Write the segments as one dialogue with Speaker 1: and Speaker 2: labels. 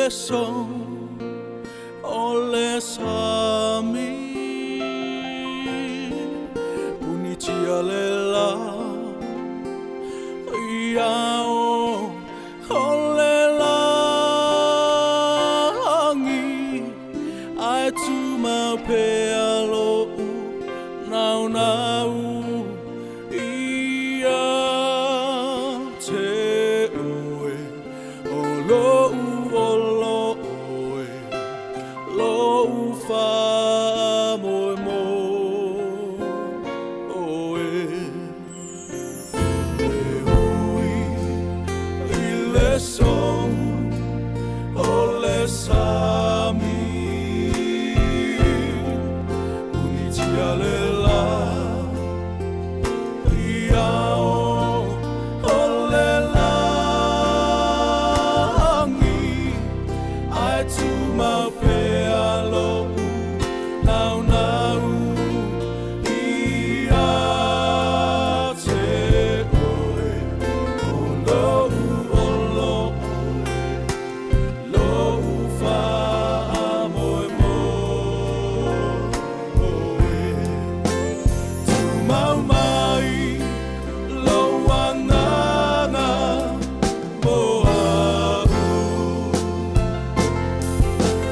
Speaker 1: le so o le sami. Punitia le la ia o o le lagi, ae tumau pea lo'u naunau ia te oe, o lo'u ola oe, lo'u faamoemoe oe. E ui i le so o le sami, punitia le la ia o o le lagi, ae tumau pea lo'u naunau ia te oe, o lo'u ola oe, lo'u faamoemoe oe. Tumau mai lou agaga mo a'u,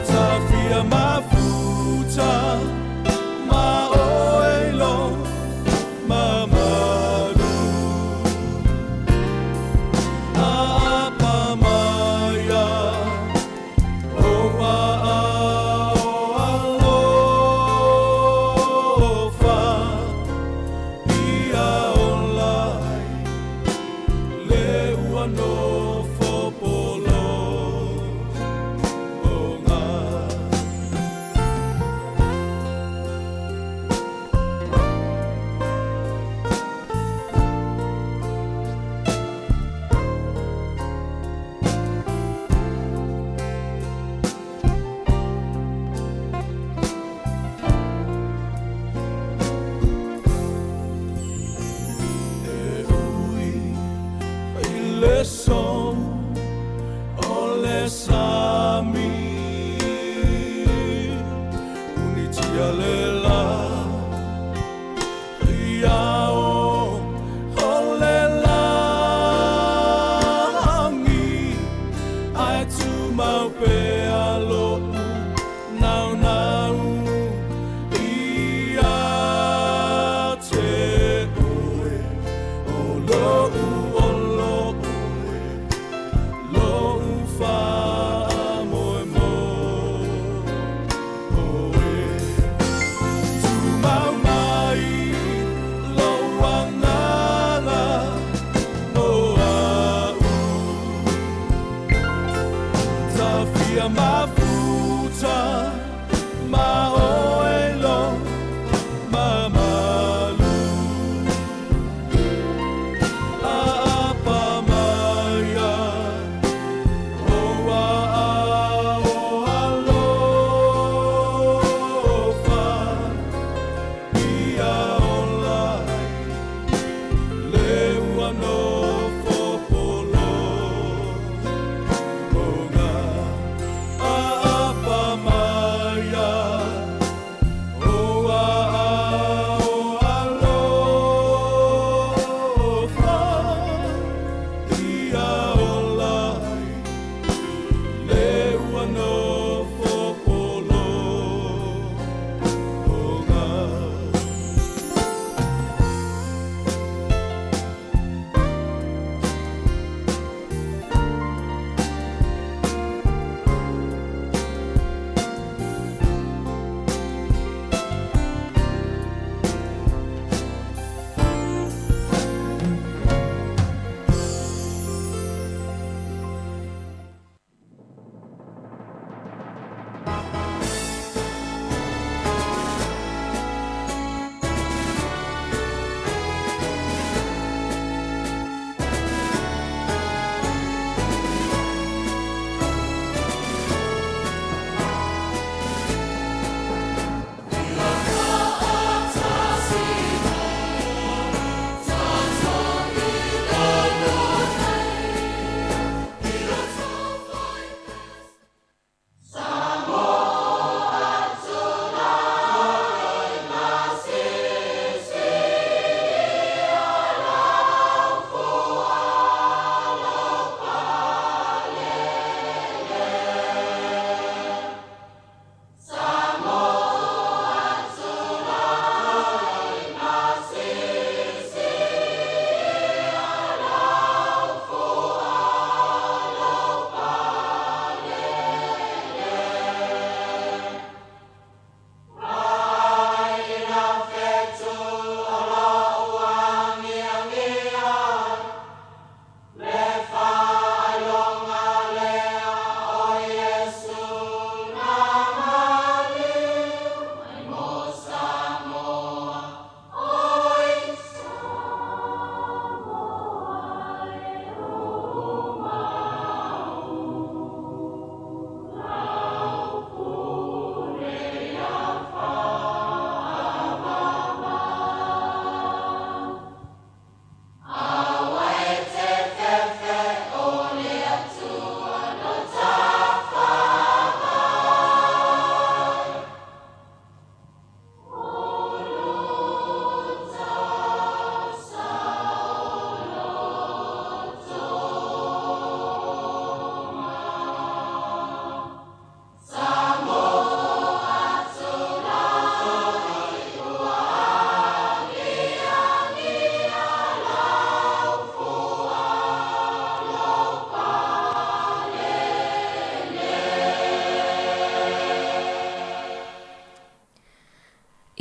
Speaker 1: tafia mafuta ma oe lo mamalu, aapa mai ou aao alofa, ia ola ai le ua nofo pologa. E ui i le so o le sami, punitia le la ia o o le lagi, ae tumau pea lo'u naunau ia te oe, o lo'u ola oe.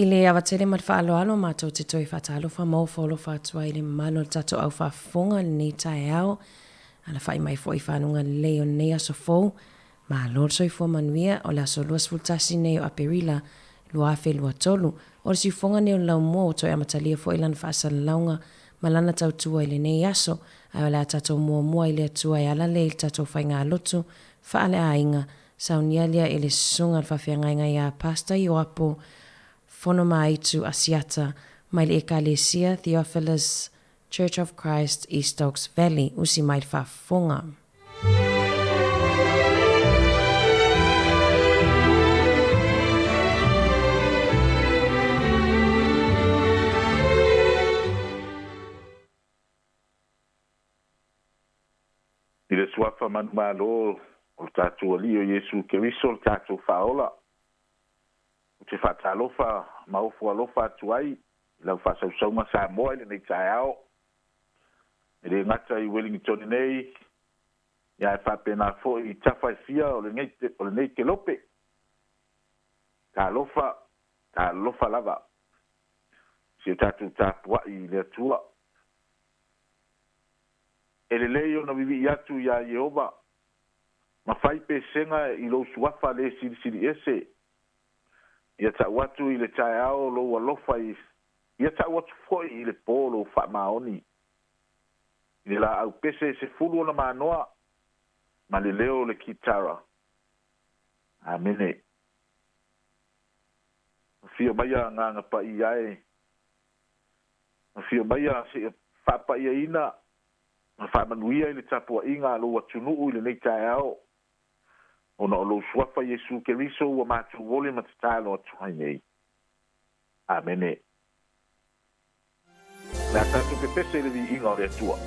Speaker 2: I le ava tele ma le faaaloalo matou te toe faatalofa ma ofo alofa atu ai i le mamalu o le tatou au faafofoga i lenei taeao. Alafai mai foi i fanuga lelei o lenei aso fou. Malo le soifua manuia, o le aso 21 nei o Aperila 2023. O le siufofoga nei o le laumua ua toe amatalia foi lana faasalalauga ma lana tautua i lenei aso, ae o le a tatou muamua i le Atua e ala lea i le tatou faigalotu faale-aiga, saunia lea i le Susuga i le Faafeagaiga ia Pastor Ioapo Fonomaaitu Asiata mai le Ekalesia Theophilus Church of Christ i Stokes Valley, usi mai le faafofoga.
Speaker 3: I le Suafa manumalo o lo tatou Alii o Iesu Keriso le tatou Faaola, ou te faatalofa ma ofo alofa atu ai i lau faasausauga Samoa i lenei taeao, e le gata i Ueligitone nei, ae faapena foi i tafa e fia o lenei kelope. Talofa, talofa lava, si o tatou tapuai i le Atua. E lelei ona vivii atu iā Ieova, ma fai pesega i lou suafa le silisili ese. Ia tau atu i le taeao lou alofa i, ia tau atu foi i le pō lou faamaoni. I le laau pese e 10 ona manoa, ma le leo o le kitara. Amene. Afio maia Agaga Paia e, afio maia seia faapaiaina ma faamanuia i le tapuaiga a lou atunuu i lenei taeao, ona o lou suafa Iesu Keriso ua matou ole ma tatalo atu ai nei. Amene. Le a tatou pepese i le viiga o le Atua.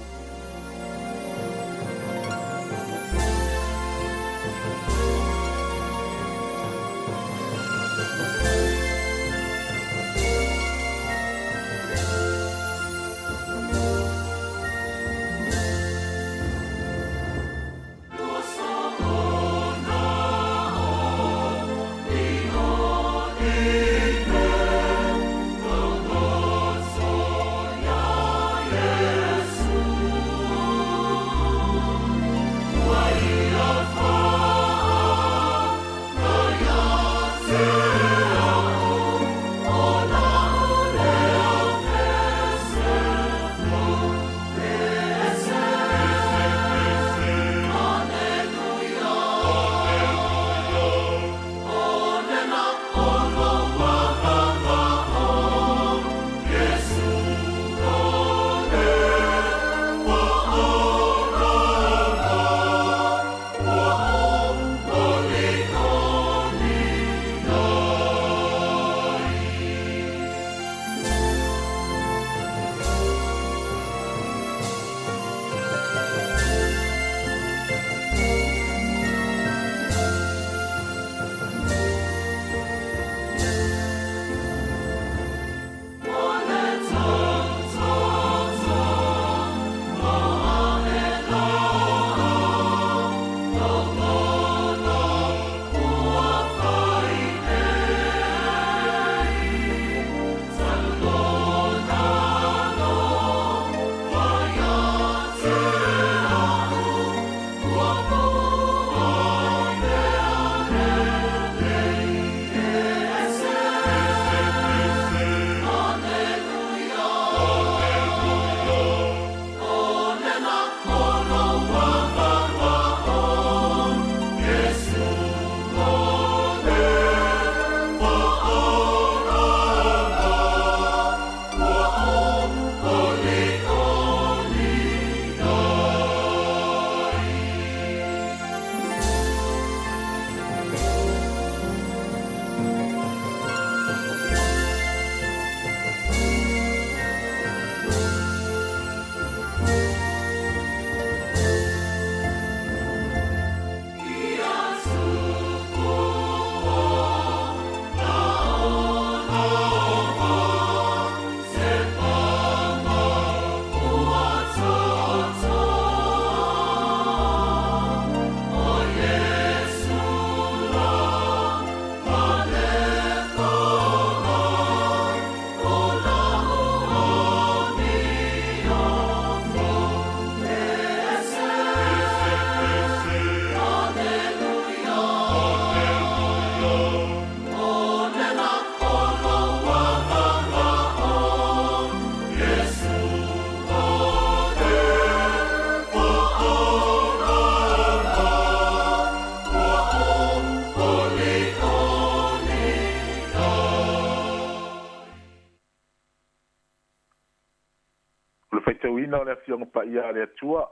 Speaker 3: Faitauina o le Afioga Paia a le Atua.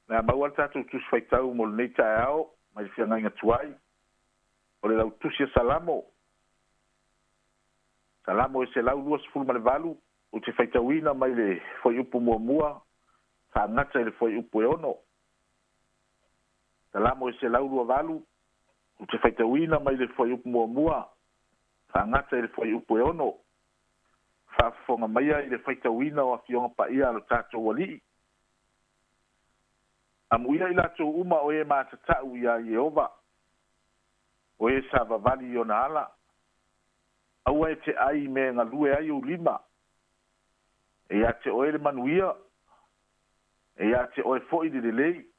Speaker 3: Le a maua le tatou tusi faitau mo lenei taeao mai le feagaiga tuai. O le lautusi a Salamo. Salamo e 128, ou te faitauina mai le fuaiupu muamua, faagata i le fuaiupu e 6. Salamo e 128, ou te faitauina mai le fuaiupu muamua, faagata i le fuaiupu e 6. Faafofoga maia i le faitauina o Afioga Paia a lo tatou Alii. Amuia i latou uma o e matatau ia Ieova, o e savavali i ona ala, aua e te ai me galue ai ou lima, e ia te oe le manuia, e ia te oe foi le lelei,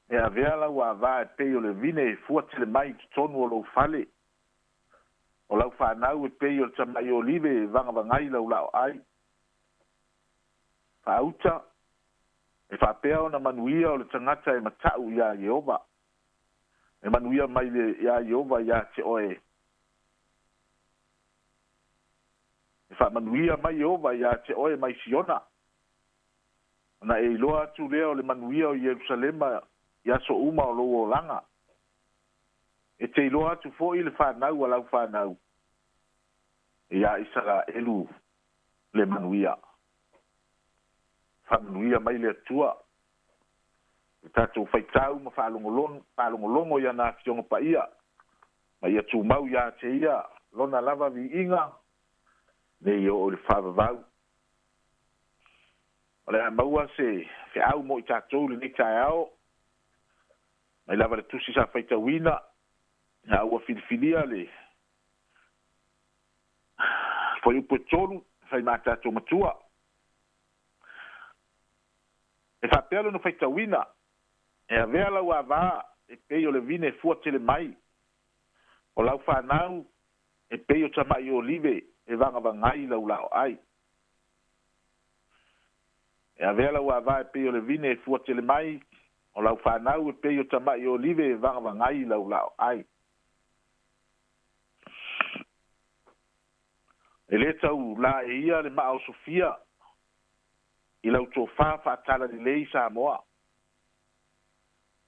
Speaker 3: e avea lau avā e pei o le vine e fuatele mai i totonu o lou fale, o lau whanau e pei o le tamai olive e vagavagai lau lao ai. Faauta, e faapea ona manuia o le tagata e matau ia Ieova, e manuia mai le ia Ieova ia te oe. E faamanuia mai Ieova ia te oe mai Siona. Ona e iloa atu lea o le manuia o Ierusalema i aso uma o lou olaga. E te iloa atu foi le whanau a lau whanau. Ia Isaraelu le manuia. Faamanuia mai le Atua. Le tatou faitau ma faalogologo ia na Afioga Paia. Ma ia tumau ia te ia lona lava viiga nei o le faavavau. O le a maua se feau mo i tatou lenei taeao. Mai lava le tusi sa faitauina. A ua filifilia le fuaiupu e 3 fai ma tatou matua. E faapea lona faitauina. E avea lau avā e pei o le vine e fuatele mai. O lau whanau e pei o tamai olive e vagavagai lau lao ai. E avea lau avā e pei o le vine e fuatele mai. O lau whanau e pei o tamai olive e vagavagai lau lao ai. E le tau la e ia le maa o Sofia i lau tofā faatala lelei Samoa.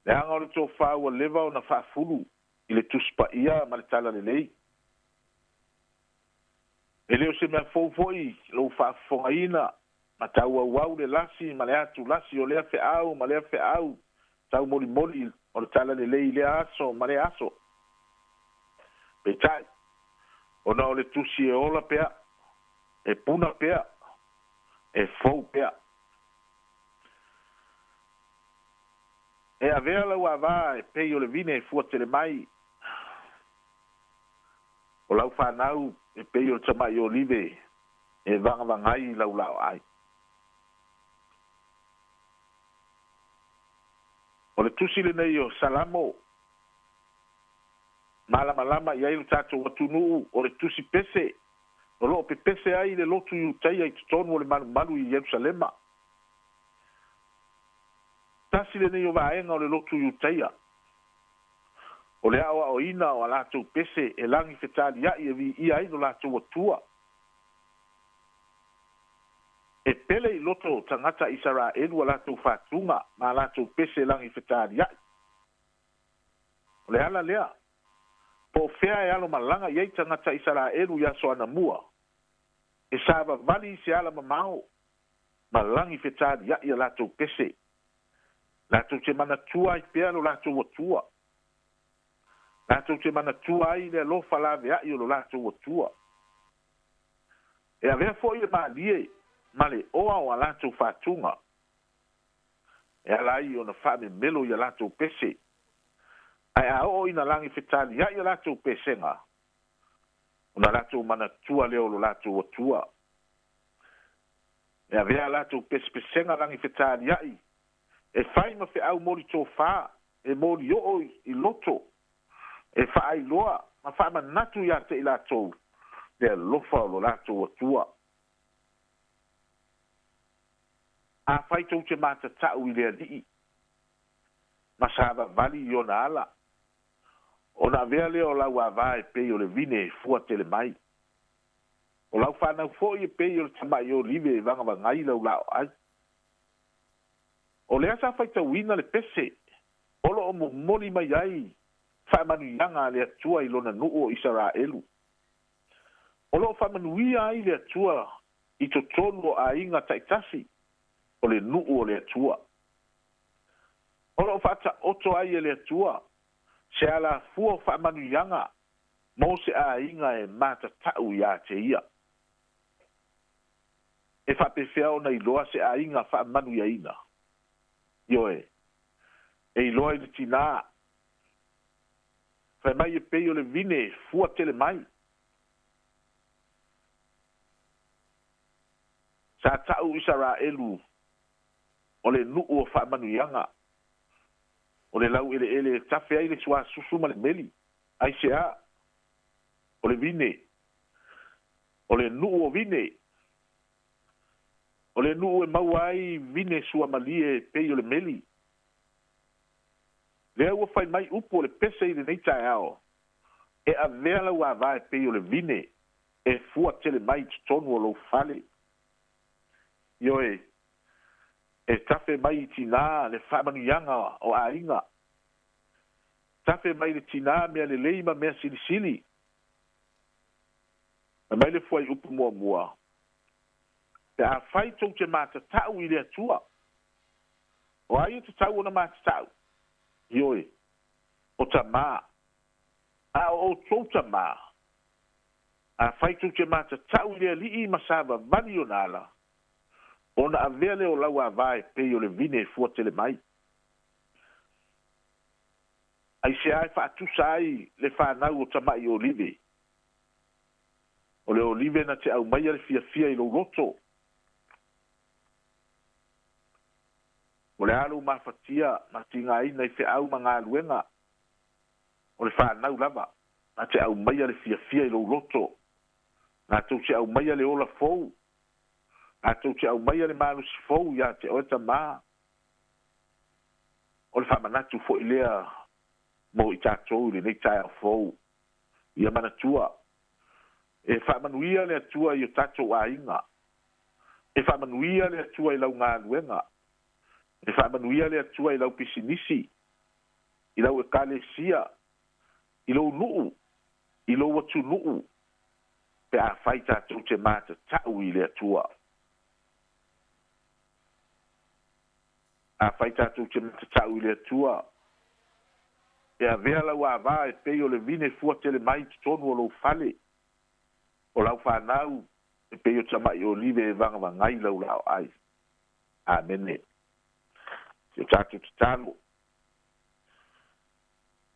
Speaker 3: Leaga o le tofā ua leva ona faafulu i le tusi paia ma le tala lelei. E le o se mea fou foi lou faafofogaina ma tauauau le lasi ma le atu lasi o lea feau ma lea feau taumolimoli o le tala lelei i lea aso ma lea aso. Peitai, ona o le tusi e ola pea, e puna pea, e fou pea. E avea lau avā e pei o le vine e fuatele mai. O lau whanau e pei o le tamai olive e vagavagai lau lao ai. O le tusi lenei o Salamo, malamalama i ai lo tatou atunuu o le tusi pese, o loo pepese ai le lotu Iutaia i totonu o le malumalu i Ierusalema. Tasi lenei o vaega o le lotu Iutaia. O le aoaoina o a latou pese e lagi fetaliai e viia ai lo latou Atua. E pele i loto tagata Isaraelu a latou fatuga ma a latou pese lagi fetaliai. O le ala lea, po o fea e alo malaga i ai tagata Isaraelu i aso anamua, e savavali i se ala mamao ma lagi fetaliai a latou pese. Latou te manatua ai pea lo latou Atua. Latou te manatua ai le alofa laveai o lo latou Atua. E avea foi le malie ma le oa o a latou fatuga. E ala ai ona faamemelo i a latou pese. Ae a oo ina lagi fetaliai a latou pesega, ona latou manatua lea o lo latou Atua. E avea a latou pesepesega lagi fetaliai, e fai ma feau moli tofā, e moli oo i loto, e faailoa ma faamanatu ia te i latou le alofa o lo latou Atua. A fai tou te matatau i le Alii, ma savavali i ona ala, ona avea lea o lau avā e pei o le vine e fuatele mai. O lau fanau fo'i e pei o le tama'i olive e vagavagai lau la'o ai. O lea sa faitauina le pese o lo'o momoli mai ai faamanuiaga a le Atua i lona nu'u o Isaraelu. O lo'o faamanuia ai le Atua i totonu o aiga ta'itasi o le nu'u o le Atua. O lo'o fa'ata'oto ai e le Atua se alafua o faamanuiaga mo se aiga e matata'u iā te ia. E faapefea ona iloa se aiga faamanuiaina? Ioe, e iloa i le tinā. Fai mai e pei o le vine e fua tele mai. Sa ta'u Isaraelu o le nu'u o faamanuiaga, o le lau'ele'ele e tafe ai le suasusu ma le meli. Aiseā? O le vine, o le nu'u o vine, o le nu'u e maua ai vine suamalie e pei o le meli. Lea ua fai mai upu o le pese i lenei taeao, e avea lau avā e pei o le vine e fua tele mai i totonu o lou fale. Ioe, e tafe mai i tinā le faamanuiaga o aiga. Tafe mai le tinā mea lelei ma mea silisili. Fai mai le fuaiupu muamua, Pe afai tou te matata'u i le Atua. O ai e tatau ona matata'u? Ioe, o tamā. A o outou tamā, afai tou te matata'u i le Alii ma savavali ona ala, ona avea lea o lau avā e pei o le vine e fua tele mai. Aisea e faatusa ai le fanau o tama'i olive? O le olive na te aumaia le fiafia i lou loto. O le a lou mafatia ma tigaina i feau ma galuega, o le fanau lava na te aumaia le fiafia i lou loto, latou te aumaia le ola fou, latou te aumaia le malosi fou iā te oe tamā. O le faamanatu foi lea mo i tatou i lenei taeao fou. Ia manatua, e faamanuia le Atua i o tatou aiga. E faamanuia le Atua i lau galuega. E faamanuia le Atua i lau pisinisi, i lau ekalesia, i lou nu'u, i lou atunu'u, pe afai tatou te matata'u i le Atua. Afai tatou te matata'u i le Atua, e avea lau avā e pei o le vine fua tele mai i totonu o lou fale, o lau fanau e pei o tama'i olive e vagavagai lau lao'ai. Amene. Si o tatou tatalo.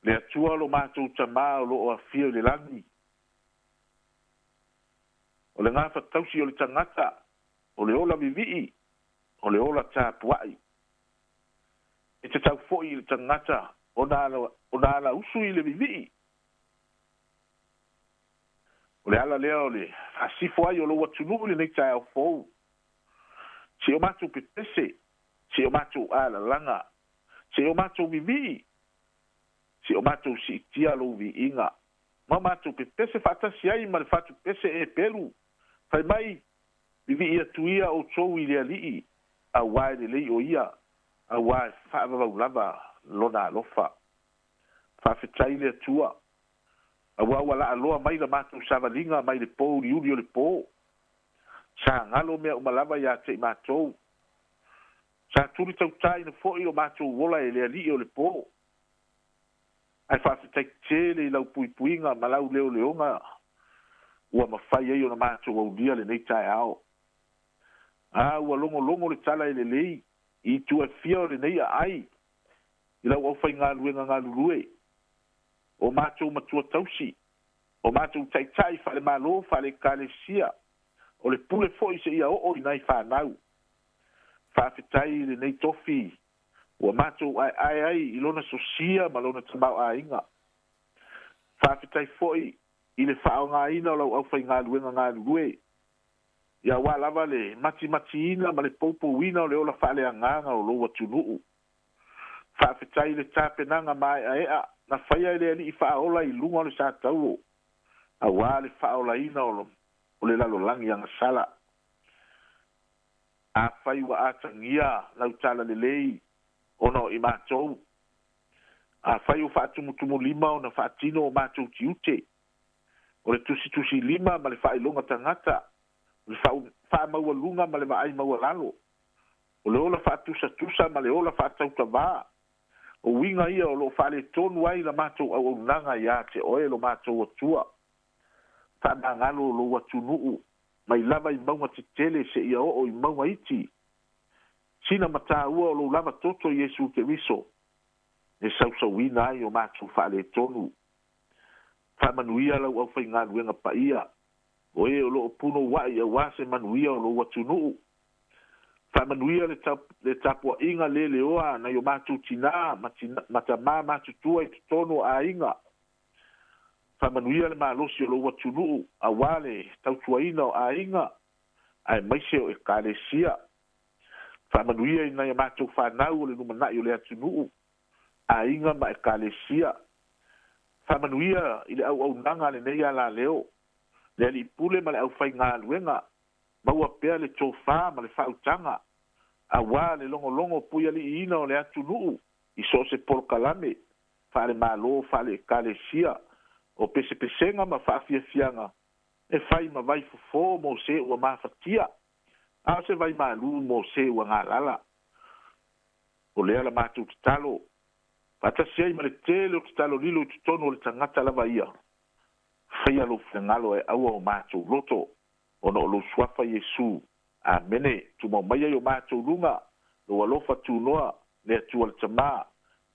Speaker 3: Le Atua lo matou Tamā o lo'o afio i le lagi, o le gafatausi o le tagata, o le ola vivii, o le ola tapua'i. E tatau fo'i i le tagata ona ala, ona ala usu i le vivii. O le ala lea o le faasifo ai o lou atunuu i lenei taeao fou. Se i o matou pepese, se i o matou alalaga, se i o matou vivii, se i o matou siitia lou viiga, ma o matou pepese faatasi ai ma le fatupese Epelu, fai mai, Vivii atu ia outou i le Alii, auā e lelei o ia, auā e faavavau lava lona alofa. Faafetai i le Atua, auā ua laaloa mai la matou savaliga mai le pouliuli o le pō. Sa galo mea uma lava iā te i matou. Sa tuli tautāina fo'i o matou ola e le Alii o le pō. Ae faafetai tele i lau puipuiga ma lau leoleoga ua mafai ai ona matou aulia lenei taeao. A ua logologo le tala e lelei i itu e fia o lenei aai i lau aufaigaluega galulue, o matou matua tausi, o matou taitai faale-Malo, faale-Ekalesia, o le pule foi seia oo i nai fanau. Faafetai i lenei tofi ua matou aeae ai i lona sosia ma lona tamaoaiga. Faafetai foi i le faaaogaina o lau aufaigaluega galulue, ia aua lava le matimatiina ma le poupouina o le ola faaleagaga o lou atunuu. Faafetai i le tapenaga mae'ae'a na faia e le Alii Faaola i luga o le satauro, auā le faaolaina o o le lalolagi agasala. Afai ua atagia lau talalelei ona o i matou, afai ua faatumutumulima ona faatino o matou tiute, o le tusitusilima ma le faailoga tagata, o le faamaualuga ma le vaai maualalo, o le ola faatusatusa ma le ola faatautavā, o uiga ia o loo faaletonu ai la matou auaunaga iā te oe lo matou Atua. Faamagalo lou atunuu mai lava i mauga tetele seia oo i mauga iti. Sina mataua o lou lava toto Iesu Keriso e sausauina ai o matou faaletonu. Faamanuia lau aufaigaluega paia, o e o loo punouai auā se manuia o lou atunuu. Faamanuia le tapuaiga leleoa nai o matou tinā ma tamā matutua i totonu o aiga. Faamanuia le malosi o lou atunuu auā le tautuaina o aiga aemaise o ekalesia. Faamanuia i nai a matou fanau o le lumanai o le atunuu, aiga ma ekalesia. Faamanuia i le auaunaga a lenei alaleo, le alii pule ma le aufaigaluega, maua pea le tofā ma le faautaga auā le logologo puialiiina o le atunuu i so o se polokalame faale-Malo, faale-Ekalesia, o pesepesega ma faafiafiaga e fai ma vaifofo mo se ua mafatia, a o se vaimalū mo se ua galala. O lea la matou tatalo, faatasi ai ma le tele o tatalo lilo i totonu o le tagata lava ia, faia lou finagalo e aua o matou loto, ona o lou suafa Iesu. Amene. Tumau maia i o matou luga lou alofa tunoa, le Atua le Tamā,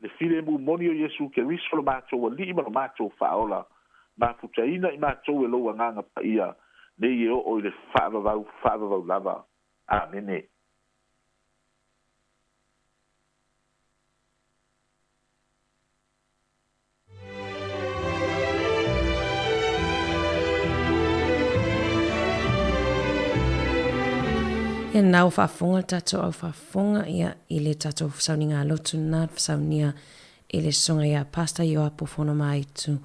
Speaker 3: le filemu moni o Iesu Keriso lo matou Alii ma lo matou Faaola, mafutaina i matou e lou Agaga Paia, nei e oo i le faavavau faavavau lava. Amene.
Speaker 2: Ia na ua faafofoga le tatou au faafofoga ia i le tatou sauniga lotu na saunia i le susuga ia Pastor Ioapo Fonomaitu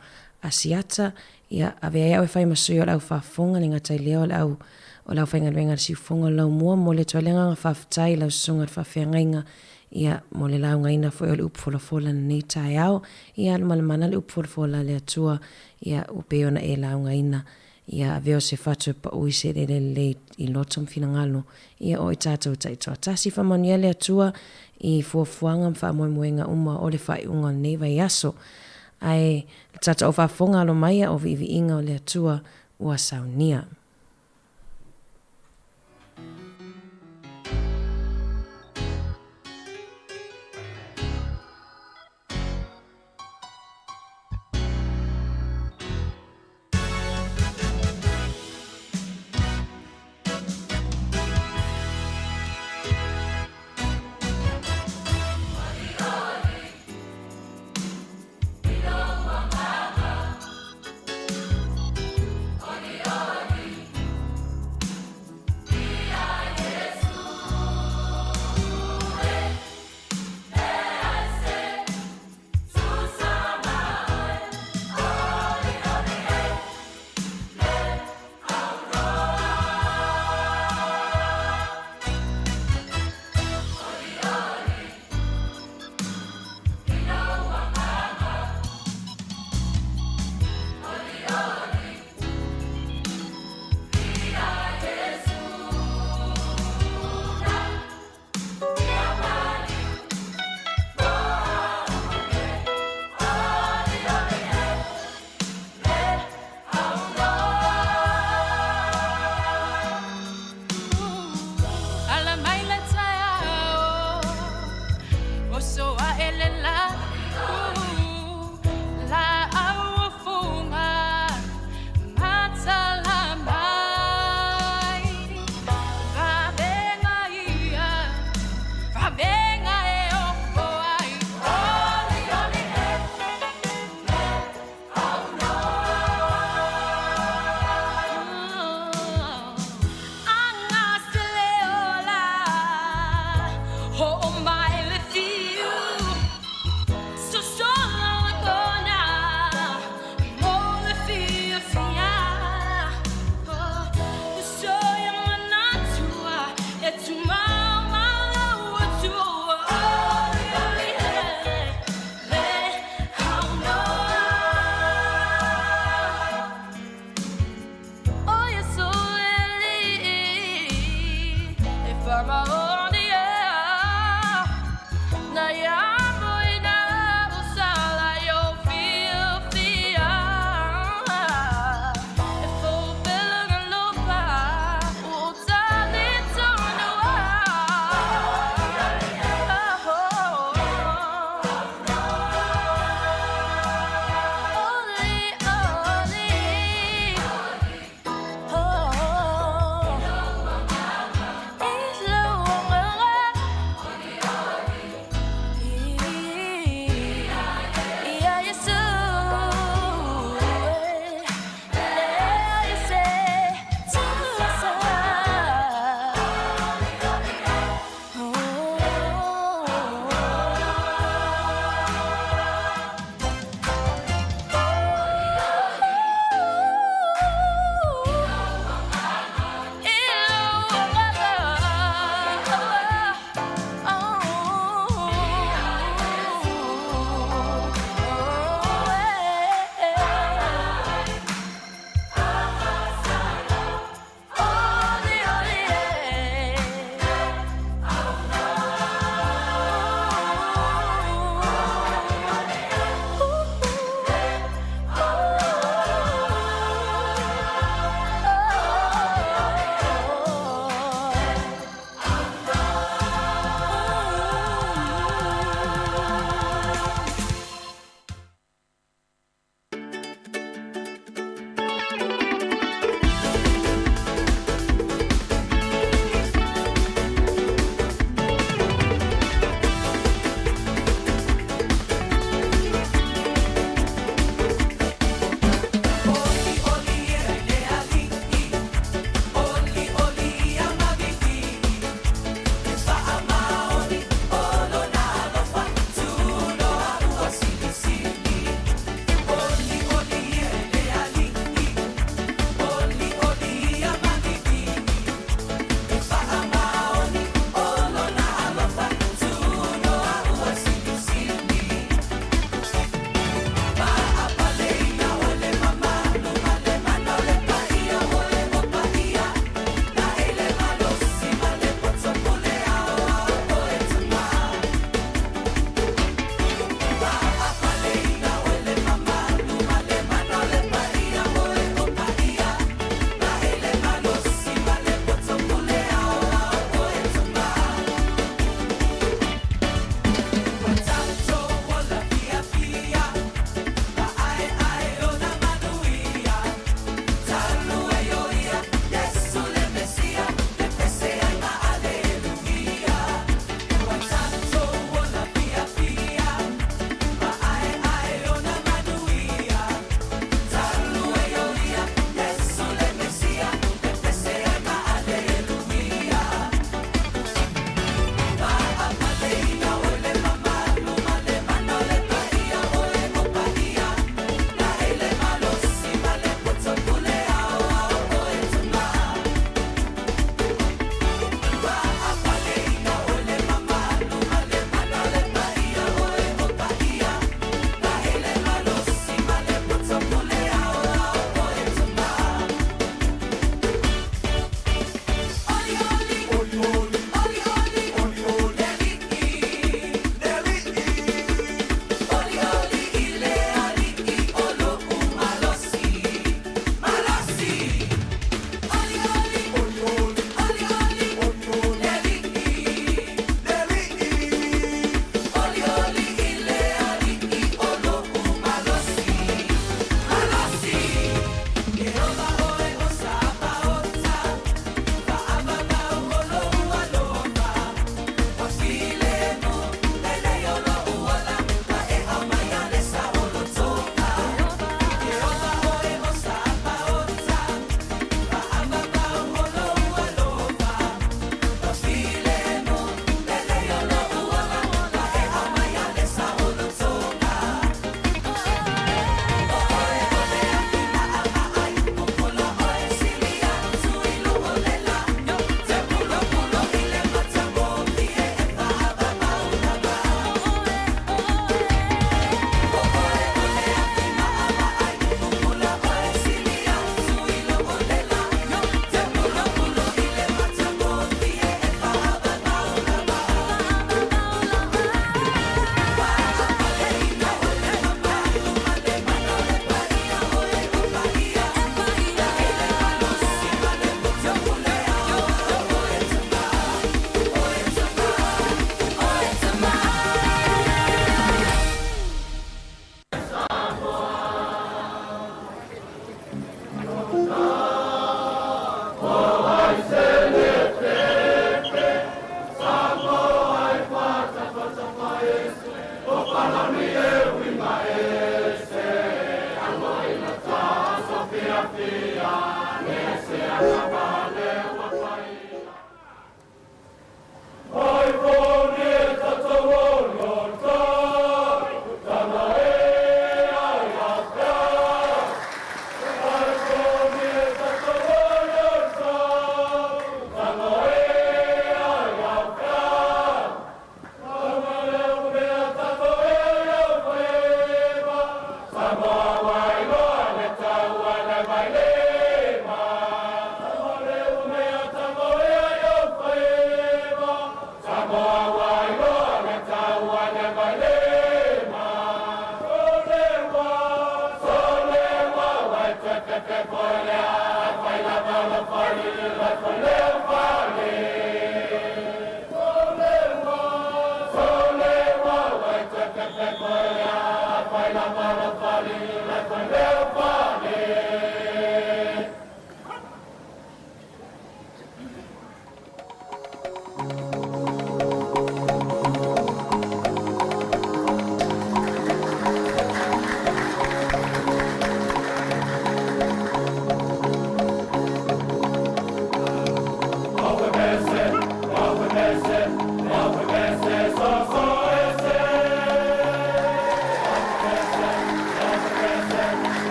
Speaker 2: Asiata ia ave ai au e fai ma sui o le au faafofoga le gata i lea o le au o le aufaigaluega a le siufofoga o Laumua mo le atu ai le agaga faafetai i lau susuga i le faafeagaiga Ia, mo le laugaina foi o le upu folafola i lenei taeao, ia alu malamala le upu folafola a le Atua, ia, ua pei ona e laugaina, ia avea o se fatu e pau i se eleele lelei i loto ma finagalo, ia o i tatou taitoatasi. Faamanuia le Atua i fuafuaga ma faamoemoega uma o le faaiuga o lenei vaiaso. Ae, le tatou au faafofoga alo mai a o viiviiga o le Atua ua saunia.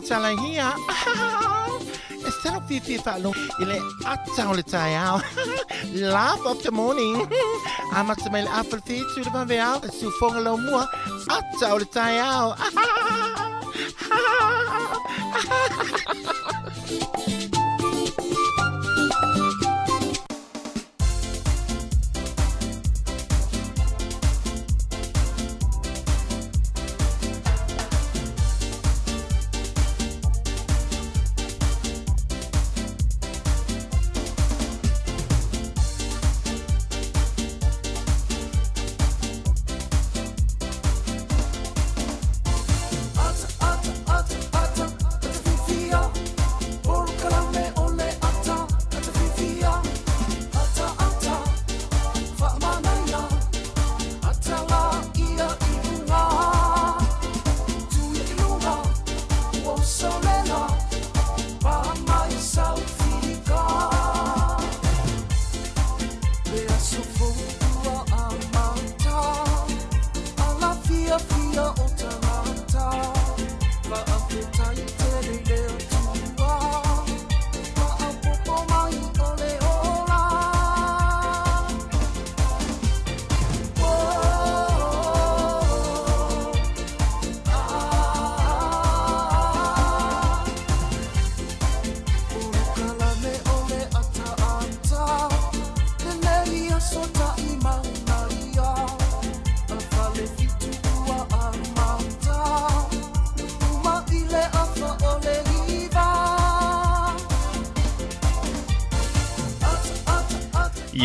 Speaker 4: Tala here. E salo fiafia faalogo i le ata o le taeao. Laugh of the morning. Amata mai le afa le fitu le vaveao, le siufoga laumua, ata o le taeao.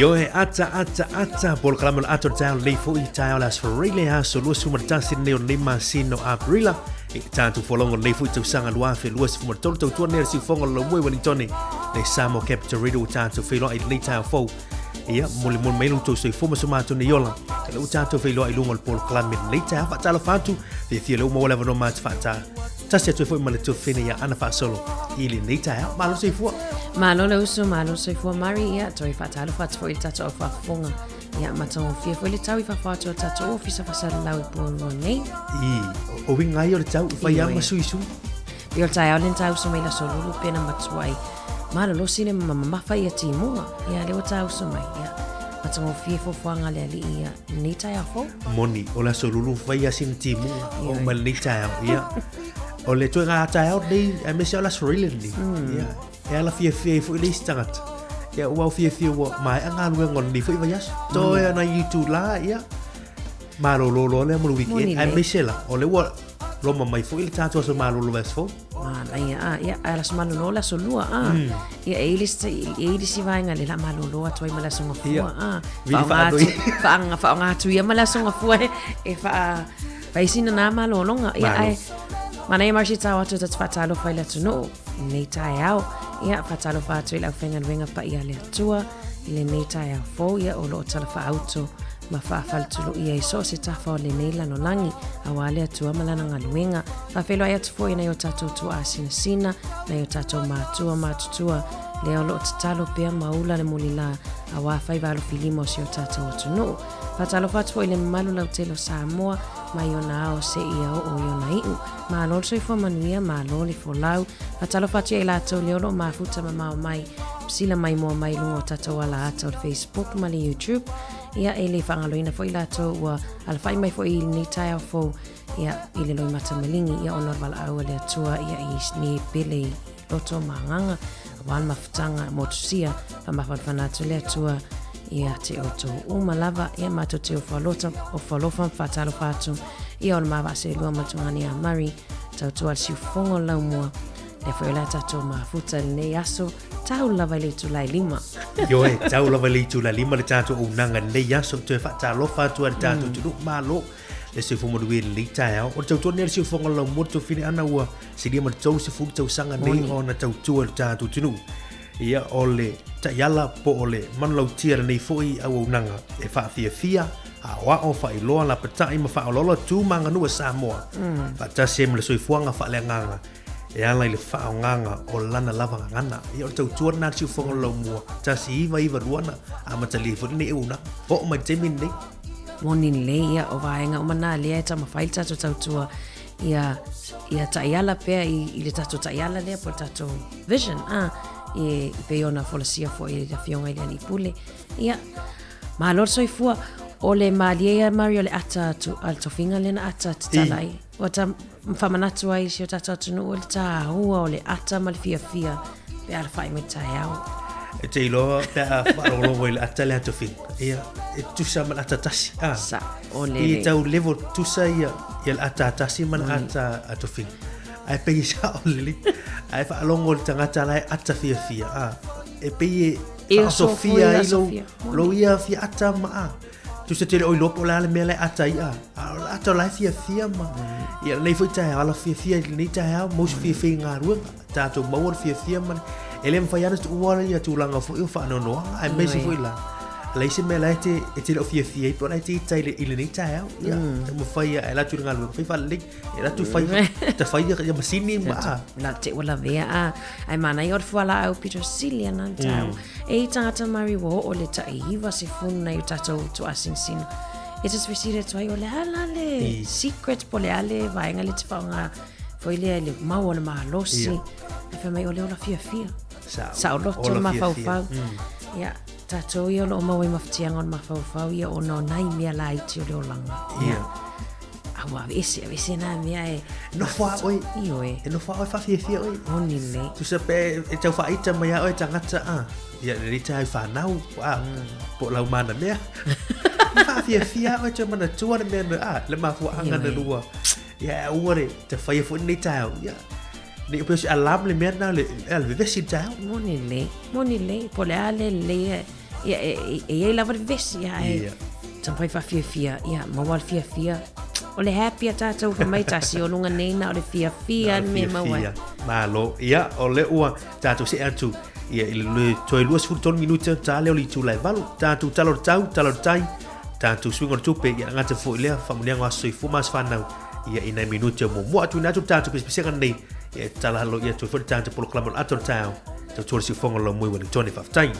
Speaker 5: Ioe, ata, ata, ata, polokalame o le ata o le taeao lenei foi, taeao le aso Friday, aso 21 lenei o lenei masina o Aperila, i le tatou folauga o lenei foi tausaga 2023, tautua nei a le siufofoga o le Laumua i Wellingtone, le Samoa Capital Radio ua tatou feiloai i lenei taeao fou. Ia, molimoli mai lo outou soifua ma so matou nei ola, e lea ua tatou feiloai i luga o le polokalame i lenei taeao. Faatalofa atu, fiafia lea ua maua le avanoa ma te faata tasi atu ai foi ma le tuafafine ia Ana Faasolo i lenei taeao. Malo soifua.
Speaker 2: Malo le uso, malo soifua Mari, ia, toe faatalofa atu foi i le tatou au faafofoga. Ia, matagofie foi le tau i fafo atu o le tatou ofisa faasalalau i Porirua nei.
Speaker 5: I, o uiga ai o le tau, fai lava ma suisui.
Speaker 2: Pei o le taeao lea na tāuso mai le aso Lulu pea na matua ai malolosi le mamafa ia timuga. Ia, lea ua tāuso mai. Ia, matagofie fuafuaga a le Alii ia lenei taeao fou.
Speaker 5: Moni, o le aso Lulu fai lava sina timuga oo mai lenei taeao. Ia, o le ituaiga taeao lenei, aemaise o le aso Friday lenei. Ia, e ala fiafia ai foi le isi tagata. Ia, ua fiafia ua maea galuega o lenei foi vaiaso. Toe ona itula, ia, malolo loa lea mo le weekend. Aemaise la, o lea ua loma mai foi le tatou aso malolo vaiaso fou.
Speaker 2: Manaia, a, ia, ae aso malolo le aso lua, a. Ia, e i le isi, e i le isi vaega le la malolo atu ai ma le aso gafua, a.
Speaker 5: Vili faanoi.
Speaker 2: Faaaoga, faaaoga atu ia ma le aso gafua e, e faa, fai sina nā malologa. Ia, ae, manaia Marcia tau atu ta te faatalofa i le atunuu. Lenei taeao, ia, faatalofa atu i le aufaigaluega paia a le Atua i lenei taeao fou, ia, o lo o talafaauto ma faafaletuluia i so o se tafa o lenei lalolagi, auā le Atua ma Lana galuega. Faafeiloai atu foi i nai o tatou tuaasinasina, nai o tatou matua matutua, lea o lo o tatalo pea ma ula le mulilā, auā faiva alofilima o si o tatou atunuu. Faatalofa atu foi i le mamalu lautele o Samoa, mai ona ao seia oo i ona iu. Malo le soifua manuia, malo le folau. Faatalofa atu ia i latou lea o lo o mafuta mamao mai, sila maimoa mai i luga o tatou alaata o le Facebook ma le YouTube. Ia, e le faagaloina foi latou ua alafai mai foi i lenei taeao fou, ia, i le loimata maligi, ia, ona o le valaau a le Atua, ia, i nei pele i loto ma agaga, aua le mafutaga motusia, faamafanafana atu le Atua ia te outou uma lava, ia matou te ofo alofa, ofo alofa ma faatalofa atu, ia o le ma vaa seelua ma tugani ia Murray, tautua le siufofoga o le laumua, lea foi o le a tatou mafuta i lenei aso, tau lava i le itula e 5.
Speaker 5: Ioe, tau lava i le itula e 5 le tatou auaunaga i lenei aso, toe faatalofa atu ai i le tatou atunuu, malo le soifua manuia i lenei taeao. O le tautua lenei a le siufofoga o le laumua, le tuafafine Ana ua silia ma le 30 tausaga nei ona tautua i le tatou atunuu. Ia, o le taiala po o le manulautia lenei foi auaunaga e faafiafia, aoao, faailoa, lapatai ma faaolaola tu ma aganuu a Samoa, faatasi ai ma le soifuaga faaleagaga e ala i le faaaogaga o lana lava gagana. Ia, o le tautua lena a le Siufofoga o le Laumua, 1992 na amatalia ai foi lenei auaunaga. Oo mai i le taimi lenei.
Speaker 2: Moni lelei, ia, o vaega uma na lea e taumafai le tatou tautua. Ia, ia taiala pea i, i le tatou taiala lea po o le tatou vision, a, e, e pei ona folasia foi e le Afioga i le Alii Pule. Ia, malo le soifua. O le malie ia, Mario, o le ata atu, a le tofiga lea na ata tatala ai. Ua ta faamanatu ai i si o tatou atunuu i le tāua o le ata ma le fiafia pe alafai mai taeao.
Speaker 5: E te iloa pe a faalogologo i le ata lea tofiga. Ia, e tusa ma le ata tasi. Ah.
Speaker 2: Sa, o le...
Speaker 5: I tau level tusa ia, ia le ata tasi ma le ata a tofiga. Ae pei e sao lelei. Ae faalogo le tagata la e ata fiafia. Ah. E pei e
Speaker 2: faaosofia
Speaker 5: ai lou, lou ia fia ata ma a. Tusa tele oi lopo la le mea le ata ia. A o le ata o la e fiafia ma. Ia lenei foi taeao, ala fiafia i lenei taeao, mau se fiafia i galuega. Tatou maua le fiafia ma le, e le mafai lava ona tuua ia tulaga foi o faanoanoaga, aemaise foi la, leai se mea la e te, e te le o fiafia ai pe o la e te ita i le, i lenei taeao. Ia, taumafai ia, e alu atu i le galuega, fai faalelei, e alu atu fai, ta fai ia masini ma a.
Speaker 2: La te ua lavea a, ae manaia o le fualaau pito sili ana le taeao. E i tagata Mari ua oo le tai 90 nai o tatou tuasinasina. E te fesili atu ai, o le a la le secret po o le a le vaega lea e te faaaoga foi lea i le mau o le malosi. Ae fai mai o le ola fiafia. Saoloto le mafaufau. Ia, tatou ia o lo o maua i mafatiaga o le mafaufau ia ona o nai mea laiti o le olaga. Ia. A ua aveese, aveese na mea e...
Speaker 5: Nofo a oe.
Speaker 2: Ioe.
Speaker 5: E nofo a oe faafiafia oe.
Speaker 2: Moni lelei.
Speaker 5: Tusa pe e tau faaita mai a oe tagata a. Ia lenei taeao i whanau, a, po o lau mana mea. I faafiafia a oe toe manatua le mea na, a, le mafuaaga na lua. Ia e aua le te whaia foi lenei taeao. Ia, nei o pea o se alarm le mea na le, a, le vevesi le taeao.
Speaker 2: Moni lelei, moni lelei. Po o le a le lelei e, ia, e, e, e i ai lava le vevesi, ia, ae
Speaker 5: Ia.
Speaker 2: taumafai faafiafia, ia, maua le fiafia. O le happy a tātou fai mai tasi o luga nei na o le fiafia le mea maua ai.
Speaker 5: Malo. Ia, o lea ua tatou see atu ia i le toe 23 minute ona ta lea o le itula e 8. Tatou tala o le tau, tala o le tai, tatou suiga o le tupe, ia gata foi lea faamanuiaga o aso soifua ma aso fanau ia i nai minute o muamua. Tuuina atu le tatou pesepesega lenei, ia e tatala aloaia atu ai foi le tatou polokalame o le ata o le taeao. Tautua le siufofoga o lau moe Wellingtone. Faafetai.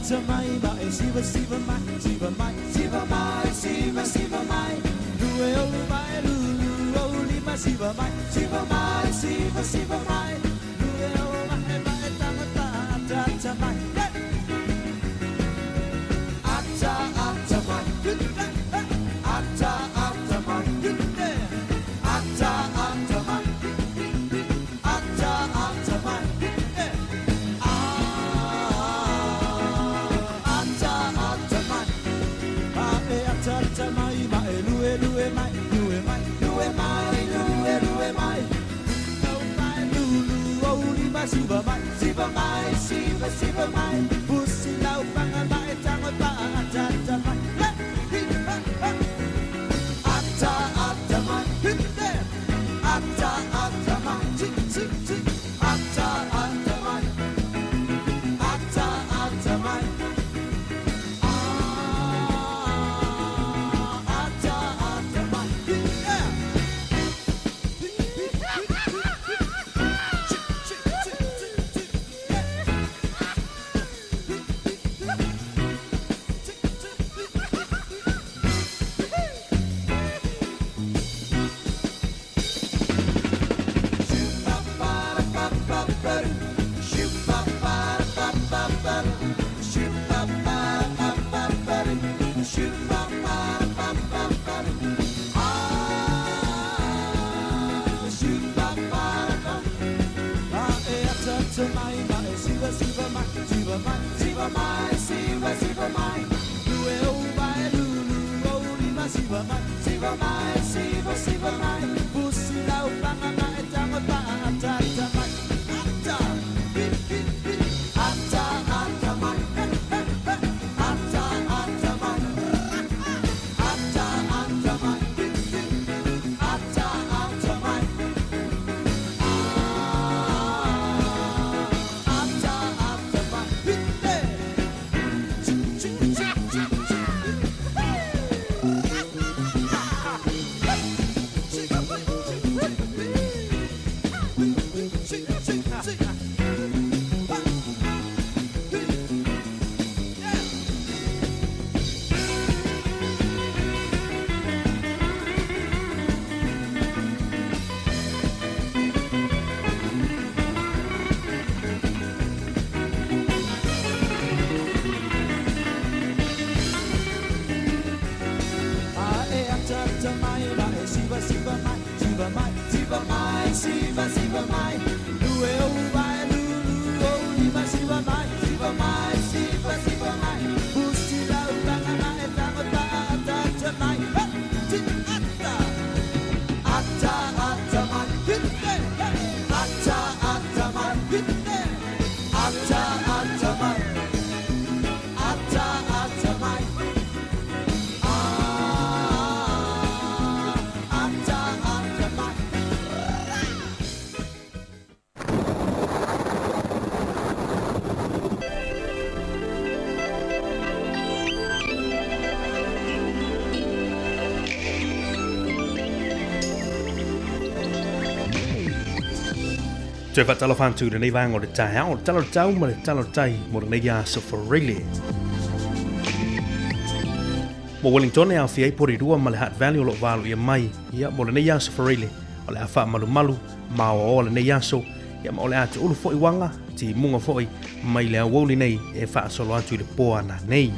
Speaker 1: ata mai ma e siva siva mai siva mai siva mai siva siva mai lue o mai lulu o lima siva mai siva mai siva siva mai lue o mai mai tanga ta ata ata mai ata ata mai ata ata mai ata ata mai ata ata mai ata ata mai a e ata ata mai ma e lue lue mai lue mai lue mai lue lue mai no mai lulu o lima siva mai siva mai siva siva mai pusi lau panga mai tango pa ata ata mai ata ata mai ata ata mai ata ata mai ata ata mai ata ata mai. Siva mai, siva, siva mai, pusi lau panga mai, tango pa, ata, ata mai, ata, hi, hi, hi, ata, ata mai, he, he, he, ata, ata mai, ata, ata mai, hi, hi, ata, ata mai, ata, ata mai, hi, he, chi, chi, chi, chi, chi. A e ata ata mai ma e siva siva mai siva mai siva mai siva siva mai lue o mai lulu o lima siva mai siva mai siva siva mai pusi lau panga mai tango ta ata ata mai ha ti ata ata ata mai hi he he ata ata mai hi he ata ata mai ata ata mai. Ata ata mai.
Speaker 5: Toe whaatalofa atu i lenei vaega o le taeao, o le tala o le tau ma le tala o le tai mo lenei aso Freile. Mo Wellington e aofia ai Porirua ma le Hutt Valley o lo o valoia mai, ia, mo lenei aso Freile, o le a faamalumalu ma aoaoa lenei aso, ia, ma o le a tuulu foi uaga, timuga foi, mai le aoauli nei e faasolo atu i le po a nanei.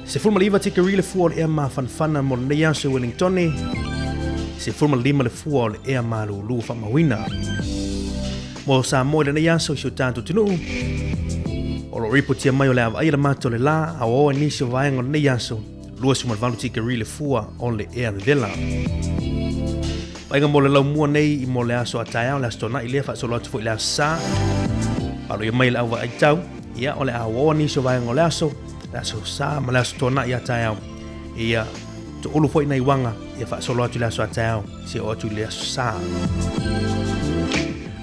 Speaker 5: 19 tikeri le fua o le ea mafanafana mo lenei aso i Wellingtone, 15 le fua o le ea malūlū faamauina. Mo Samoa i lenei aso i si o tatou atunuu, o lo o ripotia mai o le a vaaia le mata o le lā, aoaoa i nisi o vaega o lenei aso, 28 tikeri le fua o le ea vevela. Vaaiga mo le laumua nei i mo le aso a taeao, le aso Tona'i lea faasolo atu foi i le aso Sa. Valoia mai le au vaai tau, ia o le a aoaoa nisi o vaega o le aso, le aso Sa ma le aso Tona'i a taeao. Ia, toulu foi nai uaga, ia faasolo atu i le aso a taeao, seia oo atu i le aso Sa.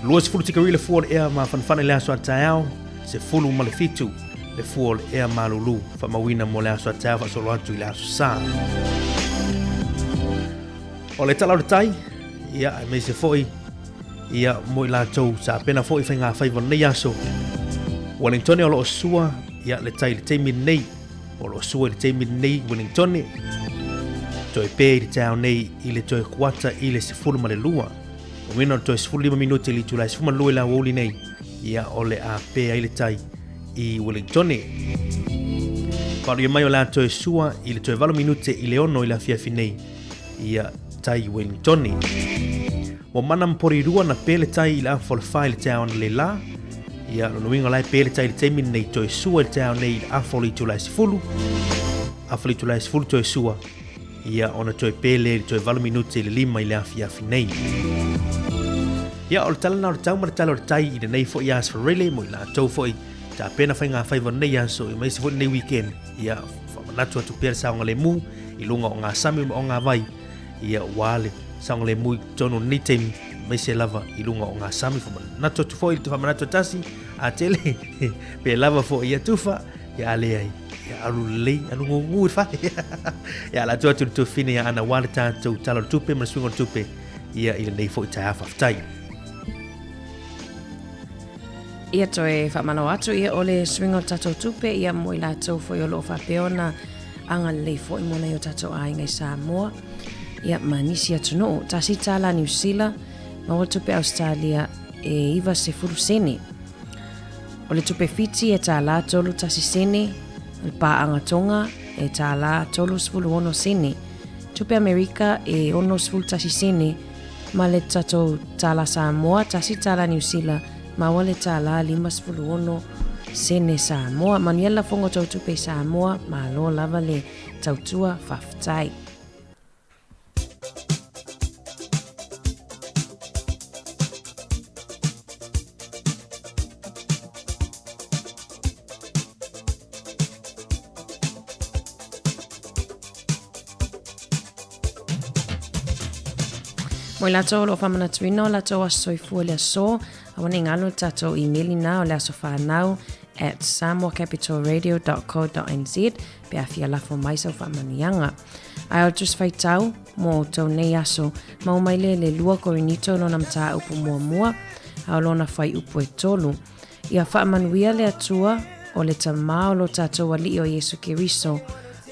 Speaker 5: 20 tikeri le fua o le ea mafanafana i le aso a taeao, 17 le fua o le ea malulu faamauina mo le aso a taeao faasolo atu i le aso Sa. O le tala o le tai, ia, aemaise foi, ia, mo i latou sa pena foi faiga faiva o lenei aso. Wellingtone o lo o sua ia le tai i le taimi lenei. O lo o sua i le taimi lenei Wellingtone. Toe pē i le taeao nei i le toe kuata i le 12. O uiga o le toe 15 minute i le itula e 12 i le aoauli nei, ia o le a pē ai le tai i Wellingtone. Faaaluia mai o le a toe sua i le toe 8 minute i le 6 i le afiafi nei, ia tai i Wellingtone. Ua mana ma Porirua na pē le tai i le afa o le 4 i le taeao analeila. Ia, lona uiga la e pē le tai i le taimi lenei, toe sua i le taeao nei i le afa o le itula e 10. Afa o le itula e 10 toe sua, ia ona toe pē lea i le toe 8 minute i le 5 i le afiafi nei. Ia, o le tala lena o le tau ma le tala o le tai i lenei foi aso Friday mo i latou foi tapena faigafaiva o lenei aso i maise foi lenei weekend. Ia, faamanatu atu pea le saogalemu i luga o ngā sami ma o ngā vai. Ia, ua le saogalemu i totonu o lenei taimi, maise lava i luga o ngā sami. Faamanatu atu foi i le faamanatu tasi, a tele, pe lava foi ia tufa, ia a leai. Ia alu lelei, alu gugu i le fale. Ia ala atu atu le tuafine ia Ana ua le tatou tala o le tupe ma le suiga o le tupe ia i lenei foi taeao faafetai.
Speaker 2: Ia toe faamanawa atu ia o le suiga o le tatou tupe ia mo i latou foi o lo o faapea ona agalelei foi mo nai o tatou aiga i Samoa ia ma nisi atunuu. Tasi tālā Niu Sila, maua tupe Ausetalia e 90 sene. O le tupe Fiti e tālā 31 sene, o le pāʻanga Tonga e tālā 36 sene, tupe Amerika e 61 sene, ma le tatou tālā Samoa, tasi tālā Niu Sila, maua le tālā 56 sene Samoa. Manuia le lafoga o tou tupe i Samoa, malo lava le tautua, faafetai. Mo i latou o lo o faamanatuina o latou aso soifua i le aso, aua ne i galo le tatou imeli na o le aso whanau at samoacapitalradio.co.nz pe a fia lafo mai sau faamanuiaga. Ae o le Tusi Faitau mo outou nei aso, maua mai lea i le 2 Korinito lona mataupu muamua, a o lona fuaiupu e tolu. Ia faamanuia le Atua, o le Tamā o lo tatou Alii o Iesu Keriso,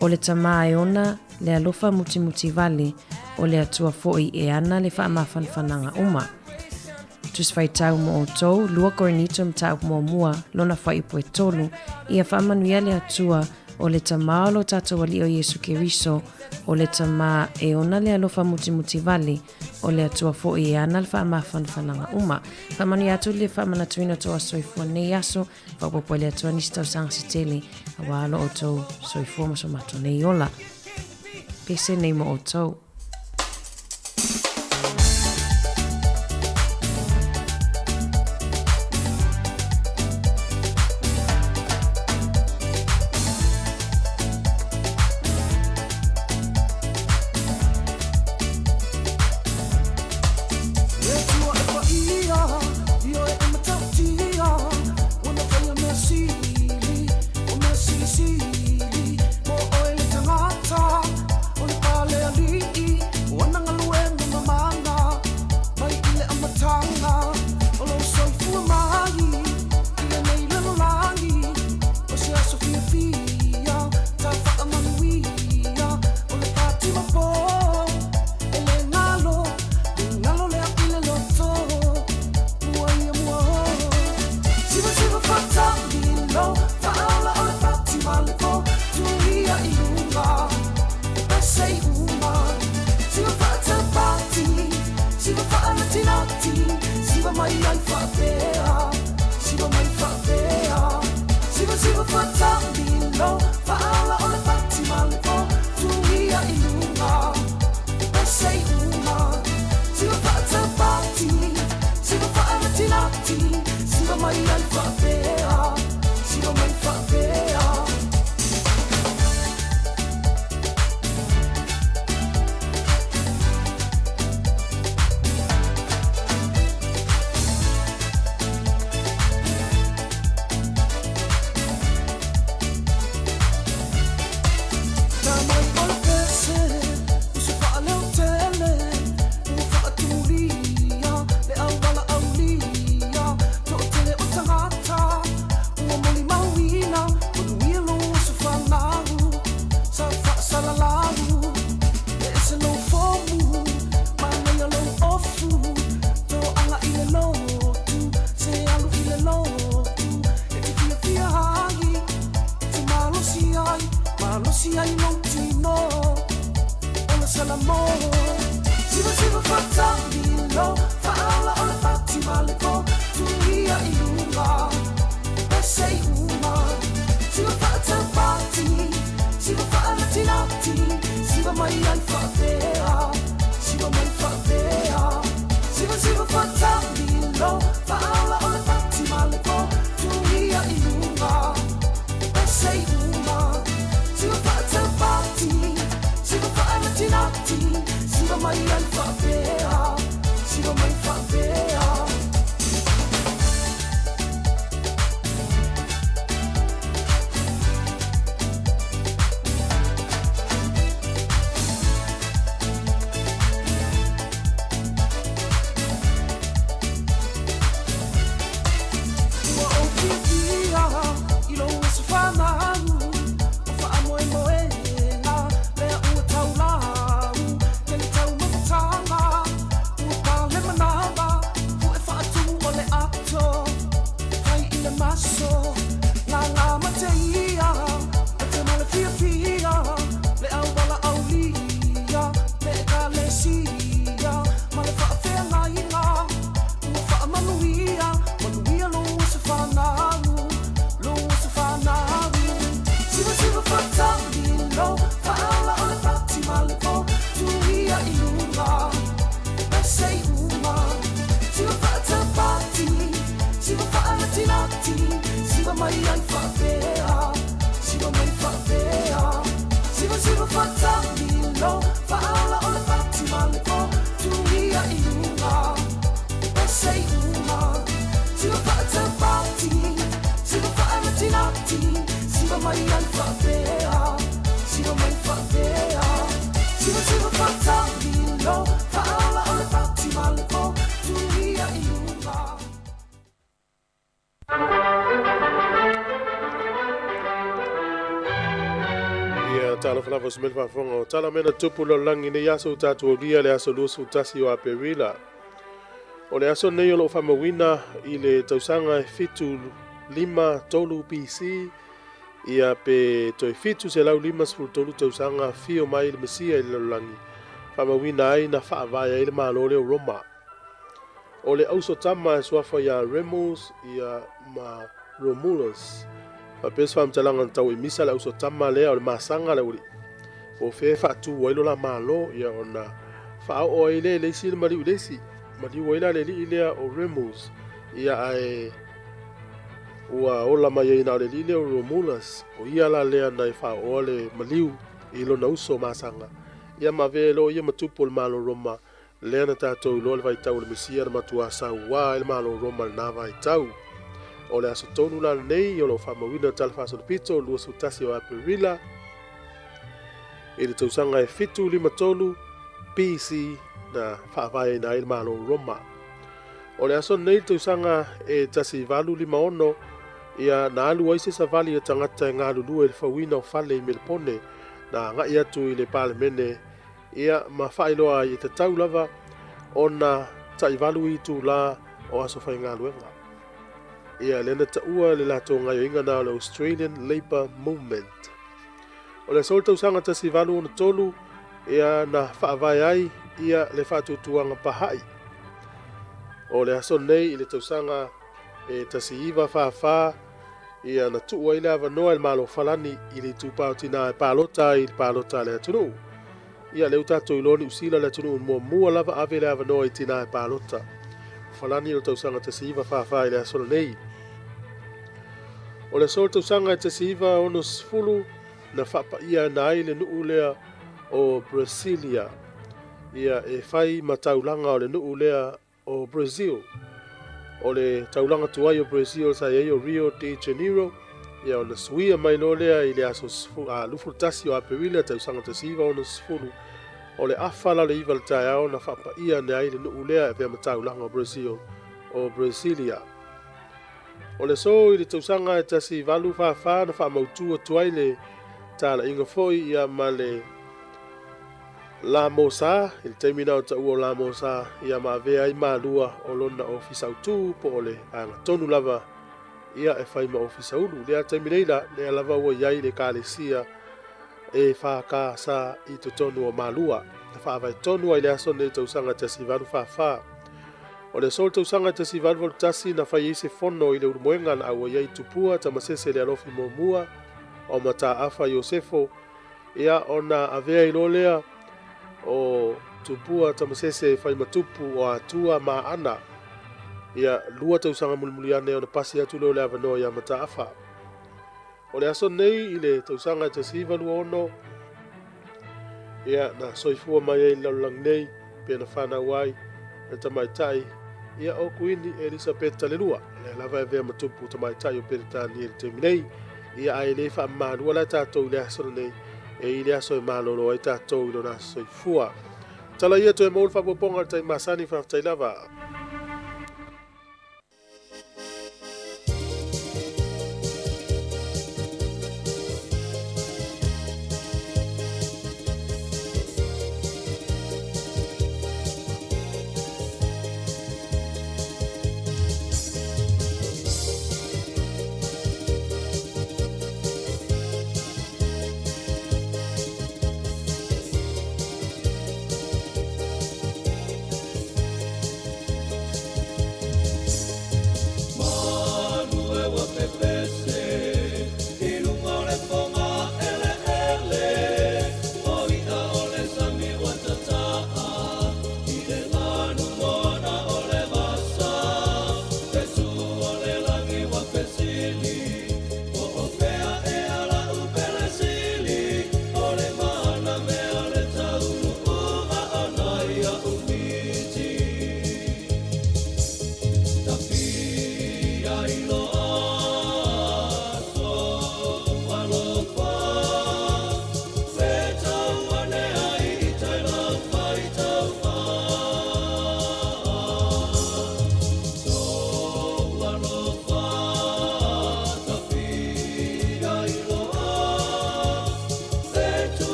Speaker 2: o le Tamā e ona le alofa mutimuti vale, o le Atua foi e ana le faamafanafanaga uma. Tusi Faitau mo outou, 2 Korinito mataupu muamua, lona fuaiupu e tolu, Ia faamanuia le Atua, o le Tamā o lo tatou Alii o Iesu Keriso, o le Tamā e ona le alofa mutimuti vale, o le Atua foi e ana le faamafanafanaga uma. Faamanuia atu le faamanatuina o tou aso soifua nei aso, faaopoopo ai le Atua nisi tausaga se tele, auā lo outou soifua ma so matou nei ola. Pese nei mo outou.
Speaker 1: faatamilo Faaola o le fati ma le po Tuia i luga Pese i uma Siva faataupati Siva faanatinati Siva mai ai faapea Siva mai faapea Siva siva faatamilo Faaola o le fati ma le po Tuia i luga Pese i uma Siva faataupati Siva faanatinati Siva mai ai faapea Siva mai faapea. Ua ou fiafia i lou aso fanau O faamoemoega lea ua taulau Tele taumafataga ua pale manava Pu'e faatumu o le ato fai i le maso Gagā mate ia mate ma le fiafia Le auala aulia le Ekalesia Ma le faafeagaiga ua faamanuia Manuia lou aso fanau lou aso fanau Siva siva faatamilo Faaola o le fati ma le po Tuia i luga Pese i uma Siva faataupati Siva faanatinati Siva mai ai faapea Siva mai faapea Siva siva faatamilo Faaola o le fati ma le po Tuia i luga Pese i uma Siva faataupati Siva faanatinati Siva mai ai faapea Siva mai faapea Siva siva faatamilo Faaola o le fati ma le po Tuia i luga.
Speaker 6: Ia, talofa lava se mea faafofoga o tala mea na tupu lalolagi i nei aso ua tatou aulia le aso 21 o Aperila. O le aso lenei o lo o faamauina i le tausaga e 753 BC, ia pe toe 753 tausaga afio mai le Mesia i le lalolagi, faamauina ai na faavae ai le Malo lea o Roma. O le auso tama e suafa ia Remus ia ma Romulus. Faapea se faamatalaga na tau i misa le auso tama lea o le masaga le aualii. Po o fea e faatu ai lo la malo ia ona faaoo ai lea i le isi le maliu i le isi. Maliu ai la le alii lea o Remus ia ae ua ola mai ai na o le alii lea o Romulus. O ia la lea na e faaooa le maliu i lona uso masaga. Ia ma avea ai loa ia ma tupu o le Malo Roma Lea na tatou iloa le vaitau o le Mesia na matuā sauā ai le Malo o Roma i lena vaitau. O le aso tonu la lenei o lo o faamauina le Tala Faasolopito 21 o Aperila i le tausaga e 753 BC na faavaeina ai le Malo o Roma. O le aso lenei i le tausaga e 1856 ia na alu ai se savali a tagata e galulue i le fauina o fale i Melepone na agai atu i le Palemene Ia, ma faailoa ai e tatau lava ona taivalu itulā o aso faigaluega. Ia, lea na taua le latou gaioiga na o le Australian Labour Movement. O le aso tausaga 1863, ia, na faavae ai ia le faatuatuaga Baha'i. O le aso lenei i le tausaga e 1944, ia, na tuu ai le avanoa i le Malo o Falani i le itupa o tinā e palota ai i le palota a le atunuu. Ia, lea ua tatou iloa Niu Sila le atunuu muamua lava ave le avanoa i tinā e palota. O Falani o le tausaga 1944 i le aso lenei. O le aso o le tausaga e 1960 na faapaia ai le nuu lea o Brasilia. Ia, e fai ma taulaga o le nuu lea o Brazil. O le taulaga tuai o Brazil sa i ai o Rio de Janeiro, ia ona suia mai loa lea i le aso 21 o Aperila tausaga 1960, o le afa la o le 9 i le taeao na faapaia ane ai le nuu lea e avea ma taulaga o Brazil, o Brasilia. O le aso i le tausaga e 1844 na faamautu atu ai le talaiga foi ia ma le La Mosa, i le taimi na o taua o La Mosa ia ma avea ai Malua o lona ofisa autu po o le vaega tonu lava ia e fai ma ofisa ulu. I lea taimi nei la, lea lava ua i ai le ekalesia e FKS i totonu o Malua. Na faavae tonu ai le aso nei tausaga 1844. O le aso le tausaga 1881 na fai ai se fono i le Ulumoega na auai ai Tupua Tamasese le Alofi muamua o Mataafa Iosefo, ia ona avea ai loa lea o Tupua Tamasese e fai ma tupu o Atua ma Aana. Ia, lua tausaga mulimuli ane ona pasi atu lea o le avanoa ia Mataafa. O le aso nei i le tausaga 1926, ia, na soifua mai ai i le lalolagi nei, pe na fanau ai le tamaitai, ia, o Kuini Elisapeta le Lua, lea lava e avea ma tupu tamaitai o Peretania i le taimi nei. Ia, ae le faamamaluina la tatou i le aso lenei, e i le aso e malolo ai tatou i lona aso soifua. Tala ia toe maua le faaopoopoga o le taimi masani, faafetai lava.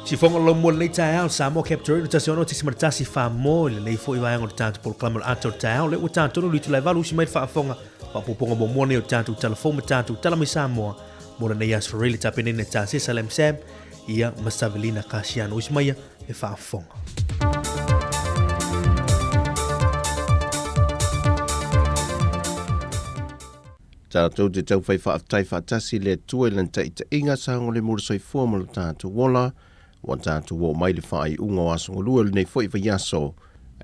Speaker 5: Sifoga o laumua lenei taeao, Samoa Capital Radio 16.1 Whamo i lenei foi vaega o le tatou polokalame o le ata o le taeao. Lea ua tatou le itula e valu usi mai le faafofoga faaopoopoga muamua nei o le tatou tala fou ma tatou tala mai Samoa mo lenei aso Farele tapenena e Tasesa Lam Sam ia ma Savelina Kasiano. Usi mai le faafofoga.
Speaker 7: Tatou te taufai faafetai faatasi i le Atua i Lana taitaiga, saogalemu le soifua ma lo tatou ola, ua tatou oo mai i le faaiuga o aso galue o lenei foi vaiaso,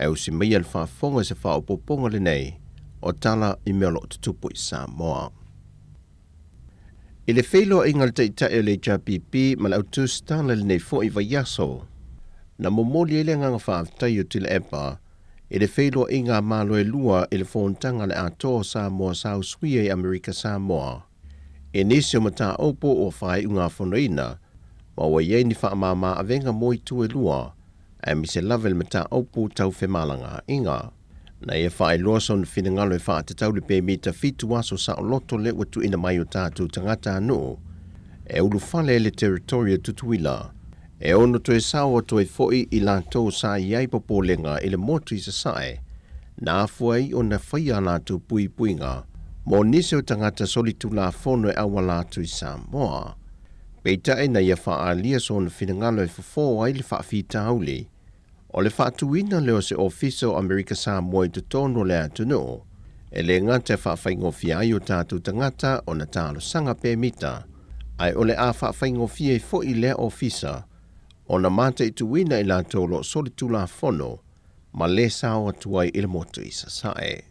Speaker 7: ae usi maia le faafofoga i se faaopoopoga lenei o tala i mea o lo o tutupu i Samoa. I le feiloaiga a le Taitai o le HRPP ma le au tusitala i lenei foi vaiaso, na momoli ai le agaga faafetai o Tuilaepa i le feiloaiga a Malo e lua i le Fonotaga a le Atoa o Samoa sa usuia i Amerika Samoa. I nisi o mataupu ua faaiugafonoina ma ua i ai ni faamama avega mo itu e lua, aemaise lava i le mataupu tau femalagaaiga. Na ia faailoa sona finagalo e faatatau le pemita fitu aso saoloto lea ua tuuina mai o tatou tagatanuu e ulufale ai le Territory o Tutuila, e ono toe sao atu ai foi i latou sa i ai popolega i le motu i Sasae, na afua ai ona faia a latou puipuiga mo nisi o tagata solitulafono e auala atu i Samoa. Peitai na ia faaalia sona finagalo e fofo ai le faafitauli o le faatuina lea o se Ofisa o Amerika Samoa i totonu o le atunuu, e le gata e faafaigofie ai o tatou tagata ona talosaga pemita, ae o le a faafaigofie ai foi lea ofisa ona mataituina i latou o lo o solitulafono ma le sao atu ai i le motu i Sasae.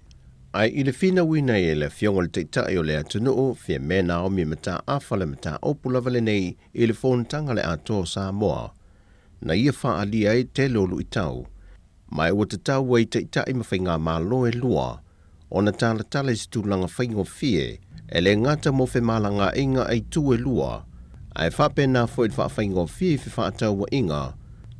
Speaker 7: Ae i le finauina ai e le Afioga i le Taitai o le atunuu, Fiamē Naomi Mataafa le mataupu lava lenei i le fonotaga a le Atoa o Samoa, na ia faaalia ai tele o luitau, ma ua tatau ai i Taitai ma Faigamalo e lua ona talatala i se tulaga faigofie e le gata mo femalagaaiga a itu e lua, ae faapena foi le faafaigofie i fefaatauaiga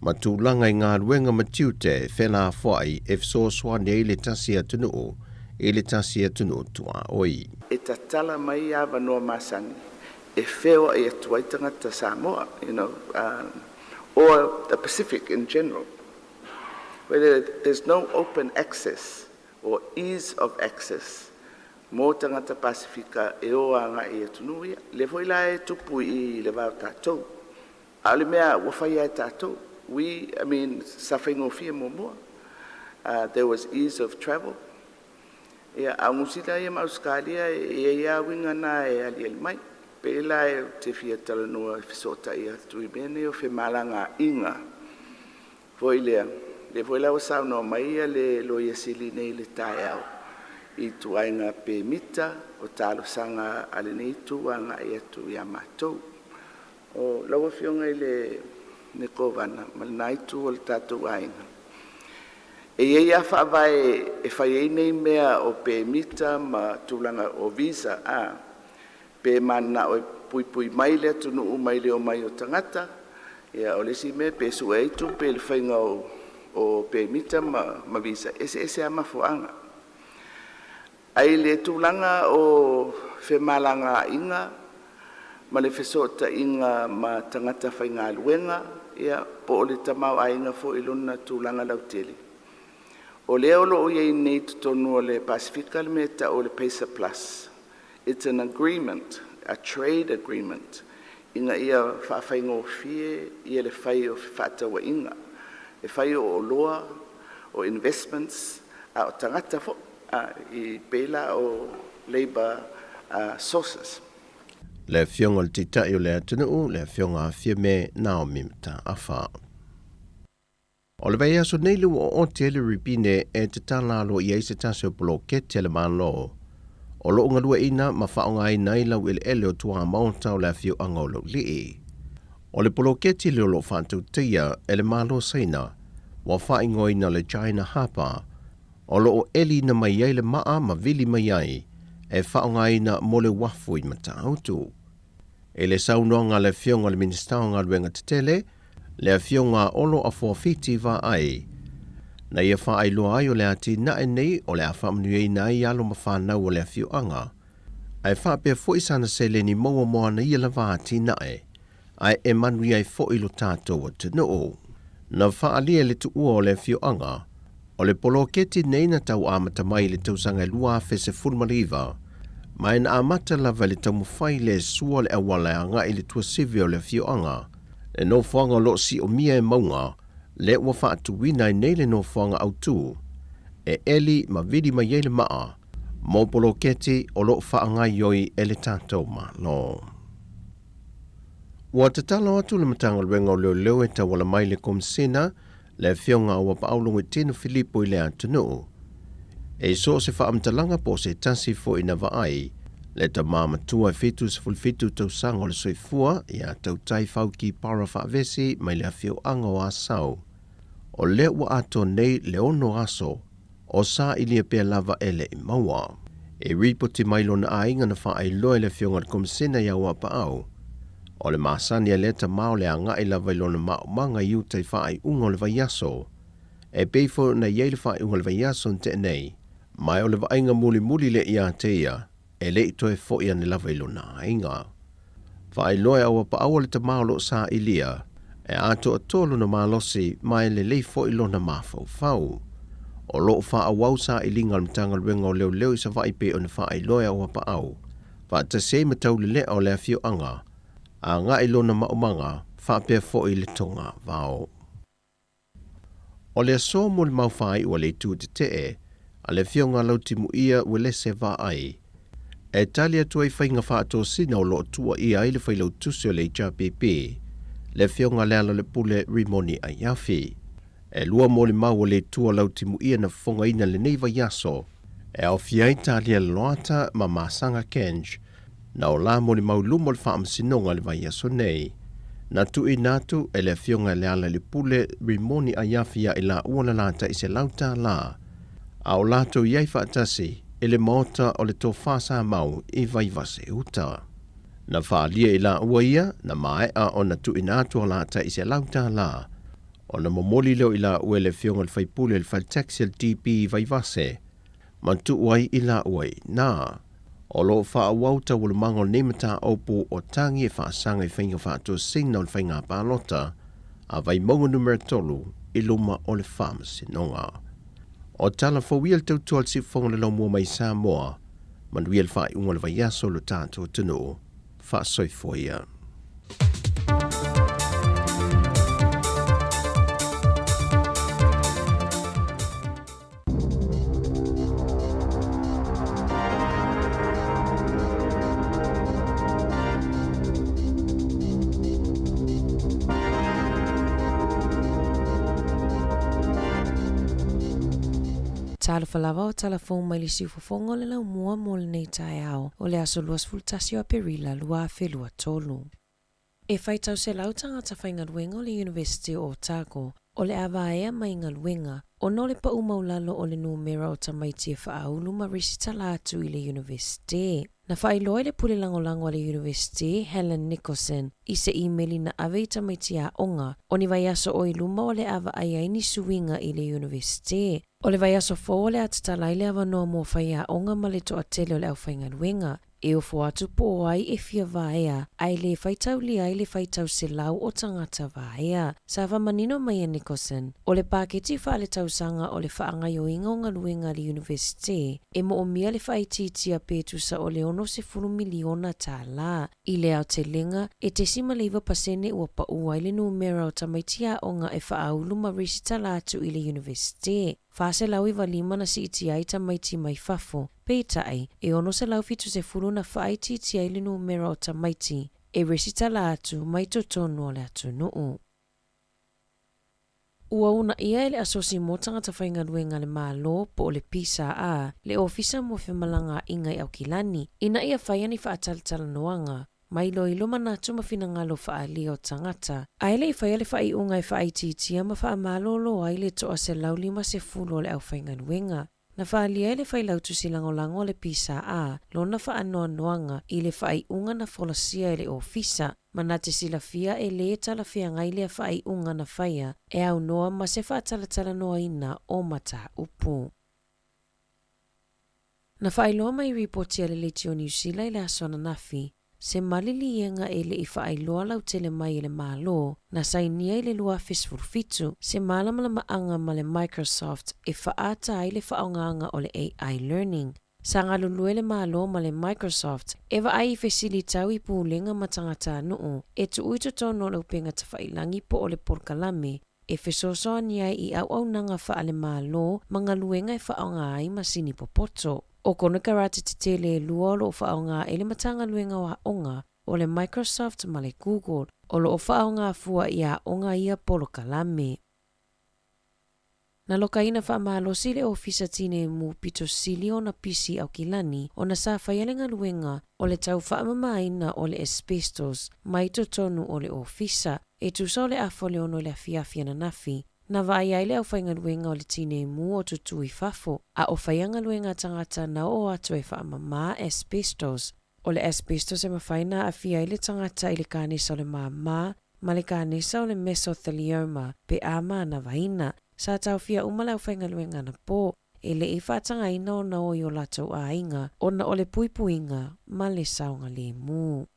Speaker 7: ma tulaga i galuega ma tiute felafoai e fesoasoani ai le tasi atunuu i le tasi atunuu tuaoi.
Speaker 8: E tatala mai avanoa masani e feoai atu ai tagata Samoa, or the Pacific in general. Whether there's no open access or ease of access mo tagata Pasifika e o agai i atunuu ia. Lea foi la e tupu i le va o tatou. A o le mea ua faia e tatou. We, I mean, sa faigofie muamua. There was ease of travel. Ia, a o Niu Sila ia ma Ausetalia e i ai lava uiga na e aliali mai. Pei la ou te fia talanoa e fesootai atu i mea nei o femalagaaiga foi lea, lea foi la ua saunoa mai ia le Loia Sili nei i le taeao i ituaiga pemita o talosaga a lenei itu agai atu ia matou. O lau Afioga i le Kovana ma lena itu o le tatou aiga, e i ai lava faavae e fai ai nei mea o pemita ma tulaga o visa, pe mananao e puipui mai le atunuu mai le omai o tagata. Ia, o le isi mea pe sue ai tupe i le faiga o pemita ma visa, e eseese lava mafuaaga. Ae i le tulaga o femalagaaiga ma le fesootaiga ma tagata faigaluega, ia po o le tamaoaiga foi i lona tulaga lautele, o lea o lo o i ai nei i totonu o le Pasefika le mea e tau o le PACER Plus. It's an agreement, a trade agreement, ina ia faafaigofie ia le fai o fefaatauaiga, e fai o oloa, o investments, a o tagata foi, i pei la o labour sources.
Speaker 7: Le Afioga i le Taitai o le atunuu, le Afioga a Fiamē Naomi Mataafa. O le vaiaso nei le ua ooti ai le ripine e tatala aloaia ai se tasi o poloketi a le Malo o lo o galueaiina ma faaaogaina ai laueleele o tuamaota o le afioaga o Laulii. O le poloketi lea o lo o faatautaia e le Malo o Saina ua faaigoaina le China Harbour o lo o eliina mai ai le maa ma vili mai ai e faaaogaina mo le uafu i Matautu. I le saunoaga a le Afioga i le Minisita o Galuega Tetele, le Afioga a Olo Afuafiti Vaai, na ia faailoa ai o le atinae nei o le a faamanuiaina ai alo ma fanau o le afioaga, ae faapea foi sana seleni maua mo ana ia lava atinae, ae e manuia ai foi lo tatou atunuu. Na faaalia le tuua o le afioaga, o le poloketi nei na tau amata mai i le tausaga e 2019, ma e na amata lava i le taumafai le sua le auala e agai i le tuasivi o le afioaga, le nofoaga o lo o siomia e mauga, lea ua faatuina ai nei le nofoaga autu e eli ma vili mai ai le maa mo poloketi o lo o faagaoioi e le tatou Malo. Ua tatalo atu le Matagaluega o Leoleo e tauala mai le Komisena, le Afioga a Uapaau Logoitino Filipo i le atunuu. E so o se faamatalaga po o se tasi foi na vaai le tama matua e 77 tausaga o le soifua ia Tautai Fauki Para Faavesi mai le afioaga o Asau, o lea ua atoa nei le ono aso o sailia pea lava e le i maua. E ripoti mai lona aiga na faailoa e le Afioga i le Komisena ia Uapaau, o le masani a lea tama o le agai lava i lona maomaga i uta i faaiuga o le vaiaso. E pei foi ona i ai le faaiuga o le vaiaso na tea nei, ma o le vaaiga mulimuli lea ia te ia, e le i toe foi ane lava i lona aiga. Faailoa e Auapaau o le tama o lo o sailia, e atoatoa lona malosi ma e lelei foi lona mafaufau. O lo o faaauau sailiga a le Matagaluega o Leoleo i Savaii pei ona faailoa e Auapaau, faatasi ai ma taulelea o le afioaga, agai lona maumaga faapea foi le togavao. O le aso mo le mau faaiu a le itu tetee a le Afioga a Lautimuia Uelese Vaai, e tali atu ai faiga faatosina o lo o tuuaia ai le Failautusi o le HRPP, le Afioga a Lealailepule Rimoni Aiafi. E lua molimau a le itu a Lautimuia na fofogaina lenei vaiaso. E aofia ai Talia Loata ma Masaga Kenj, na o la molimau luma o le Faamasinoga i le vaiaso nei. Na tuuina atu e le Afioga i Lealailepule Rimoni Aiafi ia i laua le la tai $100, a o latou i ai faatasi i le Maota o le Tofa Samau i Vaivase Uta. Na faaalia i laua ia, na maea ona tuuina atu a la tai $100, ona momoli lea o i laua e le Afioga i le Faipule i le Fale Taxi a le DB i Vaivase, ma tuu ai i laua i ina. O lo o faaauau taualumaga o lenei mataupu o tagi e faasaga i faiga faatosina o le faiga palota a Vaimauga Numera 3 i luma o le Faamasinoga. O tala fou ia le tautua a le Siufofoga o le Laumua mai Samoa, manuia le faaiuga o le vaiaso o lo tatou atunuu. Faasoifua ia.
Speaker 2: Talofa lava o tala fou mai le siufofoga o le laumua mo lenei taeao o le aso 21 o Aperila 2023. E faitau selau tagata faigaluega o le Yunivesiti o Otago o le a vaea mai galuega ona o le pau maulalo o le numera o tamaiti e faaulu ma resitala atu i le Yunivesiti. Na faailoa e le pule lagolago a le Yunivesiti, Helen Nicholson, i se imeli na ave i tamaiti aoga o ni vaiaso o i luma o le a vaai ai ni suiga i le Yunivesiti. O le vaiaso fou o le a tatala ai le avanoa mo faiaoga ma le toatele o le aufaigaluega e ofo atu po o ai e fia vaea ae le faitaulia ai le faitau selau o tagata vaea. Sa faamanino mai e Nicholson, o le paketi faaletausaga o le faagaoioiga o galuega a le Yunivesite e moomia le faaitiitia pe tusa o le $60 miliona tālā. I le aotelega, e 0.9% ua paū ai le numera o tamaiti aoga e faaulu ma resitala atu i le Yunivesite. 495 na siitia ai tamaiti mai fafo, peitai, e 670 na faaitiitia ai le numera o tamaiti e resitala atu mai totonu o le atunuu. Ua uunaia e le Asosi mo Tagata Faigaluega a le Malo po o le PSA le Ofisa mo Femalagaaiga i Aukilani ina ia faia ni faatalatalanoaga ma iloilo manatu ma finagalo faaalia o tagata ae le i faia le faaiuga e faaitiitia ma faamalolo ai le 150 o le aufaigaluega. Na faaalia e le Failautusi Lagolago a le PSA lona faanoanoaga i le faaiuga na folasia e le Ofisa, ma na te silafia e lē talafeagai lea faaiuga na faia e aunoa ma se faatalatalanoaina o mataupu. Na faailoa mai ripoti a le Leitio o Niu Sila i le aso ananafi, se maliliega e le i faailoa lautele mai e le Malo na sainia i le 2017, se malamalamaaga ma le Microsoft e faaata ai le faaaogāga o le AI Learning. Sa galulue le Malo ma le Microsoft e vaai i fesili tau i pulega ma tagatanuu e tuu i totonu o le upega tafailagi po o le polokalame e fesoasoani ai i auaunaga faale-Malo ma galuega e faaaoga ai masini popoto. O konekarate tetele e lua o lo o faaaoga e le Matagaluega o Aoga, o le Microsoft ma le Google, o lo o faaaoga fua i aoga ia polokalame. Na lokaina faamalosi le Ofisa Tineimu pito sili ona pisi Aukilani ona sa faia le galuega o le tau faamamaina o le asbestos mai totonu o le ofisa e tusa o le afa o le ono i le afiafi ananafi. Na vaai ai le aufaigaluega o le tineimu o tutū i fafo a o faia galuega a tagata na oo atu e faamamā asbestos. O le asbestos e mafai na aafia ai le tagata i le kanesa o le māmā ma le kanesa o le mesothelioma pe a manavaina. Sa taofia uma le aufaigaluega anapo e le i faatagaina ona o i o latou aiga ona o le puipuiga ma le saogalemu.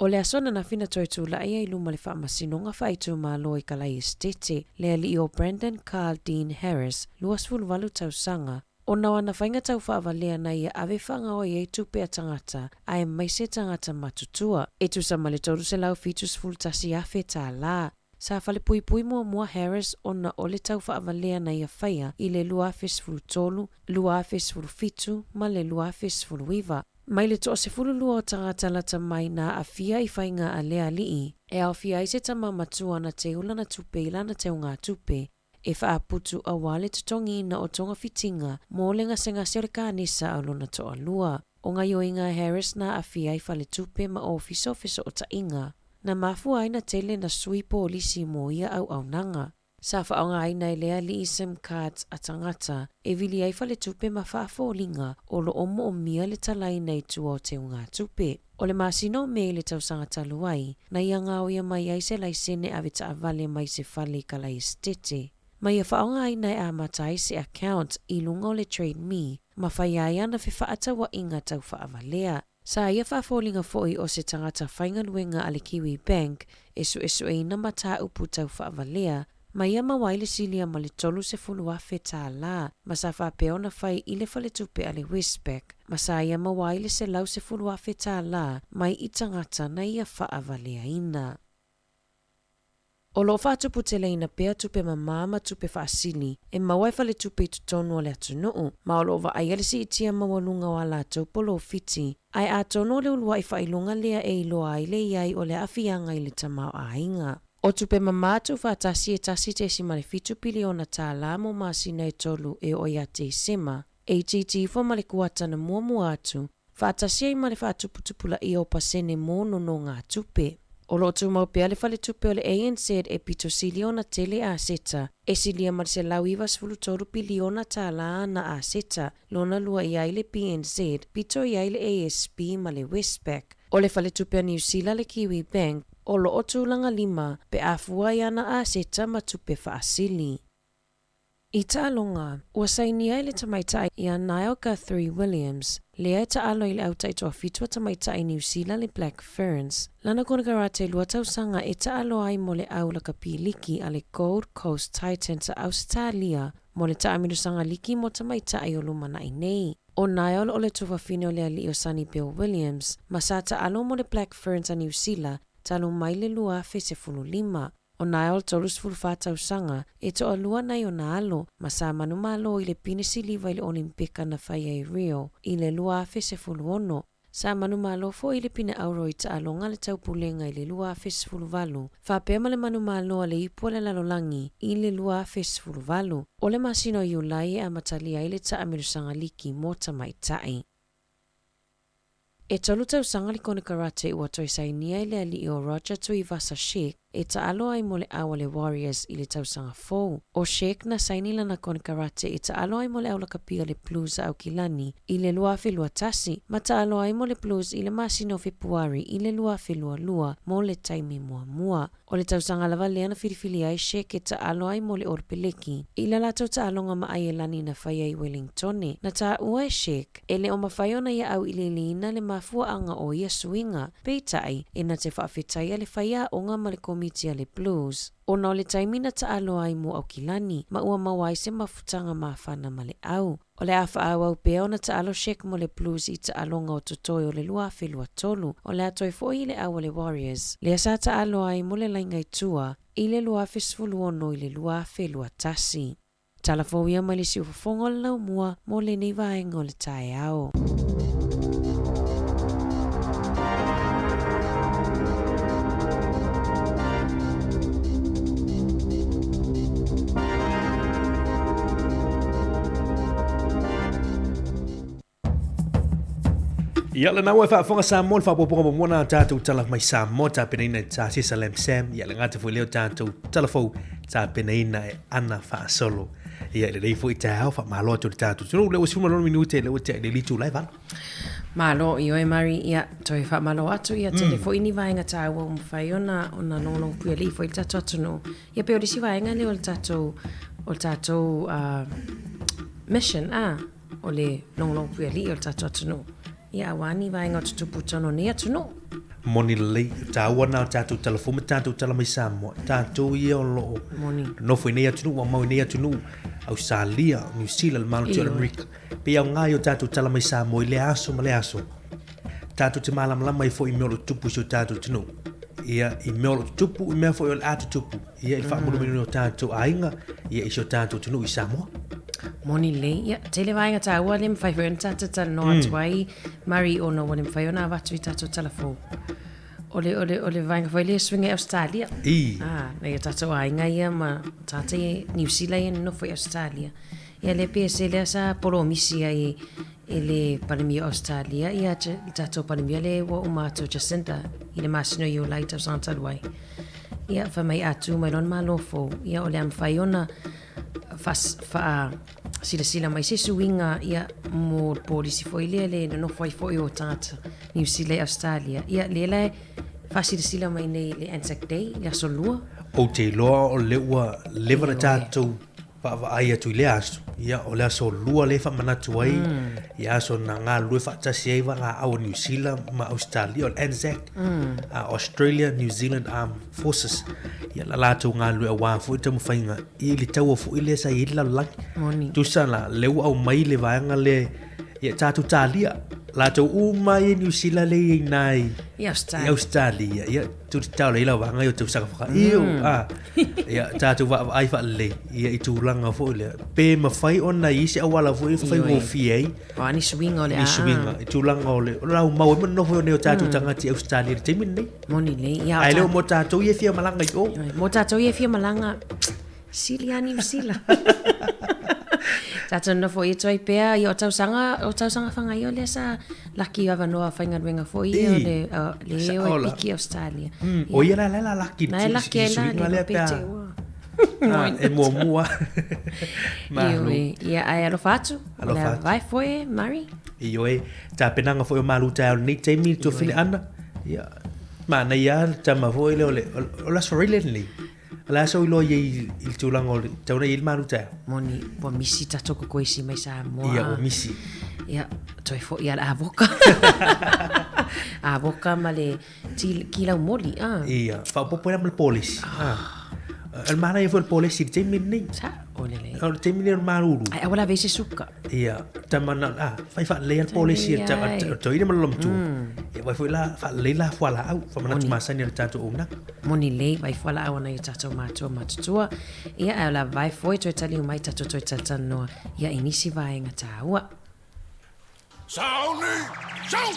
Speaker 2: O le aso ananafi na toe tulai ai i luma o le Faamasinoga Faaitumalo i Kalai Esitete le alii o Brandon Carl Dean Harris, 28 tausaga, ona o ana faiga taufaavalea na ia ave faagaoioi ai tupe a tagata aemaise tagata matutua e tusa ma le $371,000 tālā. Sa falepuipui muamua Harris ona o le taufaavalea na ia faia i le 2013, 2017 ma le 2019. Mai le 12 o tagata lata mai na aafia i faiga a lea alii, e aofia ai se tama matua na teu lana tupe i lana teugatupe. e faaputu auā le totogiina o togafitiga mo le gasegase o le kanesa o lona toalua. O gaioiga a Harris na aafia ai faletupe ma ofisa o fesootaiga, na mafua ai na tele na sui polisi mo ia auaunaga. Sa faaaogaina e le alii sim cards a tagata e vili ai faletupe ma faafoliga o lo o moomia le talaina i tua o teugatupe. O le masina o Me i le tausaga talu ai, na ia gaoia mai ai se laisene ave taavale mai se fale i Kalaesetete, ma ia faaaogaina e amata ai se account i luga o le Trade Me ma fai ai ana fefaatauaiga tau faavalea. Sa ia faafoliga foi o se tagata faigaluega a le Kiwi Bank e suesueina mataupu tau faavalea, ma ia maua ai le silia ma le $30,000 tālā, ma sa faapea ona fai i le faletupe a le Westpac, ma sa ia maua ai le $110,000 tālā mai i tagata na ia faavaleaina. O lo o faatuputeleina pea tupe mamā ma tupe faasili e maua e faletupe i totonu o le atunuu, ma o lo o vaaia le siitia maualuga o a latou polofiti, ae atonu o le uluai faailoga lea e iloa ai le i ai o le aafiaga i le tamaoaiga. O tupe mamā tuufaatasi e 1.7 piliona tālā mo masina e tolu e oo ia Tesema, e itiiti ifo ma le kuata na muamua atu, faatasi ai ma le faatuputupulaia o pasene mo nonogatupe. O lo o tumau pea le faletupe o le ANZ e pito sili ona tele aseta, e silia ma le $193 piliona tālā ana aseta, lona lua i ai le BNZ, pito i ai le ASB ma le Westpac. O le faletupe a Niu Sila le Kiwi Bank, o lo o tulaga lima pe a fua i ana aseta ma tupe faasili. I taaloga, ua sainia e le tamaitai ia Niall Guthrie Williams, lea e taalo i le au taitoafitu a tamaitai Niu Sila le Black Ferns, lana konekarate lua tausaga e taalo ai mo le au lakapi liki a le Gold Coast Titans a Ausetalia mo le taamilosaga liki mo tamaitai o lumanai nei. O Niall o le tuafafine o le alii o Sonny Bill Williams, ma sa taalo mo le Black Ferns a Niu Sila talu mai le 2015. O Niall 34 tausaga, e toalua nai ona alo, ma sa manumalo i le pine siliva i le Olimpika na fai ai Rio i le 2016. Sa manumalo foi i le pine auro i taaloga le taupulega i le 2018, faapea ma le manumalo a le ipu o le lalolagi i le 2018. O le masina o Iulai e amatalia ai le taamilosaga liki mo tamaitai. E tolu tausaga le konekarate ua toe sainia e le alii o Roger Tuivasa-Sheck e taalo ai mo le au a le Warriors i le tausaga fou. O Sheck na saini lana konekarate e taalo ai mo le au lakapi o le Blues a Aukilani i le 2021 ma taalo ai mo le Blues i le masina o Fepuari i le 2022 mo le taimi muamua. O le tausaga lava lea na filifili ai Sheck e taalo ai mo le Olopeleki i la latou taaloga ma Aielani na fai ai i Wellingtone. Na taua e Sheck, e le o mafai ona ia auiliiliina le mafuaaga o ia suiga, peitai, e na te faafetaia le faiaoga ma le komiti a le Blues, ona o le taimi na taalo ai mo Aukilani, ma ua maua ai se mafutaga mafana ma le au. O le a faaauau pea ona taalo Sheck mo le Blues i taaloga o totoe o le 2023, o le a toe foi i le au a le Warriors, lea sa taalo ai mo le laina i tua i le 2016 i le 2021. Tala fou ia mai le siufofoga o le laumua mo lenei vaega o le taeao.
Speaker 5: Ia lena ua e faafofoga Samoa le faaopoopoga muamua na tatou tala mai Samoa tapenaina e Tasisa Lam Sam ia le gata foi lea o tatou tala fou tapenaina e Ana Faasolo. Ia i lenei foi taeao faamalo atu i le tatou atunuu lea ua 15 minute lea ua tea i le itula e 8.
Speaker 2: Malo ioe Mari, ia toe faamalo atu ia tele foi ni vaega taua ua mafai ona ona logologo puialii foi le tatou atunuu. Ia pei o le isi vaega lea o le tatou o le tatou mission a o le logologo puialii o le tatou atunuu. Ia aua ni vaega o tutupu i totonu o nei atunuu.
Speaker 5: Moni lelei, o taua na o tatou tala fou ma tatou tala mai Samoa. Tatou ia o lo o nofo i nei atunuu, ua mau i nei atunuu, Ausalia, Niu Sila, le Malo o Amerika. Pei aoga ia o tatou tala mai Samoa i lea aso ma lea aso. Tatou te malamalama ai foi i mea o lo o tutupu i si o tatou atunuu. Ia, i mea o lo o tutupu, i mea foi o le a tutupu. Ia, i le faamalumaluina o tatou aiga, ia, i si o tatou atunuu i Samoa.
Speaker 2: Moni lelei. Ia, tele vaega taua lea e mafai foi ona tatou talanoa atu ai, Mari, ona ua le mafai ona avatu i tatou tala fou. O le, o le, o le vaega foi lea e suiga i Ausetalia.
Speaker 5: I.
Speaker 2: Ah, nai o tātou aiga ia ma tātou i Niu Sila ia nonofo i Ausetalia. Ia lea pei se lea sa polomisi ai e le Palemia o Ausetalia ia le tātou Palemia lea ua uma atu o Jacinda i le masina o Iulai tausaga talu ai. Ia, fai mai a tu mai loa le Malo fou, ia o le a mafai ona faa, silasila mai se suiga ia mo le polisi foi lea le nonofo ai foi o tagata Niu Sila i Australia. Ia lea la e faasilasila mai nei le Anzac Day le aso lua.
Speaker 5: Ou te iloa o lea ua leva na tatou vaavaai atu i lea aso. Ia o le aso lua lea e faamanatu ai ia aso na galulue faatasi ai vagaau a Niu Sila ma Australia o le Anzac Australia New Zealand Armed Forces. Ia la latou galulue aua foi le taumafaiga i le taua foi lea sa i ai le lalolagi.
Speaker 2: Moni.
Speaker 5: Tusa la lea ua aumai le vaega lea ia tatou talia latou uma ia i Niu Sila lea i ina i
Speaker 2: I Australia.
Speaker 5: I Australia. Ia tu te tau lei lau vaega ia o tausaga whakaiu. Ah, ia tatou vaavaai faalelei ia i tulaga foi lea. Pe mafai ona i se auala foi e faigofie ai.
Speaker 2: O a ni suiga o le
Speaker 5: Ni suiga i tulaga o le o lau mau ai ma nonofo nei o tatou tagata i Australia i le taimi lenei.
Speaker 2: Moni lelei. Ia, o
Speaker 5: Ae le o mo tatou ia e fia malaga i o.
Speaker 2: Ioe, mo tatou ia e fia malaga, sili lava Niu Sila. Tatou nonofo ia tuai pea, ia o tausaga, o tausaga whangaia o lea sa laki avanoa whaingaluenga foi ia o le, le o e piki Australia.
Speaker 5: O ia la la la laki.
Speaker 2: Na e laki ai la, le pe te ua.
Speaker 5: E muamua. Malo.
Speaker 2: Ioe, ia ae alofa atu.
Speaker 5: Alofa atu.
Speaker 2: Vai foi e, Murray.
Speaker 5: Ioe, tapenaga foi o malu taeao i lenei taimi le tuafine ana. Ia, manaia lava le tama foi lea o le, o le Aso Faraile lenei. O le a sou iloa i ai i le tulaga o le, tau na i ai le malu taeao.
Speaker 2: Moni, ua misi tatou kokoesi mai Samoa.
Speaker 5: Ia, ua misi.
Speaker 2: Ia, toe foi lava le avoka. Avoka ma le kilau moli, ah.
Speaker 5: Ia, faaopoopo ai la ma le polesi. Ah. O le manaia foi o le polesi i le taimi lenei.
Speaker 2: Sa, o lelei.
Speaker 5: O le taimi lenei o le malulu.
Speaker 2: Ai, aua la vei se suka.
Speaker 5: Ia, tama na, ah, fai faalelei lava le polesi e le toeaina ma le lolomatua. Ia, vaai foi la, faalelei la fualaau, faamanatu masani a le tatou auaunaga.
Speaker 2: Moni lelei, vaai fualaau a nai o tatou matua matutua. Ia, ae o le a vae foi toe taliu mai tatou toe talatalanoa ia i nisi vaega taua.
Speaker 9: Sauni! Sau!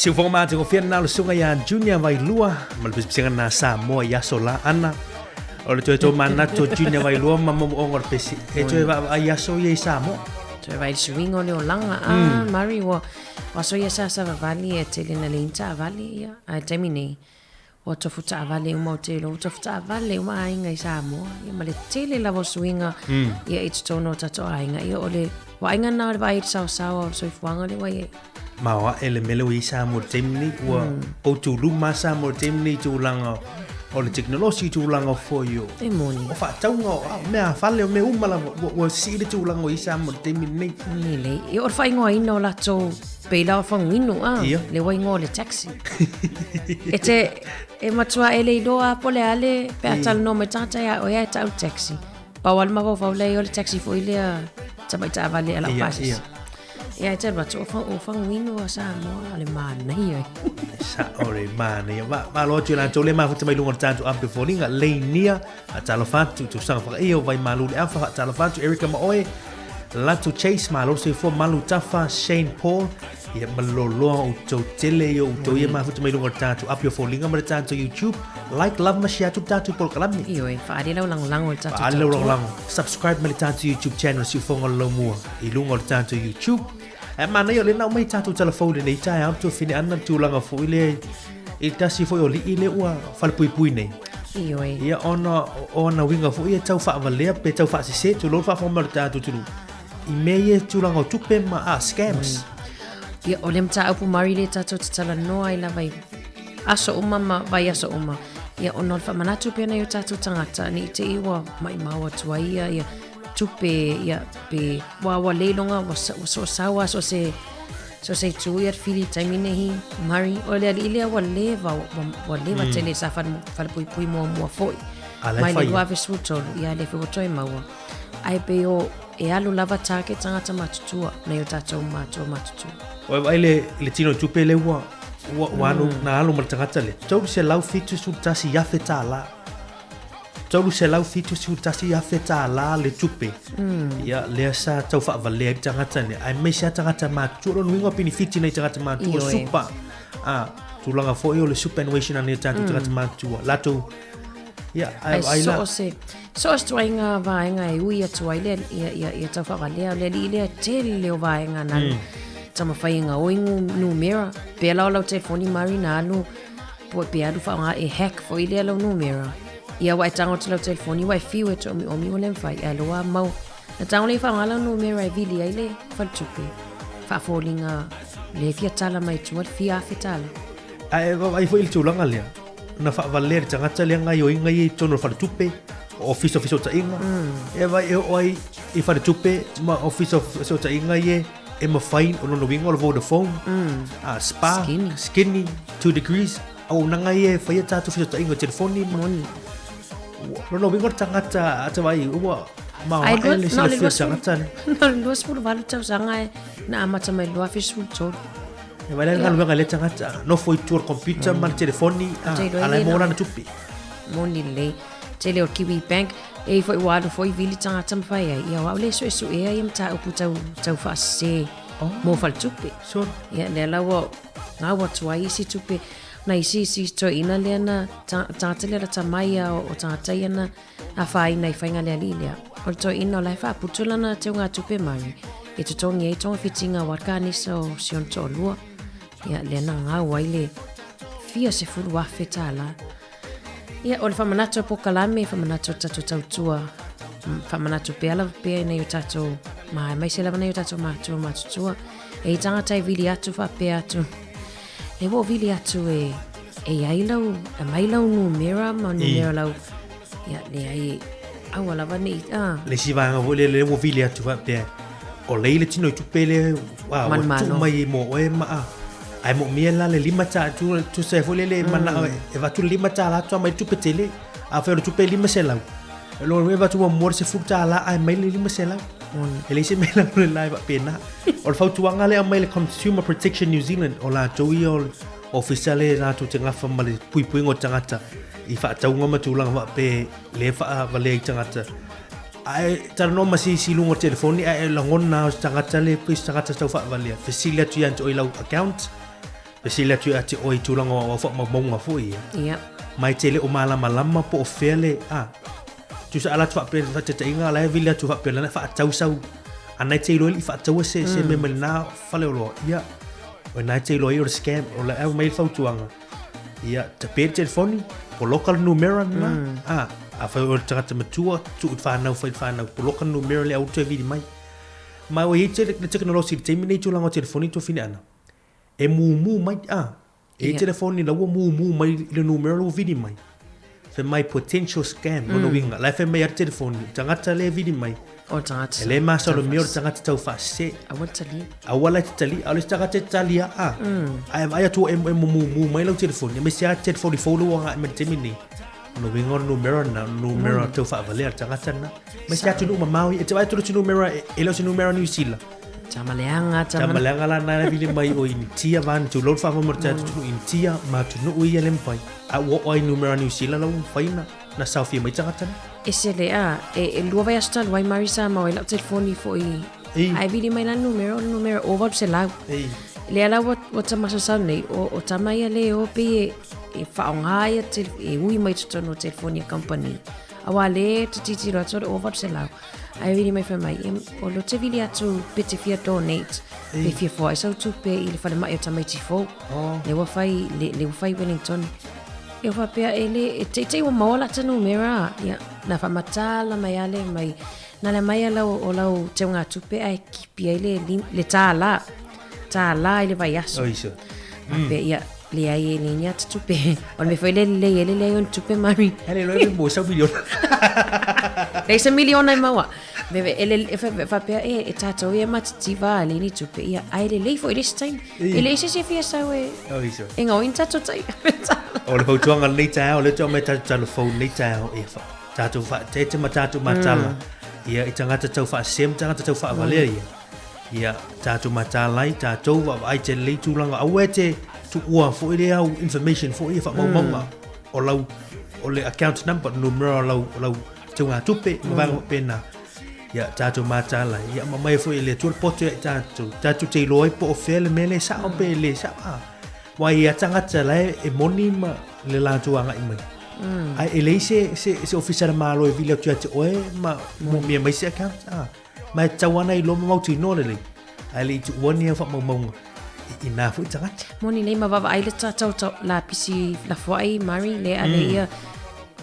Speaker 5: Siufoga matagofie lena o le susuga ia Junior Vailua ma le pisipisiga lena Samoa i aso la ana. O le toe tomanatu o Junior Vailua ma moomooga o le pesi e toe vaavaai i aso ia i Samoa.
Speaker 2: Toe vaai i le suiga o le olaga. Ah, Murray, ua o aso ia sa savavali e tele na leai ni taavale, ia. Ae le taimi nei, ua tofu taavale uma ou te iloa ua tofu taavale uma aiga i Samoa. Ia ma le tele lava o suiga ia i totonu o tatou aiga. Ia o le vaaiga lena o le vaai i le saosaoa o le soifuaga lea ua i ai.
Speaker 5: Maoae le mea lea ua i ai Samoa i le taimi lenei, ua outuluma lava Samoa i le taimi lenei i tulaga o le tekonolosi, i tulaga foi o,
Speaker 2: E moni.
Speaker 5: o faatauga, o a- mea fale, o mea uma lava, ua, ua sii le tulaga ua i ai Samoa i le taimi lenei.
Speaker 2: Lelei. Ia o le faaigoaina o latou peila o faguinu, a,
Speaker 5: Ia.
Speaker 2: le ua igoa o le taxi. E te, e matua e le iloa lava po o le a le, pe a talanoa mai tagata ia oe ae tau le taxi. Pau lava le mafaufau lea i ai o le taxi foi lea tamai taavale a lau
Speaker 5: Ia,
Speaker 2: pasese.
Speaker 5: ia.
Speaker 2: Ia e te alu atu o o faguinu a Samoa o le manaia.
Speaker 5: Sa'o le manaia. Ma, malo atu i latou le mafuta mai luga o le tatou ape foliga, Leinia, faatalofa atu, Tausaga Fakaia o Vaimalu le Afa, faatalofa atu, Erica ma oe, Latu Chase, malo le soifua, Malu Tafa, Shane Paul, ia ma le loaloa o outou tele ia o outou ia mafuta mai luga o le tatou ape o foliga ma le tatou YouTube. Like, love ma share atu le tatou polokalame.
Speaker 2: Ioe, faaali lau lagolago i le tatou
Speaker 5: Faaali lau
Speaker 2: tautua.
Speaker 5: lagolago. Subscribe mai le tatou YouTube channel Siufoga o le Laumua i luga o le tatou YouTube. Ae manaia o lea na aumai tatou tala fou i lenei taeao le tuafine ana le tulaga foi lea i le tasi foi o alii lea ua falepuipui nei.
Speaker 2: Ioe.
Speaker 5: Ia ona o ana uiga foi e tau faavalea pe tau faasese tulou le faafofoga mai o le tatou atunuu i mea ia tulaga o tupe ma ah, scams.
Speaker 2: Ia, o le mataupu Murray lea tatou te talanoa ai lava i aso uma ma vaiaso uma. Ia, ona o le faamanatu pea nai o tatou tagata, ne i te i ua maimau atu ai ia, ia tupe, ia, pe ua, ua le iloga, ua, ua soosau lava so o se, so o se itu ia le fili i le taimi nei, Murray. O le alii lea ua leva, ua, ua leva tele sa fale, falepuipui muamua foi.
Speaker 5: A la e
Speaker 2: Mai le
Speaker 5: fai ai.
Speaker 2: 2013, ia lea foi ua toe maua. Ae pei o, e alu lava target tagata matutua, nai o tatou matua matutua.
Speaker 5: Ua e vaai le, le tino tupe lea ua, ua, ua alu, na alu ma le tagata lea, $371,000. $371,000 le tupe. Ia, lea sa tau faavalea ai le tagata lea, aemaise lava tagata matutua. O lona uiga o penefiti nai tagata matutua,
Speaker 2: Ioe.
Speaker 5: super. A, tulaga foi o le superannuation a nai o tatou tagata matutua. Latou, ia, ae
Speaker 2: Ae
Speaker 5: vaai la.
Speaker 2: so o se, so o se ituaiga vaega e ui atu ai le, ia, ia, ia tau faavalea, o le alii lea tele o vaega na alu taumafai e gaoi numera. Pea la o lau telefoni Murray na alu, po pe alu faaaoga e hack foi lea lau numera. Ia ua e tago atu lau telefoni ua e fiu e toomiomi ua le mafai, ae loa mau. Na tago lea e faaaoga lau numera e vili ai le faletupe. Faafoliga le fia tala mai tua le fia afe tala.
Speaker 5: Ae vaai foi i le tulaga lea, na faavalea e le tagata lea gaoioiga ia i totonu o le faletupe, o ofisa o fesootaiga. E vaai e oo ai i faletupe ma ofisa o fesootaiga ia e mafai, o lona uiga o le Vodafone, a Spark,
Speaker 2: Skinny.
Speaker 5: Skinny, 2 Degrees, auaunaga ia e faia tatou fesootaiga o telefoni ma
Speaker 2: Moni.
Speaker 5: Lona uiga o le tagata a te vaai ua
Speaker 2: Ai,
Speaker 5: maoae le
Speaker 2: na o le
Speaker 5: silafia o le tagata lea.
Speaker 2: Na o le 28 tausaga e na amata mai i le 2013.
Speaker 5: E vaai la le galuega a lea tagata, nofo i tua o le computer ma le telefoni, a
Speaker 2: Te iloa
Speaker 5: a la e
Speaker 2: i
Speaker 5: maua
Speaker 2: lena.
Speaker 5: lana tupe.
Speaker 2: Moni lelei. Tele o le Kiwi Bank, e i foi ua alu foi vili tagata ma fai ai, ia o au le suesuea ia mataupu tau, tau faasese oh. mo faletupe.
Speaker 5: Sure.
Speaker 2: Ia, lea la ua gau atu ai isi tupe, na isi isi toeaina lea na tagata lea lata mai a o tagata ia na afaina i faiga le alii lea. O le toeaina o la e faaputu lana teugatupe Murray e totogi ai togafitiga o kanisa o si ona toalua. Ia, lea na gau ai le fia 10,000 tālā. Ia, o le faamanatu o polokalame, faamanatu o tatou tautua, faamanatu pea lava pea i nai o tatou, ma aemaise lava nai o tatou matua matutua. E i tagata e vili atu faapea atu, le ua vili atu e, e i ai lau, e mai lau numera ma numera lau, ia, leai, aua lava ne i, ah.
Speaker 5: Le isi vaega foi lea, lea ua vili atu faapea, o lea i le tino i tupe lea, ua
Speaker 2: Manumalo.
Speaker 5: tuu mai mo oe ma a. Ae moomia la le lima tā, tu, tusa ai foi lele manao e avatu le lima tālā atu aumai le tupe tele. Afai o le tupe e 500. E lona uiga e avatu muamua le 10 tālā ae mai le 500. E leai se mea lau le la e faapena. O le fautuaga lea e aumai e le Consumer Protection New Zealand, o latou ia o le ofisa lea latou te gafa ma le puipuiga o tagata i faatauga ma tulaga faapea lea e faavalea i tagata. Ae talanoa ma se isi i luga o le telefoni ae lagona lava o se tagata lea pei o se tagata tau faavalea, fesili atu ia te oe i lau account. Fesili atu ia te oe i tulaga o au faamaumauga foi ia.
Speaker 2: Ia.
Speaker 5: Ma e te le o malamalama po o fea le, a, tusa ala atu faapea faataitaiga la e vili atu faapea lana e faatau sau ana e te iloa i faataua se se mea mai lena faleoloa ia o ina e te iloa ai o le scam o le au mai le fautuaga ia tape le telefoni poloka le numera lena a afai o le tagata matua tuu i le whanau fai le whanau poloka le numera le au toe vili mai ma o i te le tekonolosi i le taimi nei tulaga o telefoni tuafine ana e mumu mai a E yeah. telefoni la ua mumu mai i le numera ua vili mai. Fai mai potential scam mm. lona uiga. La e fai mai a le telefoni, tagata le vili mai.
Speaker 2: O tagata.
Speaker 5: E le masalomia o le tagata tau faasese.
Speaker 2: Aua le talia.
Speaker 5: Aua la e te talia. A o le isi tagata e talia a. Ae vaai atu ua emoemo mumu mai lau telefoni. Aemaise lava telefoni fou lea ua agai mai i le taimi lenei. Lona uiga o le numera lena, o le numera tau faavalea le tagata lena. Aemaise atunuu mamao ia. E te vaai atu i le numera, e le o se numera Niu Sila.
Speaker 2: Tamaleaga,
Speaker 5: tama. Tamaleaga la na vili mai o Initia vane tulou le faamoemoe o le tatou atunuu Initia ma atunuu ia le mafai. A ua oo ai numera Niu Sila la ua mafai na na saofia mai tagata na.
Speaker 2: Ese le a, e, e lua vaiaso talu ai Marisa ma ai lau telefoni foi.
Speaker 5: Ei.
Speaker 2: Ae vili mai la numera, o le numera o 800.
Speaker 5: Ei.
Speaker 2: Lea la ua, ua tamasausau nei, o, o tama ia le o pei e, e faaaoga ia te, e ui mai totonu o telefoni a company. Auā lea e te titilo atu o le 800. Ae vili mai fai mai, o lea ou te vili atu pe te fia donate, pe fia foai sau tupe i le falemai o tamaiti fou.
Speaker 5: Oh.
Speaker 2: Le ua fai, le, le ua fai Wellington. E faapea e le, e teitei ua maua lata numera. Ia, na whamatala mai ale mai, na le mai ala o lau teuga tupe ae kipi ai le, le tālā. Tālā i le vaiaso.
Speaker 5: Oh, iso.
Speaker 2: Faapea, ia, leai e le ni ata tupe. O le mea foi le lelei ai le leai o ni tupe Mari.
Speaker 5: Hele loa e mo sau miliona.
Speaker 2: Leai se miliona e maua. Me e le e faapea e e tātou ia matitiva a le ni tupe ia ai lelei foi le isi taimi. E leai se isi e fia sau e
Speaker 5: Oh, iso.
Speaker 2: e ngao i ni tātou tai.
Speaker 5: O le fautuaga lenei taeao, o lea te omai tātou talafou lenei taeao, ia wha, tātou whaatete ma tātou matala. Ia i tagata tau whaasese ma tagata tau whaavalea ia. Ia, tātou mataala ai, tātou vaavaai te lelei tulaga, aua e te tuua foi le au information foi e faamaumauga o lau, o le account number, numera o lau, o lau teugatupe, ma vaega faapena. Ia, tātou mataala ai, ia, ma aumai foi e le Atua le poto ia i tātou, tātou te iloa ai po o fea le mea le sao pe le sao, a. Aua e i a tagata la e, e moni ma le latou agai mai. Ae e leai se, se, se ofisa a le Malo e vili atu ia te oe ma moomia mai se account, a. Ma e tatau ana i loa ma mautinoa lelei, ae le i tuua ni au faamaumauga i nā foi tagata.
Speaker 2: Moni nei ma vaavaai le tatau tau lapisi lafoai Mari le ale ia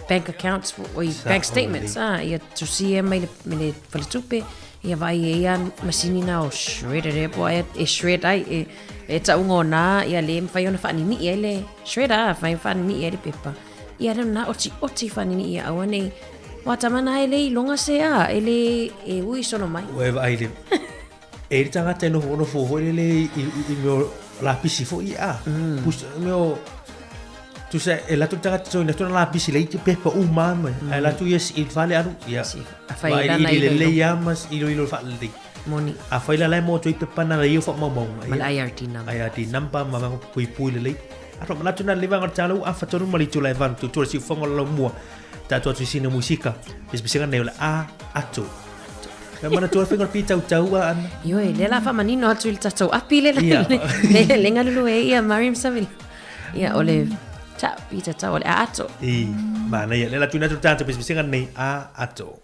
Speaker 2: bank accounts o i bank statements ah ia tusia mai le me le faletupe ia vaai e ia masini na o shredder e po ai e shred ai e e tauga o nā ia le mawhai ona whaanini ai le shredder a whai whaanini ai le pepa. Ia reo na oti oti whanini ia aua nei. Wa tamana e le ilonga se a, e le e ui solo mai.
Speaker 5: Ua e vaai le e le tagata e nofo nofo foi lele i, i, i mea o lapisi foi a. Pus, mea o tusa e latou tagata toi na tona lapisi le i te pepa uma mai. Ae latou ia si i fale alu ia.
Speaker 2: Si, a whai
Speaker 5: Vaai
Speaker 2: lana
Speaker 5: i
Speaker 2: ilo
Speaker 5: lelei
Speaker 2: ilo.
Speaker 5: a ma iloilo faalelei.
Speaker 2: Moni.
Speaker 5: Afai la la e mo atu ai pepa na la ia faamaumauga.
Speaker 2: Ma le IRD number.
Speaker 5: IRD number ma vaega puipui lelei. A faamanatu na le vaega o le tala ua afa tonu ma le itula e valu tutua le siufofoga o le laumua. Tatou atu i sina musika. Pesepesega nei o le a atu. Ka manatua le faiga o le pitautau a ana.
Speaker 2: Ioe, lea la faamanino atu i le tatou api le
Speaker 5: Ia.
Speaker 2: le le galulue ai ia Mariam Savili. Ia o le ta pitatau o le a ato.
Speaker 5: I, manaia. Lea la tuina atu le tatou pesepesega nei a ato.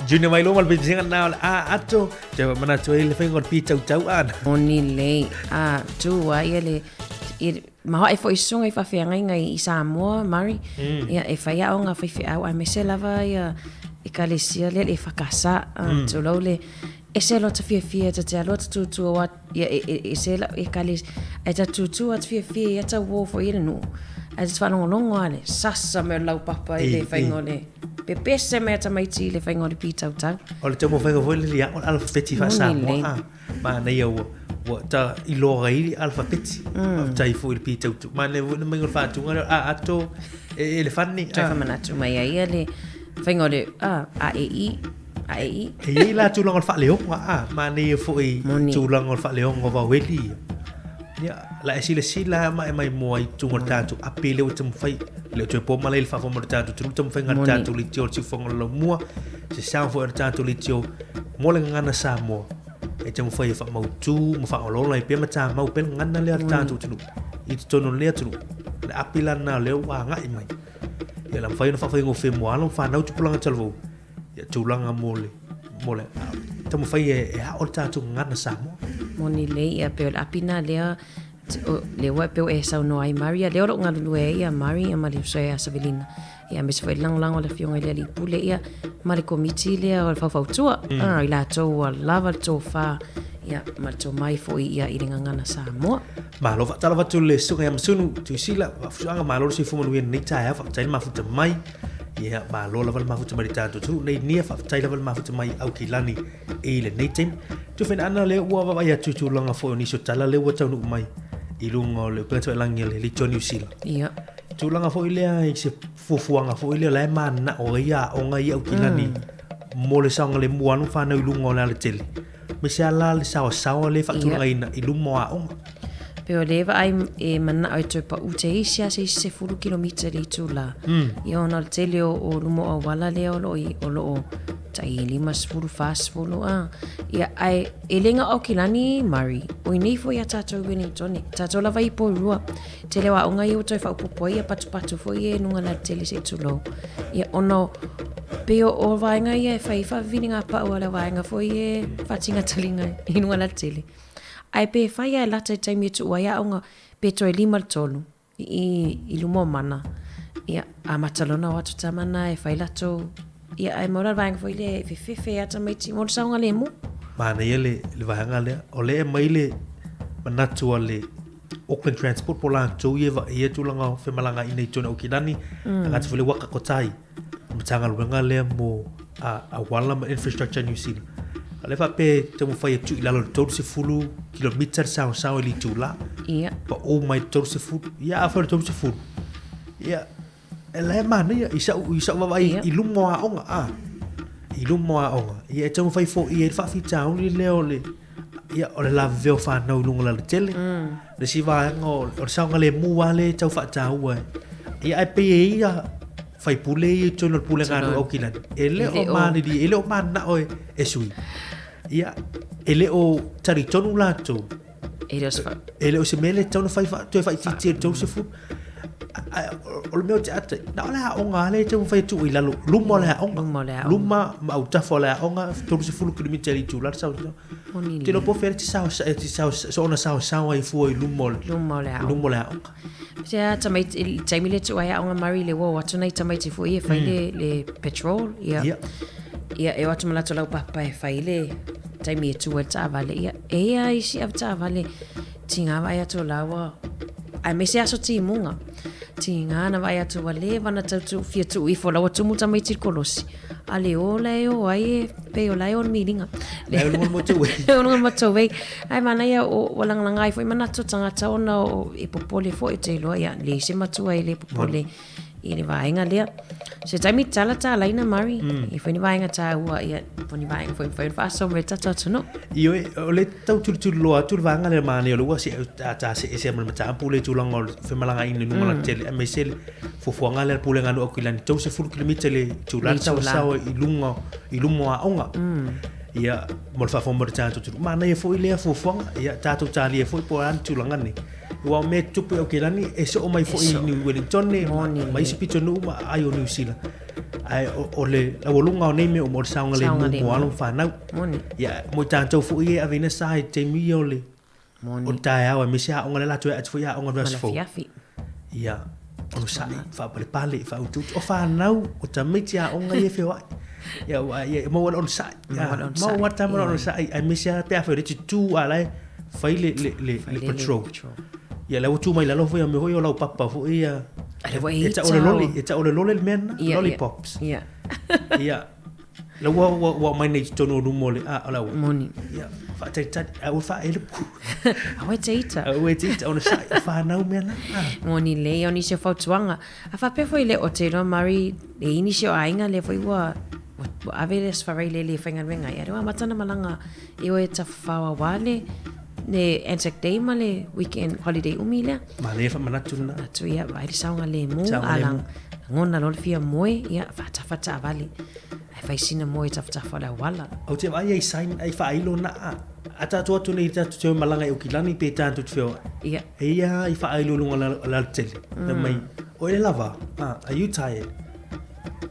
Speaker 5: Junior mai loma le pepesenga na o le a ato te manatu ai le whainga o le pītau tau ana.
Speaker 2: Moni lei, a tu a ia le i ma hae foi susuga i faafeagaiga i Samoa, Murray, ia e fai aoga faifeau aemaise lava ia ekalesia lea le EFKS, tulou le ese loa ta fiafia ta te alu atu tutu aua ia e e ese lau ekalesia ae ta tutu atu fiafia ia tau uo foi i le nuu ae ta te faalogologo lava le sasa mai o le laupapa i le faiga o le pepese mai a tamaiti i le faiga o le pitautau.
Speaker 5: O le taumafaiga foi lea ia o le alafapeti faa-Samoa a manaia ua ua ta iloa ai le alafapeti. Faafetai foi i le pitautau. Manaia foi le maiga o le faatuga lea o le a ato e le fani.
Speaker 2: Toe faamanatu mai ai ia le faiga o le a a e i. A e i.
Speaker 5: E i ai la tulaga o le faaleoga, a, manaia foi
Speaker 2: Moni.
Speaker 5: tulaga o le faaleoga o vaueli ia. Ia, la e silasila lava ma e maimoa i totonu o le tatou api lea ua taumafai, le o toe po malai le faafofoga o le tatou atunuu, taumafaiga a le
Speaker 2: Moni.
Speaker 5: tatou leitio o le siufofoga o le laumua, se sao foi a le tatou leitio mo le gagana Samoa e taumafai e faamautu ma faaolaola ai pea ma tamau pea le gagana lea a le tatou atunuu i totonu o lenei atunuu. O le api la lena o lea ua agai mai. Ia la mafai ona faafaigofie mo alo ma fanau tupulaga talavou Ia tulaga mo le mo le taumafai e, e ao le tatou gagana Samoa.
Speaker 2: Moni lei ia pei o le api na lea lea ua pei e saunoa ai Mari ia lea o loo galulue ai ia Mari ia ma le uso ia Savelina ia aemaise foi le lagolago a le afioga i le alii pule ia ma le komiti lea o le faufautua mm. I latou ua lava le tofa ia ma le tomai foi ia i le gagana Samoa.
Speaker 5: Malo faatalofa atu le susuga ia Masunu Tuisila, faafusuaga malo le soifua manuia i lenei taeao, faafetai le mafuta mai. Ia, malo lava le mafuta mai le tatou atunuu nei nia, faafetai lava le mafuta mai Aukilani i lenei taimi. Tufena ana lea ua vaavaai atu i tulaga foi o nisi o tala lea ua taunuu mai i luga o le upega tafailagi a le Leitio Niu Sila.
Speaker 2: Ia.
Speaker 5: Tulaga foi lea i se fuafuaga foi lea la e mananao ai aoga i Aukilani mo le saogalemu o alo ma fanau i luga o le alatele. Aemaise lava la le saoasaoa lea e faatulagaina i luma o aoga.
Speaker 2: Pei o lea vaai e manao e toe pau te isi a se isi 10 kilomita i le itula. Ia ona o le tele o, o luma o auala lea o lo o, o lo o tai 50, 40 a. Ia ae e le na o Aukilani, Murray, o i nei foi ia tatou i Wellington, tatou lava i Porirua. Tele o aoga ia ua toe faaopoopo ai ia patupatu foi ia i luga o le alatele se i tulou. Ia ona o pei o, o vaega ia e fai faaviviliga pau a le vaega foi e faatigataliga i luga o le alatele. Ae pe fai lava e lata i le taimi e tuu ai aoga pe toe 5 i le 3 i, i luma o mana. Ia, amata loa ona o atu tama na e fai latou Ia, ae maua la le vaega foi lea e fefefe ai tamaiti mo le saogalemu.
Speaker 5: Manaia le, le vaega lea. O lea e aumai le manatu a le Auckland Transport po o latou ia e vaaia tulaga o femalagaaiga i totonu o Aukilani, mm. tagata foi le Waka Kotahi, le Matagaluega lea mo a, auala ma infrastructure New Zealand. A lea faapea e taumafai e tuu i lalo i le 30 kilomita le saosao i le itula.
Speaker 2: Ia.
Speaker 5: Pau mai le 30. Ia, afai o le 30. Ia, E la e manaia i sau, i sau vaavaai yeah. i luma o aoga, a. I luma o aoga. Ia e taumafai foia ai le faafitauli lea o le, ia, o le laveveo fanau i luga o le alatele. Le isi vaega o, o le saogalemu lava lea e tau faataua e. Ia ae pei e i ai ia faipule ia i totonu o le pulega a nuu Aukilani, e le o malilie, e le o mananao e, e sui. Ia, e le o talitonu latou
Speaker 2: E le o se fa...
Speaker 5: E le o se mea lea e tatau ona fai fa, toe faaitiitia i le 30. Ae o le mea ou te ata ai, na o le aoga lava lea e taumafai e tuu i lalo, luma o le aoga.
Speaker 2: Luma o le aoga.
Speaker 5: Luma ma autafa o le aoga, 30 kilomita i le itula le saosaoa.
Speaker 2: Moni
Speaker 5: Ou te iloa po o fea le sao, sao, soona saosaoa ai fua i luma o le,
Speaker 2: Luma o le aoga.
Speaker 5: luma o le aoga.
Speaker 2: Se a tamaiti, i le taimi lea e tuu ai aoga Murray, le ua o atu nai tamaiti foi e fai le, le petrol. Ia.
Speaker 5: Ia.
Speaker 2: Ia, e o atu ma latou laupapa e fai le taimi e tu ai le taavale. Ia, e i ai isi avetaavale tiga vaai atu o la ua aemaise aso timuga. Tiga na vaai atu ua leva ona tau tuu fia tuu ifo la ua tumu tamaiti i le kolosi. A le o la e o ai e pei o la e o le miliga.
Speaker 5: Le o luga o le motorway.
Speaker 2: O luga o le motorway. Ae manaia o ua lagalaga ai foi manatu o tagata ona o e popole foi ou te iloa ia leai se matua e le popole i le vaega lea. Se taimi tala talaina Murray, e foi ni vaega taua ia po o ni vaega foi e mafai ona faasoa mai i le tatou atunuu.
Speaker 5: Ioe, o le tau tulituliloa atu le vaega lea manaia o lea ua ta see ese ma le mataupu lea i tulaga o le femalagaaiga i luga o le tele aemaise le fuafuaga lea a le Pulega a Nuu Aukilani, 30 kilomita le itula le saoasaoa i luga i luma o aoga. Ia, mo le faafofoga mai o le tatou atunuu. Manaia foi lea fuafuaga, ia tatou talia foi po o le a le tulaga nei. Aua o mea e tutupu i Aukilani, e soo mai foi i New Wellington ma isi pitonuu ma aai o Niu Sila. Ae o le laualuga o nei mea uma o le saogalemu mo alo ma fanau. Ia, mo i tatou foi ia e ave ina sa i taimi ia o le o le taeao aemaise aoga lea latou e atu foi aoga le aso fou. Ia, onosai, faapalepale, faautuutu. O fanau, o tamaiti aoga ia e feoai. Ia, ua, ia, maua le onosai. Ia, maua tama le onosai. Aemaise lava pe afai o lea e te tu a o la e fai le, le, le, le patrol. Ia, la ua tu mai lalo foi a mea foi o laupapa foi ia. E tau o le loli, e tau o le loli le mea lena, lollipops. Ia. Ia, La ua ua ua aumai nei i totonu o luma o le a o le aua.
Speaker 2: Moni.
Speaker 5: Ia, faatalitali, aua faaele pu.
Speaker 2: Aua e te ita.
Speaker 5: Aua e te ita, ona sa'i o whanau mea na. Ah.
Speaker 2: Moni lei, o nisi o fautuaga. A faapea foi le o te iloa Murray, e i nisi o aiga lea foi ua ua ave le Aso Faraile e le faigaluega ai. A lea ua amata ona malaga e o e tafafao aua le le Anzac Day ma le weekend holiday umi lea.
Speaker 5: Manaia faamanatu lena.
Speaker 2: Manatu ia, vaai le saogalemu, a lagona loa le fia moe, ia faatafa taavale. Ae fai sina moe tafatafa o le auala.
Speaker 5: Ou te vaai ai sign ai faailo na a. A tatou atu nei tatou te malaga i Aukilani pe tatou te feoai.
Speaker 2: Ia.
Speaker 5: E ia i faailo i luga o le alatele. Fai mai, o ele lava, are you tired?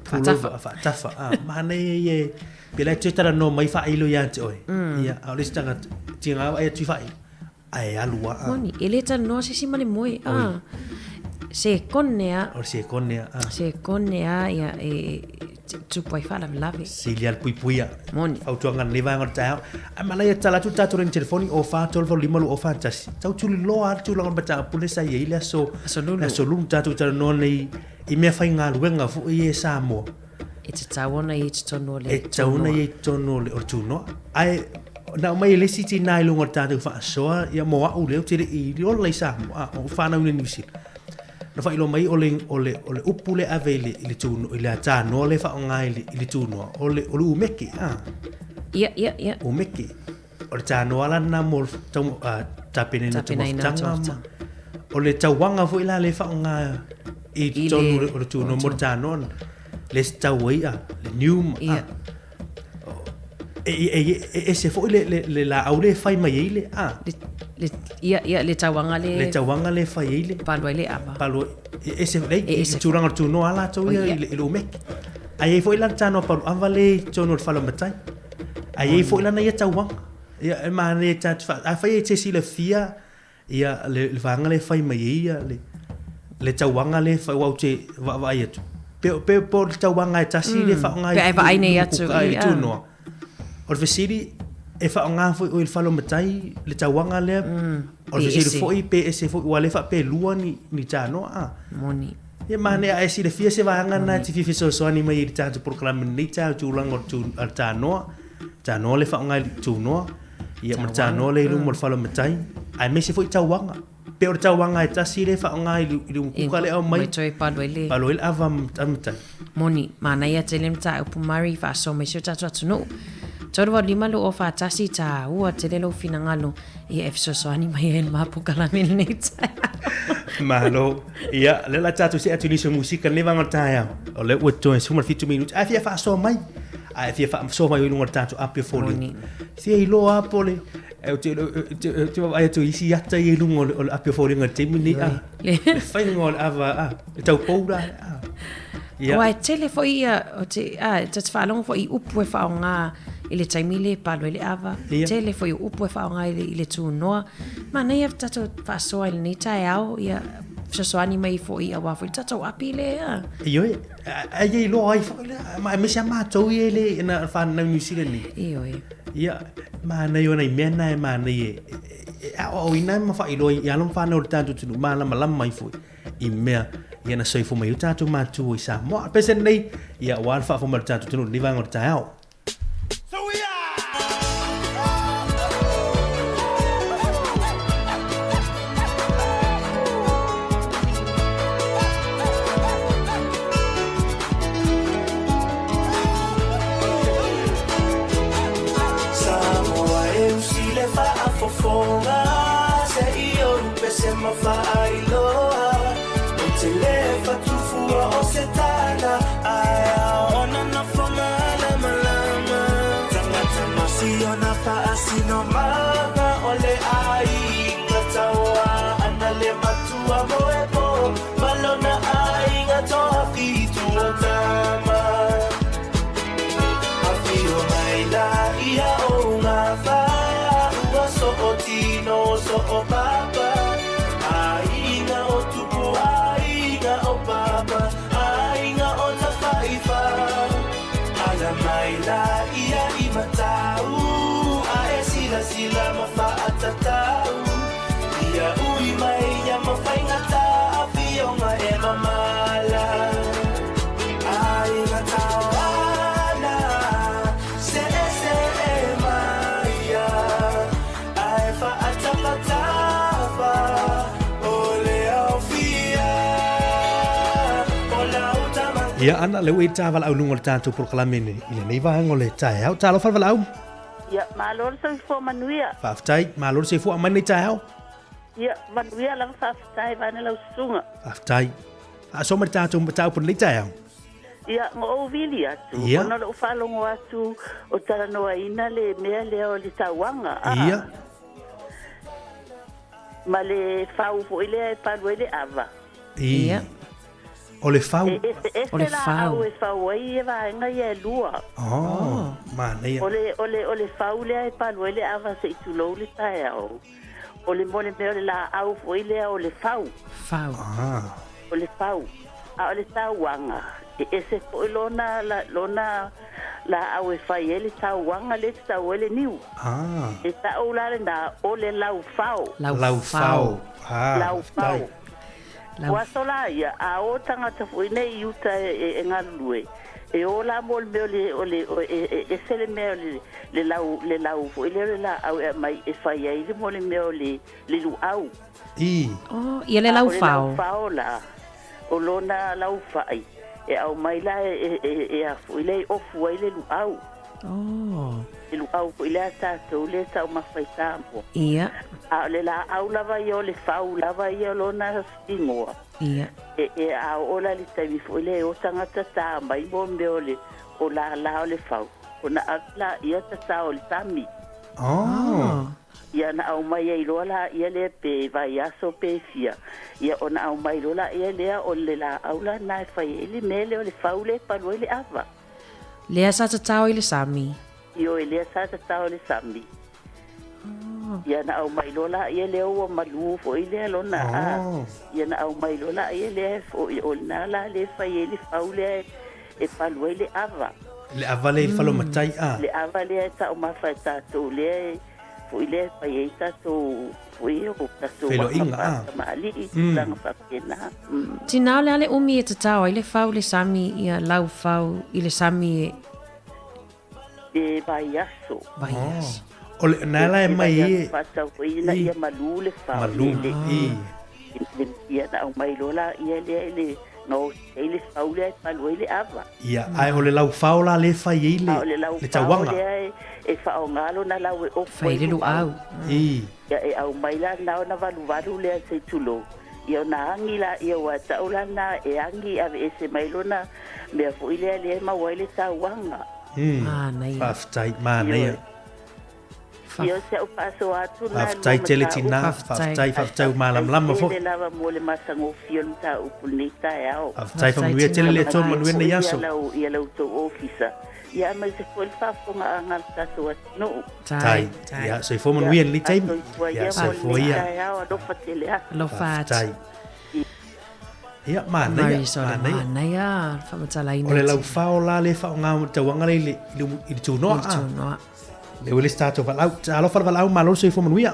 Speaker 2: Faatafa.
Speaker 5: Faatafa. Manaia ia e Pe la e toe talanoa mai faailo ia te oe. Ia, a o le isi tagata, tiga vaai atu i faailo, ae alu lava.
Speaker 2: Moni, e le talanoa se isi ma le moe. Ah. Se kone a.
Speaker 5: O le se kone a.
Speaker 2: Ah. Se kone a, ia, e tupu ai faalavelave.
Speaker 5: Sili a le puipuia.
Speaker 2: Moni.
Speaker 5: Fautuaga lenei vaega o le taeao. Ae manaia tala atu le tatou reni telefoni o 4 3 8 5 2 4 1. Tau tuliloa lava le tulaga o le mataupu lea sa i ai le aso,
Speaker 2: Aso Lulu.
Speaker 5: le aso Lulu tatou talanoa nei i mea faigaluega foi ia e Samoa.
Speaker 2: E tatau ona i ai i totonu o le
Speaker 5: E tatau ona i ai i totonu o le, o le tunoa. Ae na aumai e le isi tinā i luga o le tatou faasoa, ia mo au lea ou te le i ola i Samoa, a, o whanau i Niu Sila. Na whailoa mai o le, o le, o le upu le ave i le, i le tūnoa, i le tānoa le whaonga i le, i le tūnoa, o le, o le umeke, a.
Speaker 2: Ia, ia, ia.
Speaker 5: Umeke. O le tānoa la nā mo tau, uh, tapenaina
Speaker 2: taumafatanga.
Speaker 5: Ma, o le tauanga foi la le whaonga i totonu o le tūnoa mo le tānoa. Le se tau ai a, le niu ma,
Speaker 2: Ia.
Speaker 5: E, e, e, e ese foi le, le, le laau le fai mai ai le, a.
Speaker 2: Le, le, ia, ia, le tauanga le...
Speaker 5: Le tauanga le fai ai le.
Speaker 2: Palu ai le ava.
Speaker 5: Palu, e ese, le, e ese. Tūranga o le tūnoa a lātou ia, i le, i le umeke. Ai ai foi la le tānoa palu ava le i totonu o le fale o matai. Ai ai foi lana ia tauanga. Ia, e manaia tātou wha, a whai e te silafia, Ia, le, le vaega lea e fai mai ai ia, le, le tauaga lea e fai, aua ou te vaavaai atu, pe, pe, po o le tauaga e tasi mm. le faaaoga
Speaker 2: Pe ai vaai nei atu.
Speaker 5: I le tūnoa. O le fesili, e faaaoga foi oe i le fale o matai, le tauaga lea, mm. o le fesili foi, pe ese foi, ua le faapelua ni, ni tānoa. A.
Speaker 2: Moni.
Speaker 5: Ia mane a e silafia se vaega na te fia fesoasoani mai i le tatou polokalame nei tau tulaga o le tānoa, tānoa le faaaoga i le tūnoa. Ia, ma le tānoa lea i luma o le fale o matai, aemaise foi tauaga. Pe o le tauaga e tasi lea e faaaoga i le, i le umukuka lea e aumai.
Speaker 2: Mai toe palu ai le.
Speaker 5: Palu ai le ava ma matai.
Speaker 2: Moni, manaia tele mataupu Murray faasoa mai si o tatou atunuu. 385 241 tāua tele lou finagalo ia e fesoasoani mai ai i le mapokalame i lenei taeao.
Speaker 5: Malo. Ia, lea la tatou see atu i nisi o musika lenei vaega o le taeao. O lea ua toe 17 minute. Ae fia faasoa mai. Ae fia faasoa mai i luga o le tatou api o Foliga. Fia iloa lava po o le ou te ou te vaavaai atu i isi ata ia i luga o le api o Foliga i le taimi lenei, a. Le faiga o le ava, a, le taupou la, a.
Speaker 2: Ia. Aua e tele foi ia, o te, a, ta te faalogo foi i upu e faaaoga i le taimi lea e palu ai le ava.
Speaker 5: Ia.
Speaker 2: Tele foi o upu e faaaoga i le, i le tūnoa. Manaia tatou faasoa i lenei taeao, ia fesoasoani mai foi aua foi le tatou api lea.
Speaker 5: Ioe, Ai e iloa ai foi lea, ma aemaise lava matou ia e le na whanau New Zealand nei.
Speaker 2: Ioe.
Speaker 5: Ia, manaia o nai mea na e manaia e, e aoaoina ai ma faailoa i alo ma whanau o le tatou atunuu, malamalama ai foi i mea. Ia na soifua mai ai o tatou matua i Samoa. Pese lenei, ia aua le faafofoga mai o le tatou atunuu i lenei vaega o le taeao.
Speaker 1: Samoa e usi le faafofoga se i ou pese ma faailoa Ou te le fatufua o se tala ae ao ona nofo malamalama Tagata masiona faasinomaga o le aiga taua ana le matua moepo ma lona aiga toafitu o tama Afio mai la ia o ngā wha Ua so o tino so o papa Aiga o tupu aiga o papa Aiga o tawhaiwha Ala mai la ia i matau A e sila sila ma whaatatau Ia ui mai ia ma whaingata Afionga e mamala Aiga tauana Se e se e maia Ae whaatapatapa O le aufia O lau tama
Speaker 5: Ia ana le ua ta valaau luga o le tatou polokalame i lenei vaega o le taeao. Talofa le valaau.
Speaker 9: Ia, malo le soifua manuia.
Speaker 5: Faafetai, malo le soifua aumai lenei taeao.
Speaker 9: Ia, manuia lava faafetai vaeane lau susuga.
Speaker 5: Faafetai. Faasoa mai le tatou mataupu i lenei taeao.
Speaker 9: Ia, na ou vili atu,
Speaker 5: Ia.
Speaker 9: ona o lou faalogo atu o talanoaina le mea lea o le tauaga, a.
Speaker 5: Ia.
Speaker 9: Ma le fau foi lea e palu ai le ava.
Speaker 5: Ia. O le fau.
Speaker 9: E eseese
Speaker 2: O le
Speaker 9: laau
Speaker 2: fau.
Speaker 9: e fau ai ia vaega ia e lua.
Speaker 5: Oh, manaia.
Speaker 9: O le, o le, o le fau lea e palu ai le ava se i tulou le taeao. O le mo le mea o le laau foi lea o le fau.
Speaker 2: Fau.
Speaker 5: Ah.
Speaker 9: O le fau. A o le tauaga, e ese foi lona, la, lona laau e fai ai le tauaga lea e tatau ai le niu.
Speaker 5: Ah.
Speaker 9: E ta'u la lena o le laufao.
Speaker 5: Laufao. Ah,
Speaker 9: Laufao.
Speaker 5: faafetai.
Speaker 2: Lau
Speaker 9: O aso la ia, a o tagata foi nei i uta e, e, e galulue, e o la mo le mea o le, o le, o, e, e, ese le mea o le, le lau, le lau foi lea o le laau e aumai e fai ai le mo le mea o le, le luau.
Speaker 5: I.
Speaker 2: Oh, ia le
Speaker 9: A o le
Speaker 2: laufao.
Speaker 9: laufao la, o lona laufai, e aumai la e, e, e, e a foi lea e ofu ai le luau.
Speaker 2: Oh.
Speaker 9: Le luau foi lea a tatou lea e taumafa i Samoa.
Speaker 2: Ia,
Speaker 9: A o le laau lava ia o le fau lava ia o lona igoa.
Speaker 2: ia.
Speaker 9: E, e a oo la le taimi foi lea e o tagata tā mai mo mea o le o lālā o le fau. Ona ave la ia tatā o le sami.
Speaker 5: Oh.
Speaker 9: Ia na aumai ai loa la ia lea pe vaiaso pe fia. Ia ona aumai loa la ia lea o le laau la na e fai ai le mea lea o le fau lea e palu ai le ava.
Speaker 2: Lea sa tatao i le sami.
Speaker 9: Ioe lea sa tatā o le sami. Ia na aumai loa la ia lea ua malū foi lea lona a.
Speaker 5: Oh.
Speaker 9: Ia na aumai loa la ia lea foi o lena la lea e fai ai le fau lea e palu ai le ava.
Speaker 5: Le ava le falo matai a.
Speaker 9: Le ava lea e taumafa e tatou lea e foi lea e fai ai tatou foi o tatou
Speaker 5: Feiloaiga,
Speaker 9: aga
Speaker 5: ah.
Speaker 9: faatamalii tulaga faapena.
Speaker 2: Tinā o le a le umi e tatao ai le fau le sami ia laufau i le sami e
Speaker 9: E vaiaso.
Speaker 2: vaiaso.
Speaker 5: O le na la e mai
Speaker 9: E
Speaker 5: e.
Speaker 9: faatau foi ina
Speaker 5: I.
Speaker 9: ia malū le fau.
Speaker 5: Malū.
Speaker 9: Le,
Speaker 5: I.
Speaker 9: le, ia na aumai loa la ia lea i le gaosi ai le fau lea e palu ai le ava.
Speaker 5: Ia, ai o le laufao la le fai ai le
Speaker 9: A o le
Speaker 5: le
Speaker 9: laufao
Speaker 5: tauaga.
Speaker 9: lea e, e faaaogā lona lau e ofu
Speaker 2: Fai
Speaker 9: ai
Speaker 2: le luau.
Speaker 5: I.
Speaker 9: Ia e aumai la na ona valuvalu lea se i tulou. Ia ona agi la ia ua ta'u la na e agi aveese mai lona mea fo'i lea lea e maua ai le tauaga.
Speaker 2: Manaia.
Speaker 5: Faafetai, manaia.
Speaker 9: Ia o se a'u faasoa atu na
Speaker 5: Faafetai tele tina,
Speaker 2: Faafetai.
Speaker 5: faafetai, faafetai ua malamalama foi.
Speaker 9: le lava mo le matagofie o le mataupu lenei taeao.
Speaker 5: Faafetai
Speaker 2: Faafetai
Speaker 5: faamanuia tele le
Speaker 2: tina.
Speaker 5: Atua manuia lenei aso.
Speaker 9: Ia lau ia lau tou ofisa. Ia aemaise foi le faafofogaaga a le tatou atunuu.
Speaker 5: Tai. Ia, soifua manuia lenei taimi.
Speaker 9: Soifua
Speaker 5: Ia,
Speaker 9: ia mo
Speaker 5: soifua
Speaker 9: lenei
Speaker 5: ia.
Speaker 9: taeao alofa tele atu.
Speaker 2: Alofa atu.
Speaker 5: Faafetai. Ia, manaia,
Speaker 2: Marisol,
Speaker 5: manaia.
Speaker 2: manaia, faamatalaina
Speaker 5: O le
Speaker 2: i
Speaker 5: laufao la le faaaoga o le tauaga lea i le i le i le tunoa.
Speaker 2: le tunoa.
Speaker 5: Le ua le se tatou valaau. Talofa le valaau, malo le soifua manuia.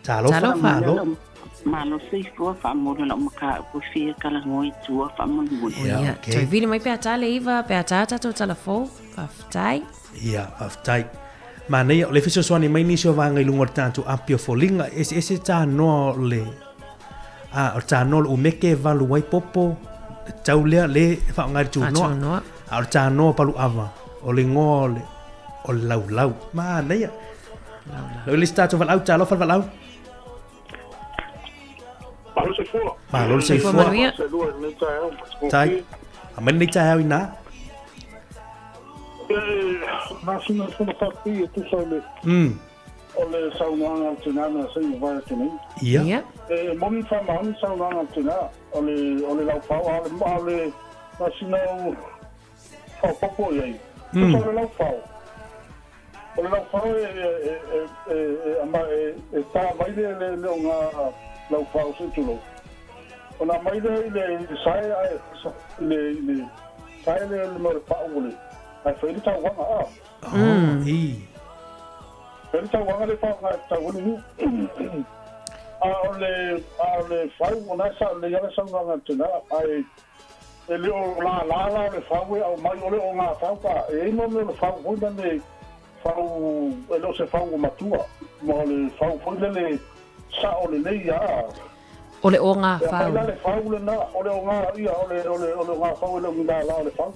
Speaker 5: Talofa,
Speaker 2: Talofa.
Speaker 5: malo.
Speaker 9: Malo soifua faamolo lau mataupu e fia talanoa i tua faamolemole.
Speaker 2: Ia, Ia, okay. Toe vili mai pe a ta le 9, pe a ta tatou tala fou. Faafetai.
Speaker 5: Ia, faafetai. Manaia, o le fesoasoani mai nisi o vaega i luga o le tatou api o foliga, e eseese tanoa o le, a, o le tanoa o le ʻumeke e valu ai popo, le tau lea, le e faaaoga i le tunoa.
Speaker 2: Faatunoa.
Speaker 5: A o le tanoa o paluava, o le igoa o le, o le laulau. Manaia.
Speaker 2: Laulau.
Speaker 5: Lau i le isi tatou valaau, talofa le valaau.
Speaker 10: Malo soifua.
Speaker 5: Malo le
Speaker 2: Soifua
Speaker 5: soifua.
Speaker 2: manuia.
Speaker 10: Selua i lenei taeao.
Speaker 5: Tai. Aumai lenei taeao inā.
Speaker 10: E, masina sona faapipii e tusa o le o le saunoaga a le tinā na se i mavae atu nei.
Speaker 5: Ia.
Speaker 2: Ia.
Speaker 10: E moni ma faamaoni le saunoaga a le tinā, o le o le laufao, a o le a o le masina o faaopoopo i ai. Tusa o le laufao, O le laufao e e e e ta mai le le le o ngā laufao se i tulou. Ona aumai lea i le i le sae ae i le i le sae le le mea o le pa'u o le ae fai ai le tauvaga a.
Speaker 5: Oh, i.
Speaker 10: Fai le tauvaga le faaaoga e tatau ai le niu. A o le a o le fau o na e sao lelei lava le saunoaga a le tina ae e le o lala la o le fau e aumai o le o ngā fau pa e i ai mo mea o le fau foi lale fau e le o se fau ua matua ma o le fau foi lele sa'o lelei a
Speaker 2: O le o ngā
Speaker 10: e aumai
Speaker 2: fau.
Speaker 10: la le fau lena o le o ngā ia o le o le o le o ngā fau e le o ni lala o le fau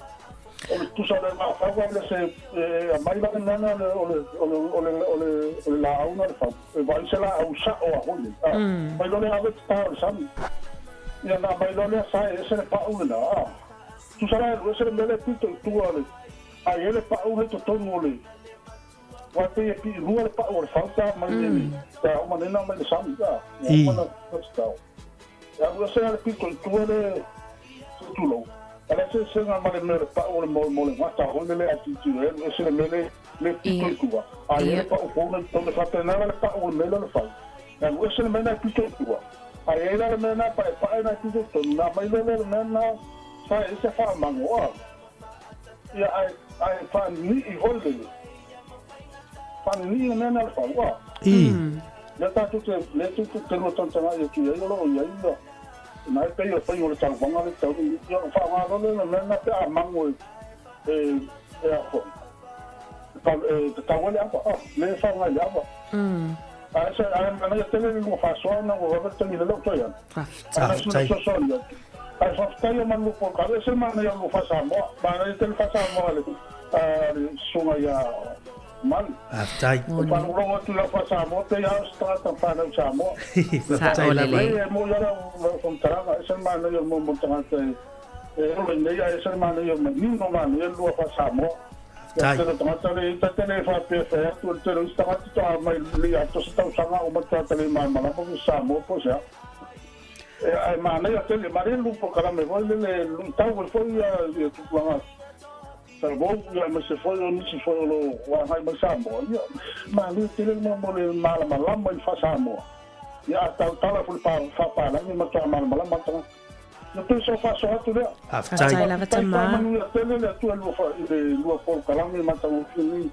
Speaker 10: o le tusa o le ngā fau a le se e aumai la le mea lena o le o le o le o le o le laau na le fau e vaai se laau sa'o a foi a mai loa le ave tatao i le sami Ia na aumai loa lea sae ese le pa'u lena, a. Tusa la e alu ese le mea lea e pito i tua o le, a i ai le pa'u lea i totonu o le, aua e pei e pii lua le pa'u o le fau pe a aumai le, pe a uma nei ona aumai i le sami, a, ua uma ona tatao. E alu ese la le pito i tua le, se tulou, a leai se eseesega ma le mea o le pa'u o le mo, mo le gata foi lele a tilotilo e alu ese le mea lea, le pito i tua, a i ai le pa'u fou lea i totonu, e faapena la le pa'u o le mea lea o le fau. E alu ese le mea lena e pito i tua. A i ai la le mea lena e paepae na e pito i totonu, na aumai loa lea o le mea lena sa e ese faamango, a. Ia, ae, ae faanini'i foi le, faanini'i le mea lena o le fau, a. Lea tatou te, lea tou te lua tagatagai atu i ai o lo o i ai ia, na e pei o le faiga o le tauvaga lea e tatau ona, ia ona faaaoga loa lea o le mea lena pe a mango e, e, e a foi, e, e tatau ai le ava, a, lea e faaaoga i le ava. Ae se ae manaia tele le lua faasoa ona ua vave le taimi lele o toe alu.
Speaker 2: Faafetai.
Speaker 10: Ae sina fesoasoani atu. Ae faafetai o manu po kare ese le manaia o le lua faa-Samoa. Manaia tele faa-Samoa a le a le susuga ia Manu.
Speaker 5: Faafetai.
Speaker 10: E faalogologo atu i lau faa-Samoa pei lava o se tagata fanau Samoa.
Speaker 5: Faafetai lava.
Speaker 10: Leai e moni lava lau faamatalaga, ese le manaia o le moa mo le tagata e e ola i nei ae ese le manaia o le manino manaia le lua faa-Samoa.
Speaker 5: Faafetai.
Speaker 10: Ia tele o tagata le ita tele e faapea fai atu o le tele o isi tagata toa mai le atoa se tausaga uma tagata le malamalama po o se Samoa po o se a. E ae manaia tele, manaia le polokalame foi lele luitau ai foi ia ia tupulaga talavou ia aemaise foi o nisi foi o lo o agai mai Samoa. Ia manaia tele le mo le malamalama i le faa-Samoa. Ia a tautala foi le faapalagi e matua malamalama le tagata. Ia pei so faasoa atu lea.
Speaker 5: Faafetai.
Speaker 2: Faafetai lava
Speaker 10: Faafetai
Speaker 2: tama.
Speaker 10: Faamanuia tele le Atua i le lua polokalame matagofie nei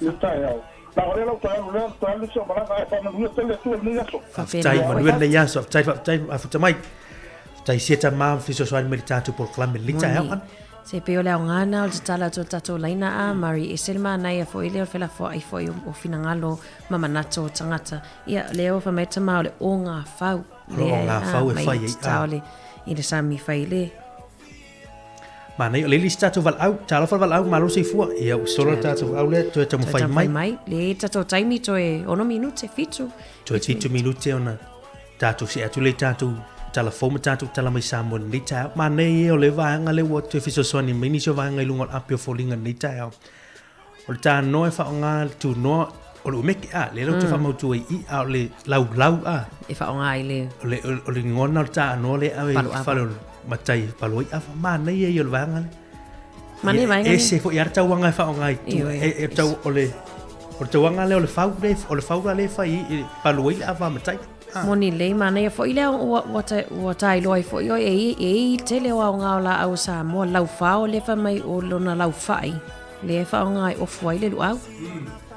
Speaker 10: lenei taeao. Na o lea lau toe alu lea, toe alu le isi o malaga ae faamanuia tele le Atua i lenei aso.
Speaker 5: Faafetai,
Speaker 2: Faapena foi.
Speaker 5: manuia lenei aso. Faafetai, faafetai, afuta mai. Faafetai sia tama ma fesoasoani mai le tatou polokalame lenei taeao.
Speaker 2: Moni. Se pei o le aoga na o le tatala atu o le tatou laina a Mari, ese le manaia foi lea o le felafoai foi o finagalo ma manatu o tagata. Ia, lea ua fai mai tama o le o ngā fau.
Speaker 5: O le o ngā fau e fai ai,
Speaker 2: a. I le sami fai le.
Speaker 5: Manaia, o le isi tatou valaau, talofa le valaau, malo soifua. Ia, ua solo le tatou valaau lea, toe taumafai mai.
Speaker 2: mai. Le tatou taimi toe 6 minute, 7.
Speaker 5: Toe 7 minute ona tatou see atu le tatou tala fou ma tatou tala mai Samoa i lenei taeao. Manaia ia o le vaega lea ua toe fesoasoani mai nisi o vaega i luga o le api o foliga i lenei taeao. O le tanoa e faaaoga le tunoa o le ʻumeke, a, lea la ou te faamautu ai i i, a o le laulau, a.
Speaker 2: E faaaoga i le.
Speaker 5: O le, o le gona o le tanoa lea e ave i le fale o le matai e palu ai ava. Manaia ia o le vaega lea.
Speaker 2: Manaia vaega lea.
Speaker 5: Ese foi lava le tauaga e faaaoga i tua. E, e tau, o le, o le tauaga lea o le fau lea, o le fau la lea e fai i, e palu ai le ava a matai.
Speaker 2: Moni lelei, manaia foi lea ua, ua, ua tailoa ai foi oe, e i, e i tele o aoga o laau o Samoa, laufao lea fai mai o lona laufai, lea e faaaoga e ofu ai le luau.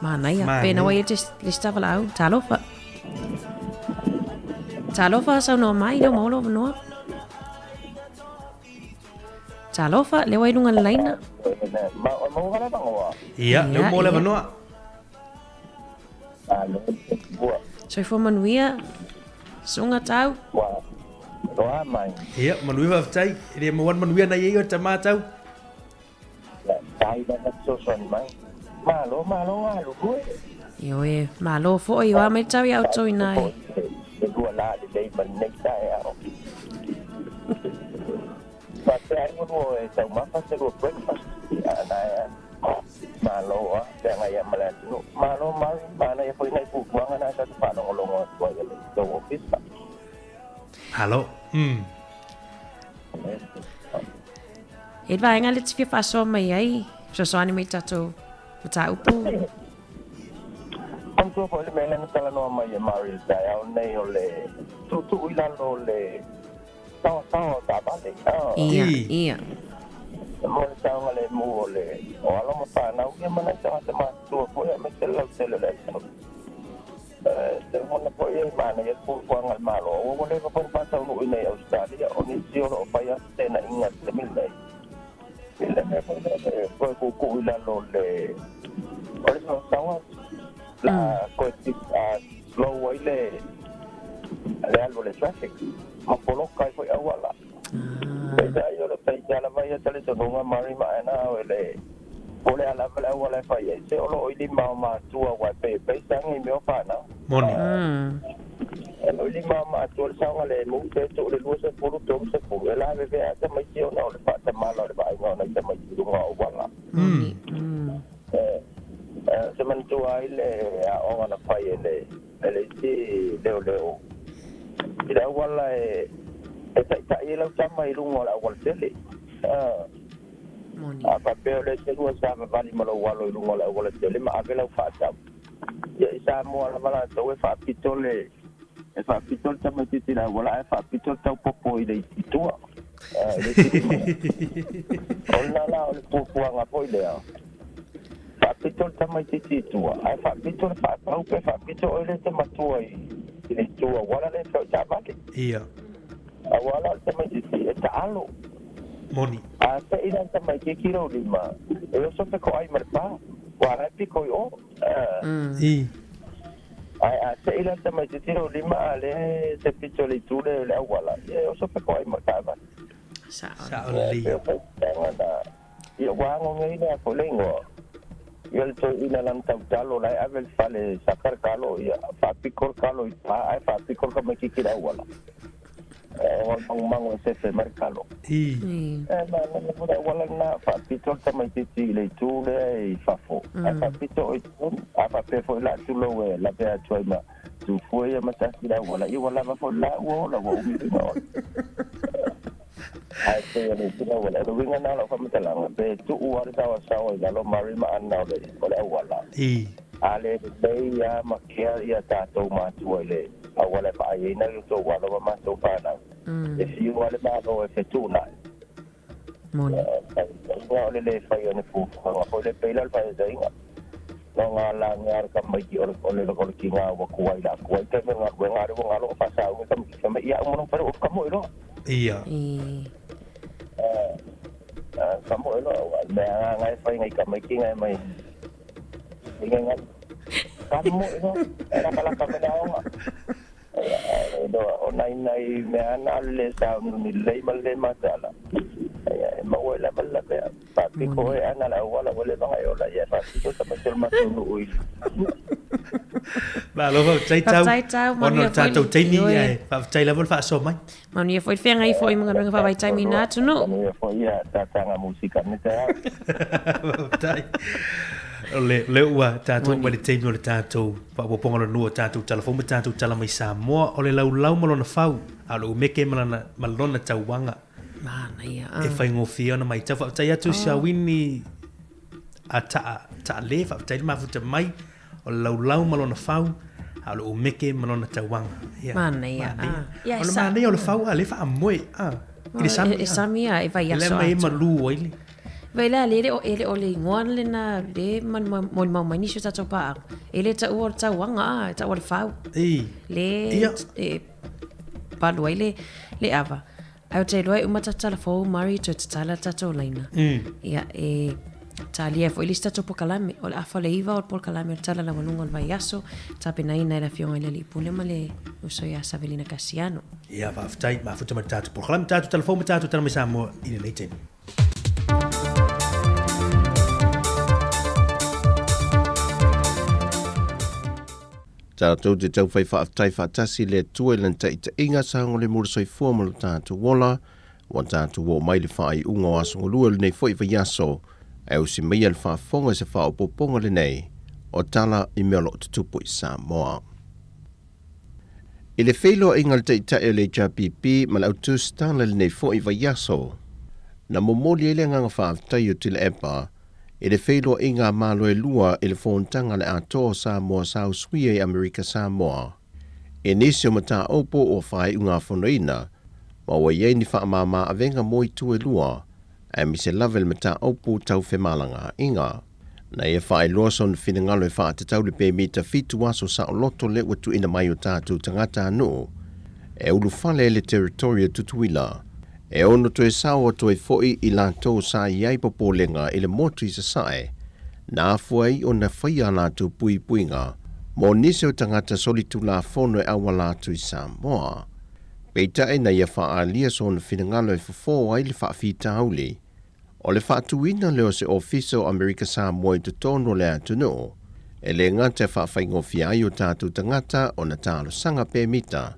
Speaker 2: Manaia.
Speaker 5: Manaia.
Speaker 2: Pena ua i ai le isi tavalaau. Talofa. Talofa saunoa mai lea ua maua lou avanoa. Talofa, lea ua i luga o le laina.
Speaker 5: Ia, lea ua maua le avanoa.
Speaker 2: Soifua manuia, Susuga Tau.
Speaker 5: Ia, manuia faafetai. E le maua le manuia na i ai o le tama Tau.
Speaker 2: Ioe, malo foi, o a mai tau ia outou ina e.
Speaker 5: Malo. Mm.
Speaker 2: E le vaega le te fia faasoa mai ai, fesoasoani mai i tatou mataupu.
Speaker 11: Manatua foi le mea lea na talanoa mai e Mari i le taeao nei o le tuutuu i lalo o le saoasaoa o taavale.
Speaker 2: Ia, ia.
Speaker 11: Mo le saogalemu o le o alo ma fanau ia ma nai tagata matutua foi aemaise le lautele o le atunuu. Te lagona foi e manaia le fuafuaga a le Malo, aua ua leva foi ona faataunuuina i Ausetalia, o nisi o lo o fai lava fetenaiga i le taimi lenei i le mea foi lea e toe tuutuu i lalo o le o le saoasaoa la toe slow ai le le alu o le traffic ma poloka ai foi auala. Peitai o le peitai lava ia talitonuga Mari ma Anna o le Po o le a lava le auala e fai ai, se o lo o i lima o matua aua e pei e pei sagi i mea o fanau.
Speaker 5: Moni.
Speaker 11: E lo o i lima o matua le saogalemu, pe tuu le 20, 30, e lavevea lava tamaiti ona o le faatamala o le vaaiga o nai tamaiti i luga o auala.
Speaker 2: Moni.
Speaker 11: Ou te manatua ai le aoga na fai e le e le isi leoleo i le auala e taitai ai lau tama i luga o le auala tele.
Speaker 2: Moni.
Speaker 11: A faapea o le selua sa vavali ma lou alo i luga o le auala tele ma ave lau faatau, ia i Samoa lava latou e faapito le e faapito le tamaitiiti i le auala ae faapito le taupopo i le i tua, i le isi lima. O lena la o le fuafuaga foi lea, faapito le tamaitiiti i tua ae faapito le faatau pe faapito oe lea e te matua i le itu auala lea e feoai taavale.
Speaker 5: Ia.
Speaker 11: Aua la o le tamaitiiti e taalo.
Speaker 5: Moni.
Speaker 11: A seʻi la le tamaitiiti lou lima, e oso fekoʻai ma le pā, ua ala e piko i o.
Speaker 5: I.
Speaker 11: Ae a seʻi la le tamaitiiti lou lima a lea e te pito i le itu lea o le auala, ia e oso fekoʻai ma le taavale.
Speaker 5: Sao lelei.
Speaker 11: Ia, e pei o faitaga na. Ia, ua agoge i lea foi le igoa. Ia le toeaina lana tautalo la e ave i le fale e saka le kalo, ia faapiko le kalo i pa ae faapiko le tamaitiiti i le auala. E ola mangumangu e sefe mai le kalo.
Speaker 5: I.
Speaker 11: E manaia foi le auala lena, faapito le tamaitiiti i le itu lea i fafo, ae faapito oe i totonu. A faapea foi la tulou e lavea atu ai ma tufue ia ma tasi le auala, ia ua lava foi le la ua ola, ua umi foi ona ola. Ae pei o le isi auala, o le uiga lena o lau faamatalaga, pe tuu lava le saoasaoa i lalo ma rima ana o le, o le auala,
Speaker 5: I.
Speaker 11: a le lelei lava ma kea ia tatou matua i le auala e vaai ai nai o tou alo ma matou fanau, e fiu lava le Malo e fetuunai.
Speaker 2: Moni.
Speaker 11: Faitaina o le le fai o ni fuafuaga foi lea, pei la o le faitaitaiga, no ngā la ngā le tamaiti o le o le o le kinga ua kuai la kuai taimi o le galuega a lea ua galo o faasauga tamaiti fai mai ia uma lou fale ua kamoe loa.
Speaker 5: Ia.
Speaker 11: Kamoe loa ua mea nga nga e fai ngai tamaiti ngai mai ngai ngai kamoe loa e lakalaka mai le aoga. O nai nai mea ana le le sauniuni lelei ma le le mataala, ia e maua ai lava le lavea. Faapito e ana le auala ua leva ona e ola ia e faapito tamaiti o le matou nuu i
Speaker 5: Malo faafetai tau.
Speaker 2: Faafetai tau,
Speaker 5: Ona o
Speaker 2: manuia
Speaker 5: le tatou
Speaker 2: foi.
Speaker 5: taimi,
Speaker 2: Ioe.
Speaker 5: ae faafetai lava le faasoa mai.
Speaker 2: Manuia foi le feagai foi ma galuega faavaitaimi i na atunuu.
Speaker 11: Manuia foi ia tataga musika nei taeao.
Speaker 5: Faafetai. O le, lea ua tatou oo mai le taimi o le tatou faaopoopoga o le nuu o tatou tala fou ma tatou tala mai Samoa. O le laulau ma lona fau, a o le umeke ma lana, ma lona tauaga.
Speaker 2: Manaia, ah.
Speaker 5: E faigofie ona matau. Faafetai atu i Sawini a taa, taale, faafetai le mafuta mai. O le laulau ma lona fau, a o le umeke ma lona tauaga. Ia,
Speaker 2: Manaia,
Speaker 5: manaia.
Speaker 2: ah. Ia,
Speaker 5: O le
Speaker 2: sa-
Speaker 5: manaia o le fau, a lea faamoe, ah, i le sami,
Speaker 2: E, e sami a, e vai
Speaker 5: Le
Speaker 2: aso
Speaker 5: mai e
Speaker 2: atu.
Speaker 5: malu ai le.
Speaker 2: Vai la, le le o, e le o le ingoa lena, le molimau mai nisi o tatou paaga. E le taua o le tauaga, ah, e taua o le fau.
Speaker 5: I.
Speaker 2: Le,
Speaker 5: Ia.
Speaker 2: e, palu ai le, le ava. Ae ou te iloa e uma tatou tala fou, Murray, toe tatala le tatou laina. Ia, e talia ai foi le isi tatou polokalame. O le afa o le 9 o le polokalame o le Tala Laualuga o le Vaiaso, tapenaina e le Afioga i le Alii Pule ma le uso ia Savelina Kasiano.
Speaker 5: Ia, faafetai, mafuta ma le tatou polokalame, tatou tala fou ma tatou tala mai Samoa i lenei taimi.
Speaker 7: Tatou te taufai faafetai faatasi i le Atua i Lana taitaiga, saogalemu le soifua ma lo tatou ola, ua tatou oo mai i le faaiuga o aso galue o lenei foi vaiaso, ae usi maia le faafofoga i se faaopoopoga lenei o tala i mea o lo o tutupu i Samoa. I le feiloaiga a le Taitai o le HRPP ma le Autusitala i lenei foi vaiaso, na momoli ai le agaga faafetai o Tuilaepa i le feiloaiga a Malo e lua i le Fonotaga a le Atoa o Samoa sa usuia i Amerika Samoa. I nisi o mataupu ua faaiugafonoina ma ua i ai ni faamama avega mo itu e lua, aemaise lava i le mataupu tau femalagaaiga. Na ia faailoa sona finagalo e faatatau le pemita 7 aso saoloto lea ua tuuina mai o tatou tagatanuu e ulufale ai le territory o Tutuila. E ono toe sao atu ai foi i latou sa i ai popolega i le motu i Sasae, na afua ai ona faia a latou puipuiga mo nisi o tagata solitulafono e auala atu i Samoa. Peitai na ia faaalia sona finagalo e fofo ai le faafitauli o le faatuina lea o se Ofisa o Amerika Samoa i totonu o le atunuu, e le gata e faafaigofie ai o tatou tagata ona talosaga pemita,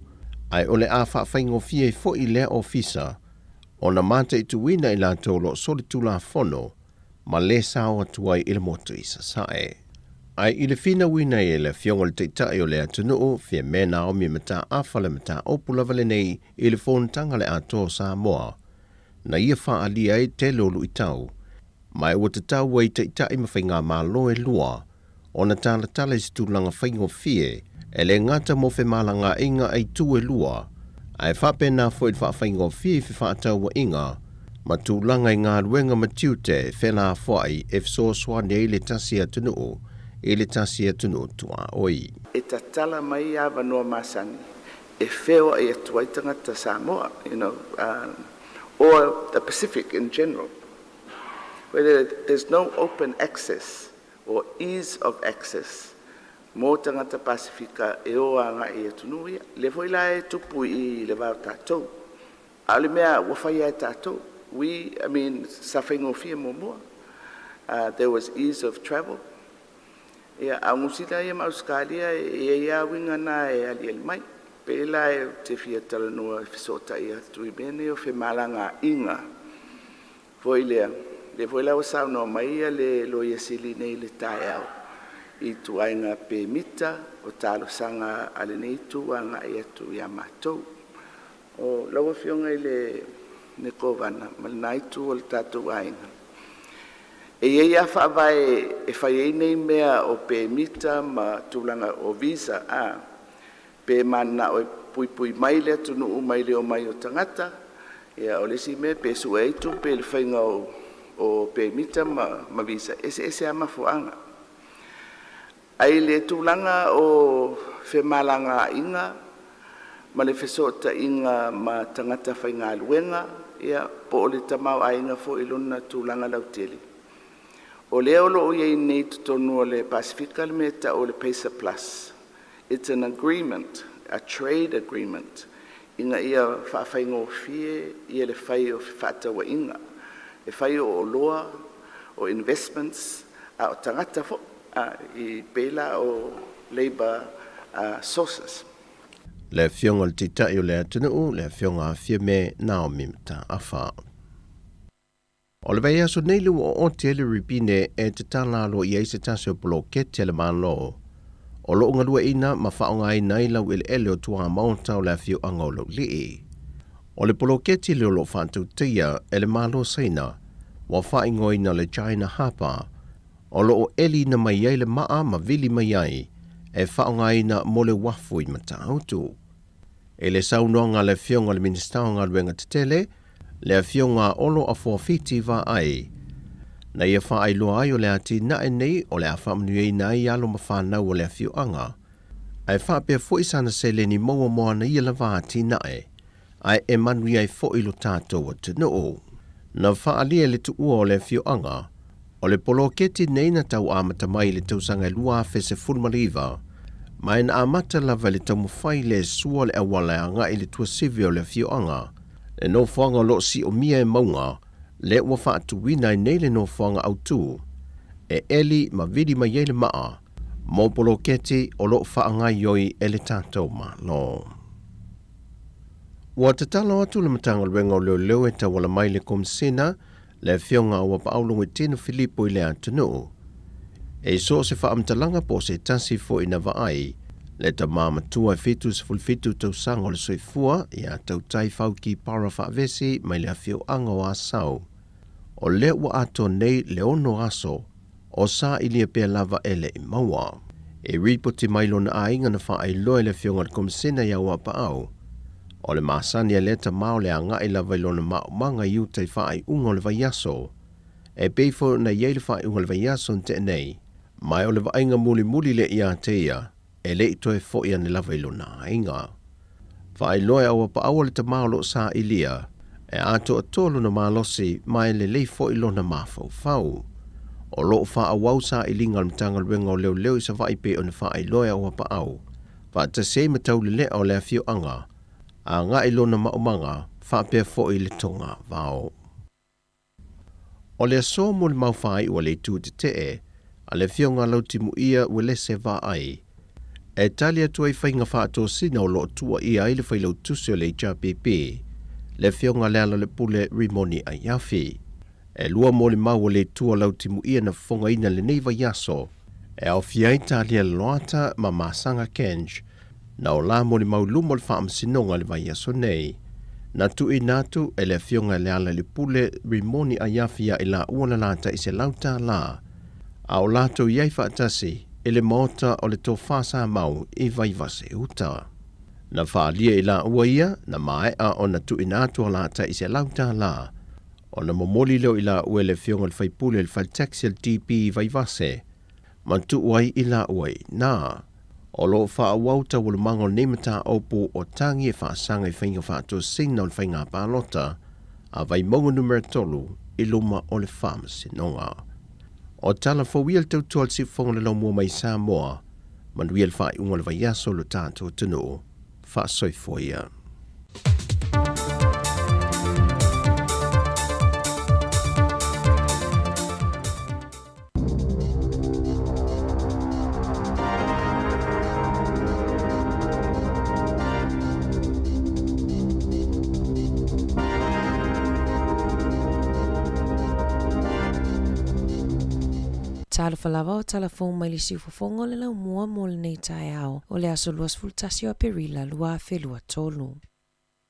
Speaker 7: ae o le a faafaigofie ai foi lea ofisa ona mataituina i latou o lo o solitulafono ma le sao atu ai i le motu i Sasae. Ae i le finauina ai e le Afioga i le Taitai o le atunuu, Fiamē Naomi Mataafa le mataupu lava lenei i le Fonotaga a le Atoa o Samoa, na ia faaalia ai tele o luitau, ma e ua tatau ai taitai ma faigamalo e lua ona talatala i se tulaga faigofie e le gata mo femalagaaiga a itu e lua, ae faapena foi le faafaigofie i fefaatauaiga ma tulaga i galuega ma tiute felafoai e fesoasoani ai le tasi atunuu i le tasi atunuu tuaoi.
Speaker 8: E tatala mai avanoa masani e feoai atu ai tagata Samoa, you know, or the Pacific in general, where there's no open access or ease of access mo tagata Pasifika e o agai i atunuu ia. Lea foi la e tupu i le va o tatou. A o le mea ua faia e tatou, we, I mean, sa faigofie muamua. There was ease of travel. Ia, a o Niu Sila ia ma Ausetalia e i ai lava uiga na e aliali mai. Pei la ou te fia talanoa e fesootai atu i mea nei o femalagaaiga foi lea, lea foi la ua saunoa mai le Loia Sili nei i le taeao i ituaiga pemita o talosaga a lenei itu agai atu ia matou. O lau Afioga i le Kovana ma lena itu o le tatou aiga, E i ai lava faavae e fai ai nei mea o pemita ma tulaga o visa a, pe mananao e puipui mai le atunuu mai le omai o tagata, ia o le isi mea pe sue ai tupe i le faiga o pemita ma visa, e eseese lava mafuaaga. Ae i le tulaga o femalagaaiga ma le fesootaiga ma tagata faigaluega, ia, po o le tamaoaiga foi i lona tulaga lautele, o lea o lo o i ai nei i totonu o le Pasefika le mea e tau o le PACER Plus. It's an agreement, a trade agreement, ina ia faafaigofie ia le fai o fefaatauaiga, le fai o oloa, o investments, a o tagata foi, i pei la o labour sources.
Speaker 7: Le Afioga i le Taitai o le atunuu, le Afioga a Fiame Naomi Mataafa. O le vaiaso nei le ua ooti ai le ripine e tatala aloaia ai se tasi o poloketi a le Malo o lo o galueaiina ma faaaogaina ai laueleele o tuamaota o le afioaga o Laulii. O le poloketi lea o lo o faatautaia e le Malo o Saina ua faaigoaina le China Harbour o lo o eliina mai ai le maa ma vili mai ai e faaaogaina mo le uafu i Matautu. I le saunoaga a le Afioga i le Minisita o Galuega Tetele, le Afioga a Olo Afuafiti Vaai, na ia faailoa ai o le atinae nei o le a faamanuiaina ai alo ma fanau o le afioaga, ae faapea foi sana seleni maua mo ana ia lava atinae. ae e manuia ai foʻi lo tatou atunuu. Na faaalia e le tuua o le afioaga, o le poloketi nei na tau amata mai i le tausaga e 2019, ma e na amata lava i le taumafai le sua le auala e agai i le tuasivi o le afioaga, le nofoaga o lo o siomia e mauga, lea ua faatuina ai nei le nofoaga autu e eli ma vili mai ai le maa mo poloketi o lo o faagaoioi e le tatou Malo. Ua tatalo atu le Matagaluega o Leoleo e tauala mai i le Komisena le Afioga a Auapaau Logoitino Filipo i le atunuu. E so o se faamatalaga po o se tasi foi na vaai le tama matua e 77 tausaga o le soifua ia Tautai Fauki Para Faavesi mai le afioaga o Asau. O lea ua atoa nei le ono aso o sailia pea lava e le i maua. E ripoti mai lona aiga na faailoa e le Afioga i le Komisena i Auapaau, o le masani a lea tama o le agai lava i lona maomaga i uta i faaiuga o le vaiaso. E pei foi ona i ai le faaiuga o le vaiaso na tea nei, ma o le vaaiga mulimuli lea ia te ia, e le i toe foʻi ane lava i lona aiga. Faailoa e Auapaau o le tama o lo o sailia, e atoatoa lona malosi ma e lelei foi lona mafaufau. O lo o faaauau sailiga a le Matagaluega o Leoleo i Savaii pei ona faailoa e Auapaau, faatasi ai ma taulelea o le afioaga, agai lona maumaga faapea foi le togavao. O le aso mo le mau faaiu a le itu tetee a le Afioga Lautimuia Uelese Vaai, e tali atu ai faiga faatosina o lo o tuuaia ai le failautusi o le HRPP, le Afioga Lealailepule Rimoni Aiafi. E lua molimau a le itu a Lautimuia na fofogaina lenei vaiaso, e aofia ai Talia Loata ma Masaga Kenj, Na o la molimau luma o le faamasinoga i le vaiaso nei. Na tuuina atu e le Afioga i Lealailepule Rimoni Aiafi ia i laua le latai $100, a o latou i ai faatasi i le maota o le Tofa Samau i Vaivase Uta. Na faaalia i laua ia, na maea ona tuuina atu a latai $100, ona momoli lea o i laua e le Afioga i le Faipule i le Fale Taxi a le DP i Vaivase, ma tuu ai i laua i ina. O lo o faaauau taualumaga o lenei mataupu o tagi e faasaga i faiga faatosina o le faiga palota a Vaimauga Numera 3 i luma o le Faamasinoga. O tala fou ia le tautua a le Siufofoga o le Laumua mai Samoa, manuia le faaiuga o le vaiaso o lo tatou atunuu. Faasoifua ia.
Speaker 2: Talofa lava o tala fou mai le siufofoga o le laumua mo lenei taeao o le aso 21 o Aperila 2023.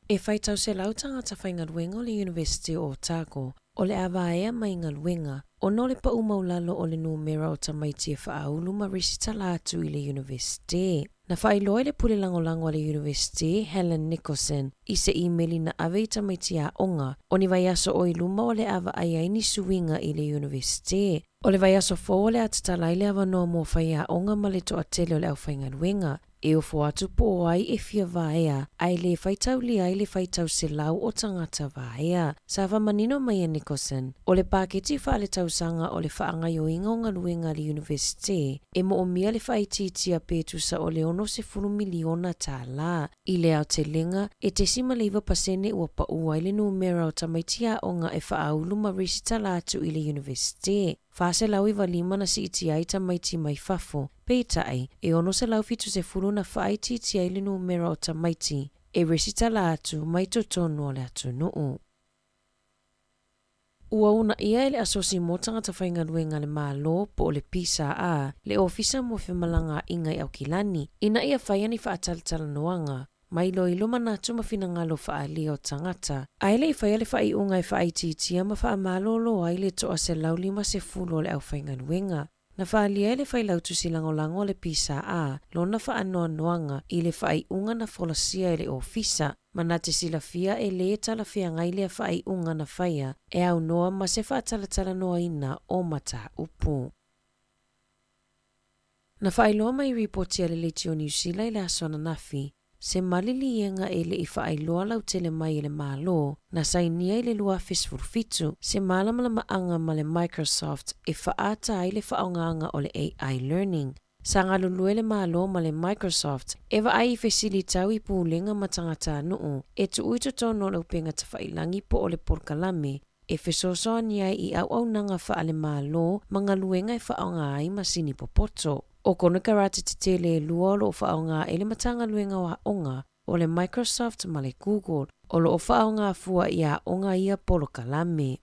Speaker 2: E faitau selau tagata faigaluega o le University o Otago o le a vaea mai galuega ona o le pau maulalo o le numera o tamaiti e faaulu ma resitala atu i le University. Na faailoa e le pule lagolago a le University, Helen Nicholson, i se imeli na ave i tamaiti aoga o ni vaiaso o i luma o le a vaai ai ni suiga i le University. O le vaiaso fou o le a tatala ai le avanoa mo faiaoga ma le toatele o le aufaigaluega e ofo atu po o ai e fia vaea ae le faitaulia ai le faitau selau o tagata vaea. Sa faamanino mai e Nicholson, o le paketi faaletausaga o le faagaoioiga o galuega a le Universite e moomia le faaitiitia pe tusa o le $60 miliona tālā. I le aotelega, e 0.9% ua paū ai le numera o tamaiti aoga e faaulu ma resitala atu i le Universite. 495 na siitia ai tamaiti mai fafo, peitai, e 670 na faaitiitia ai le numera o tamaiti e resitala atu mai totonu o le atunuu. Ua uunaia e le Asosi mo Tagata Faigaluega a le Malo po o le PSA le Ofisa mo Femalagaaiga i Aukilani ina ia faia ni faatalatalanoaga ma iloilo manatu ma finagalo faaalia o tagata, ae le i faia le faaiuga e faaitiitia ma faamalolo ai le 150 o le aufaigaluega. Na faaalia e le Failautusi Lagolago a le PSA lona faanoanoaga i le faaiuga na folasia e le Ofisa, ma na te silafia e lē talafeagai lea faaiuga na faia e aunoa ma se faatalatalanoaina o mataupu. Na faailoa mai ripoti a le Leitio Niu Sila i le aso ananafi, se maliliega e le i faailoa lautele mai e le Malo na sainia i le 2017, se malamalamaaga ma le Microsoft e faaata ai le faaaogaga o le AI Learning. Sa galulue le Malo ma le Microsoft e vaai i fesili tau i pulega ma tagatanuu e tuu i totonu o le upega tafailagi po o le polokalame e fesoasoani ai i auaunaga faale-Malo ma galuega e faaaoga ai masini popoto. O konekarate tetele e lua o lo o faaaoga e le Matagaluega o Aoga, o le Microsoft ma le Google, o lo o faaaoga fua i aoga ia polokalame.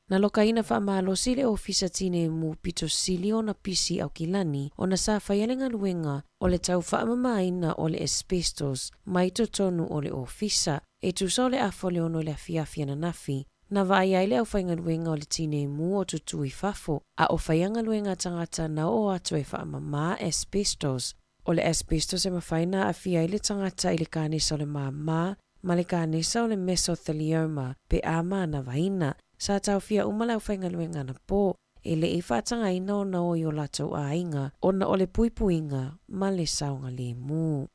Speaker 2: Na lokaina faamalosi le Ofisa Tineimu pito sili ona pisi i Aukilani ona sa faia le galuega o le tau faamamaina o le asbestos mai totonu o le ofisa. E tusa o le afa o le ono i le afiafi ananafi, na vaai ai le aufaigaluega o le Tineimu o tutū i fafo a o faia galuega a tagata na oo atu e faamama asbestos. O le asbestos e mafai ona aafia ai le tagata i le kanesa o le māmā ma le kanesa o le mesothelioma pe a manavaina. Sa taofia uma le aufaigaluega anapo e le i faatagaina ona o i o latou aiga ona o le puipuiga ma le saogalemu.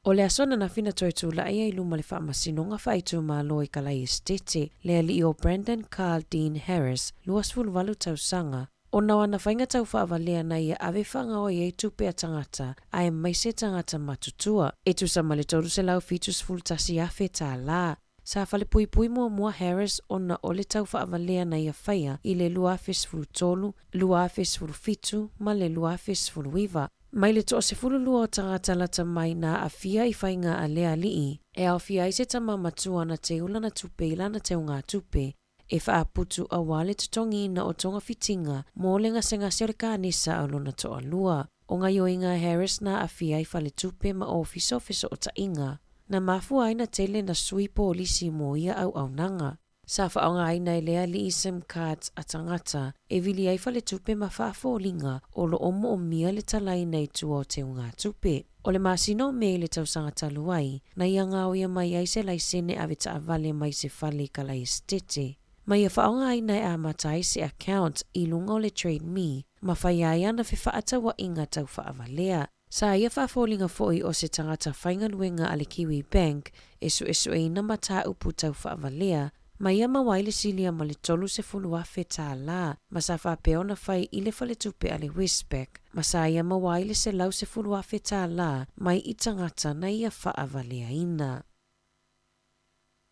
Speaker 2: O le aso ananafi na toe tulai ai i luma o le Faamasinoga Faaitumalo i Kalai Esetete le alii o Brandon Carl Dean Harris, 28 tausaga, ona o ana faiga taufaavalea na ia ave faagaoi ai tupe a tagata aemaise tagata matutua, e tusa ma le $371,000 tālā. Sa falepuipui muamua Harris ona o le taufaavalea na ia faia i le 2013, 2017 ma le 2019. Mai le toa-12 o tagata lata mai na aafia i faiga a lea alii, e aofia ai se tama matua na teu lana tupe i lana teugatupe e faaputu aua le totogiina o togafitiga mo le gasegase o le kanesa o lona toalua. O gaoioiga a Harris na aafia ai faletupe ma ofisa o fesootaiga, na mafua ai na tele na sui polisi mo ia auaunaga. Sa faaaogaina e le alii sim cards a tagata e vili ai faletupe ma faafoliga o lo o moomia le talaina i tua o teugatupe. O le masina o Me i le tausaga talu ai, na ia gaoia mai ai se laisene ave taavale mai se fale i Kalai Esetete, ma ia faaaogaina e amata ai se account i luga o le Trade Me ma faia ai ana fefaatauaiga tau faavalea. Sa ia faafoliga foi o se tagata faigaluega a le Kiwi Bank e suesueina mataupu tau faavalea ma ia maua ai le silia ma le $30,000 tālā, ma sa faapea ona fai i le faletupe a le Westpac, ma sa ia maua ai le $110,000 tālā mai i tagata na ia faavaleaina.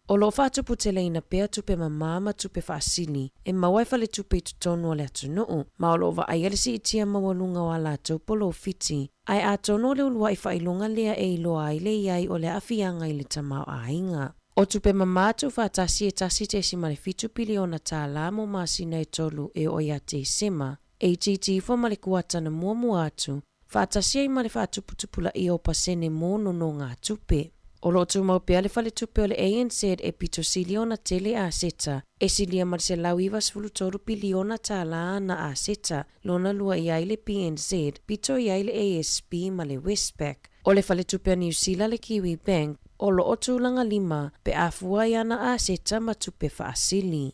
Speaker 2: O lo o faatuputeleina pea tupe mamā ma tupe faasili e maua e faletupe i totonu o le atunuu, ma o lo o vaaia le siitia maualuga o a latou polofiti, ae atonu o le uluai faailoga lea e iloa ai le i ai o le aafiaga i le tamaoaiga. O tupe mamā tuufaatasi e $1.7 piliona tālā mo masina e tolu e oo ia Tesema, e itiiti ifo ma le kuata na muamua atu, faatasi ai ma le faatuputupulaia o pasene mo nonogatupe. O lo o tumau pea le faletupe o le ANZ e pito sili ona tele aseta, e silia ma le $193 piliona tālā ana aseta, lona lua i ai le BNZ, pito i ai le ASB ma le Westpac. O le faletupe a Niu Sila le Kiwi Bank, o lo o tulaga lima pe a fua i ana aseta ma tupe faasili.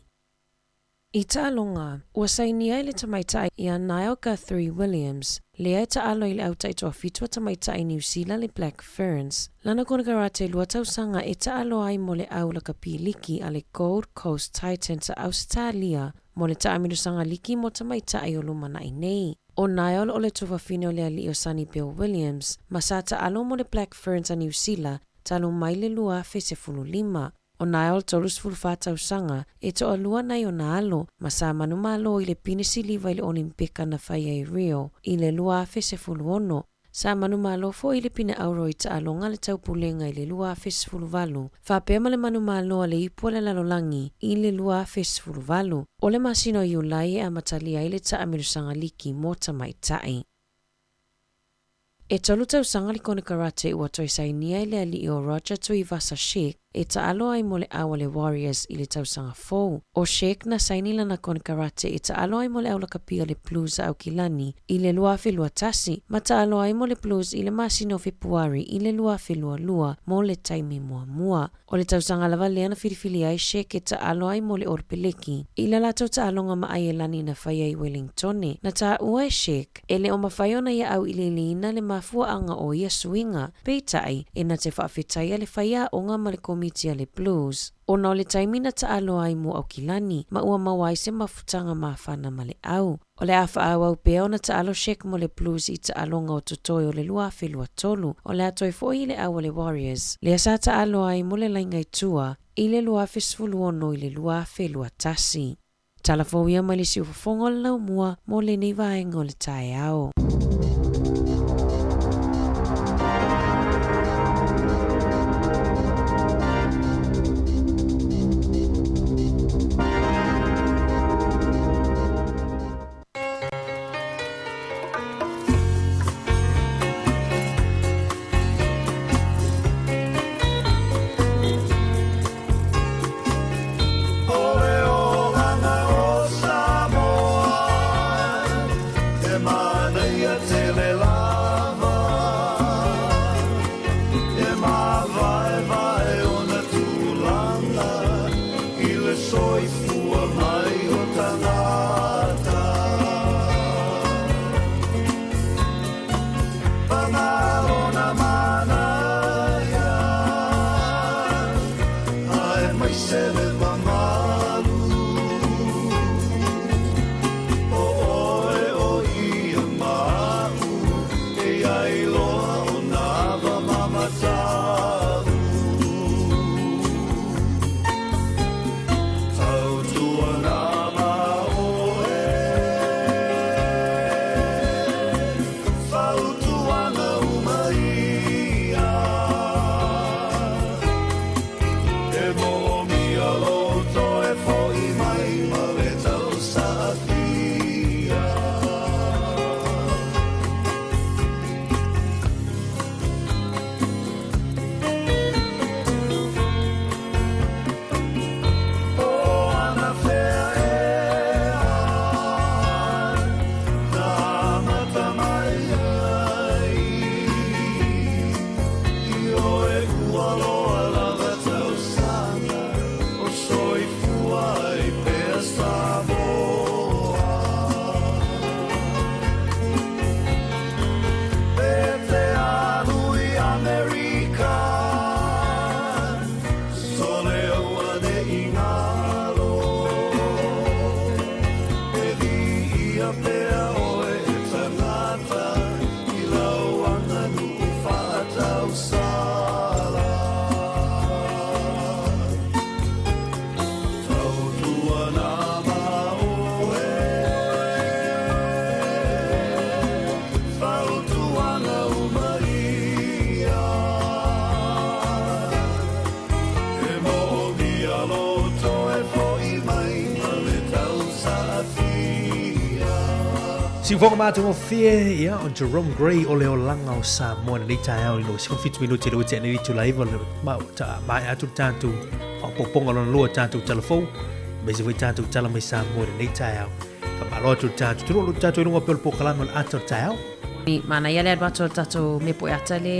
Speaker 2: I taaloga, ua sainia e le tamaitai ia Niall Guthrie Williams, lea e taalo i le au taitoafitu a tamaitai Niu Sila le Black Ferns, lana konekarate lua tausaga e taalo ai mo le au lakapi liki a le Gold Coast Titans a Ausetalia mo le taamilosaga liki mo tamaitai o lumanai nei. O Niall o le tuafafine o le alii o Sonny Bill Williams, ma sa taalo mo le Black Ferns a Niu Sila talu mai le 2015. O Niall 34 tausaga, e toalua nai ona alo, ma sa manumalo i le pine siliva i le Olimpika na faia i Rio i le 2016. Sa manumalo foi i le pine auro i taaloga a le taupulega i le 2018, faapea ma le manumalo a le ipu a le lalolagi i le 2018. O le masina o Iulai e amatalia ai le taamilosaga liki mo tamaitai. E tolu tausaga le konekarate ua toe sainia e le alii o Roger Tuivasa-Sheck e taalo ai mo le au a le Warriors i le tausaga fou. ʻO Sheck na saini lana konekarate e taalo ai mo le aulakapi o le Blues a Aukilani i le 2021, ma taalo ai mo le Blues i le masina o Fepuari i le 2022 mo le taimi muamua. ʻO le tausaga lava lea na filifili ai Sheck e taalo ai mo le Olopeleki i la latou taaloga ma ʻAielani na faia i Welingtone. Na taua e Sheck, e le o mafai ona ia auiliiliina le mafuaaga o ia suiga, peitai, e na te faafetaia le faiaoga ma le komiti a le Blues. Ona o le taimi na taalo ai mo Aukilani, ma ua maua ai se mafutaga mafana ma le au. O le a faaauau pea ona taalo Sheck mo le Blues i taaloga o totoe o le 2023, o le a toe foi i le au a le Warriors, lea sa taalo ai mo le laina i tua i le 2016 i le 2021. Tala fou ia mai le siufofoga o le laumua mo lenei vaega o le taeao.
Speaker 5: Siufoga matagofie ia o Jerome Gray o le olaga o Samoa lenei taeao i lo 17 minute le ua nei itula iva le ma ta mai atu tatou faaopoopoga lona lua tatou tala fou aemaise foi tatou tala mai Samoa lenei taeao. Faamalo atu le tatou atunuu o lo o tatou i luga pea o le polokalame o le ata o le taeao.
Speaker 2: Manaia le alu atu o le tatou mepo e ata le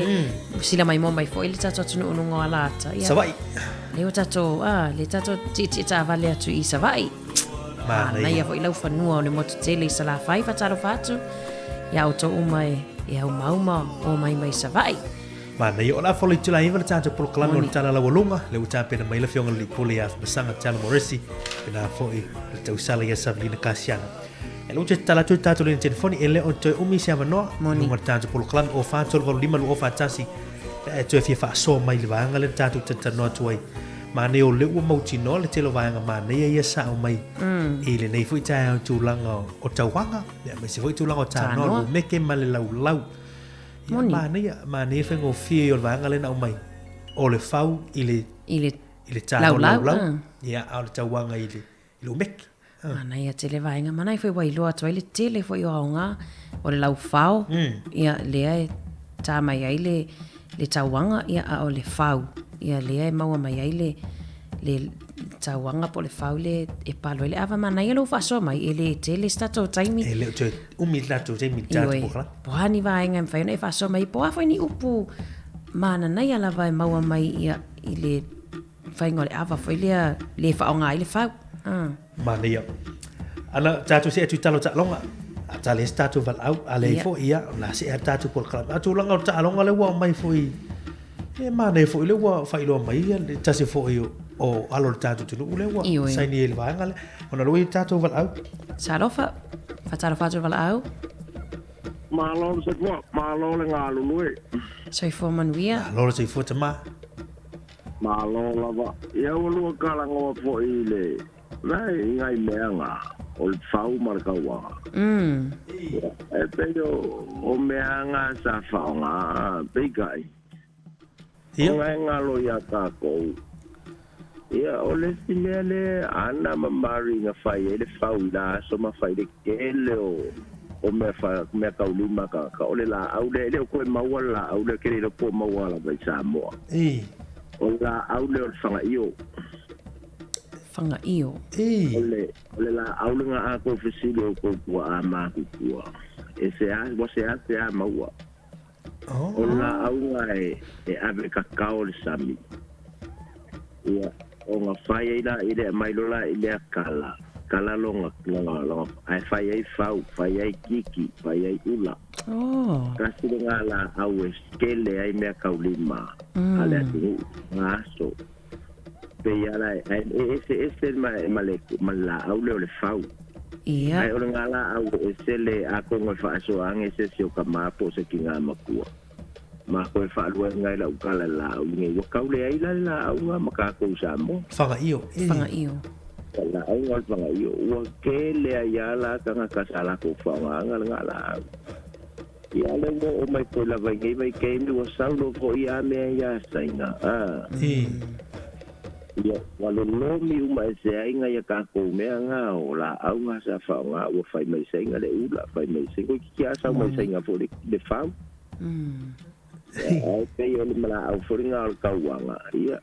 Speaker 2: sila mai moa mai foi le tatou atunuu i luga o ala ata. Ia.
Speaker 5: Savaii.
Speaker 2: Le o tatou, ah, le tatou tietie taavale atu i Savaii. Manaia foi lau fanua o le motu tele i Salafai, faatalofa atu ia outou uma e, e aumauma o mai mai Savaii.
Speaker 5: Manaia, o le a fola itula iva le tatou polokalame o le Tala Laualuga, lea ua tapena mai le Afioga i le Alii Pule ia Afamasaga Tala Moresi, pena foi le tausala ia Savelina Kasiano. E lea ua toe tatala atu le tatou laina telefoni, e le o toe umi se avanoa, i luga o le tatou polokalame o 4 3 8 5 2 4 1, pe a e toe fia faasoa mai i le vaega lea na tatou talatalanoa atu ai. Manaia o lea ua mautinoa le tele o vaega manaia ia sa aumai i lenei foi taeao i tulaga o tauaga, aemaise foi tulaga o tanoa, le umeke ma le laulau. Ia, manaia, manaia faigofie ia o le vaega lea na aumai. O le fau i le,
Speaker 2: I le,
Speaker 5: i le tanoa laulau, laulau, ia, a o le tauaga i le, i le umeke.
Speaker 2: Manaia tele vaega, manaia foi ua iloa atu ai le tele foi o aoga o le laufao, ia, lea e ta mai ai le, le tauaga, ia, a o le fau. Ia lea e maua mai ai le le tauaga po o le fau le e palo ai le ava. Manaia lou faasoa mai, e le tele se tatou taimi.
Speaker 5: E le o toe umi le tatou taimi i le tatou polokalame.
Speaker 2: Po a ni vaega e mafai ona e faasoa mai, po o a foi ni upu mananaia lava e maua mai ia i le faiga o le ava foi lea le faaaoga ai le fau.
Speaker 5: Manaia. Ana tatou see atu i tala o taaloga. A tala ai se tatou valaau, a leai foi, ia, o le a see lava le tatou polokalame. A o tulaga o taaloga lea ua aumai foi, e manaia foi lea ua faailoa mai ia le tasi foi o alo o le tatou atunuu lea ua saini ai i le vaega lea. Ona o lea ua i ai le tatou valaau.
Speaker 2: Talofa, faatalofa atu le valaau.
Speaker 12: Malo le soifua, malo le galulue.
Speaker 2: Soifua manuia.
Speaker 5: Malo le soifua tama.
Speaker 12: Malo lava. Ia ua lua kalagoa foi i le nai i ngai mea nga o le fau ma le kauaga. Ia, e pei o, o mea nga sa faoga peitai. O ngai ngalo ia takou. Ia, o le isi mea le Ana ma Mari na fai ai le fau i la aso ma fai le tele o o mea fa mea kaulima ka ka o le laau lea e le o koe maua le laau lea ke le iloa po o maua lava i Samoa. O le laau lea o le fagaio.
Speaker 2: Fagaio.
Speaker 12: O le o le laau lena a kou fesili o kou puaa matutua e sea ua seasea maua. O le laau lena e e ave kakao i le sami. Ia, ona fai ai la i le aumai loa la i lea kala, kala lona, lona, lona, ae fai ai fau, fai ai kiki, fai ai ula.
Speaker 2: Oh.
Speaker 12: Kasi lena laau e kele ai mea kaulima a le atunuu, nga aso. Pei a la e, ae e eseese ma, ma le, ma le laau lea o le fau.
Speaker 2: Ia.
Speaker 12: Ae o le nga laau e ese le atonu e faasoa age se isi o ka ma po o se tiga matua. Ma koe faaluaina ai lau tala i le laau nei. Ua tau leai la le laauga ma tatou Samoa.
Speaker 5: Fagaio,
Speaker 2: e. Fagaio.
Speaker 12: O le laauga o le fagaio. Ua tele ai lava la tagata sa latou faaaogaina lena laau. Ia lea ua oo mai foi lava i nei vaitaimi ua sau loa foi a mea ia a Saina, a.
Speaker 5: E.
Speaker 12: Ia, ua lolomi uma ese ai nai a tatou mea na o laau na sa faaaoga ua fai mai Saina le ula, fai mai Saina, toeitiiti lava sau mai Saina foi le fau. Ae pei o le laau foi lena o le tauaga, ia,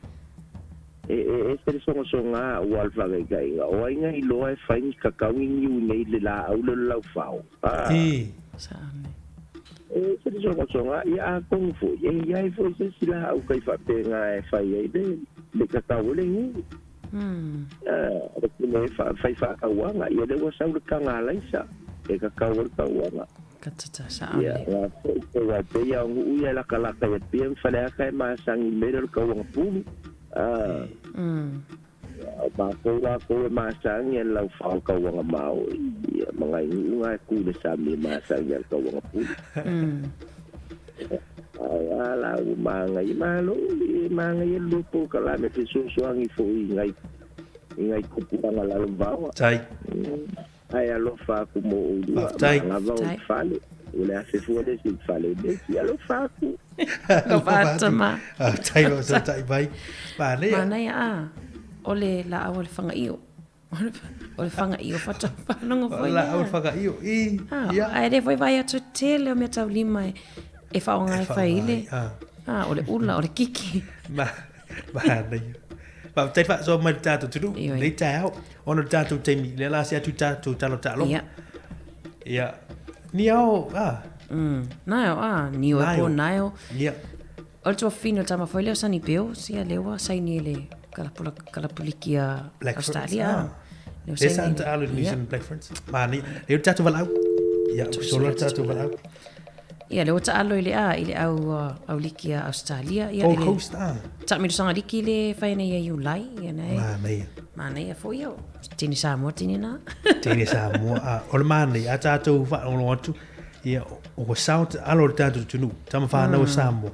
Speaker 12: e ese le sogasoga aua o le faataitaiga, o ai na iloa e fai ni kakau ni niu i nei le laau lea o le laufao? A. E ese le sogasoga, ia atonu foi, e i ai foi se isi laau kai faapena e fai ai le kakau o le niu. A, o le mea e fai faatauaga, ia lea ua sau le taga a alaisa e kakau ai le tauaga.
Speaker 2: Ka tata sa ame.
Speaker 12: Ia, nga foi ko wa te ia nuu ia lakalaka ia pia ma faleaka e masangi me le kauanga pulu. Ah. O makou lakou e masangi e lau whao kauanga mao. Ia, mga nuu nga e kule sa me masangi e kauanga pulu. Ai a la u manga i malo i manga i lupo ka la me fesoasoani foi i ngai i ngai kupulanga lalo vaoa.
Speaker 5: Tai.
Speaker 12: Ae alofa aku mo oulua,
Speaker 5: Faafetai.
Speaker 12: ma lava o le fale, o le afe fua le isi i le fale i le isi. Alofa aku.
Speaker 2: Alofa atu tama.
Speaker 5: Faafetai o tautai mai. Manaia.
Speaker 2: Manaia a. O le laau o le fagaio. O le fagaio faatoa faalogo foi.
Speaker 5: O le laau o le fagaio. I.
Speaker 2: Ia. Ae le foi vaai atu tele o mea taulima e faaaoga e fai i le. A, o le ula, o le kiki.
Speaker 5: Ma, manaia. Faafetai faasoa mai le tatou atunuu. Lenei taeao. Ona o le tatou taimi, lea la se atu tatou tala o taaloga.
Speaker 2: Ia.
Speaker 5: Ia. Ni ao, a.
Speaker 2: Naio, a. Niue po naio.
Speaker 5: Ia.
Speaker 2: O le tuafafine o le tama foi lea o Sonny Bill, sia lea ua saini e le kalapula, kalapuliki a
Speaker 5: Black Ferns,
Speaker 2: Australia.
Speaker 5: ah.
Speaker 2: Lea ua
Speaker 5: Lea sa
Speaker 2: saini.
Speaker 5: taalo i le New
Speaker 2: Ia.
Speaker 5: Zealand Black Ferns. Manaia. Lea o le tatou valaau. Ia, solo le tatou valaau.
Speaker 2: Ia, lea ua taalo i le a, i le au, au liki a Australia. Ia,
Speaker 5: Gold
Speaker 2: i le
Speaker 5: Coast, ah.
Speaker 2: Taamilosaga liki le fai nei ia Iulai. Ia, nei.
Speaker 5: Manaia.
Speaker 2: Manaia foi ia. Tini Samoa, tini nā.
Speaker 5: Tini Samoa, ah. O le manaia, a tatou faalogologo atu, ia, o ua sao te alo o le tatou atunuu, tama whānau o Samoa.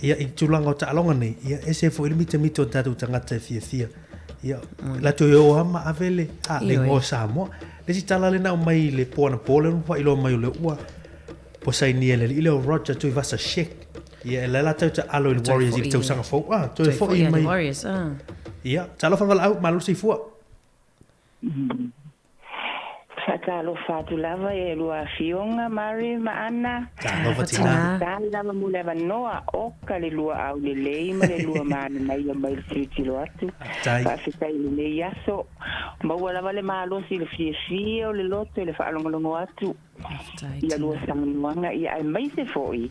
Speaker 5: Ia, i tulaga o taaloga nei, ia, ese foi le mitamita o tatou tagata e fiafia. Ia, latou e o lava ma ave le, a, le igoa o Samoa. Le isi tala lena aumai i le po anapo lea na faailoa mai o le ua ua sainia e le alii lea o Roger Tuivasa-Sheck. Ia, e la latou taalo i le Warriors i le tausaga fou. Ah, toe foi mai.
Speaker 2: Warriors, ah.
Speaker 5: Ia, talofa valaau, malo le soifua.
Speaker 13: Faatalofa atu lava i a lua afioga Mary ma Anna.
Speaker 5: Talofa tina.
Speaker 13: Faafetai lava mo le avanoa, oka le lua aulelei ma le lua mananaia mai le tilotilo atu. Faafetai i lenei aso. Maua lava le malosi i le fiafia o le loto i le faalogologo atu i a lua saunoaga, ia aemaise foi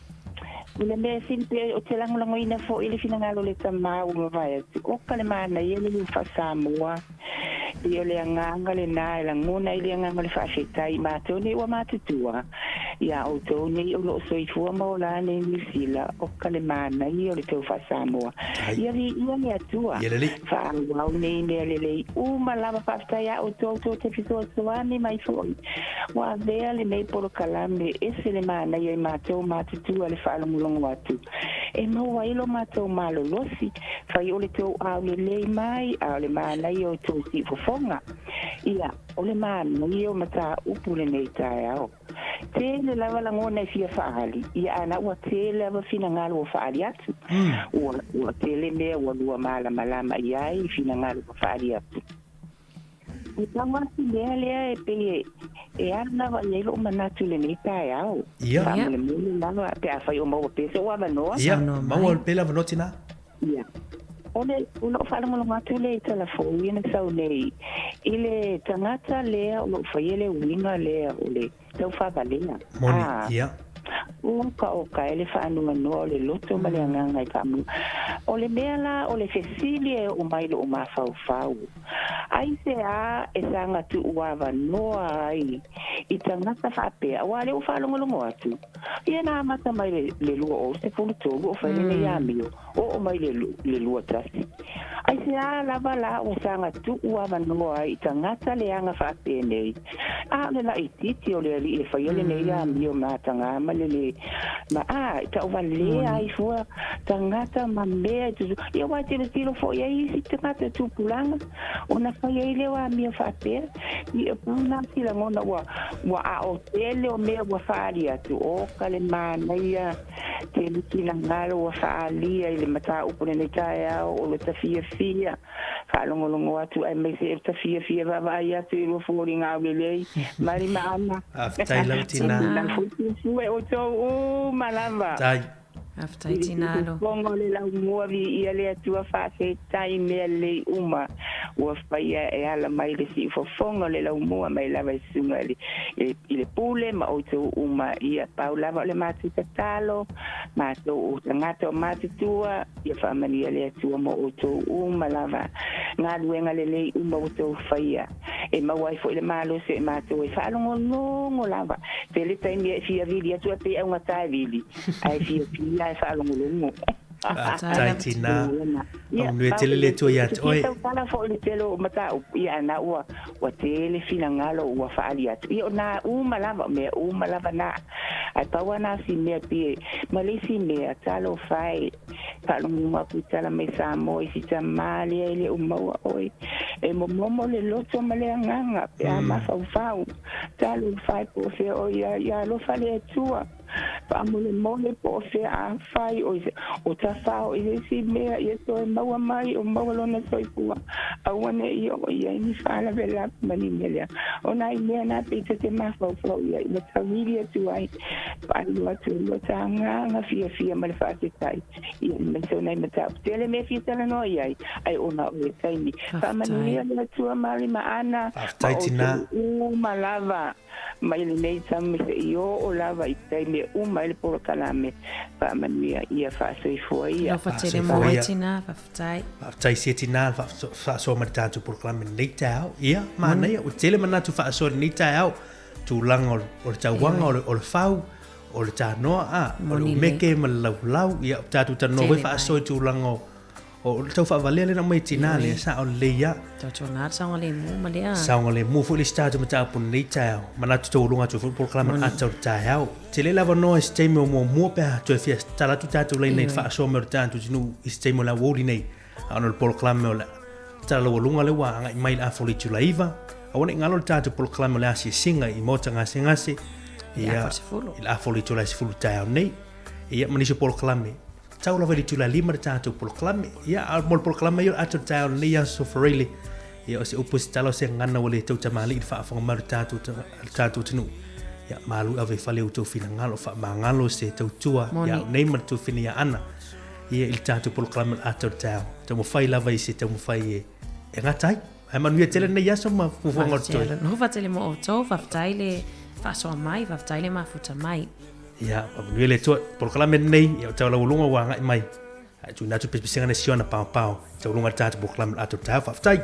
Speaker 13: i le mea sili pea ou te lagolagoina foi le finagalo o le tama ua mavae atu, oka le manaia le lua faa-Samoa. Ia o le agaga lenā e lagona ai le agaga o le faafetai i matou nei ua matutua, iā outou nei o lo o soifua ma ola nei i Niu Sila, oka le manaia o le tou faa-Samoa. Ia viia le Atua, faaauau nei mea lelei uma lava. Faafetai iā outou tou te fesoasoani mai foi. Ua avea lenei polokalame ese le manaia i matou matutua le faalogologo atu. E maua ai lo matou malolosi, fai o le tou aulelei mai, a o le manaia o tou siufofoga. Ia, o le manaia o mataupu lenei taeao. Tele lava lagona e fia faaali, ia a na ua tele lava finagalo ua faaali atu. Ua, ua tele mea ua lua malamalama i ai i finagalo ua faaali atu. E pau lava si mea lea e pei e, e alu lava i ai lou manatu i lenei taeao.
Speaker 5: Ia.
Speaker 13: Faamolemole lava pe afai o maua pea sou avanoa.
Speaker 5: Ia, maua pea le avanoa tina.
Speaker 13: Ia. O le, o lou faalogologo atu lea i tala fou ia na sau nei, i le tagata lea o loo faia le uiga lea o le taufavalea.
Speaker 5: Moni, ia.
Speaker 13: Oka oka e le faanoanoa o le loto ma le agaga e faamoe. O le mea la o le fesili e oo mai lou mafaufau, aisea e saga tuuavanoa ai i tagata faapea, aua lea ua faalogologo atu, ia na amata mai le, le 2013 o fai lenei amio, oo mai le, le 21. Aisea lava la ua saga tuuavanoa ai i tagata leaga faapenei, A o le laitiiti o le alii e faia lenei amio mataga ma le lē ma a e tauvalea ai fua tagata ma mea e tutu ia aua e tilotilo foi ai isi tagata tupulaga ona fai ai lea o amio faapea ia pau na si lagona ua ua ao tele o mea ua faaali atu oka le manaia tele finagalo ua faaalia i le mataupu lenei taeao o lo ta fiafia Faalogologo atu aemaise e ta fiafia vaavaai atu i lua foliga aulelei mali ma ana.
Speaker 5: Faafetai lava tina.
Speaker 13: Na fuifui outou uma lava.
Speaker 5: Tai.
Speaker 2: Faafetai tina alo.
Speaker 13: Fofoga o le laumua viia le Atua faafetai mea lelei uma ua faia e ala mai le siufofoga o le laumua mai lava i susuga i le, i le pule ma outou uma ia pau lava o le matou tatalo matou o tagata o matutua Ia faamanuia le Atua mo outou uma lava, galuega lelei uma ua outou faia, e maua ai foi le malosi o i matou e faalogologo lava. Tele taimi e fia vili atu ai pei augata e vili, ae fiafia e faalogologo.
Speaker 5: Faafetai tina. Faamanuia tele le Atua ia te oe.
Speaker 13: Tautala foi le tele o mataupu, ia ana ua, ua tele finagalo ua faaali atu. Ia o na uma lava, o mea uma lava na. Ae pau lava na o si mea pei e, ma le isi mea, talofa e, Faalogologo atu i tala mai Samoa i si tamā lea e le o maua oe. E momomo le loto ma le agaga pe a mafaufau. Talofa e po o fea oe ia, ia alofa le Atua. Faamolemole po o fea afai o, o tafao i le isi mea ia toe maua mai o maua lona soifua. Aua ne i oo i ai ni faalavelave ma ni mea lea. O nai mea na pei ta te mafaufau i ai ua tauili atu ai. Faailoa atu e lua ta agaga fiafia ma le faafetai ia aemaise o nai mataupu tele mea e fia talanoa i ai, ai ona o le taimi. Faamanuia le Atua Mary ma Ana ma outou uma lava mai lenei taimi seia oo lava i taimi e uma ai le polokalame. Faamanuia ia faasoifua ia.
Speaker 2: Alofa tele mo oe tina, faafetai.
Speaker 5: Faafetai sia tina le faasoa mai le tatou polokalame lenei taeao. Ia, manaia, ua tele manatu faasoa i lenei taeao. Tulaga o le tauaga, o le fau, o le tanoa, a, o le umeke ma le laulau, ia, tatou talanoa foi faasoa i tulaga o le tau faavalea lea na aumai e tina lea, sao lelei lava.
Speaker 2: Tautuana le saogalemu ma lea.
Speaker 5: Saogalemu foi le isi tatou mataupu i lenei taeao. Manatu taualuga atu foi le polokalame o le ata o le taeao. Tele le avanoa i se taimi o muamua pe a toe fia tala atu tatou laina i le faasoa mai o le tatou atunuu i se taimi o le aoauli nei. A ona o le polokalame o le Tala Laualuga lea ua agai mai i le afa o le itula 9, aua ne i galo le tatou polokalame o le asiasiga i Maota Gasegase
Speaker 2: I le afa o le 10.
Speaker 5: I le afa o le itula 10 taeao nei. Ia, ma nisi o polokalame. Tau lava i le itula 5 le tatou polokalame. Ia, a mo le polokalame ia o le ata o le taeao lenei aso Faraile. Ia, o se upu se tala o se gagana ua le tautamalii i le faafofoga mai o le tatou a le tatou atunuu. Ia, malu e ave i fale i outou finagalo, faamagalo se tautua ia au nei ma le tuafine ia Ana, ia i le tatou polokalame o le ata o le taeao. Taumafai lava i se taumafai e, e gata ai. Ae manuia tele lenei aso ma fuafuaga o totoe.
Speaker 2: Alofa tele mo outou, faafetai le faasoa mai, faafetai le mafuta mai.
Speaker 5: Ia, manuia le Atua. Polokalame lenei, ia o tau laualuga ua agai mai. Ae tuuina atu pesepesega nei Siona Paopao, taualuga i le tatou polokalame o le ata o le taeao. Faafetai.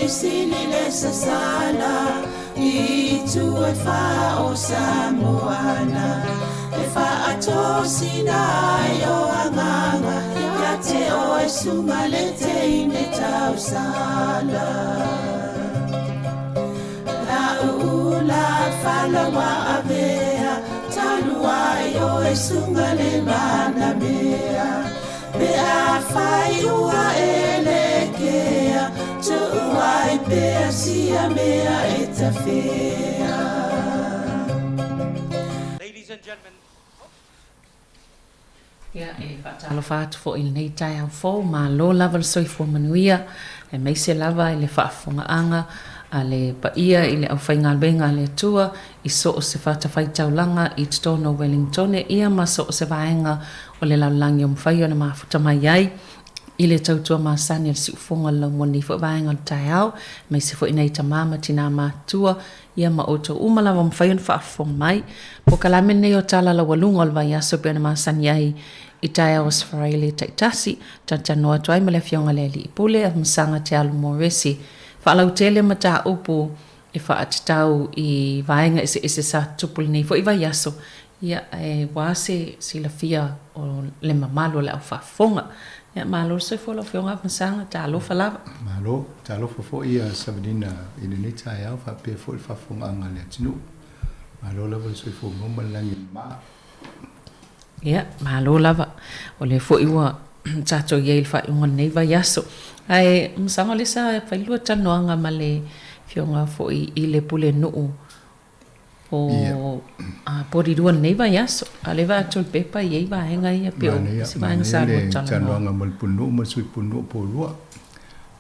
Speaker 1: silisili le sasala i itu e whā o Samoana e whaatosina ai o anganga ia te oe sunga le teine tausala. La ula falawa avea talu ai oe sunga le manamea pe a fai ua e le kea tu'u ai pea sia mea e tafea.
Speaker 2: Ladies and gentlemen. Ia, e faatalofa atu foi i lenei taeao fou, malo lava le soifua manuia, aemaise lava i le faafofogaaga a le paia i le aufaigaluega a le Atua i so o se fatafaitaulaga i totonu o Wellingtone ia ma so o se vaega o le lalolagi o mafai ona mafuta mai ai i le tautua masani a le siufofoga o le laumua lenei foi vaega o le taeao, aemaise foi nai tama ma tina matutua ia ma outou uma lava o mafai ona faafofoga mai. Polokalame lenei o Tala Laualuga o le Vaiaso e pei ona masani ai i taeao Aso Faraile taitasi, talatalanoa atu ai ma le Afioga i le Alii Pule, Afamasaga Te Alu Moresi. Faalautele mataupu e faatatau i vaega eseese sa tutupu i lenei foi vaiaso, ia, aua se silafia o le mamalu o le aufaafofoga. Ia, malo le soifua lau Afioga Afamasaga, talofa lava.
Speaker 14: Malo, talofa foi ia Savanina i lenei taeao faapea foi le faafofogaaga a le atunuu. Malo lava le soifua maua ma le lagi e mama.
Speaker 2: Ia, malo lava. O lea foi ua tatou i ai i le faaiuga o lenei vaiaso. Ae masalo o lea sa fai lua talanoaga ma le Afioga foi i le Pulenuu o Porirua i lenei vaiaso. A o lea e vaai atu i le pepa e i ai vaega ia pei o isi vaega sa lua
Speaker 14: talanoa. Manaia le talanoaga ma le Pulenuu ma le Sui Pulenuu o Porirua.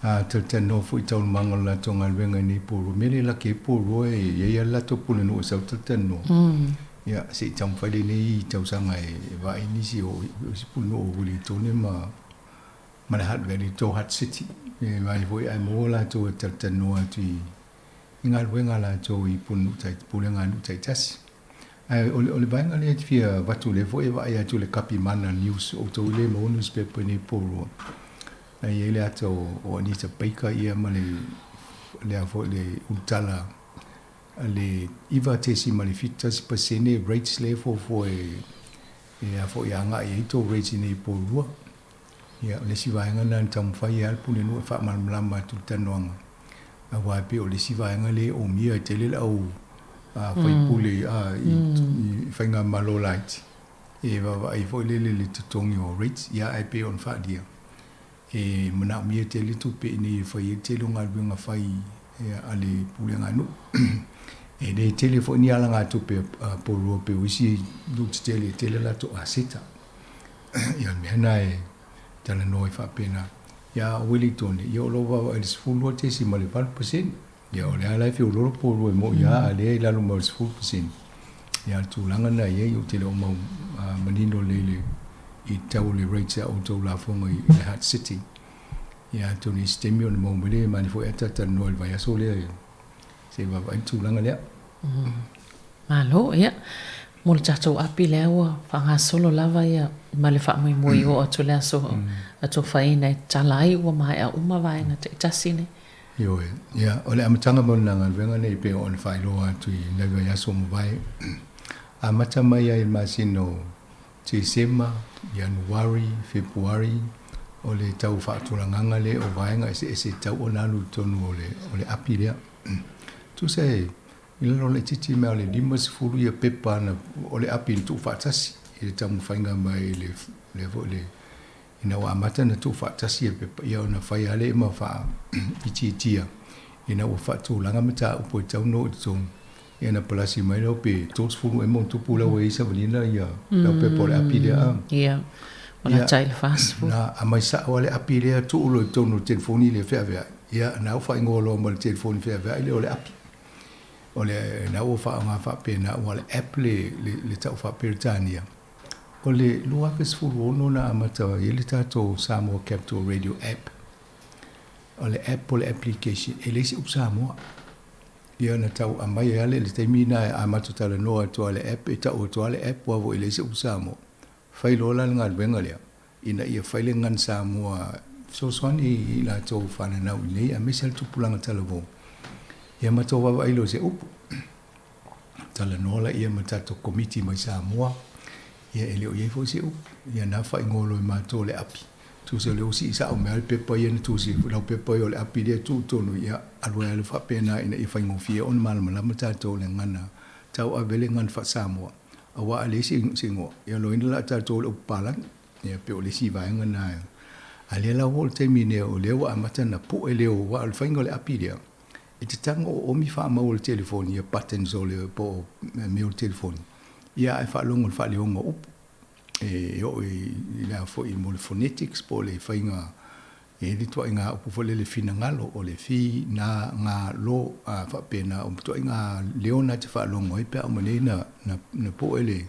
Speaker 14: A talatalanoa foi i taualumaga o le latou galuega i nei Porirua. O le mea lea e laki ai Porirua e i ai lava le latou Pulenuu e sau talatalanoa. Ia, se i taumafai lenei tausaga e vaai nisi o isi pulenuu o Uelintone ma ma le Hutt Valley, tou Hutt City. E vaai foi ae maua latou e talatalanoa atu i i galuega a latou i pulenuu tai, pulega a nuu taitasi. Ae o le, o le vaega lea e te fia avatu lea foi e vaai atu i le Kapimana News, o outou e le maua newspaper i nei Porirua. E i ai le ata o, o Anita Baker ia ma le, lea foi le ulutala le 9.71% rates lea e fuafua e e a foi agai ai tou rates i nei Porirua. Ia o le isi vaega lena na taumafai ai lava le Pulenuu e faamalamalama atu i le talanoaga aua e pei o le isi vaega lea e omia e tele le au faipule i faigamalo laiti e vaavaai foi lele i le totogi o rates ia ae pei ona faaalia E manaomia tele tupe ina ia fai ai le tele o galuega fai a le pulega nuu. E le tele foi ni alagatupe a Porirua pei o isi nuu tetele e tele latou aseta. Ia o le mea lena e talanoa ai faapena. Ia a o Uelintone, ia o lo o vaavaai i le 12.8%. Ia o lea la e feoloolo Porirua e moni lava a o lea e i lalo mai o le 10%. Ia o le tulaga lena e i ai, ou te le o mau manino lelei i le i tau o le rates a outou lafoga i le Hutt City. Ia atonu i se taimi ona maua mai lea e mani foi ae talatalanoa i le vaiaso lea se i vaavaai le tulaga lea.
Speaker 2: Malo, ia, mo le tatou api lea ua faagasolo lava ia ma le faamoemoe i oo atu i le aso atofaina e tatala ai ua maea uma vaega taitasi nei.
Speaker 14: Ioe. Ia, o le amataga mai o lena galuega nei pei ona faailoa atu i nai vaiaso ua mavae, amata mai ai i le masina o Tesema, Ianuari, Fepuari, o le tau faatulagaga lea o vaega eseese e tatau ona alu i totonu o le, o le api lea. Tusa e, i lalo laitiiti mea o le 50 ia pepa na, o le api na tuufaatasi i le taumafaiga mai le, lea foi le, ina ua amata ona tuufaatasi ia pepa, ia ona fai lava lea ma faaitiitia ina ua faatulaga mataupu e tatau ona oo i totonu. Ia na palasi mai lea pe 30 ea ma ona tupu la ua i ai savalina ia lau pepa o le api lea a.
Speaker 2: Ia, ua lata i le 40.
Speaker 14: Na aumai sao lava le api lea tuu loa i totonu o le telefoni lea feaveai. Ia na ua faaigoa loa ma le telefoni feaveai lea o le api. O le na ua faaaoga faapena aua o le app le le tau faa-Peretania. O le 2016 na amata ai le tatou Samoa Capital Radio App. O le app po o le application e leai se upu Samoa. Ia na tau aumai ai lava le taimi lena e amata talanoa atu lava i le app, e tau atu lava le app aua foi e leai se upu Samoa. Fai loa la le galuega lea ina ia fai le gagana Samoa fesoasoani i latou fananau i inei aemaise le tupulaga talavou. Ia matou vaavaai loa i se upu. Talanoa laia ma tatou Komiti mai Samoa, ia e le o i ai foi se upu. Ia na faaigoa loa e matou o le api. Tusa o lea ua sii sao mai lava le pepa ia na tusi ai foi, lau pepa ia o le api lea e tuu i totonu, ia alu ai lava faapena ina ia faigofie ona malamalama tatou i le gagana tauave le gagana faa-Samoa. Aua a leai se igoa, ia loaina la tatou o le upu palagi. Ia pei o le isi vaega lena. A lea la ua oo i le taimi nei o lea ua amata ona pue leo, aua o le faiga o le api lea, e te tago oomi faamau o le telefoni ia buttons o le po o mea o le telefoni, ia ae faalogo i le faaleoga o upu. E oo i le a foi mo le phonetics po o le faiga e i ai le ituaiga upu foi lele finagalo, o le fi, na, ga, lo, a faapena, o ituaiga leo na e te faalogo ai pe a uma nei na na pue le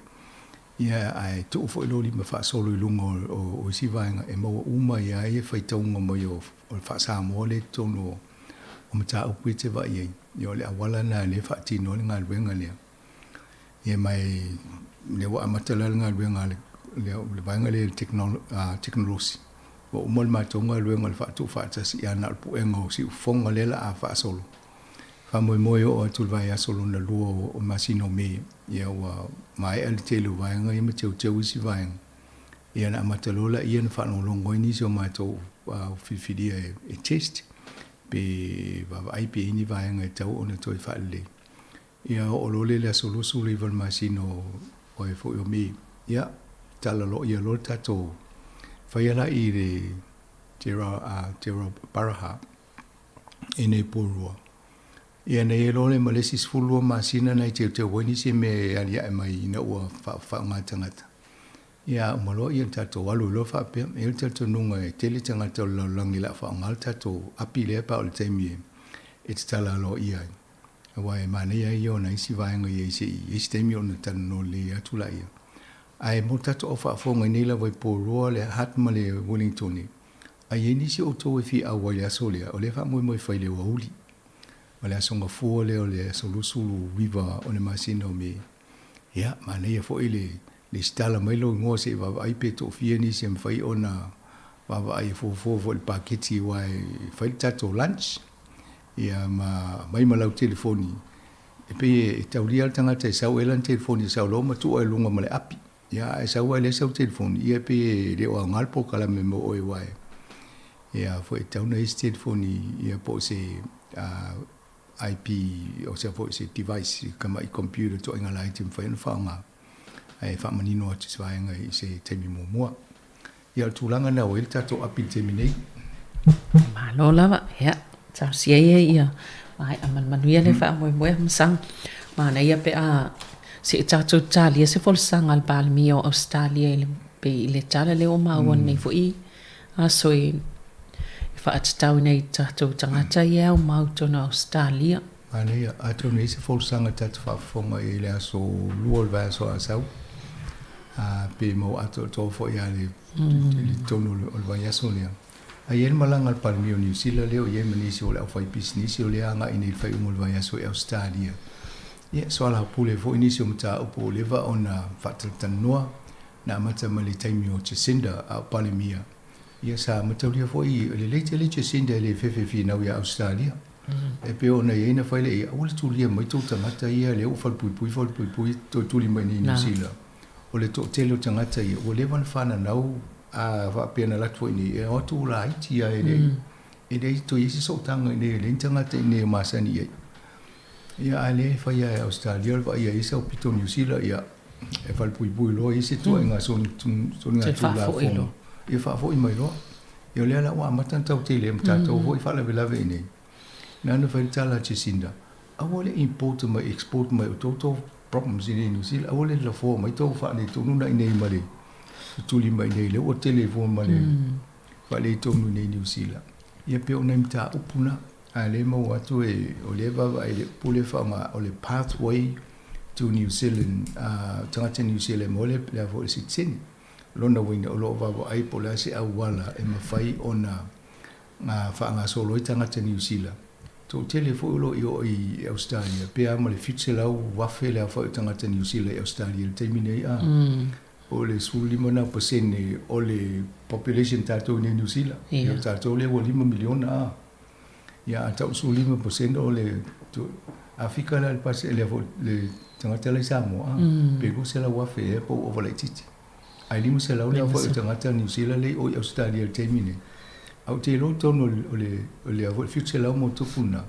Speaker 14: ia ae tuu foi lou lima faasolo i luga o isi vaega e maua uma ai lava ia faitauga mai o le faa-Samoa lea i totonu o mataupu ia e te vaai ai. Ia o le auala lena lea e faatino ai le galuega lea. Ia ma lea ua amata la le galuega a le vaega lea i le tekonolosi, ua uma le matou galuega o le faatuufaatasi, ia na o le puega o siufofoga lea o le a faasolo. Faamoemoe e oo atu i le vaiaso lona lua o le masina o Me, ia ua maea le tele o vaega ia ma teuteu isi vaega, ia ona amata loa laia ona faalogologo ai nisi o matou filifilia e test pe vaavaai pe i ai ni vaega e tatau ona toe faalelei. Ia oo loa lea i le aso 29 o le masina o e foi o Me, ia tala loa ia loa le tatou faia la i le Gerald Baraha i nei Porirua. Ia na i ai loa lea ma le isi 12 masina na i teuteu ai nisi mea e aliae mai ina ua faaaoga e tagata. Ia a uma loa ia tatou alu ai loa faapea. E i ai le talitonuga e tele tagata o le lalolagi o le a faaaoga le tatou api lea pe a oo i le taimi e tatala aloaia ai. Aua e manaia ia o nai isi vaega ia se i ai se taimi ona talanoa lelei atu laia. Ae mo le tatou au faafofoga i nei lava i Porirua, le Hutt ma le Wellingtone, a i ai nisi o outou e fia auai i le aso lea, o lea e faamoemoe e fai i le aoauli. O le aso Gafua lea o le aso 29 o le masina o Me. Ia, manaia foi le lesitala mai lou igoa se i vaavaai pe toafia nisi e mafai ona vaavaai e fuafua foi i le paketi aua e fai le tatou lunch. Ia ma aumai ma lau telefoni. E pei e taulia le tagata e sau ai lana telefoni e sau loa matua i luga ma le api. Ia a e sau ae leai sau telefoni, ia e pei e le o aoga le polokalame mo oe aua e ia foi e tatau ona i ai se telefoni ia po o se IP o se foi se device tamai computer ituaiga laiti e mafai ona faaaoga ae faamanino atu se vaega i se taimi muamua. Ia o le tulaga lena ua i ai le tatou api i le taimi nei.
Speaker 15: Malo lava, ia, talosia ia ia maea ma le manuia le faamoemoe ma saga. Manaia pe a se i tatou talia se folasaga a le Palemia o Ausetalia i le pei i le tala lea ua maua nei foi aso e faatatauina i tatou tagata ia e aumau i totonu o Ausetalia.
Speaker 14: Manaia, atonu e i ai se folasaga tatou faafofoga i ai i le aso 2 o le vaiaso a sau, pe maua atoatoa foi lava i le totonu o le vaiaso lea. A i ai le malaga a le Palemia o Niu Sila lea o i ai ma nisi o le aufaipisinisi o lea agai nei i le faaiuga o le vaiaso i Ausetalia, ia, soalaupule foi nisi o mataupu ua leva ona faatalatalanoa, na amata mai le taimi o Jacinda a o Palemia. Ia sa mataulia foi, e lelei tele Jacinda e le fefe finau ia Ausetalia. E pei ona i ai na fai le ia, aua le tulia mai tou tagata ia lea ua falepuipui falepuipui toe tuli mai nei i Niu Sila. O le toatele o tagata ia ua leva ona fananau a faapea na alu atu foi nei, e o atu laiti lava e leai e leai toe i ai se sootaga i inei, e leai ni tagata i inei e masani i ai. Ia a lea e fai lava e Ausetalia o le vaaia i ai sau pito Niu Sila, ia e falepuipui loa i ai se tuuaiga soligatulafono, ia faafoi mai loa. Ia o lea la ua amata ona tau tele ma tatou foi faalavelave i inei. Na ona fai le tala a Jacinda, aua le import mai, export mai o tou problems i inei i Niu Sila, aua le lafoa mai tou faaletonu na i inei ma le tuli mai i inei, lea ua tele foi ma le faaletonu i inei i Niu Sila. Ia pei o nai mataupu na, a o lea e maua atu e, o lea e vaavaai i le upu lea e faaaoga, o le pathway to New Zealand, tagata Niu Sila e maua le a foi le sitiseni. Lona uiga o lo o vaavaai po o le a se auala e mafai ona faagasolo ai tagata Niu Sila. Toatele foi o lo o i o i Ausetalia, pe a ma le 700,000 le aofai o tagata Niu Sila i Ausetalia i le taimi nei. O le 15 na pasene o le population tatou i nei Niu Sila. Ia, o tatou lea ua 5 miliona a. Ia, a tau 15% o le Afika la le pase le foi le tagata la i Samoa a, pe 200,000 ea po ua ova laitiiti. Ae 500 le aofai o tagata Niu Sila lea i o i Ausetalia i le taimi nei. Ae ou te iloa i totonu o le o le foi 700 ma ona tupu lena,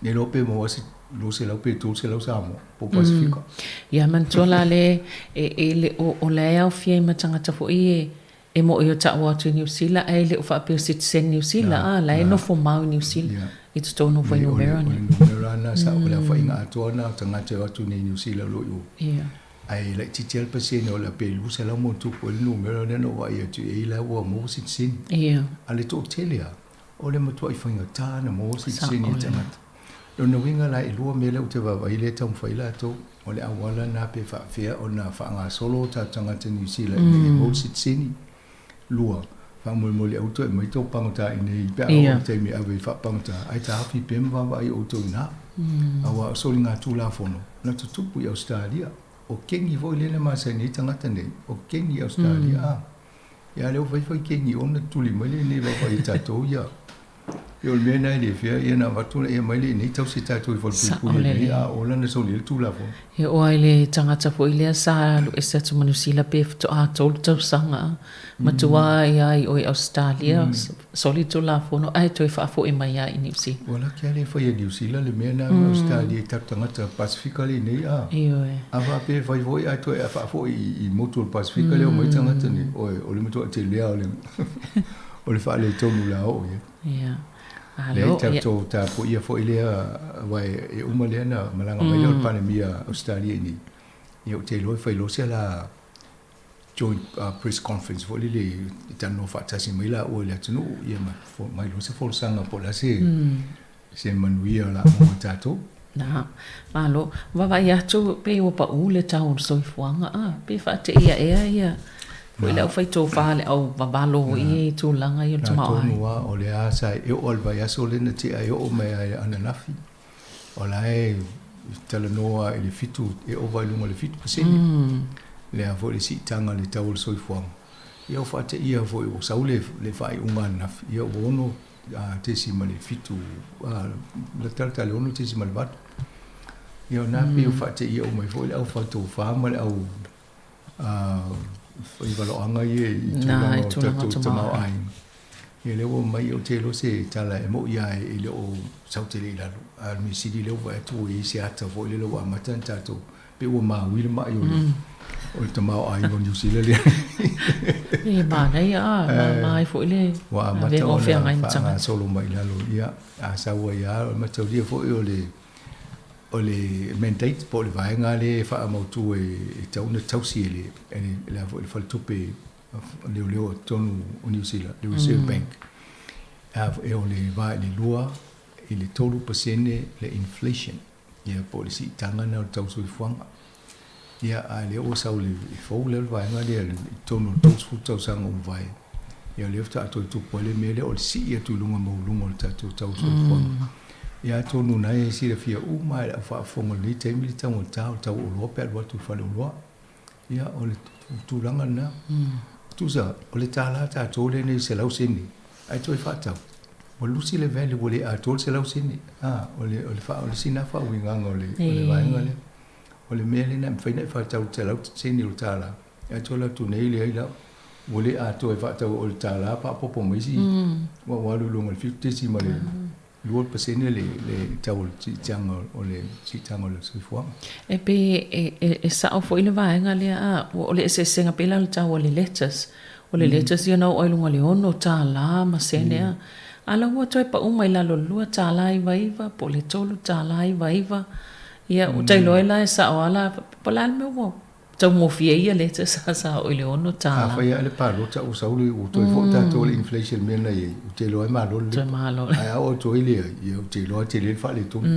Speaker 14: ne iloa pe maua se 200 pe 300 Samoa po o Pasefika.
Speaker 15: Ia manatua la le e le o o la e aofia ai ma tagata foi e e mo'i o ta'u atu i Niu Sila ae le o faapea o citizen Niu Sila a la e nofo mau i Niu Sila i totonu o fuainumera
Speaker 14: nei. O le numera na sa o le aofaiga atoa na o tagata e o atu nei i Niu Sila o lo o i o. Ae laitiiti lava le pasene o le a pe 200 ma ona tupu ai le numera lea na ou vaai atu i ai la ua maua sitiseni. A le toatele lava, o le matuai faigata ona maua sitiseni e tagata. Lona uiga la e lua mea lea ou te vaavaai lea e taumafai latou, o le auala lena pe faapefea ona faagasolo o tatou tagata Niu Sila ina ia maua le sitiseni. Lua, faamolemole aua toe aumai tou pagota i inei pe a oo i le taimi e ave ai faapagota, ae taofi pea ma vaavaai outou i ina. Aua o soligatulafono na tutupu i Ausetalia. O keni foi lea na masani ai tagata nei, o keni i Ausetalia. A, ia lea ua fai fai keni ona tuli mai lea i inei e vaavaai e tatou ia. Ia o le mea lena e le fea ia ona avatu lea mai lea i inei tausi e tatou i falepuipui i inei, a o lana soli ai le Tulafono.
Speaker 15: E oo ai le tagata foi lea sa alu ese atu ma Niu Sila pe faatoa 3 tausaga matua ia i o i Ausetalia soli Tulafono ae toe faafoi mai lava i Niu Sila.
Speaker 14: Ua laki lava le fai e Niu Sila le mea lena ma Ausetalia i tatou tagata Pasefika lea i inei a.
Speaker 15: Ioe.
Speaker 14: A faapea e fai foi ae toe faafoi i motu o le Pasefika lea omai tagata nei, oe o le matuai tele lava o le o le faaletonu la oo i ai.
Speaker 15: Ia.
Speaker 14: Alo, ia. Tatou tapuaia foi lea, aua e uma lea na malaga mai lea o le Palemia o Ausetalia i inei. Ia ou te iloa e fai loa se la joint press conference foi lele e talanoa faatasi mai laua i le atunuu, ia ma mai loa se folasaga po o le a se se manuia o le a maua e tatou.
Speaker 15: Na, malo. Vaavaai atu pei ua pau le tau o le soifuaga, a, pe faateia ea ia foi le aufaitofa le au vavalo i tulaga ia o le tamaoaiga.
Speaker 14: Na tonu lava, o lea sa e oo lava i le vaiaso lea na tea e oo mai lava i ananafi, o la e talanoa i le fitu, e ova i luga o le 7% lea foi le siitaga o le tau o le soifuaga. Ia ua faateia foi ua sau le faaiuga ananafi, ia ua ono 6.7, latalata i le 6.8. Ia o lena pei ua faateia uma ai foi le au faitofa ma le au faivaloaga ia i tulaga o tatou tamaoaiga. Ia lea ua omai, ou te iloa se tala e moni lava e le o sau tele i lalo. A o le mea sili lea ua vaai atu ua i ai se ata foi lele ua amata ona tatou Pei ua maui le mai o le o le tamaoaiga o Niu Sila lea.
Speaker 15: E manaia a, mama ai foi le
Speaker 14: Ua amata ona faagasolo mai i lalo. Ia, a sau ai lava, o le mataulia foi o le o le mandate po o le vaega lea e faamautu e tatau ona tausi e le le a foi le faletupe leoleo i totonu o Niu Sila, le Reserve Bank. E o le va i le 2 i le 3% le inflation. Ia, po o le siitaga lena o le tau soifuaga. Ia, a lea ua sau le fou lea o le vaega lea i totonu o le 30 tausaga ua mavae. Ia, lea faatoa toe tupu ai le mea lea o le sii atu i luga maualuga o le tatou tau soifuaga. Ia, atonu o lena e silafia uma lava e le au faafofoga i lenei taimi le taugata o le tau oloa pe a alu atu i le faleoloa. Ia, o le tulaga lena. Tusa, o le $1 tatou lea nei 100 sene, ae toe faatau, ua lusi le value, ua le atoa le 100 sene. A, o le, o le, o le isi lena faauigaga o le, o le vaega lea. O le mea lea na mafai ona e faatau i le 100 sene o le $1, ae toe alu atu nei leai la, ua le atoa e faatau o le $1 faaopoopo ma isi, ua alu i luga o le 7.2% le tau o le siitaga o le siitaga o le soifuaga.
Speaker 15: E pei e sao foi le vaega lea a, o le eseesega pei la o le tau o le lettuce. O le lettuce ia na oo ai luga o le $6 ma sene a. A la ua toe pau mai lalo i le $2.99 po o le $3.99. Ia ua tailo ai la e sao lava la, po o le a le mea ua Taugofie ia lettuce a sa oo i le $6.
Speaker 14: Afai lava le palota ua sau le ua toe foi tatou i le inflation mea na i ai, ou te iloa e malo le
Speaker 15: lipa. Malo.
Speaker 14: Ae a oo atu ai leai, ia ou te iloa e tele le faaletonu.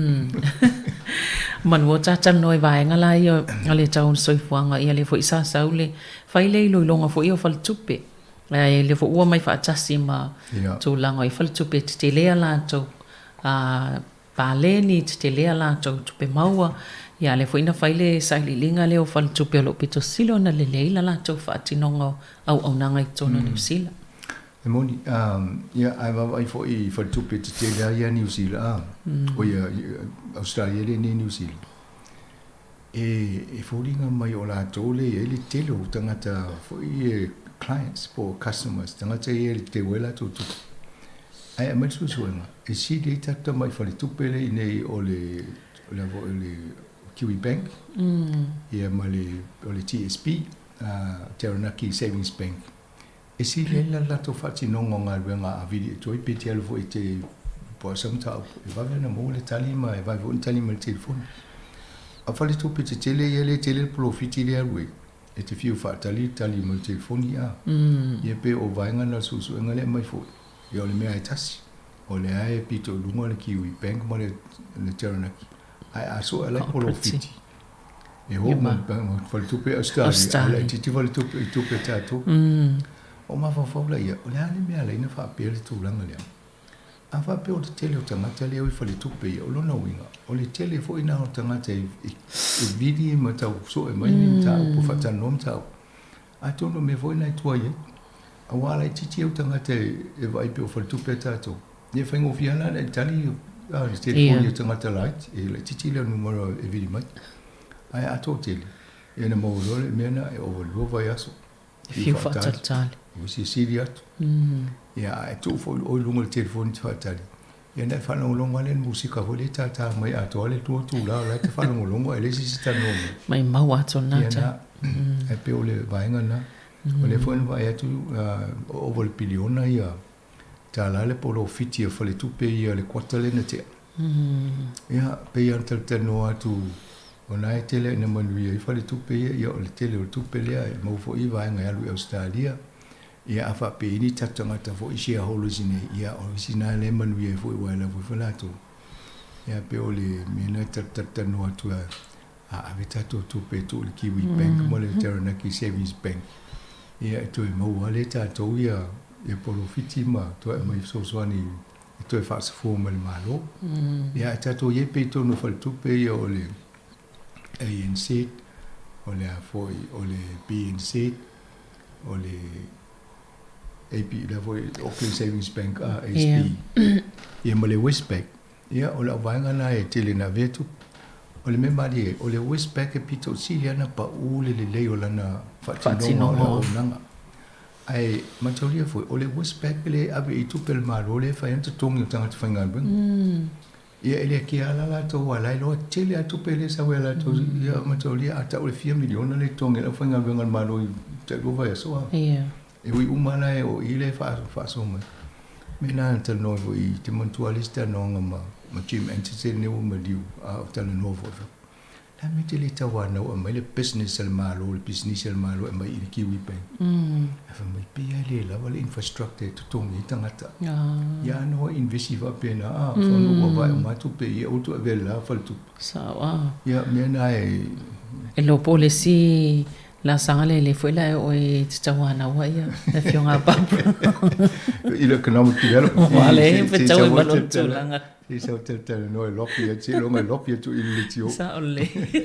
Speaker 15: Manu o talanoa i vaega la ia o le tau o le soifuaga, ia lea foi sa sau le fai le iloiloga foi ia o faletupe. Ae lea foi ua omai faatasi ma tulaga i faletupe e tetele a latou paleni, tetele a latou tupe maua. Ia, a lea foi na fai le sailiiliga lea o faletupe o lo o pito sili ona lelei la latou faatinoga o auaunaga i totonu o Niu Sila.
Speaker 14: E moni, ia, ae vaavaai foi i faletupe tetele lava ia a Niu Sila, a, oi, Ausetalia e le nei Niu Sila, e foliga mai o latou lea e i ai le tele o tagata foi ia clients po o customers, tagata ia e teu ai latou tupe. Ae aumai le suesuega, e sili ai tatou tamai faletupe lea i inei o le, o le a foi o le Kiwi Bank, ia ma le, o le TSB, Taranaki Savings Bank. E sili ai la le latou faatinoga o galuega a vili atu ai pe te alu foi e te po o sau mataupu e vave ona maua le tali ma e vave foi ona tali mai le telefoni. A o faletupe tetele ia lea e tele le polofiti lea e alu ai, e te fiu faatali le tali mai le telefoni a. Ia pei o vaega na o le suesuega lea e aumai foi, ia o le mea lava e tasi, o lea e pito i luga le Kiwi Bank ma le Taranaki, ae a sue la e polofiti, E o ma faletupe Australia, ae laitiiti faletupe i tupe a tatou. O mafaufau laia, o le a le mea e ala ai ona faapea le tulaga lea? A faapea o le tele o tagata lea e o i faletupe ia, o lona uiga, o le tele foi lena o tagata e vili ma tau sue mai ni mataupu, faatalanoa mataupu. Atonu o mea foi na e tuai ai, aua laitiiti au tagata e vaai pei o faletupe a tatou. Ia e faigofie lava la ona e tali le telefoni a tagata laiti, e laitiiti le numera e vili mai. Ae a toatele, ia ona maua loa le mea lena e ova i le lua vaiaso.
Speaker 15: E fiu faatalitali.
Speaker 14: Ua silisili atu. Ia a e tuu foi oe i luga o le telefoni e te faatali, ia ona e faalogologo lava lea i le musika foi lea e tātā mai atoa le lua itula o la e te faalogologo ae leai se isi e talanoa mai.
Speaker 15: Maimau atoa lena taimi. Ia
Speaker 14: na, e pei o le vaega lena. O lea foi na vaai atu ua ova i le piliona ia tālā le polofiti a faletupe ia le kuata lea na tea. Ia, pei lava ona talatalanoa atu, o lena e tele ina manuia ai faletupe ia, ia o le tele o le tupe lea e maua foi vaega e alu i Ausetalia. Ia a faapea i ni tatou tagata foi shareholders i inei, ia o isi na lea e manuia ai foi aua e lafo ifo latou. Ia pei o le mea lena e talatalanoa atu a ave tatou tupe e tuu i le Kiwi Bank ma le Taranaki Savings Bank, ia e toe maua lava lea e tatou ia polofiti ma toe aumai fesoasoani e toe faasafua mai le Malo. Ia ae tatou i ai pea i totonu o faletupe ia o le ANZ, o le a foi, o le BNZ, o le AP, lea foi Auckland Savings Bank, ASB, ia ma le Westpac. Ia, o lau vaega lena e tele ina avea tupe. O le mea malie, o le Westpac e pito sili lava ona pau le lelei o lana faatinoga o le auaunaga. Ae mataulia foi, o le Westpac lea e ave i ai tupe a le Malo lea e fai ai ona totogi o tagata faigaluega. Ia e le kea la latou aua la e iloa tele lava tupe lea e sau ia latou. Ia mataulia a tau le fia miliona lea e totogi ai le aufaigaluega a le Malo i tailua vaiaso a. E ui uma la e o i lea e faasoa mai. Mea na na talanoa ai foi i te manatua le isi talanoaga ma Jim Anchise lenei ua maliu a o talanoa foi. Le a mea e te le tauanau aumai le business a le Malo, le pisinisi a le Malo e aumai i le Kiwi Bank. Ae fai mai, pei lava e le lava le infrastructure e totogi ai tagata. Ia ano e investi faapena, a, fano ua vae uma atu pe ia ua toe avea i le la faletupe.
Speaker 15: Sao a.
Speaker 14: Ia, mea na e...
Speaker 15: E iloa po o le isi laasaga lelei foi la e oo e te tauanau ai le Afioga a Barbara.
Speaker 14: I le economic development.
Speaker 15: Aua le fetau ai ma lona tulaga.
Speaker 14: Se i sau talatalanoa e lopi atu, seiloga e lopi atu i le leitio.
Speaker 15: Sao lelei.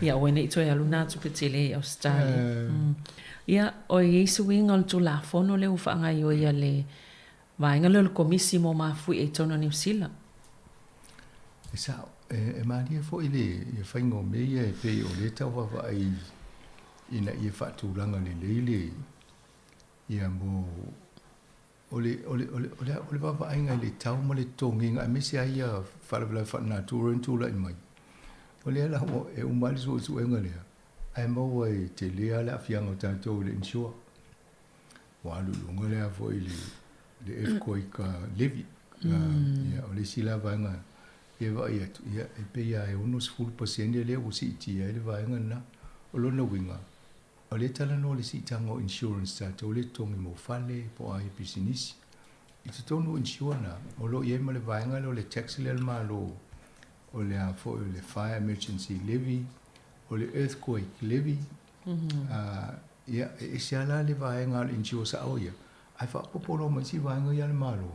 Speaker 15: Ia aua ne i toe alu nā tupe tele i Ausetalia. Ia, o i ai suiga o le Tulafono lea ua faagaoioi a le vaega lea o le Komisi mo Mafuie i totonu o Niu Sila.
Speaker 14: E sao, e malie foi le faiga o mea ia e pei o lea e tau vaavaai ina ia faatulaga lelei le ia mo O le, o le, o le, o le, o le vaavaaiga i le tau ma le totogiga aemaise lava ia faalavelave faalenatura na tulai mai, o lea la ua e uma ai le suesuega lea, ae maua e tele lava le aafiaga o tatou i le insure. Ua alu i luga lea foi le, le earthquake levy. Ia, o le isi la vaega e vaai atu, ia, e pei lava e 60% lea ua siitia ai le vaega lena. O lona uiga, O lea e talanoa le siitaga o insurance tatou lea e totogi mo fale po o a ia pisinisi. I totonu o insure na, o lo o i ai ma le vaega lea o le tax lea a le Malo, o le a foi o le fire emergency levy, o le earthquake levy, ia e ese lava la le vaega a le insure sao ia, ae faaopoopo loa ma isi vaega ia a le Malo,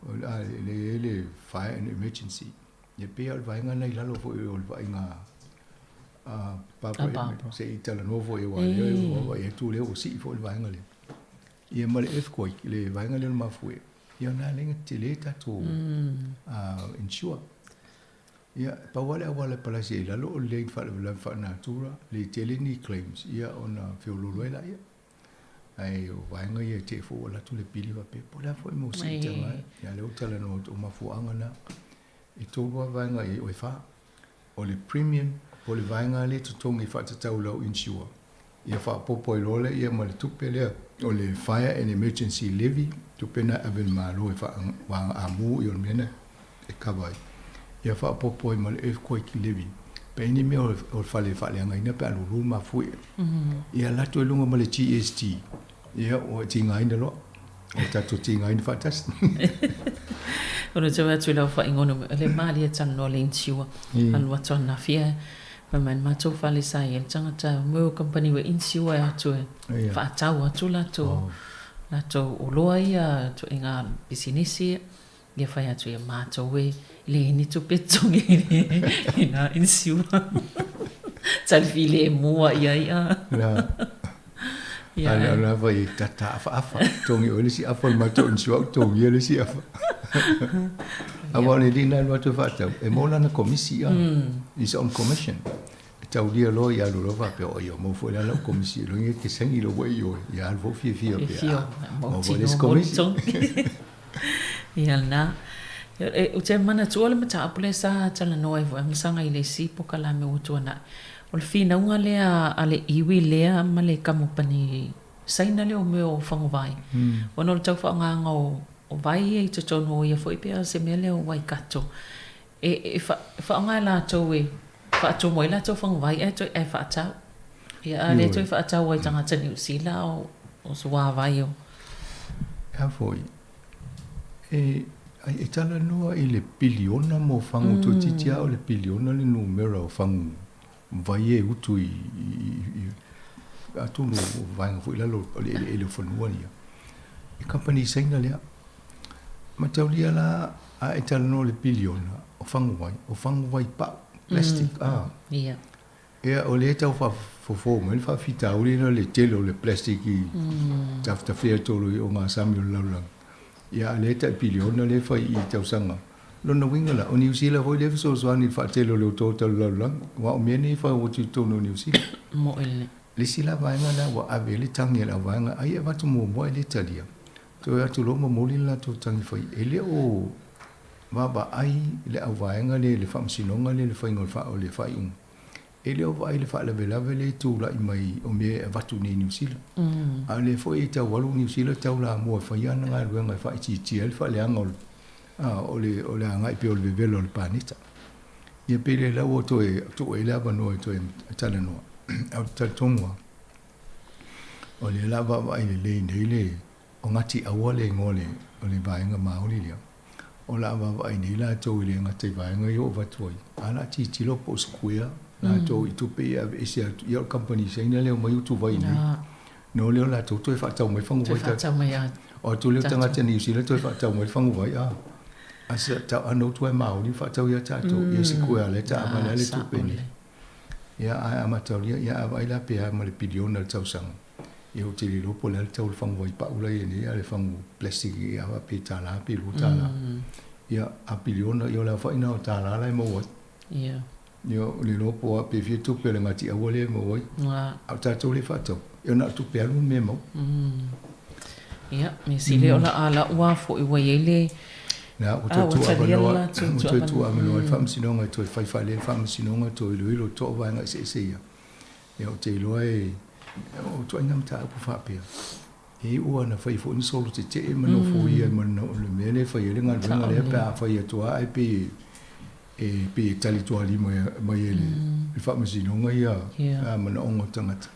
Speaker 14: o le a le fire and emergency. Ia pei lava o le vaega lena i lalo foi o le vaaiga a Barbara se i talanoa foi aua lea ua vaai atu lea ua sii foi le vaega lea. Ia ma le earthquake, le vaega lea o le mafuie, ia na ala ai ona tetele tatou insure. Ia, pau lava le auala e palasi ai i lalo o le lei faalavelave faalenatura, le tele ni claims, ia ona feoloolo ai laia. Ae o vaega ia e te i foi ua alu atu le pili faapea, po o le a foi le mau siitaga, ia lea ua talanoa atu o mafuaaga na. E tolu lava vaega i ai, o e fa. O le premium, po o le vaega lea e totogi faatatau i lau insure, ia faaopoopo ai loa lea ma le tupe lea o le Fire and Emergency Levy, tupe lena e ave i le Malo e faaamu o le mea lena e cover ai. Ia faaopoopo ai ma le Earthquake Levy, pe i ai ni mea o le fale e faaleagaina pe a lulu le mafuie. Ia alu atu ai luga ma le GST, ia ua tigaina loa. O tatou tigaina faatasi.
Speaker 15: Ona toe atu i lau faaigoa o le malie talanoa le insure alu atu ananafi ae fai mai le matou fale sa i ai le tagata mo company ua insure atu e faatau atu latou latou oloa ia ituaiga pisinisi ia fai atu ia matou e leai ni tupe totogi i na insure tali filemu a ia ia.
Speaker 14: Ia Ana ona fai e tata afaafa. Togi oe le isi afa o le matou insure au togia le isi afa. Aua o le alii lena e alu atu e faatau, e maua lana komisi a. His own commission. E taulia loa ia alu loa faapea, oi ua maua foi la lau komisi logi e te saini loa ua e ioe. Ia alu foi fiafia pea, ah, maua foi le isi komisi.
Speaker 15: Ia lena. Ou te manatua le mataupu lea sa talanoa ai foi Amasaga i le isi polokalame ua tuanai. O le finauga lea a le iwi lea ma le kamupani Saina lea o mea o faguvai, ona o le tau faaaogaina o vai ia i totonu o ia foi pei o se mea lea o Waikato, e faaaoga e latou e faatumu ai latou faguvai ae toe ae faatau. Ia a le toe faatau ai i tagata Niu Sila o suavai o.
Speaker 14: E a foi, e e talanoa i le piliona mo fagu toeitiiti lava o le piliona le numera o fagu vai e utu i atonu o vaega foi lalo o le eleele o fanua ia. E kamupani Saina lea. Mataulia la a e talanoa i le piliona o fagu vai, o fagu vai pau, plastic a. Ia o lea e tau faafofo mai le faafitauli lena o le tele o le plastic i tafetafea tolu i ogasami o le lalolagi. Ia a o lea e tai piliona lea e fai i tausaga. Lona uiga la, o Niu Sila foi lea e fesoasoani i le faatele o le otaota o le lalolagi, aua o mea nei e fai atu i totonu o Niu Sila.
Speaker 15: Moe lelei.
Speaker 14: Le isi la vaega lea ua ave ai le tagi a le auvaega, ai e avatu muamua e le talia, toe atu loa momoli le latou tagi fai, e le o vaavaai le auvaega lea i le faamasinoga lea i le faiga o le faaiuga. E le o vaai i le faalavelave lea e tulai mai o mea e avatu nei i Niu Sila. A o lea foi e tau alu Niu Sila tau lamua e fai ana galuega e faaitiitia ai le faaleaga o le o le agai pea o le vevela o le paneta. Ia pei lea la ua toe tuu ai le avanoa e toe talanoa. Ae ou te talitonu lava, o lea o le a vaavaai lelei nei le o Ngāti Awa le igoa o le vaega Māori lea. O le a vaavaai nei latou e le gata i vaega ia ua avatu ai, ae o le a tilotilo po o square latou i tupe ia e aveese atu, ia o le kamupani Saina lea e omai utuvai nei, no lea o latou toe faatau mai faguvai tatou. O atu lea o tagata Niu Sila toe faatau mai le faguvai, a. A sa tau a no tuai Māori faatau ia tatou, ia square lea taavale a le tupe nei. Ia ae a mataulia, ia a vaai la pe a ma le piliona i le tausaga. Ia ou te le iloa po o le a le tau o le fagu vaipau la e i ai nei, a o le fagu plastic ia pe $1 pe $2. Ia, a piliona, ia o le aofai lena o tala la e maua ai. Ia, ou le iloa po o a, pe fia tupe a le Ngāti Aua lea e maua ai. A o tatou lea e faatau, ia na o tupe alu le mea e maua.
Speaker 15: Ia, mea sili o la a lau lava foi ua i ai le
Speaker 14: Na, ua toe tuu avanoa, ua toe tuu avanoa i le Faamasinoga e toe fai faalelei le Faamasinoga, toe iloilo toa vaega eseese ia. Ia ou te iloa e, o ituaiga mataupu faapea, e iu lava ina fai foi ni solo tetee ma nofoia ai ma le mea lea e fai ai le galuega lea pe a fai atu lava ae pei e pei e tali tualima mai e le Faamasinoga ia manaoga o tagata.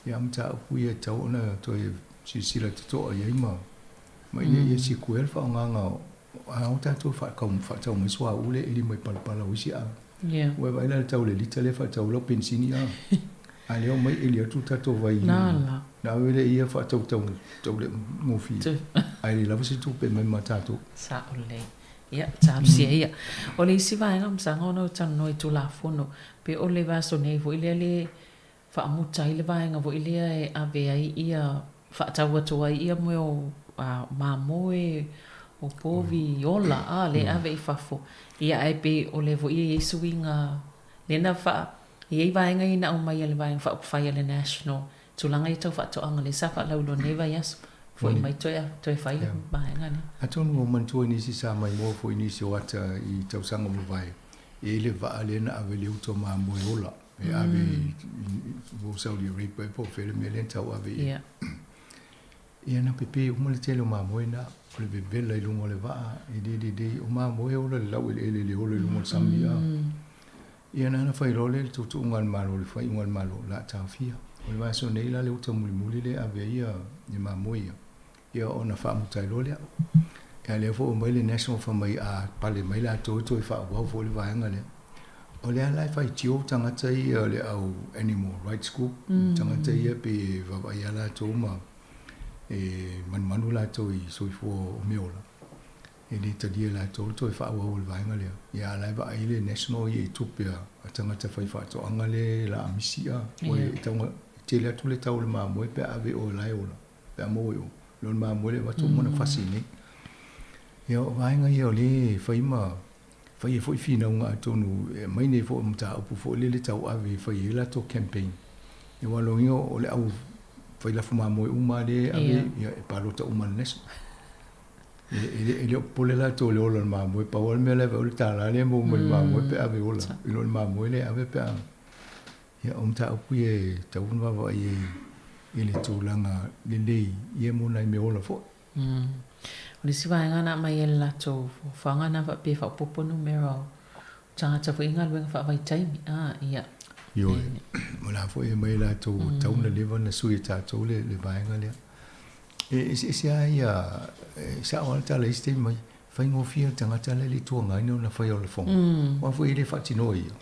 Speaker 14: Ia a mataupu ia e tatau ona toe silasila totoa i ai ma ma ina ia sikuea le faaaogaga o a o tatou faatau mai suauu lea e eli mai palapala o isi a. Ua e vaai la i le tau o le lita lea e faatau ai lau penisini a. A lea omai eli atu tatou vai i na ave lea ia faatau tau tau le gofie. Ae le lava se tupe mai ma tatou.
Speaker 15: Sao lelei. Ia, talosia ia. O le isi vaega masaga ona ou talanoa i Tulafono, pe o le vaiaso nei foi lea le faamuta ai le vaega foi lea e ave ai ia, faatau atu ai ia mea o mamoe, o povi ola, a, lea e ave i fafo. Ia ae pei o lea foi e i ai suiga, lea na faa, e i ai vaega ia na aumai e le Vaega Faaupufai a le National, tulaga ia tau faatoaga lea sa faalauiloa nei vaiaso, foi mai toe toe fai le vaega lea.
Speaker 14: Atonu ua manatua i nisi sa maimoa foi i nisi o ata i tausaga ua mavae, e i ai le vaa lea na ave i le uta o mamoe ola e ave i o Saudi Arabia po o fea le mea lea na tau ave i ai. Ia na pepe uma le tele o mamoe na, o le vevela i luga o le vaa, e le lelei, o mamoe e ola i le laueleele e le ola i luga o le sami. Ia na ona fai loa lea i le tuutuuga a le Malo, le faaiuga a le Malo, o le a taofia. O le vaiaso nei la le uta mulimuli lea e ave ai ia mamoe ia, ia ona faamuta ai loa lea. Ia lea foi ua omai le National fai mai a pale mai latou e toe faaauau foi le vaega lea. O lea la e faitio tagata ia o le au Animal Rights Group, tagata ia pei e vaavaai lava latou ma e manumanu latou i soifua o meaola. E le talia e latou le toe faaauau o le vaega lea. Ia a o la e vaai le National ia i tupe a tagata faifaatoaga lea o le a misi a. Ua e tau e tele atu le tau o le mamoe pe a ave i o la e ola, pe a maua i o. I lo le mamoe lea e avatu uma ona fasi i inei. Ia o vaega ia o lea e fai ma fai ai foi finauga atonu e aumai nei foi mataupu foi lele tauave e fai ai latou campaign. Ia aua o lona uiga o le au fai lafu mamoe uma lava lea e ave ia e palota uma i le National. E le o popole latou i le ola o le mamoe, pau lava le mea la e vaai o le $1 lea e maua mai i le mamoe pe ave ola, i lo le mamoe lea e ave pe a. Ia, o mataupu ia e tatau ona vaavaai i ai i le tulaga lelei ia mo nai mea ola foi.
Speaker 15: O le isi vaega na aumai e le latou foafoaga na faapea e faaopoopo numera o tagata foi i galuega faavaitaimi. A, ia.
Speaker 14: Ioe, o la foi e aumai e latou ua tatau ona leva ona sui e tatou le vaega lea. E eseese lava ia, e sao lava le tala i isi taimi mai, faigofie le tagata la e le Itu Agai ona fai au lafoga. Aua foi e le faatinoa e ia.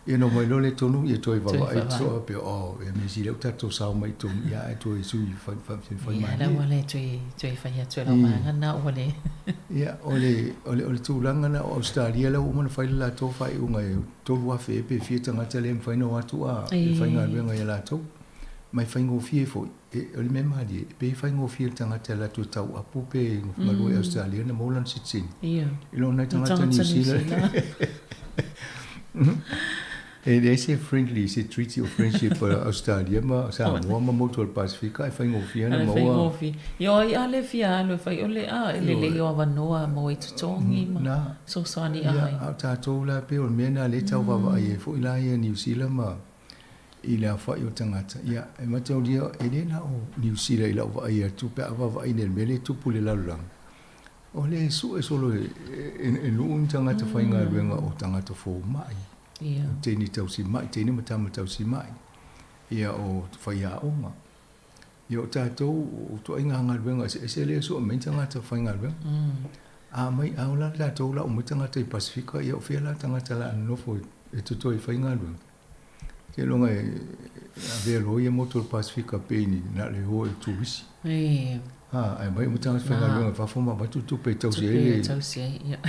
Speaker 14: Ia ona omai loa lea i totonu ia toe vaavaai soo faapea, oh, e mea sili ai ua tatou sao mai i totonu, ia ae toe sui fai
Speaker 15: malie. Ia la ua le toe fai atu e lau vaega lena ua le.
Speaker 14: Ia, o le tulaga lena o Ausetalia la ua uma ona fai le latou faaiuga e 3,000 ea pe fia tagata lea e mafai ona o atu a e faigaluega ia latou. Ma e faigofie foi. O le mea malie, e pei e faigofie i le tagata e alu atu e tau apu pe galue i Ausetalia ona maua lana sitiseni. I lo nai tagata Niu Sila. E leai se friendly, se treaty of friendship a Ausetalia ma Samoa ma motu o le Pasefika e faigofie ona maua.
Speaker 15: Faigofie. Ia o ai a le fia alu e fai ole a e lelei o avanoa maua ai totogi ma fesoasoani i aiga.
Speaker 14: A o tatou la pei o le mea lena lea e tau vaavaai ai foi la ia Niu Sila ma i le aofai o tagata, ia, e mataulia, e le na o Niu Sila i lau vaai atu pe a vaavaai nei i le mea lea e tupu i le lalolagi, o lea e sue solo e nuu ni tagata faigaluega o tagata fomai, o teine tausimai, teine ma tama tausimai, ia o faiaoga. Ia o tatou, o ituaiga galuega eseese lea e sue mai tagata faigaluega. A mai, a ola tatou lau mai tagata i Pasefika, ia o fea la tagata o le a nonofo e totoe e faigaluega? Seiloga e avea loa ia motu o le Pasefika pei ni na o le o e turisi.
Speaker 15: E.
Speaker 14: Ha, ae aumai uma tagata faigaluega i fafo ma avatu tupe e tausi ai le...
Speaker 15: Tupe e tausi ai, ia.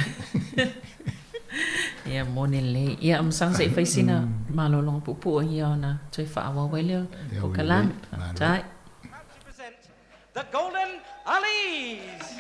Speaker 15: Ia, moni lelei. Ia, masalo se i fai sina malologa puupuu ia ona toe faaauau ai lea o le polokalame. Faafetai.
Speaker 16: The Golden Ali's!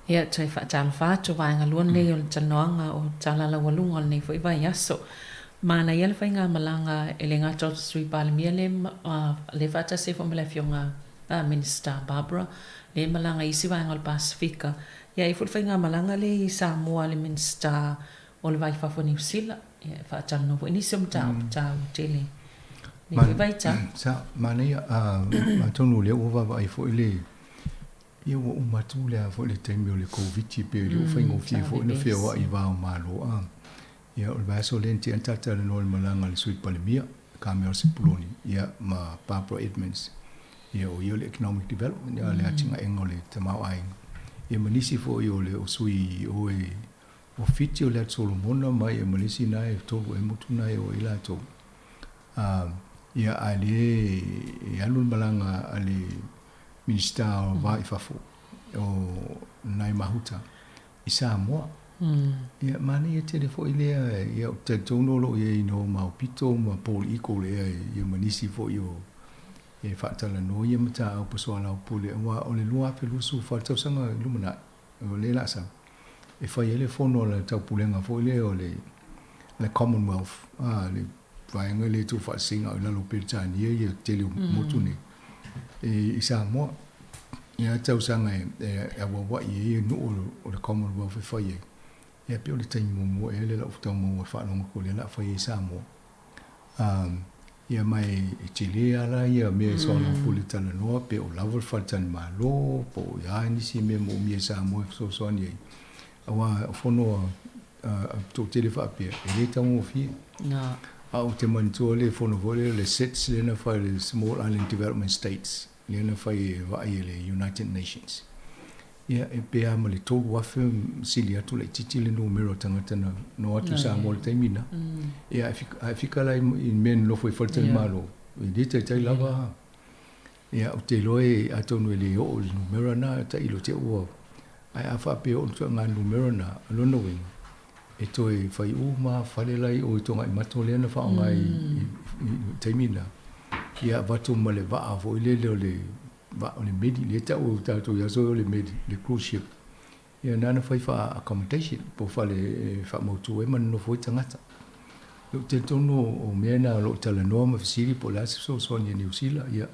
Speaker 15: Ia, toe faatalofa atu vaega lua lenei o le talanoaga o Tala Laualuga o lenei foi vaiaso. Manaia le faigamalaga e le gata o le Sui Palemia le le faatasi ai foi ma le Afioga a Minisita Barbara le malaga i isi vaega o le Pasefika. Ia e i ai foi le faigamalaga lea i Samoa a le Minisita o le Va i Fafo o Niu Sila. Ia e faatalanoa foi nisi o mataupu taua tele i lenei foi vaitau.
Speaker 14: Sa, manaia, atonu o lea ua vaavaai foi le Ia ua uma atu le a foi le taimi o le Koviti pe le o faigofie foi ona feoai i va o Malo a. Ia o le vaiaso lea na tea na talatalanoa i le malaga a le Sui Palemia, Carmel Sepuloni, ia ma Barbara Edmonds, ia o ia o le Economic Development, ia le atinaega o le tamaoaiga. Ia ma nisi foi o le o sui o e o Fiti o le Atu Solomona ma ia ma le isi na e tolu ea motu na e o ai latou. A ia a le e alu le malaga a le Minisita o Va i Fafo o Nai Mahuta i Samoa. Ia, manaia tele foi lea, ia, ou te talitonu o lo o i ai no Maopito ma Paul Eagle ea, ia ma nisi foi o e faatalanoa ia mataupu soalaupule, aua o le 2024 tausaga i lumanai, o lea o le a sau, e fai ai le fono a le taupulega foi lea o le le Commonwealth, a, le vaega lea e tuufaatasiga i lalo o Peretania ia tele o motu nei i Samoa. Ia tausaga e auauai ai nuu o le Commonwealth e fai ai. Ia pei o le taimi muamua ea lea o lau tau maua e faalogo atu o lea o le a fai ai i Samoa. Ia ma e tele lava la ia mea e soalaupule talanoa pe o lava le faletalimalo po o a nisi mea moomia e Samoa e fesoasoani ai. Aua o fono a toatele faapea, e le taugofie. A ou te manatua le fono foi lea, le SIDS lea na fai, le Small Island Development States, lea na fai e vaai e le United Nations. Ia, e pe a ma le 3,000 sili atu laitiiti le numera o tagata na o atu i Samoa i le taimi lena. Ia, ae fika la i mea na nofo i faletalimalo, e le taitai lava. Ia, ou te iloa e, atonu e le oo i le numera na, tailo te ua, ae a faapea e oo i le tulaga numera na, o lona uiga, e toe fai uma lava fale la i o i Togaimata lea na faaaoga i le taimi lena, ia avatu ma le vaa foi lele o le vaa o le meli, lea e tau e tatou i aso o le meli, le cruise ship, Ia na na fai faa accommodation po o fale e faamautu ai ma nonofo ai tagata. Ou te talitonu o mea na o lo o talanoa ma fesili po o le a se fesoasoani a Niu Sila, ia,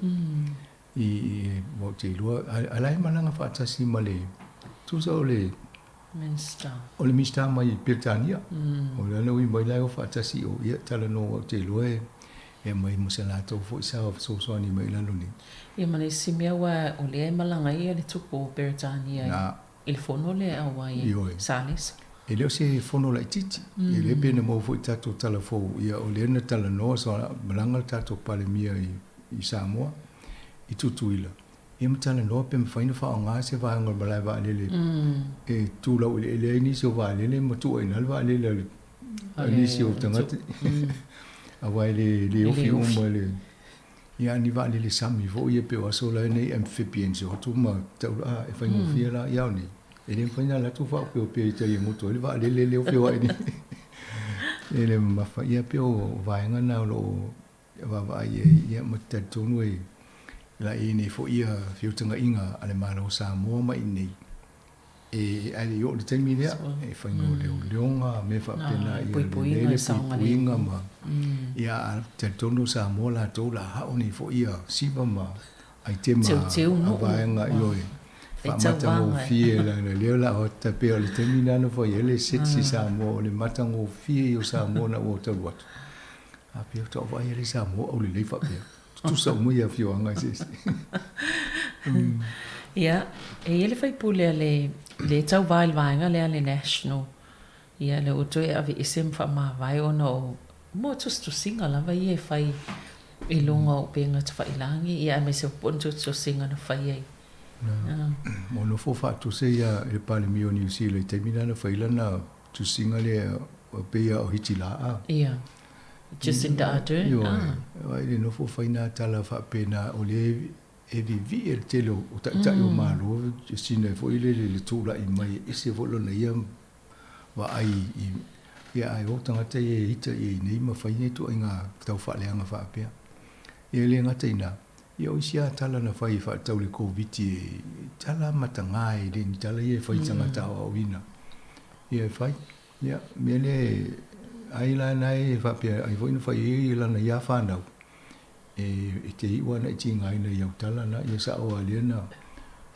Speaker 14: i, aua ou te iloa, a la e malaga faatasi ma le, tusa o le,
Speaker 15: Minista.
Speaker 14: O le Minista mai Peretania. O lana ui mai la e o faatasi i o, ia, talanoa, ou te iloa e, e aumai mo se latou foi sao fesoasoani mai i lalo nei.
Speaker 15: Ia ma le isi mea aua o lea e malaga ai le tupu o Peretania i le fono lea e auai ai Salesa.
Speaker 14: E le o se fono laitiiti, e le pe na maua foi i tatou tala fou, ia o lea na talanoa sa malaga le tatou Palemia i Samoa, i Tutuila, ia ma talanoa pe mafai ona faaaoga se vaega o le malae vaalele e tu laueleele ai nisi o vaalele ma tuu ai i ina le vaalele a nisi o tagata aua e le ofi uma le Ia ni vaalele sami foi ia pei o aso la nei amphibians e o atu ma tau a e faigofie la ia nei. E le mafai ona alu atu faaopeopea i tai e goto ai le vaalele lea o feoai nei. E le mamafa. Ia pei o vaega na o lo o vaavaai i ai ia ma te talitonu e la i ai nei foi ia feutagaiga a le Malo o Samoa ma i inei E, ae le i oo i le taimi lea, e faiga o leoleoga, mea faapena, ia lelei le puipuiga ma, ia, a talitonu o Samoa latou o le a hao nei foi ia siva ma aitema a vaega, ioe, faamatagofie, leaga lea o le a o atu, pei o le taimi lena na fai ai le SIDS i Samoa, o le matagofie ia o Samoa ina ua talu atu. A pei faatoa ou vaai lea i Samoa aulelei faapea. Tutusa uma ia afioaga eseese.
Speaker 15: Ia, e i ai le faipule a le, le tauva i le vaega lea a le National, ia lea ua toe aveese ma faamavae ona o mo tusitusiga lava ia e fai i luga o upega tafailagi, ia aemaise foi po o ni tusitusiga na fai ai.
Speaker 14: Ua nofo faatuse ia le Palemia o Niu Sila i taimi lena na fai lana tusiga lea pei lava o Hitilaa.
Speaker 15: Ia. Jacinda Ardern.
Speaker 14: Ioe. Ai le nofo fai nā tala faapena o lea e vivii e le tele o taitai o Malo, sina foi lele le tulai mai e ese foi lona ia vaai i, ia ae o tagata ia e ita i ai nei ma fai nei ituaiga tau faaleaga faapea. Ia e le gata i na, Ia o isi lava tala na fai e faatatau i le Koviti e tala mataga e le ni tala ia e fai i tagata aoaoina. Ia e fai. Ia, mea lea e ai la na e faapea ai foi na fai ai lana ia fanau e e te iu ana i tigaina i au tala na ia sao lava lea na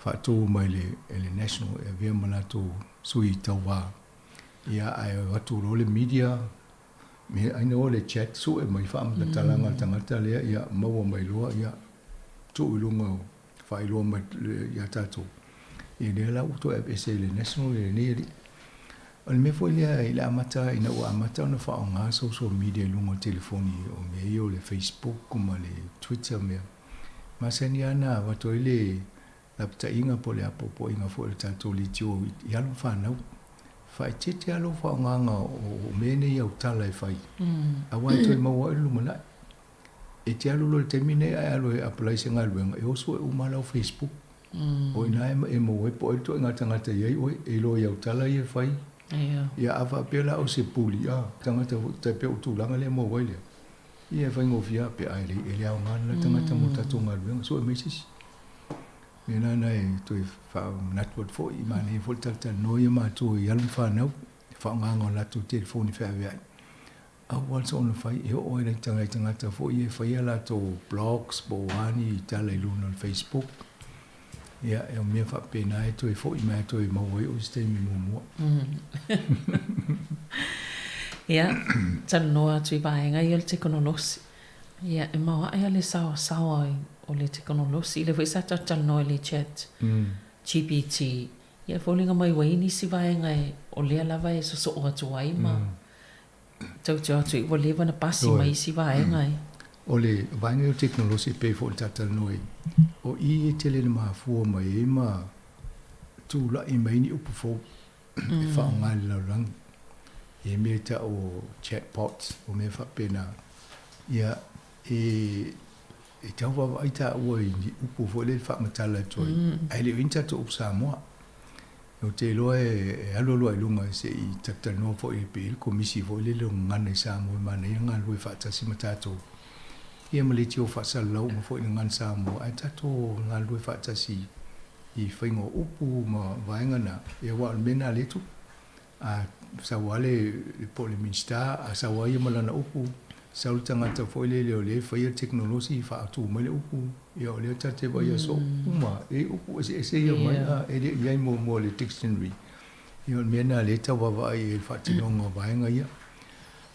Speaker 14: faatu mai le e le National e avea ma latou sui tauva. Ia ae o atu loa le media me ai na o le chat sue mai faamatalaga a le tagata lea ia maua mai loa ia tuu i luga o faailoa mai ia tatou. Ia lea la ua toe aveese e le National lenei alii. O le mea foi lea i le amata ina ua amata ona faaaoga social media i luga o telefoni o mea ia o le Facebook ma le Twitter mea, masani lava ona avatu ai le lapataiga po o le apoapoaiga foi o le tatou leitio i alo ma fanau. Faaeteete lava lou faaaogaga o mea nei au tala e fai, aua e toe maua ai le lumanai. E te alu loa i le taimi nei ae alu e apply se galuega, e oso e uma lau Facebook. O i ina e maua ai po o ai le ituaiga tagata e i ai oe, e iloa i au tala ia e fai. Ia a faapea la o se bully, a, tagata foi, tai pei o le tulaga lea e maua ai lea, ia e faigofie lava pe a e le aoga lena tagata mo tatou galuega, sue mai se isi. Mea la lena e toe faamanatu atu foi, manaia foi le talatalanoa ia matou i alo ma fanau, i le faaaogaina o latou telefoni feaveai. Aua le soona fai, e oo ai nai tagata foi ia e fai a latou blogs po o a ni tala i luga o le Facebook. Ia, o mea faapena e toe foi mai toe maua ai oe i se taimi muamua.
Speaker 15: Ia, talanoa atu i vaega ia o le tekonolosi. Ia, e maoae lava le saoasaoa o le tekonolosi. Lea foi sa tatou talanoa i le chat GPT. Ia, e foliga mai ua i ai nisi vaega o lea lava e sosoo atu ai ma Tautau atu ua leva na pasi mai isi vaega e.
Speaker 14: O le vaega o tekonolosi e pei foi ona talatalanoa ai, o i e tele ina mafua mai ai ma tulai mai ni upu fou e faaaoga i le lalolagi. E i ai mea e tau o chatbots, o mea faapena. Ia, e e tau vaavaai taua i ni upu foi lea e faamatala atu ai, ae le o i ai ni tatou upu Samoa. Ou te iloa e alu alu lava i luga se i talatalanoa foi pe i ai le komisi foi lele o gagana i Samoa e manaia galulue faatasi ma tatou. Ia ma leitio faasalalau uma foi i gagana Samoa ae tatou galulue faatasi i faiga o upu ma vaega na, ia aua o le mea lena lea e tupu. A sau lava le po o le Minisita, a sau lava ia ma lana upu, sau le tagata foi lele o lea e faia le tekonolosi faatu mai le upu, ia o lea ta te vaai aso uma, e i ai upu eseese ia mai, a e le i i ai muamua i le dictionary. Ia o le mea lena o lea e tau vaavaai i ai i le faatinoga o vaega ia.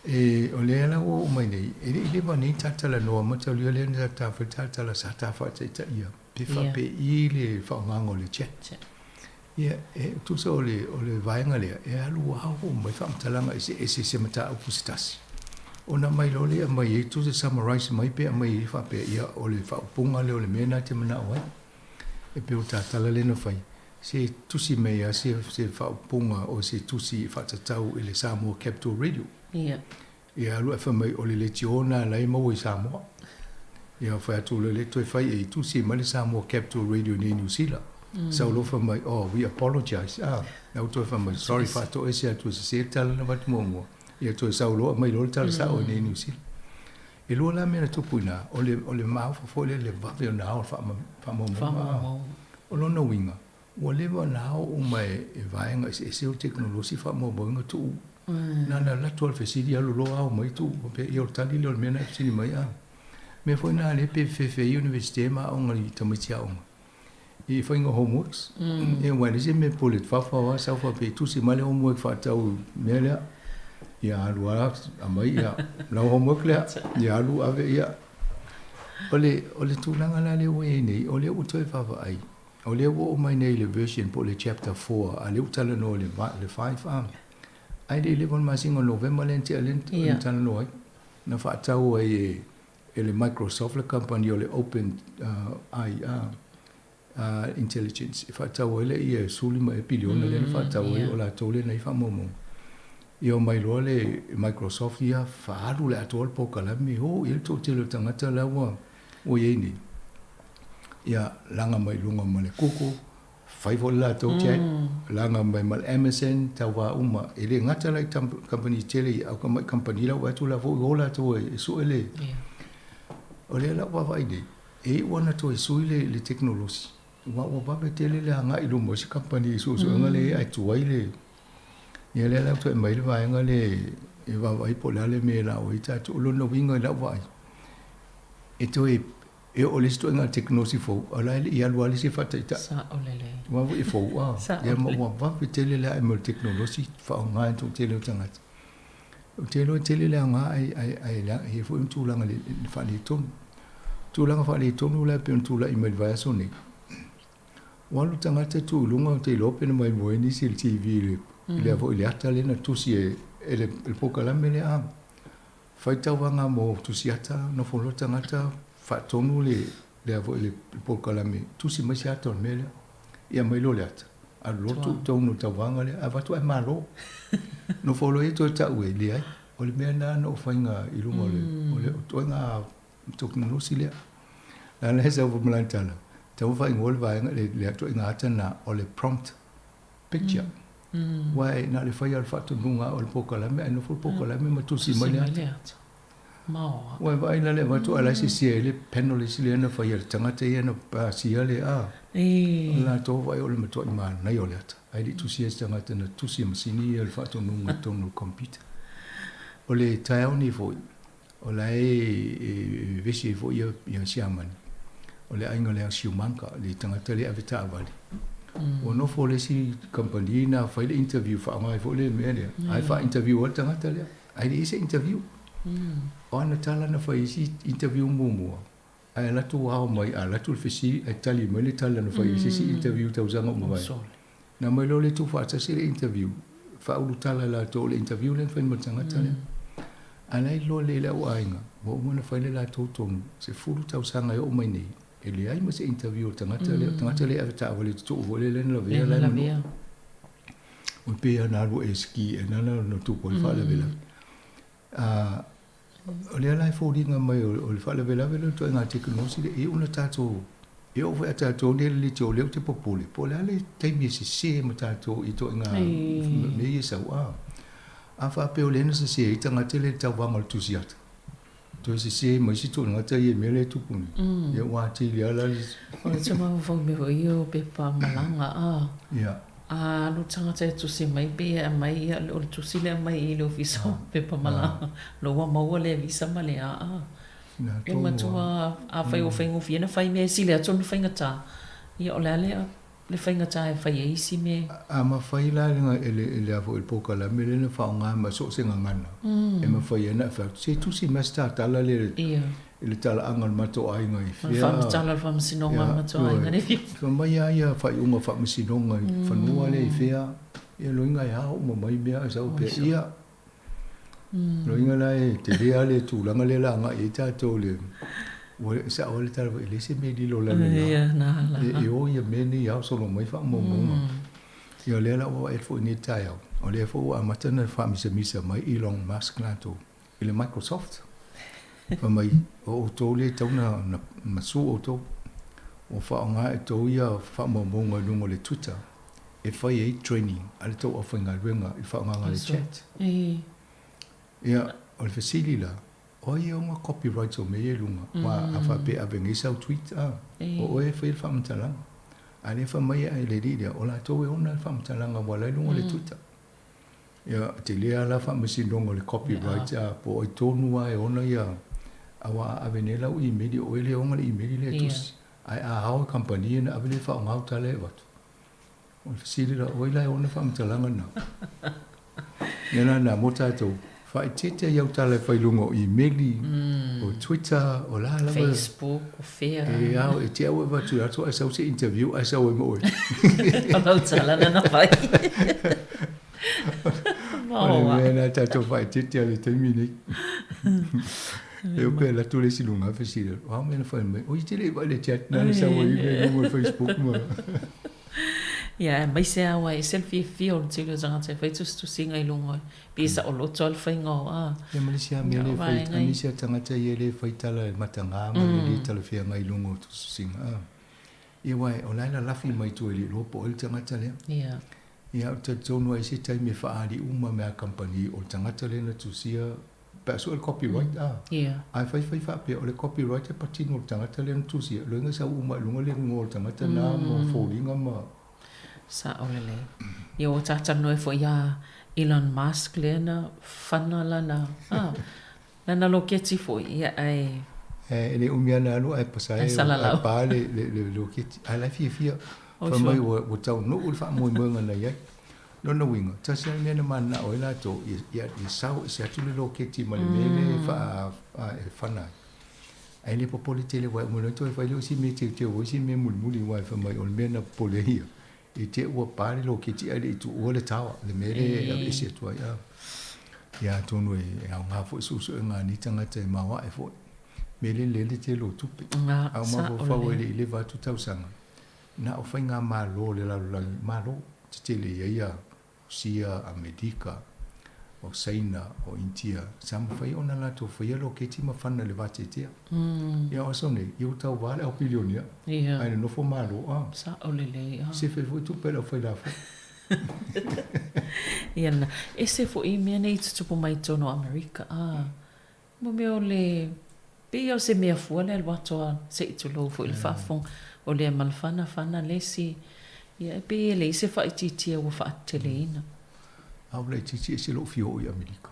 Speaker 14: E, o lea la ua oo mai nei, e le i leva nei ta talanoa, mataulia lea na ta fai ta tala sa ta faataitaia, pe faapei le faaaogaina o le chat. Ia, e tusa o le, o le vaega lea, e alu ao mai faamatalaga eseese i se mataupu se tasi. Ona aumai loa lea e aumai ai, tusa summarize mai pe aumai ai faapea, ia, o le faaupuga lea o le mea lena e te manao ai. E pei o ta tala lea na fai, se tusi mai lava se, se faaupuga o se tusi e faatatau i le Samoa Capital Radio.
Speaker 15: Ia.
Speaker 14: Ia alu ae fai mai o le leitio lena la e maua i Samoa. Ia fai atu loa lea toe fai e tusi mai le Samoa Capital Radio nei Niu Sila. Sau loa fai mai oh we apologize ah na ua toe fai mai sorry faatoese atu e sese le tala na avatu muamua. Ia toe sau loa aumai loa le tala sao i nei Niu Sila. E lua la mea na tupu i ina, o le o le maofa foi lea le vave ona ao faamaumauga. O lona uiga, Ua leva ona ao uma e vaega eseese o tekonolosi faamaumauina tuu. Na ona alu atu lava o le fesili alu loa ao mai tuu faapea ia o le tali lea o le mea na e fesili mai a. Mea foi na lea pe fefe ai Universite ma aoga i tamaiti aoga i faiga o homeworks. Ia aua e leai se mea e pule fafa lava sau faapea e tusi mai le homework faatatau i mea lea. Ia alu lava aumai ia lau homework lea ia alu ave ia. O le o le tulaga la lea ua i ai nei o lea ua toe vaavaai O lea ua oo mai nei i le version po o le chapter 4, a o lea ua talanoa i le 5 a. Ae le i leva o le masina o Novema lea na tea lea na talanoa ai. Na faatau ai e le Microsoft le kamupani o le Open ai Intelligence e faatau ai lea e 15 ea piliona lea na faatau ai o latou lea na i ai faamaumauga. Ia omai loa le Microsoft ia faaalu le atoa le polokalame, o i ai le toatele o tagata la ua i ai nei. Ia, laga mai luga ma le Google, fai foi le latou chat, laga mai ma le Amazon, tauva uma. E le gata la i kamupani tele ia, a o kamupani la ua vaai atu la foi o latou e sue le. O lea la ua vaavaai nei, E iu ana toe sui le le tekonolosi, aua ua vave tele le agai i luma o isi kamupani i suesuega lea ae tuai le Ia lea la ua toe aumai le vaega lea e vaavaai po o le a le mea e lao ai tatou. O lona uiga i lau vaai, e toe e oo i le isi ituaiga tekonolosi fou, a o la e le i alu lava le isi e faataitai.
Speaker 15: Sao lelei.
Speaker 14: Aua foi e fou a. Ia ma ua vave tele le ae mai o le tekonolosi faaaoga e le toatele o tagata. Ou te iloa e tele le aoga ae, ae, ae e i ai foi ma tulaga le faaletonu. Tulaga faaletonu la e pei ona tulai mai i le vaiaso nei, ua alu tagata tu i luga, ou te iloa pe na maimoa ai nisi i le TV i le, mm. le, foi, le ata lea na tusi e, e le, le polokalame lea a. Fai tauvaga mo tusi ata, nofo loa tagata faatonu le, le, foi, le, le polokalame, tusi mai se ata o le mea lea. Ia aumai loa le ata, alu loa tuu i totonu o le tauvaga lea, avatu ae malo. Nofo loa ia toe tau e leai. O le mea lena na ou faiga i luga o le, o le ituaiga tekonolosi lea. La la e sau foi ma lana tala, tatau ona faaigoa le vaega, le, le ituaiga ata lena, o le prompt picture. Aua e na o le fai lava o le faatonuga o le polokalame, ae nofo le polokalame ma tusi mai le ata.
Speaker 15: Maoa.
Speaker 14: Ua e vaai la le avatu ae la e sese ai le panel isi lea na fai e le tagata ia na pasia le a. O le latou vaai o le matuai manaia o le ata. Ae le i tusia e se tagata na tusi e masini ia le faatonuga i totonu o le computer. O le taeao nei foi, o la e vevesi ai foi ia Siamani. O le aiga lea o Schumacher, le tagata lea e ave taavale. Ua nofo le isi kamupani na fai le interview faaaoga ai foi le mea lea. Ae faa-interview ai le tagata lea. Ae le i ai se interview. O ana tala na fai i isi interview muamua, ae alu atu ao mai, a alu atu le fesili ae tali mai le tala na fai i se isi interview tausaga ua mavae. Na aumai loa le tuufaatasi le interview, faaulu tala e latou o le interview lea na fai ma le tagata lea. A la e iloa lelei e le au aiga, ua uma ona fai le latou tonu, 10 tausaga e oo mai nei, e leai ma se interview a le tagata lea, o le tagata lea e ave taavale i tutuu foi lea na lavea la e manua. Ua pei lava na alu e ski e na na tupu ai le faalavelave. A, o lea la e foliga mai o le faalavelave lea o le ituaiga tekonolosi lea, e iu ina tatou, e oo foi ia tatou nei le leitio o lea ou te popole, po o le a le taimi e sese ma tatou i ituaiga mea ia e sau. A, a faapea o lea na sese ai tagata lea i le tauvaga o le tusi ata, Toe sese ma isi tulaga ia i mea lea e tupu nei. Ia ua atili lava la le.
Speaker 15: O le tūmafaufau mea foi ia o pepa malaga a.
Speaker 14: Ia.
Speaker 15: A alu tagata e tusi mai pe e aumai ia o le tusi lea aumai i le ofisa o pepa malaga. Lo ua maua le visa ma le aa. E matua afai ua faigofie ona fai mea e sili atu ona faigata. Ia o le a le le faigata e fai ai isi mea.
Speaker 14: A mafai la e le le a foi le polokalame lea na faaaoga ma so o se gagana e mafai ai ona e fai atu, se tusi mai se tatala lea i le talaaga o le matou aiga i
Speaker 15: fea. Faamatala o le faamasinoga o le matou aiga le fia.
Speaker 14: Fai mai lava ia faaiuga o faamasinoga i fanua lea i fea, ia loiga e ao uma mai mea ae sau pea, ia Loiga la e tele lava le tulaga lea o le a agai ai tatou i le, ua sao ai le tala foi, e leai se mea e lilo i lalo i ina. E o ia mea nei e ao solo mai faamaumauga. Ia o lea la ua vaai atu foi i lenei taeao, o lea foi ua amata ona faamisamisa mai Elon Musk latou i le Microsoft. Fai mai, o outou lea e tatau ona masu outou, ua faaaoga e outou ia faamaumauga i luga o le Twitter. e fai ai training a le tou aufaigaluega i le faaaogaga o le chat. Ia, o le fesili la, o ai e ona copyrights o mea ia i luga? Aua a faapea e ave nei sau tweet, a, o oe e faia le faamatalaga. A lea e fai mai e le alii lea, o latou e ona le faamatalaga ua ala ai luga o le Twitter. Ia, e tele lava la faamasinoga o le copyright, a, po o ai tonu lava e ona ia, aua a ave nei lau imeli, o oe lea e ona le imeli lea e tusi. Ae a ao e kamupani ona ave lea e faaaoga au tala e avatu. O le fesili la, o ai la e ona faamatalaga na? Ia la na mo tatou, faaeteete i au tala e fai i luga o imeli, o Twitter, o la lava.
Speaker 15: Facebook, o fea.
Speaker 14: E ao, e te au e avatu i ato ae sau se interview ae sau ai ma oe.
Speaker 15: O lau tala na na fai.
Speaker 14: O le mea na tatou faaeteete a le taimi nei. E o pe alu atu le isi luga fesili, o a mea na fai mai? Oi e te le i vaai i le chat na na sau ai i luga o le Facebook ma.
Speaker 15: Ia, aemaise lava aua e ese le fiafia o le tele o tagata e fai tusitusiga i luga, pei e saoloto lava le faiga o a.
Speaker 14: Ia ma le isi lava mea lea e fai, a nisi lava tagata ia lea e fai tala e mataga ma le le talafeagai i luga o tusitusiga. A. Ia aua o la e lalafi mai tua e le iloa po o ai le tagata lea.
Speaker 15: Ia.
Speaker 14: Ia, ou te talitonu lava i se taimi e faaali uma mea a kamupani o le tagata lea na tusia. Pe a sue le copyright a.
Speaker 15: Ia.
Speaker 14: Ae faifai faapea o le copyright e patino i le tagata lea na tusia, loiga e sau uma i luga le igoa o le tagata na ma foliga ma.
Speaker 15: Sao lelei. Ia ua talanoa ai foi ia Elon Musk lea na fana lana a, lana loketi foi, ia ae.
Speaker 14: E le umi lava ona alu ae pasae ae pa le loketi. Ae la e fiafia. Fai mai ua taunuu le faamoemoega na i ai. Lona uiga, tasi lava le mea na mananao ai latou, ia sao ese atu le loketi ma le mea lea e fana ai. Ae le popole tele aua e uma loa toe fai lea o isi mea e teuteu ai isi mea mulimuli aua e fai mai o le mea na popole ai ia, i te i ua pa le loketi ae le i tuua le tower, le mea lea e aveese atu ai. Ia atonu e aoga foi suesuega a nei tagata e maoae foi. Mea lea lele tele o tupe. A o mafaufau e le i leva atu tausaga, Na o faigamalo o le lalolagi, Malo tetele i ai ia Rusia, Amerika, o Saina, o Initia, sa mafai ona latou faia loketi ma fana i le vateatea. Ia o aso nei, ia ua tauva le au pilionia, ae nonofo Malo a.
Speaker 15: Sao lelei a.
Speaker 14: Sefe foi tupe a le aufai lafoga.
Speaker 15: Ia na, ese foi mea nei tutupu mai i totonu o Amerika a. Mo mea o le, pei lava o se mea fua le alu atu a se i tulou foi le faafofoga, o lea ma le fana, fana le isi, ia e pei e leai se faaitiitia ua faateteleina.
Speaker 14: A ua laitiiti ese lou fia oo i Amerika.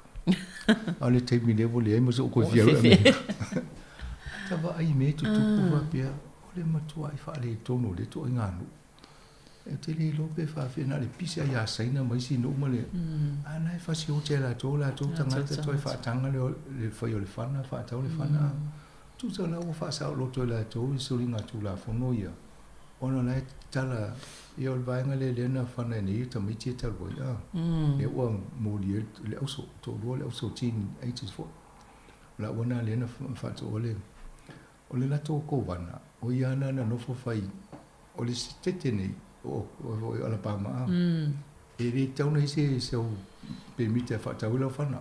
Speaker 14: A o le taimi lea ua leai ma sou toe fia alu i Amerika. Ta vaai i mea e tutupu faapea, o le matuai faaletonu o lea ituaiga nuu. Ou te le iloa pe faafefea na o le pisi lava ia Saina ma isi nuu ma le a la e fasioti e latou o latou tagata toe faataga le fai o le fana faatau le fana. Tusa la ua faasaoloto e latou i soligatulafono ia ona la e tatala ia o le vaega lea lea na fana ai nei tamaiti ia talu ai a lea ua moli ai le auso toalua le auso teen ages foi. O la ua na lea na faatoa le O le latou kovana, o ia ana na nofo fai, o le sitete nei o Alabama a, e le tatau ona i ai se au pemita e faatau ai lau fana.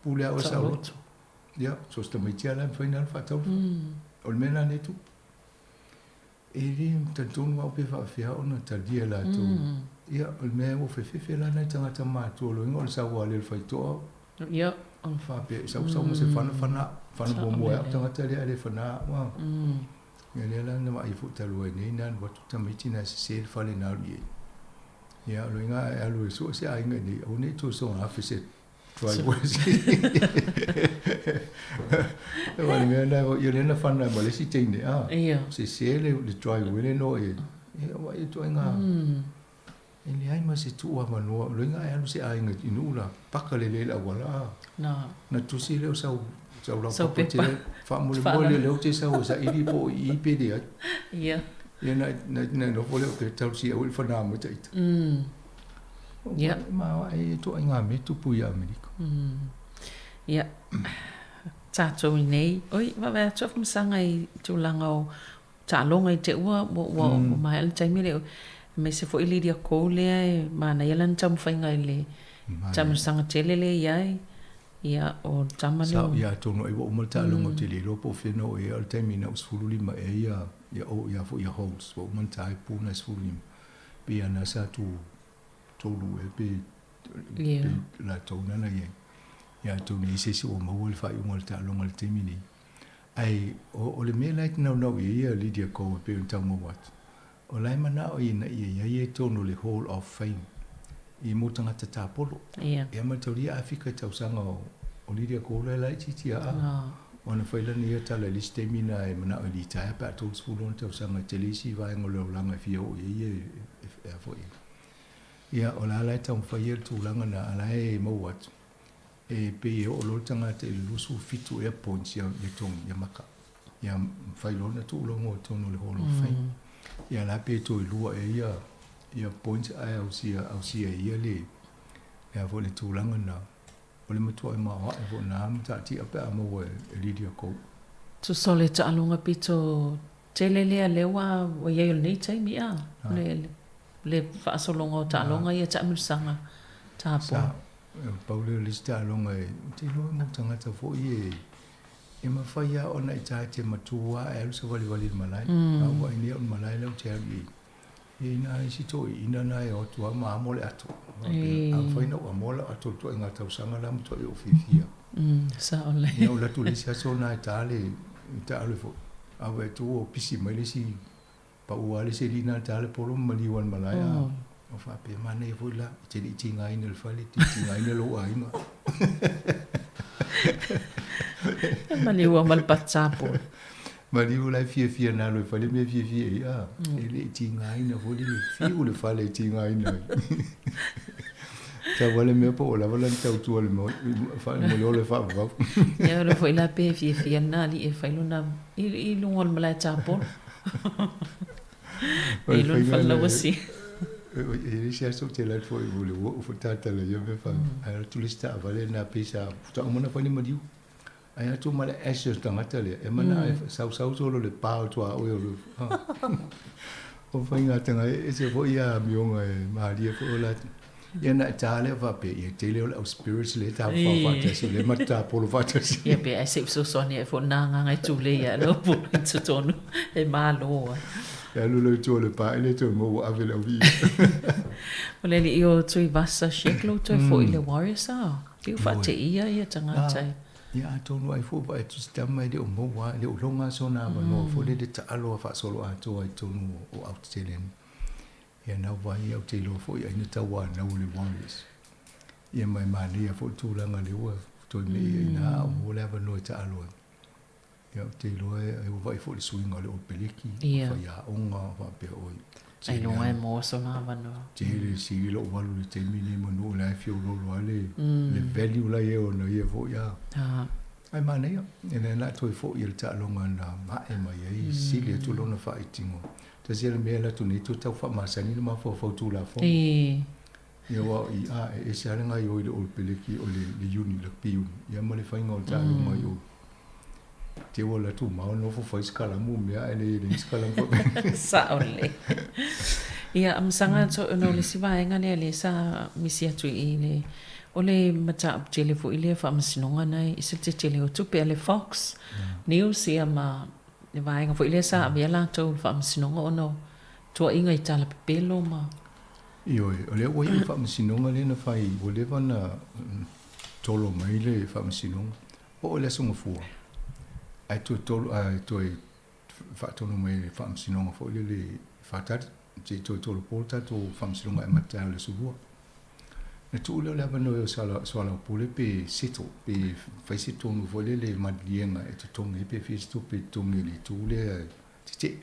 Speaker 14: Pule lava oe saoloto. Ia, so o se tamaiti lava la e mafai ona alu faatau le fana. O le mea la lea e tupu. E le talitonu au pe faapefea ona talia e latou. Ia, o le mea ua fefefe la nai tagata matutua loiga o le sau lava lea o le faitoa.
Speaker 15: Ia.
Speaker 14: Faapea, sau sau ma se fana fana, fana muamua e au tagata lea ae le fana au a. Ia lea la na vaai foi talu ai nei na alu atu tamaiti na e sese le fale na alu i ai. Ia, o loiga a e alu e sue se aiga i nei, aua ne i toe soga afe se driveway. Aua o le mea lena, ia lea na fana ma le isi teine a.
Speaker 15: Ia.
Speaker 14: Sese le driveway le no e, ia ua e ituaiga. E leai ma se tuu avanoa, o loiga ae alu se aiga i nuu la, paka lelei le auala a.
Speaker 15: Na.
Speaker 14: Na tusi lea o sau, sau laupapa tele, faamolemole lea ou te sau e saili po o i i pe leai.
Speaker 15: Ia.
Speaker 14: Ia na, na, na nofo lea o ke tausi au i le fanā mai taita.
Speaker 15: Ia.
Speaker 14: Ma e ituaiga mea tupu ia Amerika.
Speaker 15: Ia, tatou i nei, oi, vaavaai atu au Famasaga i tulaga o taaloga i te ua, ua, ua maea le taimi lea, aemaise foi Lydia Ko lea e manaia lana taumafaiga i le taamilosaga tele lea e i ai, ia, o le tama lea.
Speaker 14: Sa, ia, atonu ai ua uma le taaloga, ou te le iloa po o fea na oo i ai, a o le taimi na ou 15 ea ia, ia, o, ia foi ia Holtz, ua uma ona ta ai pu na 15, pei lava na sa tu tolu ea pe, pe latou na na i ai. Ia, atonu e i ai se isi ua maua le faaiuga o le taaloga i le taimi nei. Ae o le mea la e te naunau i ai ia Lydia Ko e pei ona tau maua atu, o la e manao ina ia i ai ia i totonu o le Hall of Fame i mo tagata tapolo. Ia mataulia a fika i tausaga o Lydia Ko la e laitiiti a ona fai lana ia tala i le isi taimi na e manao e litaea pe a 30 ona tausaga e tele isi vaega o le olaga e fia oo i ai ia e a foi. Ia o la la e taumafai ia le tulaga na a la e maua atu. E pei e oo loa le tagata i le 27 ea points ia ia togi ia maka. Ia mafai loa ona tuu lou igoa i totonu o le Hall of Fame. Ia la pe toe lua ea ia ia points ae ausia ausia e ia le le a foi le tulaga na. O le matuai maoae foi na mataatia pe a maua e Lydia Ko.
Speaker 15: Tusa o le taaloga pito tele lea lea ua ua i ai o lenei taimi a? Le le faasologa o taaloga ia taamilosaga tapo.
Speaker 14: Sa, pau lea o le isi taaloga e, ou te iloa mo tagata foi e, e mafai lava ona e ta te matua ae alu savalivali i le malae. A ua vaai nei au i le malae lea ou te alu i ai, e i ai nai isi toeaiina na e o atu lava ma amo le ato. A mafai ona ou amoa lau ato i le ituaiga tausaga la e matuai ou fiafia.
Speaker 15: Sao lelei.
Speaker 14: Ia, ou alu atu i le isi aso lena e ta le taaalo foi, ae vaai atu ua pisi mai le isi, pau lava le isi alii lena e ta le polo ma maliu lava i le malae. A o faapea, manaia foi la, e te le i tigaina i le fale, e te tigaina lou aiga.
Speaker 15: E maliu lava ma le patapolo.
Speaker 14: Maliu la e fiafia na alu e fai le mea e fiafia i ai, a, e le i tigaina foi le fiu le fale e tigaina ai. Tau lava le mea po ua lava lana tautua i le mo le ola faavavau.
Speaker 15: Ia, o lea foi la pe fiafia lena alii e fai lona i luga o le malae tapolo. I lona fale lauasi.
Speaker 14: E i ai se aso ou te alu atu foi i le uo foi tatala ia mea fa. Ae alu atu le isi taavale lena pei sa faatoa uma ona fai le maliu. Ae atu ma le ash o le tagata lea, e mana e sausau solo le pa o le tuaoi o le o faiga e ese foi ia amioga e malie foi o latou. Ia na e ta lea faapea, ia tele o le au spirits lea e tafafao faatasi, lea matou tapolo faatasi.
Speaker 15: Ia pe ai se i fesoasoani ai foi lena agaga e tulei ia lau pulu i totonu e malo ai.
Speaker 14: E alu loa i tua o le pa e le toe maua ave le auvi'i.
Speaker 15: O le alii o Tuivasa Sheck lou toe foi i le Warriors a? Pei ua faateia ia tagata e.
Speaker 14: Ia atonu ai foi vaai atu se tama e le o maua, e le o loga sona avanoa foi lele taalo a faasoloatoa i totonu o aotetele nei. Ia na ua ia ou te iloa foi ai na tauanau o le Warriors. Ia ma e manaia foi le tulaga lea ua toe mei ai ina a o maua le avanoa e taalo ai. Ia ou te iloa e ua vaai foi i le suiga o le Ol Peleki, o faiaoga faapea oi.
Speaker 15: Ailoga e maua sona avanoa.
Speaker 14: Tele sili lou alu i le taimi lenei manu o la e fiololo lava le value la e i ai ona ia foi a. Ae manaia, e lea la toe foi i le taaloga na ma'e mai ai, sili atu lona faaitigo. Tasi lava le mea e alu atu nei toe tau faamasani le mafaufau Tulafono. Ia aua i a e ese lava le gaoioi i le Ol Peleki o le uni, rugby uni, ia ma le faiga o le taaloga i o. Te ua alu atu mao nofo fai se kalamu mea ae leai e leai se kalamu faapena.
Speaker 15: Sao lelei. Ia, a masaga atu ona o le isi vaega lea lea sa misi atu i le O le mataupu tele foi lea faamasinoga na e ese le tetele o tupe a le Fox News ia ma le vaega foi lea sa avea latou i le faamasinoga ona o tuuaiga i tala pepelo ma
Speaker 14: Ioe, o lea ua iu le faamasinoga lea na fai, ua leva ona tolo mai le faamasinoga, oo i le Aso Gafua, ae toe tolo, ae toe faatonu mai e le faamasinoga foi lele faatali, se i toe tolopo le tatou faamasinoga e amata taeao i le Aso Lua. Na tuu lea o le avanoa e soalaupule pe settle, pe fai se tonu foi lele maliliega e totogi ai pe fia se tupe e totogi e le itu lea tetee.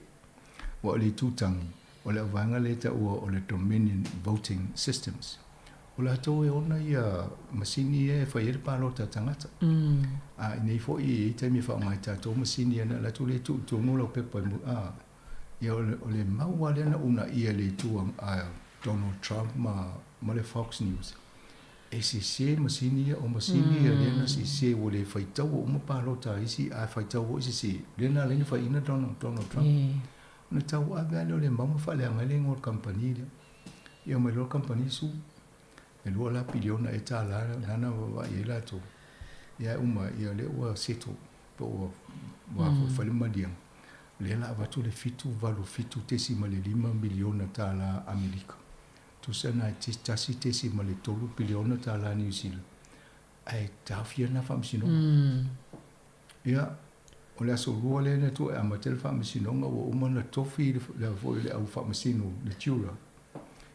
Speaker 14: Aua o le itu tagi, o le auvaega lea e taua o le Dominion Voting Systems. O latou e ona ia masini ia e fai ai le palota a tagata. A i nei foi e i ai taimi e faaaoga ai tatou masini ia na alu atu lea tuu i totonu lau pepa i a ia o le mau lava lea na uunaia e le itu a Donald Trump ma le Fox News e sese masini ia, o masini ia lea na sese ua le faitaua uma palota a isi ae faitau foi sese lea na ala ai ona faiaina Donald Trump. Ona tauave lava lea o le mau ma faaleaga ai le igoa o le kamupani lea. Ia omai loa le kamupani su. E lua la piliona ea tālā lana vaavaai i ai latou. Ia ae uma, ia lea ua settle, po ua ua foi fai le maliega. Lea la avatu le 787.5 miliona tālā Amerika. Tusa na e 1.3 piliona tālā Niu Sila. Ae taofia lena faamasinoga. Ia, o le aso lua lea na tuu e amata ai le faamasinoga ua uma ona tofi le foi le au faamasino, le juror.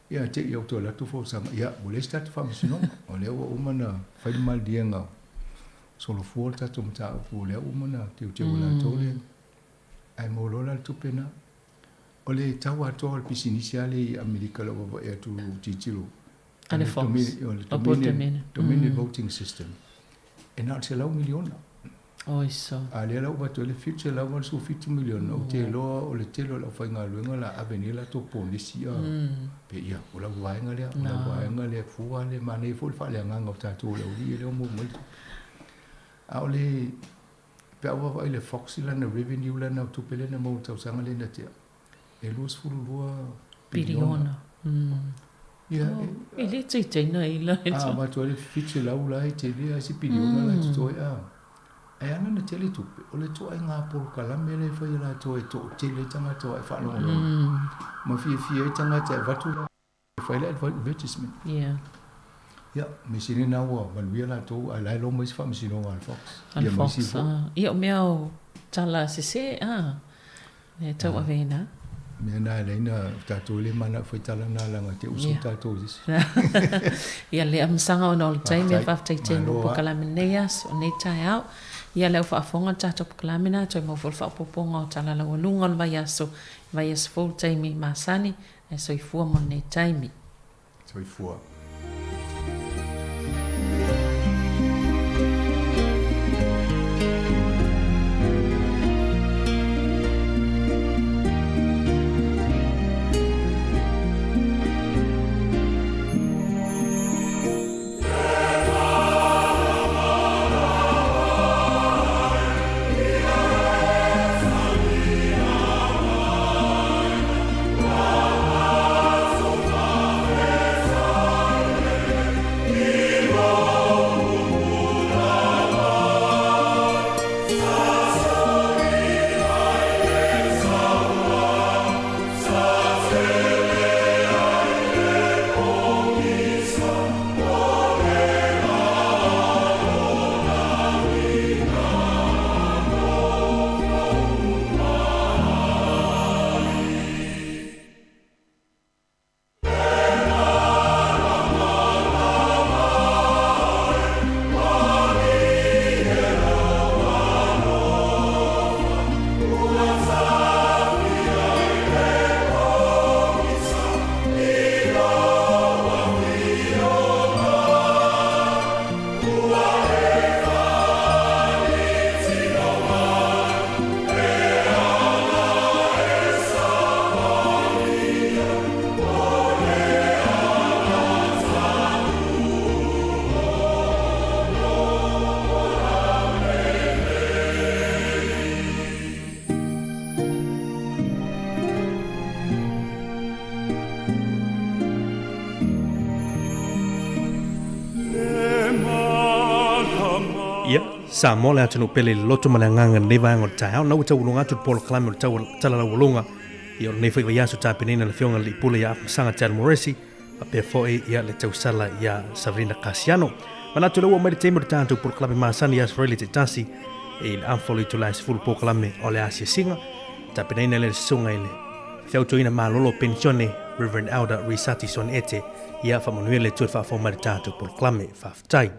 Speaker 14: Ia, te i au toe alu atu folasaga, ia, ua leai se tatou faamasinoga. O lea ua uma ona fai le maliliega solofua le tatou mataupu, o lea ua uma ona teuteu e latou le, ae maua loa la le tupe lena. O le tau atoa o le pisinisi lava lea i Amerika o lau vaavaai atu tilotilo,
Speaker 15: A le Fox.
Speaker 14: O le Dominion Voting System, e na o le $100 miliona.
Speaker 15: Oi so.
Speaker 14: A lea la ua avatu ai le $787 miliona, ou te iloa o le tele o le aufaigaluega o le a ave nei latou ponesi a, pe ia, o lau vaega lea, o lau vaega lea, fua le manaia foi le faaleagaga o tatou le aualii lea ua maua mai le tupe. A o le, pe a ou vaavaai i le Fox i lana revenue lana tupe lea na maua i le tausaga lea na tea, e 22 piliona.
Speaker 15: Ia, e le taitaina ai la.
Speaker 14: A avatu ai le 700 la e tele lava se piliona la e totoe a. Ae ala ona tele tupe, o le ituaiga polokalame lea e fai e latou e toatele ai tagata e faalogologo ma fiafia ai tagata e avatu la e fai le advertisement.
Speaker 15: Yeah.
Speaker 14: Ia, mea sili lena ua manuia latou, ae la e lo mai se faamasinoga a le Fox.
Speaker 15: A le Fox, a. Ia, o mea o tala sese, a, e tauaveina.
Speaker 14: Mea na e leai na tatou e le manao e fai tala na leaga te uso tatou i se isi.
Speaker 15: Ia le amasaga ona o le taimi a faafetai tele mo polokalame nei aso nei taeao. Ia le au faafofoga le tatou polokalame na toe maua foi le faaopoopoga o tala laualuga o le vaiaso, vaiaso fou le taimi masani ae soifua mo lenei taimi.
Speaker 14: Soifua.
Speaker 5: Ia, Samoa le atunuu pele i le loto ma le agaga i lenei vaega o le taeao. Na ua tauuluga atu le polokalame o le tau talalaualuga ia o lenei foi vaiaso tapenaina e le Afioga i le Alii Pule ia Afamasaga Chad Moresi faapea foi ia le tausala ia Sabrina Kasiano. Manatu lea ua mai le taimi o le tatou polokalame masani i Aso Faraile taitasi i le afa o le itula e 10 polokalame o le asiasiga. Tapenaina lea le susuga i le feautoina malolo o penisione Reverend Elder Risati Son Ete. Ia faamanuia le Atua i le faafofoga mai i le tatou polokalame. Faafetai.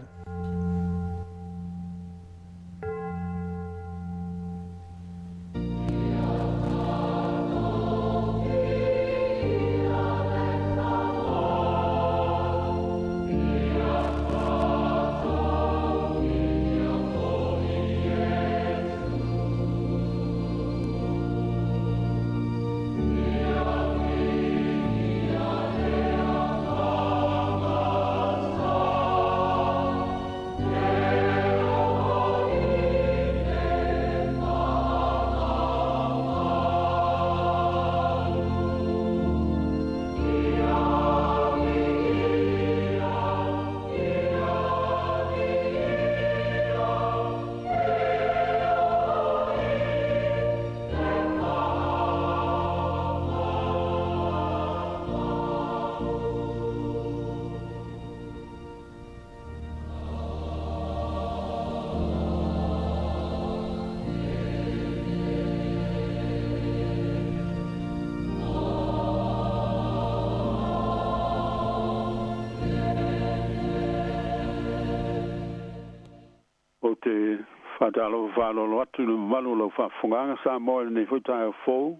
Speaker 17: Ou te faatalofa faaaloalo atu i le mamalu o lau faafofogaaga Samoa i lenei foi taeao fou,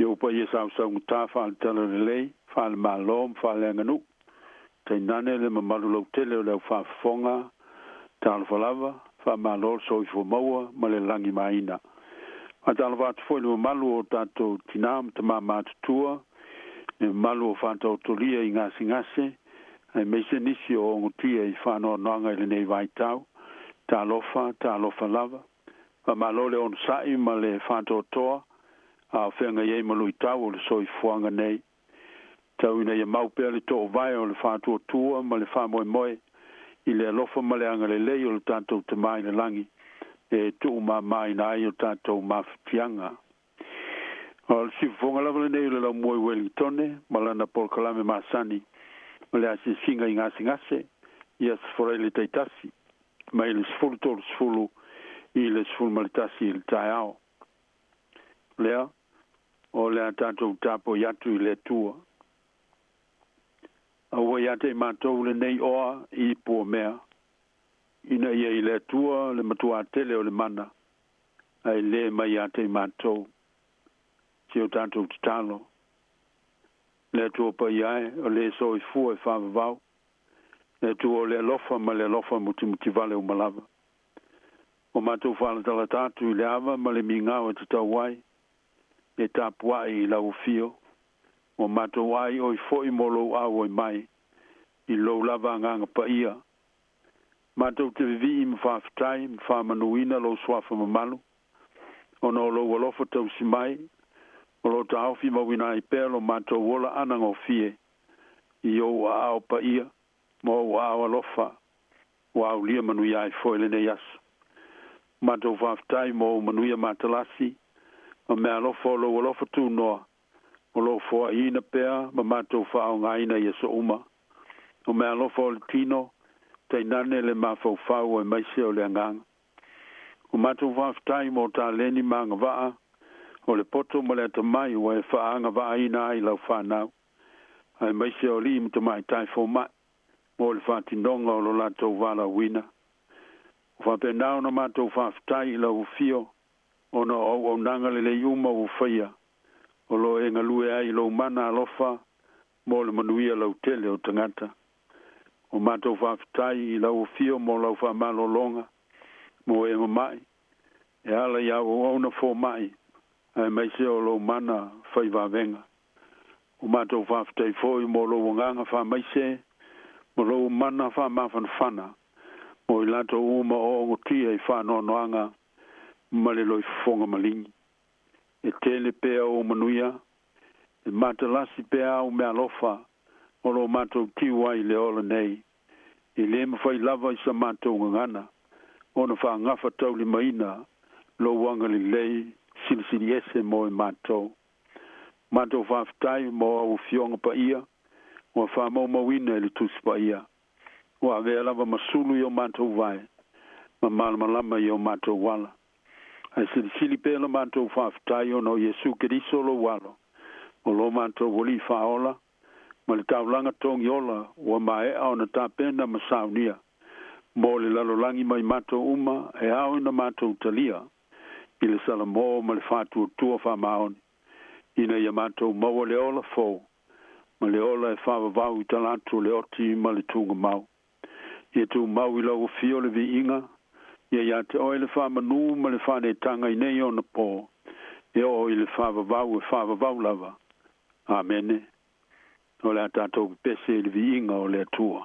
Speaker 17: i ou paia sausaugata faale-talalelei, faale-Malo ma faaleaganuu, tainane le mamalu lautele o le au faafofoga, talofa lava, faamalo le soifua maua ma le lagimaina. Faatalofa atu foi i le mamalu o tatou tinā ma tamā matutua, le mamalu o faataotolia i gasegase, aemaise nisi o ogotia i faanoanoaga i lenei vaitau. Talofa, talofa lava. Faamalo le onosai ma le faatoatoa a o feagai ai ma luitau o le soifuaga nei. Tau ina ia mau pea le toovae o le faatuatua ma le faamoemoe i le alofa ma le agalelei o le tatou Tama i le lagi e tuumamaina ai o tatou mafatiaga. O le siufofoga lava lenei o le laumua i Wellingtone ma lana polokalame masani. ma le asiasiga i gasegase i aso Faraile taitasi mai le 10:30 i le 11 i le taeao. Lea o le a tatou tapo i atu i le Atua. Aua ia te i matou lenei oa i puamea, ina ia i le Atua le matuā tele o le mana, ae lē mai ia te i matou. Si o tatou tatalo. Le Atua paia e, o le soifua e faavavau, le Atua o le alofa ma le alofa mutimutivale uma lava. Ua matou faalatalata atu i le ava ma le migao e tatau ai, e tapuai i lau afio. Ua matou aioi foi mo lou auai mai i lou lava Agaga Paia. Matou te vivii ma faafetai ma faamanuina lou Suafa mamalu, ona o lou alofa tausi mai, o lo o taofi mauina ai pea lo matou ola anagofie i ou aao paia ma ou aao alofa ua aulia manuia ai foi lenei aso. Matou faafetai mo ou manuia matalasi ma meaalofa o lou alofa tunoa o lo o foaiina pea ma matou faaaogaina i aso uma. O meaalofa o le tino, tainane le mafaufau aemaise o le agaga. Ua matou faafetai mo taleni ma agavaa o le poto ma le atamai ua e faaagavaaina ai lau fanau, aemaise o alii ma tamaitai fomai mo le faatinoga o lo latou valaauina. Ua faapena ona matou faafetai i lau afio ona o auaunaga lelei uma ua faia, o lo o e galue ai i lou mana alofa mo le manuia lautele o tagata. Ua matou faafetai i lau afio mo lau faamalologa mo e mama'i e ala i au auauna fomai aemaise o lou mana fai vavega. Ua matou faafetai foi mo lou agaga faamaise ma lou mana faamafanafana mo i latou uma o ogotia i faanoanoaga ma le loifofoga maligi. E tele pea ou manuia, e matalasi pea au meaalofa o lo matou tiu ai i le ola nei, e lē mafai lava i sa matou gagana ona faagafataulimaina lou agalelei silisili ese mo e matou. Matou faafetai mo au Afioga Paia ua faamaumauina i le Tusi Paia, ua avea lava ma sulu i o matou vae ma malamalama i o matou ala. Ae silisili pea la matou faafetai ona o Iesu Keriso lou Alo, o lo matou Alii Faaola, ma le taulaga togiola ua maea ona tapena ma saunia mo le lalolagi mai matou uma e ao ina matou talia i le salamo ma le faatuatua faamaoni ina ia matou maua le ola fou ma le ola e faavavau i talaatu o le oti ma le tugamau. Ia tumau i lau afio le viiga, ia ia te oe le faamanū ma le faaneetaga i nei ona pō, e oo i le faavavau e faavavau lava. Amene. O le a tatou pepese i le viiga o le Atua.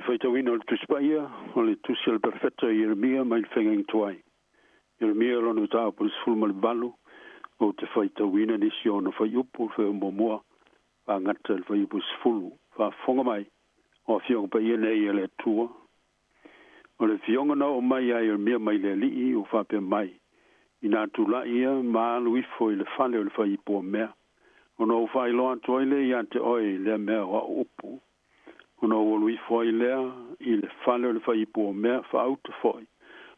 Speaker 17: Faitauina o le Tusi Paia, o le Tusi a le Perofeta Ieremia mai le Feagaiga Tuai. Ieremia lona mataupu le 18, ou te faitauina nisi o ona fuaiupu, le fuaiupu muamua faagata i le fuaiupu 10. Faafofoga mai, o Afioga Paia nei a le Atua. O le afioga na oo mai ia Ieremia mai le Alii ua faapea mai, Ina tulai ia ma alu ifo i le fale o le faiipu o mea, ona ou faailoa atu ai lea ia te oe i lea mea o au upu. Ona ou alu ifo ai lea i le fale o le faiipu o mea faauta foi,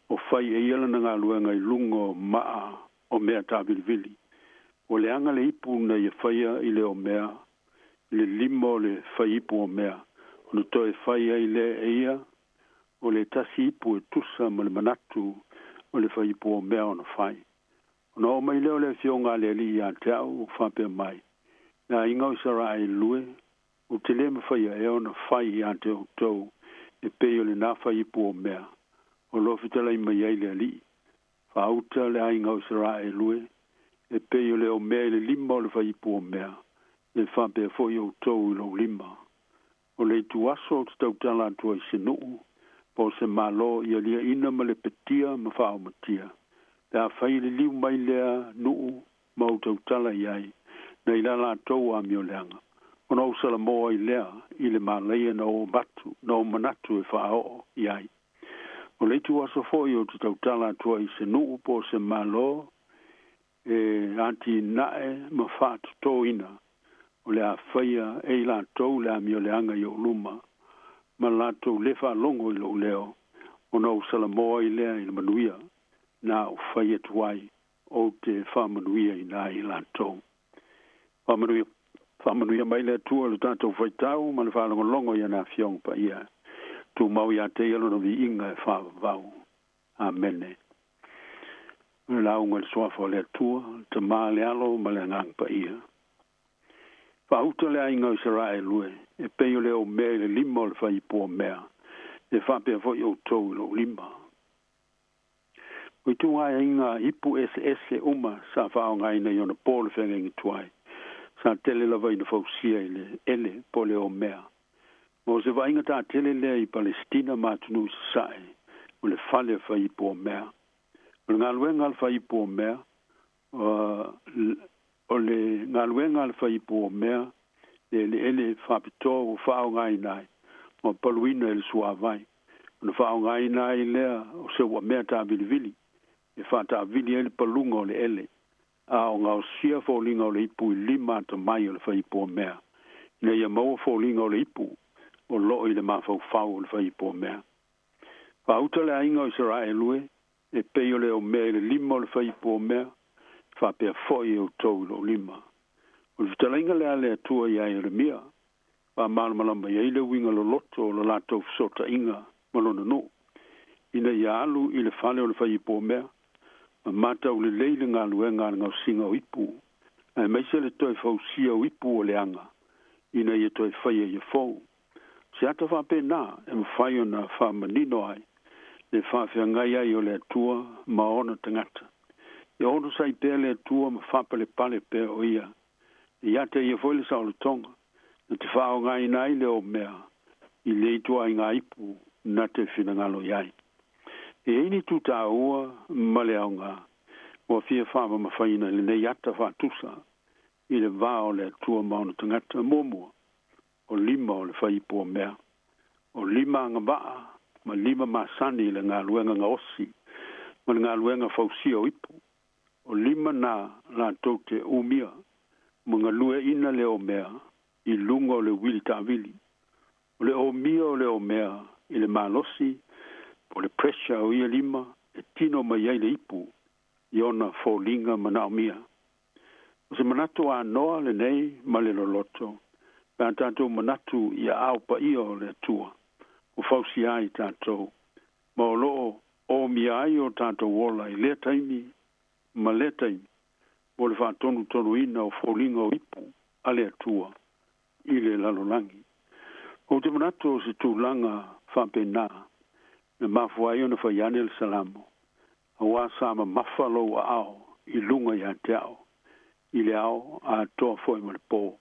Speaker 17: o fai e ia lana galuega i luga o maa o mea taavilivili. Ua leaga le ipu na ia faia i le omea, i le lima o le faiipu o mea, ona toe fai ai lea e ia o le tasi ipu e tusa ma le manatu o le faiipu o mea ona fai. Ona oo mai lea o le afioga a le Alii ia te au, ua faapea mai, Le aiga o Isaraelu e, ou te le mafaia ea ona fai ia te outou e pei o lena faiipu o mea, o lo o fetalai mai ai le Alii. Faauta le aiga o Isaraelu e, e pei o le omea i le lima o le faiipu o mea, e faapea foi outou i lou lima. O le ituaso ou te tautala atu ai i se nuu, po o se malo i aliaina ma lepetia ma faaomatia, pe afai e liliu mai lea nuu ma ou tautala i ai, nai la latou amioleaga, ona ou salamo ai lea i le malaia na ou avatu, na ou manatu e faaoo i ai. O le ituaso foi ou te tautala atu ai i se nuu po o se malo e atinae ma faatotoina, o le a faia e i latou le amioleaga i ou luma, ma latou le faalogo i lou leo, ona ou salamo ai lea i le manuia na ou fai atu ai ou te faamanuiaina ai i latou. Faamanuia, faamanuia mai le Atua i lo tatou faitau ma le faalogologo i ana Afioga Paia. Tumau ia te ia lona viiga e faavavau. Amene. O le lauga i le Suafa o le Atua, le Tama, le Alo ma le Agaga Paia. Faauta le aiga o Isaraelu e, e pei o le omea i le lima o le faiipu omea, e faapea foi outou i lou lima. O ituaiga ipu eseese uma sa faaaogaina i ona po le feagaiga tuai, sa tele lava ina fausia i le ele po o le omea. Ma o se vaaiga tatele lea i Palesitina ma atunuu i sasae, o le fale faiipu omea. O le galuega a le faiipu omea, o le galuega a le faiipu omea, le eleele faapitoa ua faaaogaina ai ma paluina i le suavai, ona faaaogaina ai lea o se uamea taavilivili e faataavili ai le paluga o le ele, a o gaosia foliga o le ipu i lima atamai o le faiipu omea, ina ia maua foliga o le ipu o loo i le mafaufau o le faiipu omea. Faauta le aiga o Isaraelu e, e pei o le omea i le lima o le faiipu omea, faapea foi outou i lou lima. O le fetalaiga lea a le Atua iā Ieremia, faamalamalama i ai le uiga loloto o lo latou fesootaiga ma lona nuu, ina ia alu i le fale o le faiipu omea, ma matau lelei le galuega a le gaosiga o ipu, aemaise le toe fausia o ipu o leaga, ina ia toe faia ia fou. O se ata faapena e mafai ona faamanino ai le faafeagai ai o le Atua ma ona tagata. Ia onosai pea le Atua ma faapalepale pea o ia. E ia te ia foi le saolotoga, na te faaaogaina ai le omea i le ituaiga ipu na te finagalo i ai. E i ai ni itu taua ma le aoga ua fia faamamafaina i lenei ata faatusa i le va o le Atua ma ona tagata. Muamua, o lima o le faiipu o mea. O lima agavaa ma lima masani i le galuega gaosi ma le galuega fausia o ipu. O lima na latou te umia ma galueaina le omea i luga o le uili taavili. O le omia o le omea i le malosi po o le pressure o ia lima e tino mai ai le ipu i ona foliga manaomia. O se manatu anoa lenei ma le loloto, pe a tatou manatu i aao paia o le Atua ua fausia ai tatou, ma o lo o omia ai o tatou ola i lea taimi ma lea taimi mo le faatonutonuina o foliga o ipu a le Atua i le lalolagi. Ou te manatu o se tulaga faapena na mafua ai ona fai ane le Salamo, Auā sa mamafa lou aao i luga ia te au, i le ao atoa foi ma le pō.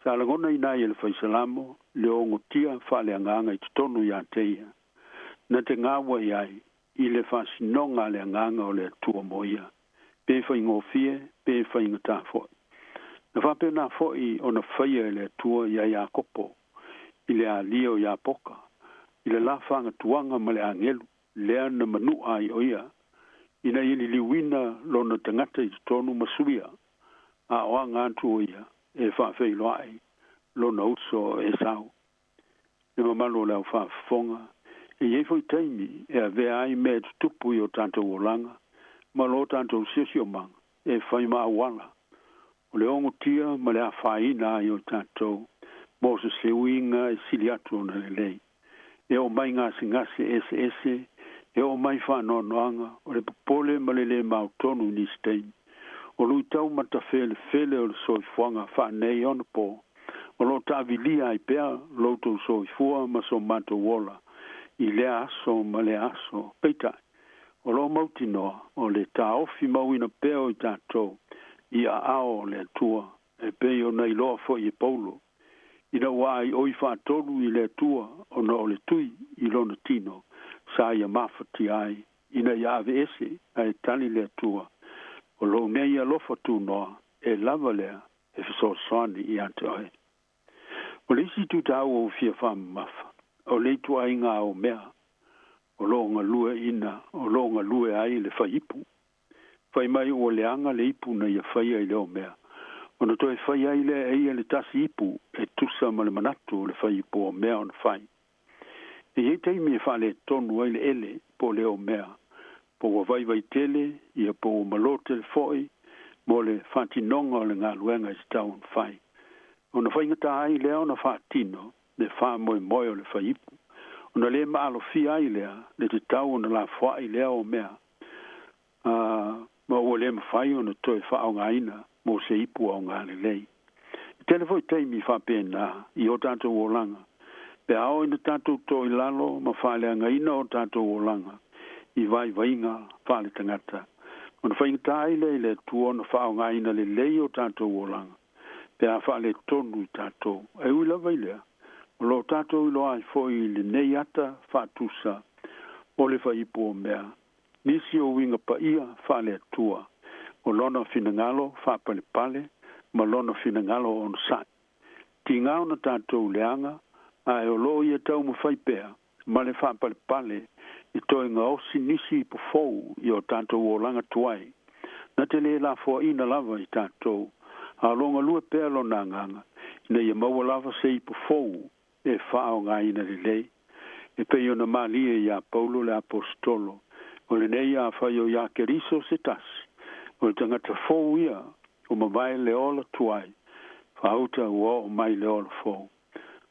Speaker 17: Sa lagonaina ai e le Faisalamo le ogotia faaleagaga i totonu iā te ia, na te gaua i ai i le faasinoga a le Agaga o le Atua mo ia, pe faigofie pe faigatā foi. Na faapenā foi ona faia e le Atua iā Iakopo i le alia o Iapoka, i le la fagatuaga ma le agelu lea na manu'a ai o ia, ina ia liliuina lona tagata i totonu ma suia, a o aga atu o ia e faafeiloa'i lona uso o Esau. Le mamalu o le au faafofoga, e i ai foi taimi e avea ai mea e tutupu i o tatou olaga ma lo tatou siosiomaga e fai ma auala o le ogotia ma le afaina ai o tatou mo se seuiga e sili atu ona lelei. E oo mai gasegase eseese, e oo mai faanoanoaga o le popole ma le lē mautonu i nisi taimi. O luitau matafelefele o le soifuaga faaanei ona pō, o loo taavilia ai pea lo outou soifua ma so matou ola i lea aso ma lea aso. Peitai, o loo mautinoa o le taofi mauina pea o i tatou i aao o le Atua, e pei ona iloa foi e Paulo, ina ua aioi faatolu i le Atua ona o le tui i lona tino sa ia mafatia ai ina ia aveese, ae tali le Atua, O lou nei alofa tunoa e lava lea e fesoasoani iā te oe. O le isi itu taua ua fia faamamafa, o le ituaiga ao mea o loo galueaina o loo galue ai le faiipu. Fai mai ua leaga le ipu na ia faia i le omea, ona toe fai ai lea e ia le tasi ipu e tusa ma le manatu o le faiipu omea ona fai. E i ai taimi e faaletonu ai le ele po o le omea, po ua vaivai tele ia po ua malo tele foi mo le faatinoga o le galuega e tatau ona fai. Ona faigatā ai lea ona faatino le faamoemoe o le faiipu, ona lē maalofia ai lea le tatau ona lafoa'i lea omea, a ma ua lē mafai ona toe faaaogaina mo se ipu aogā lelei. E tele foi taimi faapenā i o tatou olaga, pe a oo ina tatou to i lalo ma faaleagaina o tatou olaga i vaivaiga faaletagata, ona faigatā ai lea i le Atua ona faaaogaina lelei o tatou olaga pe a faaletonu i tatou. Ae ui lava i lea, o loo tatou iloa ai foi i lenei ata faatusa o le faiipu o mea, nisi o uiga paia faale-Atua, o lona finagalo faapalepale ma lona finagalo onosa'i. Tigā ona tatou leaga, ae o loo ia taumafai pea ma le faapalepale e toe gaosi nisi ipu fou i o tatou olaga tuai, na te lē lafoaʻina lava i tatou, a o loo galue pea lona Agaga ina ia maua lava se ipu fou e faaaogaina lelei. E pei ona malie iā Paulo le Aposetolo, o lenei afai o iā Keriso se tasi, o le tagata fou ia, ua mavae le ola tuai, faauta ua oo mai le ola fou.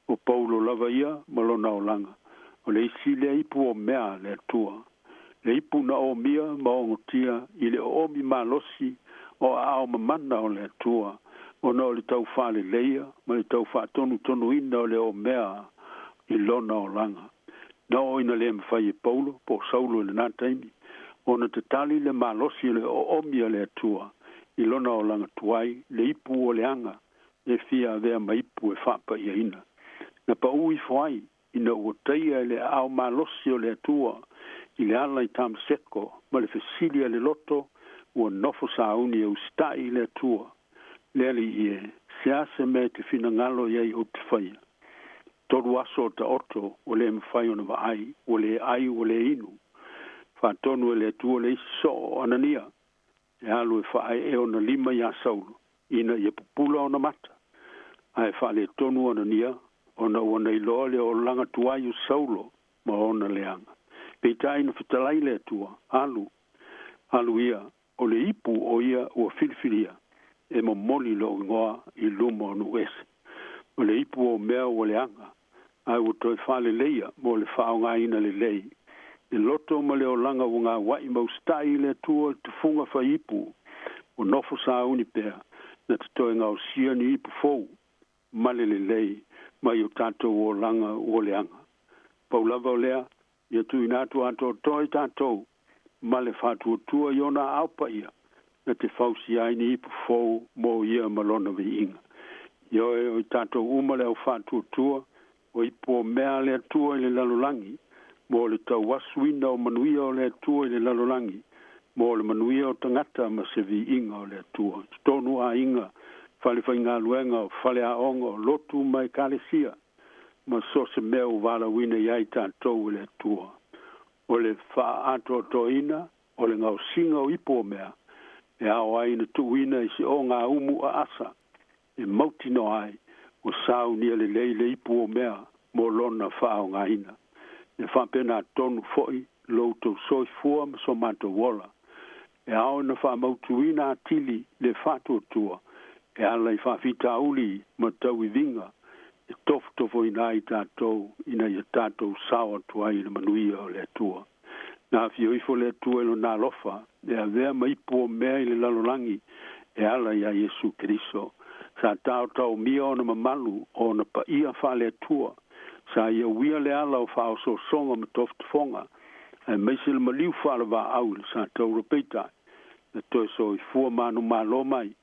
Speaker 17: O Paulo lava ia ma lona olaga, o le isi lea ipu o mea a le Atua, le ipu na omia ma ogotia i le oomi malosi o aao mamana o le Atua, ona o le tau faaleleia ma le tau faatonutonuina o le omea i lona olaga. Na oo ina lē mafai e Paulo po o Saulo i lenā taimi ona tatali le malosi o le oomi a le Atua i lona olaga tuai, le ipu ua leaga e fia avea ma ipu e faapaiaina. Na paū ifo ai ina ua taia e le aao malosi o le Atua i le ala i Tamaseko ma le fesili a le loto ua nofo sauni e usita'i i le Atua, Le Alii e, se a se mea e te finagalo i ai ou te faia? Tolu aso o taoto ua lē mafai ona vaai, ua lē ai, ua lē inu. Faatonu e le Atua le isi soo o Anania e alu e faaee ona lima iā Saulo ina ia pupula ona mata. Ae faaletonu Anania ona ua nailoa le olaga tuai o Saulo ma ona leaga. Peitai na fetalai le Atua, Alu, alu ia, o le ipu o ia ua filifilia e momoli lou igoa i luma o nuu ese. O le ipu o mea ua leaga, ae ua toe faaleleia mo le faaaogaina lelei. Le loto ma le olaga ua gaua'i ma usita'i i le Atua i le tufuga fai ipu, ua nofo sauni pea na te toe gaosia ni ipu fou ma le lelei mai o tatou olaga ua leaga. Pau lava o lea, ia tuuina atu atoatoa i tatou ma le faatuatua i ona aao paia na te fausia ai ni ipu fou mo ia ma lona viiga. Ioe, o i tatou uma le aufaatuatua, o ipu o mea a le Atua i le lalolagi, mo le tauasuina o manuia o le Atua i le lalolagi, mo le manuia o tagata ma se viiga o le Atua. I totonu o aiga, falefaigaluega, o faleaoga, o lotu ma ekalesia, ma so o se mea ua valaauina i ai tatou e le Atua. O le faaatoatoaina o le gaosiga o ipu o mea, e ao ai ona tuuina i se ogaumu aasa e mautinoa ai ua saunia lelei le ipu o mea mo lona faaaogaina. E faapena tonu foi lo outou soifua ma so matou ola, e ao ona faamautuina atili le faatuatua e ala i faafitauli ma tauiviga e tofotofoina ai tatou ina ia tatou sao atu ai i le manuia o le Atua. Na afio ifo le Atua i lona alofa e avea ma ipu o mea i le lalolagi e ala iā Iesu Keriso. Sa taotaomia ona mamalu o ona paia faale-Atua. Sa ia uia le ala o faaosoosoga ma tofotofoga, aemaise le maliu faalevaau i le sataura peitai, na toe soifua manumalo mai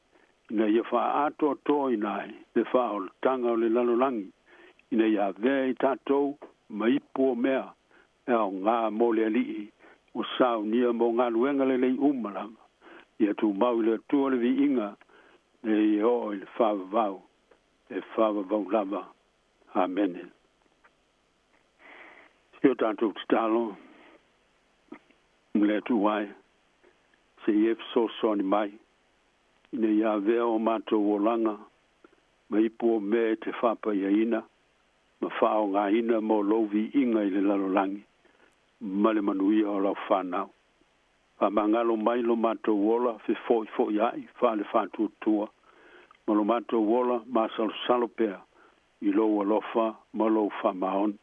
Speaker 17: ina ia faaatoatoaina ai le faaolataga o le lalolagi, ina ia avea i tatou ma ipu o mea e aoga mo le Alii ua saunia mo galuega lelei uma lava. Ia tumau i le Atua le viiga, nei e oo i le faavavau, e faavavau lava. Amene. Si o tatou tatalo, le Atua e, se i e fesoasoani mai, ina ia avea o matou olaga ma ipu o mea e te faapaiaina ma faaaogaina mo lou viiga i le lalolagi ma le manuia o lau fanau. Faamagalo mai lo matou ola fefo'ifo'ia'i faale-faatuatua ma lo matou ola masalosalo pea i lou alofa ma lou faamaoni.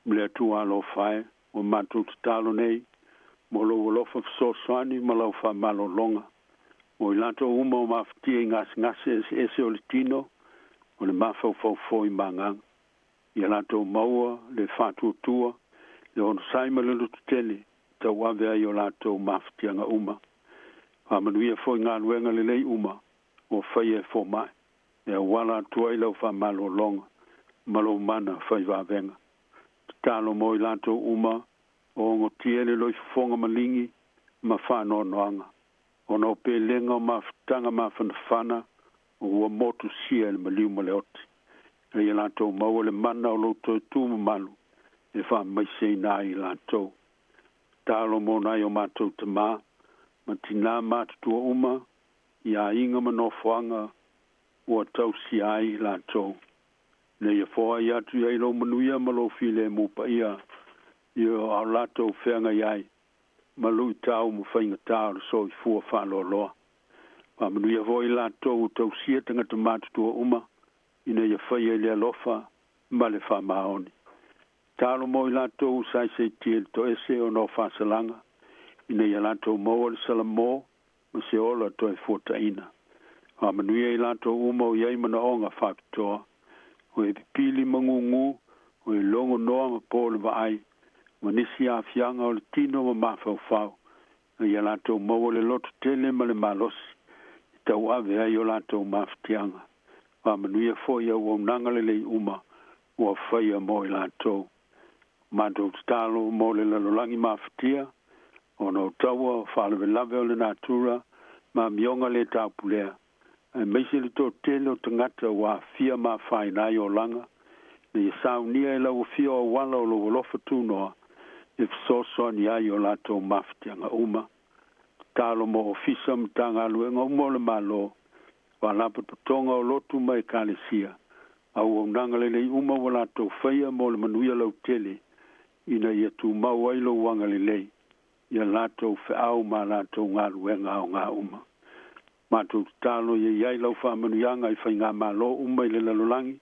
Speaker 17: Le Atua alofa e, ua matou tatalo nei mo lou alofa fesoasoani ma lau faamalologa mo i latou uma o mafatia i gasegase eseese o le tino o le mafaufau foi ma agaga. Ia latou maua le faatuatua, le onosai ma le lototele e tauave ai o latou mafatiaga uma. Faamanuia foi galuega lelei uma ua faia e foma'i e auala atu ai lau faamalologa ma lou mana fai vavega. Tatalo mo i latou uma o ogotia le loifofoga maligi ma faanoanoaga ona o pelega o mafutaga mafanafana ua motusia e le maliu ma le oti. Ina ia latou maua le mana o lou toe tu mamalu e faamaiseina ai i latou. Tatalo mo nai o matou tamā ma tinā matutua uma i aiga ma nofoaga ua tausia ai i latou. Ina ia foai atu i ai lou manuia ma lou filemu paia i o latou feagai ai ma luitau ma faigata o le soifua faaloaloa. Faamanuia foi i latou ua tausia tagata matutua uma ina ia faia i le alofa ma le faamaoni. Tatalo mo i latou ua saisaitia i le toese ona o faasalaga, ina ia latou maua le salamo ma se ola toe fuataina. Faamanuia i latou uma o i ai manaoga faapitoa, o e pipili ma gugū, o e logo noa ma po le vaai, ma nisi aafiaga o le tino ma mafaufau, ina ia latou maua le lototele ma le malosi e tauave ai o latou mafatiaga. Faamanuia foi auaunaga lelei uma ua faia mo i latou. Matou tatalo mo le lalolagi mafatia ona o taua o faalavelave o le natura ma amioga le taupulea, aemaise le toatele o tagata ua aafia ma afaina ai olaga, ina ia saunia e lau afio auala o lou alofa tunoa e fesoasoani ai o latou mafatiaga uma. Tatalo mo ofisa ma Matagaluega uma o le Malo, faalapotopotoga o lotu ma ekalesia, auaunaga lelei uma ua latou faia mo le manuia lautele, ina ia tumau ai lou agalelei ia latou feau ma latou galuega aoga uma. Matou tatalo ia i ai lau faamanuiaga i faigamalo uma i le lalolagi,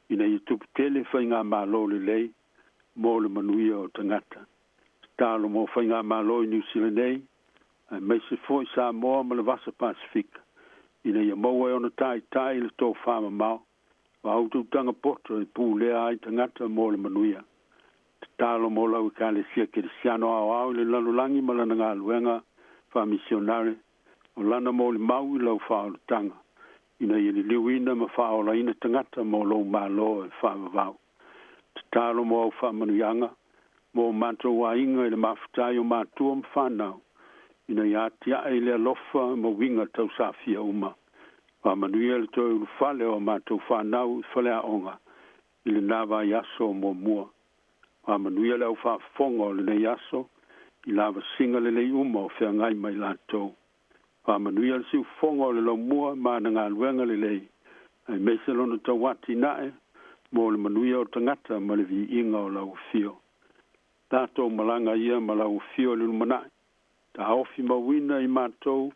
Speaker 17: ina ia tupu tele faigamalo lelei mo le manuia o tagata. Tatalo mo faigamalo i Niu Sila nei, aemaise foi Samoa ma le Vasa Pasefika, ina ia maua e ona taitai le tofamamao faautautaga poto e pulea ai tagata mo le manuia. Tatalo mo lau Ekalesia Kerisiano aoao i le lalolagi ma lana galuega faamisionare, o lana molimau i lau faaolataga. ina ia liliuina ma faaolaina tagata mo lou Malo e faavavau. Tatalo mo au faamanuiaga mo matou aiga i le mafutai o matua ma fanau, ina ia atiae i le alofa ma uiga tausafia uma. Faamanuia le toe ulufale o a matou fanau i faleaoga i lena vaiaso muamua. Faamanuia le au faafofoga o lenei aso i lavasiga lelei uma o feagai ma i latou. Faamanuia le siufofoga o le laumua ma ana galuega lelei, aemaise lona tauatinae mo le manuia o tagata ma le viiga o lau afio. Tatou malaga ia ma lau afio i le lumanai, taofi mauina i matou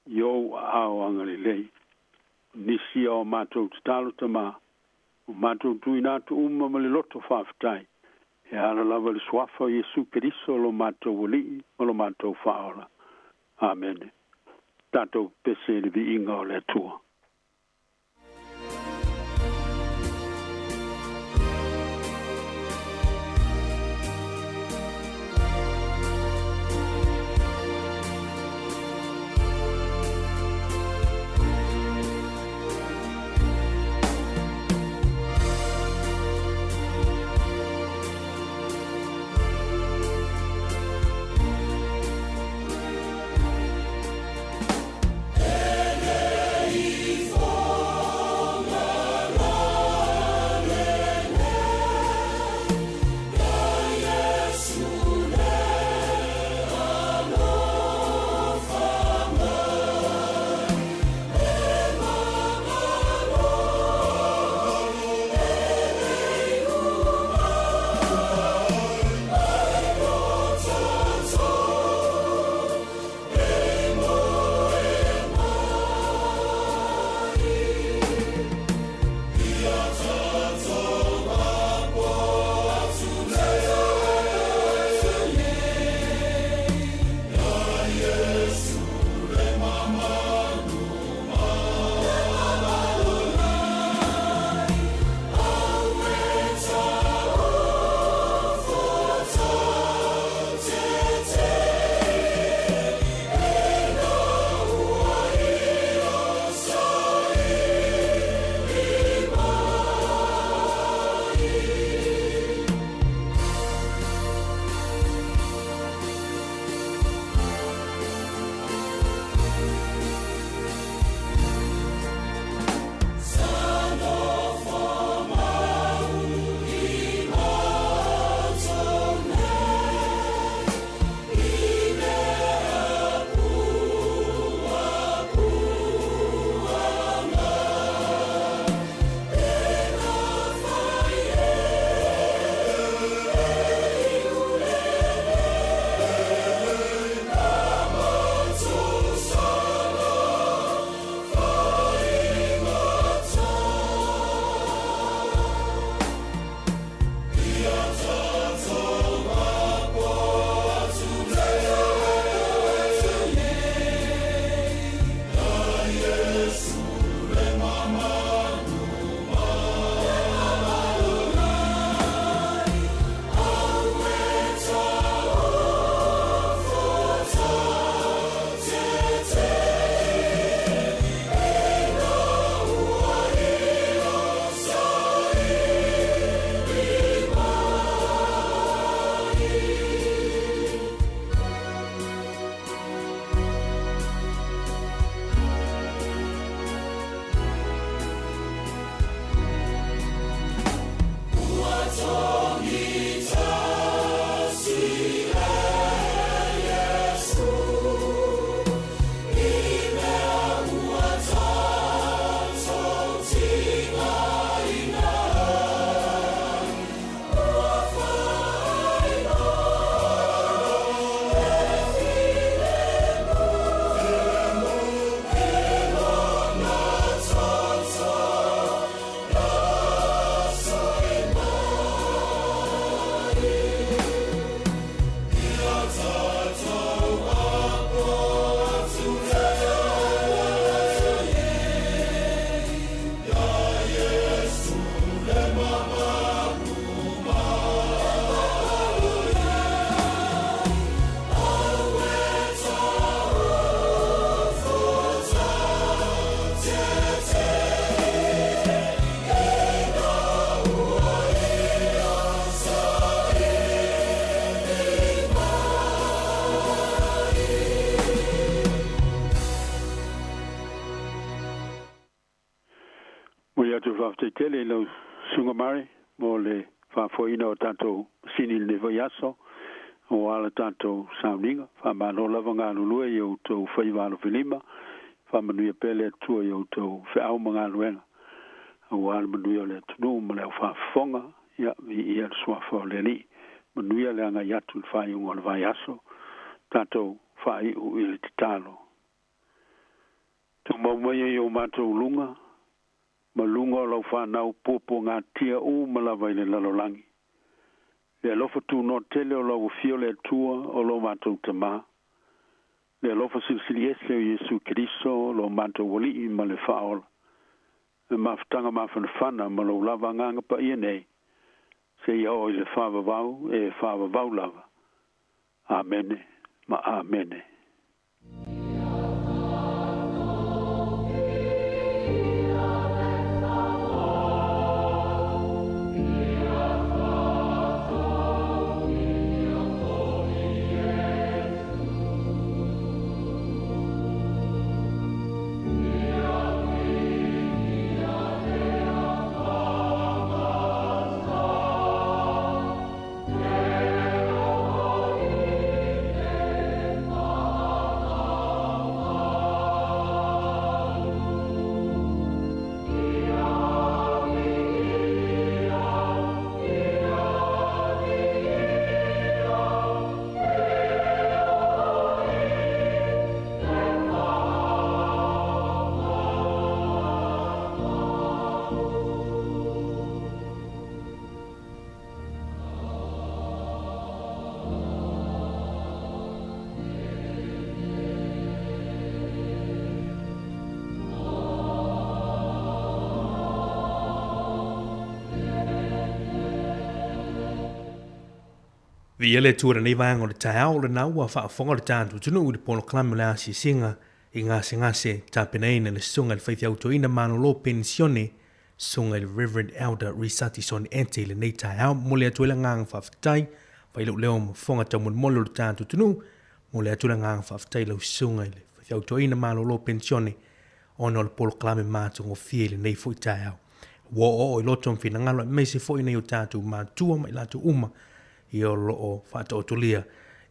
Speaker 17: i ou aao agalelei. O nisi ia o matou tatalo Tamā, ua matou tuuina atu uma ma le loto faafetai, e ala lava i le Suafa o Iesu Keriso lo matou Alii ma lo matou Faaola. Amene. Tatou pese i le viiga o le Atua. Faafetai tele i lau Susuga Murray mo le faafoeina o tatou masini i lenei foi aso aua le tatou sauniga. Faamalo lava galulue i outou faiva alofilima. Faamanuia pea le Atua i outou feau ma galuega aua le manuia o le atunuu ma le aufaafofoga. Ia, viia le suafa o le Alii. Manuia le agai atu i le faaiuga o le vaiaso. Tatou faaiu i le tatalo. Tumau maia i o matou luga, ma luga o lau fanau puapuagatia uma lava i le lalolagi. Le alofa tunoa tele o lau Afio le Atua o lo matou Tamā, le alofa silisili ese o Iesu Keriso lo matou Alii ma le Faaola, le mafutaga mafanafana ma lou lava Agaga Paia nei, seia oo i le faavavau e faavavau lava. Amene ma Amene. Viia le Atua i lenei vaega o le taeao, o lena ua faafofoga le tatou atunuu i le polokalame o le asiasiga i gasegase tapenaina e le Susuga i le Faifeau Toeaina Malolo Penisione, Susuga i le Rev. Elder Risati Son Ete i lenei taeao. Momoli atu ai le agaga faafetai, fai lou leo ma fofoga taumolimoli o le tatou atunuu, momoli atu le agaga faafetai i lau Susuga i le Faifeau Toeaina Malolo Penisione ona o le polokalame matagofie i lenei foi taeao. Ua oooo i loto ma finagalo aemaise foi nai o tatou matua ma i latou uma ia o lo o faataotolia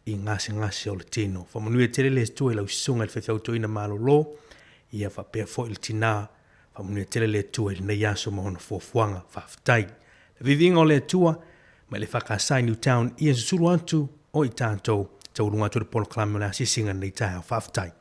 Speaker 17: i gasegase o le tino. Faamanuia tele le Atua i lau susuga i le faifeau toeaina malolo, ia faapea foi le tina. Faamanuia tele le Atua i lenei aso ma ona fuafuaga. Faafetai. Le viiviiga o le Atua mai le EFKS i Newtown ia susulu atu o i tatou tauluga atu le polokalame o le asiasiga i lenei taeao. Faafetai.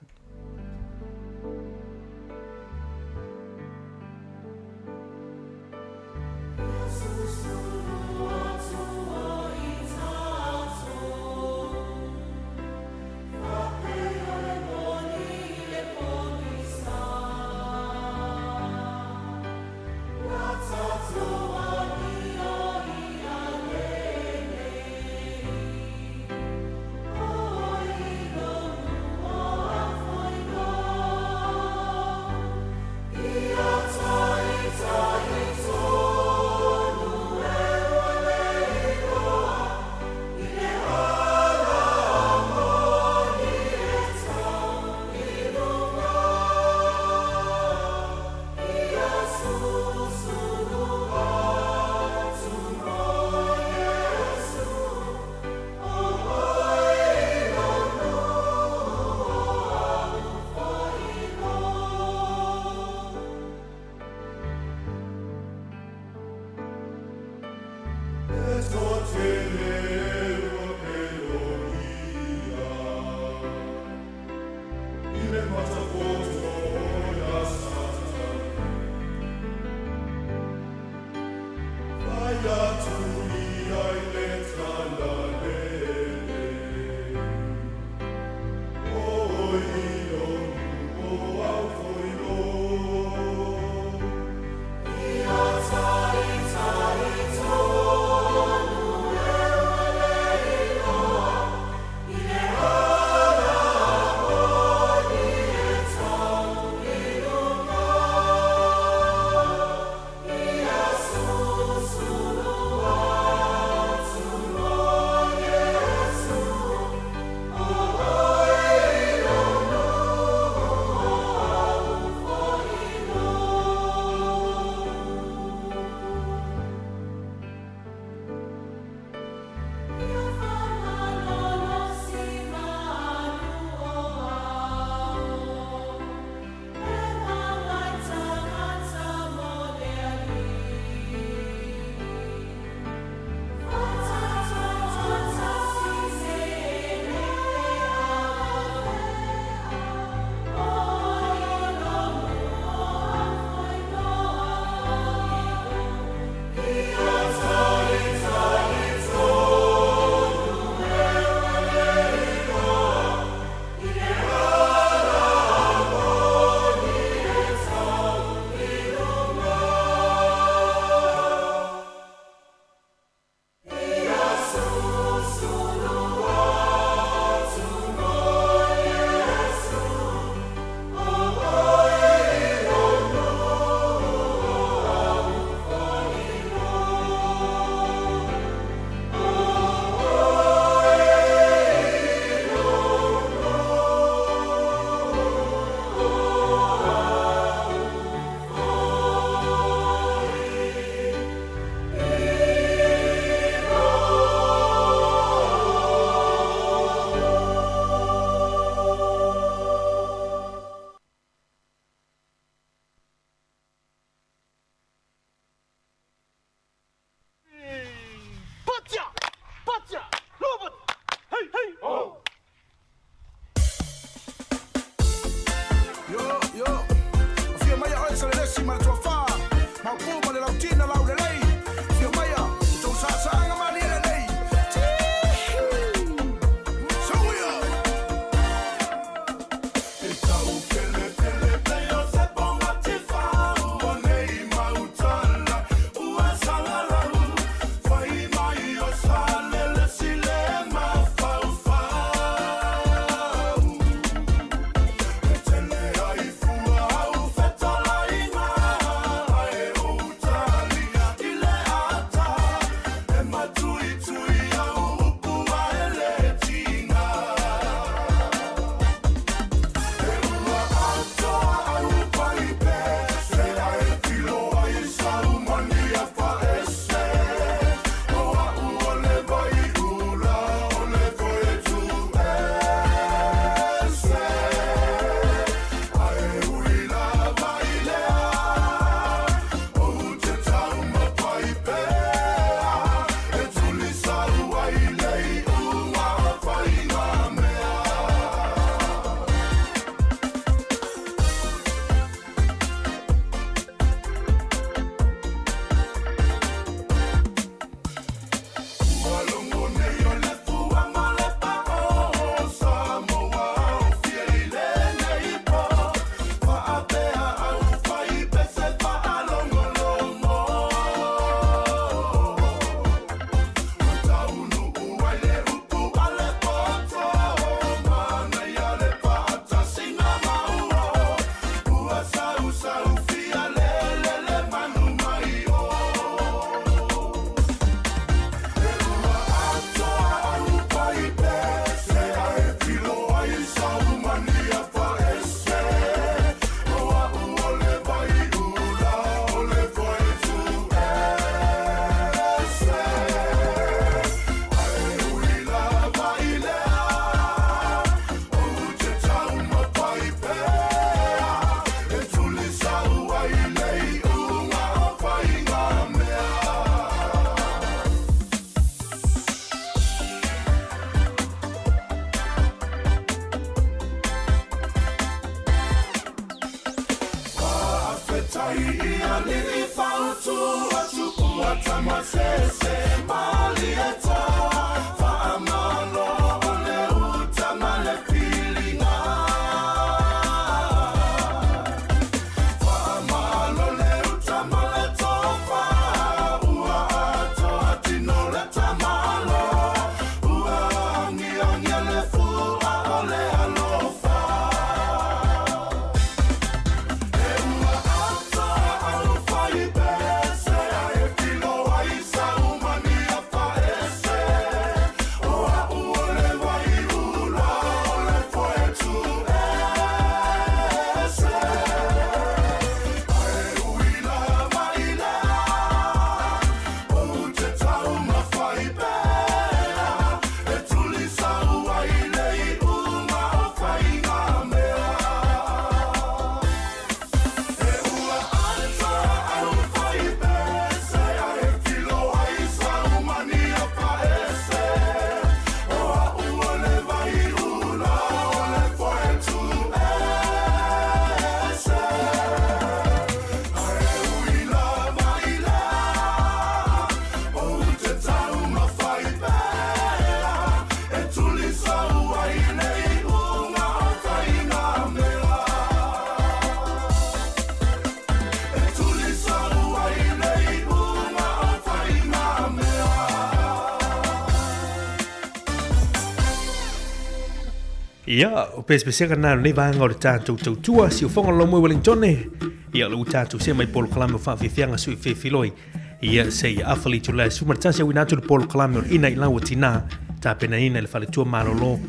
Speaker 5: Ia, o pesepesega na lenei vaega o le tatou tautua, siufoga o Lomoi Wellingtone, ia o le ua tatou see mai polokalame o faafiafiaga sui fefiloi, ia se i afa le itula e 11 auina atu le polokalame o le ina i lau o tinā, tapenaina e le faletua malolo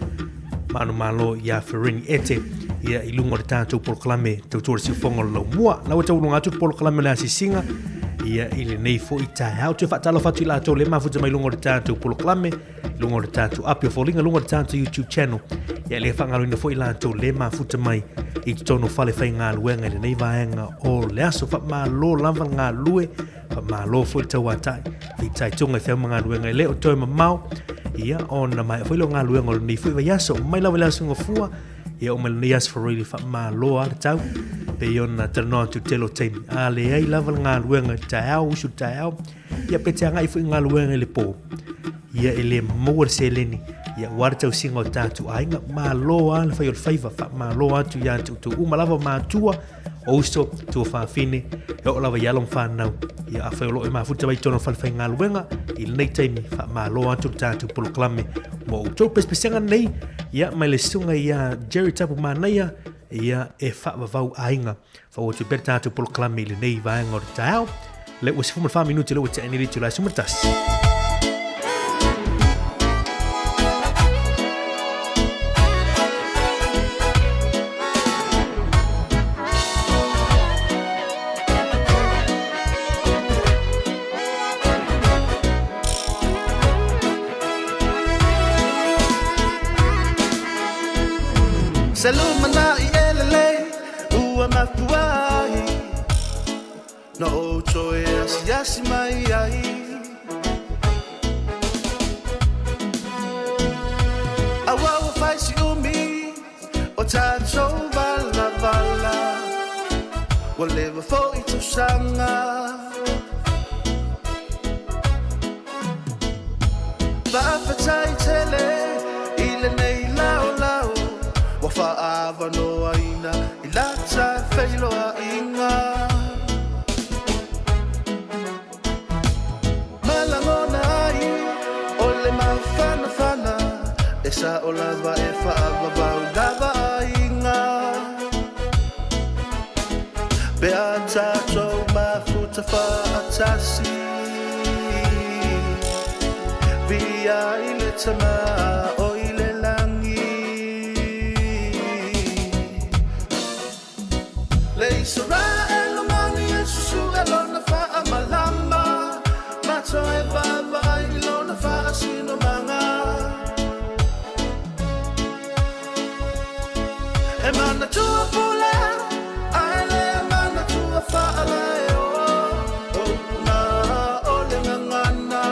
Speaker 5: manumalo ia Ferini Ete, ia i luga o le tatou polokalame tautua le siufoga o le laumua. La ua taualoga atu le polokalame o le asisiga, ia i lenei foi taeao. Toe faatalofa atu i latou le mafuta mai luga o le tatou polokalame, luga o le tatou api o foliga, luga o le tatou YouTube channel. Ia le faagaloina foi latou le mafuta mai i totonu o fale faigaluega i lenei vaega o le aso. Faamalo lava le galulue, faamalo foi le tauatai, fitaituga i feau ma galuega e le o toe mamao. Ia, ona maea foi lea o galuega o lenei foi vaiaso. Mai lava i le aso Gafua, ia oo mai lenei aso Faraili, faamalo lava le tau. Pei ona talanoa atu i le tele o taimi, a leai lava le galuega i le taeao, usu i le taeao, Ia pe te agai foi i galuega i le pō, ia e le maua le seleni, ia aua le tausiga o tatou aiga. Malo lava le fai o le faiva, faamalo atu ia te outou uma lava matua, o uso, tuafafine, e oo lava i alo ma fanau. Ia afai o lo o e mafuta mai i totonu o falefaigaluega i lenei taimi, faamalo atu le tatou polokalame mo outou pesepesega nei, ia mai le susuga ia Jerry Tapu Manaia, ia e faavavau aiga. Faaauau atu pea le tatou polokalame i lenei vaega o le taeao. Le ua 14 minute le ua tea nei le itula e 11.
Speaker 8: Se lumanai e lelei ua mafua ai Na ou toe asiasi mai ai Aua ua fai si umi o tatou valavala Ua leva foi tausaga Faafetai tele i lenei laolao Ua faaavanoaina i lata feiloaiga Ma lagona ai o le mafanafana E sao lava e faavavau lava aiga Pe a tatou mafuta faatasi Viia i le Tama o i le lagi Le Isaraelu mani e susue lona faamalama Ma toe vaavaai i lona faasinomaga E manatua pule ae le manatua faalaeo O upu na o le gagana.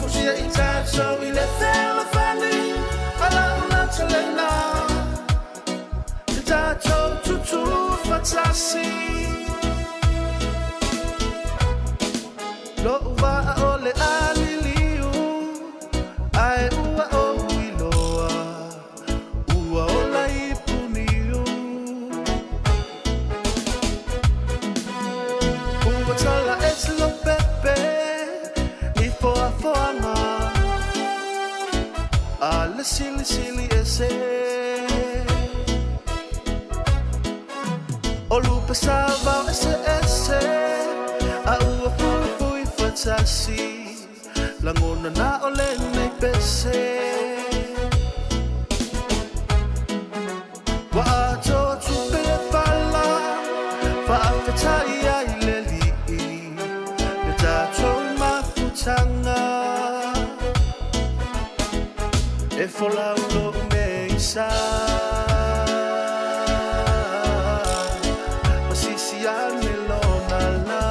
Speaker 1: Mafusia i tatou i le fealofani a lau lautelena Te tatou tutū faatasi Lo'u vaa o le a liliu Ae ua ou iloa Ua ola i Puniu Ua tala ese Lopepe i foafoaga A le silisili ese O lupe sa vao eseese A ua fuifui faatasi Lagona na o lenei pese Ua atoa tupe le pala Faafetai ai le Alii Le tatou mafutaga E folau lou meisa Ma sisi ane lona la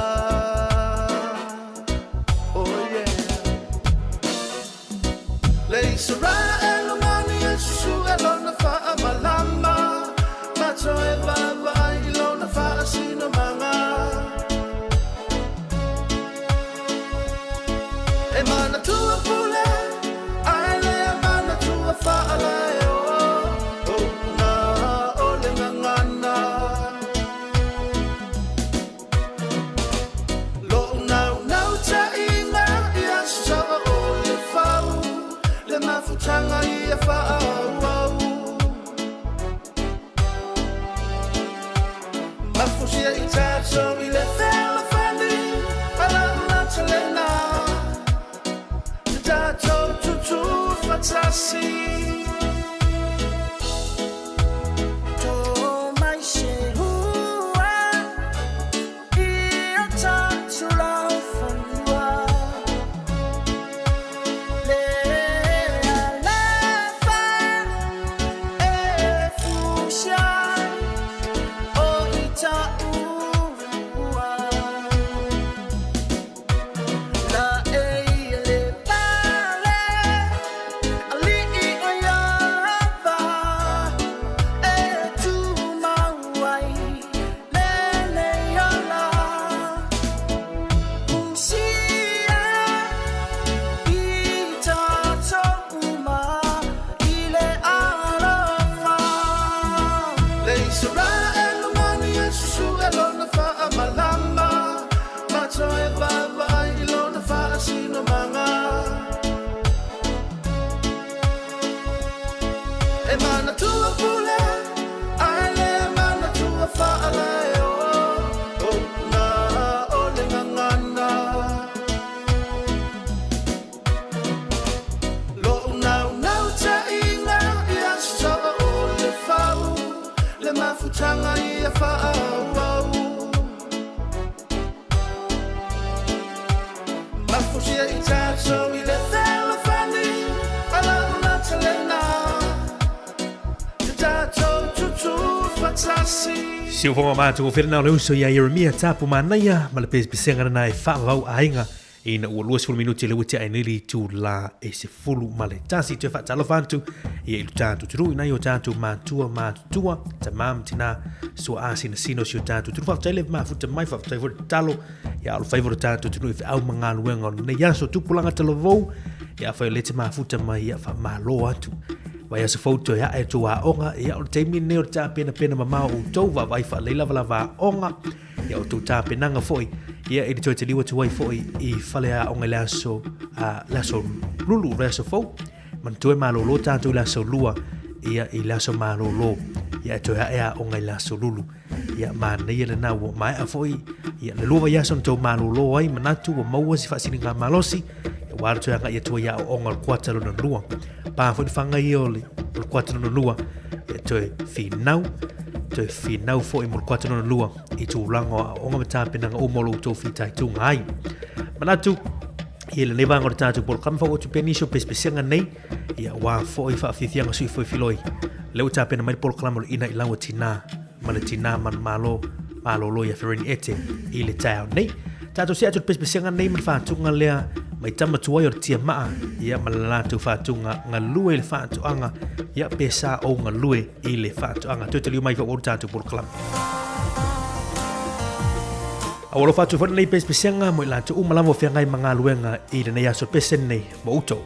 Speaker 1: Oh yeah Le Isaraelu mani e susue lona faamalama Ma toe vaavaai i lona faasinomaga E manatua pule ae le manatua faalaeo O upu na o le gagana Lo'u naunautaiga ia sa'a o le fau Le mafutaga ia faaauau Mafusia i tatou i le fealofani A lau lautelena Te tatou tutū faatasi Tō mai se hua i o tātou laufanua Le alofa e fusia o i taua La e le pale Alii o Ieova e tumau ai lenei ola Fusia i tatou uma i le alofa Le Isaraelu mani e susue lona faamalama Ma toe vaavaai i lona faasinomaga E manatua pule ae le manatua faalaeo O upu na o le gagana Lo'u naunautaiga ia sa'a o le fau Le mafutaga ia faaauau Mafusia i tatou i le fealofani A lau lautelena Te tatou tutū faatasi.
Speaker 5: Siufoga matou felanao le uso ia Ieremia Tapu Manaia ma le pesepesega lena e faavavau aiga ina ua 20 minuti le ua tea ai nei le itula e 11. Toe faatalofa atu ia i lo tatou atunuu i nai o tatou matua matutua, tama ma tina, suaa sinasina o si o tatou atunuu. Faafetai le mafuta mai, faafetai foi le tatalo ia alofaiva o lo tatou atunuu i feau ma galuega o lenei aso. Tupulaga talavou, ia afai o lea e te mafuta mai, ia faamalo atu. Vaiaso fou toe ae tou aoga, ia o le taimi lenei o le tapenapena mamao o outou, vaavaai faalelei lavalava aoga, ia outou tapenaga foi, ia i le toe taliu atu ai foi i fale aoga i le aso, le aso lulu, le aso fou. Manatua e malolo tatou i le aso lua, ia i le aso malolo, ia e toe ae aoga i le aso lulu. Ia manaia lena ua maea foi ia le lua vaiaso na tou malolo ai, manatu ua maua se faasiligamalosi, ia ua alu toe agai atu ai aoaoga o le kuata lona lua. Pa foi le faga ia o le kuata lona lua, ia toe finau, toe finau foi mo le kuata lona lua i tulaga o aoaoga ma tapenaga uma o lo outou fitaituga ai. Manatu, ia lenei vaega o le tatou polokalame faauu atu pea nisi o pesepesega nei, ia aua foi faafiafiaga sui foi filoi. Lea ua tapena mai le polokalame o le Ina i Lau a Tinā ma le Tinā Manumalo Malolo ia Fereni Ete i le taeao nei. Tatou see atu i le pesepesega nei ma le faatuga lea Mai tama tuai o le tiamaa, ia ma le latou faatuga galue i le faatoaga, ia pe sa ou galue i le faatoaga. Toe taliu mai faaauau le tatou polokalame. A ua alofa atu foi lenei pesepesega mo i latou uma lava o feagai ma galuega i lenei aso pese lenei mo outou.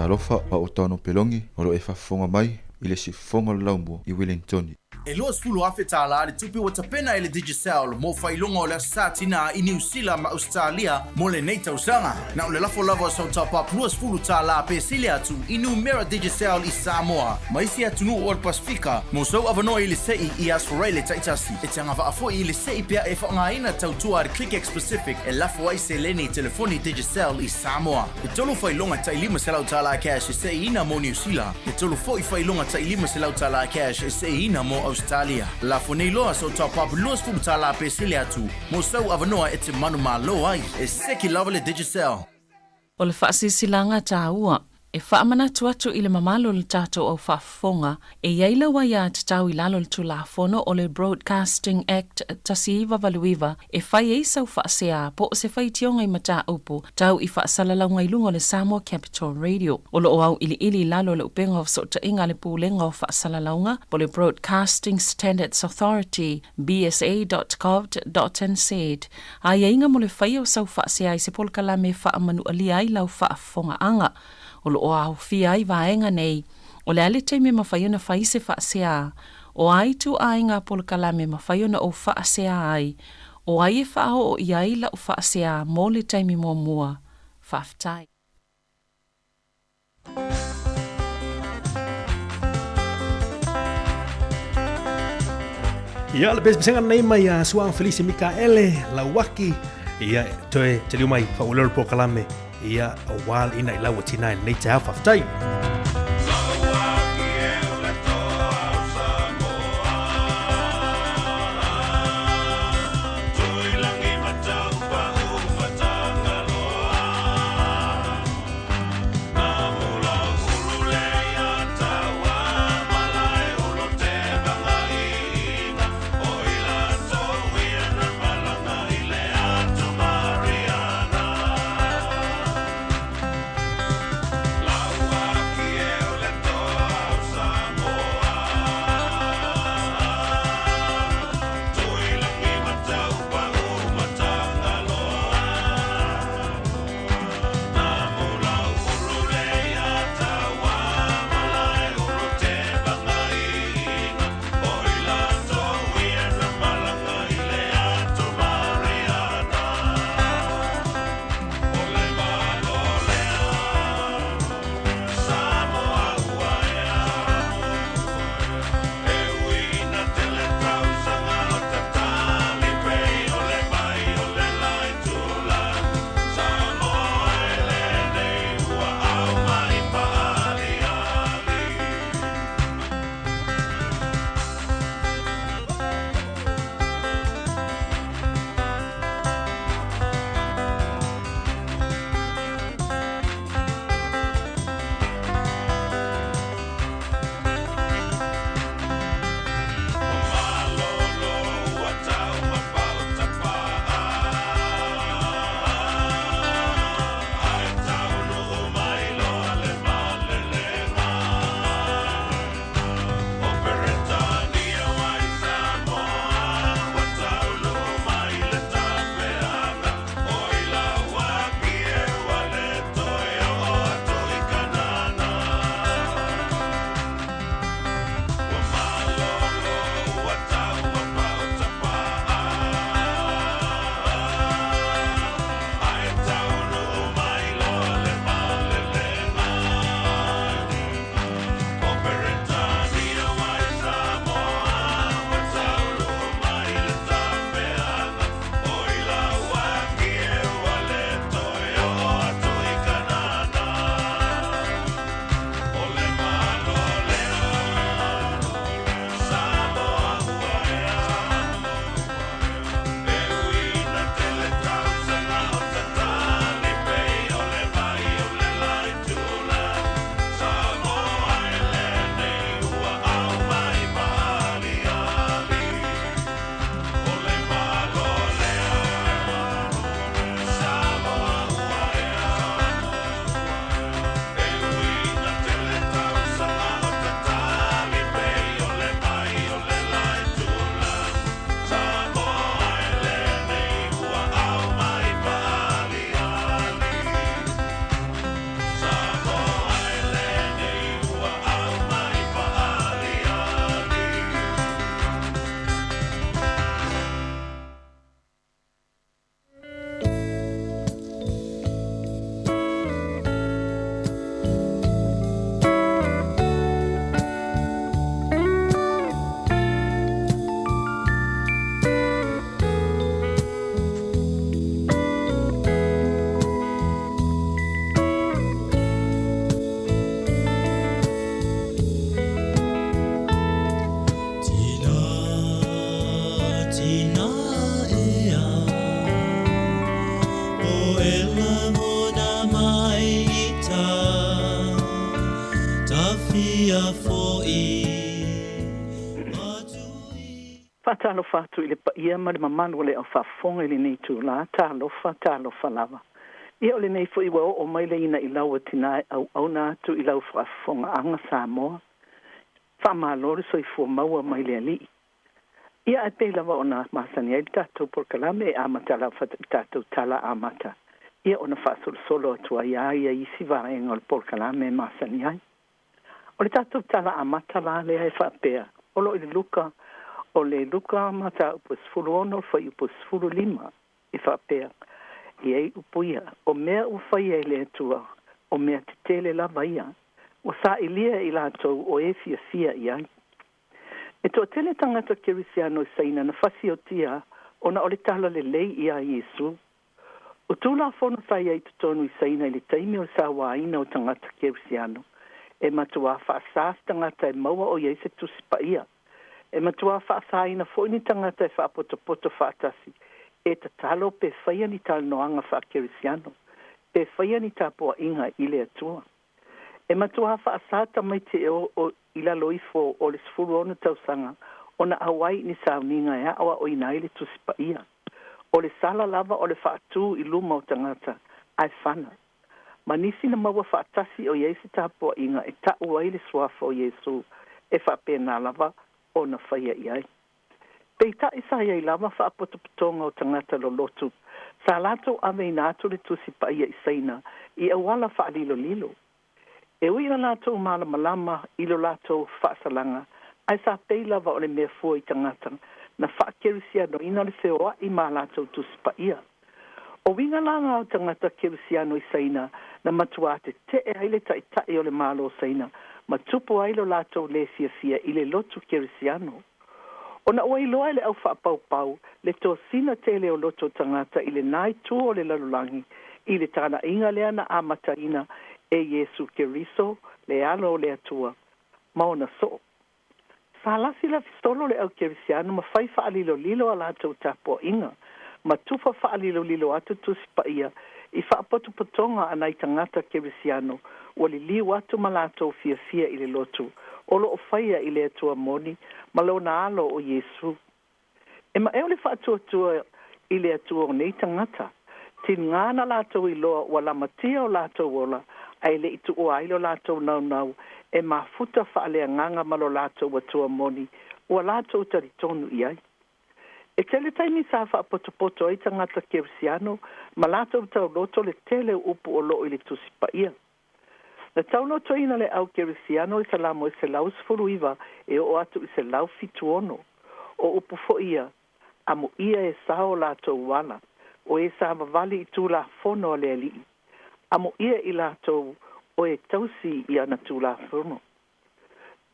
Speaker 18: Talofa a o Tano Pelongi o lo o e faafofoga mai i le siufofoga o le Laumua i Wellingtoni.
Speaker 19: E 20,000 tālā le tupe ua tapena e le Digicel mo faailoga o le Aso Sa Tinā i Niu Sila ma Ausetalia mo lenei tausaga. Na o le lafo lava o sau top-up 20 tālā pe sili atu i numera Digicel i Samoa ma isi atunuu o le Pasefika mo sou avanoa i le se'i i Aso Faraile taitasi. E te agavaa foi i le se'i pea e faaaogaina tautua a le ClickX Pacific e lafo ai seleni i telefoni Digicel i Samoa. E tolu faailoga tai 500 tālā cash e seʻiina mo Niu Sila, e tolu foi faailoga tai 500 tālā cash e seʻiina mo Ausetalia. Lafo nei loa sau top up 20 tālā pe sili atu mo sau avanoa e te manumalo ai. E seki lava le Digicel.
Speaker 15: O le faasilasilaga taua e faamanatu atu i le mamalu o le tatou au faafofoga e i ai lau aiatatau i lalo o le Tulafono o le Broadcasting Act 1989 e fai ai sau faasea po o se faitioga i mataupu tau i faasalalauga i luga o le Samoa Capital Radio. O lo o auiliili i lalo o le upega o fesootaiga a le Pulega o Faasalalauga po o le Broadcasting Standards Authority, bsa.govt.nz, aiaiga mo le faia o sau faasea i se polokalame e faamanualia ai lau faafofogaaga. O lo o aofia ai vaega nei, o le a le taimi e mafai ona fai se faasea, o a ituaiga polokalame e mafai ona ou faasea ai, o ai e faaoo i ai lau faasea mo le taimi muamua. Faafetai.
Speaker 5: Ia, le pesepesega lenei mai a Suaga Felisi Mikaele Lauaki. Ia, toe taliu mai faauleo le polokalame. Ia, aua le ina i lau ua tina i lenei taeao. Faafetai.
Speaker 8: Faatalofa atu i le paia ma le mamalu o le au faafofoga i lenei itulā. Talofa, talofa lava. Ia o lenei foi ua oo mai le ina i lau a tinā e auauna atu i lau faafofogaaga Samoa. Faamalo le soifua maua mai le Alii. Ia ae pei lava ona masani ai le tatou polokalame e amata lava i tatou tala amata, ia ona faasolosolo atu ai lava ia isi vaega o le polokalame e masani ai. O le tatou tala amata la lea e faapea, o lo o i le Luka, o le Luka mataupu e 16 le fuaiupu e 15, e faapea, E i ai upu ia, o mea ua faia e le Atua, o mea tetele lava ia, ua sailia e i latou o e fiafia i ai.
Speaker 20: E toʻatele tagata kerisiano i Saina na fasiotia ona o le talalelei iā Iesu. O tulafono sa i ai totonu i Saina i le taimi o le sauāina o tagata kerisiano, e matuā faasā se tagata e maua o i ai se Tusi Paia. E matuā faasāina foi ni tagata e faapotopoto faatasi, e tatalo pe faia ni talanoaga faakerisiano, pe faia ni tapuaʻiga i le Atua. E matuā faasā tamaiti e oo i lalo ifo o le 16 tausaga ona auai i ni sauniga e aʻoaʻoina ai le Tusi Paia. O le sala lava o le faatū i luma o tagata ae fana. Ma nisi na maua faatasi o i ai se tapuaʻiga e taʻu ai le suafa o Iesu, e faapena lava ona faia i ai. Peitai sa i ai lava faapotopotoga o tagata lolotu sa latou aveina atu le Tusi Paia i Saina i auala faalilolilo. E ui ina latou malamalama i lo latou faasalaga, ae sa pei lava o le mea fua i tagata na faakerisianoina le feoaʻi ma a latou Tusi Paia. O uiga la na o tagata kerisiano i Saina na matuā teteʻe ai le Taitai o le Malo o Saina ma tupu ai lo latou lē fiafia i le lotu kerisiano. Ona ua iloa e le au faapaupau le tosina tele o loto o tagata i lenā itu o le lalolagi i le talaiga lea na amataina e Iesu Keriso, le Alo o le Atua, ma ona soo. Sa lafilafi solo le au kerisiano ma fai faalilolilo a latou tapuaiga, ma tufa faalilolilo atu Tusi Paia i faapotopotoga a nai tagata kerisiano ua liliu atu ma latou fiafia i le lotu o loo faia i le Atua moni ma lona Alo o Iesu. E maʻeu le faatuatua i le Atua o nei tagata. Tiga na latou iloa ua lamatia o latou ola ae le i tuua ai lo latou naunau e mafuta faaleagaga ma lo latou Atua moni ua latou talitonu i ai. E tele taimi sa faapotopoto ai tagata kerisiano ma latou tauloto le tele o upu o loo i le Tusi Paia. Na taulotoina le au kerisiano i Salamo e 119 e oo atu i 176. O upu foi ia, Amuia e sao o latou ala, o e savavali i tulafono a le Alii. Amuia i latou o e tausi i ana tulafono.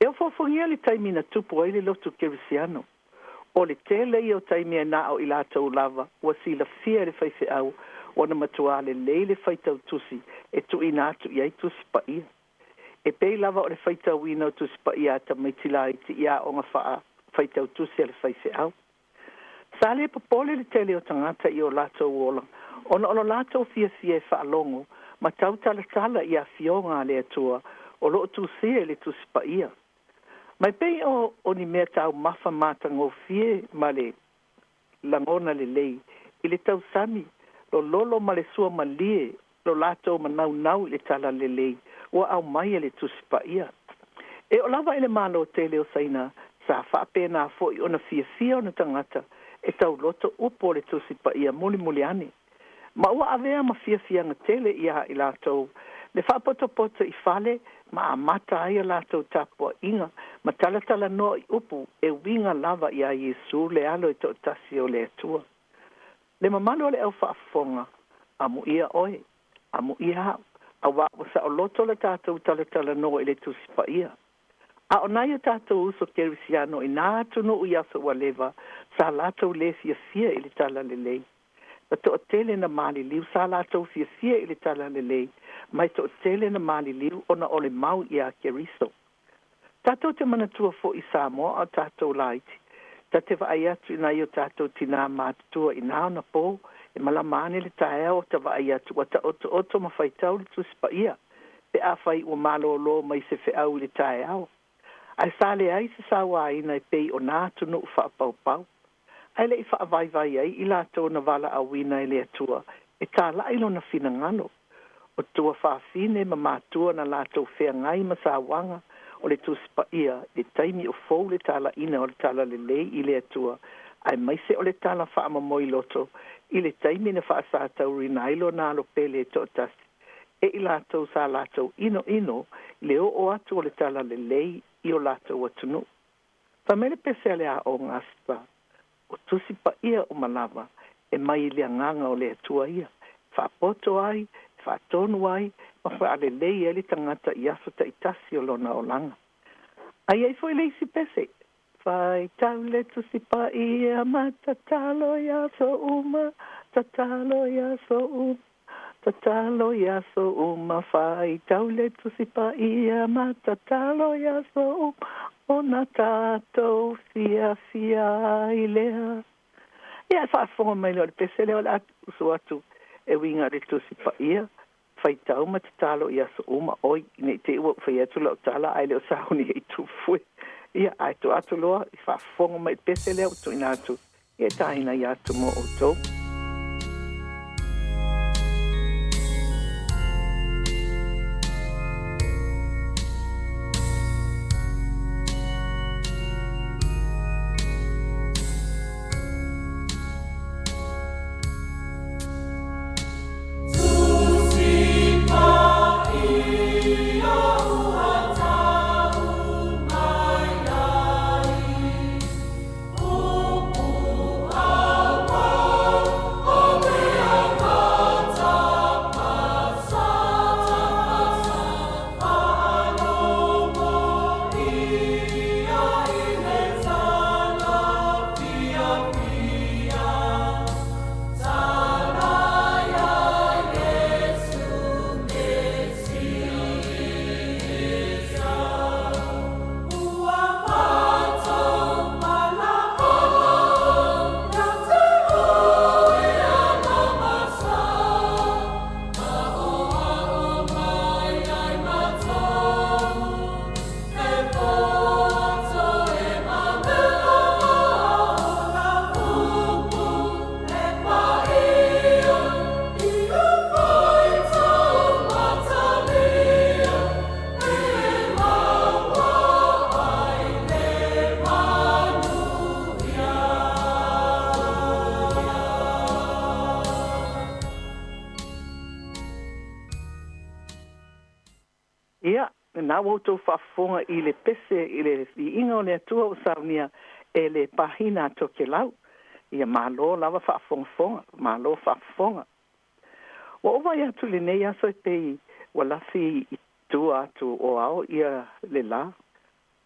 Speaker 20: E ofoofogia le taimi na tupu ai le lotu kerisiano. O le tele ia o taimi e na o i latou lava ua silafia e le faifeau ua na matuā lelei le faitau tusi e tuuina atu i ai Tusi Paia. E pei lava o le faitauina o Tusi Paia a tamaiti laiti i aoga faa faitau tusi a le faifeau. Sa le popole le tele o tagata i o latou ola ona o lo latou fiafia e faalogo ma tautalatala i afioga a le Atua o loo tusia i le Tusi Paia. Ma e pei o o ni mea taumafa matagofie ma le lagona lelei i le tausami lololo ma le suamalie lo latou manaunau i le talalelei ua aumai e le Tusi Paia. E oo lava i le Malo tele o Saina sa faapena foi ona fiafia ona tagata e tauloto upu o le Tusi Paia mulimuli ane. Ma ua avea ma fiafiaga tele iā i latou le faapotopoto i fale ma amata ai a latou tapuaiga ma talatalanoa i upu e uiga lava iā Iesu le Alo e toatasi o le Atua. Le mamalu o le au faafofoga, amuia oe, amuia au, auā ua saoloto le tatou talatalanoa i le Tusi Paia. A o nai o tatou uso kerisiano i nā atunuu i aso ua leva, sa latou lē fiafia i le talalelei. Na toatele na maliliu sa latou fiafia i le talalelei, ma e toatele na maliliu ona o le mau iā Keriso. Tatou te manatua foi i Samoa a o tatou laiti, ta te vaai atu i nai o tatou tinā matutua i nā ona pō, e malama ane le taeao o ta vaai atu ua taotooto ma faitau le Tusi Paia, pe afai ua malōlō mai se feau i le taeao. Ae sa leai se sauāina e pei o nā atunuu faapaupau. Ae le i faavaivai ai i latou na valaauina e le Atua e talai lona finagalo. O tuafafine ma matua na latou feagai ma sauaga o le Tusi Paia i le taimi o fou le talaina o le talalelei i le Atua, aemaise o le tala faamomoi loto i le taimi na faasataurina ai lona Alo pele e toatasi e i latou sa latou inoino i le oo atu o le talalelei i o latou atunuu. Fai mai le pese a le aoga a Spa, O Tusi Paia uma lava e mai i le Agaga o le Atua ia, e faapoto ai, e faatonu ai, ma faalelei ai le tagata i aso taitasi o lona olaga. A i ai foi le isi pese? Faitau le Tusi Paia ma tatalo i aso uma, tatalo i aso uma, tatalo i aso uma. Faitau le Tusi Paia ma tatalo i aso uma, ona tatou fiafia ai lea. Ia, e faafofoga mai lea o le pese lea o le a usu atu e uiga i le Tusi Paia, faitau ma tatalo i aso uma. Oi, ne i te i ua ou fai atu lau tala ae le o sauni ai tufue. Ia, ae tuu atu loa i faafofoga mai i le pese lea ua tuuina atu ia e taina ia atu mo outou. Ia, lena ua outou faafofoga i le pese i le viiga o le Atua ua saunia e le pahina a Tokelau. Ia malo lava faafogafoga, malo faafofoga. Ua ou vaai atu i lenei aso e pei ua lafi i tua atu o ao ia le la,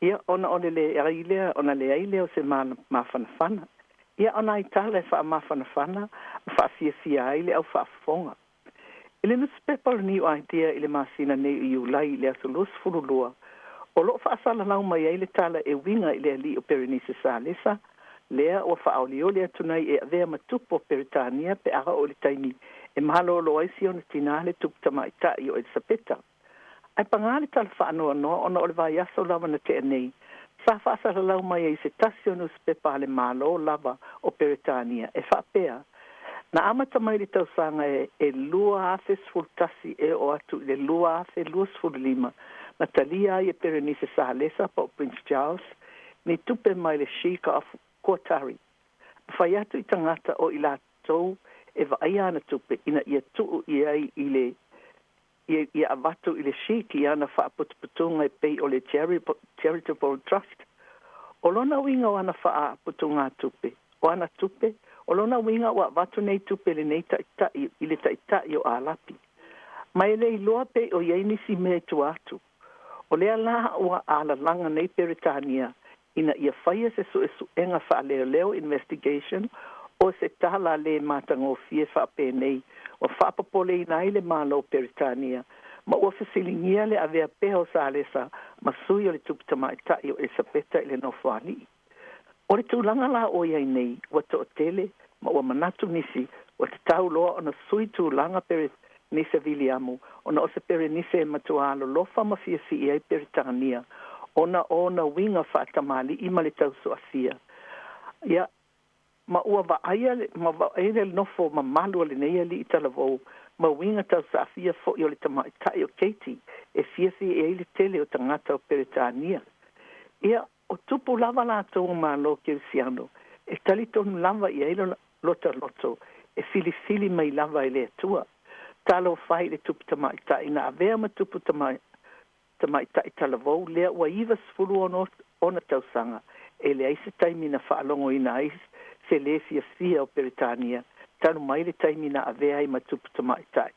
Speaker 20: ia ona o le leai lea, ona leai lea o se mafanafana. Ia o nai tala e faamafanafana ma faafiafia ai le au faafofoga. I le nusipepa o le New Idea i le masina nei o Iulai i le aso 22, o lo o faasalalau mai ai le tala e uiga i le alii o Perenise Salesa, lea ua faaolioli atu nei e avea ma tupu o Peretania pe a oo i le taimi e malolo ai si ona tinā le tupu tamaitai o Elisapeta. Ae pagā le tala faanoanoa ona o le vaiaso lava na tea nei, sa faasalalau mai ai se tasi o nusipepa a le Malo lava o Peretania e faapea, Na amata mai le tausaga e 2011 e oo atu i le 2025 na talia ai e Perenise Salesa po o Prince Charles ni tupe mai le Sheikh of Qatari ma fai atu i tagata o i latou e vaaia ana tupe ina ia tuu i ai i le ia avatu i le Sheikh i ana faaputuputuga e pei o le Charitable Trust. O lona uiga o ana faaputugatupe, o ana tupe, o lona uiga ua avatu nei tupe i lenei taitai i le taitai o Alapi. Ma e le iloa pe o i ai nisi mea i tua atu. O lea la ua alalaga nei Peretania ina ia faia se suesuega faaleoleo investigation o se tala le matagofie faapenei ua faapopoleina ai le Malo o Peretania ma ua fesiligia le avea pea o Salesa ma sui o le Tupu Tamaitai o Elisapeta i le Nofoalii. O le tulaga la ua i ai nei, ua toatele ma ua manatu nisi ua tatau loa ona sui tulaga Perenise Viliamu ona o se Perenise e matua alolofa ma fiafia ai Peretania ona o ona uiga faatamalii ma le tausoasia. Ia, ma ua vaaia ma vaaia le nofo mamalu a lenei alii talavou ma uiga tausaafia foi o le tamaitai o Katie e fiafia ai le tele o tagata o Peretania. Ia, o tupu lava latou o Malo Kerisiano e talitonu lava i ai lo lota loto e filifili mai lava e le Atua. Talofa e i le tupu tamaitai na avea ma tupu tamaitai talavou lea ua 96 ona tausaga e leai se taimi na faalogoina ai se lē fiafia o Peretania talu mai le taimi na avea ai ma tupu tamaitai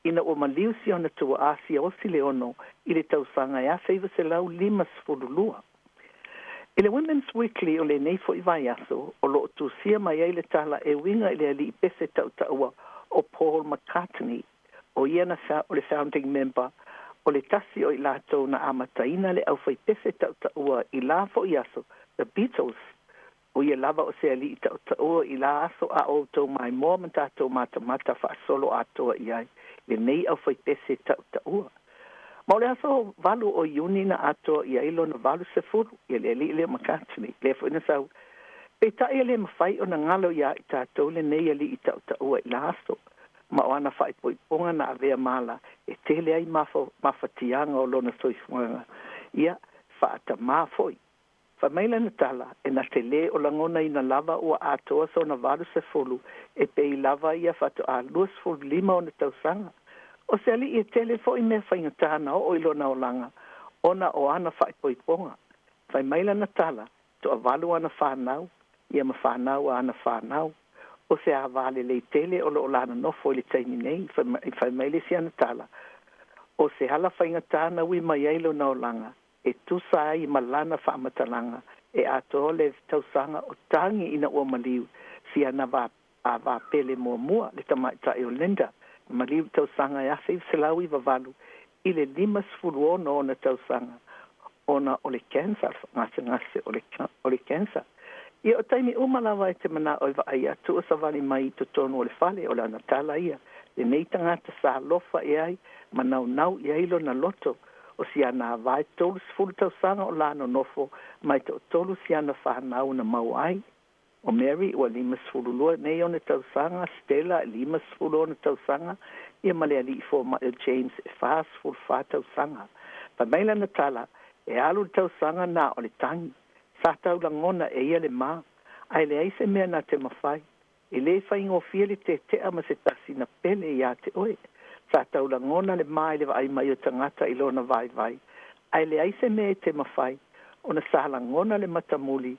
Speaker 20: ina ua maliu si ona tuaa Siaosi Leono i le tausaga e 1952. I le Women's Weekly o lenei fo'i vaiaso, o lo'o tusia mai ai le tala e uiga i le ali'i pese ta'uta'ua o Paul McCartney, o ia na o le founding member o le tasi o i latou na amataina le aufaipese ta'uta'ua i la fo'i aso, The Beatles. O ia lava o se ali'i ta'uta'ua i la aso a outou maimoa ma tatou matamata fa'asolo atoa i ai lenei aufaipese ta'uta'ua. Ma o le aso 8 o Iuni na atoa i ai lona 80, ia le ali'i lea McCartney, lea fo'i na sau. Peita'i e lē mafai ona galo iā i tatou lenei ali'i ta'uta'ua i la aso, ma o ana fa'aipoipoga na avea mala e tele ai mafatiaga o lona soifuaga, ia fa'atamā fo'i. Fai mai lana tala, e na te lē o lagonaina lava ua atoa sona 80, e pei lava ia fa'ato'a 25 ona tausaga. O se ali'i e tele fo'i mea faigatā na o'o i lona olaga ona o ana fa'aipoipoga. Fai mai lana tala, to'avalu ana whānau, ia ma whānau a ana whānau. O se a vale lei tele o lo'o lana nofo i le taimi nei, fai mai le si ana tala. O se ala faigata na ui mai ai lona olaga, e tusa ai ma lana fa'amatalaga, e atoa le tausaga o tagi ina ua maliu si ana va a vapele muamua le tamaita'i o Linda, maliu tausaga e 1998 i le 56 ona tausaga ona o le cancer, gasegase o le cancer. Ia o taimi uma lava e te mana'o e va'ai atu o savali mai i totonu o le fale o le anatala ia lenei tagata sa alofa e ai ma naunau i ai lona loto. O si ana avae 30 tausaga o la nonofo mai to'atolu si ana whānau na mau ai. O Mary ua 52 nei ona tausaga, Stella e 50 ona tausaga, ia ma le ali'i foma'i o James e 44 tausaga. Fai mai lana tala, e alu le tausaga na o le tagi. Sa taulagona e ia le mā, ae leai se mea na te mafai. E lē faigofie le tete'a ma se tasi na pele iā te oe. Sa taulagona le mā i le va'ai mai o tagata i lona vaivai, ae leai se mea e te mafai, ona sa lagona le matamuli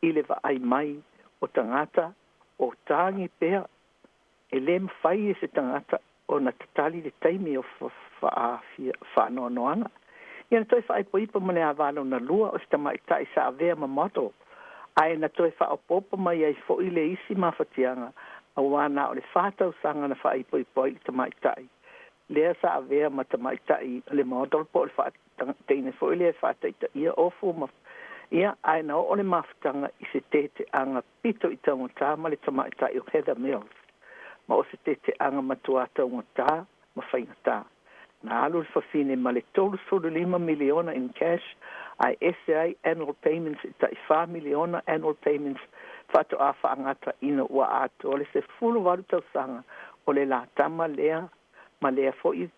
Speaker 20: i le va'ai mai o tagata o tagi pea. E lē mafai e se tagata ona tatali le taimi o fa'anoanoaga. Ia na toe fa'aipoipo ma le avā lona lua o se tamaita'i sa avea ma model, ae na toe fa'aopoopo mai ai fo'i le isi mafatiaga, auā na o le 4 tausaga na fa'aipoipo ai le tamaita'i lea sa avea ma tamaita'i le model po o le fa'ateine fo'i lea e fa'ataita'ia ofu ma ia, ae na o'o le mafutaga i se tete'aga pito i taugatā ma le tamaita'i o Heather Mills, ma o se tete'aga matuā taugatā ma faigatā. Na alu le fafine ma le 35 miliona in cash, ae ese ai annual payments e ta'i 4 miliona annual payments fa'ato'a fa'agata ina ua atoa le 18 tausaga o le latama lea ma lea fo'i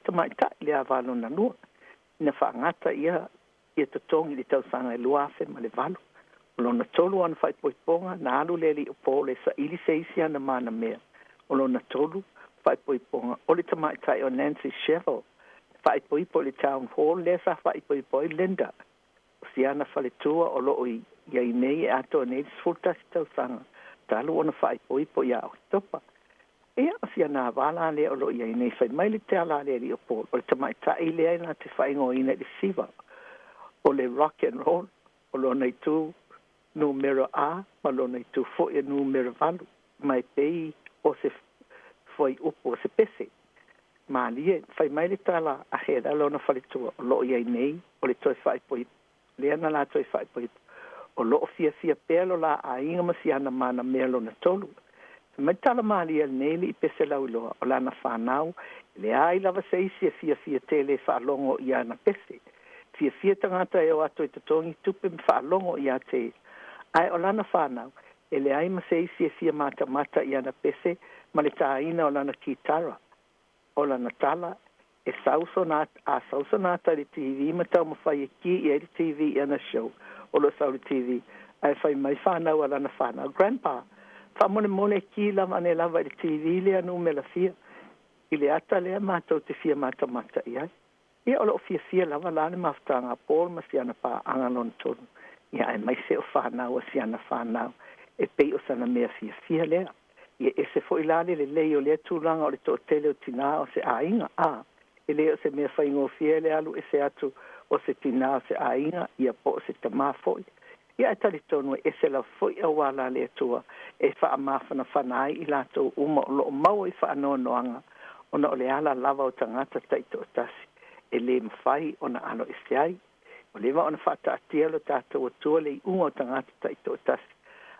Speaker 20: tamaita'i le avā lona lua. Ina fa'agata ia ia totogi i le tausaga e 2008. O lona tolu ana fa'aipoipoga, na alu le ali'i o Paul e sa'ili se isi ana mana mea. O lona tolu fa'aipoipoga o le tamaita'i o Nancy Shevell, fa'aipoipo i le town hall lea sa fa'aipoipo ai Linda. O siana faletua o lo'o iai nei e atoa nei le 11 tausaga talu ona fa'aipoipo iā Oketopa. Ia o siana avala lea o lo'o iai nei. Fai mai le teala le ali'i o Paul, o le tamaita'i lea na te fa'aigoaina i le Siva o le rock and roll, o lona itu numera A ma lona itu fo'i e numera 8, ma e pei o se fuaiupu o se pese malie. Fai mai le tala a Heather lona faletua o lo'o iai nei o le toe fa'aipoipo lea na la toe fa'aipoipo, o lo'o fiafia pea lo la aiga ma siana mana mea lona tolu. Fai mai tala malie lenei li'i pese lauiloa, o lana whānau, le ai lava se isi e fiafia tele fa'alogo i ana pese. Fiafia tagata e o ato e totogi tupe ma fa'alogo iā te, ae o lana whānau, e leai ma se isi e fia matamata i ana pese ma le tāina o lana kitara. O lana tala, e sausona a sausona ata i le TV ma taumafai e ki i ai le TV i ana show o lo sau le TV, ae fai mai whānau a lana whānau, "Grandpa, fa'amolemole ki lava ane lava i le TV lea numera fia i le ata lea matou te fia matamata i ai." Ia o lo'o fiafia lava la le mafutaga a Paul ma siana pa'aga lona tolu, ia ae mai se o whānau a siana whānau e pei o sana mea fiafia lea. Ia ese fo'i la le lelei o lea tulaga o le to'atele o tinā o se aiga a e lē o se mea faigofie le alu ese atu o se tinā o se aiga ia po o se tamā foʻi. Ia ae talitonu e ese lava foʻi auala a le Atua e faamafanafana ai i latou uma o loo maua i faanoanoaga ona o le ala lava o tagata taitoatasi e lē mafai ona alo ese ai. Ua leva ona faataatia lo tatou Atua le iuga o tagata taitoatasi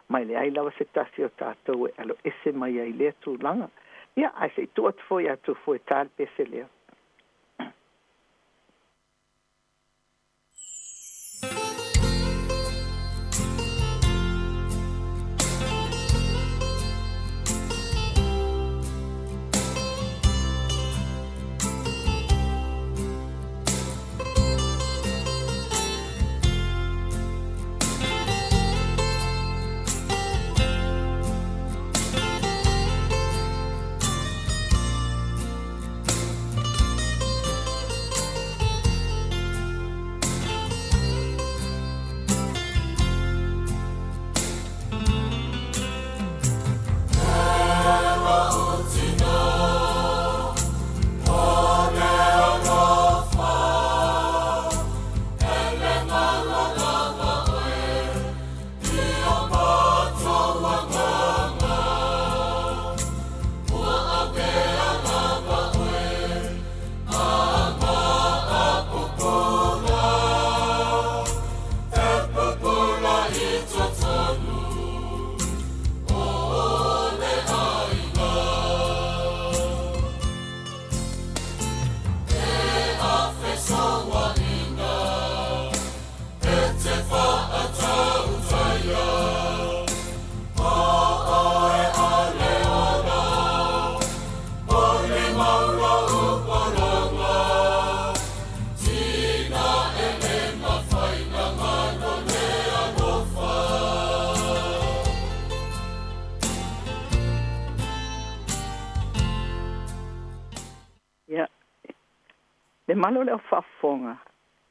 Speaker 20: mai leai lava se tasi o tatou e alo ese mai ai lea tulaga. Ia ae se i tuu atu foi ia Tufua e tā le pese lea. Ia, le mamalu o le au faafofoga,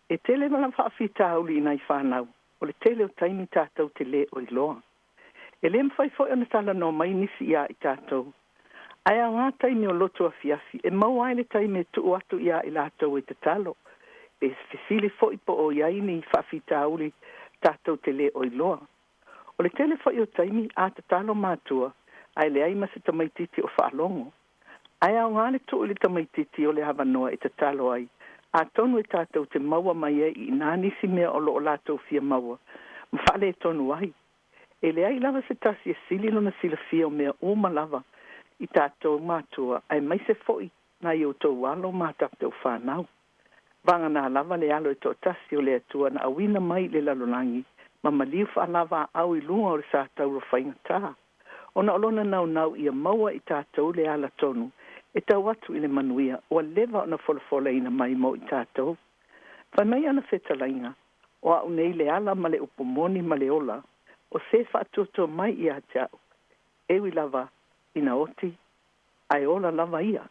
Speaker 20: e tele lava faafitauli i nai fanau, o le tele o taimi tatou te lē o iloa. E lē mafai foi ona talanoa mai nisi iā i tatou. Ae aogā taimi o lotu afiafi e maua ai le taimi e tuu atu iā i latou e tatalo, pe fesili foi po o i ai ni faafitauli tatou te lē o iloa. O le tele foi o taimi a tatalo matua ae leai ma se tamaititi o faalogo. Ae aogā le tuu i le tamaititi o le avanoa e tatalo ai, atonu e tatou te maua mai ai i inā nisi mea o loo latou fia maua ma faaletonu ai. E leai lava se tasi e sili lona silafia o mea uma lava i tatou matua aemaise foi nai outou alo ma tatou fanau. Vaganā lava le Alo e toatasi o le Atua na auina mai i le lalolagi ma maliu faalavaau i luga o le satauro faigata, ona o lona naunau ia maua i tatou le ala tonu e tau atu i le manuia ua leva ona folafolaina mai mo i tatou. Fai mai ana fetalaiga, O a'u nei le ala ma le upu moni ma le ola, o se faatuatua mai ia te a'u, e ui lava ina oti, ae ola lava ia.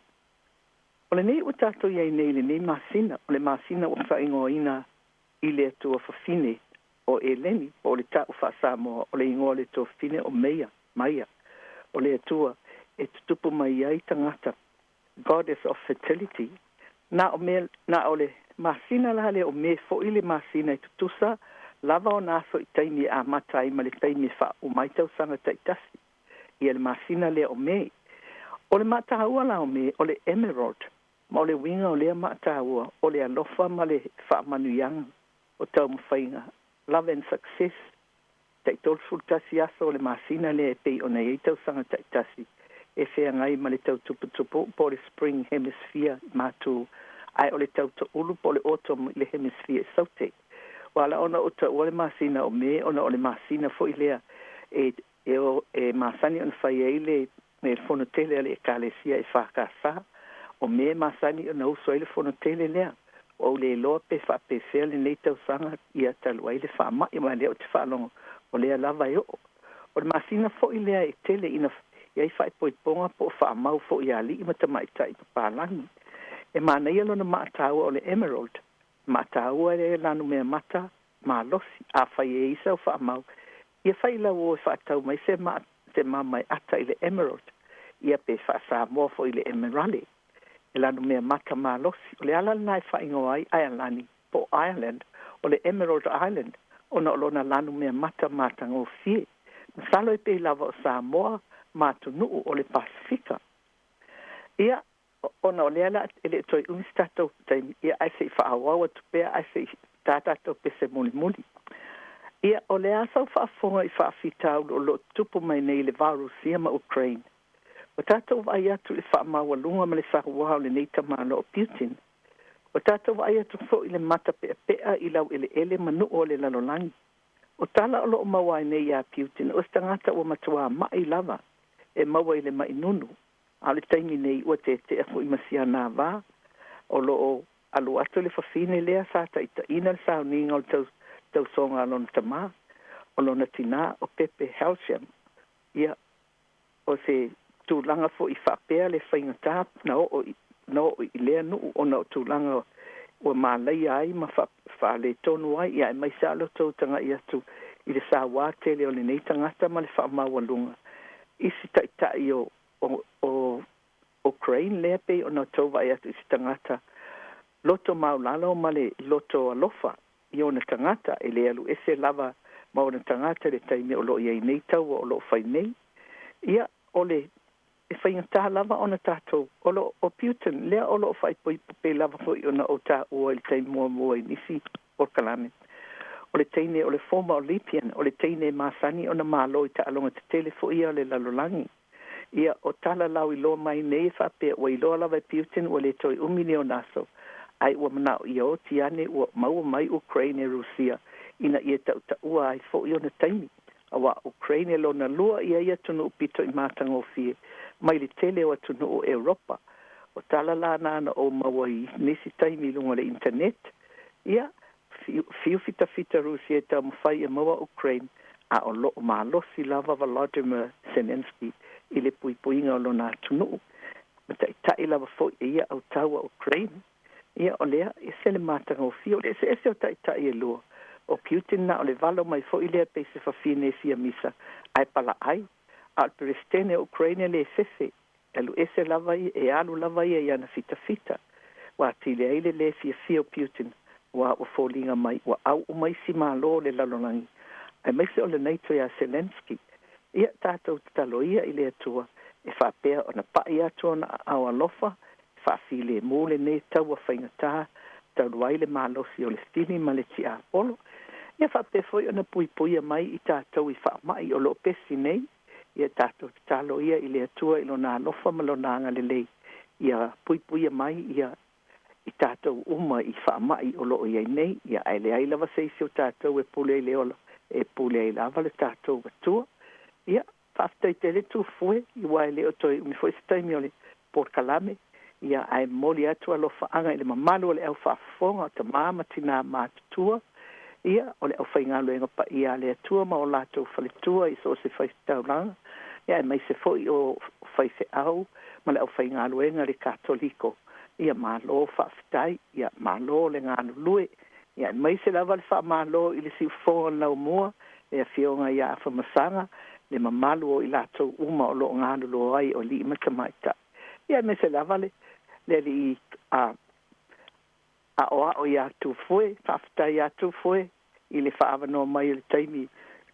Speaker 20: O lenei ua tatou i ai nei i lenei masina, o le masina ua faaigoaina i le Atua Fafine o Eleni, po o le ta'u faa-Samoa o le igoa o le Atua Fafine o Meia, Maia, o le Atua e tutupu mai ai tagata, Goddess of Fertility. Na o mea, na o le masina la lea o Me foʻi le masina e tutusa lava ona aso i taimi e amata ai ma le taimi e faauma ai tausaga taitasi, ia le masina lea o Me. O le maataua la o Me o le emerald, ma o le uiga o lea maataua o le alofa ma le faamanuiaga o taumafaiga, love and success. Tai 31 aso o le masina lea e pei ona i ai tausaga taitasi e feagai ma le tau tuputupu po o le spring hemisphere i matu, ae o le tau toulu po o le autumn i le hemisphere i saute. Ua ala ona ou taua le masina o Me ona o le masina foi lea e e o e masani ona fai ai le le fono tele a le Ekalesia EFKS. O Me masani ona usu ai le fono tele lea. Ua ou le iloa pe faapefea lenei tausaga ia talu ai le faamai ma lea ou te faalogo o lea lava e oo. O le masina foi lea e tele ina i ai faaipoipoga po o faamau foi i alii ma tamaitai papalagi. E manaia lona maataua o le emerald, maataua e lanumea mata malosi. Afai e i ai sau faamau, ia fai lau o e faatau mai se ma se mama e ata i le emerald, ia pe faa-Samoa foi i le emerale, e lanumea mata malosi. O le ala lena e faaigoa ai aealani po o Ireland o le Emerald Island ona o lona lanumea mata matagofie. Masalo e pei lava o Samoa ma atunuu o le Pasefika. Ia, ona o lea la e le toe umi se tatou taimi, ia ae se i faaauau atu pea ae se i tā tatou pese mulimuli. Ia, o le a sau faafofoga i faafitauli o lo o tutupu mai nei i le va o Rusia ma Ukraine? Ua tatou vaai atu i le faamaualuga ma le sauā o lenei tamaloa o Putin. Ua tatou vaai atu foi i le matapeapea i laueleele ma nuu o le lalolagi. O tala o lo o maua ai nei iā Putin, o se tagata ua matuā ma'i lava e maua i le ma'i nunu, a o le taimi nei ua tetea foi ma si ana ava. O lo o alu atu le fafine lea sa taitaiina le sauniga o le tausoga a lona tamā, o lona tinā o Pepe Helsham. Ia, o se tulaga foi faapea le faigata na oo na oo i lea nuu ona o tulaga ua malaia ai ma faaletonu ai, ia aemaise lava lo outou taga'i atu i le sauā tele o lenei tagata ma le faamaualuga i si taitai o o o Ukraine lea pei ona outou vaai atu i se tagata loto maulalo ma le loto alofa i ona tagata e le alu ese lava ma ona tagata i le taimi o lo o i ai nei taua o lo o fai nei. Ia, o le e faigata lava ona tatou o lo o Putin lea o lo o faaipoipo pei lava foi ona ou taua i le taimi muamua i nisi polokalame. O le teine o le former Olympian, o le teine e masani ona malo i taaloga tetele foi ia o le lalolagi. Ia, o tala lauiloa mai nei e faapea ua iloa lava e Putin ua le toe umi ni ona aso, ae ua manao ia oti ane ua maua mai Ukraine e Rusia ina ia tautaua ai foi ona taimi, auā Ukraine e lona lua ia i atunuu pito i matagofie mai le tele o atunuu o Europa. O tala la na na ou maua i nisi taimi i luga o le internet, ia, fiu fitafita Rusia e taumafai e maua Ukraine, a o lo o malosi lava Volodymyr Zelenskyy i le puipuiga o lona atunuu, ma taitai lava foi e ia autaua Ukraine. Ia, o lea, ese le matagofie o le eseese o taitai e lua. O Putin na o le valo mai foi lea pei se fafine e fia misa ae palaai, a o le Peresetene o Ukraine e le fefe, e alu ese lava ia, e alu lava ia i ana fitafita. Ua atili ai le lē fiafia o Putin, aua ua foliga mai ua au uma isi Malo o le lalolagi, aemaise o le NATO iā Zelenskyy. Ia, tatou tatalo ia i le Atua e faapea ona pa'i atu ona aao alofa e faafilemu lenei taua faigata talu ai le malosi o le fili ma le tiapolo. Ia faapea foi ona puipuia mai i tatou i faama'i o lo o pesi nei. Ia tatou tatalo ia i le Atua i Lona alofa ma Lona agalelei ia puipuia mai ia i tatou uma i faama'i o lo o i ai nei, ia ae leai lava se isi o tatou e pule i le ola, e pule ai lava le tatou Atua. Ia, faafetai tele Tufue, aua e le o toe umi foi se taimi o le polokalame, ia ae momoli atu alofaaga i le mamalu o le au faafofoga o tamā ma tinā matutua, ia, o le aufaigaluega paia a le Atua ma o latou faletua i so o se faifetaulaga, ia aemaise foi o faifeau ma le aufaigaluega a le Katoliko. Ia malo faafetai, ia malo le galulue, ia aemaise lava le faamalo i le siufofoga o le laumua, le Afioga ia Afamasaga, le mamalu o i latou uma o lo o galulue ai o alii ma tamaitai. Ia aemaise lava le le alii a aoao iā Tufue, faafetai iā Tufue i le faaavanoa mai o le taimi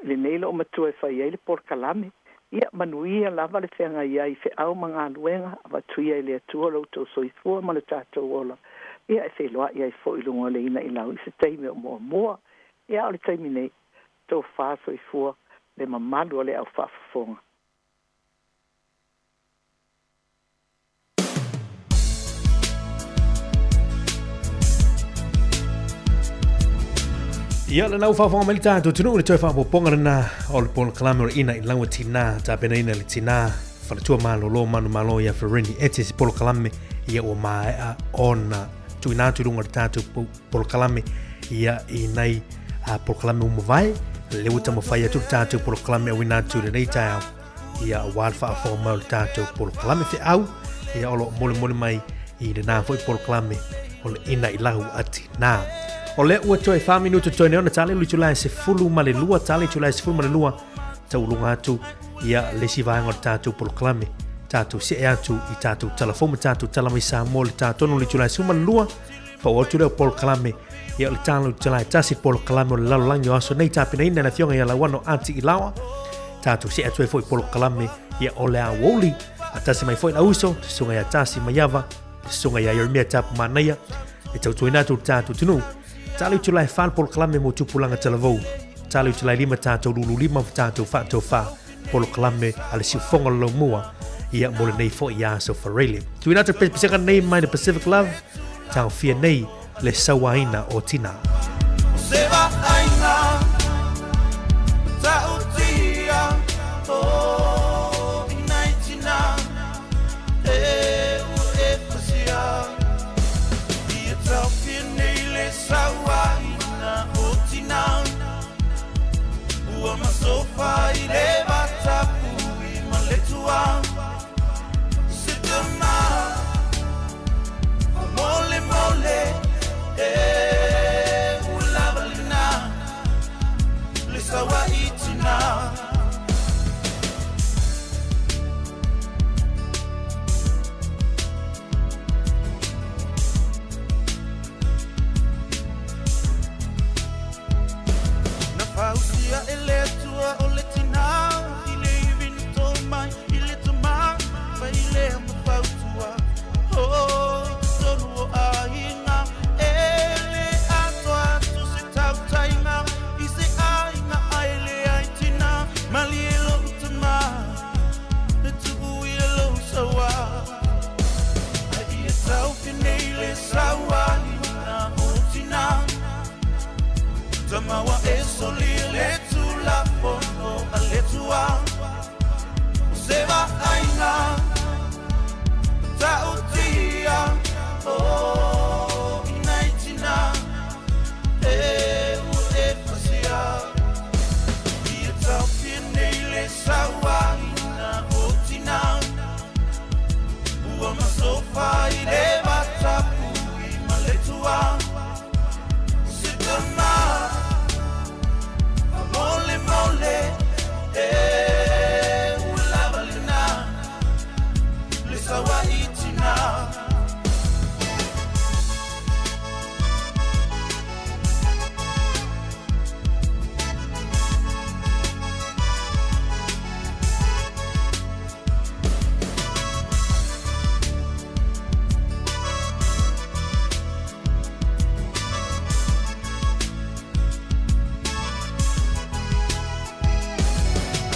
Speaker 20: lenei loomatua e fai ai le polokalame. Ia manuia lava le feagai ai i feau ma galuega, avatu ia e le Atua lo outou soifua ma le tatou ola, ia e feiloai ai foi i luga o le inailau i se taimi o muamua. Ia a o le taimi nei, tofa soifua le mamalu o le au faafofoga.
Speaker 5: Ia lena ua faafofoga mai le tatou atunuu i le toe faaopoopoga lena o le polokalame o le Ina i Lau a Tinā, tapenaina e le tinā faletua malolo manumalo ia Fereni Ete se polokalame ia ua maea ona tuuina atu i luga o le tatou polokalame ia i nai polokalame ua mavae lea ua taumafai atu le tatou polokalame auina atu i lenei taeao ia aua le faafofoga mai o le tatou polokalame feau ia o lo o molimoli mai i lena foi polokalame o le ina i lahu a tinā. O lea ua toe 4 minuta toe nei ona tale le itula e 12, tale itula e 12 tauluga atu ia le isi vaega o le tatou polokalame tatou see atu i tatou tala fou ma tatou tala mai Samoa le tatonu le itula e 12. Faaauau atu lea o polokalame ia o le talo i talae tasi polokalame o le lalolagi o aso nei tapenaina e le afioga ia Lauano Ati Ilaoa. Tatou see atu ai foi polokalame ia o le aoauli. Faatasi mai foi lau uso, le susuga ia Tasi Maiava, le susuga ia Ieremia Tapu Manaia, e tautuaina atu le tatou atunuu. Talo i tulae fa le polokalame mo tupulaga talavou. Talo i tulae lima tatou lululima ma tatou faatofa polokalame a le siufoga o le laumua ia mo lenei foi aso Farele. Tuuina atu le pesepesega nei mai le Pacific Love, taofia nei le sauaina o tinā.
Speaker 1: Se vaaiga ta'utia o i nai tinā e ua e pasia ia taofia nei le sauaina o tinā ua masofa i le matapui ma le tua se tama mole mole e ua lava lena le sauai tinā. Na fausia e le Atua o le tinā i le ivi na tō mai i le tamā fai lea ma fautua o i totonu o aiga e le atoa atu se tautaiga i se aiga ai leai tinā malie lou tamā e tuu ia lou sauā ai ia taofi nei le sauaina o tinā Tama ua e solia le Tulafono a le Atua o se vaaiga ta'utia o i nai tinā e ua e pasia ia taofia nei le sauaina o tinā ua masofa i le matapui ma le tua se tama mole mole e ua lava lena le sauai tinā.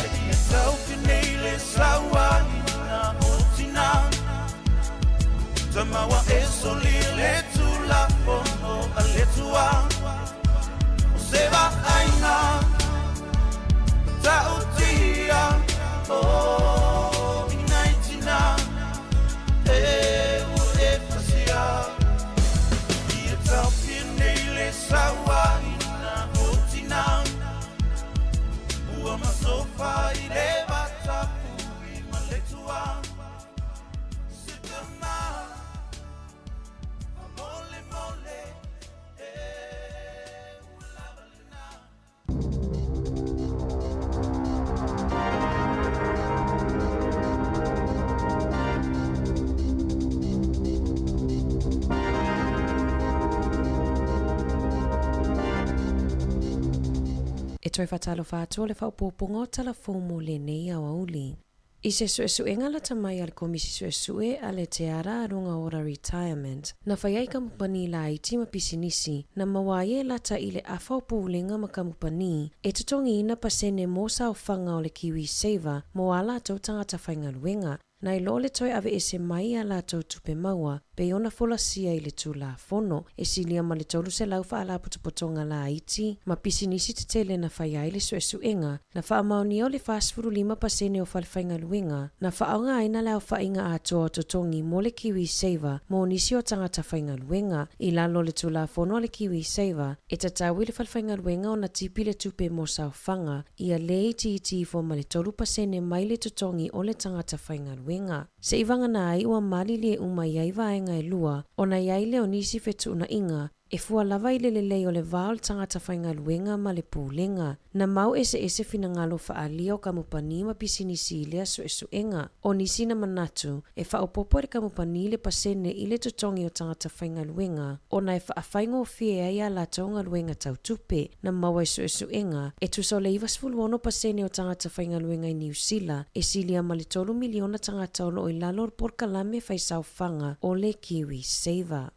Speaker 1: Ai ia taofi nei le sauaina o tinā Tama ua e solia le Tulafono a le Atua o se vaaiga ta'utia o i nai tinā e ua e pasia ia taofia nei le sauaina o tinā ua masofa i le matapui ma le tua se tama mole mole e ua lava lena.
Speaker 2: E toe faatalofa atu o le faaopoopoga o tala fou mo lenei aoauli. I se suesuega lata mai a le Komisi Suesue a le Te Ara Aronga Ora Retirement, na fai ai kamupani laiti ma pisinisi, na maua ai e lata i le afa o pulega ma kamupani e totogiina pasene mo saofaga o le KiwiSaver mo a latou tagata faigaluega, nai lo le toe aveese mai a latou tupe maua pei ona folasia i le Tulafono e silia ma le 300 faalapotopotoga laiti ma pisinisi tetele na fai ai le suesuega na faamaonia o le 45% o falefaigaluega na faaaogaina le aofaiga atoa o totogi mo le KiwiSaver mo nisi o tagata faigaluega. I lalo o le Tulafono a le KiwiSaver, e tatau i le falefaigaluega ona tipi le tupe mo saofaga ia le itiiti ifo ma le 3% mai le totogi o le tagata faigaluega. Seivagana ai ua malilie uma i ai vaega e lua ona i ai lea o nisi fetuunaiga. E fua lava i le lelei o le va o le tagata faigaluega ma le pulega. Na mau eseese finagalo faaalia o kamupani ma pisinisi i lea suesuega. O nisi na manatu, e faaopoopo e le kamupani le pasene i le totogi o tagata faigaluega ona e faafaigofie ai a latou galuega tau tupe. Na maua i suesuega, e tusa o le 96% o tagata faigaluega i Niu Sila, e silia ma le 3 miliona tagata o lo o i lalo o le polokalame faisaofaga o le KiwiSaver.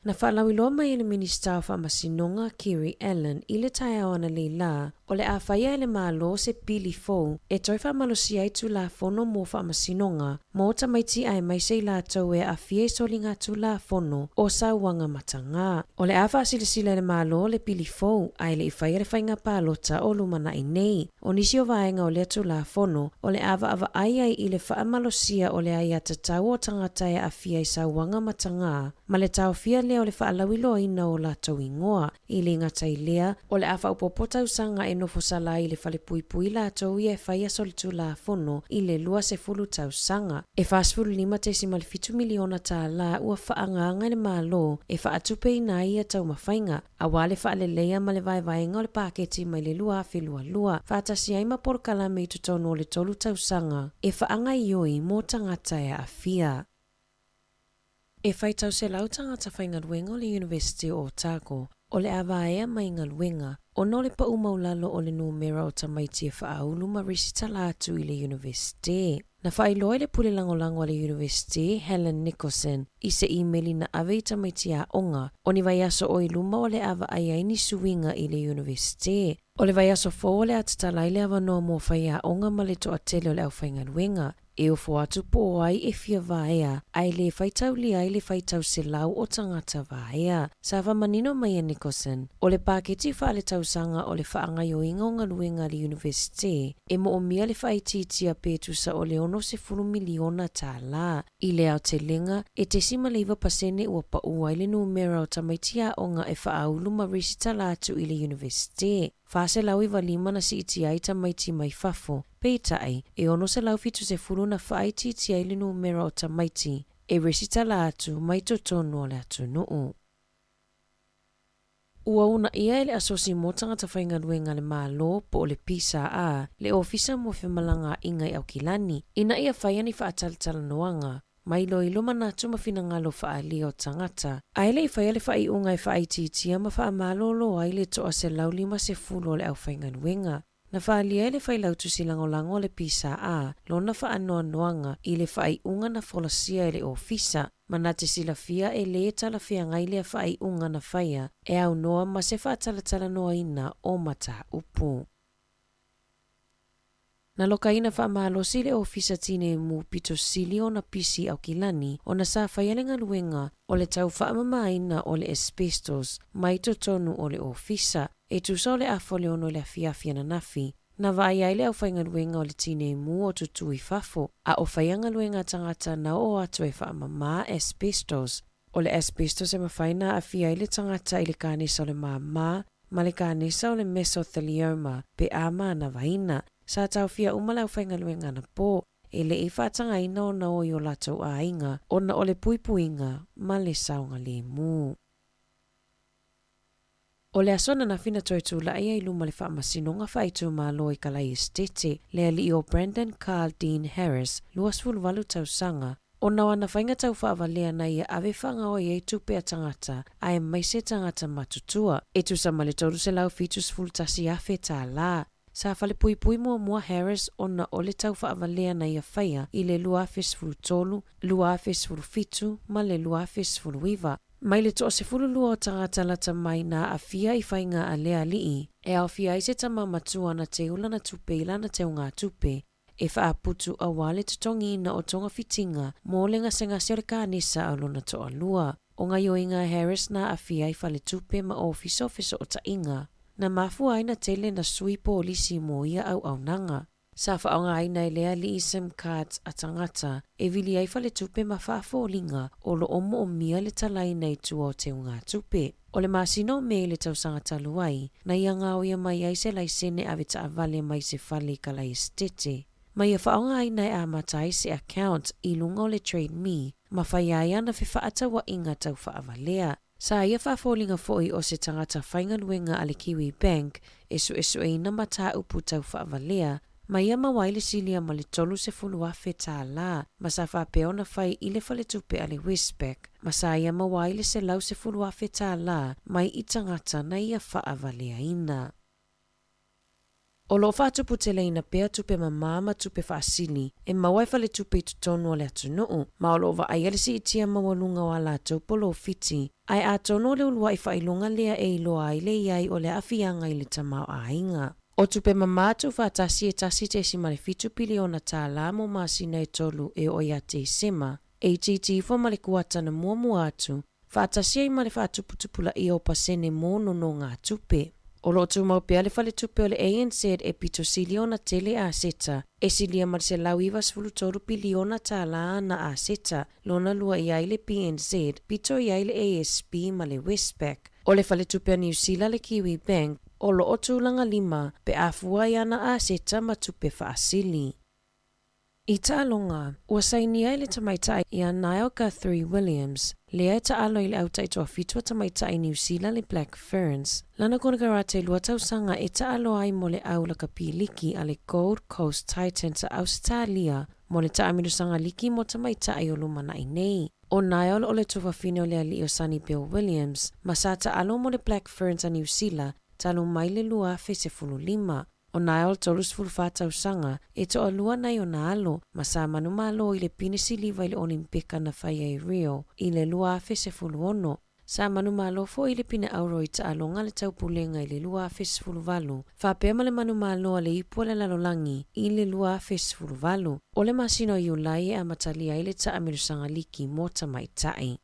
Speaker 2: Na faalauiloa mai e le Minisita o Faamasinoga, Kiri Allan, i le taeao analeila, o le a faia e le Malo se pili fou e toe faamalosia ai Tulafono mo Faamasinoga mo tamaiti aemaise i latou e aafia i soligatulafono o sauaga matagā. O le a faasilasila e le Malo le pili fou ae le i faia le faiga palota o lumanai nei. O nisi o vaega o lea Tulafono o le a vaavaai ai i le faamalosia o le aiatatau o tagata e aafia i sauaga matagā ma le taofia lea o le faalauiloaina o latou igoa. E le gata i lea, o le a faaopoopo tausaga e nofo sala ai i le falepuipui latou ia e faia solitulafono i le 20 tausaga. E $45.7 miliona tālā ua faaagaaga e le Malo e faatupeina ai ia taumafaiga, aua le faaleleia ma le vaevaega o le paketi mai le 2022, faatasi ai ma polokalame i totonu o le tolu tausaga e faagaoioi mo tagata e aafia. E faitau selau tagata faigaluega o le Iunivesite o Otago o le a vaea mai galuega ona o le pau maualalo o le numera o tamaiti e faaulu ma resitala atu i le Iunivesite. Na faailoa e le pule lagolago a le Iunivesite, Helen Nicholson, i se imeli na ave i tamaiti aoga, o ni vaiaso o i luma o le a vaai ai ni suiga i le Iunivesite. O le vaiaso fou o le a tatala ai le avanoa mo faiaoga ma le toatele o le aufaigaluega. E ofo atu po o ai e fia vaea, ae le faitaulia ai le faitau selau o tagata vaea. Sa faamanino mai e Nicholson, o le paketi faaletausaga o le faagaoioiga o galuega a le Iunivesite e moomia le faaitiitia pe tusa o le $60 miliona tālā. I le aotelega, e 0.9% ua paū ai le numera o tamaiti aoga e faaulu ma resitala atu i le Iunivesite. 495 na siitia ai tamaiti mai fafo, peitai, e 670 na faaitiitia ai le numera o tamaiti e resitala atu mai totonu o le atunuu. Ua uunaia e le Asosi mo Tagata Faigaluega a le Malo po o le PSA le Ofisa mo Femalagaaiga i Aukilani ina ia faia ni faatalatalanoaga ma iloilo manatu ma finagalo faaalia o tagata, ae le i faia le faaiuga e faaitiitia ma faamalolo ai le 150 o le aufaigaluega. Na faaalia e le Failautusi Lagolago a le PSA lona faanoanoaga i le faaiuga na folasia e le Ofisa, ma na te silafia e lē talafeagai lea faaiuga na faia e aunoa ma se faatalatalanoaina o mataupu. Na lokaina faamalosi le Ofisa Tineimu pito sili ona pisi i Aukilani ona sa faia le galuega o le tau faamamaina o le asbestos mai totonu o le ofisa, e tusa o le afa o le 6 i le afiafi ananafi. Na vaai ai le aufaigaluega o le tineimu o tutū i fafo, a o faia galuega a tagata na oo atu e faamamā asbestos. O le asbestos e mafai ona aafia ai le tagata i le kanesa o le māmā ma le kanesa o le mesothelioma pe a manavaina. Sa taofia uma le aufaigaluega anapo, e le i faatagaina ona o i o latou aiga ona o le puipuiga ma le saogalemu. O le aso ananafi na toe tulai ai i luma le Faamasinoga Faaitumalo i Kalai Esetete le alii o Brandon Carl Dean Harris, 28 tausaga, ona o ana faiga taufaavalea na ia ave faagaoi ai tupe a tagata aemaise tagata matutua, e tusa ma le $371,000 tālā. Sa falepuipui muamua Harris ona o le taufaavalea na ia faia i le 2013, 2017 ma le 2019. Mai le 12 o tagata lata mai na aafia i faiga a lea alii, e aofia ai se tama matua na teu lana tupe i lana teugatupe, e faaputu aua le totogiina o togafitiga mo le gasegase o le kanesa a lona toalua. O gaoioiga a Harris na aafia ai faletupe ma ofisa o fesootaiga, na mafua ai na tele na sui polisi mo ia auaunaga. Sa faaaogaina e le alii sim cards a tagata e vili ai faletupe ma faafoliga o lo o moomia le talaina i tua o teugatupe. O le masina o Me i le tausaga talu ai, na ia gaoia mai ai se laisene ave taavale mai se fale i Kalai Esetete, ma ia faaaogaina e amata ai se account i luga o le Trade Me ma faia ai ana fefaatauaiga tau faavalea. Sa ia faafoliga foi o se tagata faigaluega a le Kiwi Bank e suesueina mataupu tau faavalea, ma ia maua ai le silia ma le $30,000 tālā, ma sa faapea ona fai i le faletupe a le Westpac, ma sa ia maua ai le $110,000 tālā mai i tagata na ia faavaleaina. O lo o faatuputeleina pea tupe mamā ma tupe faasili e maua e faletupe i totonu o le atunuu, ma o lo o vaaia le siitia maualuga o a latou polofiti, ae atonu o le uluai faailoga lea e iloa ai le i ai o le aafiaga i le tamaoaiga. O tupe mamā tuufaatasi e $1.7 piliona tālā mo masina e tolu e oo ia Tesema, e itiiti ifo ma le kuata na muamua atu, faatasi ai ma le faatuputupulaia o pasene mo nonogatupe. O lo o tumau pea le faletupe o le ANZ e pito sili ona tele aseta, e silia ma le $193 piliona tālā ana aseta, lona lua i ai le BNZ, pito i ai le ASB ma le Westpac. O le faletupe a Niu Sila le Kiwi Bank, o lo o tulaga lima pe a fua i ana aseta ma tupe faasili. I taaloga, ua sainia e le tamaitai ia Niall Guthrie Williams, lea e taalo i le au taitoafitu a tamaitai Niu Sila le Black Ferns, lana konekarate lua tausaga e taalo ai mo le au lakapi liki a le Gold Coast Titans a Ausetalia mo le taamilosaga liki mo tamaitai o lumanai nei. O Niall o le tuafafine o le alii o Sonny Bill Williams, ma sa taalo mo le Black Ferns a Niu Sila talu mai le 2015. O Niall 34 tausaga, e toalua nai ona alo, ma sa manumalo i le pine siliva i le Olimpika na faia i Rio i le 2016. Sa manumalo foi i le pine auro i taaloga a le Taupulega i le 2018, faapea ma le manumalo a le Ipu a le Lalolagi i le 2018. O le masina o Iulai e amatalia ai le taamilosaga liki mo tamaitai.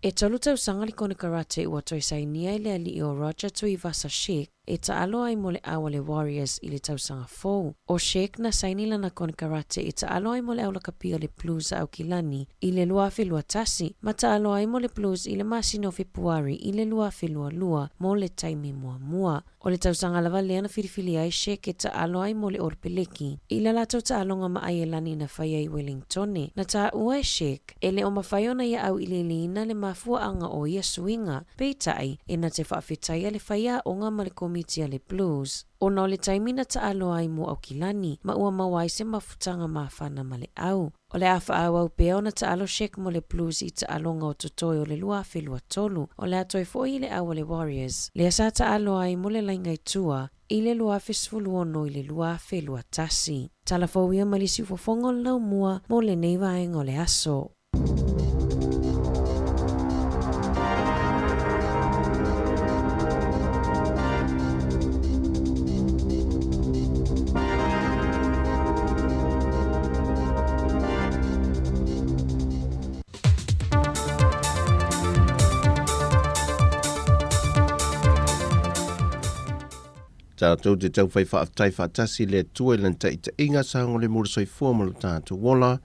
Speaker 2: E tolu tausaga le konekarate ua toe sainia e le alii o Roger Tuivasa-Sheck e taalo ai mo le au a le Warriors i le tausaga fou. O Sheck na saini lana konekarate e taalo ai mo le aulakapi o le Blues a Aukilani i le 2021 ma taalo ai mo le Blues i le masina o Fepuari i le 2022 mo le taimi muamua. O le tausaga lava lea na filifilia ai Sheck e taalo ai mo le Orepeleki i la latou taaloga ma Aielani na faia i Wellingtone. Na taua e Sheck, e le o mafai ona ia auiliiliina le mafuaaga o ia suiga, peitai, e na te faafetaia le faiaoga ma le komiti a le Blues, ona o le taimi na taalo ai mo Aukilani ma ua maua ai se mafutaga mafana ma le au. O le a faaauau pea ona taalo Sheck mo le Blues i taaloga o totoe o le 2023, o le a toe foi i le au a le Warriors, lea sa taalo ai mo le laina i tua i le 2016 i le 2021. Tala fou ia mai le siufofoga o le laumua mo lenei vaega o le aso.
Speaker 7: Tatou te taufai faafetai faatasi i le Atua i Lana taitaiga, saogalemu le soifua ma lo tatou ola,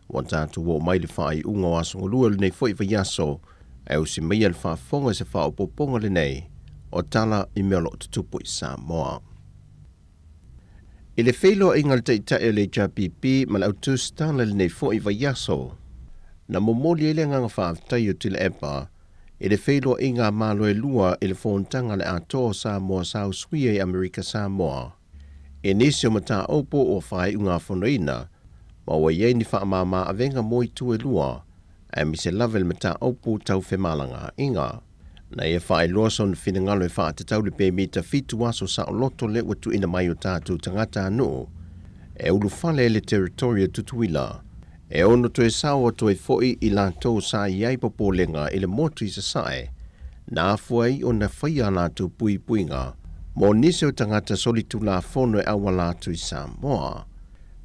Speaker 7: ua tatou oo mai i le faaiuga o aso galue o lenei foi vaiaso, ae usi maia le faafofoga i se faaopoopoga lenei o tala i mea o lo o tutupu i Samoa. I le feiloaiga a le Taitai o le HRPP ma le au tusitala i lenei foi vaiaso, na momoli ai le agaga faafetai o Tuilaepa i le feiloaiga a Malo e lua i le Fonotaga a le Atoa o Samoa sa usuia i Amerika Samoa. I nisi o mataupu ua faaiugafonoina ma ua i ai ni faamama avega mo itu e lua, aemaise lava i le mataupu tau femalagaaiga. Na ia faailoa sona finagalo e faatatau le pemita fitu aso saoloto lea ua tuuina mai o tatou tagatanuu e ulufale ai le Territory o Tutuila, e ono toe sao atu ai foi i latou sa i ai popolega i le motu i Sasae, na afua ai ona faia a latou puipuiga mo nisi o tagata solitulafono e auala atu i Samoa.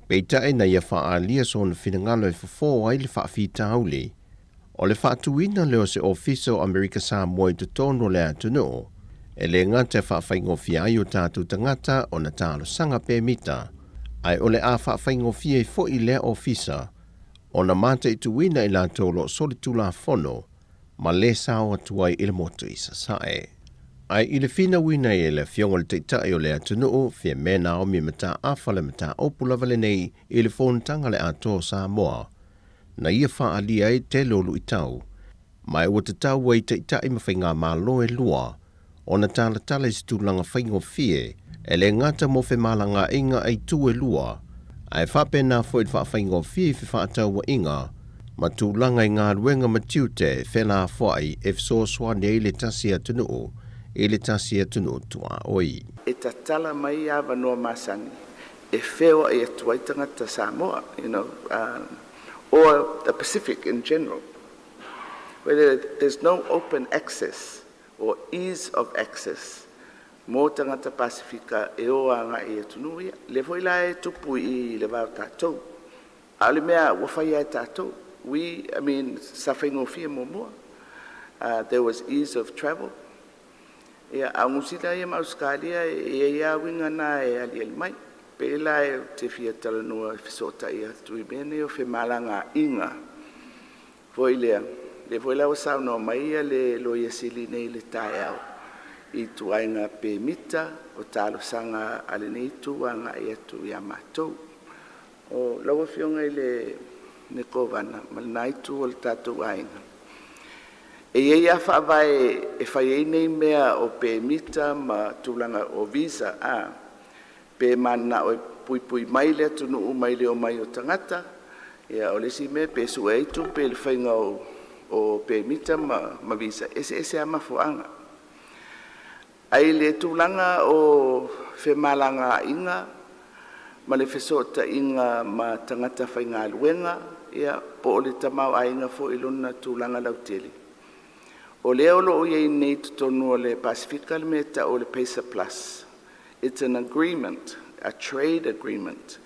Speaker 7: Peitai na ia faaalia sona finagalo e fofo ai le faafitauli O le faatuina lea o se Ofisa o Amerika Samoa i totonu o le atunuu, e le gata e faafaigofie ai o tatou tagata ona talosaga pemita, ae o le a faafaigofie ai foi lea Ofisa ona mataituina i latou o lo o solitulafono ma le sao atu ai i le motu i Sasae. Ae i le finauina ai e le Afioga i le Taitai o le atunuu, Fiame Naomi Mataafa le mataupu lava lenei i le Fonotaga a le Atoa o Samoa, na ia faaalia ai tele o luitau. Ma ua tatau ai i Taitai ma Faigamalo e lua ona talatala i se tulaga faigofie e le gata mo femalagaaiga a itu e lua, ae faapena foi le faafaigofie i fefaatauaiga ma tulaga i galuega ma tiute felafoai e fesoasoani ai le tasi atunuu i le tasi atunuu tuaoi.
Speaker 8: E tatala mai avanoa masani e feoai atu ai tagata Samoa, or the Pacific in general. Where there's no open access or ease of access mo tagata Pasifika e o agai i atunuu ia. Lea foi la e tupu i le va o tatou. A o le mea ua faia e tatou. We, I mean, sa faigofie muamua. There was ease of travel. Ia, a o Niu Sila ia ma Ausetalia e i ai lava uiga na e aliali mai. Pei la ou te fia talanoa e fesootai atu i mea nei o femalagaaiga foi lea, lea foi la ua saunoa mai ia le Loia Sili nei i le taeao i ituaiga pemita o talosaga a lenei itu agai atu ia matou. O lau Afioga i le Kovana ma lena itu o le tatou aiga, e i ai lava faavae e fai ai nei mea o pemita ma tulaga o visa a, pe mananao e puipui mai le atunuu mai le omai o tagata. Ia, o le isi mea pe sue ai tupe i le faiga o pemita ma visa, e eseese lava mafuaaga. Ae i le tulaga o femalagaaiga ma le fesootaiga ma tagata faigaluega, ia, po o le tamaoaiga foi i lona tulaga lautele, o lea o lo o i ai nei i totonu o le Pasefika le mea e tau o le PACER Plus. It's an agreement, a trade agreement,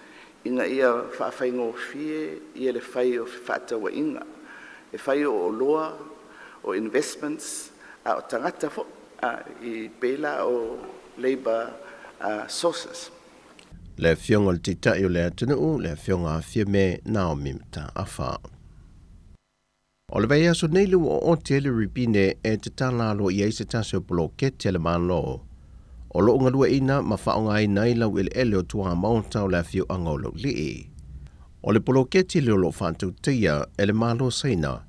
Speaker 8: ina ia faafaigofie ia le fai o fefaatauaiga, e fai o oloa, o investments, a o tagata foi, i pei la o labour sources.
Speaker 7: Le Afioga i le Taitai o le atunuu, le Afioga a Fiame Naomi Mataafa. O le vaiaso nei le ua ooti ai le ripine e tatala aloaia ai se tasi o poloketi a le Malo o lo o galueaiina ma faaaogaina ai laueleele o tuamaota o le afioaga o Laulii. O le poloketi lea o lo o faatautaia e le Malo o Saina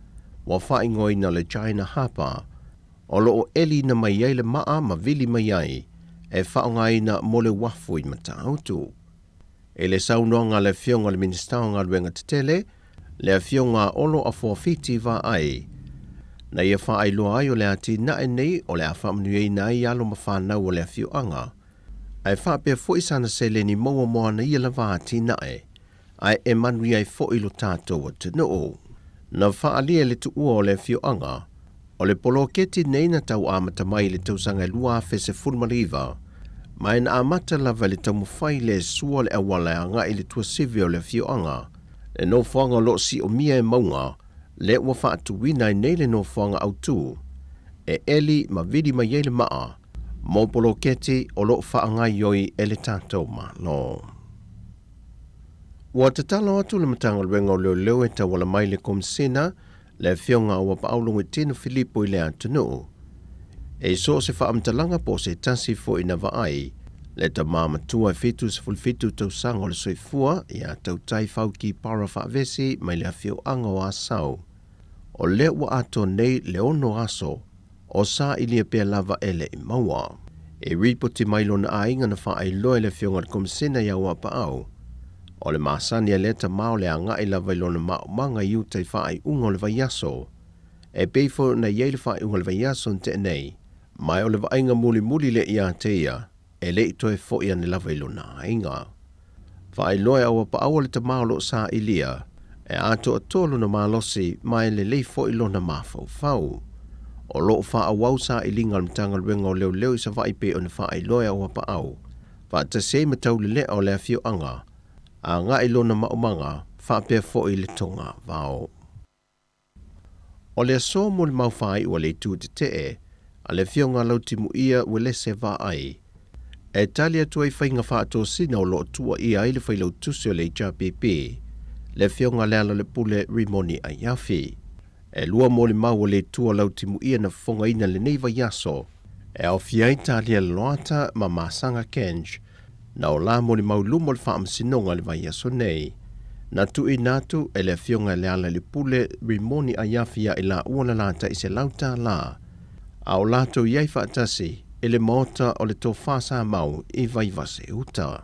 Speaker 7: ua faaigoaina le China Harbour o lo o eliina mai ai le maa ma vili mai ai e faaaogaina mo le uafu i Matautu. I le saunoaga a le Afioga i le Minisita o Galuega Tetele, le Afioga a Olo Afuafiti Vaai, na ia faailoa ai o le atinae nei o le a faamanuiaina ai alo ma fanau o le afioaga, ae faapea foi sana seleni maua mo ana ia lava atinae, ae e manuia ai foi lo tatou atunuu. Na faaalia le tuua o le afioaga, o le poloketi nei na tau amata mai i le tausaga e 2019, ma e na amata lava i le taumafai le sua le auala e agai i le tuasivi o le afioaga, le nofoaga o lo o siomia e mauga, lea ua faatuina ai nei le nofoaga autu e eli ma vili mai ai le maa mo poloketi o lo o faagaioi e le tatou Malo. Ua tatalo atu le Matagaluega o Leoleo e tauala mai le Komisena, le Afioga a Uapaau Logoitino Filipo i le atunuu. E so o se faamatalaga po o se tasi foi na vaai le tama matua e 77 tausaga o le soifua ia Tautai Fauki Para Faavesi mai le afioaga o Asau. O lea ua atoa nei le ono aso o sailia pea lava e le i maua. E ripoti mai lona aiga na faailoa e le Afioga i le Komisena ia Uapaau, o le masani a lea tama o le agai lava i lona maomaga i uta i faaiuga o le vaiaso. E pei foi ona i ai le faaiuga o le vaiaso na tea nei, ma o le vaaiga mulimuli lea ia te ia, e le i toe foi ane lava i lona aiga. Faailoa e Auapaau o le tama o lo o sailia, e atoatoa lona malosi ma e lelei foi lona mafaufau. O lo o faaauau sailiga a le Matagaluega o Leoleo i Savaii pei ona faailoa e Auapaau, faatasi ai ma taulelea o le afioaga, agai lona maumaga faapea foi le togavao. O le aso mo le mau faaiu a le itu tetee a le Afioga a Lautimuia Uelese Vaai, e tali atu ai faiga faatosina o lo o tuuaia ai le failautusi o le HRPP, le Afioga a Lealailepule Rimoni Aiafi. E lua molimau a le itu a Lautimuia na fofogaina lenei vaiaso, e aofia ai Talia Loata ma Masaga Kenj, na o la molimau luma o le faamasinoga i le vaiaso nei. Na tuuina atu e le Afioga i Lealailepule Rimoni Aiafi ia i laua le latai $100, a o latou i ai faatasi i le Maota o le Tofa Samau i Vaivase Uta.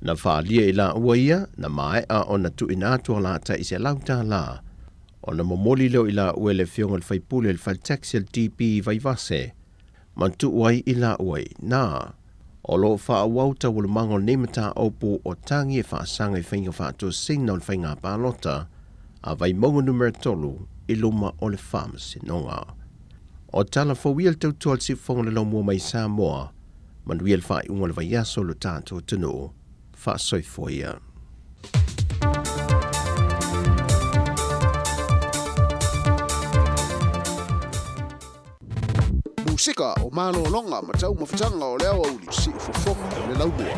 Speaker 7: Na faaalia i laua ia na maea ona tuuina atu a latai $100, ona momoli lea o i laua e le Afioga i le Faipule i le Fale Taxi a le DB i Vaivase, ma tuu ai i laua i ina. O lo o faaauau taualumaga o lenei mataupu o tagi e faasaga i faiga faatosina o le faiga palota a Vaimauga Numera 3 i luma o le Faamasinoga. O tala fou ia le tautua a le Siufofoga o le Laumua mai Samoa, manuia le faaiuga o le vaiaso o lo tatou atunuu. Faasoifua ia.
Speaker 21: Musika o malologa ma taumafataga o le aoauli siufofoga o le laumua.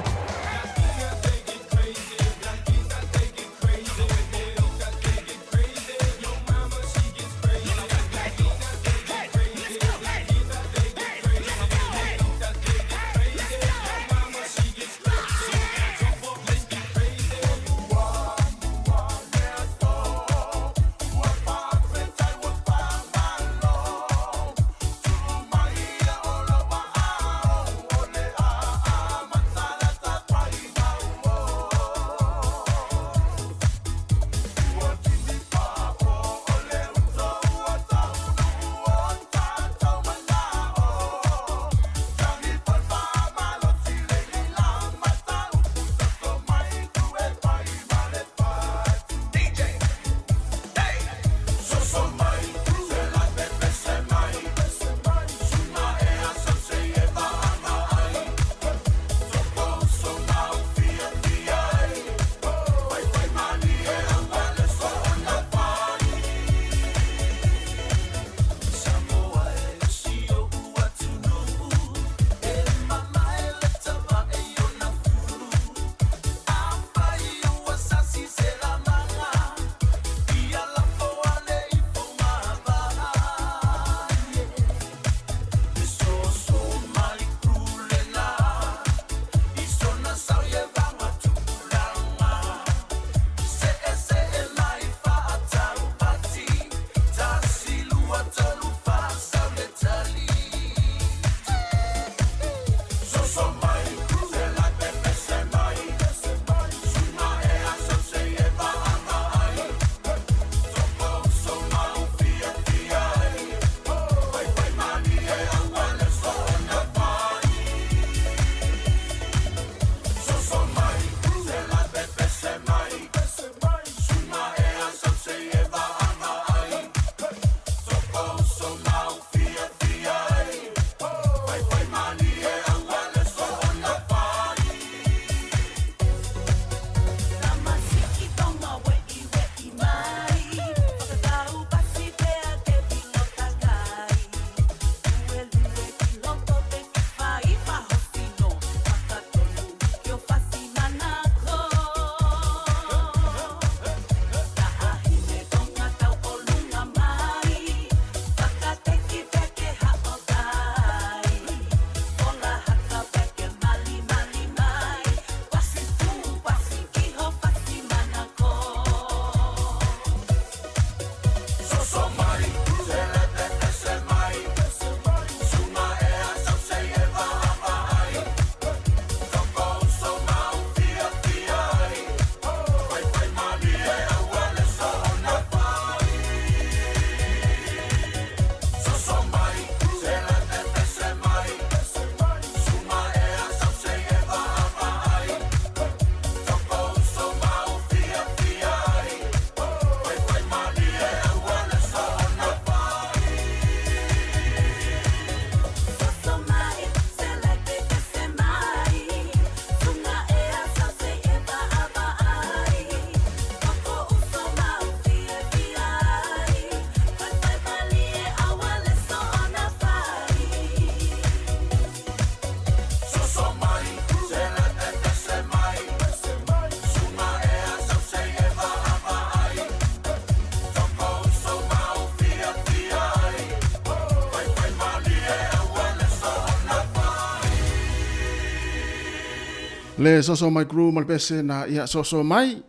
Speaker 21: Le soso mai crew ma le pese na ia soso mai.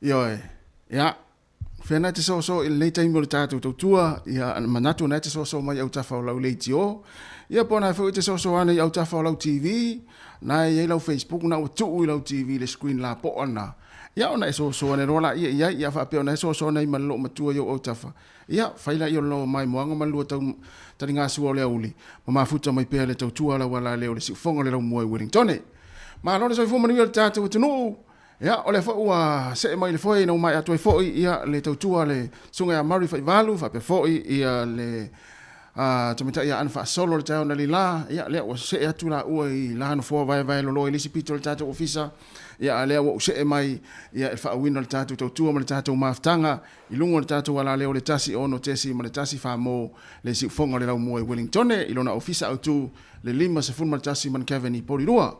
Speaker 21: Ioe, ia, fea na te soso i lenei taimi o le tatou tautua, ia, manatu na te soso mai autafa o lau leitio, ia po na foi te soso ane i autafa o lau TV, na e i ai lau Facebook na ua tuu i lau TV le screen lapoa na. Ia ona e soso ane loa laia i ai, ia faapea ona e soso ane ai ma le loomatua i ou autafa. Ia, fai laia o le loo maimoaga ma le lua tau taligasua o le aoauli, ma mafuta mai pea le tautua a lau alaleo i le siufoga o le laumua i Wellingtone. Malo le soifua manuia o le tatou atunuu! Ia, o lea foi ua see mai le foe ina ua maea atu ai foi ia le tautua a le Susuga ia Murray Faivalu faapea foi ia le tamaitai ia Ana Faasolo i le taeao analeila. Ia, lea ua see atu laua i la nofoa vaevae loloa i le isi pito o le tatou ofisa. Ia, a lea ua ou see mai ia i le faauuina o le tatou tautua ma le tatou mafutaga i luga o le tatou alaleo o le 1 6.1 fa mo le siufoga o le laumua i Wellingtone i lona ofisa autu le 51 Mankevin i Porirua.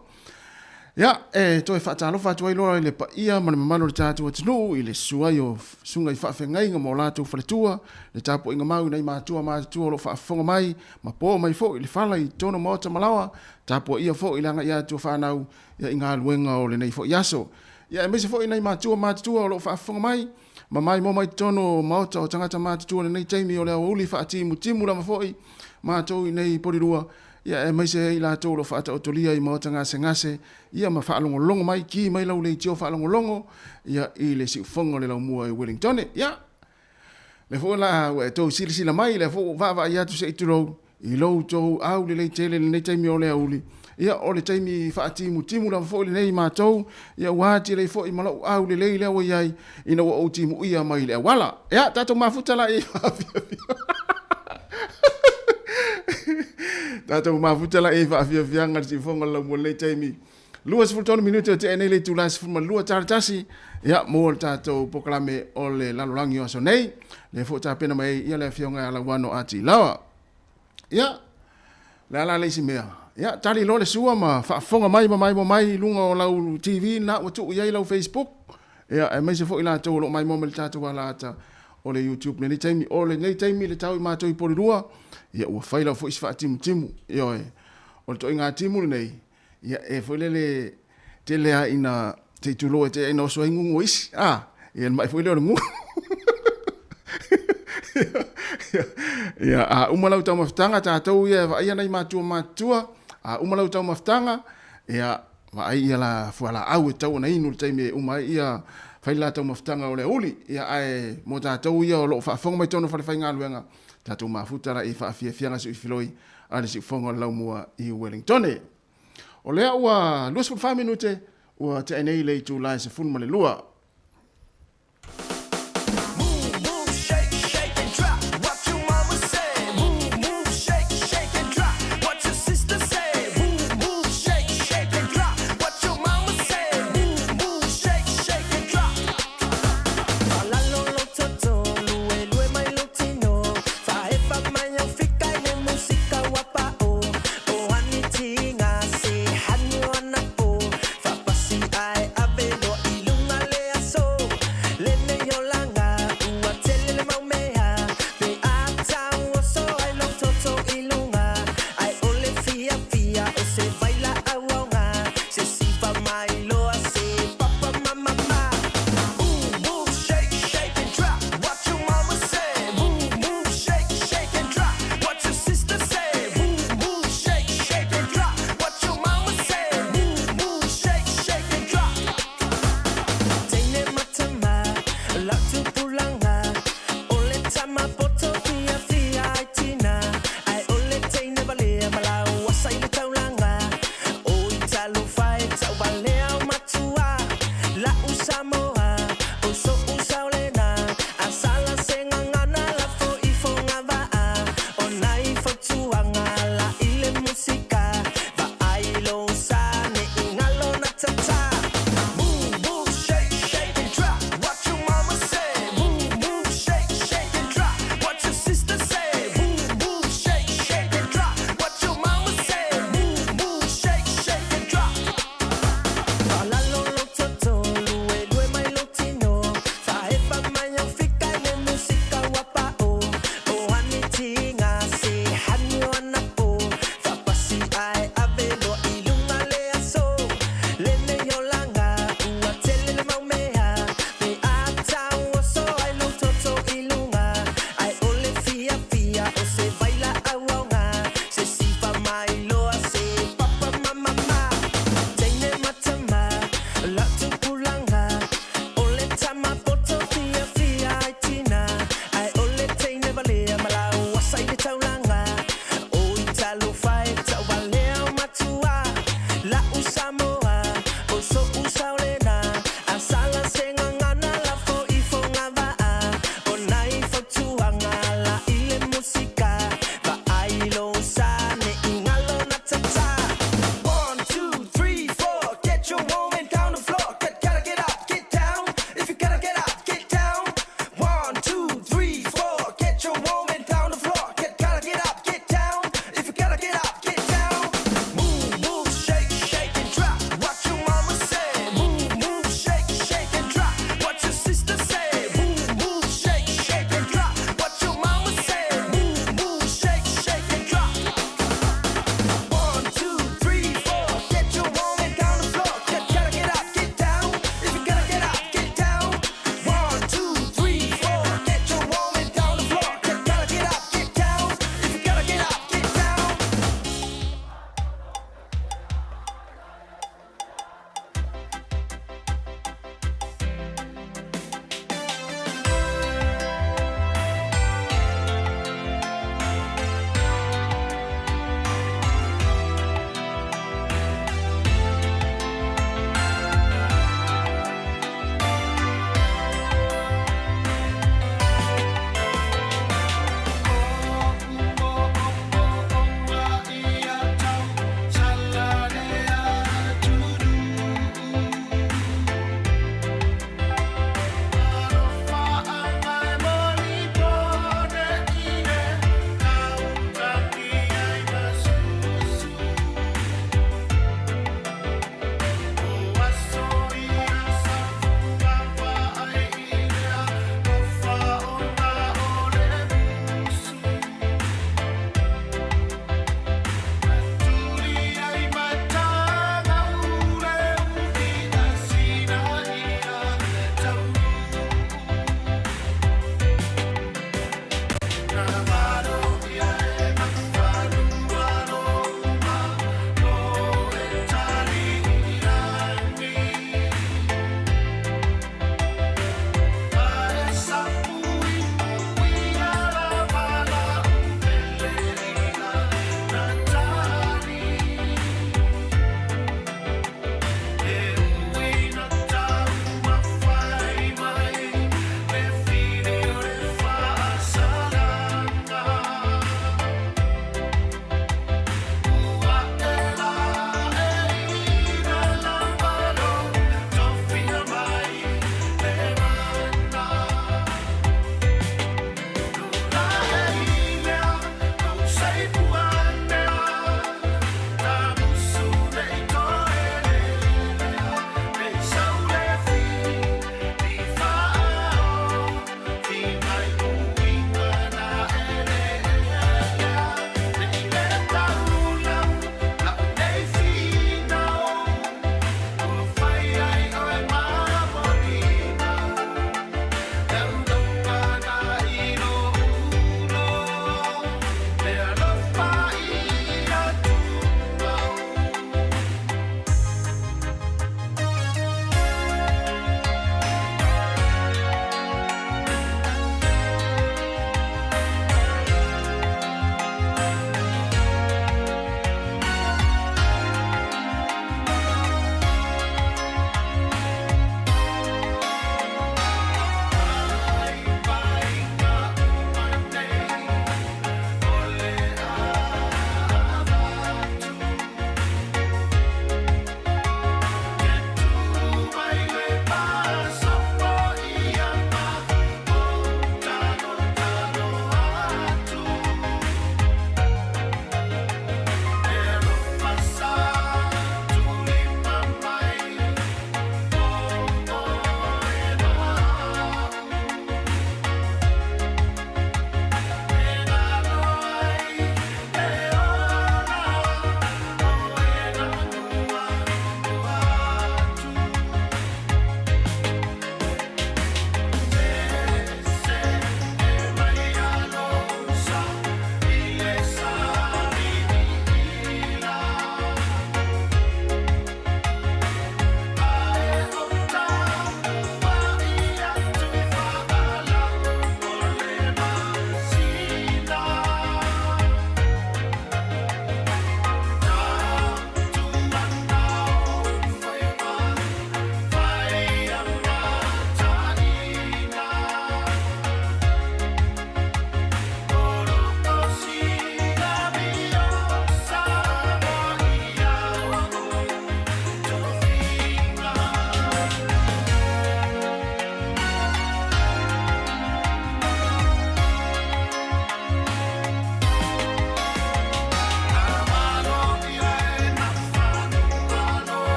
Speaker 21: Ia, e toe faatalofa atu ai loa i le paia ma le mamalu o le tatou atunuu i le susu ai o susuga i faafeagaiga ma o latou faletua, le tapuaiga mau i nai matua matutua o lo o faafofoga mai ma po mai foi le fala i totonu o maota ma laoa, tapuaia foi le agai atu o fanau ia i galuega o lenei foi aso. Ia, aemaise foi nai matua matutua o lo o faafofoga mai ma maimoa mai totonu o maota o tagata matutua i lenei taimi o le aoauli faatimutimu lava foi matou i nei Porirua. Ia, aemaise ai i latou o lo o faataotolia i maota gasegase, ia ma faalogologo mai, ki mai lau leitio faalogologo, ia, i le siufoga o le laumua i Wellingtone. Ia, lea foi la ua e tou silasila mai, lea foi ua vaavaai atu se i tulou, i lo outou aulelei tele i lenei taimi o le aoauli. Ia, o le taimi faatimutimu lava foi lenei i matou, ia ua atili ai foi ma lou aulelei lea ua i ai, ina ua ou timuia mai i le auala. Ia, tatou mafuta la i faafiafia. Tatou mafuta la i faafiafiaga le siufoga o le laumua lenei taimi. 23 minute o tea nei le itula 12 tala tasi. Ia, mo le tatou polokalame o le lalolagi o aso nei. Lea foi tapena mai ai ia le afioga ia Lauano a Tilaoa. Ia, le a la le isi mea? Ia, tali loa le sua ma faafofoga mai ma maimoa mai i luga o lau TV lena ua tuu i ai lau Facebook. Ia, aemaise foi latou o lo o maimoa mai le tatou alaata o le YouTube i lenei taimi. O lenei taimi le tau i matou i Porirua, ia ua fai lava foi si faatimutimu. Ioe, o le toaiga timu lenei, ia e foi lele tele lava ina se i tulou e te ina oso ai gugu o isi, a, ia le mai foi lea o le gugu. Ia, a uma lau taumafataga, tatou ia e vaaia nai matua matutua, a uma lau taumafataga, ia, vaai ia la fualaau e tatau ona inu i le taimi e uma ai ia fai le la taumafataga o le aoauli. Ia, ae mo tatou ia o lo o faafofoga mai totonu o falefaigaluega, tatou mafuta la i faafiafiaga siuifiloi a le siufofoga o le laumua i Wellingtone. O lea ua 24 minute ua tea nei le itula e 12.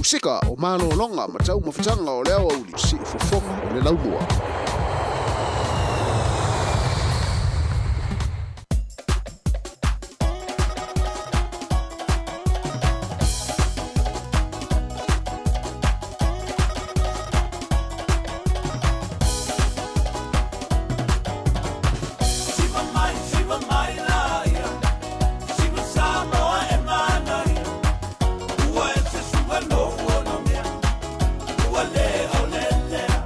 Speaker 21: Musika o malologa ma taumafataga o le aoauli siufofoga o le laumua.
Speaker 1: Siva mai, siva mai la ia. Siva Samoa e manaia. Ua e se suga no ona mea. Ua le o le lea.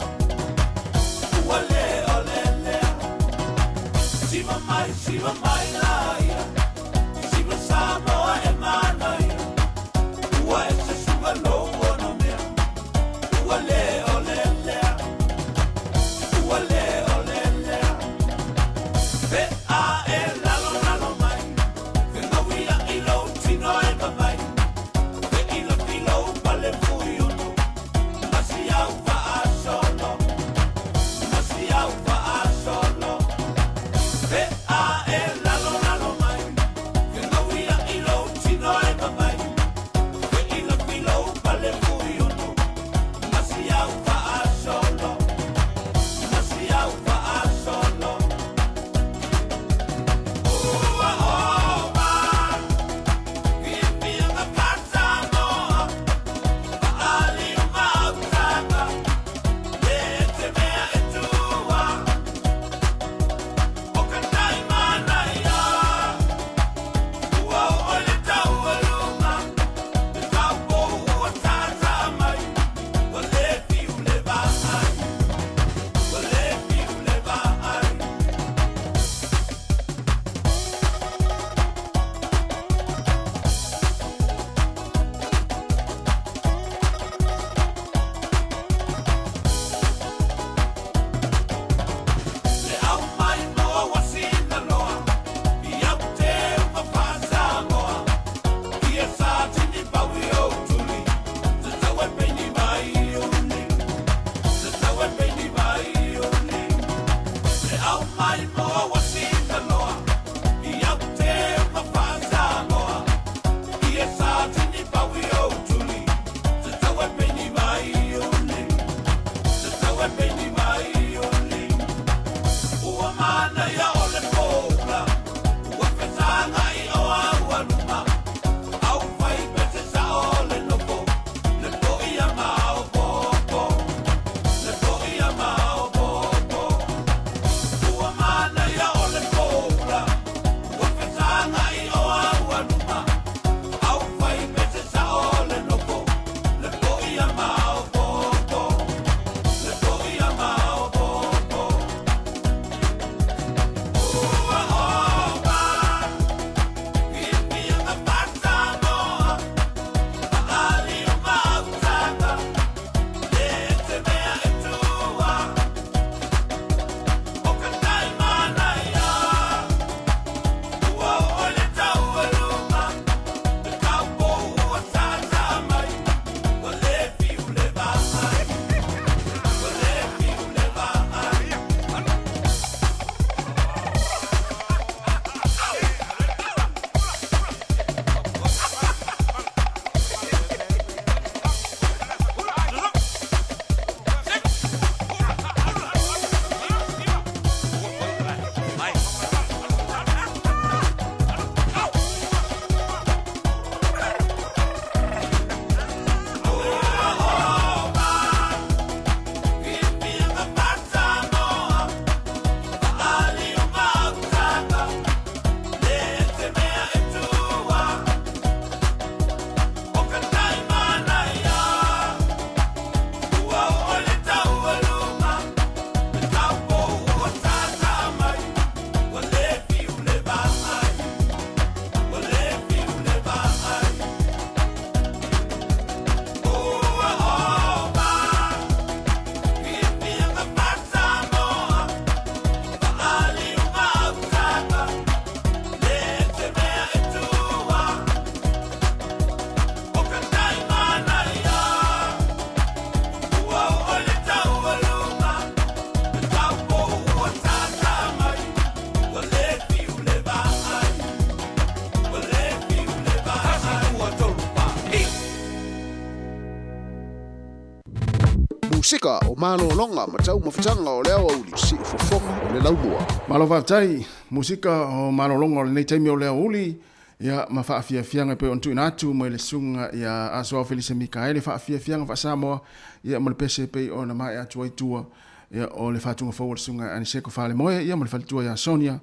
Speaker 21: Musika o malologa ma taumafataga o le aoauli, siufofoga o le laumua. Malo faafetai. Musika o malologa o lenei taimi o le aoauli, ia ma faafiafiaga e pei ona tuuina atu mai le susuga ia Asoao Felise Mikaele, faafiafiaga faa-Samoa, ia ma le pese e pei ona maea atu ai tua, ia o le faatuga fou a le susuga ia Aniseko Falemoe, ia ma le faletua ia Sonia,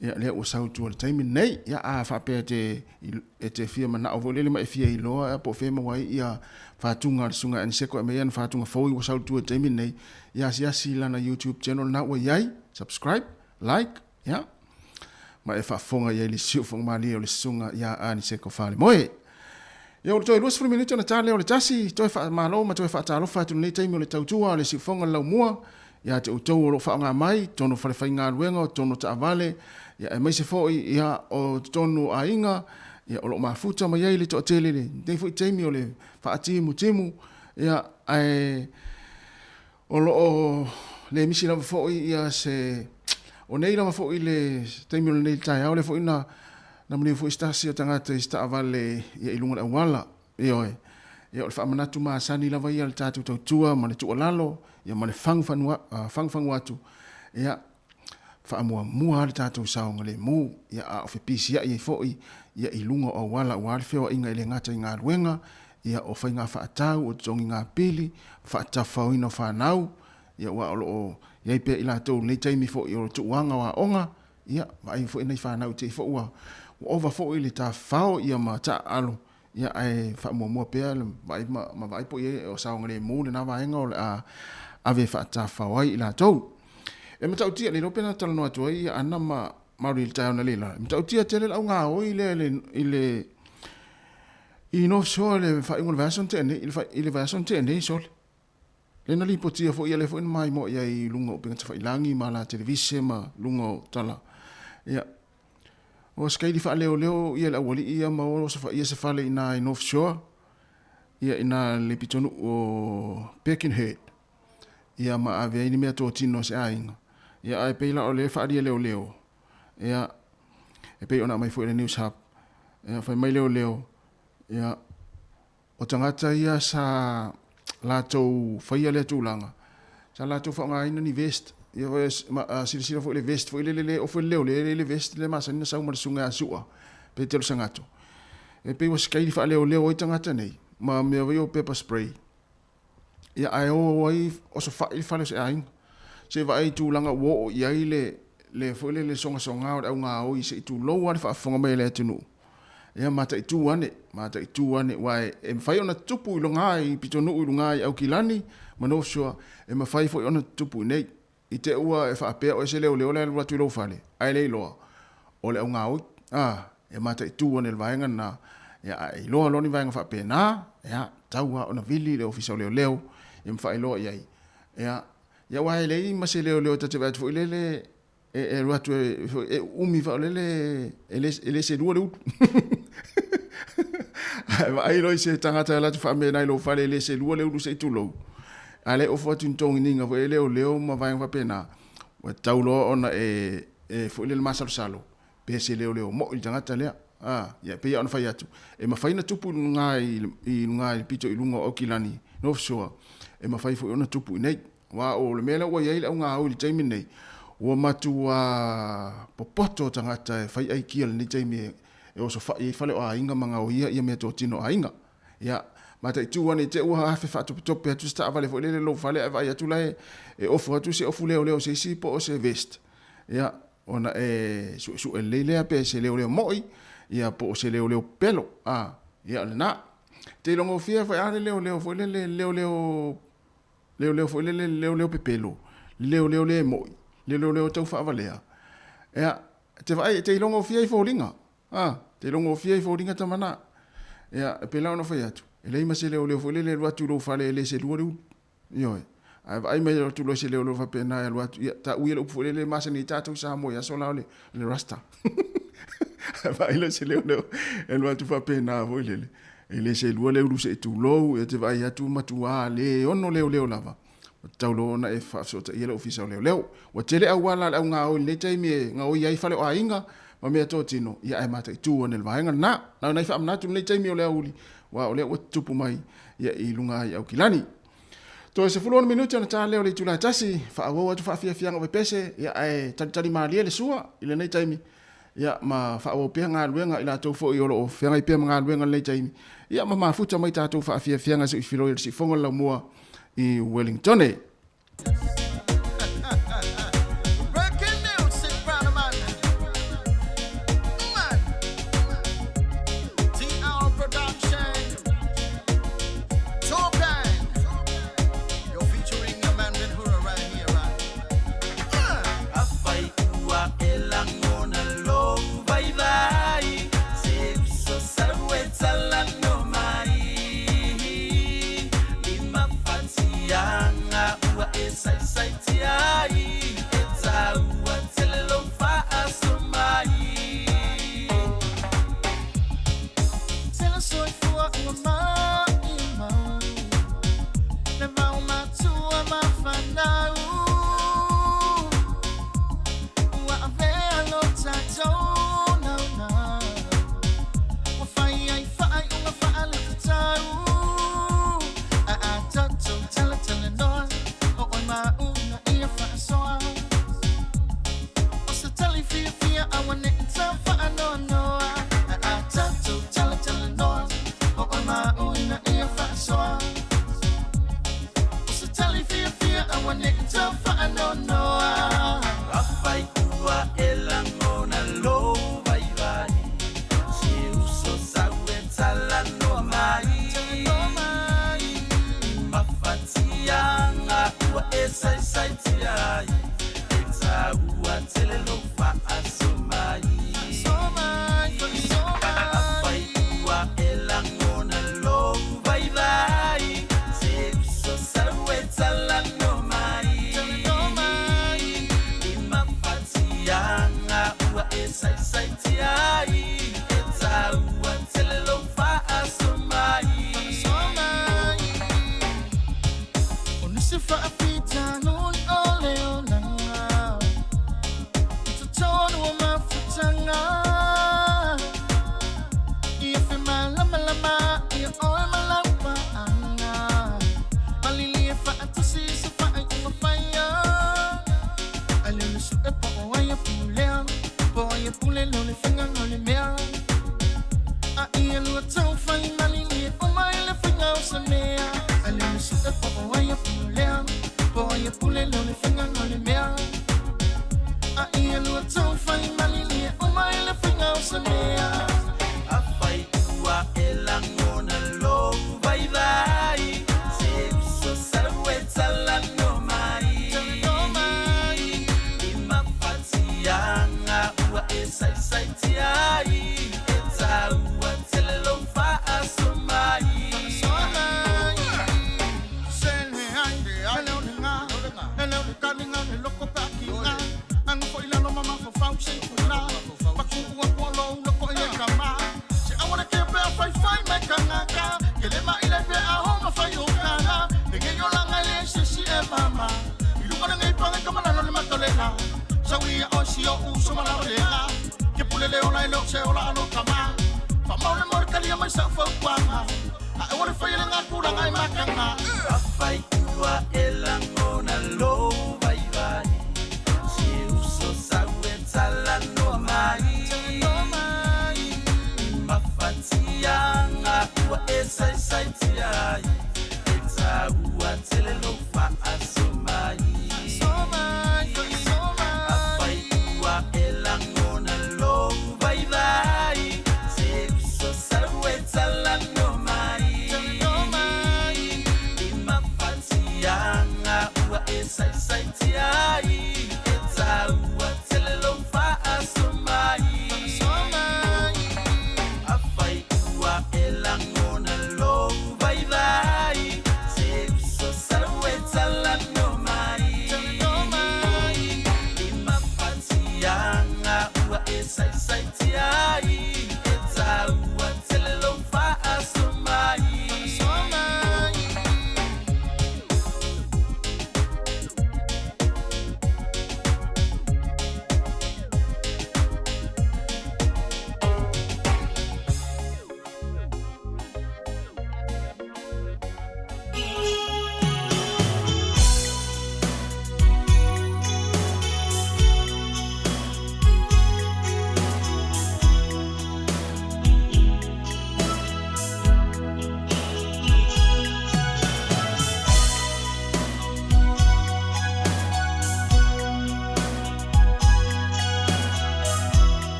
Speaker 21: ia lea ua sau i tua i le taimi lenei. Ia a faapea e te e te fia manao foi lele ma e fia iloa po o fea e maua ai ia faatuga a le Susuga ia Aniseko e aumai ana faatuga fou ua sau i tua i le taimi lenei, ia asiasi i lana YouTube channel lena ua i ai, subscribe, like, ia, ma e faafofoga i ai i le siufofoga malie o le Susuga ia Aniseko Falemoe. Ia ua toe 20 minute ona ta lea o le tasi, toe faamalo ma toe faatalofa atu i lenei taimi o le tautua o le siufofoga o le laumua ia te outou o lo o faaaoga mai totonu o falefaigaluega, o totonu o taavale, ia aemaise foi ia o totonu o aiga, ia o lo o mafuta mai ai le toatele i lenei foi taimi o le faatimutimu, ia ae o lo o le misi lava foi ia se o nei lava foi le taimi o lenei taeao lea foi na na maliu foi se tasi o tagata i se taavale ia i luga o le auala. Ioe. Ia o le faamanatu masani lava ia a le tatou tautua ma le tuualalo ia ma le fagufagu atu, ia faamuamua lava le tatou saogalemu, ia a o fepisiai ai foi ia i luga o auala aua le feoaiga e le gata i galuega, ia o faiga faatau, o totogiga pili, faatafaoina o fanau, ia aua o lo o i ai pea i latou i lenei taimi foi o le tuuaga o aoga, ia vaai foi nai fanau i te i foi ua ova foi le tafafao ia ma taaalo. Ia, ae faamuamua pea le vaai ma, ma vaai po i ai o saogalemu lena vaega o le a ave e faatafafao ai i latou. E matautia, le iloa pe na talanoa atu ai ia Ana ma Mauri i le taeao analeila, e matautia tele le augaoi lea i le, i le, i North Shore i le faaiuga o le vaiaso na tea nei, i le, i le vaiaso na tea nei, sole. Lea na lipotia foi, ia lea foi na maimoa i ai i luga o upega tafailagi ma ala televise ma luga o tala. Ia, o sikaili faaleoleo ia le aualii ia ma o osofaia se fale i ina i North Shore, ia ina le pitonuu o Birkenhead, ia ma ave ai ni meatotino a se aiga. Ia ae pei la o lea e faaalia leoleo, ia, e pei ona aumai foi e le News Hub, ia fai mai leoleo, ia, O tagata ia sa latou faia lea tulaga, sa latou faaaogaina ni vest, ia silasila foi i le vest foi lele le ofu e le leoleo, e i ai le vest lea masani ona sau ma le susuga ia Su'a Petelo Sagato. E pei ua sikaili faaleoleo ai tagata nei ma mea foi ia o pepper spray. Ia ae o ai osofai le fale o se aiga. Se i vaai i tulaga ua oo i ai le le foi lele sogasoga o le augaoi se i tulou lava le faafofoga mai a le atunuu. Ia mataitu ane, mataitu ane, aua e mafai ona tutupu i luga i pitonuu i luga i Aukilani ma North Shore, e mafai foi ona tutupu i inei. I te ua e faapea oe se leoleo la e alu atu i lou fale, ae le iloa, o le augaoi. A, e mataitu ane le vaega lena, ia a e iloa loa ni vaega faapena, ia, tau lava ona vili i le Ofisa o Leoleo, ia ma faailoa i ai. Ia, ia aua e leai ma se leoleo ta te vaai atu foi lele, e alu atu e uumi faaolele e le selua le ulu. Ae vaai loa i se tagata e alu atu faamena i lou fale e le selua le ulu se i tulou. A le ofo atu ni toginiga foi e leoleo ma vaega faapena, ua tatau loa ona e foi lele masalosalo pe se leoleo moi le tagata lea. A, ia e pei lava ona fai atu, e mafai ona tupu i luga i luga i le pito i luga o Aukilani, North Shore, e mafai foi ona tupu i inei. Aua o le mea lea ua i ai le augaoi i le taimi lenei, ua matua popoto tagata e fai aikia i lenei taimi e osofai ai fale o aiga ma gaoia ia meatotino a aiga. Ia, mataitu ane i te i ua afe faatopetope atu se taavale foi lele i lou fale ae vaai atu la e ofu atu se ofu leoleo se isi po o se vest. Ia, ona e suesue lelei lea pe se leoleo moi, ia po o se leoleo pelo. A, ia o lena. Te ilogofie foi a le leoleo foi lele leoleo Leoleo foi lele, leoleo pepelo, leoleo le moi, le leoleo tau faavalea. Ea, te vaai, te ilogofie i foliga. A, te ilogofie i foliga tama na. Ea, e pei la ona fai atu, e leai ma se leoleo foi lele e alu atu i lou fale e le selua le ulu. Ioe. Ae vaai mai alu atu loa se leoleo faapena e alu atu, ia, taui e le upu foi lele e masani ai tatou i Samoa i aso la o le, le rasta. Ae vaai loa se leoleo e alu atu faapena foi lele. E le selua le ulu se i tulou, e te vaai atu matua le ono leoleo lava. Ua tatau loa ona e faafesootaia le Ofisa o Leoleo. Ua tele auala a le au gaoi i lenei taimi e gaoi ai fale o aiga ma meatotino, ia ae mataitu ane le vaega lena. Na o nai faamanatu i lenei taimi o le aoauli, aua o lea ua tutupu mai ia i luga i Aukilani. Toe 16 minute ona ta lea o le itula e tasi, faaauau atu faafiafiaga o pepese, ia ae talitali malie le sua i lenei taimi, ia ma faaauau pea galuega i latou foi o lo o feagai pea ma galuega i lenei taimi, ia ma mafuta mai tatou faafiafiaga se i filoi i le siufofoga o le laumua i Wellingtone.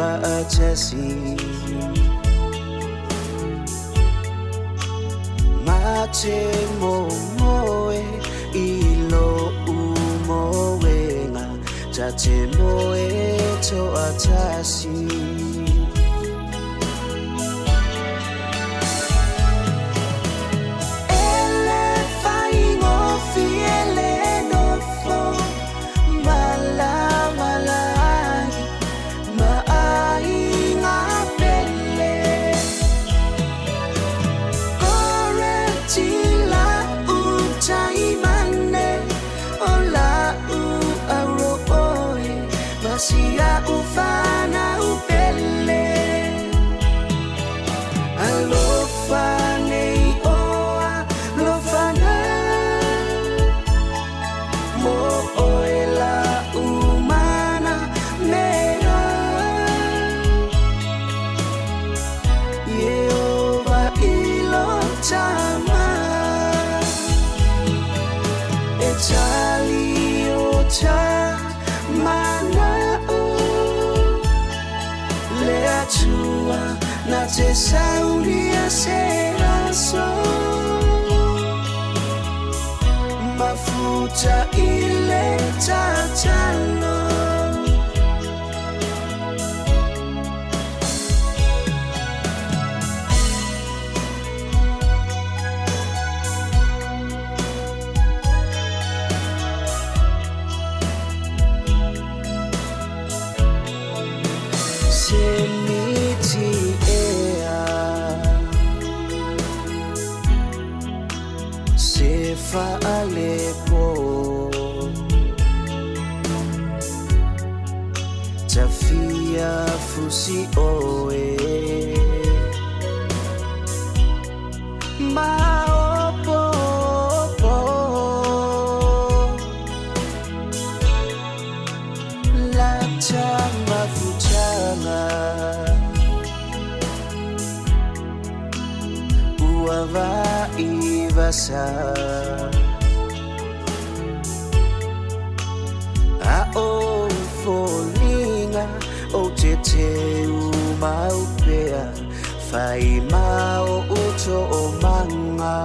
Speaker 1: Faatasi Ma te mo moe i lo umoenga Ta te moe to atasi Na te sauria se aso Mafuta ile tatalo Se miti ea Se faalepo Tafia fusi oe Maopo La mafutanga Ua vai vasa A o folinga o te te maupea Whai mao uto o manga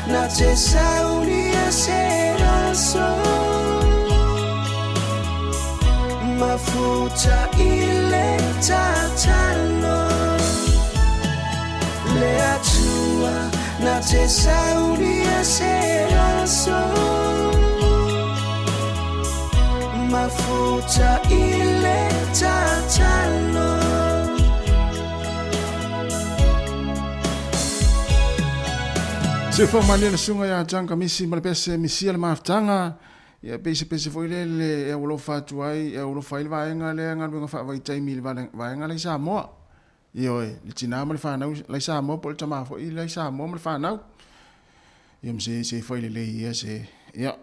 Speaker 1: Na te sauria se aso Mafuta ile tatalo Le atua na te sauria se aso Mafuta ile tatalo
Speaker 21: Se fo malia le suga ia John Kamisi ma le pese misia le mafutaga ia pese pese foi le le e alofa atu ai e alofa ai le vaega lea galuega faavaitaimi i le vaega lai Samoa. Ioe, le tinā ma le fanau lai Samoa po o le tamā foʻi lai Samoa ma le fanau. Ia ma se se fai lelei ia se ia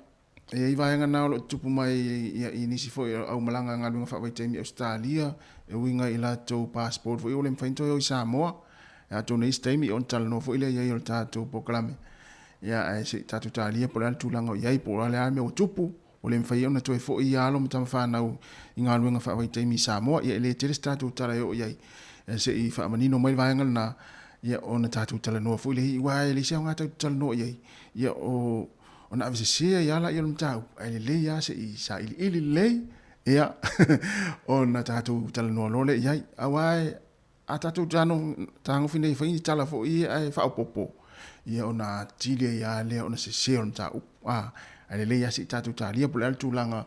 Speaker 21: e ai vaega na o loo tutupu mai ia i nisi foʻi aumalaga galuega faavaitaimi i Australia e uiga i latou passport foʻi ua le mafai ona toe o i Samoa. Atonu e i ai se taimi ona talanoa foʻi lea iai o le tatou polokalame. Ia ae seʻi tatou talia po o le a le tulaga o i ai po o le a le mea ua tupu ua le mafai ai ona toe foʻi ia alo ma tama fanau i galuega faavaitaimi i Samoa. Ia e le tele se tatou tala e oo i ai seʻi faamanino mai le vaega lenā ia ona tatou talanoa foʻi lea aua e leai se aoga tatou te talanoa i ai ia o ona avesese ai lava laia o le mataupu ae lelei lava seʻi sailiili lelei. Ia, ona tatou talanoa loa lea i ai. Aua a tatou tagofi nei e fai ni tala foi ia ae faaopoopo, ia ona atili ai lava lea ona sese o le mataupu. A, ae lelei lava se i tatou talia po o le a le tulaga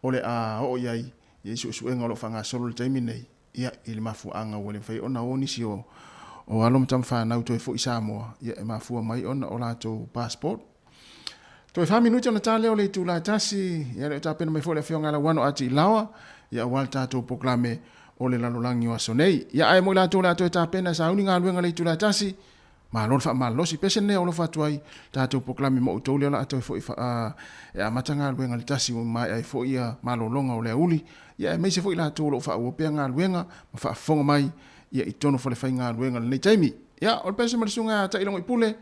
Speaker 21: o le a oo i ai i suesuega o lo o faagasolo i le taimi nei, ia, i le mafuaaga ua le mafai ona o nisi o alo ma tama fanau toe foi i Samoa, ia e mafua mai ona o latou passport. Toe fa minute ona ta lea o le itula e tasi, ia le o tapena mai foi le afioga ia Lauano Ati Ilaoa, ia aua le tatou polokalame o le lalolagi o aso nei. Ia ae mo i latou o le a toe tapena e sauni galuega i le itula e tasi, malo le faamalolosi. Pese lenei e alofa atu ai tatou polokalame mo outou lea o le a toe foi e amata galuega i le tasi ua maea ai foi ia malologa o le aoauli, ia aemaise foi i latou o lo o faaauau pea galuega ma faafofoga mai ia i totonu o falefaigaluega i lenei taimi. Ia, o le pese ma le susuga ia Ta'ilogoipule,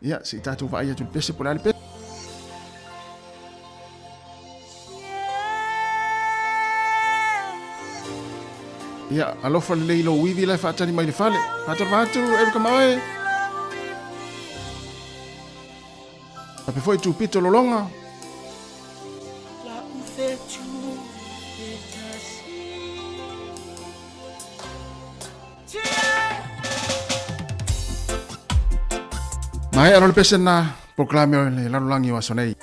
Speaker 21: Ia, se i tatou vaai atu i le pese po o le a le pese. Ia, alofa lelei i lou ivi la e faatali mai i le fale. Faatalofa atu, Erica ma oe. Faapea foi Tupito Lolonga. Maea loa le pese lena, polokalame o le lalolagi o aso nei.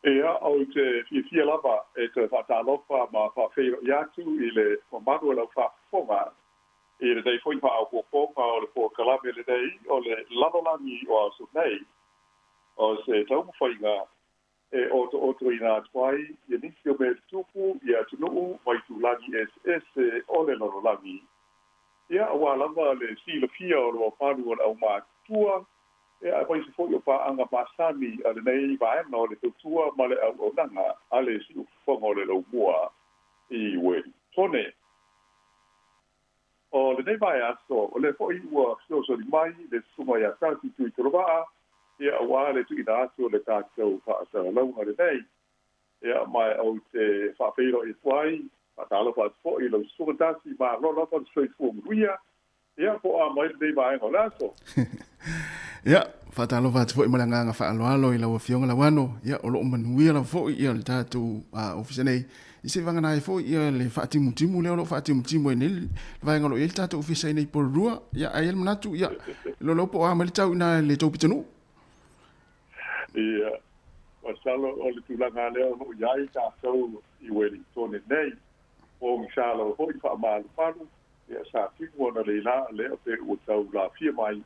Speaker 3: Ia, ou te fiafia lava e toe faatalofa ma faafeiloai atu i le mamalu o lau faafofoga i lenei foi faaopoopoga o le polokalame lenei o le lalolagi o aso nei, o se taumafaiga e otootoina atu ai ia nisi o mea tutupu i atunuu ma itulagi eseese o le lalolagi. Ia, auā lava le silafia o le mamalu o le aumatutua, ia aemaise foi o paaga masani a lenei vaega o le tautua ma le auaunaga a le Siufofoga o le Laumua i Uelintone. O lenei vaiaso, o lea foi ua fesoasoani mai le Susuga ia Tasi Tuitolovaa, ia auā le tuuina atu o le tatou faasalalauga lenei. Ia, ma ou te faafeiloai atu ai, faatalofa atu foi i lau Susuga Tasi, malo lava le soifua manuia, ia po o a mai lenei vaega o le aso.
Speaker 21: Ia, faatalofa atu foi ma le agaga faaaloalo i lau Afioga Lauano, ia, o lo o manuia lava foi ia le tatou ofisa nei, i se vagana ai foi ia le faatimutimu lea o lo o faatimutimu ai nei le vaega o lo o i ai le tatou ofisa i nei Porirua, ia, ae i ai le manatu, ia, lolou po o a mai le tau i ina i le tou pitonuu.
Speaker 3: Ia, masalo o le tulaga lea o lo o i ai tatou i Uelintone nei, pogisa lava foi faamalumalu, ia sa timu ona leila lea pe ua tau lafia mai,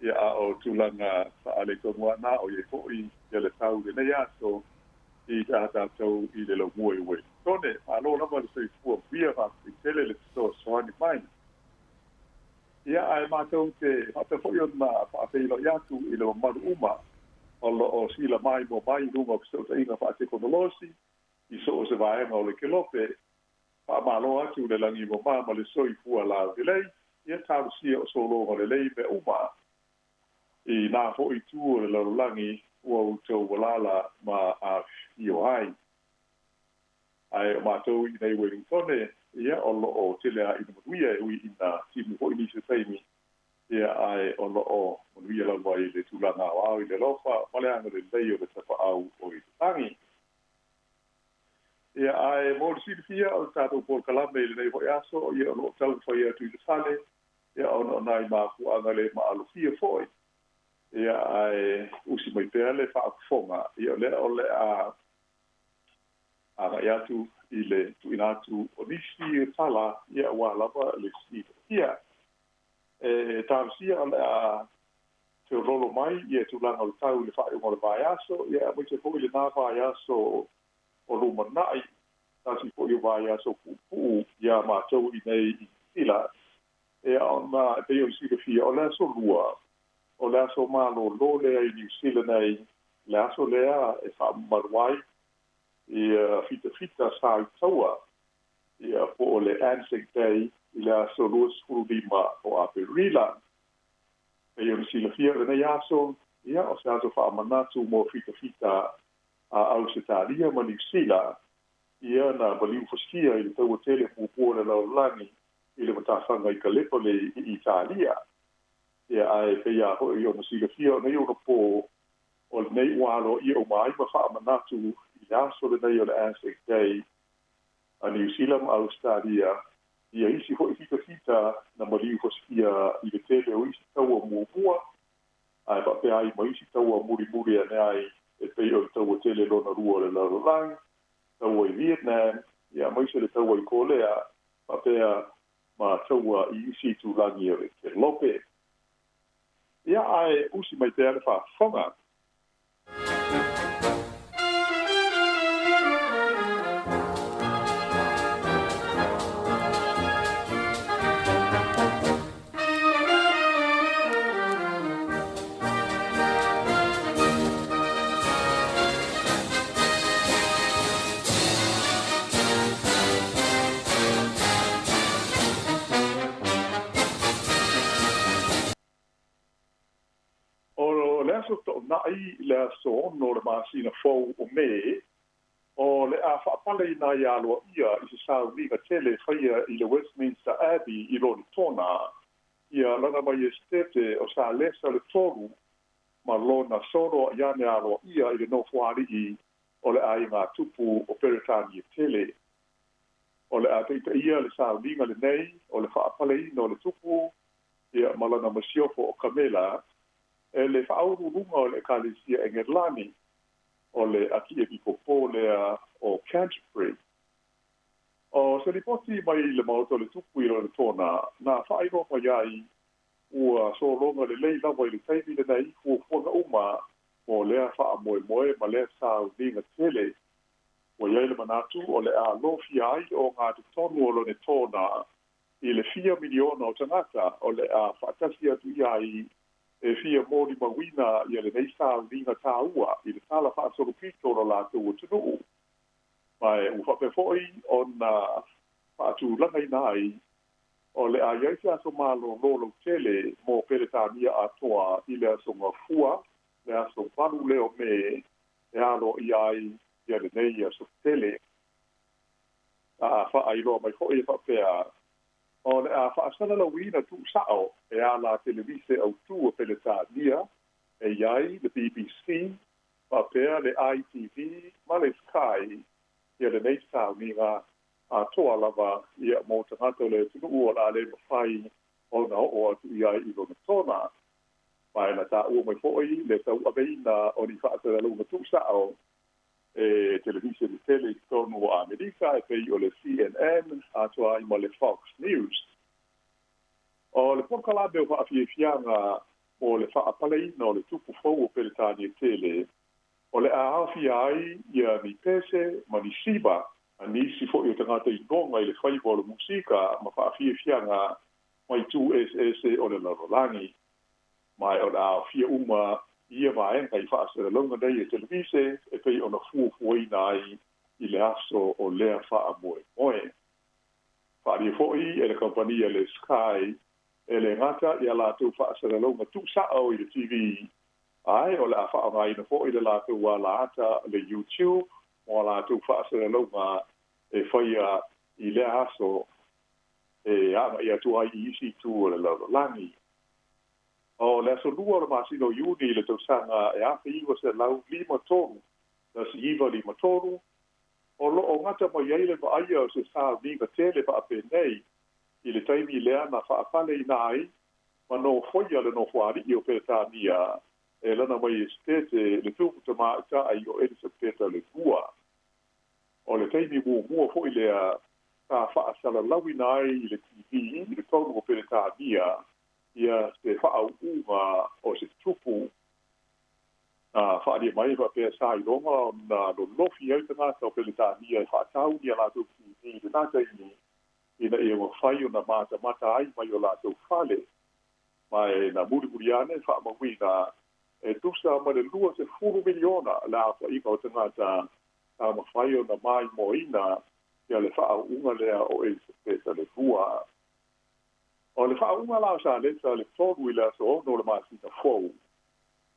Speaker 3: ia a o tulaga faaletonu lava na o i ai foi ia le tau i lenei aso i a tatou i le laumua i Uelintone. Malo lava le soifua manuia, faafetai tele le fesoasoani mai. Ia, ae matou te faapea foi ona faafeiloai atu i le mamalu uma o lo o sila maimoa mai i luga o fesootaiga faatekonolosi i so o se vaega o le kelope. Faamalo atu le lagi mama ma le soifua laulelei, ia talosia o sologa lelei mea uma i nā foi itu o le lalolagi ua outou alaala ma afifio ai. Ae o matou i inei Uelintone, ia, o lo o tele lava ina manuia e ui ina timu foi nisi o taimi, ia, ae o lo o manuia lava i le tulaga aoao i le alofa ma le agalelei o le Tapaau o i le lagi. Ia, ae mo le silafia o le tatou polokalame i lenei foi aso, ia, o lo o taumafai atu i le fale, ia, ona o nai mafuaaga le maalofia foi, ia, ae usi mai pea le faafofoga, ia, o lea o le a agai atu i le tuuina atu o nisi tala, ia, aua lava le silafia. E talosia o le a feoloolo mai ia tulaga o le tau i le faaiuga o le vaiaso, ia, aemaise foi lena vaiaso o lumanai, tasi foi o vaiaso puupuu iā matou i inei i Niu Sila. Ia, ona e pei ona silafia, o le aso Lua, o le aso malolo lea i Niu Sila nei, le aso lea e faamamalu ai ia fitafita sa i taua, ia po o le Anzac Day i le aso 25 o Aperila. Pei ona silafia o lenei aso, ia o se aso faamanatu mo fitafita a Ausetalia ma Niu Sila, ia na maliu fasitia i le taua tele muamua o le lalolagi i le matafaga i Kalepole i Italia. Ia ae pei lava foi ona silafia o nei ona po o lenei ua aloaia uma ai ma faamanatu i le aso lenei o le Anzac Day a Niu Sila ma Ausetalia, ia isi foi fitafita na maliu fasitia i le tele o isi taua muamua, ae faapea ai ma isi taua mulimuli ane ai e pei o le taua tele lona lua o le lalolagi, taua i Vietnam, ia aemaise le taua i Kolea, faapea ma taua i isi itulagi o le kelope. Ia, ae usi mai pea le faafofoga. O le aso Toonai i le aso 6 o le masina fou o Me, o le a faapaleina ai aloaia i se sauniga tele e faia i le Westminster Abbey i Lonitona, ia Lana Maiestete o Salesa le Tolu ma lona solo aʻiane aloaia i le nofoalii o le aiga tupu o Peretania tele. O le a taitaia le sauniga lenei o le faapaleina o le tupu ia ma lana masiofo o Kamela e le faauluuluga o le Ekalesia Engelani. o le Akiepikopo lea o Canterbury. O se lipoti mai le Maota o le Tupu i lona tona, na faailoa mai ai ua sologa lelei lava i le taimi lenei fuafuaga uma mo lea faamoemoe ma lea sauniga tele. Ua i ai le manatu o le a lofia ai o gatotonu o lona tona i le fia miliona o tagata o le a faatasi atu i ai e fia molimauina ia lenei sauniga tāua i le tala faasolopito o lo latou atunuu. Ma e ua faapea foʻi ona faatulagaina ai o le a iai se aso malōlō lautele mo Peretania atoa i le aso Gafua, le aso 8 lea o Me, e aloaia ai ia lenei aso tele. A faailoa mai foʻi e faapea o le a faasalalauina tuusao e ala a televise autū a Peretania e i ai le BBC faapea le ITV ma le Sky ia lenei sauniga atoa lava ia mo tagata o le atunuu o le a le mafai ona oo atu i ai i lona tona. Ma e na taua mai foʻi le tauaveina o ni faasalalauga tuusao e televise tele i totonu o Amerika e pei o le CNN atoa ai ma le Fox News. O le polokalame o faafiafiaga mo le faapaleina o le tupu fou o Peretania tele, o le a aofia ai ia ni pese ma ni siva a nisi foʻi o tagata iloga i le faiva o le musika ma faafiafiaga mai itu eseese o le lalolagi. Ma o le a aofia uma ia vaega i faasalalauga nei e televise e pei ona fuafuaina ai i le aso o lea faamoemoe. Faaalia foʻi e le kamupani le Sky e le gata ia latou faasalalauga tuusao i le TV, ae o le a faaaogaina foʻi le latou alaata le YouTube mo a latou faasalalauga e faia i lea aso e agaʻi atu ai i isi itu o le lalolagi. O le aso 2 o le masina o Iuni i le tausaga e 1953, 1953, o loo gata mai ai le vaaia o se sauniga tele faapenei i le taimi lea na faapaleina ai ma nofoia le nofoalii o Peretania e lana mai Esetete le tupu tamaʻitaʻi o Elisapeta le Tua. O le taimi muamua foʻi lea sa faasalalauina ai i le TV i le tonu o Peretania ia se faauuga o se tupu. Na faaalia mai e faapea sa iloga ona lolofi ai tagata o Peretania e faatauni a latou TV i lena taimi ina ia mafai ona matamata ai mai o latou fale. Ma e na mulimuli ane faamauina e tusa ma le 20 miliona le aofaiga o tagata sa mafai ona maimoaina ia le faauuga lea o Elisapeta le Lua. O le faauuga la o Salesa le 3 i le aso 6 o le masina fou,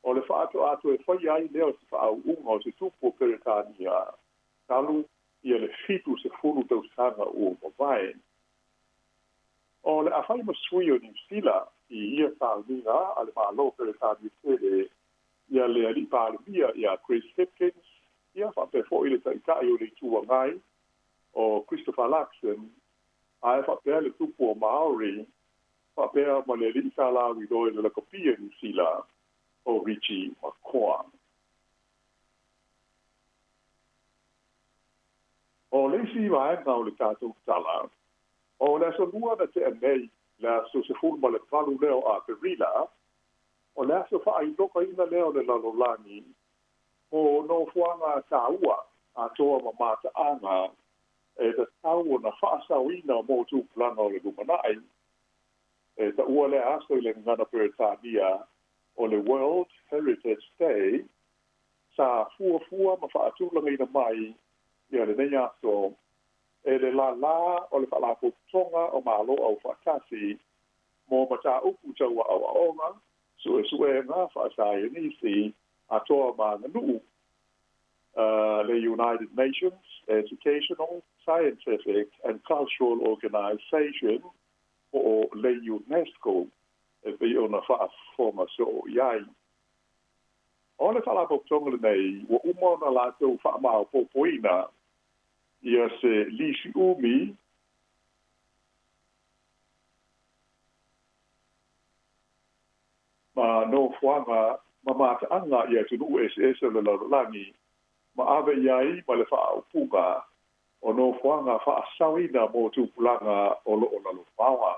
Speaker 3: o le faatoatoa e faia ai lea o se faauuga o se tupu o Peretania talu ia le 70 tausaga ua mavae. O le a fai ma sui o Niu Sila i ia sauniga a le Malo Peretania tele ia le alii palemia ia Chris Hipkins, ia faapea foʻi le Taitai o le Itu Agai o Christopher Luxon, ae faapea le tupu o Maori faapea ma le alii sa lauiloa i le lakapi a Niu Sila o Richie McCaw. O le isi vaega o le tatou tala, o le aso Lua na tea nei, le aso 18 lea o Aperila, o le aso faailogaina lea o le lalolagi mo nofoaga tāua atoa ma mataaga e tatau ona faasaoina mo tupulaga o le lumanai. E taua lea aso i le gagana Peretania o le World Heritage Day. Sa fuafua ma faatulagaina mai ia lenei aso e le lālā o le Faalapotopotoga o Malo Aufaatasi mo Mataupu Tau Aoaoga, Suesuega Faasaienisi atoa ma Aganuu, le United Nations Educational, Scientific and Cultural Organization po o le UNESCO e pei ona faafofoga soo i ai. O le Faalapotopotoga lenei ua uma ona latou faamaopoopoina ia se lisi umi ma nofoaga ma mataaga i atunuu eseese o le lalolagi Ma ave i ai ma le faaupuga o nofoaga faasaoina mo tupulaga o loo lalovaoa.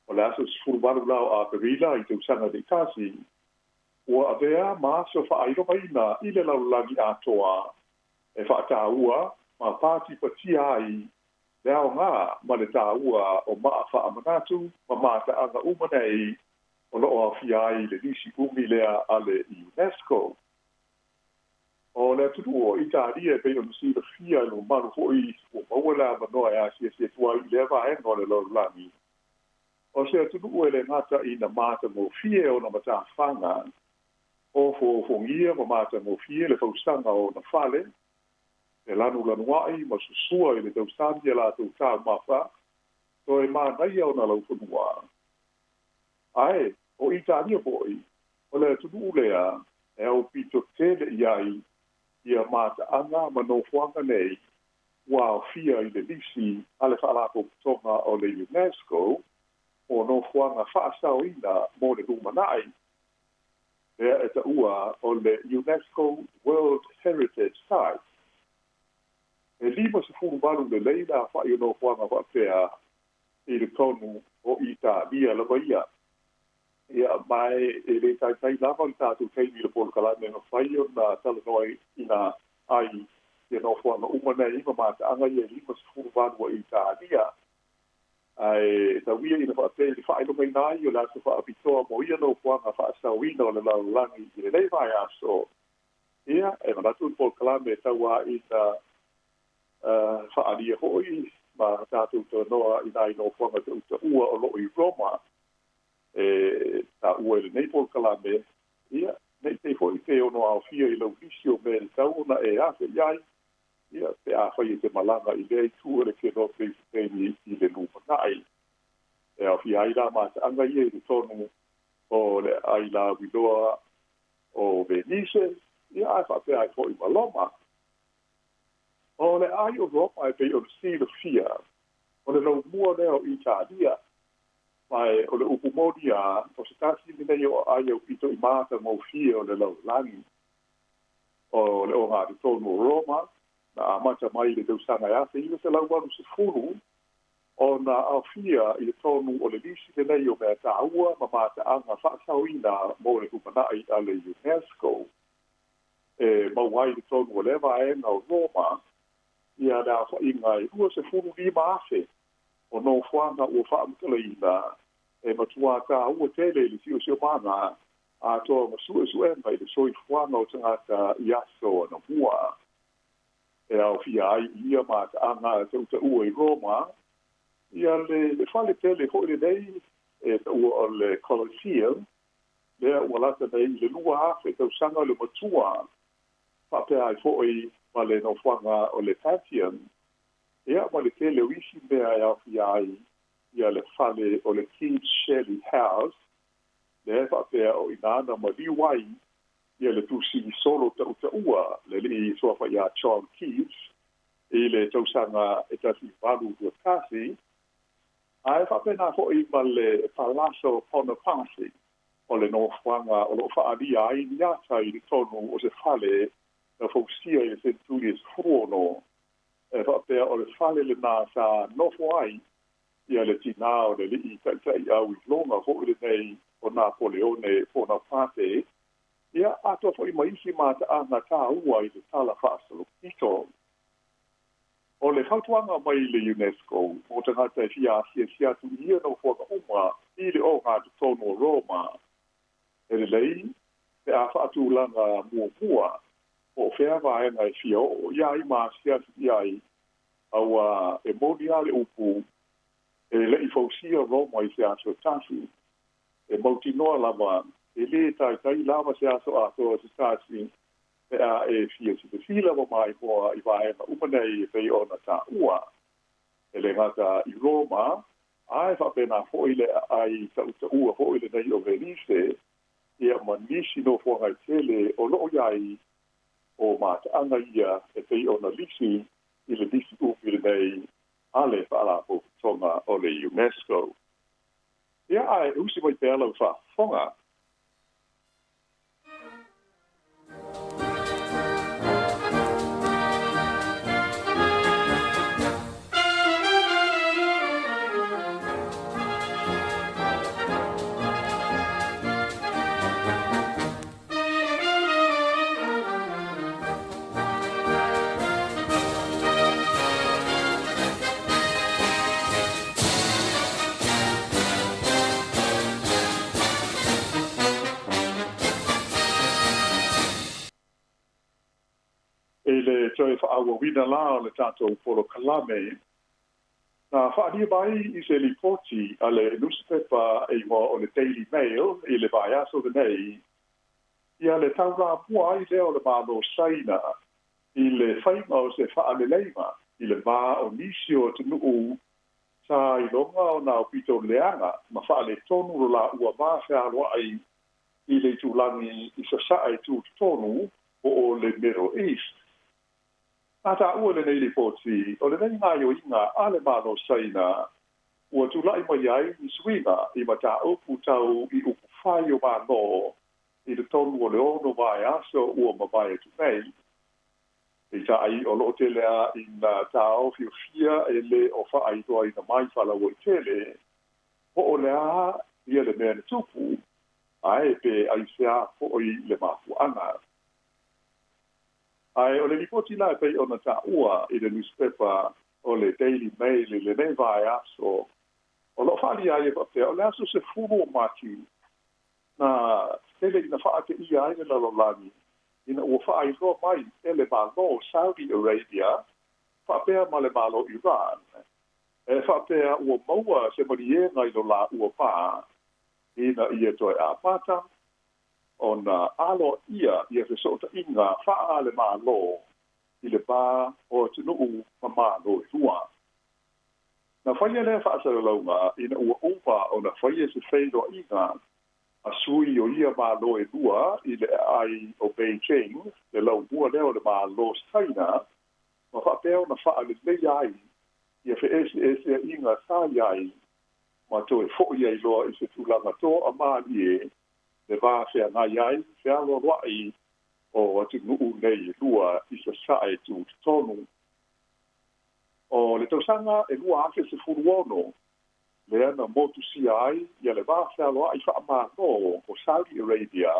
Speaker 3: O le aso 18 la o Aperila i tausaga taitasi, ua avea ma aso faailogaina i le lalolagi atoa e faataua ma patipatia ai le aogā ma le tāua o maa faamanatu ma mataaga uma nei o loo aofia ai le lisi umi lea a le UNESCO. O le atunuu o Italia e pei ona silafia e le mamalu foi ua maua le avanoa e asiasi atu ai i lea vaega o le lalolagi, o se atunuu e le gata ina matagofie ona matafaga, ofoofogia ma matagofie le fausaga o ona fale, e lanulanua'i ma susua i le tausami a latou taumafa, toe manaia ona laufanua. Ae o Italia foi, o le atunuu lea e aupito tele i ai ia mataaga ma nofoaga nei ua aofia i le lisi a le Faalapotopotoga o le UNESCO o nofoaga faasaoina mo le lumanai, lea e taua o le UNESCO World Heritage Site. E 58 lelei le afa'i o nofoaga faapea i le tonu o Italia lava ia. Ia, ma e le taitai lava le tatou taimi i le polokalame e mafai ona talanoa ina ai ia nofoaga uma nei ma mataaga ia e 58 o Italia. Ae tau ia ina faapea i le faailogaina ai o le aso faapitoa mo ia nofoaga faasaoina o le lalolagi i lenei vaiaso, ia, e manatu le polokalame e tauāina faaalia foi ma tatou talanoa i nai nofoaga tautaua o loo i Roma e taua i lenei polokalame, ia, nei te foi te ono aofia i lau lisi o mea e tatau ona e afe i ai, ia, pe afai e te malaga i lea itu o le kelope i se taimi i le lumanai. E aofia ai la mataaga ia i le tonu o le ai lauiloa o Venise, ia, ae faapea ai foi ma Loma. O le aai o Roma e pei ona silafia, o le laumua lea o Italia, ma e o le upu moni a, o se tasi lenei o aai aupito i matagofie o le lalolagi. O le ogatotonu o Roma, na amata mai i le tausaga e 1980, ona aofia i le tonu o le lisi lenei o mea tāua ma mataaga faasaoina mo le lumanai a le UNESCO. E maua ai i le tonu o lea vaega o Roma ia le aofaiga e 25,000 o nofoaga ua faamatalaina e matuā tāua tele i le siosiomaga atoa ma suesuega i le soifuaga o tagata i aso anamua. E aofia ai i ia mataaga tautaua i Roma ia le fale tele foi lenei e taua o le Colosseum, lea ua lata nei i le 2,000 tausaga le matua, faapea ai foi ma le nofoaga o le Pantheon, ia, ma le tele o isi mea e aofia ai ia le fale o le Keats Shelley House, lea e faapea o i ina na maliu ai ia le tusi solo tautaua le alii suafa iā John Keats i le tausaga e 1821, ae faapena foi ma le Palazzo Bonaparte, o le nofoaga o loo faaalia ai ni ata i le tonu o se fale na fausia i le seneturi e 16, e faapea o le fale lenā sa nofo ai ia le tinā o le alii taʻitaʻi au iloga foi lenei o Napoleone Bonaparte, ia, atoa foi ma isi mataaga tāua i le tala faasalopito. O le fautuaga mai le UNESCO mo tagata e fia asiasi atu i ia nofoaga uma i le ogatotonu o Roma, e lelei pe a faatulaga muamua po o fea vaega e fia oo i ai ma asiasi i ai, auā e moni lava le upu, e leʻi fausia Roma i se aso e tasi. E mautinoa lava e lē taitai lava se aso atoa se tasi pe a e fia silasila ma maimoa i vaega uma nei e pei ona taua. E le gata i Roma, ae faapena foi le aai tautaua foi lenei o Venise, ia ma nisi nofoaga e tele o loo i ai o mataaga ia e pei ona lisi i le lisi umi lenei a le Faalapotopotoga o le UNESCO. Ia, ae usi mai pea lau faafofoga. le toe fa'aauauina la o le tatou polokalame na fa'alia mai i se lipoti a le nusipepa e igoa o le Daily Mail i le vaiaso lenei ia le taulamua ai lea o le Malo Saina i le faiga o se fa'aleleiga i le va o nisi o atunu'u sa iloga ona aupito leaga ma fa'aletonu lo la'ua ma fealoa'i i le itulagi i sasa'a i tutotonu po o le Middle East. Na ta'ua lenei lipoti o lenei gaioiga a le Malo Saina ua tula'i mai ai ni suiga i matāupu tau i upufai o mālō i totonu o le 6 vaiaso ua mavae atu nei. Peitai o lo'o tele a ina taofiofia e lē o fa'ailoaina mai fa'alauaitele po o le a ia le mea na tupu ae pe aisea fo'i le mafua'aga. Ae o le lipoti la e pei ona ta'ua i le nusipepa o le Daily Mail i lenei vaiaso o lo'o fa'aalia ai e fa'apea o le aso 10 o Mati na tele ina fa'ate'ia ai le lalolagi ina ua fa'ailoa mai e le Malo Saudi Arabia fa'apea ma le Malo Iran e fa'apea ua maua se maliega i lo lāua pā ina ia toe amata ona aloa'ia ia feso'ota'iga fa'a le Mālō i le va o atunu'u ma malo e lua. Na faia lea fa'asalalauga ina ua uma ona faia se feiloa'iga a sui o ia malo e lua i le aai o Beijing le laumua lea o le Malo Saina ma fa'apea ona fa'aleleia ai ia fe'ese'esea'iga sa iai ma toe fo'i ai loa i se tulaga to'amalie le va feagai ai fealoaloa'i o atunu'u nei e lua i sasa'a e tutotonu. O le tausaga e 2016 lea na motusia ai ia le va fealoa'i fa'amālō o Saudi Arabia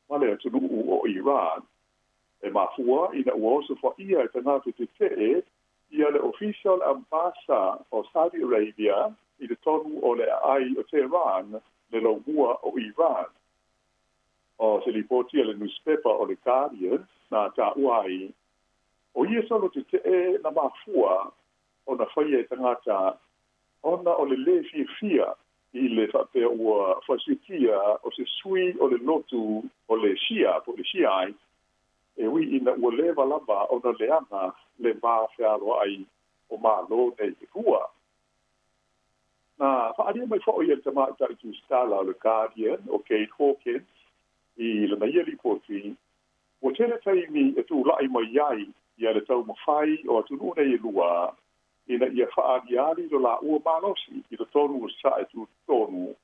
Speaker 3: ma le atunu'u o Iran e mafua ina ua osofa'ia e tagata tete'e ia le ofisa o le ambasa o Saudi Arabia i totonu o le aai o Tehran le laumua o Iran. O se lipoti a le nusipepa o le Guardian na ta'ua ai o ia solo tete'e na mafua ona faia e tagata ona o le lē fiafia i le fa'apea ua fasiutia o se sui o le lotu o le Shia po le Shiite e ui ina ua leva lava ona leaga le va fealoa'i o mālō nei e lua. Na fa'alia mai fo'i e le tama'ita'i tusitala o le Guardian o Kate Hawkins i lana ia lipoti ua tele taimi e tula'i mai ai ia le taumafai o atunu'u nei e lua ina ia fa'aaliali lo lāua malosi i totonu o sasa'a e tutotonu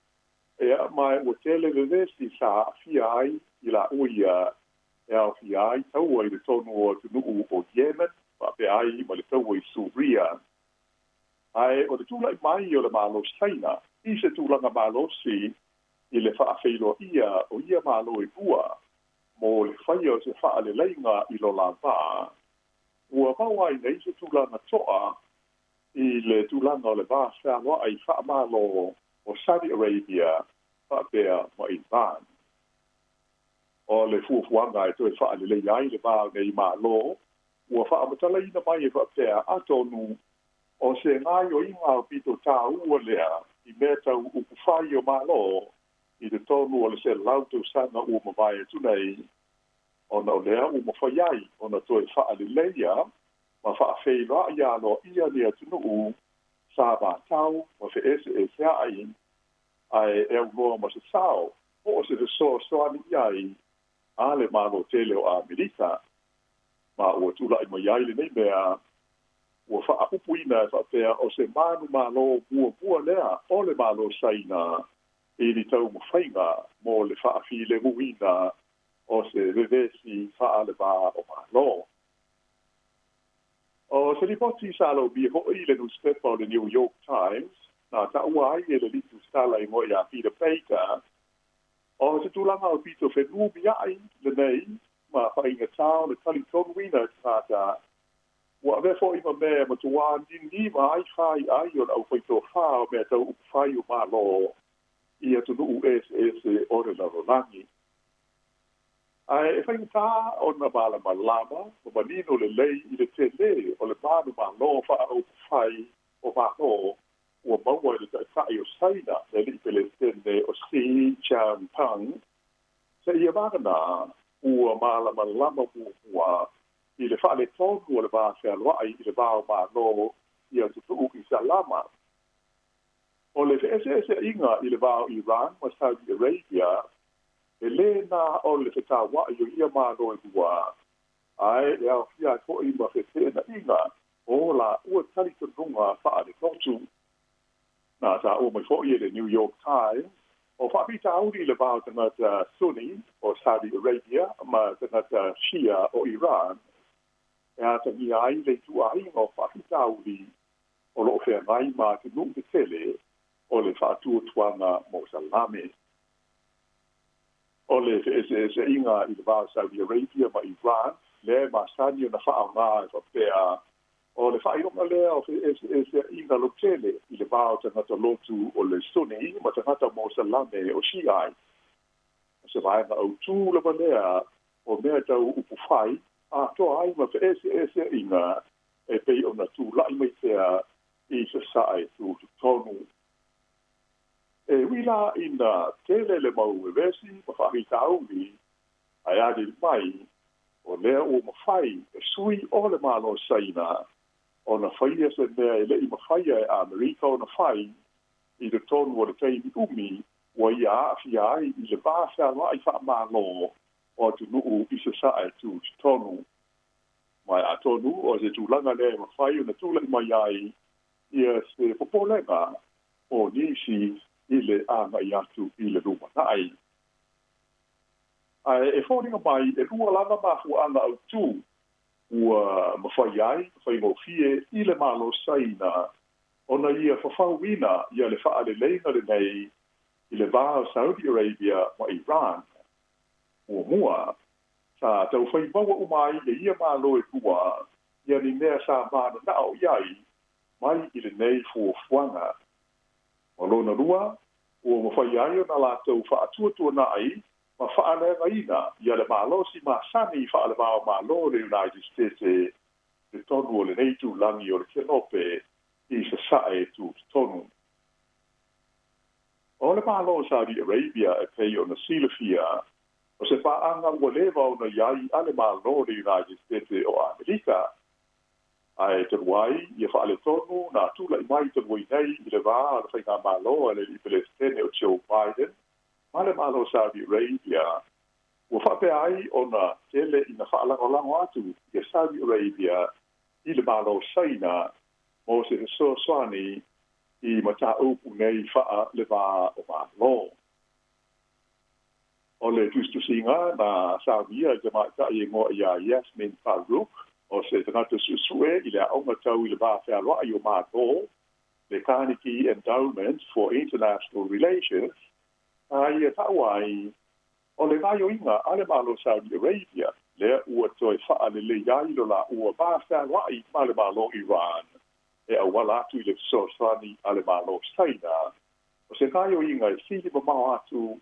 Speaker 3: ea ma ua tele vevesi sa a'afia ai i lāua ia e aofia ai taua i totonu o atunu'u o Yemen fa'apea ai ma le taua i Suria. Ae o le tula'i mai o le Malo Saina i se tulaga malosi i le fa'afeiloa'ia o ia malo e lua mo le faia o se fa'aleleiga i lo la vā ua maua ai nei se tulaga to'a i le tulaga o le va fealoa'i fa'amālō o Saudi Arabia fa'apea ma Iran. O le fuafuaga e toe fa'aleleia ai le va o nei mālō ua fa'amatalaina mai e fa'apea atonu o se gaioiga aupito tāua lea i mea tau upufai o mālō i totonu o le 100 tausaga ua mavae atu nei ona o lea ua mafai ai ona toe fa'aleleia ma fa'afeiloa'i aloa'ia ni atunu'u sa vatau ma fe'ese'esea'i ae e aunoa ma se sao po o se fesoasoani i ai a le Malo tele o Amerika ma ua tula'i mai ai lenei mea ua fa'aupuina e fa'apea o se manu mālō muamua lea o le Malo Saina i ni taumafaiga mo le fa'afilemuina o se vevesi fa'alevā o mālō. O se lipoti sa laumia ho'i le nusipepa o le New York Times na ta'ua ai e le litusitala igoa iā Peter Baker o se tulaga aupito fenumia'i lenei ma fa'aigatā o le talitonuina e tagata ua avea fo'i ma mea e matuā niniva ai fāi'ai o le aufaitofā o mea tau upufai o mālō i atunu'u eseese o le lalolagi. Ae e faigata ona malamalama ma manino lelei i le tele o le manumalo faaupufai o Malo ua maua e le Taitai o Saina le Alii Peresetene o Xi Jinping, seia vagana ua malamalama muamua i le faaletonu o le va fealoai i le va o Malo i atunuu Isalama. O le feeseeseaiga i le va o Iran ma Saudi Arabia, e lē na o le fetauaʻi o ia Malo e lua, ae e aofia ai foʻi ma feteenaiga o laua talitonuga faalelotu. Na taua mai foʻi e le New York Times, o faafitauli i le va o tagata Sunni o Saudi Arabia ma tagata Shia o Iran, e atagia ai le ituaiga o faafitauli o loo feagai ma atunuu tetele o le faatuatuaga Mosalame. O le feeseeseaiga i le va o Saudi Arabia ma Iran lea e masani ona faaaogā e faapea o le faailoga lea o feeseeseaiga lautele i le va o tagata lotu o le Sunni ma tagata Mosalame o Shiite. O se vaega autū lava lea o mea tau upufai atoa ai ma feeseeseaiga e pei ona tulaʻi mai pea i sasae tutotonu. E ui la ina tele le mau vevesi ma faafitauli, ae aliali mai o lea ua mafai e sui o le Malo Saina ona faia se mea e leʻi mafaia e Amerika ona fai i totonu o le taimi umi ua ia aafia ai i le va fealoai faamalo o atunuu i sasae tutotonu. Ma atonu o se tulaga lea e mafai ona tulaʻi mai ai ia se popolega o nisi i le agaʻi atu i le lumanaʻi. Ae e foliga mai e lua lava mafuaaga autū ua mafai ai faigofie i le Malo Saina ona ia fafauina ia le faaleleiga lenei i le va o Saudi Arabia ma Iran. Muamua, sa taufai maua uma ai e ia Malo e lua ia ni mea sa mananao i ai mai i lenei fuafuaga. Ma lona lua, ua mafai ai ona latou faatuatuanaʻi ma faaleagaina ia le malosi masani faale-va o Malo le United States i totonu o lenei itulagi o le Kelope i sasae tutotonu. O le Malo o Saudi Arabia e pei ona silafia, o se paaga ua leva ona i ai a le Malo le United States o Amerika. Ae talu ai ia faaletonu na tulaʻi mai talu ai nei i le va o le faigamalo a le Alii Peresetene o Joe Biden ma le Malo Saudi Arabia, ua faapea ai ona tele ina faalagolago atu ia Saudi Arabia i le Malo Saina mo se fesoasoani i mataupu nei faa le va o Malo. O le tusitusiga na saunia e le tamaitai e igoa ia Yasmin Farouk, o se tagata suesue i le aoga tau i le va fealoai o Malo, le Carnegie Endowment for International Relations, a ia taua ai o le gaoioiga a le Malo Saudi Arabia lea ua toe faalelei ai lo laua va fealoai ma le Malo Iran e auala atu i le fesoasoani a le Malo Saina, o se gaoioiga e sili mamao atu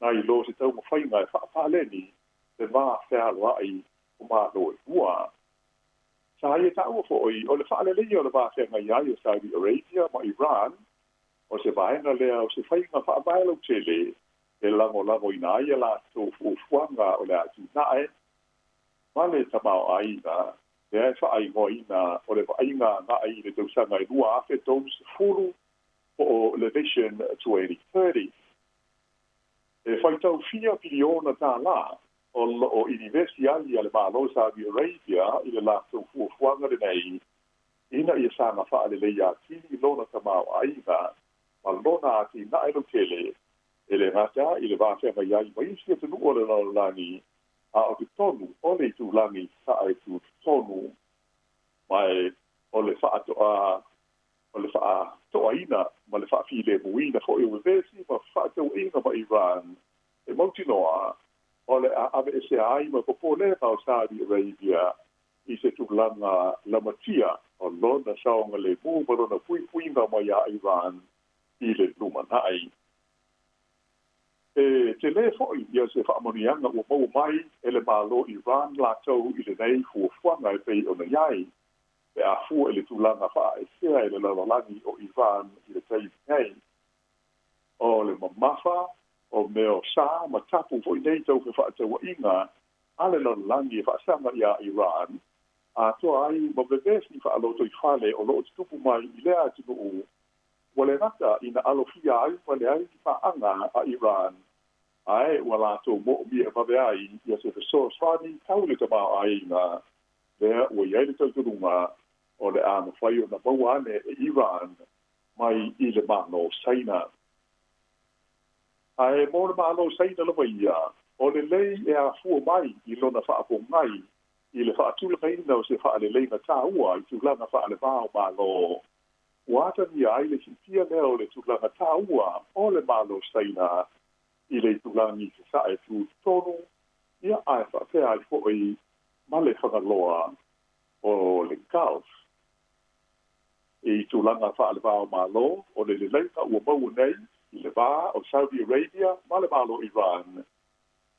Speaker 3: nai lo se taumafaiga e faapaleni le va fealoai o Malo e lua. Sa ia taua foʻi o le faaleleia o le va feagai ai o Saudi Arabia ma Iran, o se vaega lea o se faiga faavae lautele e lagolagoina ai ia latou fuafuaga o le atinae ma le tamaoaiga lea e faaigoaina o le vaaiga agaʻi i le tausaga e 2030 po o le Vision 2030. E faitau fia piliona tālā o loo inivesi ai a le Malo Saudi Arabia i le latou fuafuaga lenei ina ia saga faaleleia atili lona tamaoaiga ma lona atinae lautele, e le gata i le va feagai ai ma isi atunuu o le lalolagi, a o totonu o le itulagi sasae tutotonu. Ma e o le faatoa o le faatoaina ma le faafilemuina foʻi o vevesi ma fefaatauaiga ma Iran e mautinoa o le a aveesea ai ma popolega o Saudi Arabia i se tulaga lamatia o lona saogalemu ma lona puipuiga mai iā Iran i le lumanaʻi. E telē foʻi ia se faamanuiaga ua maua mai e le Mālō Iran latou i lenei fuafuaga e pei ona i ai, pe a fua i le tulaga faaesea e le lalolagi o Iran i le taimi nei. O le mamafa o mea o sa ma tapu foʻi nei tau fefaatauaʻiga a le lalolagi e faasaga iā Iran, atoa ai ma vevesi faalotoifale o loo tutupu mai i lea atunuu, ua le gata ina alofia ai ma leai ni paaga a Iran, ae ua latou moomia vave ai ia se fesoasoani tau le tamaoaiga lea ua i ai le talitonuga o le a mafai ona maua ane e Iran mai i le Malo Saina. Ae mo le Malo Saina lava ia, o lelei e afua mai i lona faapogai i le faatulagaina o se faaleleiga taua i tulaga faaleva o Malo, ua atagia ai le siitia lea o le tulaga taua o le Malo Saina i le itulagi sasae tutotonu, ia ae faapea ai foʻi ma le fagaloa o le Gulf. I tulaga faaleva o Malo, o le leleiga ua maua nei i le va o Saudi Arabia ma le Malo Iran,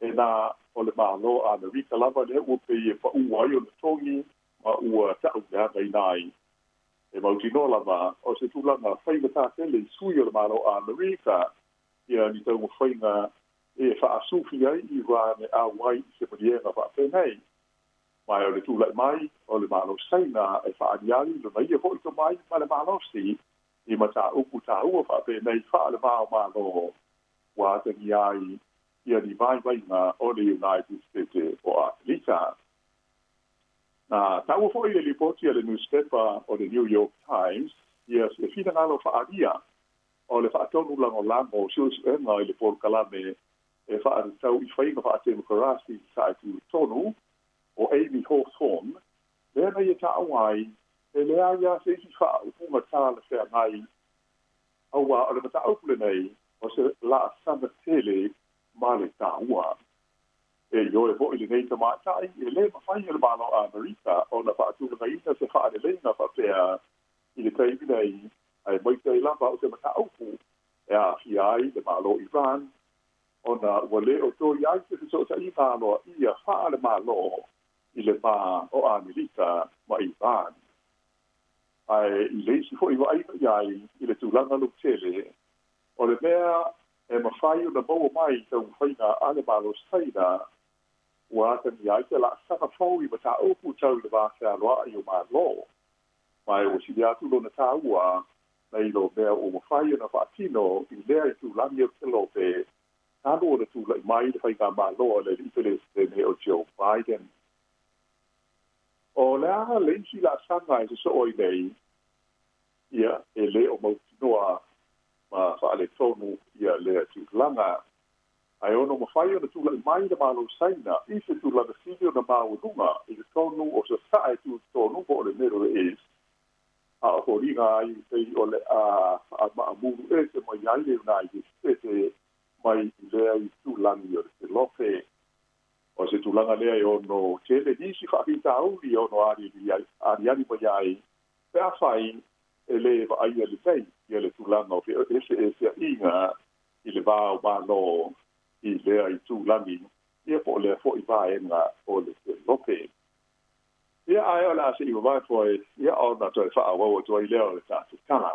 Speaker 3: e na o le Malo Amerika lava lea ua pei e paʻū ai ona togi ma ua taʻauleagaina ai. E mautinoa lava o se tulaga faigatā tele i sui o le Malo Amerika ia ni taumafaiga e faasufi ai Iran e auai i se maliega faapenei. Ma o le tulaʻi mai o le Malo Saina e faaaliali lona ia foʻi tomai ma le malosi i mataupu taua faapenei faaleva o Malo, ua atagia ai ia ni vaivaiga o le United States o Amerika. Na taua foʻi le lipoti a le newspaper o le New York Times ia se finagalo faaalia o le faatonu lagolago o suesuega i le polokalame e faatatau i faiga faatemokarasi sae tutotonu o Amy Hawthorne, lea na ia taua ai e leai lava se isi faaupuga talafeagai, auā o le mataupu lenei o se laasaga tele ma le taua. E ioe foʻi lenei tamaitai e lē mafai e le Malo Amerika ona faatulagaina se faaleleiga faapea i le taimi nei, aemaise ai lava o se mataupu e aafia ai le Malo Iran, ona ua lē o toe i ai se fesootaiga aloaia faale-Malo i le va o Amerika ma Iran. Ae i le isi foʻi vaaiga i ai i le tulaga lautele, o le mea e mafai ona maua mai i taumafaiga a le Malo Saina, ua atagia ai se laasaga fou i mataupu tau i le va fealoaʻi o Malo, ma e ua sili atu lona taua nai lo mea ua mafai ona faatino i lea itulagi o le Kelope talu ona tulaʻi mai le faigamalo a le alii Peresetene o Joe Biden. O le a le isi laasaga e sosoo ai nei, ia e lē o mautinoa ma faaletonu ia lea tulaga, ae ono mafai ona tulaʻi mai le Malo Saina i se tulaga sili ona maualuga i totonu o sasae tutotonu po o le Middle East, a o foliga ai pei o le a faamaamulu ese mai ai le United States mai i lea itulagi o le Kelope. O se tulaga lea e ono tele nisi faafitauli e ono aliali mai ai pe afai e lē vaaia lelei ia le tulaga o feeseeseaʻiga i le va o Malo i lea itulagi ia po o lea foʻi vaega o le Kelope. Ia ae o le a seʻi vavae foe ia ona toe faaauau atu ai lea o le tatou tala.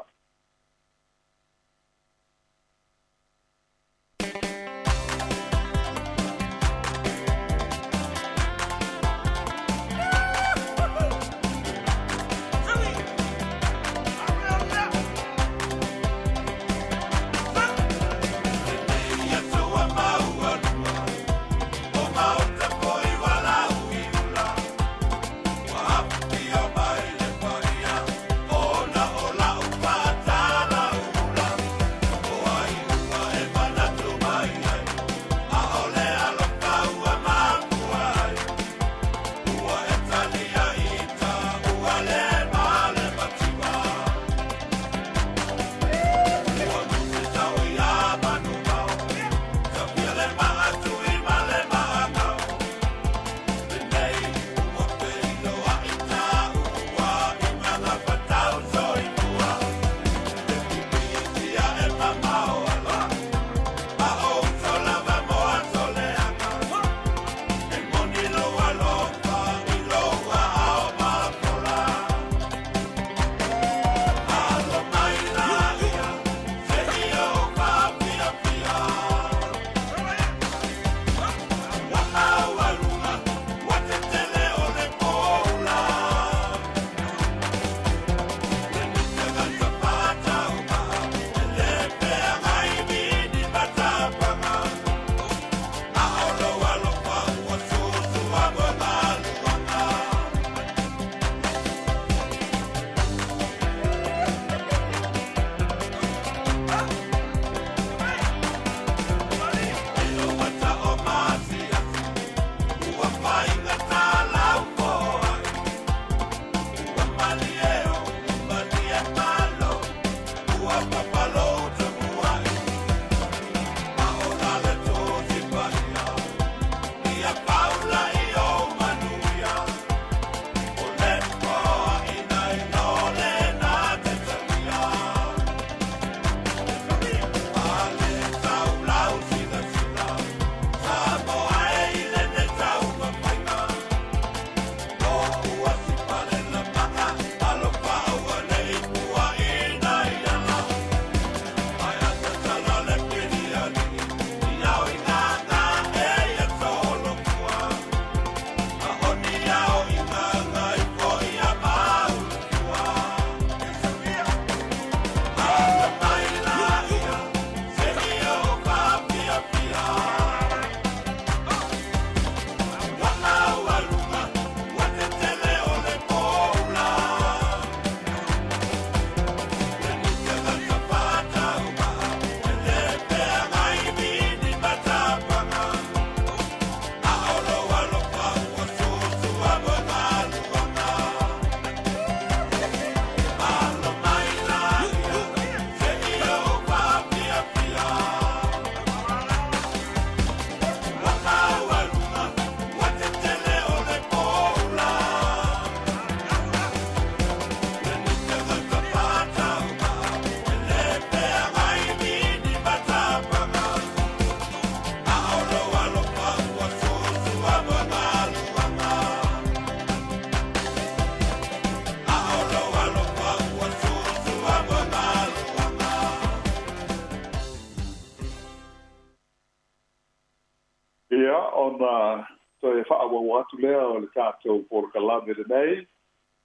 Speaker 3: Ia, ona toe faaauau atu lea o le tatou polokalame lenei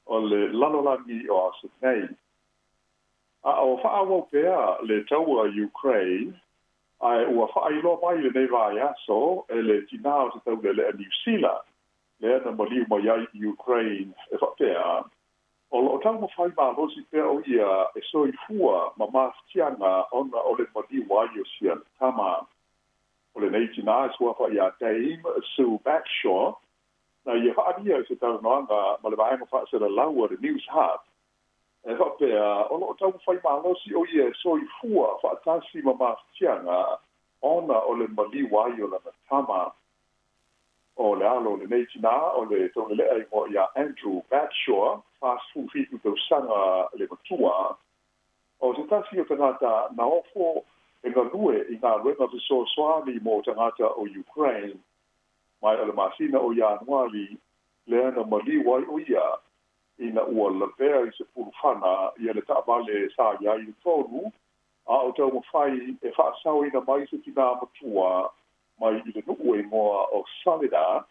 Speaker 3: o le lalolagi o aso nei. A o faaauau pea le taua i Ukraine, ae ua faailoa mai lenei vaiaso e le tinā o se taulealea Niu Sila lea na maliu mai ai i Ukraine e faapea, o loo taumafai malosi pea o ia e soifua ma mafatiaga ona o le maliu ai o siana tama. O lenei tinā e suafa ia Dame Sue Bagshaw, na ia faaalia i se talanoaga ma le vaega faasalalau a le News Hub e faapea, o loo taumafai malosi o ia e soifua faatasi ma mafatiaga ona o le maliu ai o lana tama. O le alo o lenei tinā o le taulelea igoa ia Andrew Bagshaw, 47 tausaga le matua, o se tasi o tagata na ofo e galue i galuega fesoasoani mo tagata o Ukraine, mai o le masina o Ianuali lea na maliu ai o ia ina ua lavea i se pulufana ia le taavale sa i ai i totonu, a o taumafai e faasaoina mai se tinā matua mai i le nuu e igoa o Soledar,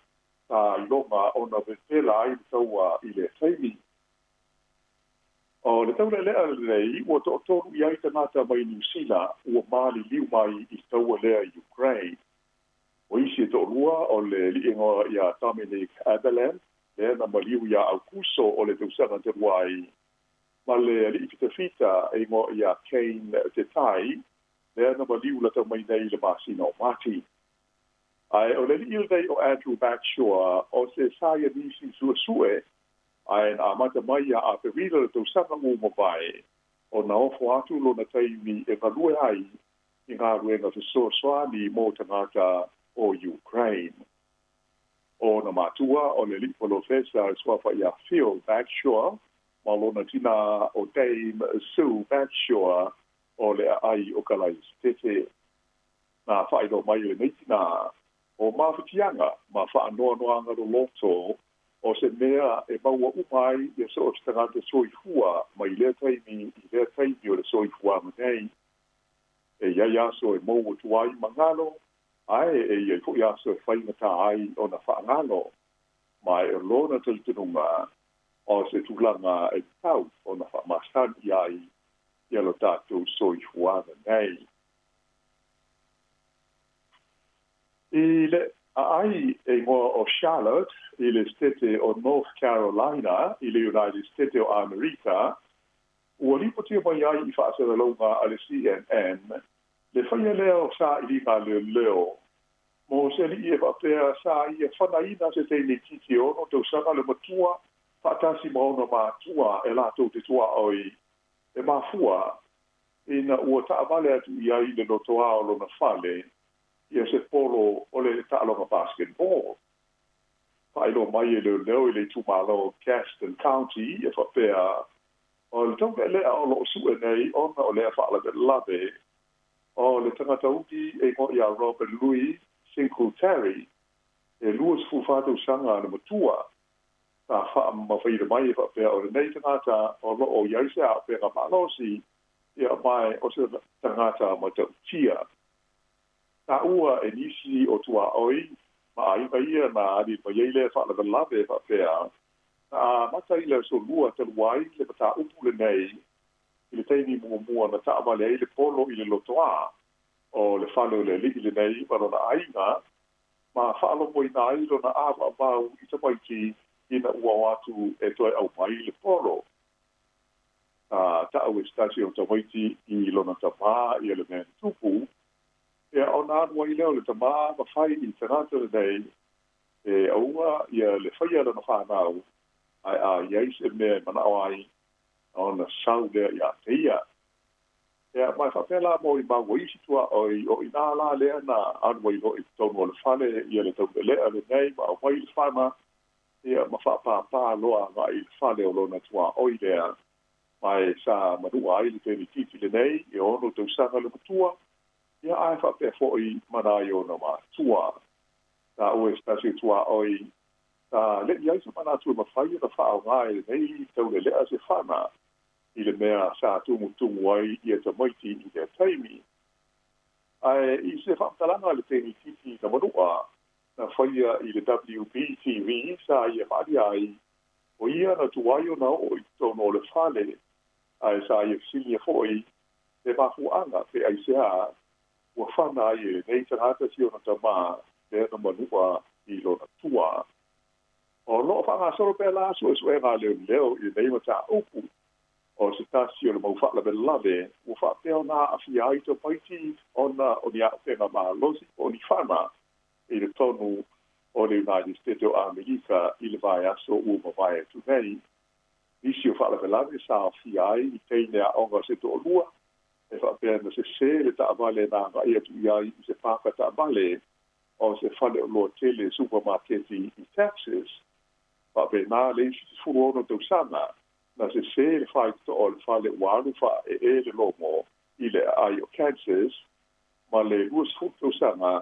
Speaker 3: sa iloga ona vevela ai le taua i lea taimi. O le taulealea lenei ua toatolu i ai tagata mai Niu Sila ua maliliu mai i le taua lea i Ukraine. O isi e toalua o le alii igoa ia Dominic Abeland lea na maliu ia Aukuso o le tausaga talu ai, ma le alii fitafita e igoa ia Kane Te Tai lea na maliu lata mai nei i le masina o Mati. Ae o le alii lenei o Andrew Bagshaw o se saienisi suesue, ae na amata mai ia Aperila le tausaga ua mavae ona ofo atu lona taimi e galue ai i galuega fesoasoani mo tagata o Ukraine. O ona matua o le alii polofesa e suafa ia Phil Bagshaw ma lona tinā o Dame Sue Bagshaw o le aai o Kalaesetete. Na faailoa mai e lenei tinā o mafatiaga ma faanoanoaga loloto o se mea e maua uma ai ia so o se tagata soifua mai lea taimi i lea taimi o le soifuaga nei. E i ai aso e mou atu ai ma galo, ae e i ai foi aso e faigata ai ona faagalo, ma e o lona talitonuga o se tulaga e tatau ona faamasani ai ia lo tatou soifuaga nei. I le aai e igoa o Charlotte i le Setete o North Carolina i le United Setete o Amerika, ua lipotia mai ai i faasalalauga a le CNN le faia lea o sailiga leoleo mo se alii e faapea sa ia fanaina se teineitiiti e 6 tausaga le matua faatasi ma ona matua e latou te tuaoi e mafua ina ua taavale atu i ai le lotoā o lona fale ia se polo o le taaloga basketball. Faailoa mai e leoleo i le itumalo o Gaston County e faapea o le taulealea o loo sue nei ona o lea faalavelave o le tagata uli e igoa ia Robert Louis Singletary e 24 tausaga le matua. Sa faamamafaina mai e faapea o lenei tagata o loo i ai se aafiaga malosi ia mai o se tagata matautia. Taua e nisi o tuaoi ma aiga ia na ali mai ai lea faalavelave e faapea na amata i le aso Lua talu ai le mataupu lenei i le taimi muamua na taavale ai le polo i le lotoā o le fale o le alii lenei ma lona aiga ma faalogoina ai lona avaavau i tamaiti ina ua o atu e toe aumai le polo. Sa taʻu e se tasi o tamaiti i lona tamā ia le mea na tupu, ia ona alu ai lea o le tamā ma fai i le tagata lenei e aua ia le faia lana fanau, ae a i ai se mea e manao ai ona sau lea ia te ia. Ia ma e faapea la molimau a isi tuaoi o inā la lea na alu ai loa i totonu o le fale ia le taulealea lenei ma aumai le fana ia ma faapāpā loa agai i le fale o lona tuaoi lea, ma e sa manua ai le teineitiiti lenei e 6 tausaga le matua, ia ae faapea foi ma nai ona matua. Taua e se tasi o tuaoi sa leʻi ai se manatu e mafai ona faaaoga e lenei taulealea se fana i le mea sa tumutumu ai ia tamaiti i lea taimi. Ae i se faamatalaga a le teineitiiti na manua, faia i le WBTV sa ia faalia ai o ia na tuai ona oo i totonu o le fale ae sa ia fesiligia foʻi le mafuaʻaga pe aiseā ua fana ai e lenei tagata si ona tamā lea na manuʻa i lona tua. O loo faagasolo pea la suʻesuʻega a leoleo i lenei mataupu. O se tasi o le mau faalavelave ua faapea ona aafia ai tamaiti ona o ni aaupega malosi po o ni fana i le tonu o le United States o Amerika i le vaiaso ua mavae atu nei. Nisi o faalavelave sa aofia ai i teine aoga o se toalua e faapea na sesē le taavale na agaʻi atu i ai i se paka taavale o se faleoloa tele supamaketi i Texas. Faapena le isi 16 tausaga na sesē le faitotoa o le fale ua alu faaeē le logo i le aai o Kansas ma le 20 tausaga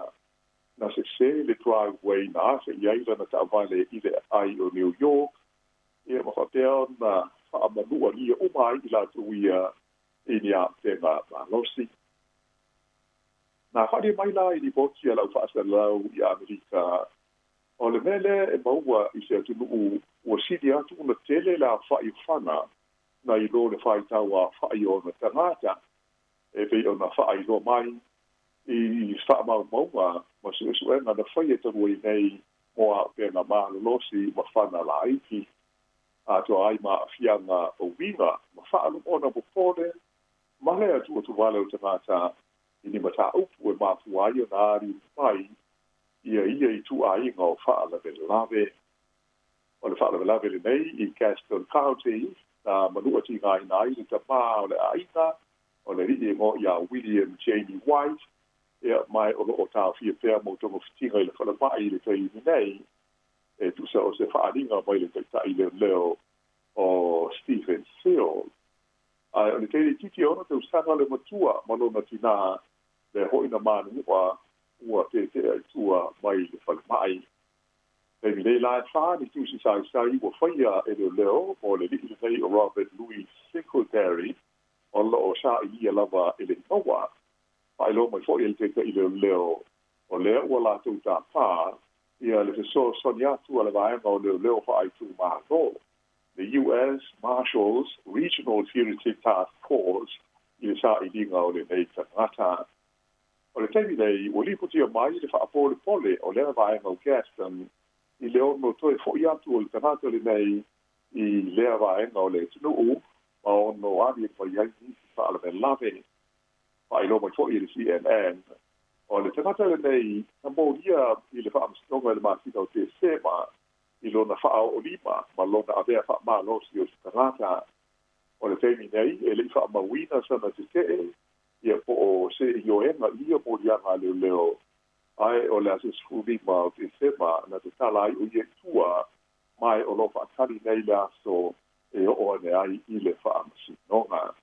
Speaker 3: na sesē le driveway na afe i ai lana taavale i le aai o New York ia ma faapea ona faamanualia uma ai i latou ia i ni aaupega malosi. Na faalia mai la i lipoti a lau faasalalau i Amerika o le mea lea e maua i se atunuu ua sili atu ona tele le aofaʻi o fana nai lo le faitau aofaʻi o ona tagata e pei ona faailoa mai i faamaumauga ma suʻesuʻega na faia talu ai nei mo aaupega malolosi ma fana laiti atoa ai ma aafiaga o uiga ma faalogona popole ma le atuatuvale o tagata i ni mataupu e mafua ai ona aliuli mai ia ia ituaiga o faalavelave. O le faalavelave lenei i Gaston County na manuʻa tigaina ai le tamā o le aiga o le alii e igoa ia William Jamie White ia mae o loo taofia pea mo togafitiga i le falemai i le taimi nei e tusa o se faaaliga mai le taitaʻi leoleo o Stephen Searle. Ae o le teine itiiti e 6 tausaga le matua ma lona tinā lea hoʻi na manuʻa ua teteʻa i tua mai le falemai. Taimi nei la e fa ni tusi saisai ua faia e leoleo mo le alii lenei o Robert Louis Singletary o loo saʻilia lava e leʻi maua. Faailoa mai foʻi e le taitaʻi leoleo o lea ua latou tapā ia le fesoasoani atu a le vaega o leoleo faaitumālō, le US Marshals Regional Fugitive Task Force i le saʻiliga o lenei tagata. O le taimi nei ua lipotia mai le faapolepole o lea vaega o Gaston i le ono toe foʻi atu o le tagata lenei i lea vaega o le atunuu ma ono aliali mai ai nisi faalavelave. Faailoa mai foʻi e le CNN o le tagata lenei na molia i le faamasinoga i le masina o Tesema i lona faaoolima ma lona avea faamalosi o se tagata. O le taimi nei e leʻi faamauina sana tetee ia po o se ioega i ia moliaga a leoleo ae o le aso 15 o Tesema na tatala ai o ia i tua mae o loo faatali nei le aso e oo ane ai i le faamasinoga.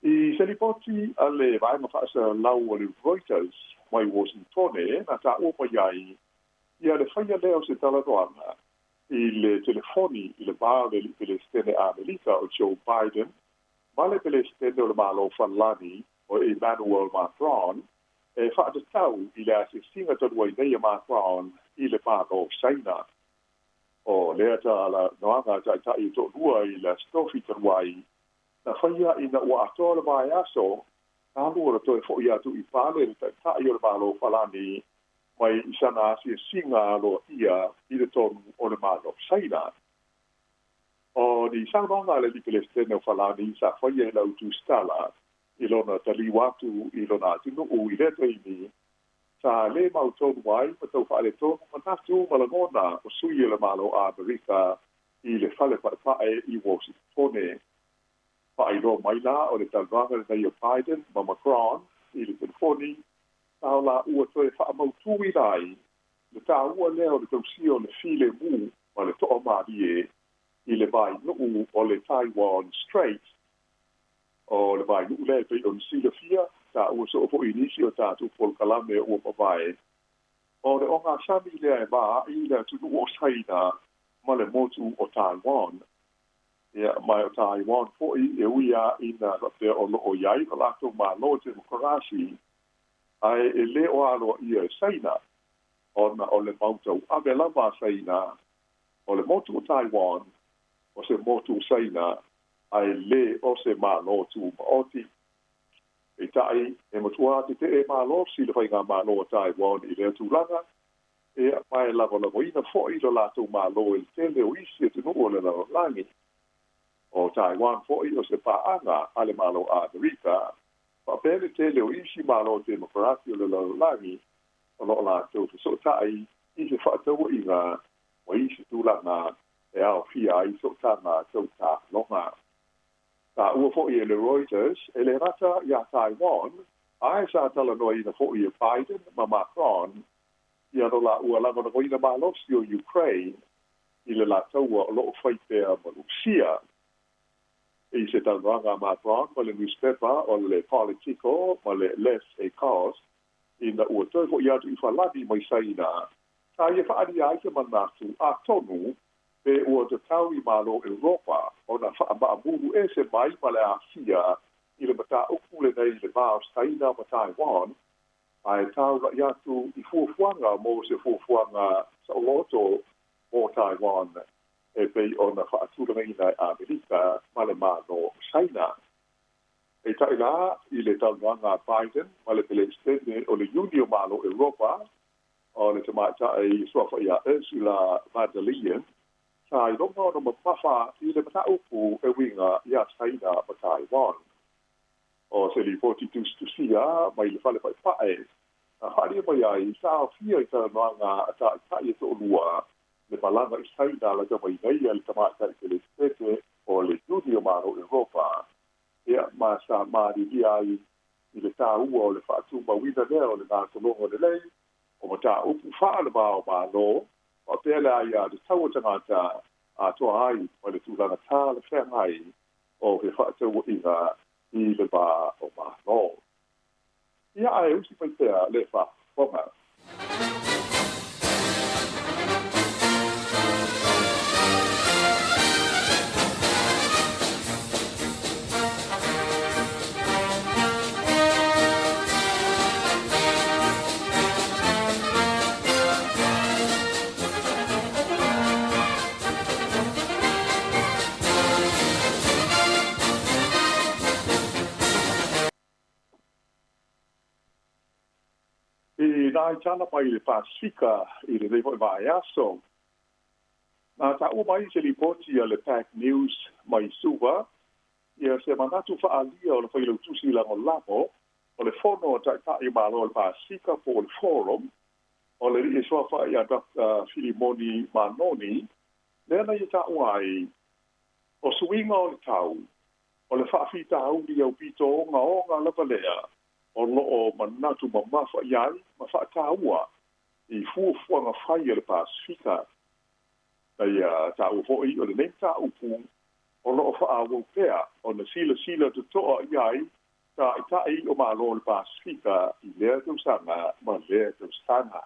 Speaker 3: I se lipoti a le vaega faasalalau o le Reuters mai Washingtone na taua mai ai ia le faia lea o se talanoaga i le telefoni i le va o le alii Pelesitene Amerika o Joe Biden ma le Pelesitene o le Malo Falani o Emmanuel Macron e faatatau i le asiasiga talu ai nei a Macron i le Malo o Saina. O lea talanoaga a taitaʻi e toalua i le Aso Tofi talu ai na faia ina ua atoa le vaiaso talu ona toe foʻi atu i pale le taitaʻi o le Malo Falani mai i sana asiasiga aloaʻia i le tonu o le Malo Saina. O ni saunoaga a le alii Pelesitene o Falani sa faia i le autusitala i lona taliu atu i lona atunuu i lea taimi sa lē mautonu ai ma tau faaletonu manatu ma lagona o sui o le Malo Amerika i le fale paepae i Washingtone. Faailoa mai la o le talanoaga lenei o Biden ma Macron i le telefoni sa o laua toe faamautuina ai le taua lea o le tausia o le filemu ma le toamalie i le vainuu o le Taiwan Strait. O le vainuu lea e pei ona silafia taua soo foʻi i nisi o tatou polokalame ua mavae o le ogasami lea e vaai le atunuu o Saina ma le motu o Taiwan. Ia mae o Taiwan foʻi e ui lava ina faapea o loo i ai lo latou Malo temokarasi Ae e lē o aloaʻia e Saina ona o le mau tauʻave lava a Saina o le motu o Taiwan o se motu o Saina ae lē o se Mālō Tumaoti. Peitai, e matuā teteʻe malosi le faigamālō a Taiwan i lea tulaga, ia ma e lagolagoina foʻi lo latou Mālō i le tele o isi atunuu o le lalolagi. O Taiwan foʻi o se paaga a le Malo Amerika, faapea le tele o isi Malo Temokarasi o le lalolagi o loo latou fesootai i se faatauaʻiga ma isi tulaga e aofia ai sootaga tau taaloga. Taua foʻi e le Reuters, e lē gata iā Taiwan, ae sa talanoaina foʻi e Biden ma Macron ia lo laua lagolagoina malosi o Ukraine i le lataua o loo fai pea ma Lusia. I se talanoaga a Macron ma le newspaper o le Politico ma le Les Echos ina ua toe foʻi atu i Falani mai Saina, sa ia faaalia ai se manatu atonu pe ua tatau i Malo Europa ona faamaamulu ese mai ma le Asia i le mataupu lenei i le va o Saina ma Taiwan, ae taulaʻi atu i fuafuaga mo se fuafuaga saoloto mo Taiwan e pei ona faatulagaina e Amerika ma le Malo o Saina. Peitai la, i le talanoaga a Biden ma le Peresetene o le Iuni o Malo Europa, o le tamaitai suafa iā Ursula von der Leyen, sa iloga ona mamafa i le mataupu e uiga iā Saina ma Taiwan. O se lipoti tusitusia mai le Fale Paepae na faaalia mai ai, sa aofia i talanoaga a taitai e toalua le malaga i Saina lata mai nei a le tamaitai Peresetene o le Iuni o Malo Europa, ia ma sa malilia ai i le taua o le faatumauina lea o le gatologa lelei o mataupu faale va o Malo faapea le aiā tatau a tagata atoa ai ma le tulaga talafeagai o fefaatauaiga i le va o Malo. Ia ae usi mai pea le faafofoga. I nai tala mai le Pasefika i lenei foi vaiaso, na taua mai se lipoti a le Pac News mai Suva ia se manatu faaalia o le Failautusi Lagolago o le Fono a Taitai o Malo o le Pasefika po o le Forum, o le alii e suafa ia Doctor Filimoni Manoni, lea na ia taua ai, o suiga o le tau, o le faafitauli aupito ogaoga lava lea o loo manatu mamafa i ai ma faataua i fuafuaga fai a le Pasefika. Na ia taua foʻi o lenei mataupu o loo faaauau pea ona silasila totoa i ai taitai o Malo o le Pasefika i lea tausaga ma lea tausaga.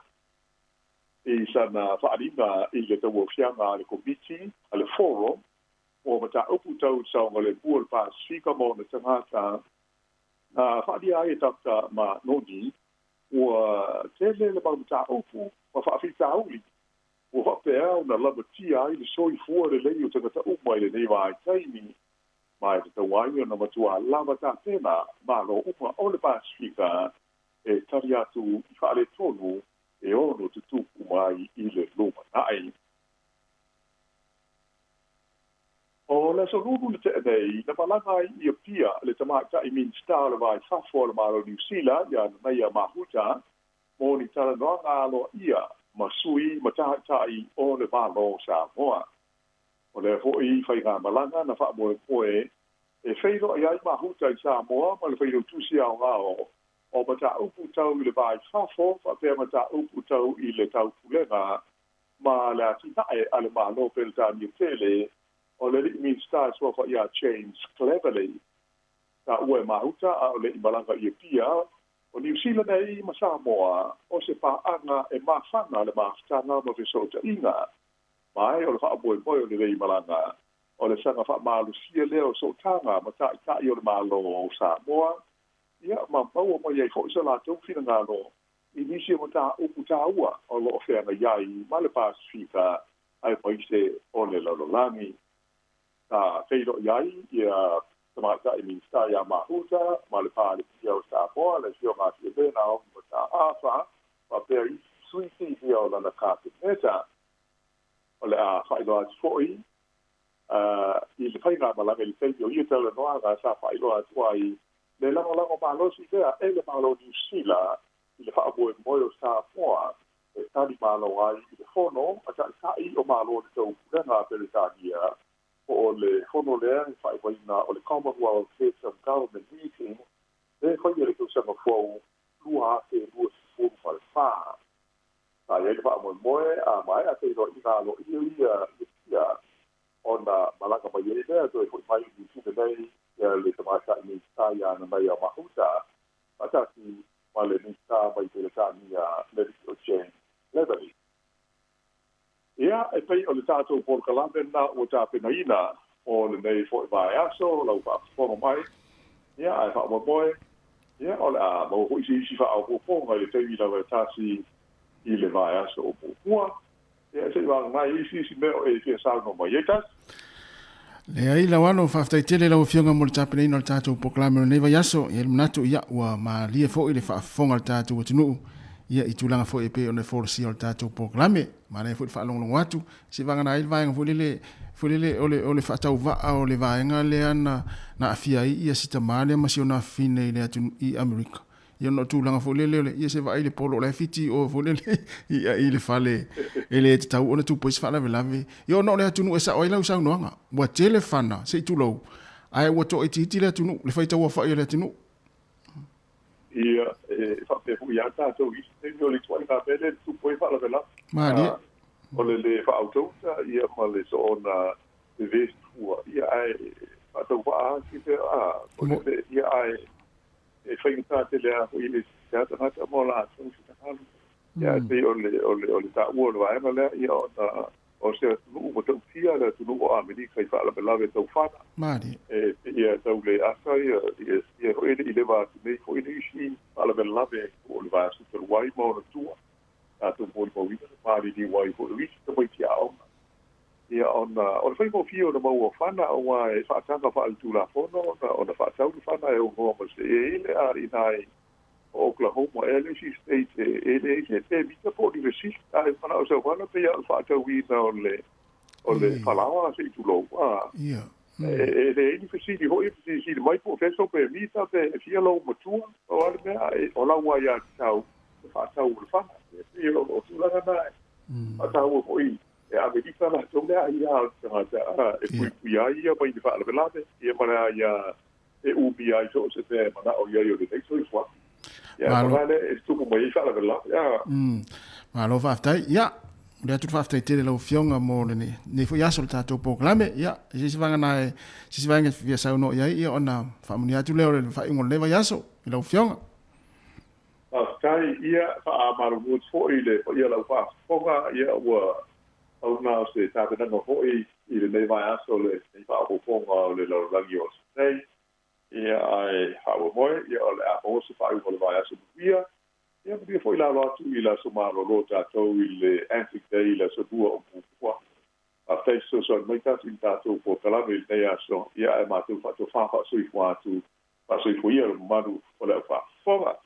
Speaker 3: I sana faaaliga i le tauaofiaga a le Komiti a le Forum o mataupu tau saogalemu o le Pasefika ma ona tagata, na faaalia ai e Doctor Manoni ua tele le mau mataupu ma faafitauli ua faapea ona lamatia ai le soifua lelei o tagata uma i lenei vaitaimi, ma e tatau ai ona matuā lava tapena Malo uma o le Pasefika e tali atu i faaletonu e ono tutupu mai i le lumanai. O le aso Lulu na tea nei, na malaga ai i Apia le tamaitai Minisita o le Va i Fafo o le Malo o Niu Sila ia Nanaia Mahuta mo ni talanoaga aloaia ma sui ma taitai o le Malo o Samoa. O lea foi faigamalaga na faamoemoe e feiloai ai Mahuta i Samoa ma le Failautusi Aoao o Mataupu Tau i le Va i Fafo faapea mataupu tau i le Taupulega ma le Atinae a le Malo Peretania Tele o le alii Minisita e suafa iā James Cleverly. Taua e Mahuta a o le i malaga i Apia, o Niu Sila nei ma Samoa o se paaga e mafana le mafutaga ma fesootaiga. Ma e o le faamoemoe o lenei malaga o le saga faamalosia lea o sootaga ma taitai o le Malo o Samoa Ia ma maua mai ai fo'i so latou finagalo i nisi o mataupu tāua o loo feagai ai ma le Pasifika aemaise o le lalolagi. Sa feiloai ai ia Tamaitai Minisita ia Mahuta ma le Palemia o Samoa, le Afioga ia Fiamē Naomi Mataafa, faapea isi sui sinia o lana Kapeneta. O le a faailoa atu fo'i i le faigamalaga i le taimi o ia talanoaga sa faailoa atu ai le lagolago malosi lea e le Malo o Niu Sila i le faamoemoe o Samoa e tali malo ai i le Fono a Ta'ita'i o Malo o le Taupulega a Peretania, po o le fono lea e faaigoaina o le Commonwealth Heads of Government Meeting lea e faia i le tausaga fou 2024. Sa i ai le faamoemoe a maea feiloaiga aloaia ia i Apia ona malaga mai ai lea toe fo'i mai i Niu Sila nei le Tamaitai Minisita ia Nanaia Mahuta faatasi ma le Minisita mai Peretania le alii o James Cleverly. Ia, e pei o le tatou polokalame lena ua tapenaina mo lenei fo'i vaiaso lau faafofoga mai, ia, ae faamoemoe, ia, o le a maua foi se isi faaopoopoga i le taimi lava e tasi i le vaiaso o muamua. Ia, se i vagana ai isi isi mea o e fia saunoa mai ai tasi.
Speaker 21: Leai lau alo, faafetai tele lau Afioga mo le tapenaina o le tatou polokalame o lenei vaiaso. E i ai le manatu, ia, ua malie foi le faafofoga a le tatou atunuu, ia, i tulaga foi e pei ona e folasia o le tatou polokalame. Manaia foi le faalogologo atu, se i vagana ai le vaega foi lele, foi lele o le, o le faatauvaa o le vaega lea na, na aafia ai ia si tamā lea ma si ona afafine i le atunuu, i Amerika. Ia ona o tulaga foi lele o le, ia se vaai i le polo o la e fiti i o foi lele i, i le fale e le tatau ona tupu ai se faalavelave. Ia ona o le atunuu e sao ai lau saunoaga, ua tele fana, se i tulou, ae ua toaitiiti le atunuu, le faitauaofai o le atunuu.
Speaker 3: Ia, e faapea foi lava tatou i isi taimi o le ituaiga mea lea e tupu ai faalavelave.
Speaker 21: Malie.
Speaker 3: O le le faautauta ia ma le soona vevesi fua, ia ae faatauvaa lava si mea, a, o le, ia ae e faigata tele lava foi i le isi tagata mo latou finagalo. Ia ae pei o le, o le, o le taua o le vaega lea, ia ona o se atunuu matautia le atunuu o Amerika i faalavelave tau fana.
Speaker 21: Malie.
Speaker 3: E ia tau le asa ia, ia, ia foi le i leva atu nei foi le isi faalavelave o le vaiaso talu ai ma ona tua. Tatou molimauina le maliliu ai foi o isi tamaiti aoga. Ia ona o le faigofie ona maua fana aua e faataga faaletulafono ona ona faatau le fana e aunoa ma se e ile a inā i Oklahoma ea le isi state e leai se pemita po o ni receipt ae manao sau fana pei lava o le faatauina o le o le falaoa se i tulou a e leai ni fesili foi e fesilisili mai po o fea sou pemita pe e fia lou matua pau lava le mea o lau aiatatau le faatau o le fana. E pei o tulaga na e faataua foi e Amerika latou le aia o le tagata a e puipuia ai ia mai le faalavelave ia ma le aia e umia ai so o se mea e manao i ai o lenei soifuaga. Ia,
Speaker 21: Malo.
Speaker 3: o le e tupu mai ai faalavelave. A.
Speaker 21: Malo faafetai. Ia, momoli atu le faafetai tele i lau Afioga mo lenei lenei foi aso o le tatou polokalame. Ia, i se isi vaega na e, se isi vaega e fia saunoa i ai, ia ona faamanuia atu lea o le faaiuga o lenei vaiaso i lau Afioga.
Speaker 3: Faafetai, ia, faamalulu atu foi i le paia o lau faafofoga, ia, ua pau lena o se tapenaga foi i lenei vaiaso lenei faaopoopoga o le lalolagi o aso nei, ia, ae faamoemoe, ia, o le a maua se faaiuga o le vaiaso manuia, ia, manuia foi le alo atu i le aso malolo o tatou i le Anzac Day i le aso Lua o Muamua. Faafetai fesoasoani mai tasi i le tatou polokalame i lenei aso, ia, ae matou faatofa faasoifua atu Faasoifua ia le mamalu o le au faafofoga.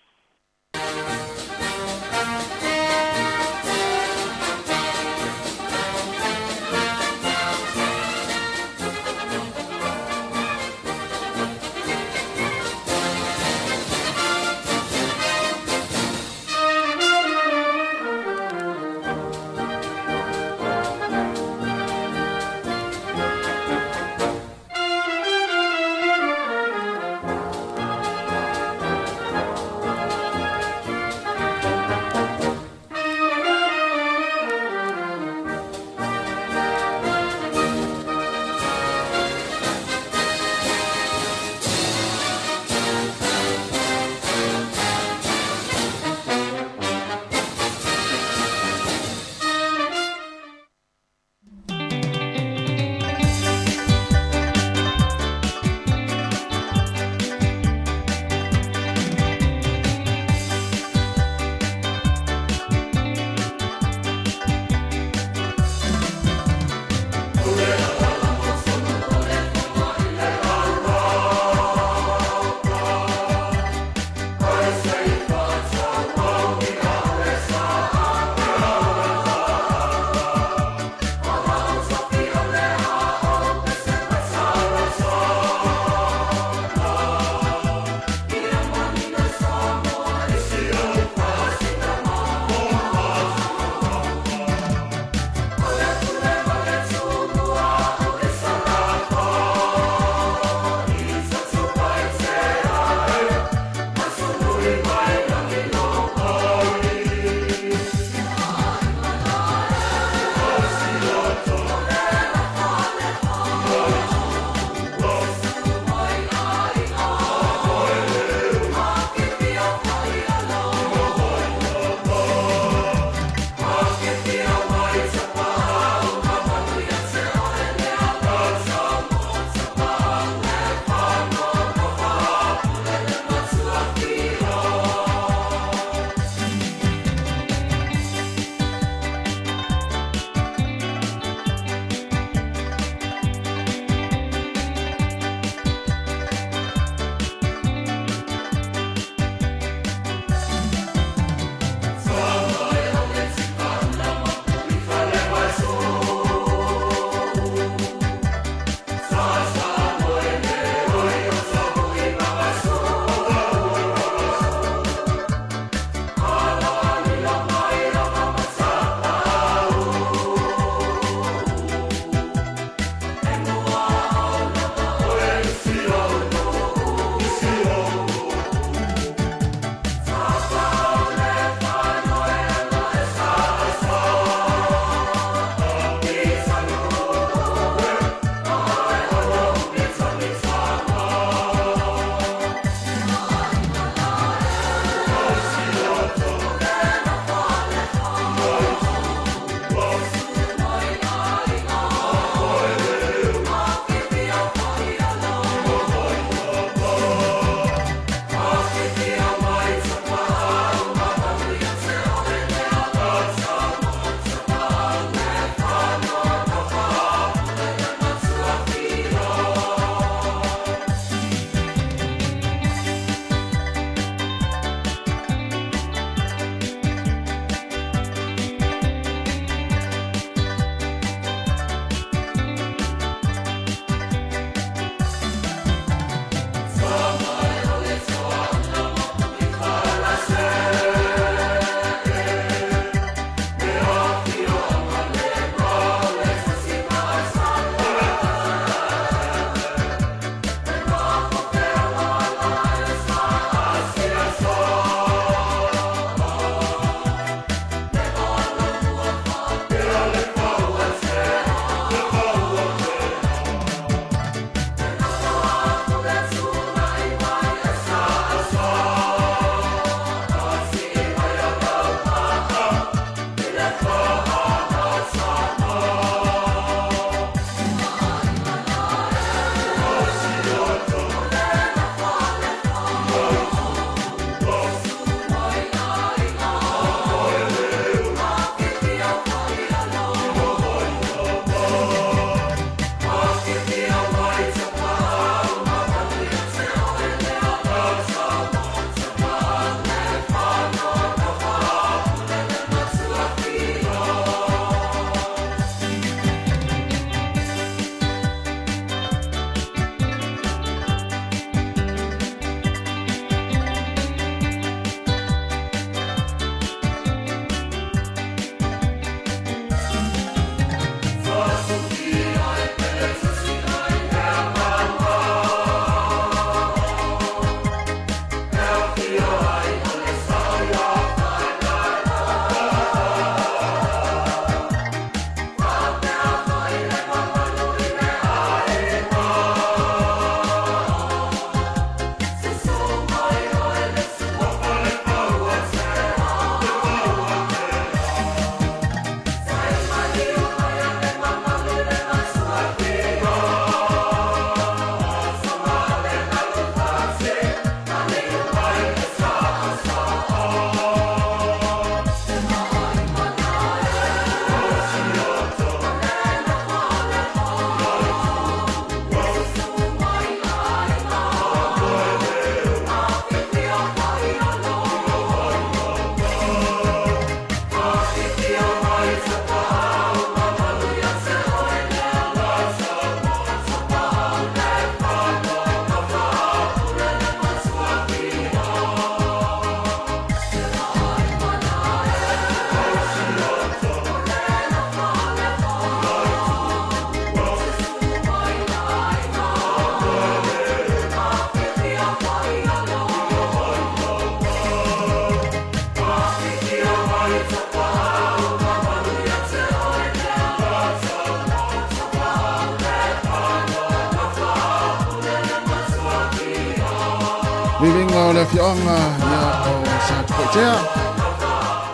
Speaker 21: o le afioaga ia o Satupaitea.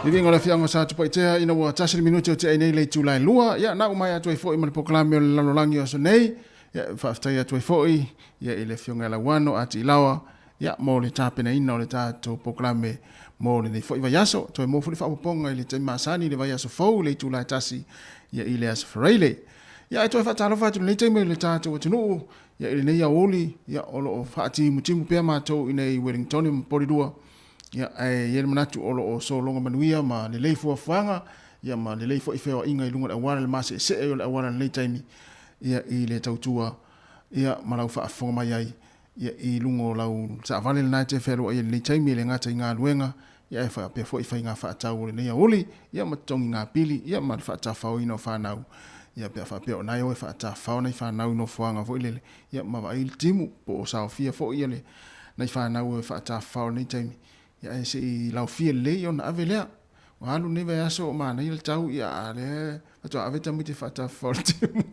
Speaker 21: Viviga o le afioaga o Satupaitea ina ua tasi le minute o tea ai nei le itula e lua. Ia, na uma atu ai foi ma le polokalame o le lalolagi o aso nei. Ia, faafetai atu ai foi ia i le afioga ia Lauano Ati Ilaoa ia mo le tapenaina o le tatou polokalame mo lenei foi vaiaso. Toe maua foi le faaopoopoga i le taimi masani i le vaiaso fou i le itula e tasi ia i le aso Faraile. Ia ae toe faatalofa atu i lenei taimi i le tatou atunuu ia i lenei aoauli ia o lo o faatimutimu pea matou i nei Wellingtone ma Porirua ia ae i ai le manatu o lo o sologa manuia ma lelei fuafuaga ia ma lelei foi feoaiga i luga o le auala le maseesee o le auala i lenei taimi ia i le tautua ia ma lau faafofoga mai ai ia i luga o lau taavale lena e te fealuai ai i lenei taimi e le gata i galuega ia ae faapea foi faiga faatau o lenei aoauli ia ma totogi pili ia ma le faatafaoina o fanau ia pe a faapea o na e o e faatafao nai fanau i nofoaga foi lele ia ma vaai le timu po o saofia foi ia le nai fanau e faatafafao i lenei taimi ia ae se i laofia lelei ona ave lea. Ua alu lenei vaiaso o manaia le tau ia a lea faatoa ave tamaiti e faatafafao le timu.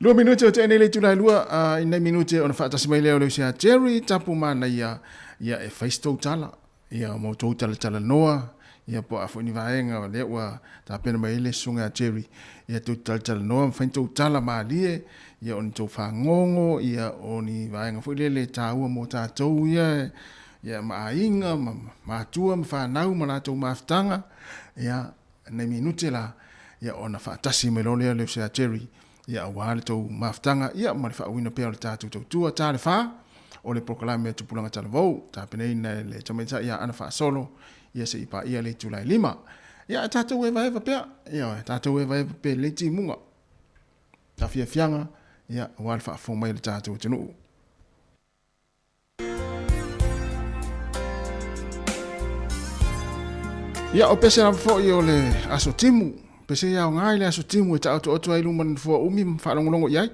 Speaker 21: Lua minute o tea nei le itula e lua uh, i nei minute ona faatasi mai lea o le usi a Jerry tapu manaia ia e fai se tou tala ia mo tou talatalanoa ia po a foi ni vaega o lea ua tapena mai ai le susuga a Jerry ia tou talatalanoa ma fai ni tou tala malie ia o ni tou fagogo ia o ni vaega foi lele taua mo tatou ia ia ma aiga ma matua ma fanau ma latou mafutaga ia nei minute la ia ona faatasi mai loa lea le usi a Jerry ia aua le tou mafutaga ia ma le faauiina pea o le tatou tautua ta le fa o le polokalame a Tupulaga Talavou tapenaina e le tamaitai ia Ana Faasolo ia se i paia le itula e lima ia tatou evaeva pea ia tatou evaeva pea i lenei timuga taafiafiaga ia aua le faafofoga mai o le tatou atunuu. Ia, o pese lava foi o le aso timu. Pese ia aoga i le aso timu e taoto'oto ai luma o le nofoa umi ma faalogologo i ai.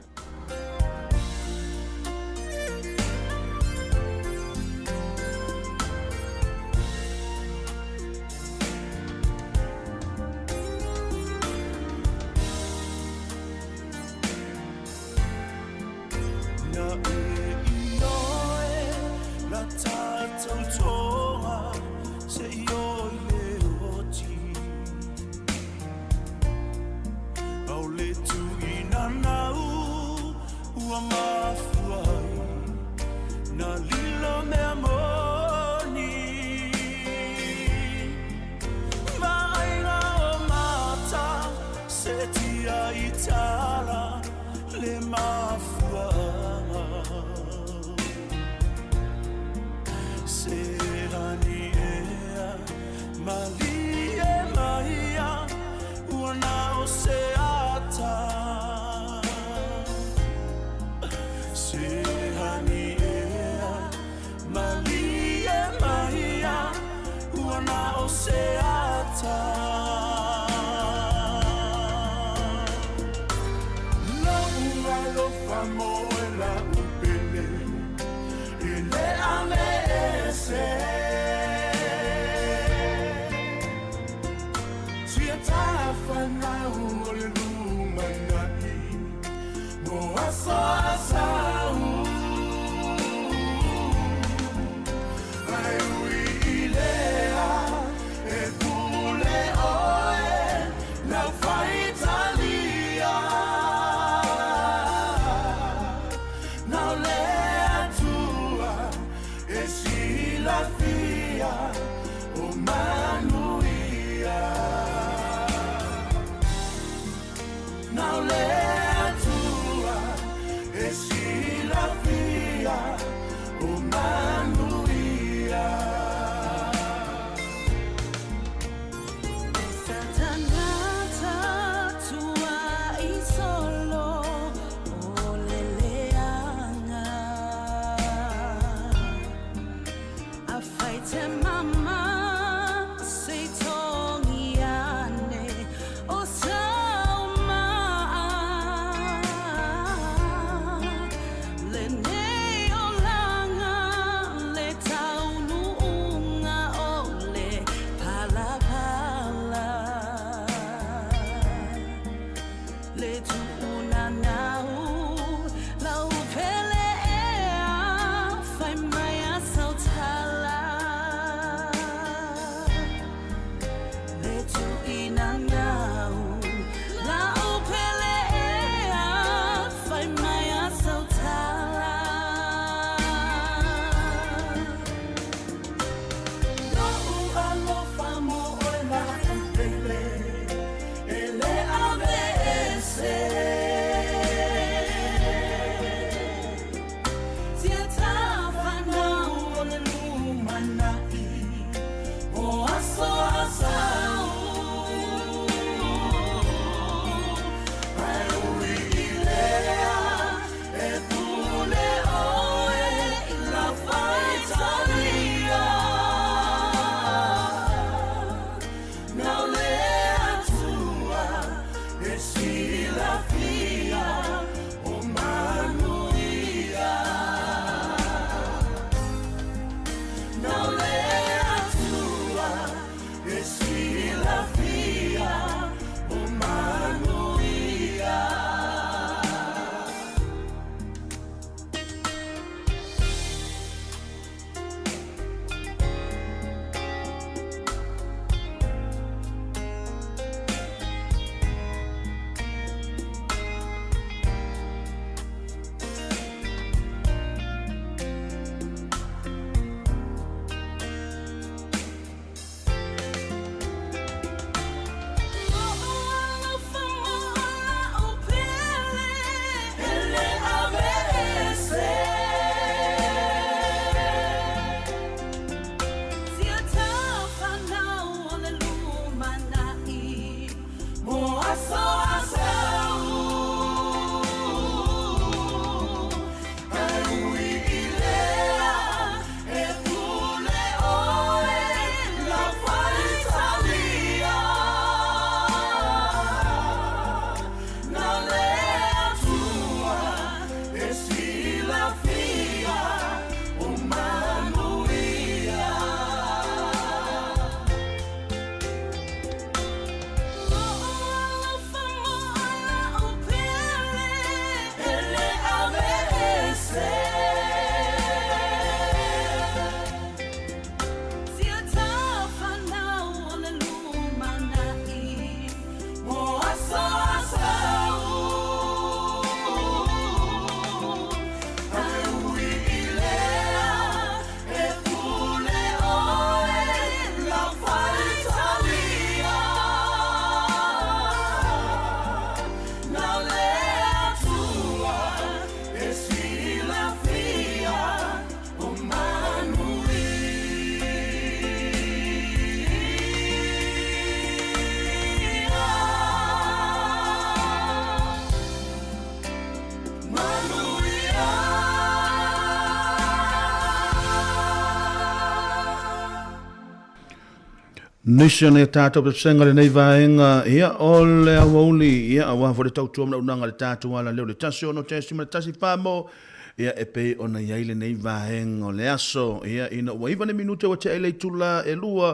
Speaker 4: Nisi o nei tātou pesega lenei vaega, ia, o le aoauli, ia, aua foi le tautua ma le auaunaga a le tātou ala leo le 16.14 mo, ia, e pei ona i ai lenei vaega o le aso, ia, ina ua 9 ni minute ua tea i le itula e 2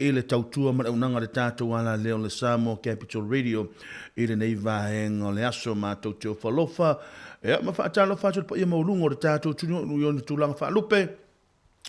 Speaker 4: i le tautua ma le auaunaga a le tātou ala leo le Samoa Capital Radio i lenei vaega o le aso. Matou te ofo alofa, ia, ma faatalofa atu i le paia maualuga o le tātou atunuu i ona tulaga faalupe,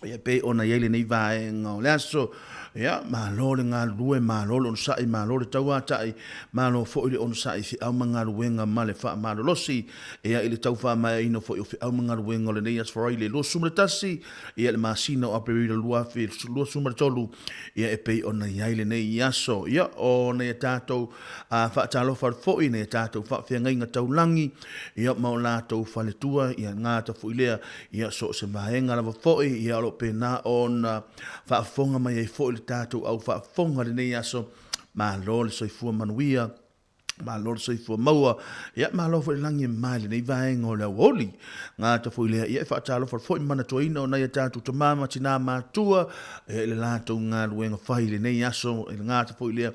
Speaker 4: Ia pei ona i ai lenei vaega o le aso. Ia, malo le galulue, malo le onosai, malo le tauatai, malo foi le onosai i feau ma galuega ma le faamalolosi. Ia, i le tau faamaeaina foi o feau ma galuega o lenei Aso Faraile 21, ia le masina o Aperila 2023, ia e pei ona i ai lenei aso. Ia, o nai a tatou faatalofa atu foi i nai a tatou faafeagaiga taulagi, ia ma o latou faletua, ia gata foi lea Ia, so o se vaega lava foi, ia, o lo o pēnā ona faafofoga mai ai foi le tatou au faafofoga i lenei aso. Malo le soifua manuia, malo le soifua maua, ia, malo foi le lagi e mama i lenei vaega o le aoauli. Gata foi lea, ia, e faatalofa foi ma manatuaina o nai a tatou tama ma tinā matua, ia, i le latou galuega fai i lenei aso, i le gata foi lea,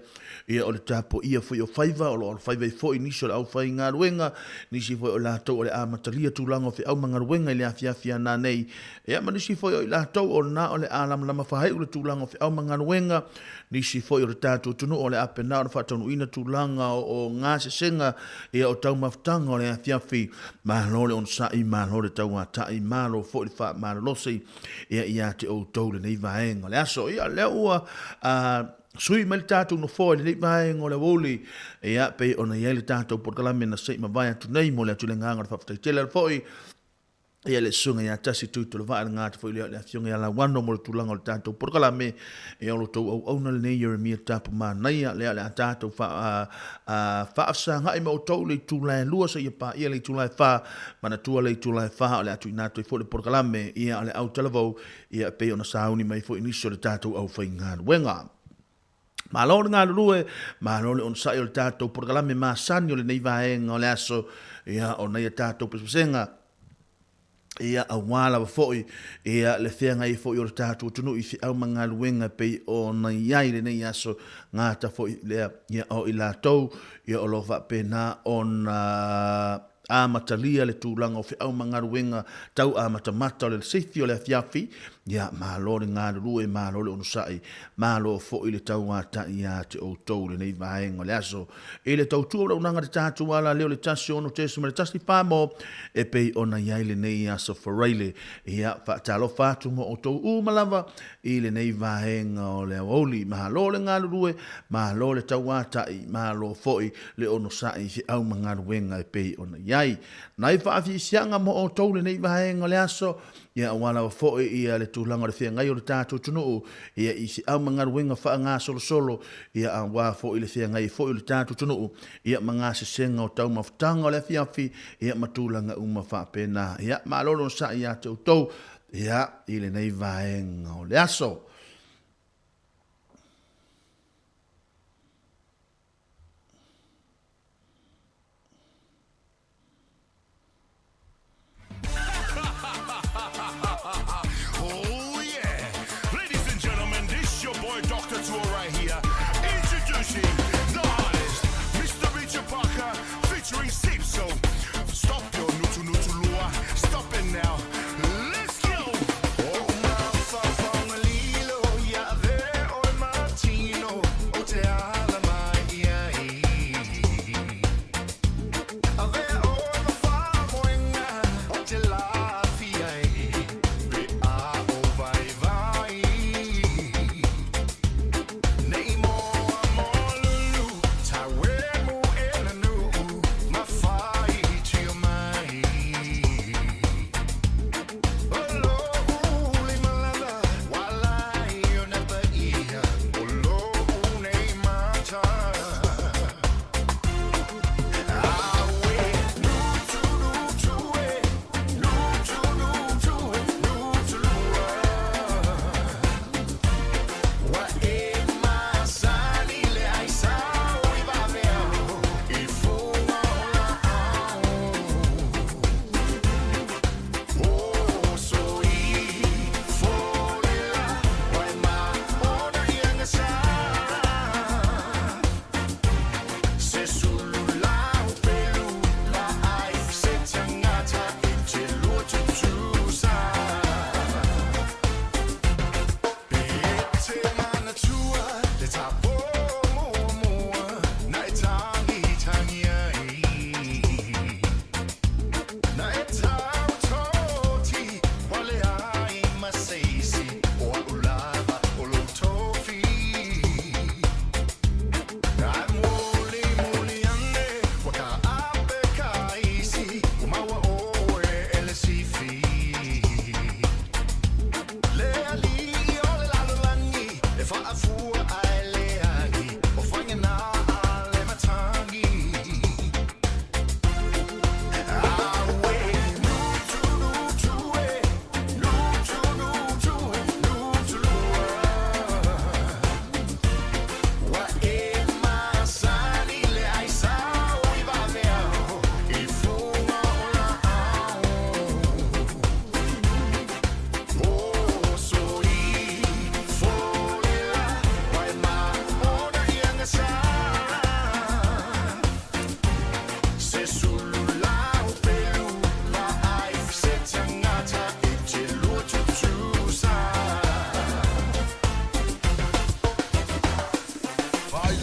Speaker 4: Ia, o le tapuaia foi o faiva, o lo o alofaiva ai foi nisi o le aufaigaluega, nisi foi o i latou o le amatalia tulaga o feau ma galuega i le afiafi a nanei, ia ma nisi foi o i latou o lena o le a lamalama faaiu le tulaga o feau ma galuega, nisi foi o le tatou atunuu o le a pena ona faataunuuina tulaga o gasesega, ia o taumafataga o le afiafi. Malo le onosai, malo le tauatai, malo foi le faamalolosi, ia ia te outou lenei vaega o le aso. Ia, lea ua Sui mai le tatou nofoa i lenei vaega o le aoauli, ia, pei ona i ai le tatou polokalame na se i mavae atu nei, momoli atu le agaga o le faafetai tele atu foi ia le susuga ia Tasi Tuitolovaa, le gata foi lea o le afioga ia Lauano mo le tulaga o le tatou polokalame, ia o lo outou auauna lenei Ieremia Tapu Manaia, lea o le a tatou faafesagai ma outou i le itula e 2 seia paia le itula e 4, manatua le itula e 4 o le a tuuina atu ai foi le polokalame, ia o le autalavou Ia, e pei ona sauni mai foi nisi o le tatou aufaigaluega. Malo le galulue, malo le onosai o le tatou polokalame masani o lenei vaega o le aso, ia, o nai a tatou pesepesega, ia, aua lava foi, ia, le feagai foi o le tatou atunuu i feau ma galuega e pei ona i ai lenei aso, gata foi lea, ia, o i latou, ia, o lo o faapena ona amatalia le tulaga o feau ma galuega tau amatamata o le sifi o le afiafi, ia, malo le galulue, malo le onosai, malo foi le tauatai ia te outou i lenei vaega o le aso. I le tautua o le auaunaga a le tatou ala lea o le 16.14 mo e pei ona i ai lenei aso Faraile. Ia, faatalofa atu mo outou uma lava i lenei vaega o le aoauli. Malo le galulue, malo le tauatai, malo foi le onosai i feau ma galuega e pei ona i ai. Nai faafiafiaga mo outou lenei vaega o le aso, ia aua lava foi ia le tulaga o le feagai o le tatou atunuu, ia i feau ma galuega faagasolosolo, ia aua foi le feagai foi o le tatou atunuu, ia ma gasesega o taumafataga o le afiafi, ia ma tulaga uma faapena. Ia malo le onosai ia te outou, ia i lenei vaega o le aso.
Speaker 22: Oh yeah! Ladies and gentlemen, this your boy Dr. Tua right here, introducing the hottest, Mr. Richard Parker, featuring Sipso. Stop your nutu nutu lua, stop it now. Let's go! Oh,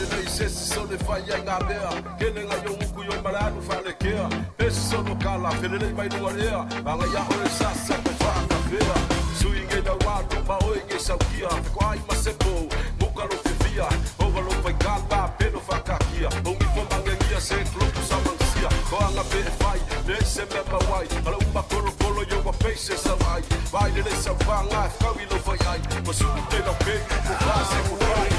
Speaker 22: Felelei se isi solo e fai ai ngā mea Kele ngai o nguku i o mala alu whalekea Pesi solo kala, felelei mai lunga ea Manga ia oe sa sa ko whakawhea Sui ngei lau alu ma oe ngei saukia Feko ai ma sepo, muka lo fefia Ova lo whaikala, pelo whakakia Ongi fo mangengia se klopu sa mangsia Ko anga pe e whai, le se mea mawai Ala uma kolo kolo yo wa face sa wai Vai le le sa whanga, whakau i lo whai ai Ma su te lau pe, ko wha se ko whai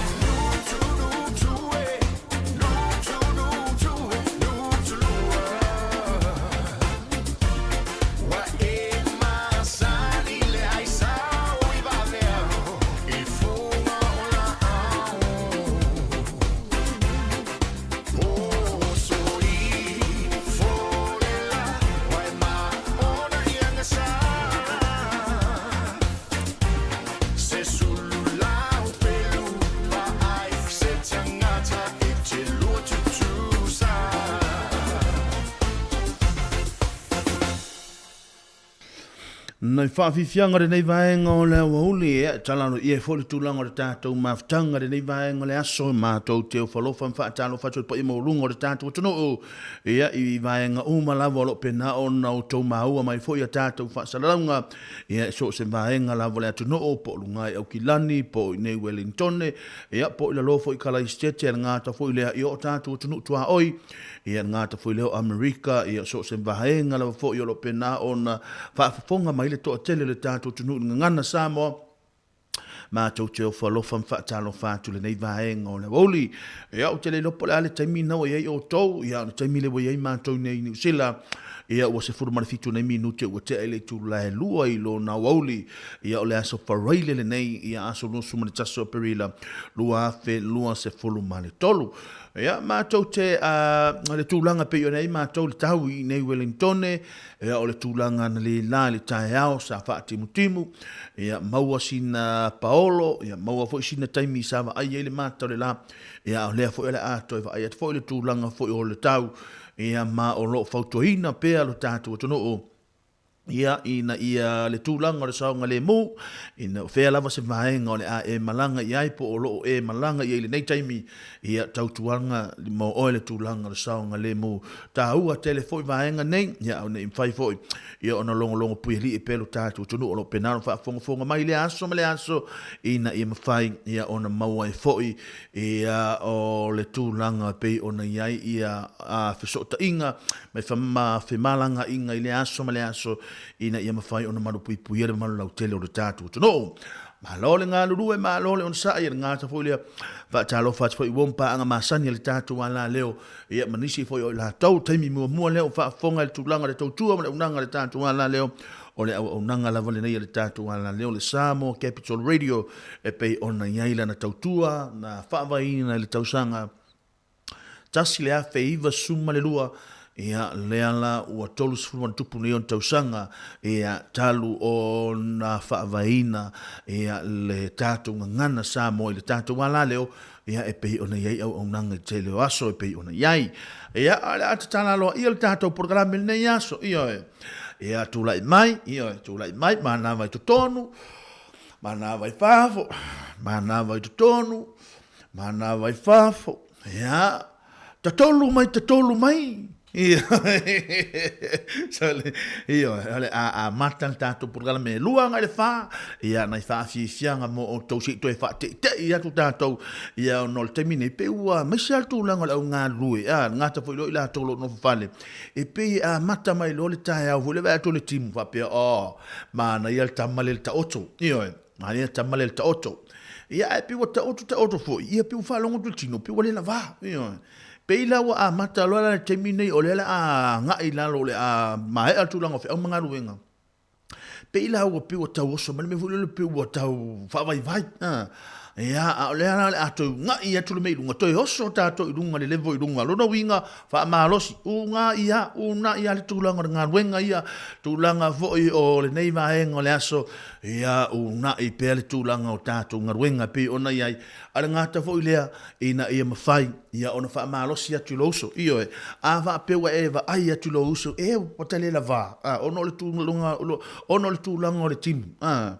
Speaker 4: Nai whaafifianga lenei vaega o le aoauli e talano ia foi le tulaga o le tatou mafutaga lenei vaega o le aso matou te ofalofa ma faatalofa atu i le paia maualuga o le tatou atunuu ia i vaega uma lava o lo o pena ona outou maua mai foi a tatou faasalalauga ia i so o se vaega lava o le atunuu po o luga i Aukilani po o i nei Wellingtone ia po o i lalo foi i Kalaisitete le gata foi lea i o tatou atunuu tuaoi ia le gata foi lea o Amerika ia so o se vaega lava foi o lo o pena ona faafofoga mai le toatele o le tatou atunuu i le gagana Samoa matou te ofo alofa ma faatalofa atu i lenei vaega o le aoauli. Ia, ou te le iloa po o le a le taimi lena ua i ai outou, ia, o le taimi lea ua i ai matou nei i Niu Sila, ia, ua 17 nei minute ua tea i le itula e 2 i lona aoauli. Ia, o le aso Faraile lenei, ia, aso 21 o Aperila 2023. Ia, matou te, le tulaga pei ona i ai matou le tau i nei Wellingtone, ia, o le tulaga na le la i le taeao sa faatimutimu, ia, maua sina paolo, ia, maua foi sina taimi sa vaai ai le mata o le la, ia, a o lea foi o le a toe vaai atu foi le tulaga foi o le tau, ia, ma o lo o fautuaina pea lo tatou atunuu, Ia, ina ia le tulaga o le saogalemu, ina o fea lava se vaega o le a e malaga i ai po o lo o e malaga i ai i lenei taimi, ia, tautuaga mo oe le tulaga o le saogalemu. Taua tele foi vaega nei, ia, a ne i mafai foi, ia, ona logologo puialii pea lo tatou atunuu o lo o pena ona faafogafoga mai i lea aso ma lea aso, ina ia mafai, ia, ona maua ai foi, ia, o le tulaga e pei ona i ai, ia, a fesootaiga ma femalagaaiga i lea aso ma lea aso ina ia mafai ona malupuipuia le mamalu lautele o le tatou atunuu. Malo le galulue, malo le onosai, e le gata foi lea, faatalofa atu foi i uo ma paaga masani a le tatou alaleo, ia ma nisi foi o i latou, taimi muamua lea ua faafofoga i le tulaga o le tautua ma le auaunaga a le tatou alaleo, o le auaunaga lava lenei a le tatou alaleo, le Samoa Capital Radio, e pei ona i ai lana tautua na faavaeina i le tausaga 1992, ia, lea la ua 30 ma ona tupu nei ona tausaga, ia, talu ona faavaeina, ia, le tatou gagana Samoa i le tatou alaleo, ia, e pei ona i ai auaunaga i le tele o aso e pei ona i ai. Ia, o le a tatala aloaia le tatou polokalame i lenei aso, ioe. Ia, tulai mai, ioe, tulai mai, manava i totonu, manava i fafo, manava i totonu, Manava i fafo, ia, tatolu mai, tatolu mai. Ia, so, ia, o le a amata le tatou polokalame e lua agai le fa, ia, nai faafiafiaga mo outou se i toe faateitei atu tatou, ia, ona o le taimi nei, pei ua aemaise lava le tulaga o le au galulue, a, le gata foi loa i latou o lo o nofo fale, e pei e amata mai loa le taeao foi lea, vaai atu le timu faapea, oh, manaia le tama lea i le taoto, ioe. Manaia le tama lea i le taoto. Ia, ae pei ua taoto taoto foi, ia pei ua faalogo atu le tino, pei ua le lavā. Ioe. Pei la ua amata loa la i le taimi lenei o lea o le a agai i lalo o le a maea le tulaga o feau ma galuega. Pei la ua pei ua tau oso mai le mea foi lele pei ua tau faavaivai. A. Ia, a o lea la o le a toe uga'i atu le mea i luga, toe oso tatou i luga i le level i luga. O lona uiga, Faamalosi, uga ia, una'i ia le tulaga o le galuega ia, tulaga foi o lenei vaega o le aso, ia una'i pea le tulaga o tatou galuega e pei ona i ai, a o le gata foi lea ina ia mafai ia ona faamalosi atu i lou uso. Ioe, a faapea ua e vaai atu i lou uso, e ua ta le lavā, a, ona o le tulaga, ona o le tulaga o le timu, a,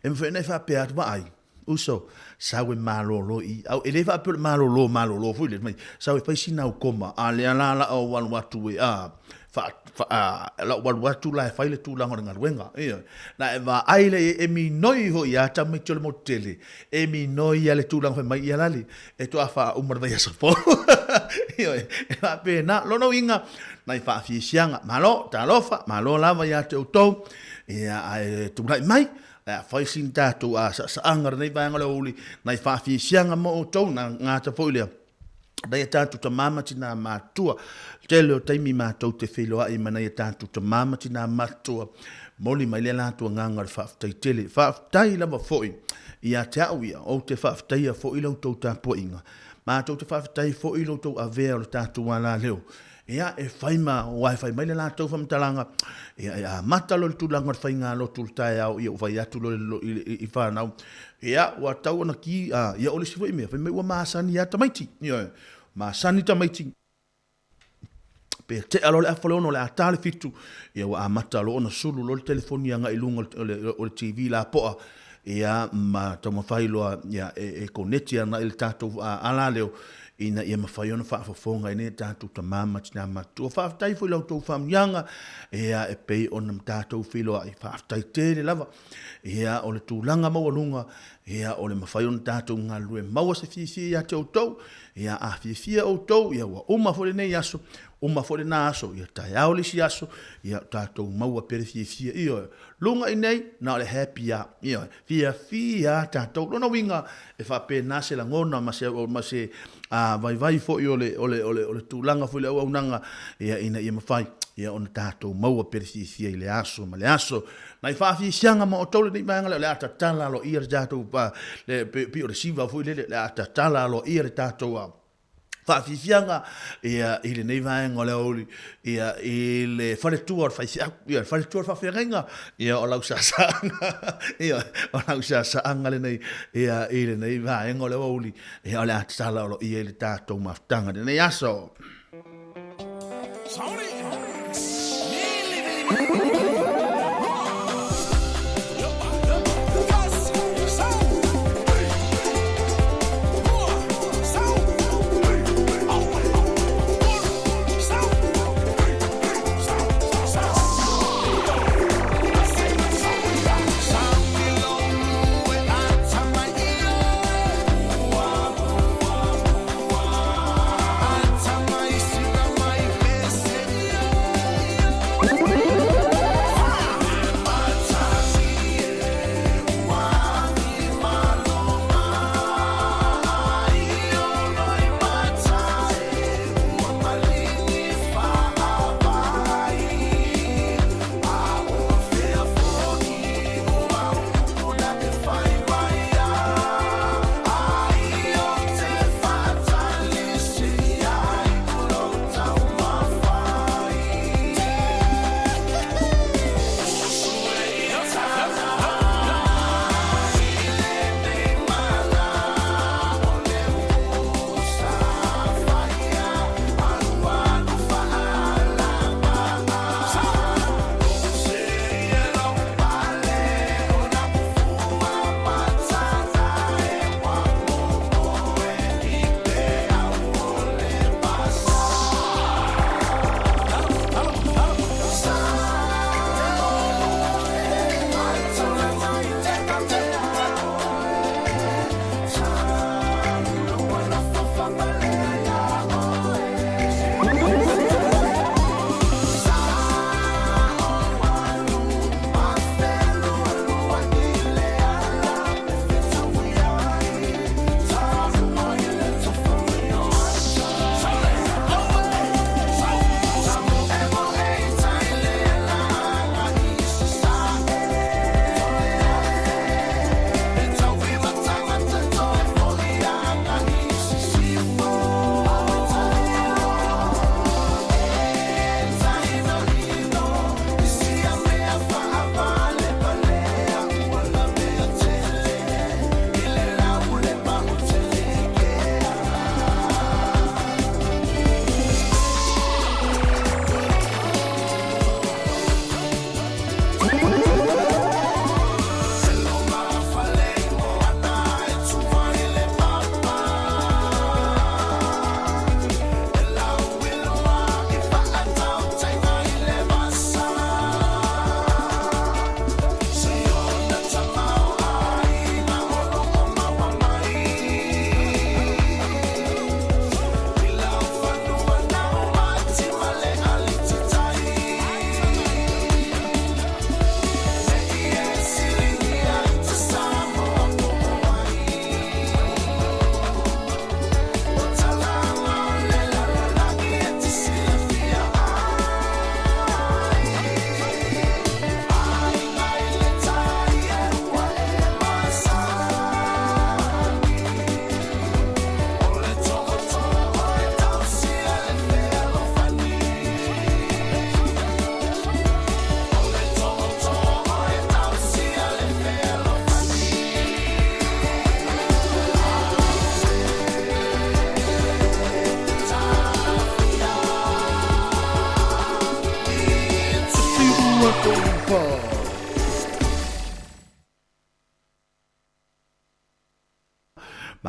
Speaker 4: e mafai ona e faapea atu, vaai. Uso, sau e malōlō i au. E le faapea o le malōlō malōlō foi lea, mai, sau e fai sina au koma, a lea la la ou alu atu e, a, fa, fa, a, la ou alu atu la e fai le tulaga o le galuega. Ioe. Na e vaai lea i ai, e minoi foi ia tamaiti o le motu tele, e minoi ia le tulaga fai mai ia lale, e toa faauma le vaiaso fou. Ioe, e faapena. Lona uiga, nai faafiasiaga, malo, talofa, malo lava ia te outou, ia, ae tulai mai, Ae afai sina tatou saasaanga lenei vaega o le aoauli, nai faafiasiaga mo outou, na gata foi lea, nai a tatou tama ma tinā matutua. Tele o taimi matou te feiloai ma nai a tatou tama ma tinā matutua, moli mai le latou agaga o le faafetai tele. Faafetai lava foi ia te au ia, ou te faafetaia foi la outou tapuaiga. Matou te faafetai foi i lo outou avea o le tatou alaleo. Ia, e fai ma, aua e fai mai le latou faamatalaga, ia, e amata loa le tulaga o le faigalotu i le taeao, ia ua fai atu loa i fanau, ia, ua tatau ona ki, a, ia, o le isi foi mea, fai mai ua masani lava tamaiti, ioe, masani tamaiti, pe tea loa le afa o le 6, o le a ta le 7, ia ua amata loa ona sulu loa le telefoni agai i luga o le TV lapoa, ia, ma taumafai loa ia, e koneti agai i le tatou alaleo, ina ia mafai ona faafofoga ai nei tatou tama ma tinā matutua. Faafetai foi i la outou faamanuiaga, ia, e pei ona tatou feiloai, faafetai tele lava. Ia, o le tulaga maualuga, ia, o le mafai ona tatou galulue maua se fiafia ia te outou. Ia, a fiafia outou, ia, ua uma foi lenei aso, uma foi lena aso, ia, taeao le isi aso, ia, tatou maua pea le fiafia. Ioe, luga i nei, na o le happy lava. Ioe, fiafia lava tatou. Lona uiga, e faapena se lagona ma se, ma se vaivai foi o le, o le, o le, o le tulaga foi o le auaunaga, ia, ina ia mafai, ia, ona tatou maua pea le fiafia i le aso ma le aso. Nai faafiasiaga ma outou lenei vaega lea, o le a tatala aloaia le tatou, le, pei o le siva foi lele, o le a tatala aloaia le tatou faafiafiaga ia, i lenei vaega o le aoauli, ia, i le faletua o le faifeau, ia, le faletua o le faafeagaiga, ia, o lau saasaaga, ia, o lau saasaaga lenei, ia, i lenei vaega o le aoauli, ia, o le a tatala aloaia i le tatou mafutaga i lenei aso.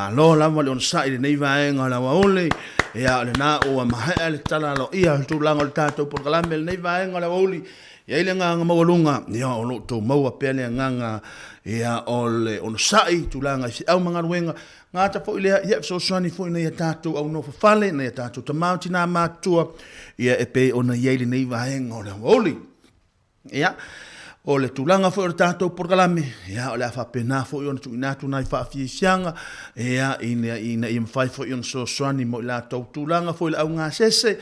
Speaker 4: Malo lava le onosai i lenei vaega o le aoauli. Ia, o lena ua maea le tala aloaia o le tulaga o le tatou polokalame i lenei vaega o le aoauli. E i ai le agaga maualuga, ia, o lo o outou maua pea le agaga, ia, o le onosai i tulaga i feau ma galuega. Gata foi lea, ia, e fesoasoani foi i nai a tatou aunofofale, nai a tatou tama ma tina matutua, ia, e pei ona i ai lenei vaega o le aoauli. Ia, o le tulaga foi o le tatou polokalame, ia, o le a faapena foi ona tuuina atu nai faafiafiaga, ia, ina, ina ia mafai foi ona fesoasoani mo i latou tulaga foi i le augasese,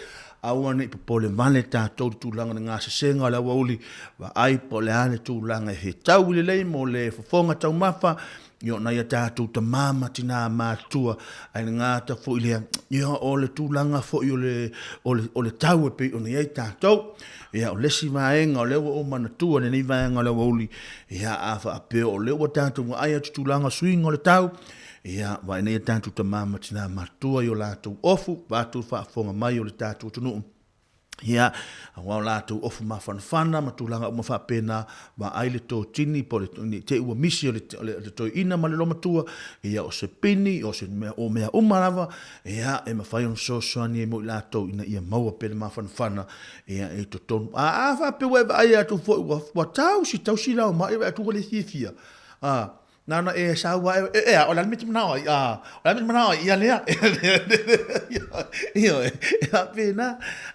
Speaker 4: aua ne i popole vale tatou i le tulaga o le gasesega o le aoauli, vaai po o le a le tulaga e fetaui lelei mo le fofoga taumafa, Ia o nai a tatou tama ma tina matutua, ae le gata foi lea, ia o le tulaga foi o le, o le, o le tau e pei ona i ai tatou. Ia o le isi vaega o lea ua ou manatua lenei vaega o le aoauli, ia a faapea o lea ua tatou vaai atu i tulaga o suiga o le tau, ia vaai nai a tatou tama ma tina matutua i o latou ofu, vaeatu le faafofoga mai o le tatou atunuu. Ia, aua o latou ofu mafanafana ma tulaga uma faapena, vaai le totini po o le, ne i te i ua misi o le, o le, le toeaina ma le olomatua, ia o se pini, o se mea, o mea uma lava, ia, e mafai ona fesoasoani ai mo i latou ina ia maua pea le mafanafana, ia, i totonu. A, a faapea ua e vaai atu foi ua, ua tausi, tausi lau mai, vaai atu ua le fiafia, a, Na ona e sau lava e, e a, o le a le mea e te manao ai? A, o le a le mea e te manao ai? Ia lea. Ioe, e faapena.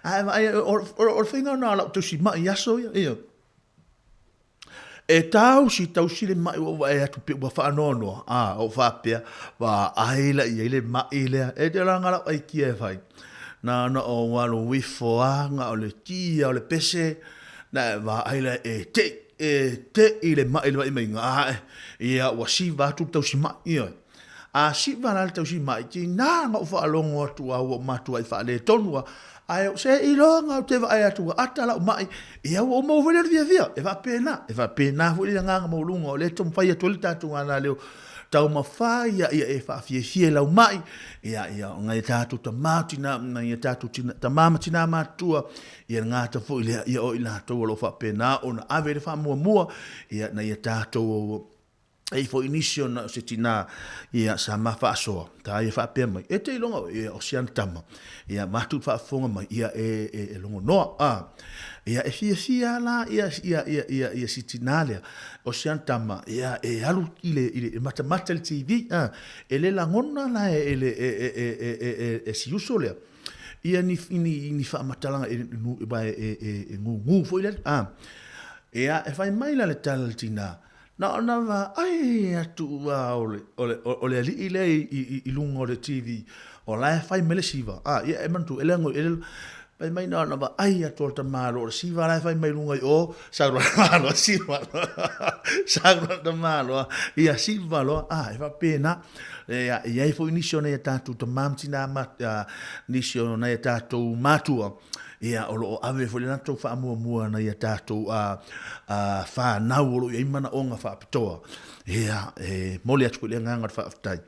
Speaker 4: A e vaai, o, o, o le faiga lena o lau tausimai i aso ia, ioe. E tausi, tausi le mai ua ou vaai atu pei ua faanoanoa, a, ou faapea, vaai la i ai le mai lea. E te laga lau aikia e fai. Na ona ou alu ifo lava, na o le ti lava o le pese, na e vaai la e te i. E te i le mai le vaimaiga ae, ia ua siva atu le tausimai, ioe. A siva la le tausimai, tiga na ou faalogo atu a ua ou matuai faaletonu a, ae ou se iloga ou te vaai atu ua ata lau mai, ia ua ou maua foi lea o le fiafia. E faapena, e faapena foi le agaga maualuga o lea e taumafai atu ai le tatou gana leo taumafa ia ia e faafiafia i lau mai, ia ia o nai a tatou tama tina, nai a tatou tina, tama ma tina matutua, Ia le gata foi lea, ia o i latou o lo o faapena ona ave le faamuamua, ia na ia tatou e i foi nisi ona o se tina ia sa ma faasoa ta ia faapea mai e te iloga ia o siana tama ia matu faafofoga mai ia e e, e logonoa a ia e fiafia la ia ia ia ia ia si tina lea o siana tama ia e alu i le i le matamata le TV a e le lagona la e le e e e e e, e si uso lea ia ni, ni, ni faamatalaga e, e, e, e gūgū foi lea. A, ia, e fai mai la le tala le tinā, na ona vaai atu ua o le, o le, o le alii lea i, i, i luga o le TV, o la e fai mai le siva. A, ia, e manatua, e le ango, e le, fai mai na ona vaai atu o le tamaloa o le siva la e fai mai luga i o, sau loa le tamaloa, siva loa, sau loa le tamaloa, ia siva loa, a, e faapena. E i ai foi nisi o nai a tatou tama ma tina ma, nisi o nai a tatou matua, ia, o lo o ave foi le latou faamuamua nai a tatou whānau o lo o i ai manaoga faapitoa. Ia, e mole atu foi le agaga o le faafetai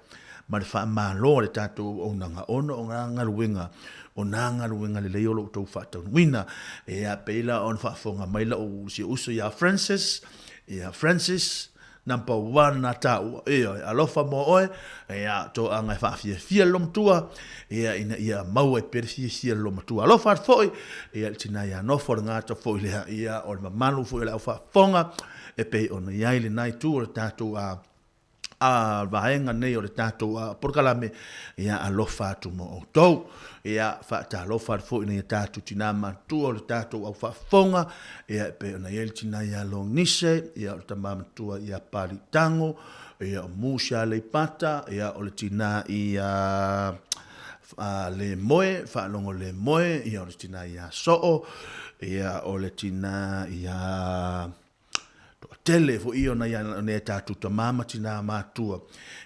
Speaker 4: ma le faamalo a le tatou auaunaga ona o ngā galuega, o nā galuega lelei o lo outou faataunuuina. Ia, pei la ona faafofoga mai la'u si ou uso ia Francis, ia Francis, Number one na taua, ioe, alofa mo oe, ia, toaga e faafiafia le lomatua, ia, ina ia maua i pea le fiafia le lomatua. Alofa atu foi, ia, le tina ia nofo le gata foi lea, ia, o le mamalu foi o le au faafofoga, e pei ona i ai lena itu o le tatou a, a vaega nei o le tatou a, polokalame, ia, alofa atu mo outou. Ia, faatalofa atu foi i nai a tatou tina matua o le tatou au faafofoga, Ia, e pei ona i ai le tina ia Lonise, ia, o le tama matua ia Palitango, ia, o Musa Aleipata, ia, o le tina ia a Lemoe, Faalogo Lemoe, ia, o le tina ia Soo, ia, o le tina ia Toatele foi ia o nai o nai a tatou tama ma tina matua,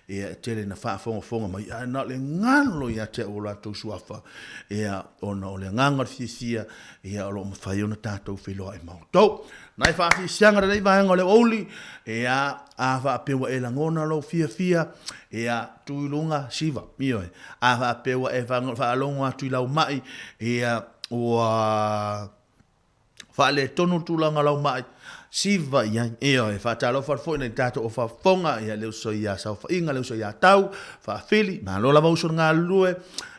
Speaker 4: ia, e tele ina faafogafoga mai, ae na o le galo ia te au o latou suafa, ia, ona o le agaga o le fiafia, ia o lo o mafai ona tatou feiloai ma outou. Nai faafiasiaga lenei vaega o le aoauli, ia, a faapea ua e lagona lou fiafia, ia, tu i luga, siva, ioe. A faapea ua e faalogo atu i lau mai, ia, ua faaletonu le tulaga o lau mai, Siva i ai. Ioe, faatalofa atu foi nai tatou o faafofoga, ia le uso ia Saofaiga, le uso ia Tau, Faafili, malo lava uso le galulue,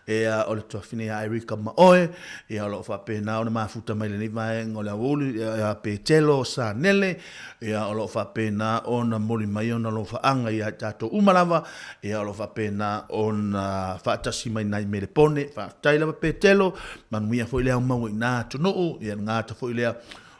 Speaker 4: ia o le tuafine ia Erika ma oe, ia o lo o faapena ona mafuta mai lenei vaega o le aoauli, ia Petelo Sanele, ia o lo o faapena ona moli mai ona alofaaga ia i tatou uma lava, ia o lo o faapena ona faatasi mai nai Melepone, faafetai lava Petelo, manuia foi le aumau i na atunuu, ia le gata foi lea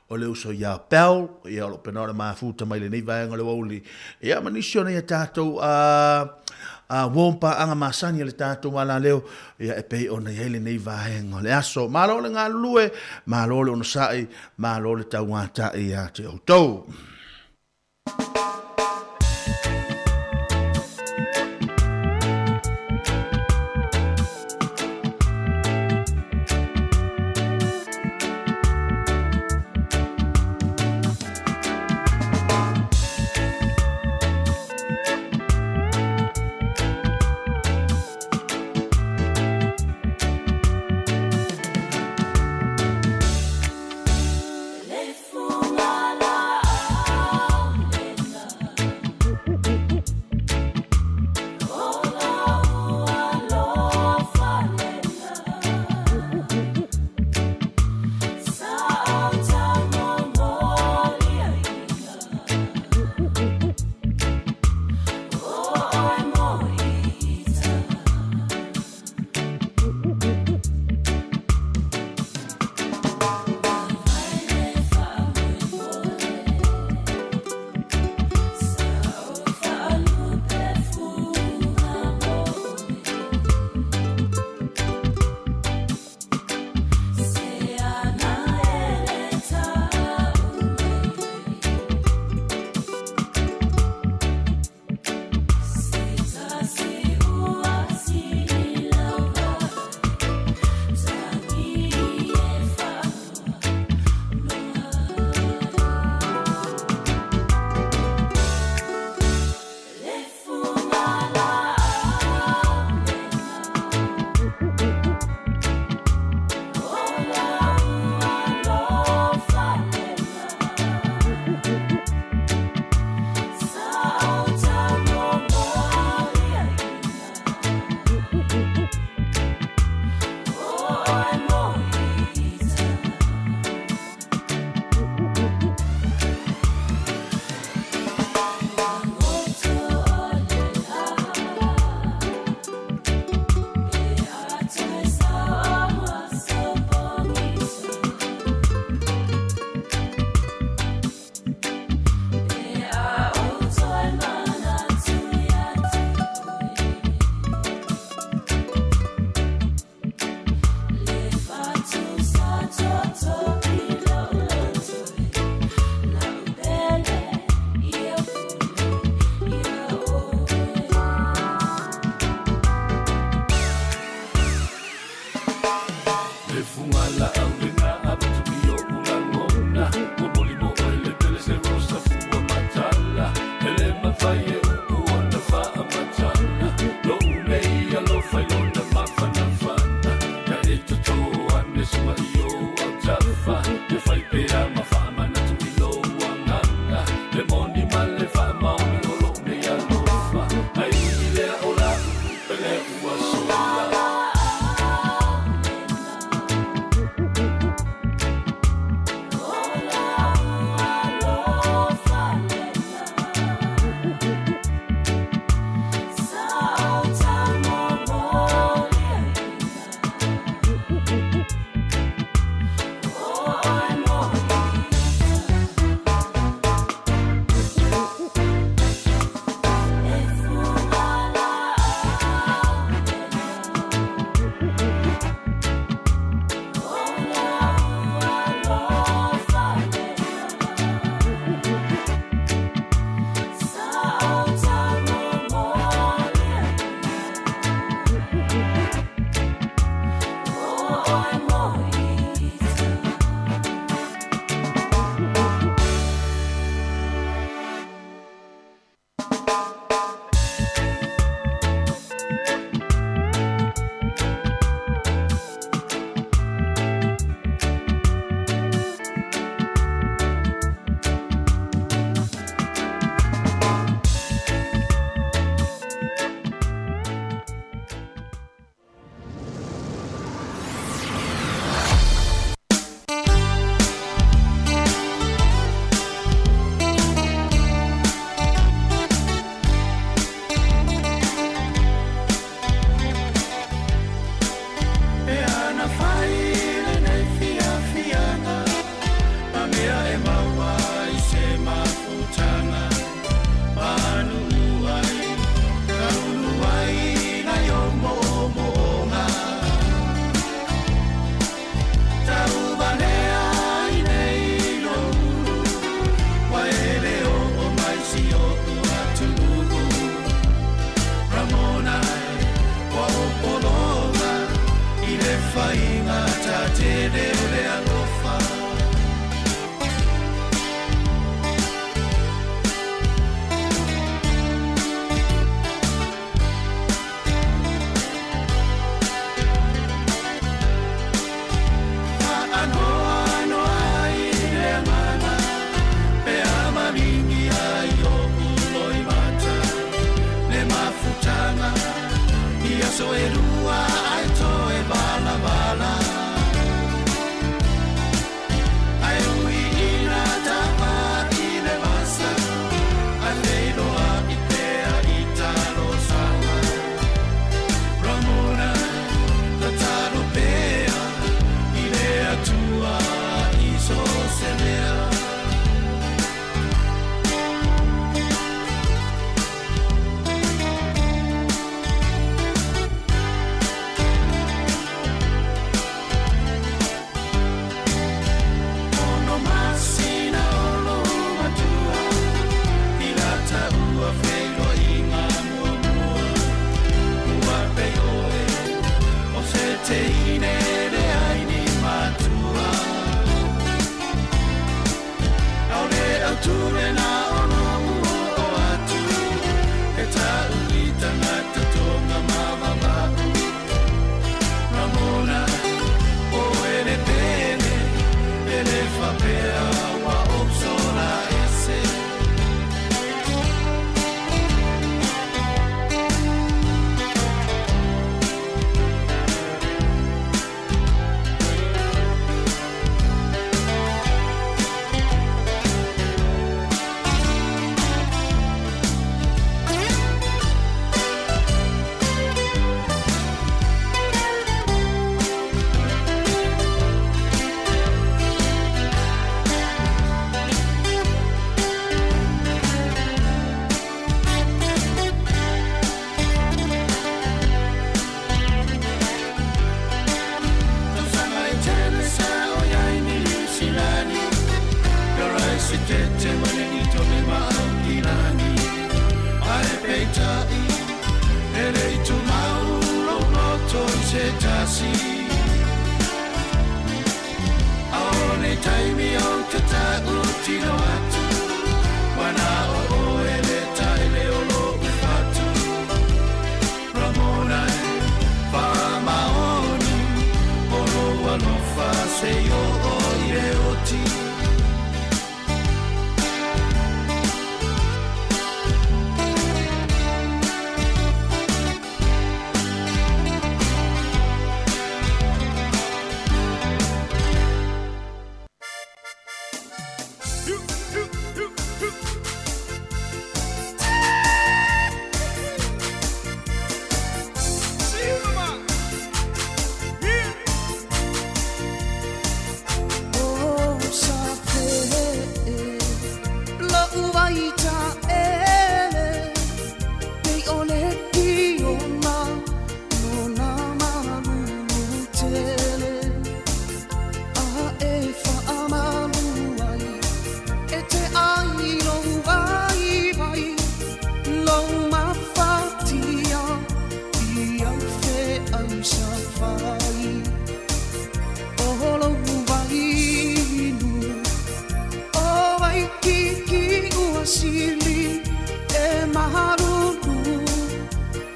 Speaker 4: o le uso ia Bell, ia o lo o pena ona mafuta mai lenei vaega o le aoauli, ia ma nisi o nei a tatou a uo paaga masani a le tatou alaleo, ia e pei ona i ai lenei vaega o le aso. Malo le galulue, malo le onosai, malo le tauatai ia te outou.
Speaker 1: matatele o le alofa. Faanoanoa i le agaga, pe a malingi ai oʻu loimata, le mafutaga i aso e lua ae toe valavala. Ae ui ina tama i le vasa, ae feiloaʻi pea i talosaga. Ramona, tatalo pea i le Atua i so o se mea. Ono masina o lou matua, i la taua feiloaiga muamua. Ua pei oe o se teine leai ni matua. ʻAʻole autū lena o loʻu oo atu, e taʻu i tagata toga mavava'u. Ramona, oe le pele, e lē faapea ua ou sola ese. Tausaga e tele sa o iai Niu Silani, Karaisitete Welingitone ma Aukilani. Ae peitai, e le i tumau lou loto i se tasi. A o nei taimi ou te tautino atu, ua na o oe le taele o loʻu fatu. Ramona e, faamaoni, o lou alofa seia oo i le oti.
Speaker 6: O sa pe loʻu ai taʻele, pei o le kiona no nā malulu tele. A e faamalu ai e te ai lou waiwai, lou mafatia i au feʻau safai. O lou vainu o Waikiki ua sili e malulu,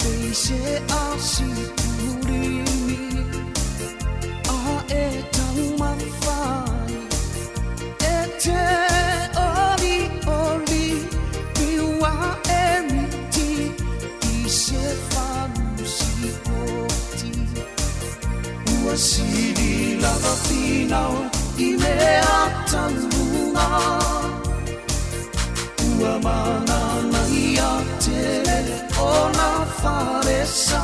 Speaker 6: pei se asikulimi. A e taumafa ai e te olioli, pei ua e miti i se falusikoti. Ua sili lava finau i mea taluga, ua mananaia tele o nā falesa.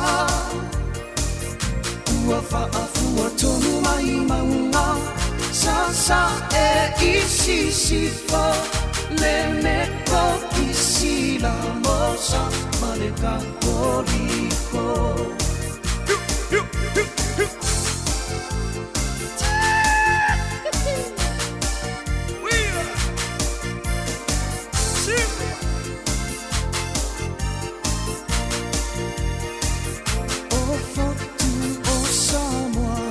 Speaker 6: Ua faafua tonu mai mauga, sasa e i sisifo, le Metokisi la mosa ma le Katoliko. O fotu o Samoa,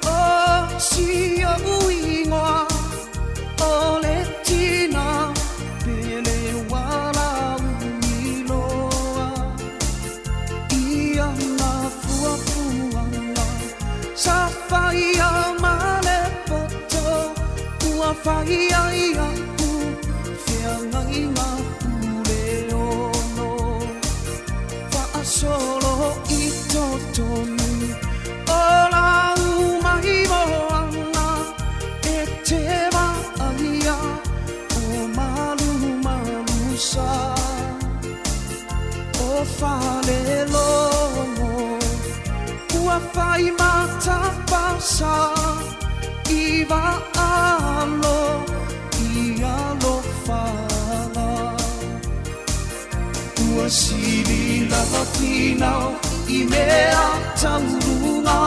Speaker 6: o fai ai a'u feagaiga pule ono fa'asolo i totonu o lau maimoaga e te va'aia o malumalusa o falelogo ua fai matapasa i va'alo i alofaga ua sili lava finau i mea tauluga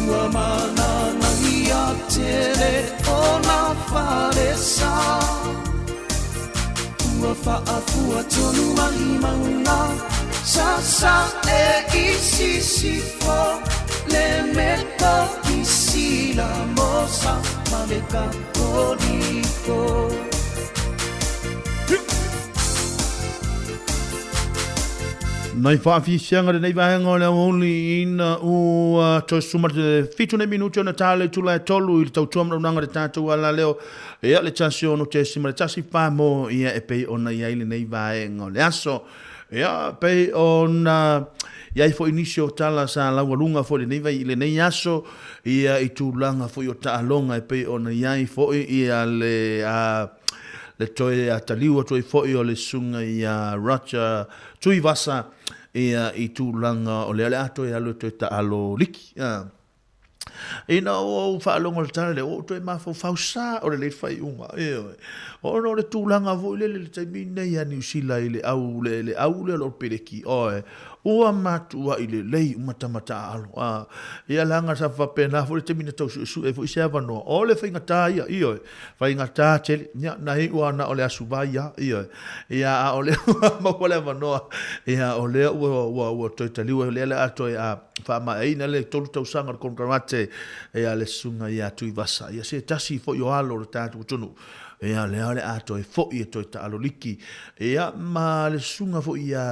Speaker 6: ua mananaia tele ona falesa ua fa'afua tonu mai mauga sasa'e i sisifo le metokisi la mosa ma le katoliko.
Speaker 4: Nai faafiafiaga lenei vaega o le aoauli ina ua toe suma le 7 nei minute ona ta le itula e 3 i le tautua manaonaga le tatou alaleo ia le 1.1 mo ia e pei ona i ai lenei vaega o le aso. Ia pei ona i ai foi nisi o tala sa laualuga foi lenei vai i lenei aso ia i tulaga foi o taaloga e pei ona i ai foi ia le a le toe ataliu atu ai foi o le susuga ia Roger Tuivasa ia i tulaga o lea o le a toe alu e toe taalo liki. Ina ua ou faalogo i le tala lea, ua ou toe mafaufau sa o lenei faaiuga. Ioe. Ona o le tulaga foi lele i le taimi lenei ia Niu Sila i le au le, le au lea o le peleki. Oe, ua matuai lelei uma tama taaalo. A, ia leaga sa faapena foi le taimi na tau suesue ai foi se avanoa. O le faigata ia, ioe. Faigata tele. Ia, na iu lava na o le Asu Vai lava, ioe. Ia, a o lea ua maua le avanoa, ia, o lea ua, ua, ua toe taliu ai, o lea o le a toe a, faamaeaina le 3 tausaga o le konekarate, ia, le susuga ia Tuivasa. Ia, se tasi foi o alo o le tatou atunuu, ia, lea o le a toe foi e toe taalo liki. Ia, ma le susuga foi ia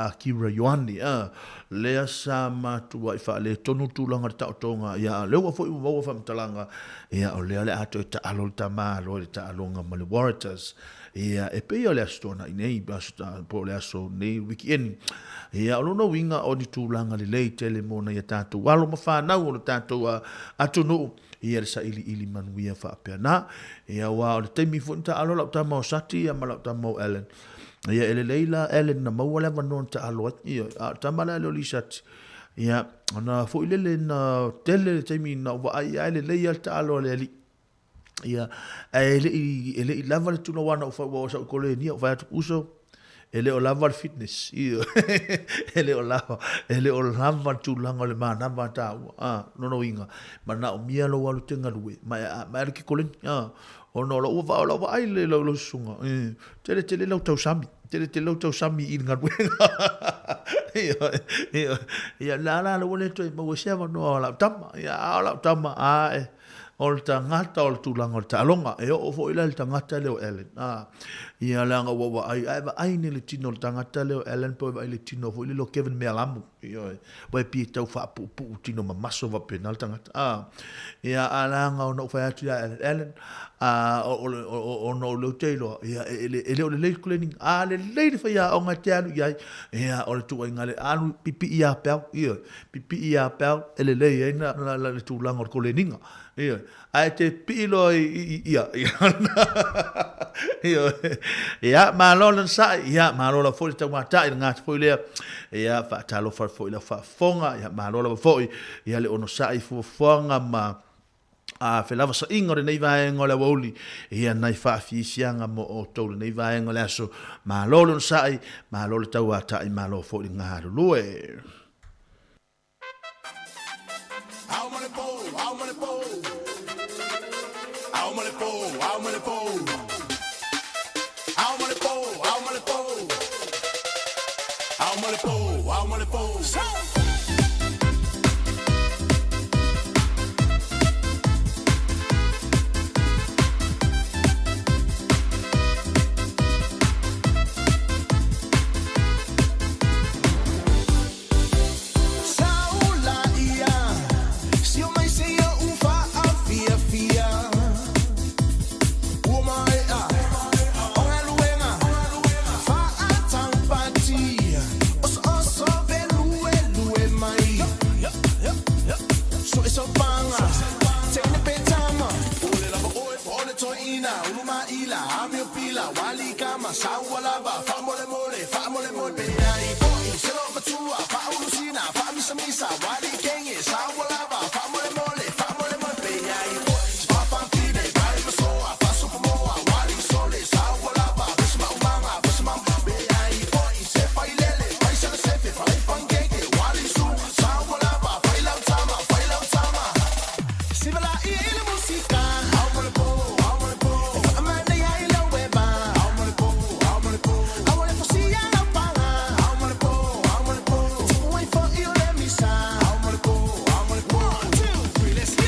Speaker 4: Akira Ioane, a, lea sa matuai faaletonu tulaga o le taotoga, ia, a o lea ua foi ua maua faamatalaga, Ia, o lea o le a toe taalo le tama loa i le taaloga ma le Waratahs. Ia, e pei o le Aso Toonai nei, aso, po o le aso nei wikieni. Ia, o lona uiga o ni tulaga lelei tele mo nai a tatou alo ma fanau o le tatou atunuu, ia le sailiili manuia faapena. Ia, aua o le taimi foi na taalo lau tama o Sati ia ma lau tama o Allan. Ia, e lelei la Allan na maua le avanoa na taalo ai. Ia, a o le tama la lea o Lisati, Ia, ona foi lele na tele le taimi na ou vaai ai lelei lava le taalo a le alii. Ia, ae e le i, e le i lava le tulaga aua na ou fai, ua sa ou kolenia, ou fai atu, uso, e le o lava le fitness. Ioe, e le o lava, e le o lava le tulaga o le manava a tāua. A, lona uiga, manaomia lou alu e te galue, ma e, ma e alu i ke koleni. A, ona o lau, o lau vaai i lau susuga, e, tele tele lau tausami. Tele tele lau tausami i le galuega. Ioe, ioe. Ia, la la ua le toe maua se avanoa o lau tama. Ia, a o lau tama, ae, o le tagata o le tulaga o le taaloga. E oo foi la i le tagata lea o Allen. A, ia, leaga ua vaai, a e vaai nei i le tino o le tagata lea o Allen po o e vaai i le tino foi lele o Kevin Mealamu. Ioe, ua e pei e tau faapuupuu tino mamaso faapena le tagata. A, ia, a leaga ona ou fai atu ia Allen, Allen, a, o, o, o, ona o lea ou te iloa, ia, e, e, e le o lelei le koleniga. A lelei le faiaoga e te alu i ai, ia, o le tuuaiga le alu pipii ia peau, ioe, pipii ia peau e lelei ai na, na, na, le tulaga o le koleniga. Ioe, ae te pii loa i, i, i, ia, ia, ioe. Ia, malo le onosai, ia, malo lava foi le taumatai, le gata foi lea, ia, faatalofa foi i lau faafofoga, ia, malo lava foi, ia, le onosai i fuafuaga ma, a felavasaʻiga o lenei vaega o le aoauli, ia, nai faafiafiaga mo outou lenei vaega o le aso. Malo le onosai, malo le tauatai, malo foi le galulue.
Speaker 22: wali kama, saua lava, faamolemole, faamolemole. Pe ai fo'i se loomatua, faaulusina, faamisamisa, wali kege, saua lava, faamolemole, faamolemole. Pe ai fo'i se faafafine, vaemasoa, faasopomoa, wali sole, saua lava, pesamaumaga, pesamau. Pe ai fo'i se failele, faisalasefe, falaipankeke, wali su, saua lava, failautama, failautama. Sivalai i le musika, aumolepo, aumolepo, e faamanaia i lau eva, aumolepo, aumolepo, aua le fosia lau paga, aumolepo, aumolepo, e tupu ai fo'i o le misa, aumolepo, aumolepo. 1, 2, 3, let's go.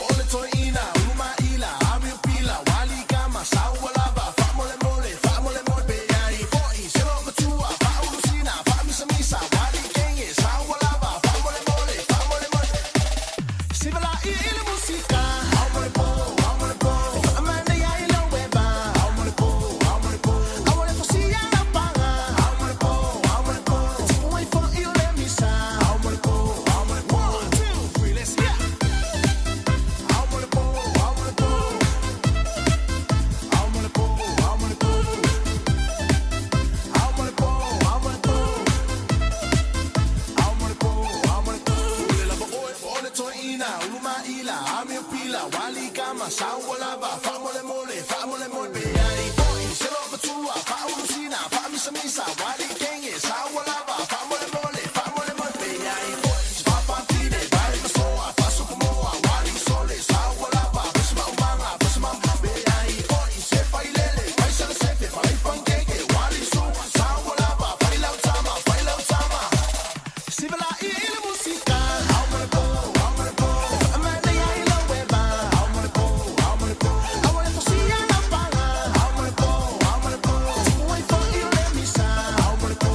Speaker 22: O le toeina, ulumaila, amiopila, wali kama, saua lava, faamolemole, faamolemole. Pe ai fo'i se loomatua, faaulusina, faamisamisa, wali kege, saua lava, faamolemole, faamolemole. Sivalai i le musika, aumolepo, aumolepo, e faamanaia i lau eva, aumolepo, aumolepo, aua le fosia lau paga, aumolepo, aumolepo, e tupu ai fo'i o le misa, aumolepo, aumolepo. 1, 2, 3, let's go. Aumolepo, aumolepo, aumolepo, aumolepo, aumolepo, aumolepo, aumolepo, aumolepo. Ule lava oe, o le toeina, ulumaila, amiopila, wali kama, saua lava, faamolemole, faamolemole. Pe ai fo'i se loomatua, faaulusina, faamisamisa, wali kege, saua lava, faamolemole, faamolemole. Pe ai fo'i se faafafine, vaemasoa, faasopomoa, wali sole, saua lava, pesamaumaga, pesamau. Pe ai fo'i se failele, faisalasefe, falaipankeke, wali su, saua lava, failautama, failautama. Sivalai i le musika, aumolepo, aumolepo, e faamanaia i lau eva, aumolepo, aumolepo, aua le fosia lau paga, aumolepo, aumolepo, e tupu ai fo'i o le misa, aumolepo,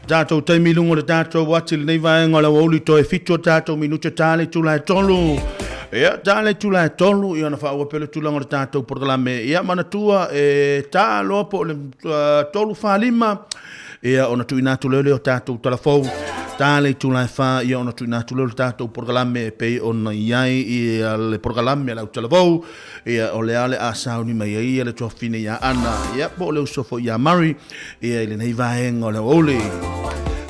Speaker 4: Tatou taimi i luga o le tatou ati i lenei vaega o le aoauli toe 7 o tatou minute ta le itula e 3. Ia, ta le itula e 3, ia ona faaauau pea le tulaga o le tatou polokalame. Ia, manatua e ta loa po o le 3:45, ia ona tuuina atu lea o tatou talafou. Ta le itula e 4, ia ona tuuina atu lea o le tatou polokalame e pei ona i ai ia le polokalame a le autalavou. Ia, o le a le a sauni mai ai ia le tuafafine ia Ana, ia, po o le uso foi ia Murray, ia, i lenei vaega o le aoauli.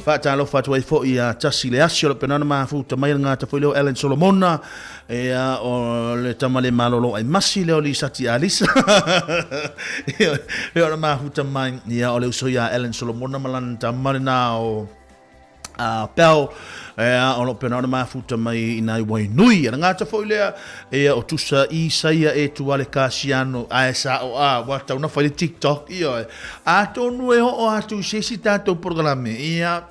Speaker 4: Faatalofa atu ai foi ia Tasi le Asi o le Penana Mafuta mai le gata foi lea o Ellen Solomona, ia, o le tama le malolo ai masi lea o Lisati Alisa. Ia, o le mafuta mai, ia, o le uso ia Ellen Solomona ma lana tama lena o a Bell, ea, o lo pena ona mafuta mai i nai wai nui. Ana ngata foi lea, ea, o tusa i saia e tuale Kasiano, a e sa o a, wa tau na whai le TikTok, ia, e. A tonu e ho o atu i se isi tātou programe, ia,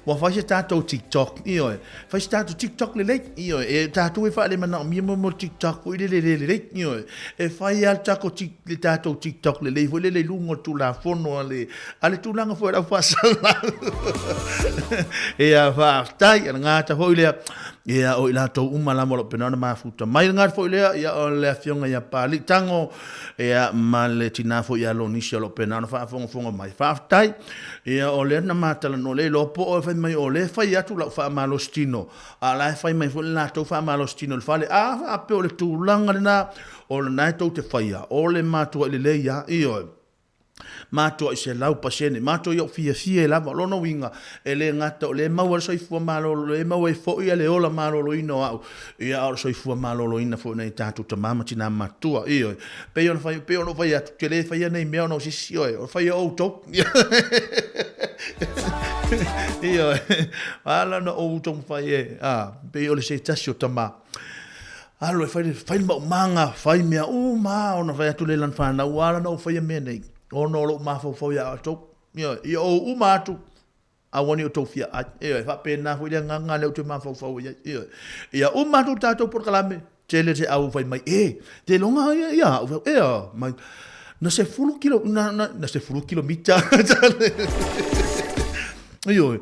Speaker 4: ua whai se tātou TikTok, ia, e. Whai se tātou TikTok le lei, ia, e tātou e whaale mana o mia mo mo TikTok, foi le le le le lei, ia, e. E whai a tako tik, le tātou TikTok le lei, foi le le lungo tū la fono a le, A le tulaga foi o le au faasalau. Ia, faafetai, a le gata foi lea, ia, o i latou uma lava o lo o pena ona mafuta mai. Le gata foi lea, ia, o le afioga ia Pali Tango, ia, ma le tina foi ia Lonisi o lo o pena ona faafogafoga mai. Faafetai, ia, o lea na matalanoa le iloa po o e fai mai o lea e fai atu lau faamalositino, a o la e fai mai foi le latou faamalositino i le fale. A faapea o le tulaga lena, o lena e tou te faia, o le matuai lelei lava, ioe. Matuai 100%, matuai ou fiafia lava. O lona uiga, e le gata o lea e maua le soifua malolo, o lea e maua ai foi le ola maloloina o au, ia, a o le soifua maloloina foi o nai tatou tama ma tina matutua. Ioe. Pei ona fai, pei ona ou fai atu, ou te le faia nei mea ona o se isi, ioe, o le faia o outou. Ioe. Ala ona ou taumafai e, a, pei o le se tasi o tama. Alo e fai le, fai le maumaga, fai mea uma ona fai atu le lana fanau, ua ala ona ou faia mea nei, ona o lou mafaufau ia outou. Ioe, ia ou uma atu, aua ne i outou fia ai. Ioe, faapena foi le agaga lea ou te mafaufau ai. Ioe, ia uma atu le tatou polokalame, tele se au fai mai, e, te loga ia, ia au, e, mai, na 10 kilo, na, na, na 10 kilomita. Ioe,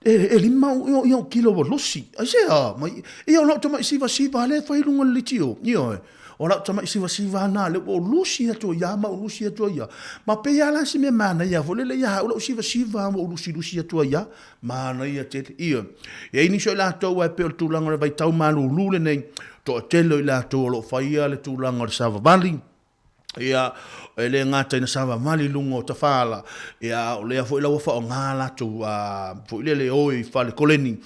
Speaker 4: E, e lima o ia o kilo ua losi. Aisea, mai, ia o lau tama'i sivasiva lea e fai i luga o le litio. Ioe, o lau tama'i sivasiva na lea ua ou lusi atu ai ia ma ou lusi atu ai ia. Ma pei lava la se mea manaia foi lele ia au lau sivasiva ua ou lusilusi atu ai ia. Manaia tele. Ioe. E i ai nisi o i latou ae pei o le tulaga o le vaitau malulu lenei, toatele o i latou o lo o faia le tulaga o le savavali. Ia, e le gata ina savavali i luga o Tafala, ia, a o lea foi la ua faaaoga latou foi lele e o i fale koleni,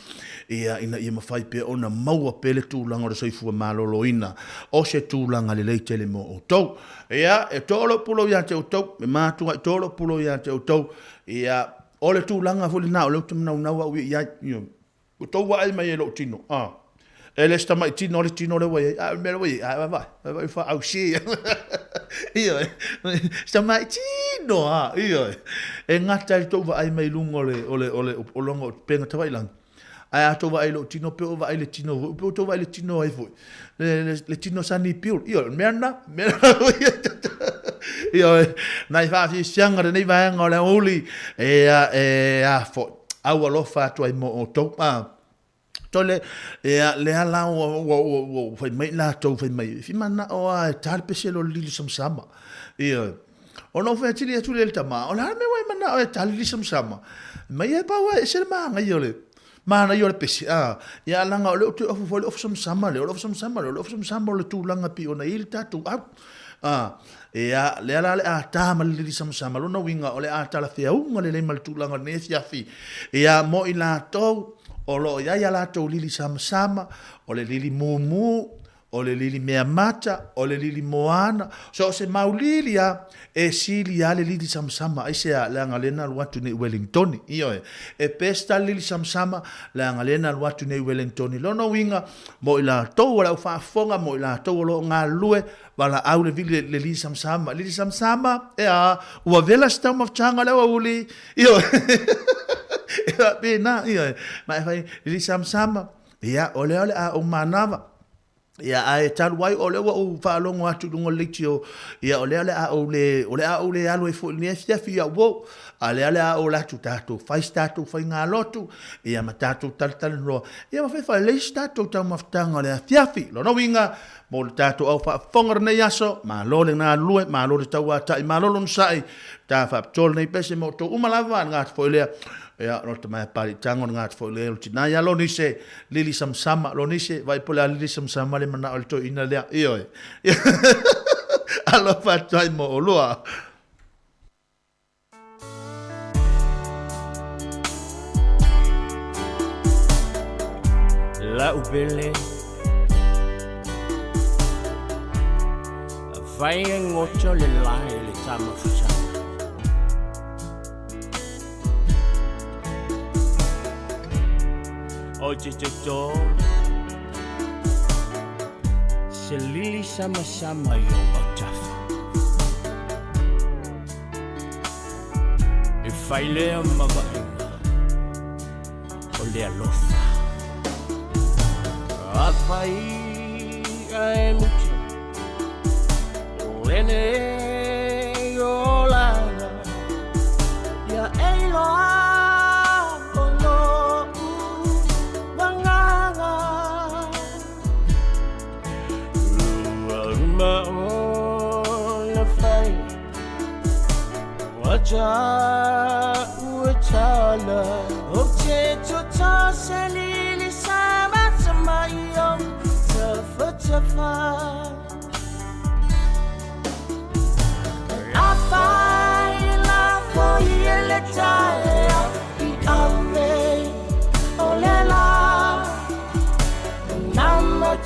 Speaker 4: ia, ina ia mafai pea ona maua pea le tulaga o le soifua maloloina, o se tulaga lelei tele mo outou. Ia, e toa lou pulou ia te outou, e matuai toa lou pulou ia te outou, ia, o le tulaga foi lena o lea ou te manaunau au ia i ai, ioe. Ua tou vaai mai e lou tino, a. E le o se tamai tino le tino lea ua i ai, a o le mea lea ua i ai, a vaai, vaai faausi ia. Ioe, se tamai tino a, ioe. E gata i le tou vaai mai i luga o le, o le, o le, o luga o upega tafailagi, ae a tou vaai i lou tino, pei ua vaai i le tino foi, pei ua tou vaai i le tino ai foi, le, le, le tino Sunny Bill, ioe, o le mea lena, mea lena. Ioe, nai faafiafiaga o lenei vaega o le aoauli, e, e, a foi. Au alofa atu ai mo outou. A, tole, ia, lea la ua, ua, ua, ua fai mai latou, fai mai, fi manao a e ta le pese lo lili samasama. Ia, ona ou fai atili atu le tama, o le a le mea ua e manao e ta le lili samasama? Mai e pau e ese le manaia o le, manaia o le pese, a, ia leaga o lea ou te ofu foi le ofu samasama lea, o le ofu samasama lea, o le ofu samasama o le tulaga pei ona i ai le tatou au. A, Ea, lea la le a ta ma le lili samasama, lona uiga o le a talafeauga lelei ma le tulaga o lenei afiafi. Ea, mo i latou o lo o i ai a latou lili samasama, o le lili mumu, o le lili meamata, o le lili moana, so o se mau lili lava, e sili lava le lili samasama. Aisea? Leaga lea na alu atu nei i Wellingtoni. Ioe. E best lava le lili samasama, leaga lea na alu atu nei i Wellingtoni. Lona uiga, mo i latou o le au faafofoga, mo i latou o lo o galulue, Valaau le vili le lili samasama, lili samasama, ea, ua vela se taumafataga o le aoauli, ioe, e faapena, ioe, ma e fai, lili samasama, ia, o lea o le a ou manava. Ia, ae talu ai o lea ua ou faalogo atu i luga o le leitio, ia, o lea o le a ou le, o le a ou le alu ai foi i lenei afiafi, ia, uou, a lea o le a ou alu atu tatou fai se tatou faigalotu, ia, ma tatou talatalanoa, ia, ma fai faalelei se tatou taumafataga o le afiafi. Lona uiga, mo le tatou au faafofoga o lenei aso, malo le galulue, malo le tauatai, malo le onosai, ta faapitoa lenei pese mo outou uma lava, le gata foi lea, ia, o le tamaea paliitaga o le gata foi lea o le tina ia Lonise, Lili Samsama, Lonise, vaai po o le a Lili Samsama le manao i le toeaina lea. Ioe. Alofa atu ai mo olua.
Speaker 9: La'u pele Afai e goto le lae le tamafutaga O te toto Se lili samasama i ou autafa E fai lea ma vaaiga o le alofa Afai ae muta Lenei olaga Ia e iloa o lo'u agaga Ua uma ona fai Ua ta'u e tala Ou te toto se lili samasama i ou tafatafa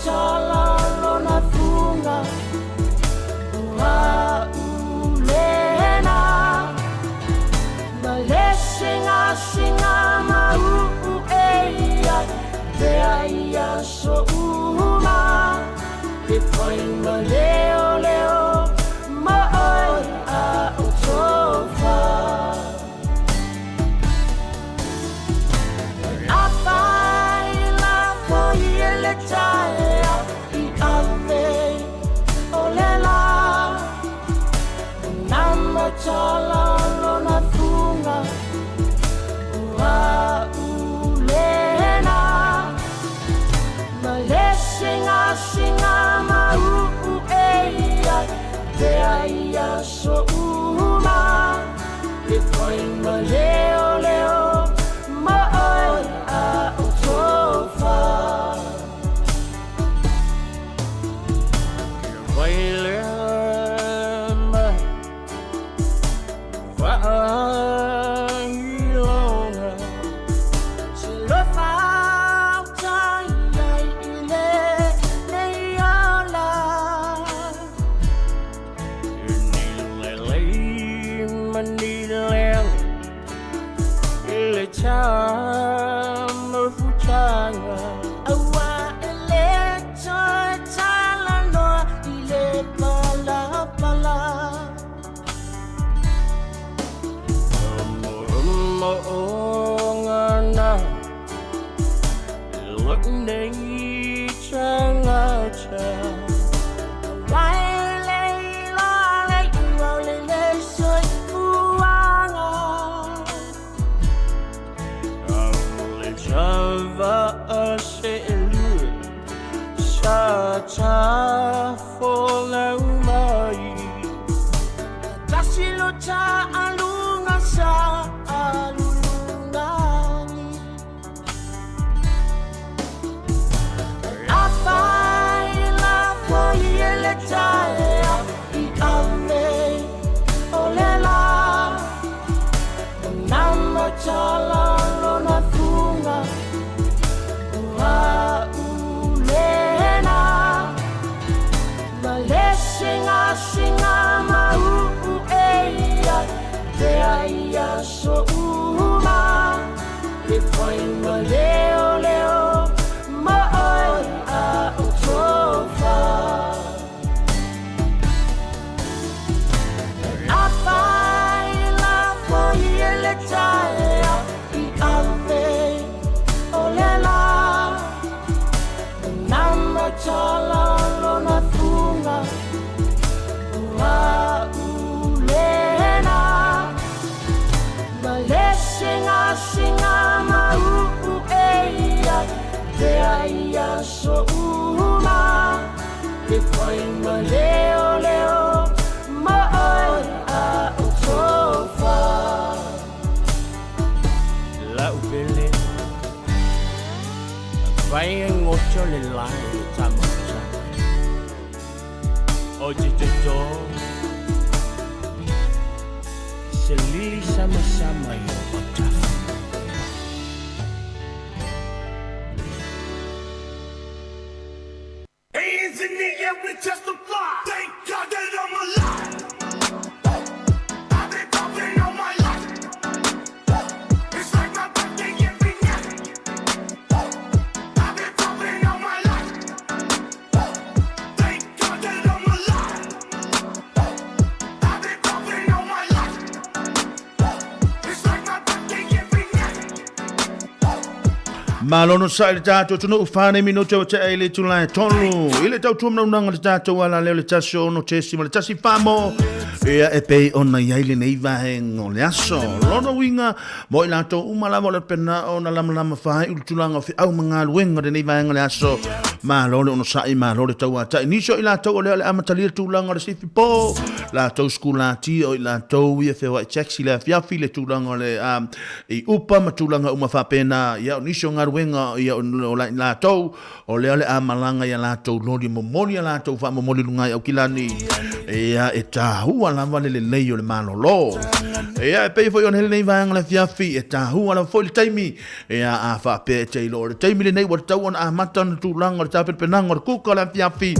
Speaker 9: Lona fuga. Ua ulena Ma le singasinga ma uu e ia pea i aso uma E fai ma leoleo ma oe a o tofa. Afai lafo i le taeao i ave o le la Namatala lona fuga. Ua ulena Ma le singasinga ma uu e ia pea i aso uma E fai ma leoleo ma oe a o tofa. Vai lea mai vaailoga Se lofa uta iai i lenei ola Ni lelei ma ni leaga i le tamafutaga Aua e le toe talanoa i le palapala Mo'omo'oga na Lo'u nei tagata Aua e le iloa le iuga o lenei soifuaga Le tava'a se'elua Sa tafolau mai Tasi lo ta'aluga sa alulugagi Afai lafo i le taeao i ave o le la Namatala lona fuga. Ua ulena
Speaker 1: asiga ma u'u e ia pea i aso uma e fai ma leoleo ma oe a o tofa.
Speaker 9: Lau pele Fai e ngoto le lai le tamasaga O te toto Se lili sama sama i o otafa.
Speaker 22: Hands in the air, we testify. Thank God that I'm alive. I've been popping all my life. It's like my birthday every night. I've been popping all my life. Thank God that I'm alive. I've been popping all my life. It's like my birthday every night.
Speaker 4: Malo no sa i le tātou atunuu whānei minute o te eile tulae tolu. I le tautua manaunanga le tātou ala leo le tasi ono tesi ma le tasi whamo. Ia e pei ona iai le nei vaenga o le aso. Lona uiga mo i latou uma lava o le pena o na lamalama whai ulu tulaga o whiau ma galuega o lenei vaenga o le aso. Malo le onosa'i, malo le tauatai. Nisi o i latou o lea o le amatalia le tulaga o le sifi po, latou skulati o i latou ia feoai taxi le afiafi le tulaga o le i upa ma tulaga uma faapena. Ia o nisi o galuega ia o latou o lea o le a malaga ia latou loli momoli a latou faamomoli luga i Aukilani. Ia e tahua lava le lelei o le malolo. Ia e pei foi ona hele nei vaega o le afiafi e tahua lava foi le taimi. Ia a faapea e te iloa o le taimi lenei ua tatau ona amata ona tulaga o le tapenapenaga o le kuka o le afiafi.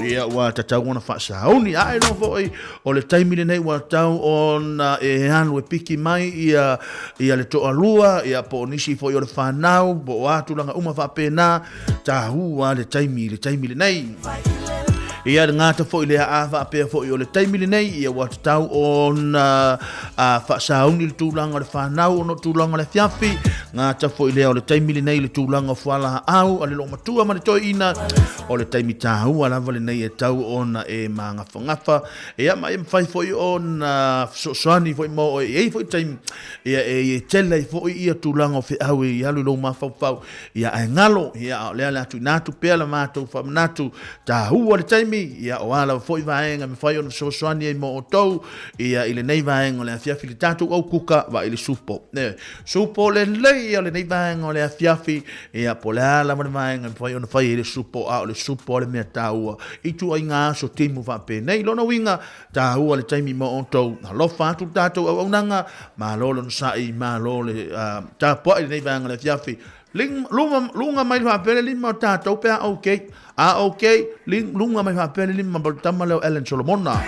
Speaker 4: Ia ua tatau ona faasauni ae loa foi o le taimi lenei ua tatau ona e alu e piki mai ia ia le toalua ia po o nisi foi o le whanau po o a tulaga uma faapena tahua le taimi i le taimi lenei. Ia le gata foi lea a faapea foi o le taimi lenei ia ua tatau ona a faasauni le tulaga o le whanau ona o tulaga o le afiafi. Gata foi lea o le taimi lenei le tulaga o fualaau a le loomatua ma le toeaina o le taimi tāua lava lenei e tau ona e māgafagafa. Ia ma e mafai foi ona fesoasoani foi mo oe e i ai foi taimi ia e tele ai foi ia tulaga o feau e alu i lou mafaufau. Ia ae galo, ia a o lea o le a tuuina atu pea la matou faamanatu tāua le taimi, ia o a lava foi vaega e mafai ona fesoasoani ai mo outou, ia i lenei vaega o le afiafi le tatou au kuka vaai le supo. Ne, supo lelei ia lenei vaega o le afiafi, ia po o le a lava le vaega e mafai ona fai ai le supo, a o le supo le mea tāua i ituaiga aso timu faapenei. Lona uiga, tāua le taimi mo outou. Alofa atu le tatou auaunaga, malo le onosai, malo le tapuai lenei vaega o le afiafi. Luga, luga mai le faapea le lima o tatou pe a okay. A okay, luga mai faapea le lima o le tama lea o Ellen Solomona.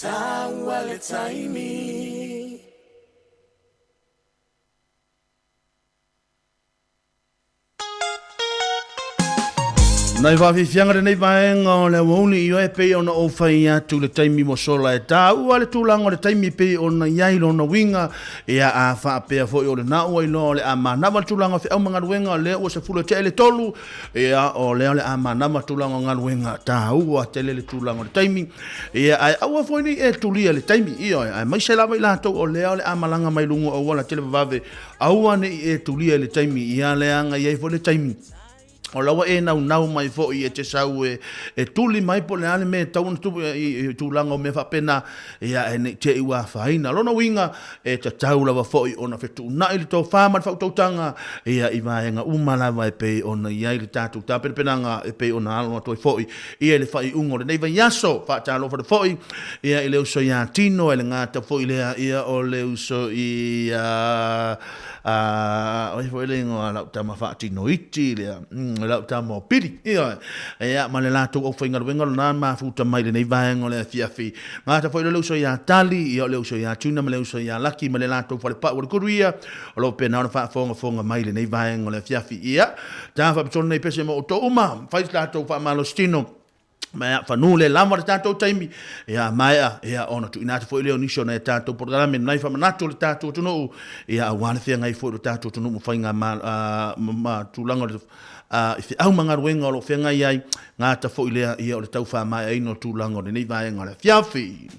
Speaker 6: Taua le taimi.
Speaker 4: Nai faafiafiaga lenei vaega o le aoauli ioe e pei ona ou fai atu i le taimi ua sola e taua le tulaga o le taimi e pei ona i ai lona uiga, ia a faapea foi o lena ua iloa o le a manava le tulaga o feau ma galuega o lea ua sefulu e tea i le tolu, ia o lea o le a manava tulaga o galuega, taua tele le tulaga o le taimi, ia ae aua foi nei e tulia le taimi, ioe, aemaise lava i latou o lea o le a malaga mai luga o auala televavave, Aua ne i e tulia i le taimi, ia leaga i ai foi le taimi o la ua e naunau mai foi e te sau e, e tuli mai po o le a le mea e tatau ona tupu i, i tulaga o mea faapena, ia e ne i te i ua afaina. Lona uiga, e tatau lava foi ona fetuunai le tofa ma le faautautaga, ia i vaega uma lava e pei ona i ai le tatou tapenapenaga e pei ona alo atu ai foi ia i le faaiuga o lenei vaiaso. Faatalofa atu foi ia i le uso ia Tino, e le gata foi lea ia o le uso i a o ai foi le igoa lau tama faatino iti lea, lau tama o Pili, ioe, ia ma le latou aufaigaluega lona mafuta mai lenei vaega o le afiafi. Gata foi le uso ia Tali, ia o le uso ia Tuna ma le uso ia Laki ma le latou falepau o le Kuruia, o lo o pena ona faafogafoga mai lenei vaega o le afiafi. Ia, ta faapitoa lenei pese mo outou uma, fai le tatou faamalositino, ma ea whanu le lava le tātou taimi, ia maea, ia ona tuuina atu foi lea o nisi o nai a tātou polokalame nai faamanatu o le tātou atunuu, ia aua le feagai foi o le tātou atunuu ma faiga ma, ma tulaga o le i feau ma galuega o lo o feagai ai, gata foi lea ia o le tau faamaeaina o tulaga o lenei vaega o le afiafi.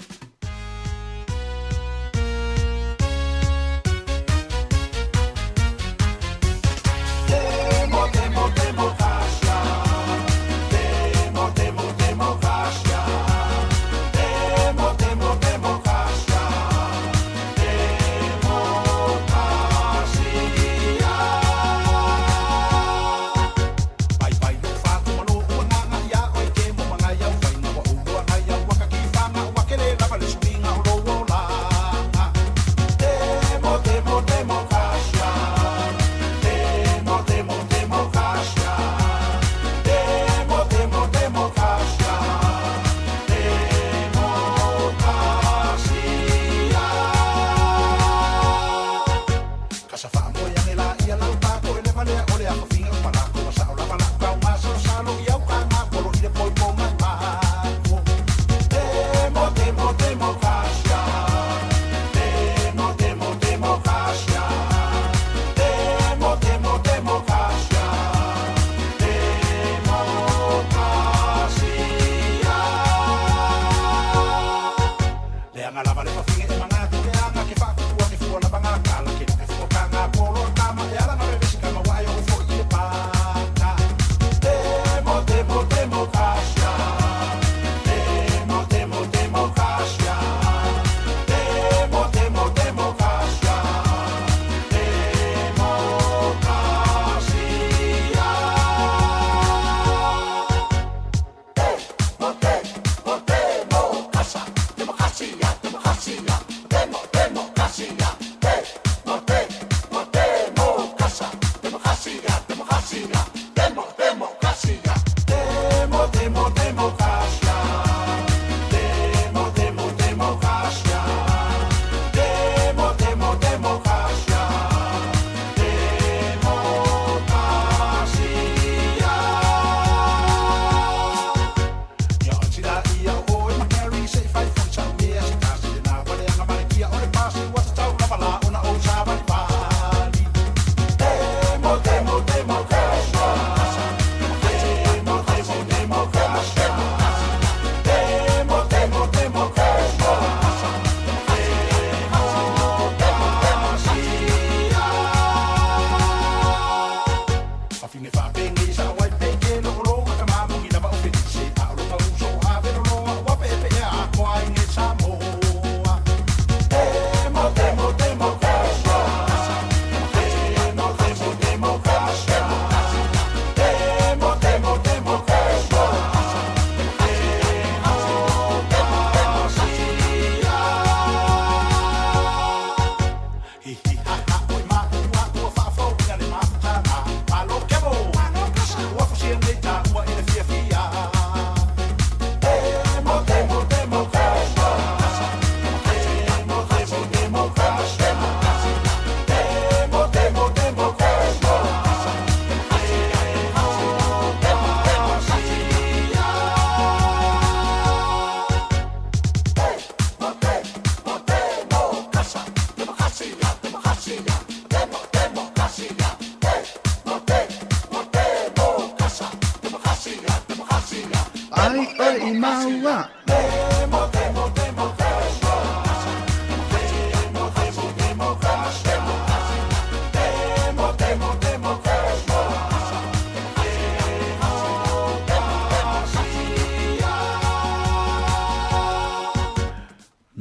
Speaker 4: Ai oe i maua.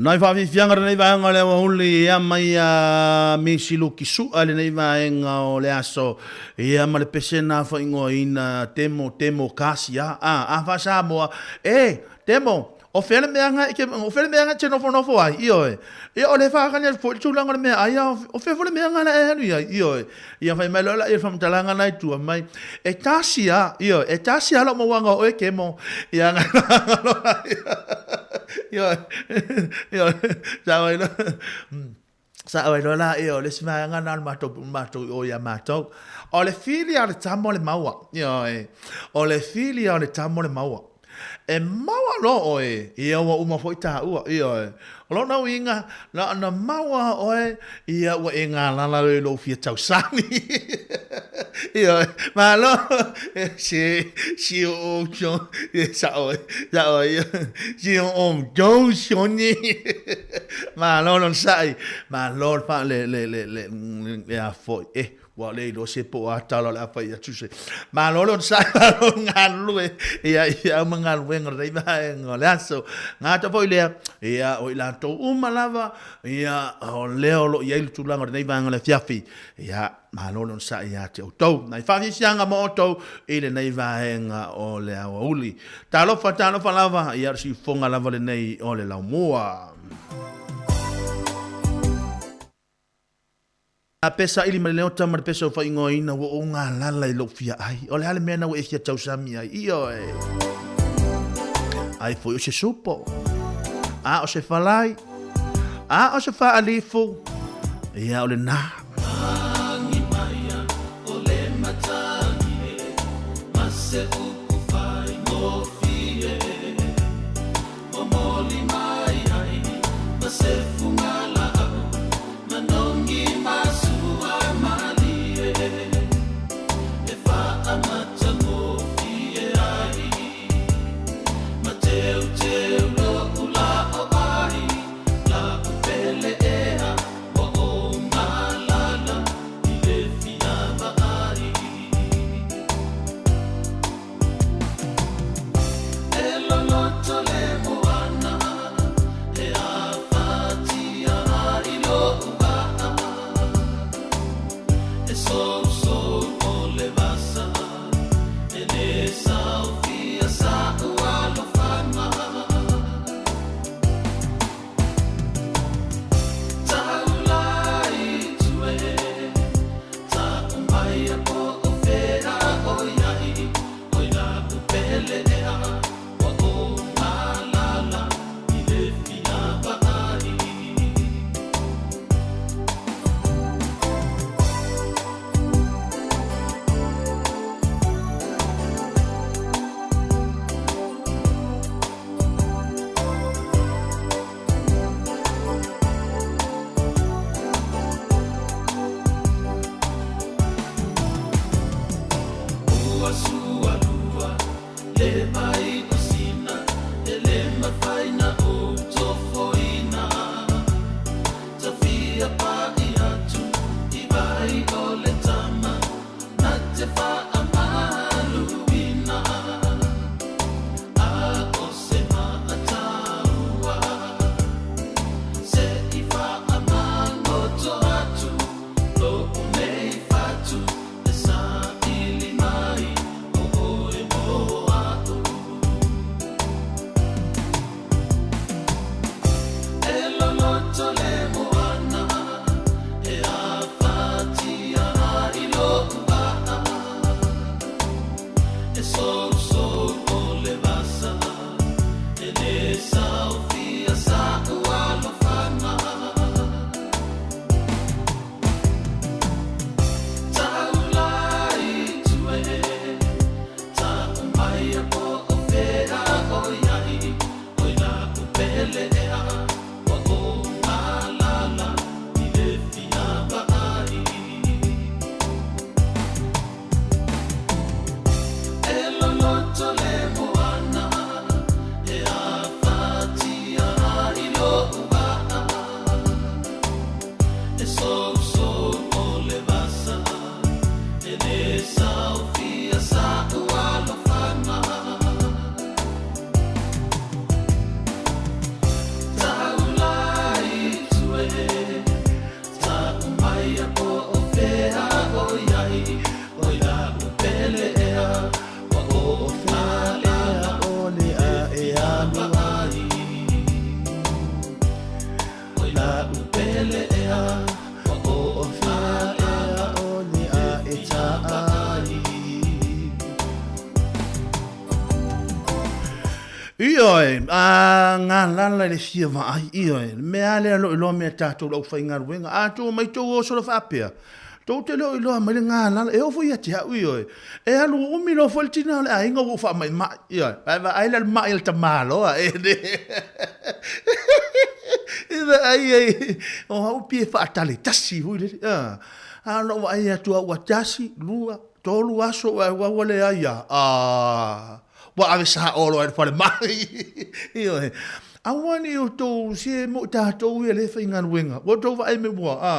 Speaker 4: Nai faafiafiaga lenei vaega o le aoauli ia mai a Misi Luki Su'a lenei vaega o le aso ia ma le pesena faaigoaina Temo Temo Kasi a a a faa-Samoa e Temo o fea le mea na e te o fea le mea na e te nofonofo ai ioe ia o le faatali atu foi le tulaga o le mea ai a o fea foi le mea na e alu i ai ioe ia fai mai loa lea o le faamatalaga na i tua mai e tasi a ioe e tasi a lou mauaga o oe Temo ia ioe ioe sao ai loa sao ai loa lea o le isi vaega lena o le matou matou o ia matou o le fili a le tama o le maua ioe o le fili a le tama o le maua E maua loa oe, ia ua uma foi tāua, ioe. O lona uiga, na ona maua oe, ia ua e galala loa i lou fia tausami. Ioe, malo, se, si o outou, e sao ai, sao ai, si o outou sioni. Malo lona sa'i, malo le fa, le, le, le, le, le a foi, e. Ua le iloa se po o a tala o le a fai atu se. Malo le onosai, malo le galulue, ia i au ma galuega o lenei vaega o le aso. Gata foi lea, ia o i latou uma lava, ia o lea o lo o i ai le tulaga o lenei vaega o le afiafi, ia malo le onosai ia te outou. Nai faafiafiaga mo outou i lenei vaega o le aoauli. Talofa, talofa lava, ia o le siufofoga lava lenei o le laumua. A pesa ili ma le leota ma le pesa ua faaigoaina ua ou galala i lou fia ai. O le a le mea na ua e fia tausami ai? Ioe. Ai foi o se supo. A o se falai. A o se faalifu. Ia o lena.
Speaker 1: Momoli mai ai ma se fugalaau manogi ma sua malie e faamatagofie ai ma teuteu lo'u la'o ai la'u pele ea ua ou malala i le fia vaai. la'u pele ea Ua o'ofia ea o ni a e ta'ai.
Speaker 4: Ioe, a galala i le fia vaai, ioe, le mea lava lea o lo o iloa mea tatou le aufaigaluega, a tou omai tou o solo faapea, tou te le o iloa mai le galala, e oo foi ia te au, ioe, e alu umi loa foi le tina o le aiga ua ou faamaimai, ioe, ae vaai la i le mai a le tamaloa, e le, i vaai ai, o au pei e faatali tasi foi lele, a, a o lou vaai atu lava ua tasi, lua, tolu aso, ae ua leai lava, a. Ua ave sao loa i le falemai. Ioe. Aua ne i outou se mo i tatou ia le faigaluega. Ua outou vaai mai ua, a,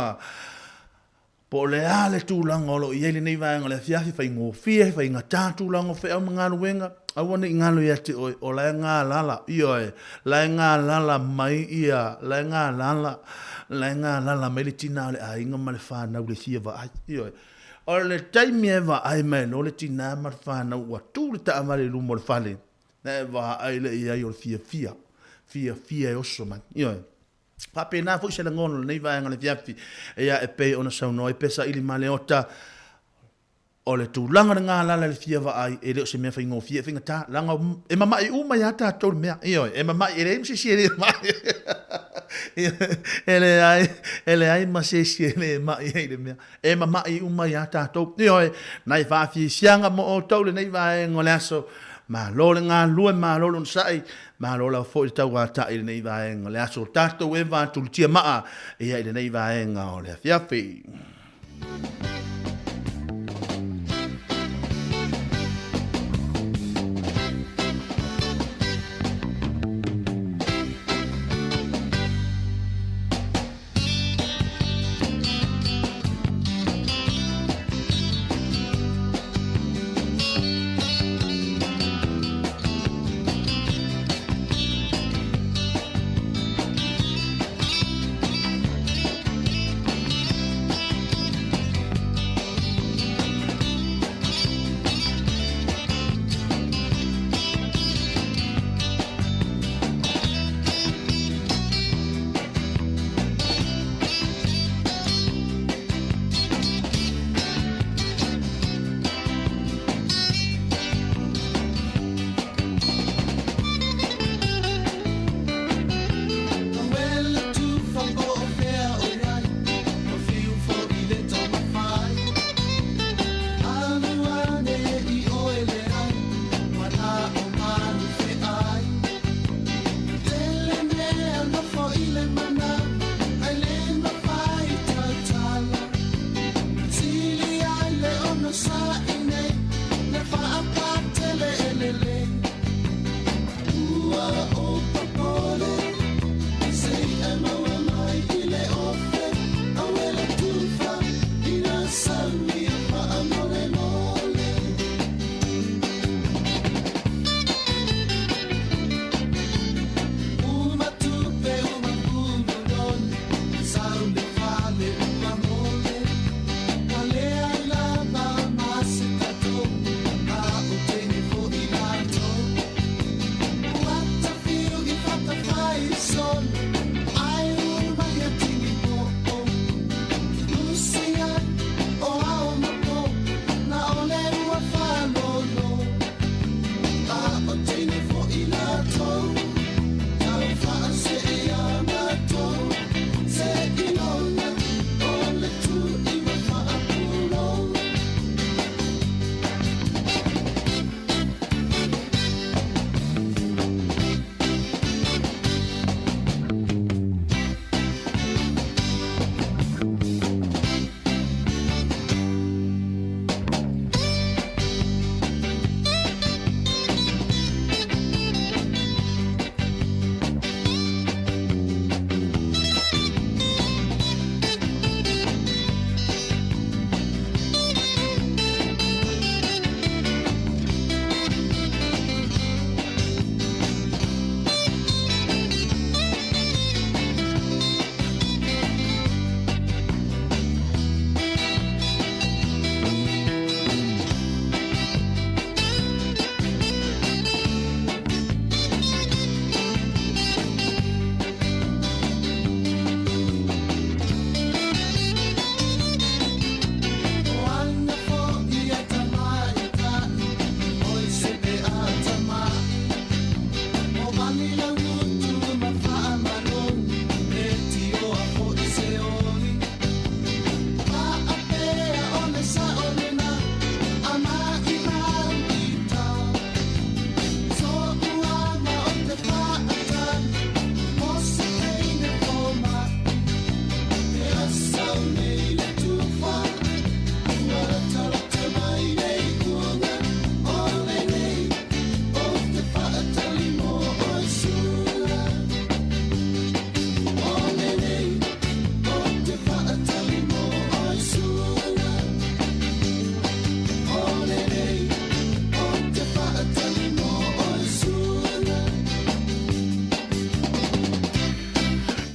Speaker 4: po o le a le tulaga o lo o i ai lenei vaega o le afiafi, faigofie, faigata tulaga o feau ma galuega, aua ne i galo ia te oe, o la e galala, ioe, la e galala mai ia, la e galala, la e galala mai le tina o le aiga ma le fanau i le fia vaai, ioe. O le taimi e vaai mai loa le tina ma le fanau ua tu le taavale i luma o le fale, na e vaai lea i ai o le fiafia, fiafia e oso mai. Ioe. Faapena foi se lagona o lenei vaega o le afiafi, ia e pei ona saunoa ai Pesa Ili Maleota, o le tulaga o le galala i le fia vaai, e le o se mea faigofie, e faigata, leaga e mama'i uma ia tatou le mea, ioe, e mama'i, e leai ma se isi e le ma'i. E leai, e leai ma se isi e le ma'i ai i le mea. E mama'i uma iā tatou. Ioe, nai faafiafiaga mo outou lenei vaega o le aso. Malo le galulue, malo le onosai, malo lava foi le tauata'i i lenei vaega o le aso. Tatou e va tulutia maa ia i lenei vaega o le afiafi.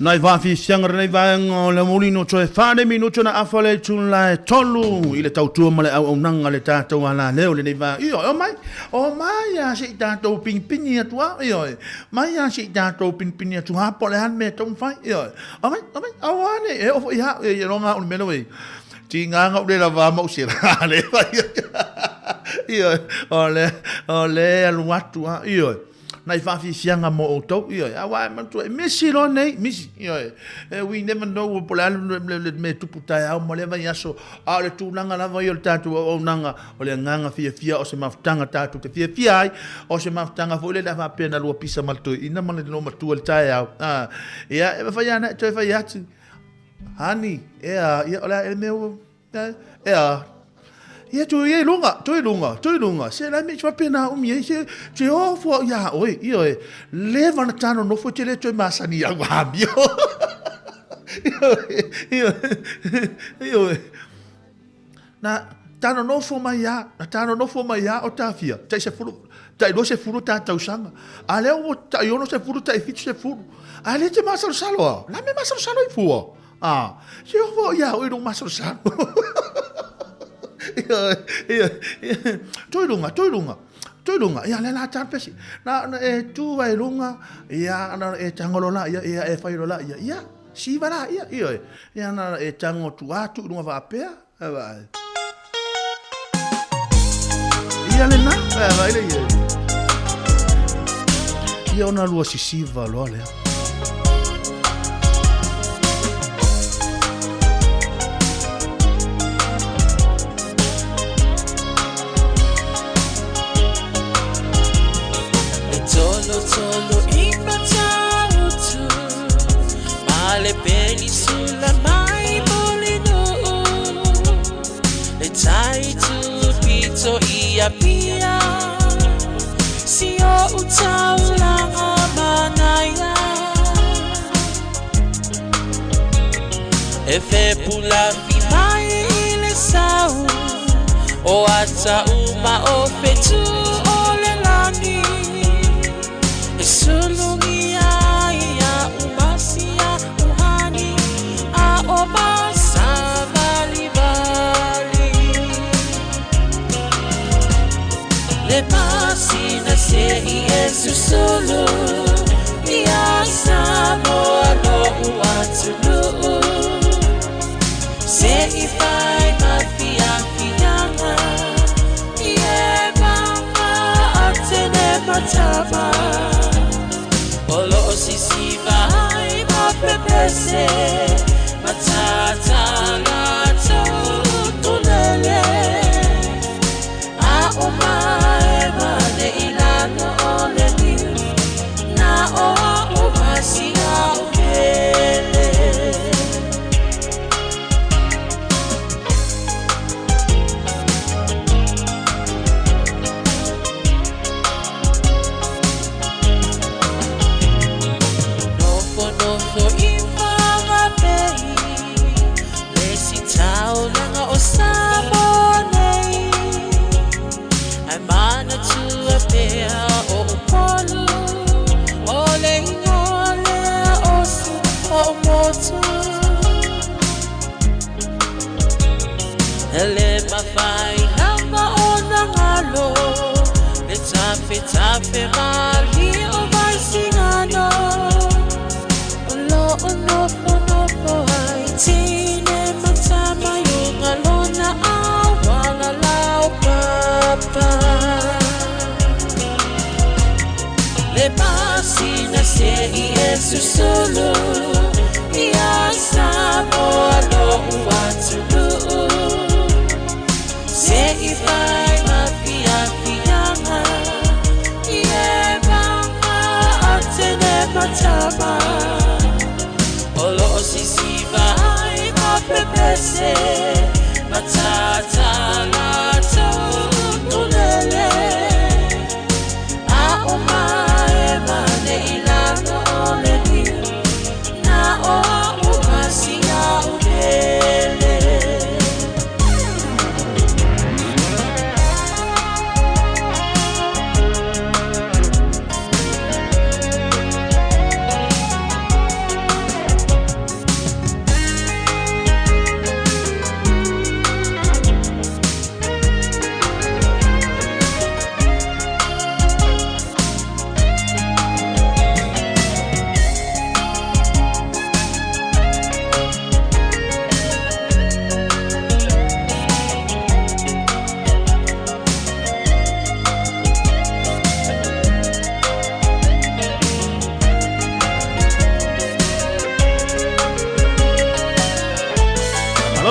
Speaker 4: Nai faafiafiaga lenei vaega o le amouli no toe fane minutu na afa le itula e tolu i le tautua ma le auaunaga le tatou alaleo lenei vaega. Ioe, omai, omai a se i tatou pinipini atu a, ioe, mai a se i tatou pinipini atu a po o le a le mea e taumafai, ioe, omai, omai, aua ne i e oo foi ia au, ia iloga au i le mea lea ua i ai. Tiga na ou le lavā ma ou sela le fai atu. Ioe, o le, o le alu atu a, ioe. Nai faafiafiaga mo outou, ioe, aua e manatua, e misi loa nei, misi, ioe, we never know po o le a le mea e tupu taeao ma lea vaiaso, a o le tulaga lava ia o le tatou auaunaga, o le agaga fiafia o se mafutaga tatou te fiafia ai, o se mafutaga foi lele a faapea na lua pisa ma le toeaina ma le loomatua i le taeao, a, ia, e mafai lava ona e toe fai atu, honey, ea, ia, o le a ea le mea ua, Ea, ia tu ia i luga, tu i luga, tu i luga. Se la me faapena umi ai, se, se o fua ia oe, ioe, leva na tano nofo e te le toe masani au amio. Ioe, ioe, ioe. Na tano nofo mai a, na tano nofo mai a o tafia, tai sefulu, tai 20 ta tausaga. A lea ua tai 60, tai 70. A le te masalosalo a, la me masalosalo i fua. A, se o ia oi lou masalosalo. Ia, ia, ia, tu i luga, tu i luga, tu i luga, ia le la tala pesi. Na, na e tu ai luga, ia, na e tangolo la, ia, ia, e whairo la, ia, ia, siva la, ia, ia, ia, na e tango tu atu i luga vaapea, e vai. Ia le na, e vai le ia. Ia ona lua sisiva loa lea.
Speaker 10: E tolo tolo i Matautu Ma le penisula mai Mulinuu Le tai tupito i Apia Si o'u taulaga manaia E fepulafi mai i le sau O ata uma o fetu o le lagi E sulugia ai a'u masia uhani A o masavalivali Le masina se'i e susulu Ia Samoa lo'u atunuu Se'i fai ma fiafiaga I e maga atene matama O lo'o sisiva ai ma pepese Matata latou utulele A o mae mane i lalo o le niu Na o a'u masia o pele. Nofonofo i Whanganui Le isi taulaga o Samoa nei Ae manatua pea o Upolu O le ingoa lea o si o'u motu E le mafai lava ona galo Le tafetafe malie o Vaisigano O lo'o nofonofo ai Tine ma tama i uga lona auala laupapa Le masina se'i e susulu Ia Samoa lo'u atunuu Se'i fai ma fiafiaga I e maga atene ma tama O lo'o sisiva ai ma pepese Matata latou utulele A o mae mane i lalo o le niu Na o a'u masia o pele.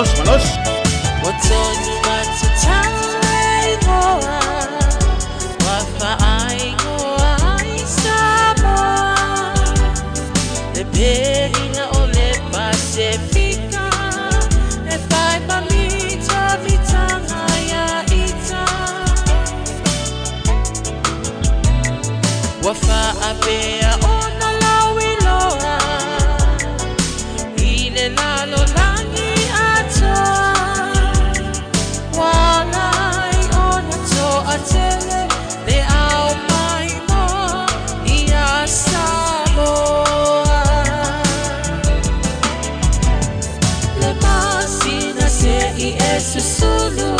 Speaker 4: Malosi, malosi.
Speaker 10: Ua tonu matatau e ingoa, ua faaingoa ai Samoa. Le pelina o le Pasefika, e whai ma mita mitanga ia ita. Ua faapea ona lauiloa i le lalolagi atoa. Ua ala ai ona toatele le ao maimoa ia Samoa. Le masina se i e susulu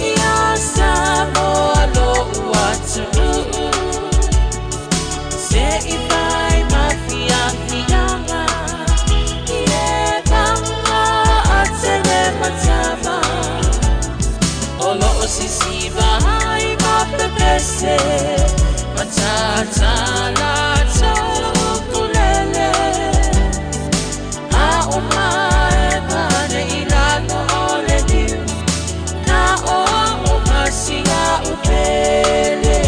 Speaker 10: ia Samoa lo'u atunuu. Se i fai ma fiafiaga i e vaga a tele matama. O loo sisiva ai ma pepese ma tatala ukulele. A o mae pane i lalo o le liu, na o au ma si a'u pele.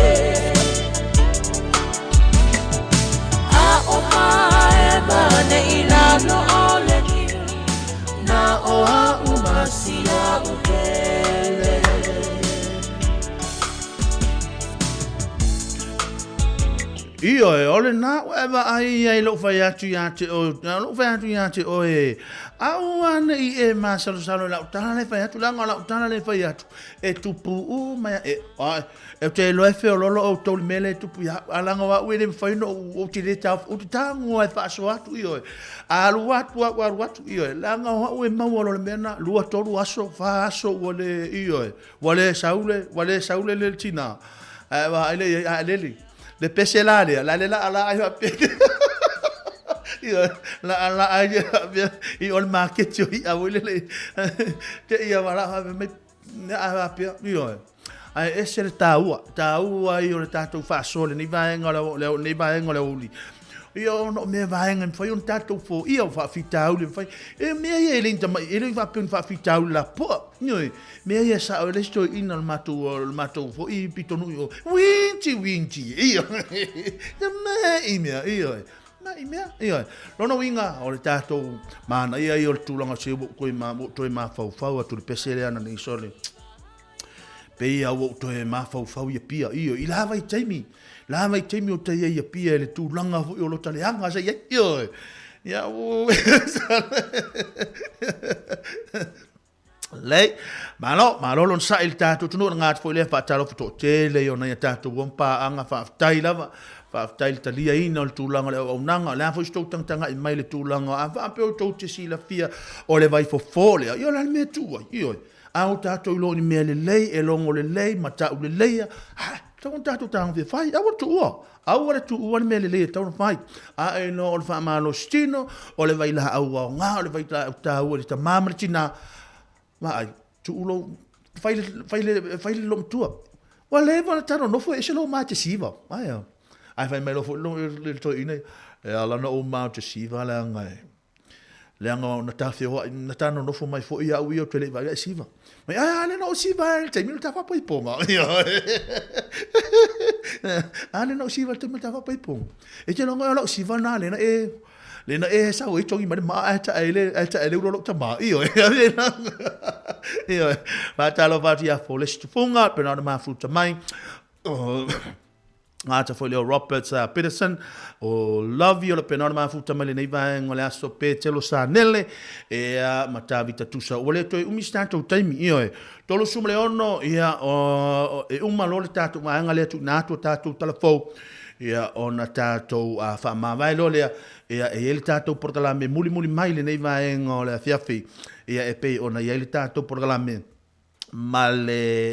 Speaker 10: A o mae pane i lalo o le liu, na o au ma si a'u pele.
Speaker 4: Ioe, o lena ua e vaai ai lou fai atu ia te oe, lou fai atu ia te oe, aua ne i e masalosalo i lau tala le fai atu, leaga o lau tala le fai atu, e tupu uma ia, e, ai, e te iloa e feololo outou i le mea lea e tupu ia au, a leaga o au e le mafai ona ou, ou te le taofi, ou te tago lava e faasoa atu, ioe, alu atu au, alu atu, ioe, leaga o au e maua loa i le mea lena, lua, tolu aso, fa aso ua le, ioe, ua le sau le, ua le sau le, le tina, ae vaai lea i ai, ae lele. Le pese la lea, la le laa laa ai faapea. Ioe, laa laa ai faapea i o le maketi o i'a foi lele. Te ia wala faapea mai, ne a faapea, ioe. Ae ese le taua, taua ia o le tatou faasoa i lenei vaega o le, lenei vaega o le aoauli. Ia ona o mea vaega e mafai ona tatou foia o faafitauli e mafai. E mea ia e le tamai, e le faapea ni faafitauli lapoa. Ioe, mea ia sao e le isi toeaina o le matou, o le matou foi pitonuu i o. Winti, winti, ioe. Te mai mea, ioe. Mai mea, ioe. Lona uiga, o le tatou manaia ia o le tulaga se ua ou toe, ua ou toe mafaufau atu i le pese lea ana nei sole. Pei a ua ou toe mafaufau i Apia, ioe, i la vaitaimi, la vaitaimi o tai ai i Apia i le tulaga foi o lota leaga sa i ai, ioe. Ia, ua Lei, malo, malo lona sa'i i le tatou atunuu, na gata foi lea faatalofa toatele i ona ia tatou uo ma paaga, faafetai lava, faafetai i le taliaina o le tulaga o le auaunaga, o le a foi se tou tagatagai mai i le tulaga, a faapea outou te silafia o le vaifofo lea, ia o le a le mea e tuu ai, ioe. A o tatou iloa o ni mea lelei, e logo lelei, matau lelei, a, tatau ona tatou tagofia fai, aua le tuua, aua le tuua le mea lelei e tatau ona fai. A e iloa o le faamalositino, o le vailaau aoga, o le vailaau taua i le tama ma le tina, vaai, tuu lou, fai le, fai le, fai le loomatua. Ua leva ona ta nonofo e ese lou ma te siva. Ae, ae fai mai loa foi le toeaina, e ala ona ou ma te siva leaga e, Leaga na ta feoai, na ta nonofo mai foi au ia ou te le i vaai ai siva. Mai, ai, a le na o siva ai le taimi o le ta faapaiponga. A le na o siva le taimi o le ta faapaiponga. E te logo e lau siva na le na e, le na e sau e tongi mai le maa ae ta e le, ae ta e le ulo lou tama. Ioe, ioe. Faatalofa atu ia Forest Tufunga, pena ona mafuta mai. Oh. Ngāta foi leo Roberts Peterson o Lovey o le pena o le mafuta mai lenei vaega o le aso Petelo Sanele e a ma Tavita Tusa ua le toe umi se tatou taimi ioe 36 ia o, e uma loa le tatou vaega lea tuuina atu o tatou talafou ia ona tatou faamavae loa lea ia e i ai le tatou polokalame mulimuli mai lenei vaega o le afiafi ia e pei ona i ai le tatou polokalame ma le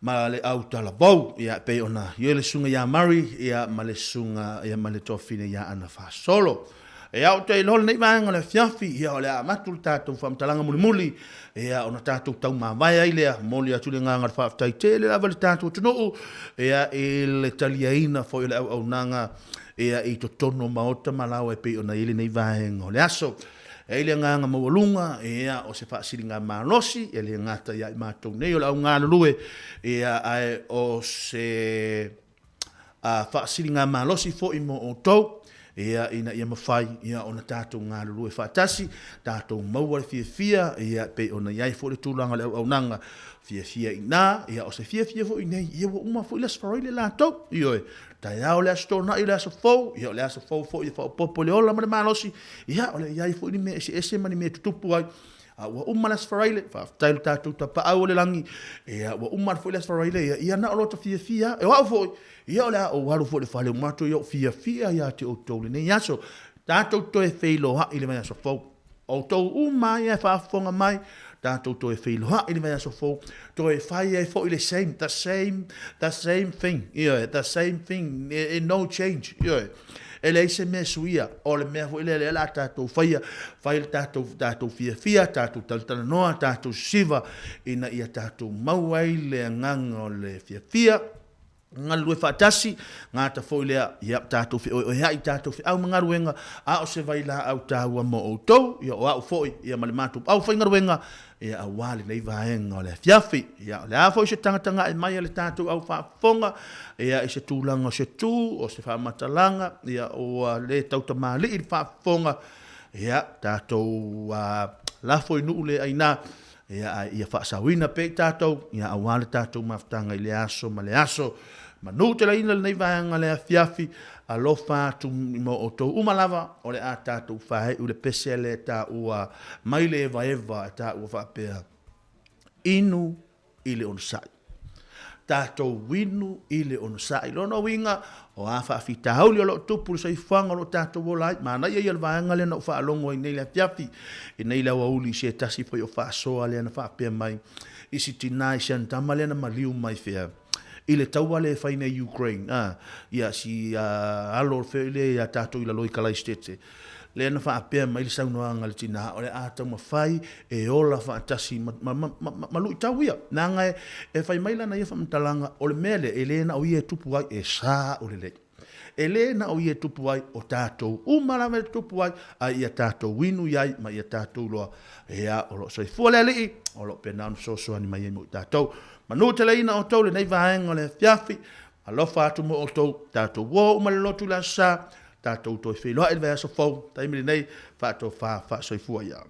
Speaker 4: ma le autalavou ia pei ona i ai le susuga ia Murray ia ma le susuga ia ma le toafine ia Ana Fasolo. Ia ou te iloa lenei vaega o le afiafi ia o le a avatu le tatou faamatalaga mulimuli ia ona tatou taumavae ai lea. Momoli atu le agaga o le faafetai tele lava i le tatou atunuu ia i le taliaina foi o le auaunaga ia i totonu o maota ma laoa e pei ona i ai lenei vaega o le aso. E ai le agaga maualuga, ia, o se faasiligamalosi, e le gata ia i matou nei o le au galulue, ia, ae o se faasiligamalosi foi mo outou, ia, ina ia mafai, ia, ona tatou galulue faatasi, tatou maua le fiafia, ia, pei ona i ai foi le tulaga o le auaunaga, fiafia i ina, ia, o se fiafia foi i inei, ia, ua uma foi le Aso Faraile latou, ioe, taeao le Aso Toonai o le aso fou, ia, o le aso fou foi e faaopoopo i le ola ma le malosi, ia, o le i ai foi ni mea eseese ma ni mea e tutupu ai, A ua uma le Aso Faraile, faafetai i lo tatou Tapaau o le Lagi, ia, ua uma foi le Aso Faraile, ia, ia na o lota fiafia lava. E o au foi, ia o le a ou alu foi i le fale uma atu, ia ou fiafia ia te outou i lenei aso. Tatou toe feiloai i le vaiaso fou. Outou uma ia e faafofoga mai, tatou toe feiloai i le vaiaso fou, toe fai ai foi le same, the same, the same thing, ioe, the same thing, no change, ioe. E leai se mea e suia, o le mea foi lea lea o le a tatou faia, fai le tatou, tatou fiafia, tatou talatalanoa, tatou sisiva, ina ia tatou maua ai le agaga o le fiafia, galulue faatasi, gata foi lea, ia, tatou feoeoea'i, tatou feau ma galuega, a o se vailaau taua mo outou, ia o au foi, ia ma le matou aufaigaluega, ia aua lenei vaega o le afiafi. Ia, o le a foi se tagatagai mai a le tatou au faafofoga, ia, i se tulaga o se tu, o se faamatalaga, ia, ua le tautamalii le faafofoga, ia, tatou lafo i nuu le aina, ia, a ia faasaoina pea i tatou, ia, aua le tatou mafutaga i lea aso ma le aso. Manu telaina lenei vaega le afiafi, alofa atu mo outou uma lava, o le a tatou faaiu le pese lea e taua mai le evaeva e taua faapea, Inu i le onosai. Tatou inu i le onosai. Lona uiga, o a faafitauli o lo o tupu i le soifuaga o lo o tatou ola ai, manaia ia le vaega lea na ou faalogo ai nei i le afiafi, i nei le aoauli i se tasi foi o faasoa lea na faapea mai i si tina i si ana tama lea na maliu mai fea, i le taua lea e fai nei Ukraine, a, ia si alo foi lea ia tatou i lalo i Kalaisitete, lea na faapea mai le saunoaga a le tina, o le a taumafai e ola faatasi ma, ma, ma, ma, ma luitau ia. Leaga e, e fai mai lana ia faamatalaga, o le mea lea, e le na o ia e tupu ai, e sa o lelei. E le na o ia e tupu ai, o tatou uma lava e tupu ai, a ia tatou inu i ai ma ia tatou iloa, ea, o lo o soifua le Alii, o lo o pena ona fesoasoani mai ai mo i tatou. Manu teleina outou lenei vaega o le afiafi. Alofa atu mo outou, tatou uo uma le lotu i le Aso Sa, tatou toe feiloai i le vaiaso fou, taimi lenei, faatofa faasoifua ia.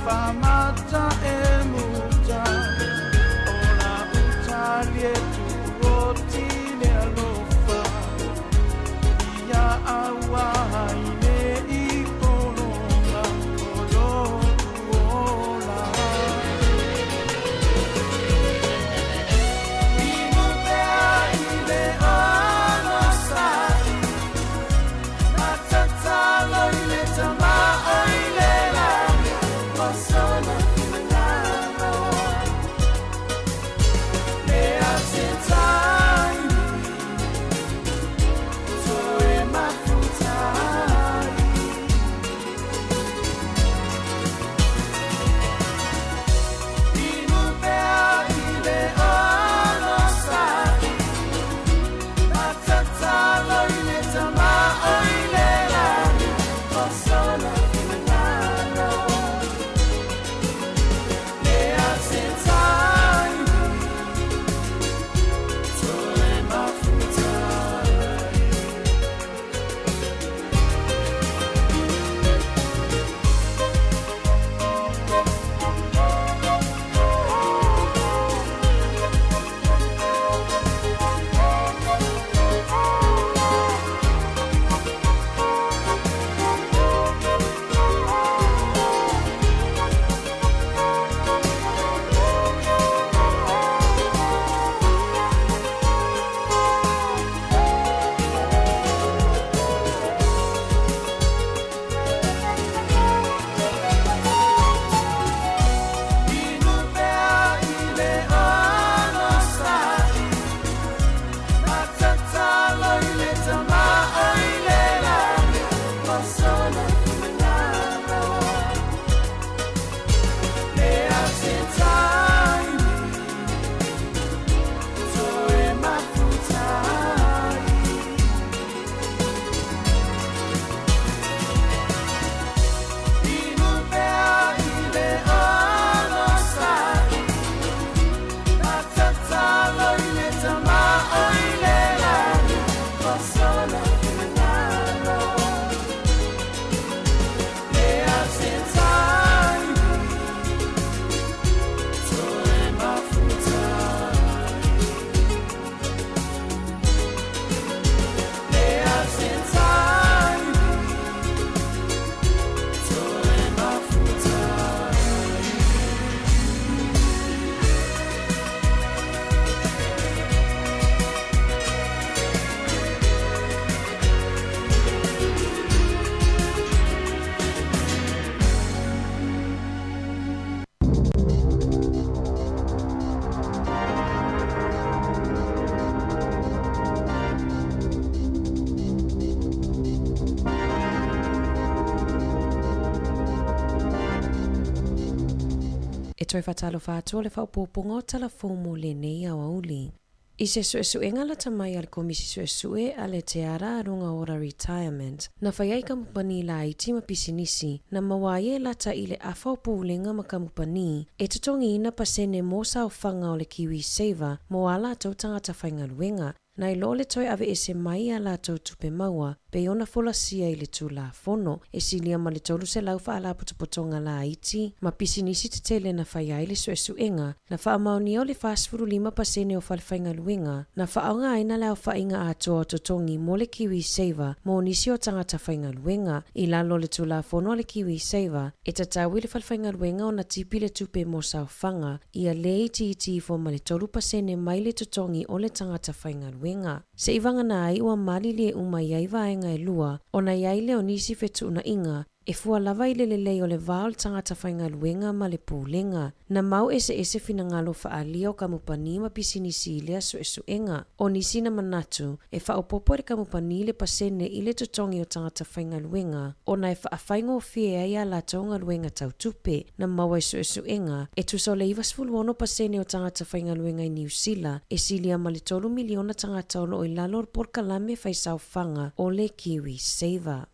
Speaker 1: famata e muta O la utali e tu o tine alofa Ia aua i ne i polonga O lo ola Inu pea i le ono sai Matatalo i le tama o i le lagi Masona finangalo Lea se taimi Toe mafutai Inu pea i le ono sai Matatalo i le tama o i le lagi Masona finangalo Lea se taimi Toe mafutai Inu pea i le ono sai Matatalo i le tama o i le lagi Masona finangalo Lea se taimi Toe mafutai Inu pea i le ono sai Matatalo i le tama o i le lagi Masona finangalo Lea se taimi Toe mafutai Lea se taimi Toe mafutai
Speaker 2: E toe faatalofa atu o le faaopoopoga o tala fou mo lenei aoauli. I se suesuega lata mai a le Komisi Suesue a le Te Ara Aronga Ora Retirement, na fai ai kamupani laiti ma pisinisi na maua ai e lata i le afa o pulega ma kamupani e totogiina pasene mo saofaga o le KiwiSaver mo a latou tagata faigaluega Nai lo le toe aveese mai a latou tupe maua, pei ona folasia i le Tulafono, e silia ma le 300 faalapotopotoga laiti ma pisinisi tetele na fai ai le suesuega, na faamaonia o le 45% o falefaigaluega na faaaogaina le aofaiga atoa o totogi mo le KiwiSaver mo nisi o tagata faigaluega. I lalo o le Tulafono a le KiwiSaver, e tatau i le falefaigaluega ona tipi le tupe mo saofaga ia le itiiti ifo ma le 3% mai le totogi o le tagata faigaluega. Seivagana ai ua malilie uma i ai vaega e lua, ona i ai lea o nisi fetuunaiga e fua lava i le lelei o le va o le tagata faigaluega ma le pulega. Na mau eseese finagalo faaalia o kamupani ma pisinisi i lea suesuega. O nisi na manatu, e faaopoopo e le kamupani le pasene i le totogi o tagata faigaluega ona e faafaigofie ai a latou galuega tau tupe. Na maua i suesuega, e tusa o le 96% o tagata faigaluega i Niu Sila, e silia ma le 3 miliona tagata o lo o i lalo o le polokalame faisaofaga o le KiwiSaver.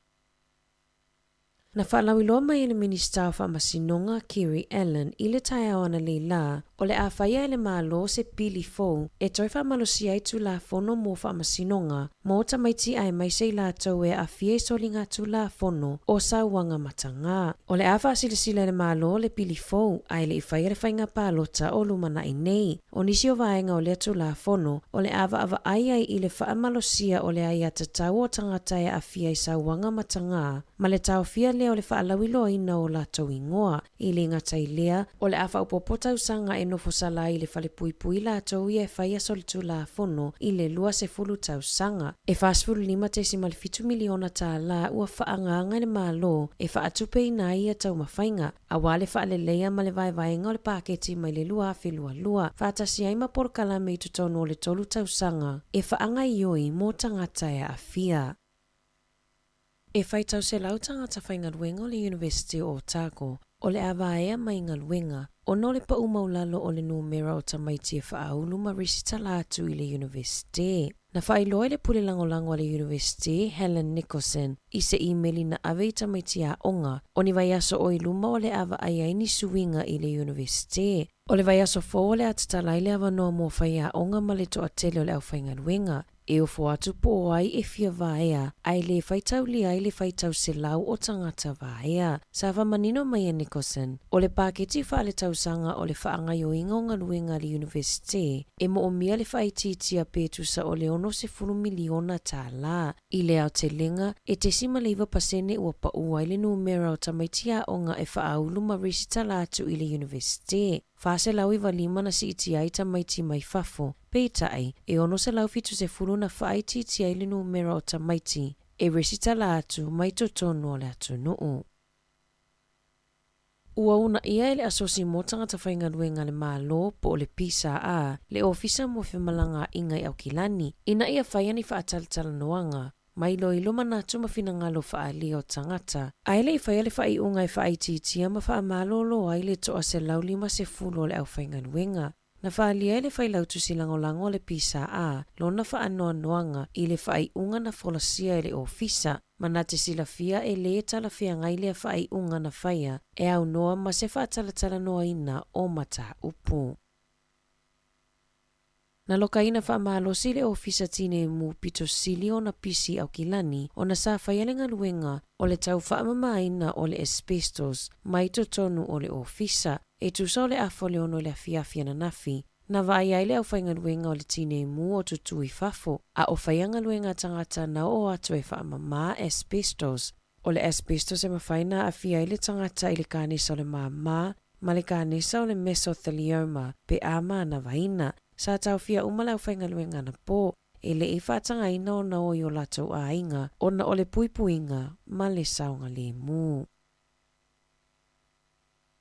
Speaker 2: Na faalauiloa mai e le Minisita o Faamasinoga Kiri Allan i le taeao analeila, o le a faia e le Malo se pili fou e toe faamalosia ai Tulafono mo Faamasinoga Mo tamaiti aemaise i latou e aafia i soligatulafono o sauaga matagā. O le a faasilasila e le Malo le pili fou ae le i faia le faiga palota o lumanai nei. O nisi o vaega o lea Tulafono o le a vaavaai ai i le faamalosia o le aiatatau o tagata e aafia i sauaga matagā ma le taofia lea o le faalauiloaina o latou igoa. E le gata i lea, o le a faaopoopo tausaga e nofo sala ai i le falepuipui latou ia e faia solitulafono i le 20 tausaga. E $45.7 miliona tālā ua faaagaaga e le Malo e faatupeina ai ia taumafaiga, aua le faaleleia ma le vaevaega o le paketi mai le 2022, faatasi ai ma polokalame i totonu o le tolu tausaga e faagaoioi mo tagata e aafia. E faitau selau tagata faigaluega o le Iunivesite o Otago o le a vaea mai galuega ona o le pau maualalo o le numera o tamaiti e faaulu ma resitala atu i le Iunivesite. Na faailoa e le pule lagolago a le Iunivesite, Helen Nicholson, i se imeli na ave i tamaiti aoga, o ni vaiaso o i luma o le a vaai ai ni suiga i le Iunivesite. O le vaiaso fou o le a tatala ai le avanoa mo faiaoga ma le toatele o le aufaigaluega. E ofo atu po o ai e fia vaea, ae le faitaulia ai le faitau selau o tagata vaea. Sa faamanino mai e Nicholson, o le paketi faaletausaga o le faagaoioiga o galuega a le Iunivesite e moomia le faaitiitia pe tusa o le $60 miliona tālā. I le aotelega, e 0.9% ua paū ai le numera o tamaiti aoga e faaulu ma resitala atu i le Iunivesite. 495 na siitia ai tamaiti mai fafo, peitai, e 670 na faaitiitia ai le numera o tamaiti e resitala atu mai totonu o le atunuu. Ua uunaia e le Asosi mo Tagata Faigaluega a le Malo po o le PSA le Ofisa mo Femalagaaiga i Aukilani ina ia faia ni faatalatalanoaga ma iloilo manatu ma finagalo faaalia o tagata, ae le i faia le faaiuga e faaitiitia ma faamalōlō ai le 150 o le aufaigaluega. Na faaalia e le Failautusi Lagolago a le PSA lona faanoanoaga i le faaiuga na folasia e le Ofisa, ma na te silafia e lē talafeagai lea faaiuga na faia e aunoa ma se faatalatalanoaina o mataupu. Na lokaina faamalosi le Ofisa Tinei Mu pito sili ona pisi i Aukilani ona sa faia le galuega o le tau faamamaina o le asbestos mai totonu o le Ofisa e tusa o le afa o le 6 i le afiafi ananafi. Na vaai ai le aufaigaluega o le Tinei Mu o tutū i fafo a o faia galuega a tagata na oo atu e faamamā asbestos. O le asbestos e mafai ona aafia ai le tagata i le kanesa o le māmā ma le kanesa o le mesothelioma pe a manavaina. Sa taofia uma le aufaigaluega anapo e le i faatagaina ona o i o latou aiga ona o le puipuiga ma le saogalemu.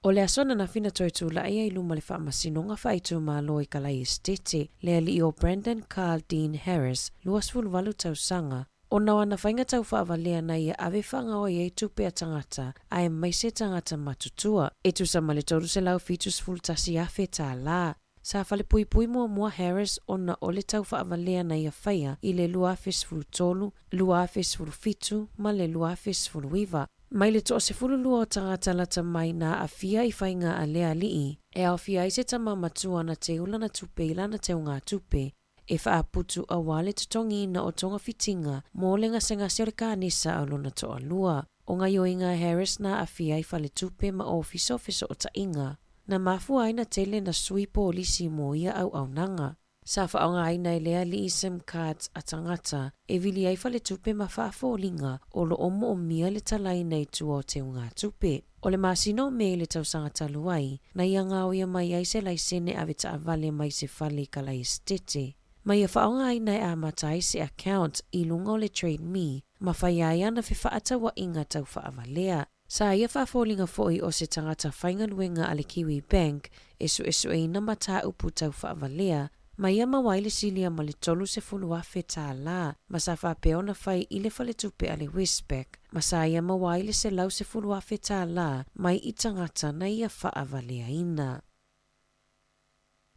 Speaker 2: O le aso ananafi na toe tulai ai i luma o le Faamasinoga Faaitumalo i Kalai Esetete le alii o Brandon Carl Dean Harris, 28 tausaga, ona o ana faiga taufaavalea na ia ave faagaoioi ai tupe a tagata aemaise tagata matutua, e tusa ma le $371,000 tālā. Sa falepuipui muamua Harris ona o le taufaavalea na ia faia i le 2013, 2017 ma le 2019. Mai le 12 o tagata lata mai na aafia i faiga a lea alii, e aofia ai se tama matua na teu lana tupe i lana teugatupe, e faaputu aua le totogiina o togafitiga mo le gasegase o le kanesa o lona toalua. O gaoioiga a Harris na aafia ai faletupe ma ofisa o fesootaiga, na mafua ai ona tele na sui polisi mo ia auaunaga. Sa faaaogaina e le alii sim cards a tagata e vili ai faletupe ma faafoliga o lo o moomia le talaina i tua o teugatupe. O le masina o Me i le tausaga talu ai, na ia gaoia mai ai se laisene ave taavale mai se fale i Kalai Esetete, ma ia faaaogaina e amata ai se account i luga o le Trade Me ma faia ai ana fefaatauaiga tau faavalea. Sa ia faafoliga foi o se tagata faigaluega a le Kiwi Bank e suesueina mataupu tau faavalea, ma ia maua ai le silia ma le $30,000 tālā, ma sa faapea ona fai i le faletupe a le Westpac, ma sa ia maua ai le $110,000 tālā mai i tagata na ia faavaleaina.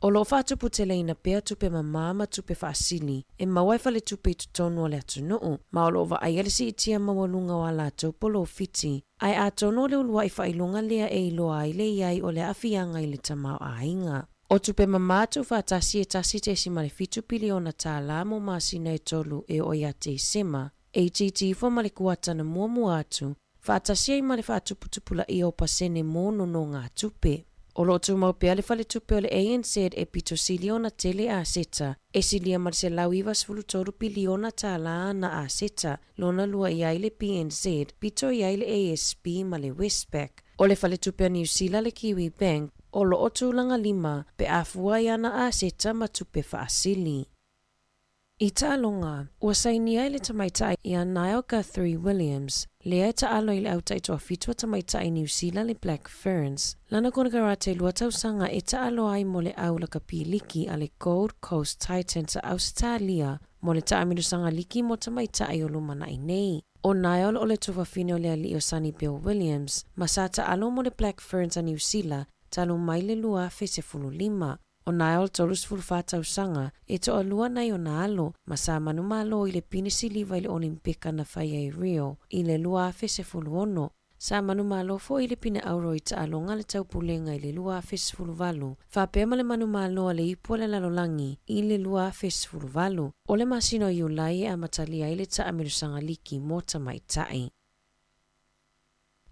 Speaker 2: O lo o faatuputeleina pea tupe mamā ma tupe faasili e maua e faletupe i totonu o le atunuu, ma o lo o vaaia le siitia maualuga o a latou polofiti, ae atonu o le uluai faailoga lea e iloa ai le i ai o le aafiaga i le tamaoaiga. O tupe mamā tuufaatasi e 1.7 piliona tālā mo masina e tolu e oo ia Tesema, e itiiti ifo ma le kuata na muamua atu, faatasi ai ma le faatuputupulaia o pasene mo nonogātupe. O loo tumau pea le faletupe o le ANZ e pito sili ona tele aseta, e silia ma le 193 piliona tālā ana aseta, lona lua i ai le BNZ, pito i ai le ASB ma le Westpac. O le faletupe a Niu Sila le Kiwi Bank, o loo tulaga lima pe a fua i ana aseta ma tupe faasili. I taaloga, ua sainia e le tamaitai ia Niall Guthrie Williams, lea e taalo i le au taitoafitu a tamaitai Niu Sila le Black Ferns, lana konekarate lua tausaga e taalo ai mo le au lakapi liki a le Gold Coast Titans a Ausetalia mo le taamilosaga liki mo tamaitai o lumanai nei. O Niall o le tufafine o le alii o Sonny Bill Williams, ma sa taalo mo le Black Ferns a Niu Sila talu mai le 2015. O Niall 34 tausaga, e toalua nai ona alo, ma sa manumalo i le pine siliva i le Olimpika na faia i Rio i le 2016. Sa manumalo foi i le pine auro i taaloga a le Taupulega i le 2018, faapea ma le manumalo a le Ipu a le Lalolagi i le 2018. O le masina o Iulai e amatalia ai le taamilosaga liki mo tamaitai.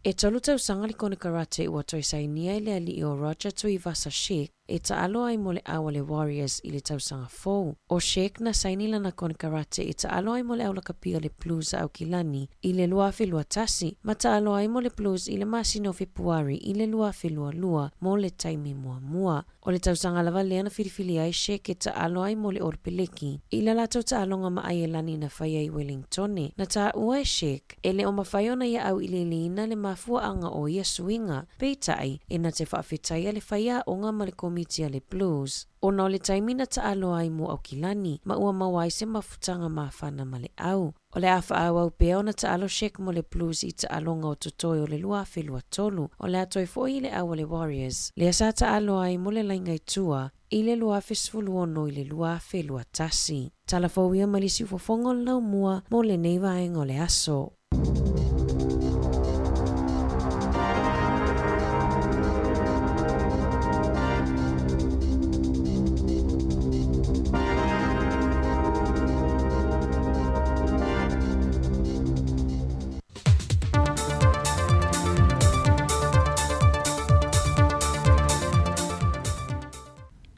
Speaker 2: E tolu tausaga le konekarate ua toe sainia e le alii o Roger Tuivasa Sheck e taalo ai mo le au a le Warriors i le tausaga fou. O Sheck na saini lana konekarate e taalo ai mo le au lakapi o le Blues a Aukilani i le 2021 ma taalo ai mo le Blues i le masina o Fepuari i le 2022 mo le taimi muamua. O le tausaga lava lea na filifili ai Sheck e taalo ai mo le Olopeleki i la latou taaloga ma Aielani na faia i Wellingtone. Na taua e Sheck, e le o mafai ona ia auiliiliina le mafuaaga o ia suiga, peitai, e na te faafetaia le faiaoga ma le komiti a le Blues, ona o le taimi na taalo ai mo Aukilani, ma ua maua ai se mafutaga mafana ma le au. O le a faaauau pea ona taalo Sheck mo le Blues i taaloga o totoe o le 2023, o le a toe foi i le au a le Warriors, lea sa taalo ai mo le laina i tua i le 2016 i le 2021. Tala fou ia mai le siufofoga o le laumua mo lenei vaega o le aso.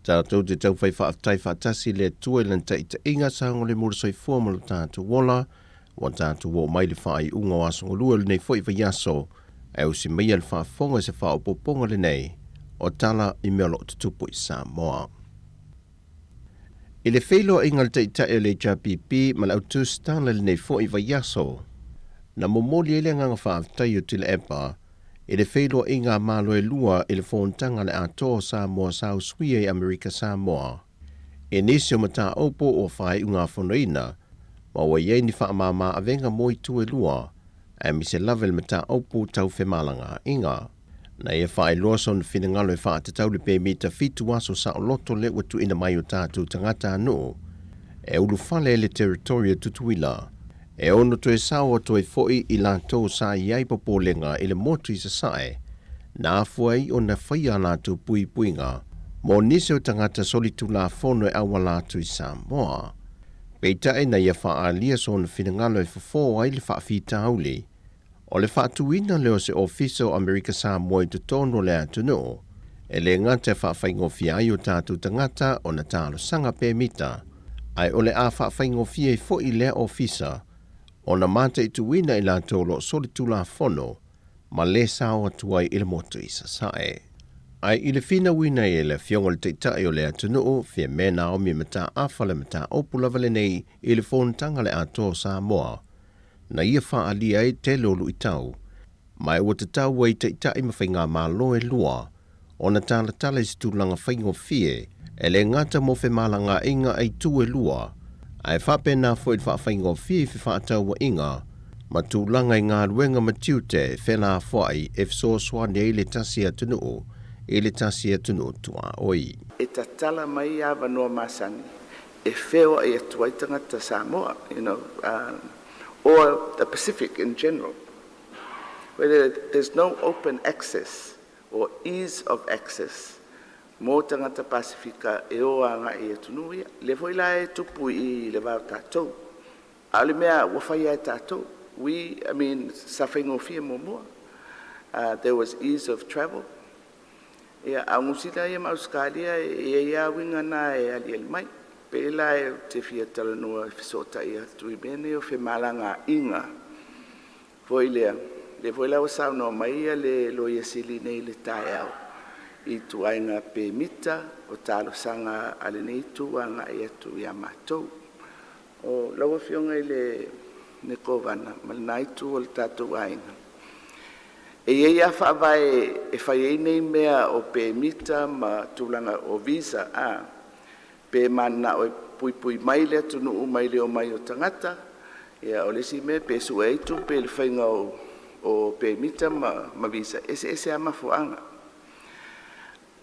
Speaker 7: Tatou te taufai faafetai faatasi i le Atua i lana taitaiga saogalemu le soifua ma lo tatou ola, ua tatou oo mai i le faaiuga o aso galue o lenei foi vaiaso, ae usi maia le faafofoga i se faaopoopoga lenei o tala i mea o lo o tutupu i Samoa. I le feiloaiga a le Taitai o le HRPP ma le au tusitala i lenei foi vaiaso, na momoli ai le agaga faafetai o Tuilaepa i le feiloaiga a Malo e lua i le Fonotaga a le Atoa o Samoa sa usuia i Amerika Samoa. I nisi o mataupu ua faaiugafonoina ma ua i ai ni faamama avega mo itu e lua, aemaise lava i le mataupu tau femalagaaiga. Na ia faailoa sona finagalo e faatatau le pemita fitu aso saoloto lea ua tuuina mai o tatou tagatanuu e ulufale ai le territory o Tutuila, e ono toe sao atu ai foi i latou sa i ai popolega i le motu i Sasae, na afua ai ona faia a latou puipuiga mo nisi o tagata solitulafono e auala atu i Samoa. Peitai na ia faaalia sona finagalo e fofo ai le faafitauli O le faatuina lea o se Ofisa o Amerika Samoa i totonu o le atunuu, e le gata e faafaigofie ai o tatou tagata ona talosaga pemita, ae o le a faafaigofie ai foi lea Ofisa ona mataituina i latou o lo o solitulafono ma le sao atu ai i le motu i Sasae. Ae i le finauina ai e le Afioga i le Taitai o le atunuu, Fiame Naomi Mataafa le mataupu lava lenei i le Fonotaga a le Atoa o Samoa, na ia faaalia ai tele o luitau, ma e ua tatau ai taitai ma faigamalo e lua ona talatala i se tulaga faigofie e le gata mo femalagaaiga a itu e lua, ae faapena foi le faafaigofie i fefaatauaiga ma tulaga i galuega ma tiute e felafoai e fesoasoani ai le tasi atunuu i le tasi atunuu tuaoi.
Speaker 8: E tatala mai avanoa masani e feoai atu ai tagata Samoa, you know, or the Pacific in general, where there's no open access or ease of access. mo tagata Pasefika e o agai i atunuu ia. Lea foi la e tupu i le va o tatou. A o le mea ua faia e tatou. We, I mean, sa faigofie muamua. There was ease of travel. Ia, a o Niu Sila ia ma Ausetalia e i ai lava uiga na e aliali mai. Pei la ou te fia talanoa e fesootai atu i mea nei o femalagaaiga foi lea, lea foi la ua saunoa mai le Loia Sili nei i le taeao i ituaiga pemita o talosaga a lenei itu agai atu ia matou. O lau Afioga i le Kovana ma lena itu o le tatou aiga, e i ai lava faavae e fai ai nei mea o pemita ma tulaga o visa, pe mananao e puipui mai le atunuu mai le omai o tagata. Ia o le isi mea pe sue ai tupe i le faiga o pemita ma visa, e eseese lava mafuaaga.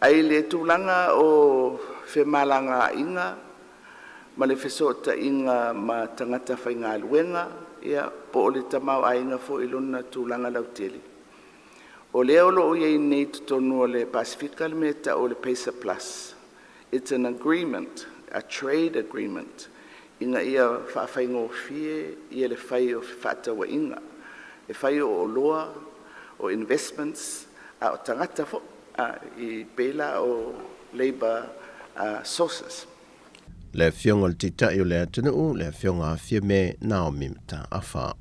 Speaker 8: Ae i le tulaga o femalagaaiga ma le fesootaiga ma tagata faigaluega, ia po o le tamaoaiga foi i lona tulaga lautele, o lea o lo o i ai nei i totonu o le Pasefika le mea e tau o le PACER Plus. It's an agreement, a trade agreement, ina ia faafaigofie le fai o fefaatauaiga, e fai o oloa, o investments, a o tagata foi, e pei la o labour sources.
Speaker 7: Le Afioga i le Taitai o le atunuu, le Afioga a Fiame Naomi Mataafa.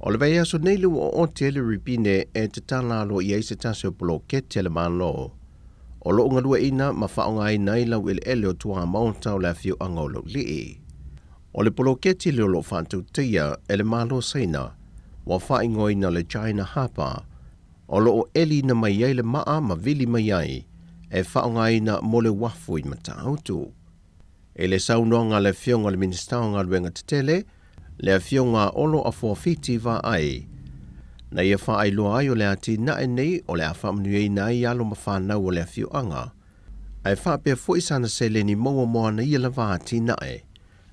Speaker 7: O le vaiaso nei le ua ooti ai le ripine e tatala aloaia ai se tasi o poloketi a le Malo o lo o galueaiina ma faaaogaina ai laueleele o tuamaota o le afioaga o Laulii. O le poloketi lea o lo o faatautaia e le Malo o Saina ua faaigoaina le China Harbour o lo o eliina mai ai le maa ma vili mai ai e faaaogaina mo le uafu i Matautu. I le saunoaga a le Afioga i le Minisita o Galuega Tetele, le Afioga a Olo Afuafiti Vaai, na ia faailoa ai o le atinae nei o le a faamanuiaina ai alo ma fanau o le afioaga, ae faapea foi sana seleni maua mo ana ia lava atinae,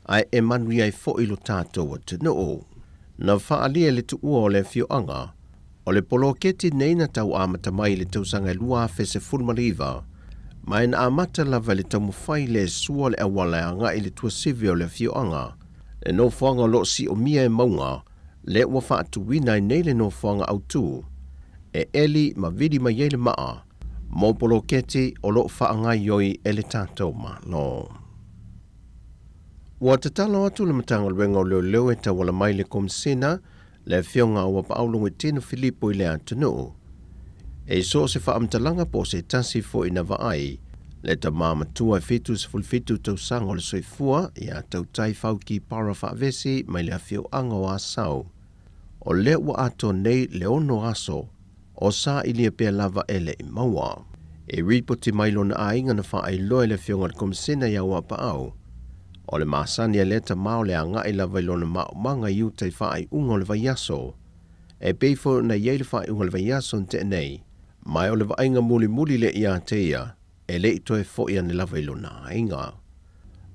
Speaker 7: ae e manuia ai foi lo tatou atunuu. Na faaalia le tuua o le afioaga, o le poloketi nei na tau amata mai i le tausaga e 2019, ma e na amata lava i le taumafai le sua le auala e agai i le tuasivi o le afioaga, le nofoaga o lo o siomia e mauga, lea ua faatuina ai nei le nofoaga autu e eli ma vili mai ai le maa mo poloketi o lo o faagaoioi e le tatou Malo. Ua tatalo atu le Matagaluega o Leoleo e tauala mai le Komisena, le Afioga a Uapaau Logoitino Filipo i le atunuu. E so o se faamatalaga po o se tasi foi na vaai le tama matua e 77 tausaga o le soifua ia Tautai Fauki Para Faavesi mai le afioaga o Asau, o lea ua atoa nei le ono aso o sailia pea lava e le i maua. E ripoti mai lona aiga na faailoa e le Afioga i le Komisena ia Uapaau, o le masani a lea tama o le agai lava i lona maomaga i uta i faaiuga o le vaiaso. E pei foi ona i ai le faaiuga o le vaiaso na tea nei, ma o le vaaiga mulimuli lea ia te ia e le i toe foi ane lava i lona aiga.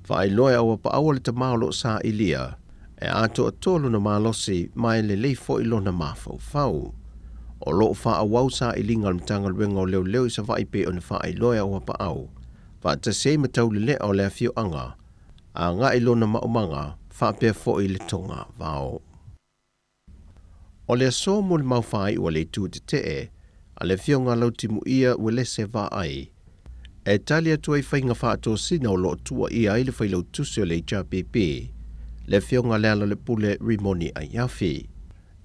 Speaker 7: Faailoa e Auapaau o le tama o lo o sailia, e atoatoa lona malosi ma e lelei foi lona mafaufau. O lo o faaauau sailiga a le Matagaluega o Leoleo i Savaii pei ona faailoa e Auapaau, faatasi ai ma taulelea o le afioaga, agai lona maumaga faapea foi le togavao. O le aso molimau faaiu a le Itu Tetee a le Afioga a Lautimuia Uelese Vaai e tali atu ai faiga faatosina o lo o tuuaia ai le Failautusi o le HRPP, le Afioga Lealailepule Rimoni Aiafi.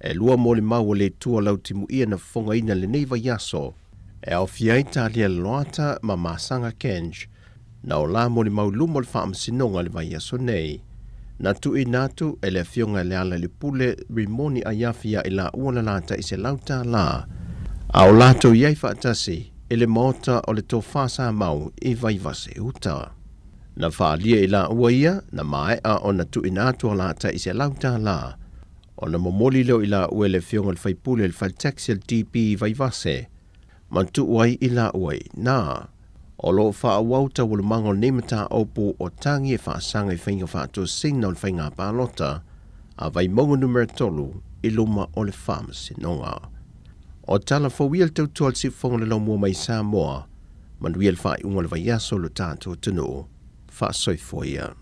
Speaker 7: E lua molimau a le Itu a Lautimuia na fofogaina lenei vaiaso, e aofia ai Talia Loata ma Masaga Kenj, Na o la molimau luma o le faamasinoga i le vaiaso nei, na tuuina atu e le Afioga i Lealailepule Rimoni Aiafi ia i laua le latai $100, a o latou i ai faatasi i le Maota o le Tofa Samau i Vaivase Uta. Na faaalia i laua ia, na maea ona tuuina atu a latai $100, ona momoli lea o i laua e le Afioga i le Faipule i le Fale Taxi a le DP i Vaivase, ma tuu ai i laua i ina. O lo o faaauau taualumaga o lenei mataupu o tagi e faasaga i faiga faatosina o le faiga palota a Vaimauga Numera 3 i luma o le Faamasinoga. O tala fou ia le tautua a le Siufofoga o le Laumua mai Samoa. Manuia le faaiuga o le vaiaso lo tatou atunuu. Faasoifua ia.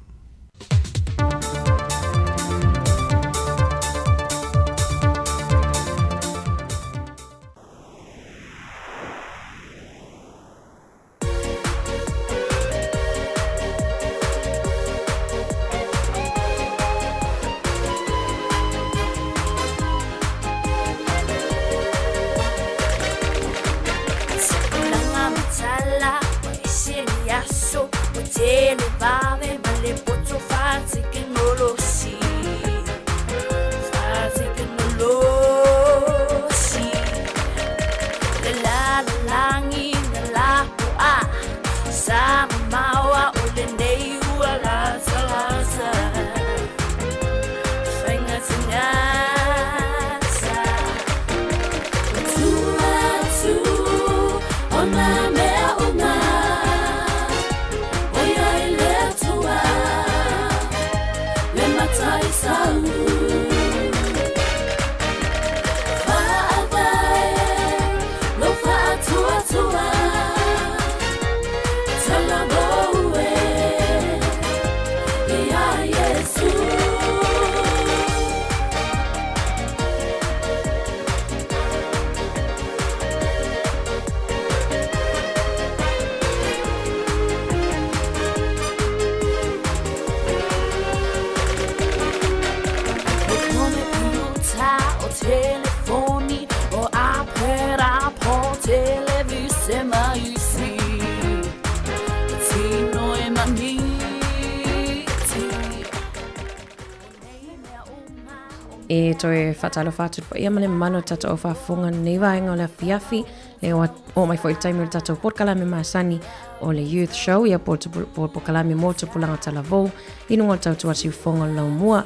Speaker 2: E toe whaatalofa atu le paia ma le mamalu o le tatou au faafofoga lenei vaega o le afiafi. Le ua oo mai foi le taimi o le tatou polokalame masani o le Youth Show, ia po o le polokalame mo tupulaga talavou i luga o le tautua siufofoga o le laumua.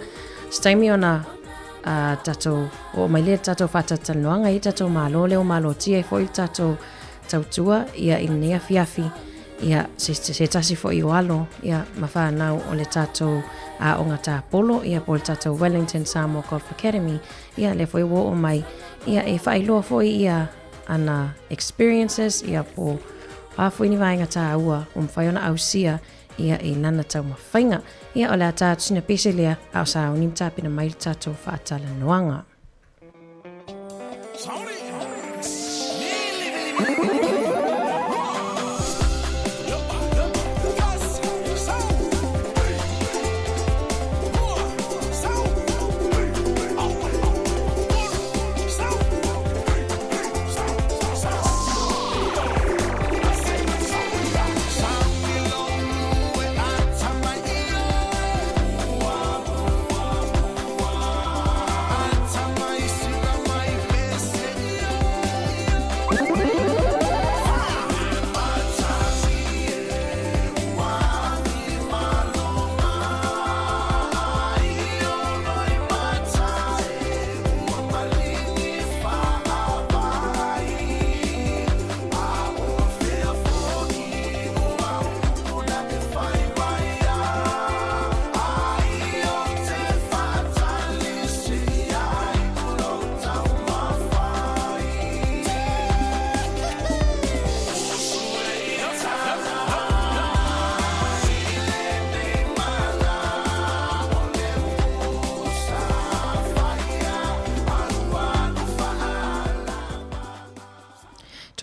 Speaker 2: Se taimi ona a tatou oo mai lea i le tatou faatalatalanoaga i le tatou Malo lea ua malotia ai foi le tatou tautua ia i lenei afiafi ia se, se tasi foi o alo ia ma whanau o le tatou aoga tāpolo ia po o le tatou Wellington Samoa Golf Academy ia lea foi ua oo mai ia e faailoa foi ia ana experiences ia po a foi ni vaega tāua ua mafai ona ausia ia i lana taumafaiga. Ia o le a tā atu sina pese lea a o sauni ma tapena mai le tatou faatalanoaga.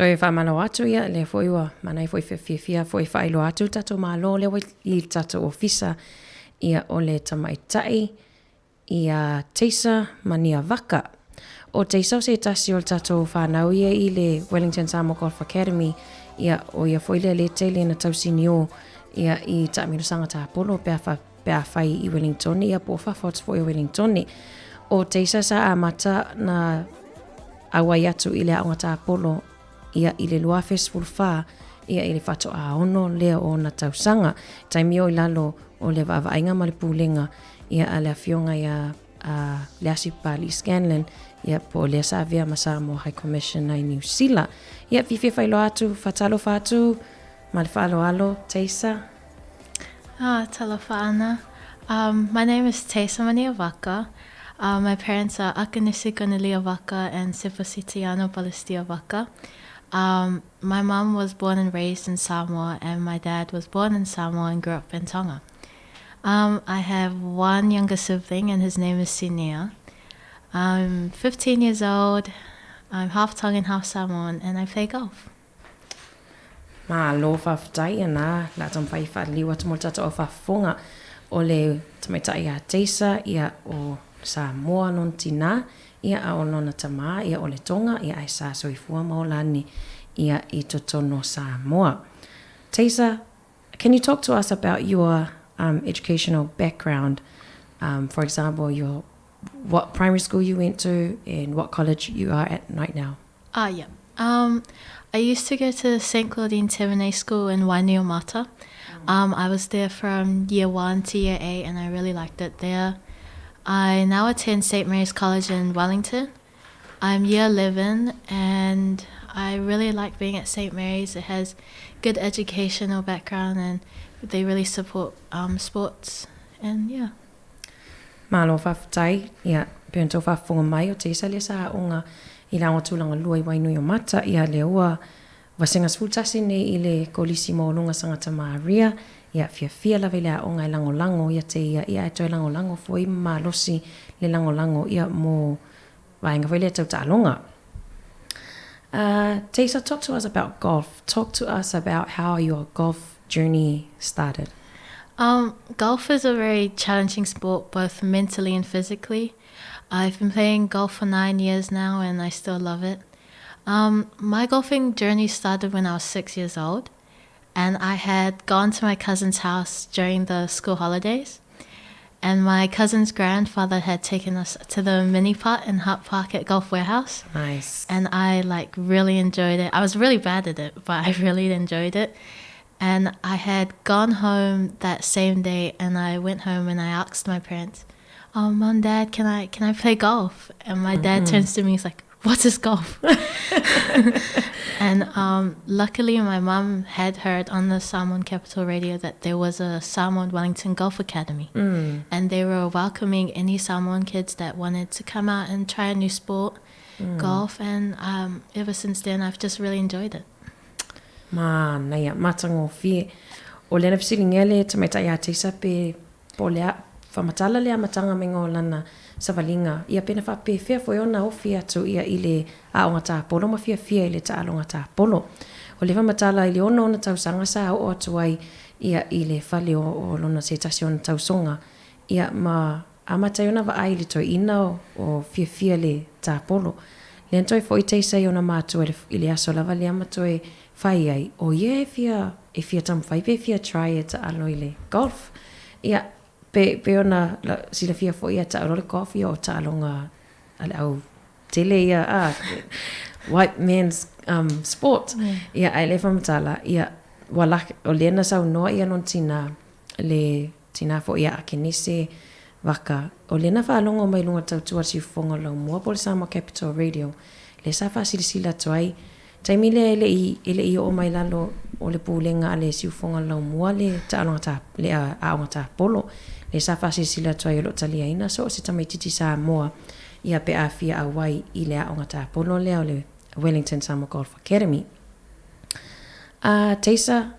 Speaker 2: Toe faamalo atu ia, lea foi ua manaia foi fiafia foi faailoa atu le tatou Malo lea ua i le tatou ofisa ia o le tamaitai ia Teisa Maniavaka. O Teisa o se tasi o le tatou whanau ia i le Wellington Samoa Golf Academy ia o ia foi lea le tele na tausinio ia i taamilosaga tāpolo pe a pe a whai i Wellington ia po o fafo atu foi o Wellington. O Teisa sa amata na auai atu i le aoga tāpolo ia i le 2014 ia i le faatoa 6 lea o ona tausaga. Taimi o i lalo o le vaavaaiga ma le pulega ia a le afioga ia a Leasi Papali'i Scanlan ia po o lea sa avea ma Samoa High Commissioner i Niu Sila. Ia fiafia faailoa atu, faatalofa atu ma le faaaloalo, Teisa.
Speaker 11: Ah, talofa Ana. Um, my name is Teisa Maniavaka. Uh, my parents are Akanisi Konelia Vaka and Sepa Sitiano Palestia Vaka. Um, my mum was born and raised in Samoa, and my dad was born in Samoa and grew up in Tonga. Um, I have one younger sibling, and his name is Sinia. I'm 15 years old. I'm half Tongan, half Samoan, and I play golf.
Speaker 2: Malo faafetai ana la taumafai e faaliliu atu mo le tatou au faafofoga o le tamaitai ia Taser ia o Samoa lona tinā ia a o lona tamā ia o le Tonga ia ae sa soifua ma ola ane ia i totonu o Samoa. Taser, can you talk to us about your um, educational background? Um, for example, your what primary school you went to and what college you are at right now?
Speaker 11: Ah, yeah. Um, I used to go to St. Claudine Temene School in Wainuiomata. Um, I was there from year one to year eight, and I really liked it there. I now attend St. Mary's College in Wellington. I'm year 11, and I really like being at St. Mary's. It has good educational background, and they really support um, sports. And yeah.
Speaker 2: Malo faafetai, ia, pei ona tou faafofoga mai, o te isa lea sa aoga i le aoga tulaga lua i Wainuiomata, ia lea ua vasega 11 nei i le Kolisi Maualuga Sagata Maria, ia, fiafia lava i le aoga e lagolago ia te ia, ia ae toe lagolago foi ma malosi le lagolago ia mo vaega foi lea tau taaloga. Uh, Taisa, talk to us about golf. Talk to us about how your golf journey started.
Speaker 11: Um, golf is a very challenging sport, both mentally and physically. I've been playing golf for nine years now and I still love it. Um, my golfing journey started when I was six years old, and I had gone to my cousin's house during the school holidays. And my cousin's grandfather had taken us to the mini putt in Hutt Park at Golf Warehouse.
Speaker 2: Nice.
Speaker 11: And I like really enjoyed it. I was really bad at it, but I really enjoyed it. And I had gone home that same day and I went home and I asked my parents, "Oh, mom, dad, can I can I play golf?" And my dad mm-hmm. turns to me, he's like, "What is golf?" and um, luckily, my mom had heard on the Samoan Capital Radio that there was a Samoan Wellington Golf Academy, mm. and they were welcoming any Samoan kids that wanted to come out and try a new sport, mm. golf. And um, ever since then, I've just really enjoyed it.
Speaker 2: Manaia, matagofie. O lea na fesiligia le tamaitai ia Tisa pe po o le a faamatala le amataga maiga o lana savaliga ia pe na faapefea foi ona ofi atu ia i le aoga tapolo ma fiafia i le taaloga tapolo. O le faamatala i le ono ona tausaga sa oo atu ai ia i le fale o, o lona se tasi ona tausoga ia ma amata ai ona vaai i le toeaina o, o fiafia le tapolo. Lea na toe foi Taisa i ona matua i le, i le aso lava lea ma toe fai ai, o ia e fia, e fia taumafai pe fia try e taalo i le golf. Ia, pe, pe ona la, silafia foi ia taalo le golf ia o taaloga a le au tele ia, ah, white man's um, sport. Yeah. Ia, ae le faamatala, ia, ua lak, o lea na saunoa ia lona tinā, le tinā foi ia Akenese Vaka, o lea na faalogo mai luga tautua siufofoga o Laumua po o le Samoa Capital Radio, lea sa faasilasila atu ai, taimi lea e le i, e le i oo mai lalo o le pulega a le siufofoga o Laumua le taaloga ta, le aoga tapolo, lea sa faasilasila atu ai o lo o taliaina so o se tamaitiiti Samoa ia pe a fia auai i le aoga tapolo lea o le Wellington Samoa Golf Academy. Uh, Taisa,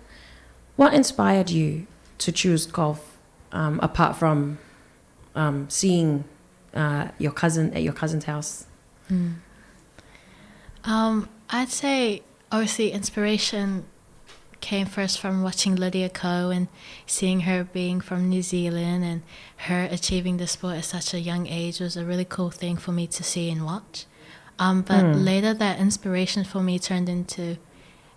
Speaker 2: what inspired you to choose golf um, apart from um, seeing uh, your cousin at your cousin's house?
Speaker 11: Mm. Um, I'd say obviously inspiration came first from watching Lydia Ko and seeing her being from New Zealand and her achieving the sport at such a young age was a really cool thing for me to see and watch. Um, but mm. later that inspiration for me turned into,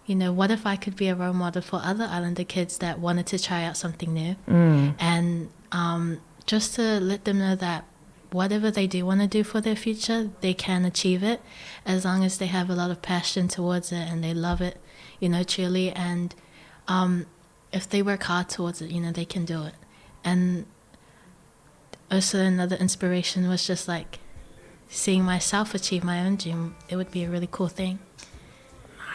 Speaker 11: you know, what if I could be a role model for other Islander kids that wanted to try out something new?
Speaker 2: Mm.
Speaker 11: And um, just to let them know that whatever they do want to do for their future, they can achieve it as long as they have a lot of passion towards it and they love it, you know, truly. And um, if they work hard towards it, you know, they can do it. And also another inspiration was just like seeing myself achieve my own dream. It would be a really cool thing.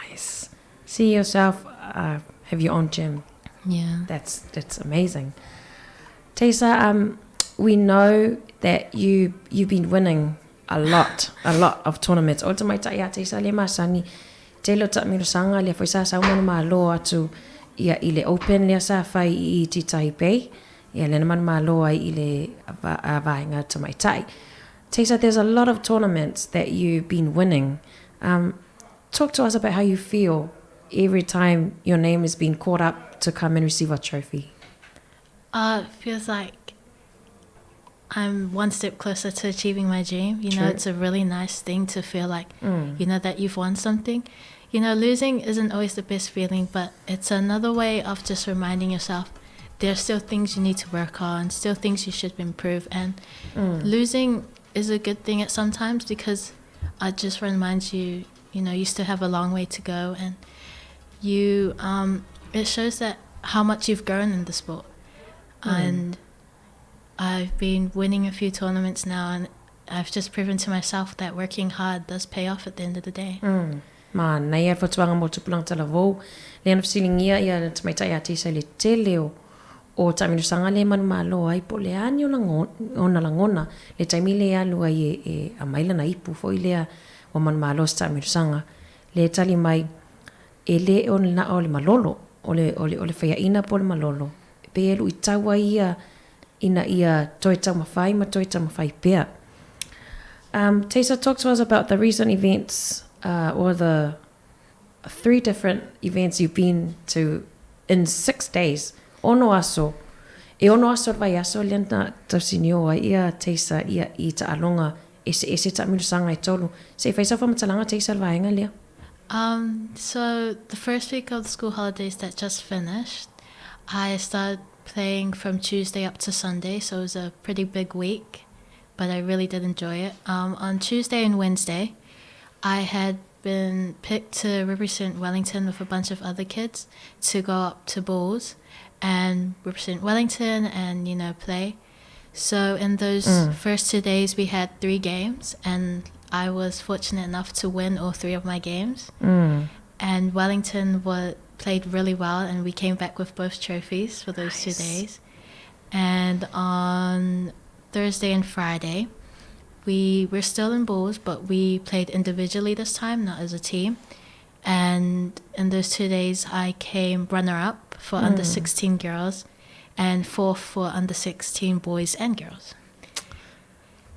Speaker 2: Nice. See yourself uh, have your own gym.
Speaker 11: Yeah.
Speaker 2: That's that's amazing. Tessa, um, we know that you you've been winning a lot, a lot of tournaments. O tamaitai a Tessa le masani Tele o taamilosaga lea foi sa sau manumalo atu ia i le Open lea sa fai i Titahi Bay, ia lea na manumalo ai i le vaega tamaitai. Taysa, there's a lot of tournaments that you've been winning. Um, talk to us about how you feel every time your name has been caught up to come and receive a trophy.
Speaker 11: Uh, it feels like I'm one step closer to achieving my dream. You know, it's a really nice thing to feel like, mm. you know, that you've won something. You know, losing isn't always the best feeling, but it's another way of just reminding yourself there are still things you need to work on, still things you should improve. And mm. losing is a good thing at sometimes because it just reminds you, you know, you still have a long way to go and you, um, it shows that how much you've grown in the sport. Mm. And I've been winning a few tournaments now and I've just proven to myself that working hard does pay off at the end of the day.
Speaker 2: Mm. Manaia le fautuaga mo le tupulaga talavou, lea na fesiligia ia le tamaitai a Tisa i le tele o o taamilosaga lea e manumalo ai po o le a ni ona lagona le taimi lea e alu ai e e aumai lana ipu foi lea ua manumalo se taamilosaga. Lea e tali mai, e le o le na o le malolo, o le o le o le faiaina po o le malolo, e pei e luitau ai ia ina ia toe taumafai ma toe taumafai pea. Um, Tisa, talk to us about the recent events uh, or the three different events you've been to in six days. Ono aso. E ono aso le vaiaso lea na tausinio ai ia Tisa ia i taaloga eseese taamilosaga e tolu. Se i fai sau faamatalaga Tisa i le vaega lea.
Speaker 11: Um, so the first week of the school holidays that just finished, I started playing from Tuesday up to Sunday, so it was a pretty big week, but I really did enjoy it. Um, on Tuesday and Wednesday, I had been picked to represent Wellington with a bunch of other kids to go up to Bulls and represent Wellington and, you know, play. So in those mm. first two days, we had three games, and I was fortunate enough to win all three of my games. Mm. And Wellington was played really well, and we came back with both trophies for those nice. two days. And on Thursday and Friday, we were still in bulls, but we played individually this time, not as a team. And in those two days, I came runner up for mm. under 16 girls and fourth for under 16 boys and girls.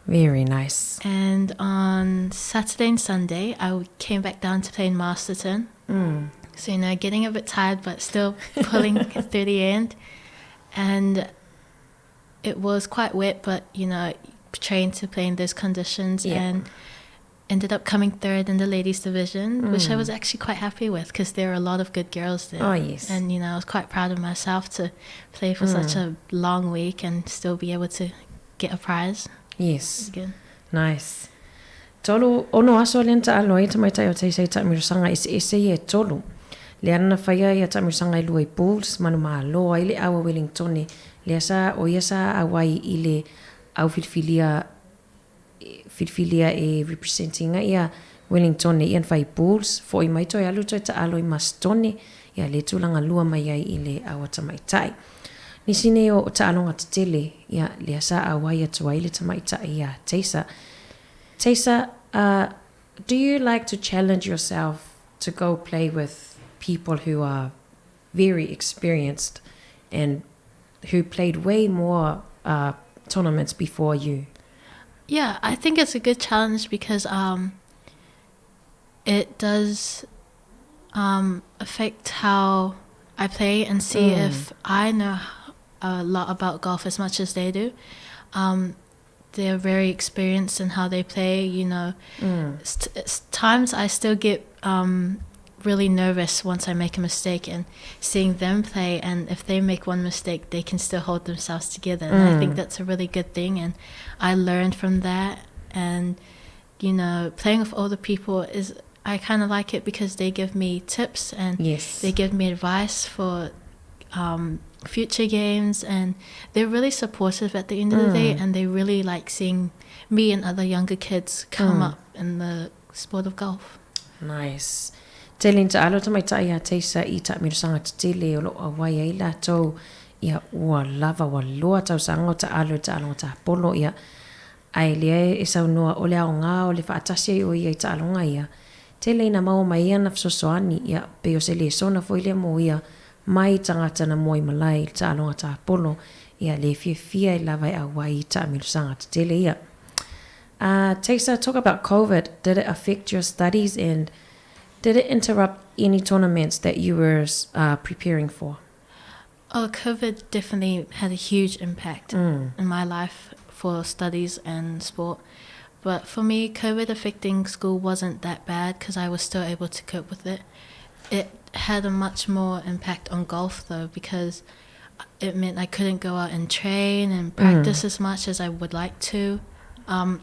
Speaker 2: Very nice.
Speaker 11: And on Saturday and Sunday, I came back down to play in Masterton. Mm. So, you know, getting a bit tired, but still pulling through the end. And it was quite wet, but, you know, trained to play in those conditions yeah. and ended up coming third in the ladies division, mm. which I mm. was actually quite happy with because there are a lot of good girls there.
Speaker 2: Oh, yes.
Speaker 11: And, you know, I was quite proud of myself to play for mm. such a long week and still be able to get a prize.
Speaker 2: Yes. Good. Nice. Tolu, ono aso lea na taalo ai tamaitai o Teisa i taamilosaga eseese ia e tolu. Lea na faia ia taamilosaga e lua i Bulls, manumalo ai le au a Wellingtone, lea sa, o ia sa auai i le au filifilia, filifilia e represent ina ia Wellingtone ia na fai i Bulls, fo'i mai toe alu toe taalo i Masetone, ia le tulaga lua mai ai i le au a tamaitai. Nisi nei o taaloga tetele, ia lea sa auai atu ai le tamaitai ia Teisa. Taysa, uh, do you like to challenge yourself to go play with people who are very experienced and who played way more uh, tournaments before you?
Speaker 11: Yeah, I think it's a good challenge because um, it does um, affect how I play and see mm. if I know a lot about golf as much as they do. Um, they're very experienced in how they play. You know, mm. st- times I still get um, really nervous once I make a mistake, and seeing them play, and if they make one mistake, they can still hold themselves together. And mm. I think mm. that's a really good thing, and I learned from that. And you know, playing with older people is I kind of like it because they give me tips and
Speaker 2: yes.
Speaker 11: they give me advice for um, future games and they're really supportive at the end of the day mm. and they really like seeing me and other younger kids come mm. up in the sport of golf.
Speaker 2: Nice. Tele ni taalo tamaitai ia Teisa i taamilosaga tetele o loo auai ai latou ia ua lava ua loa tausaga o taalo i taaloga tapolo ia ae lea e saunoa o le aoga o le faatasi ai o ia i taaloga ia. Tele ina maua mai ai ana fesoasoani, ia, pei o se lesona foi lea mo ia mai tagata na moe i malae i le taaloga tapolo, ia, le fiafia ai lava e auai i taamilosaga tetele ia. Uh, Taysa, talk about COVID. Did it affect your studies and did it interrupt any tournaments that you were uh, preparing for?
Speaker 11: Oh, COVID definitely had a huge impact mm. in my life for studies and sport. But for me, COVID affecting school wasn't that bad because I was still able to cope with it. It had a much more impact on golf though because it meant I couldn't go out and train and mm. practice mm. as much as I would like to. Um,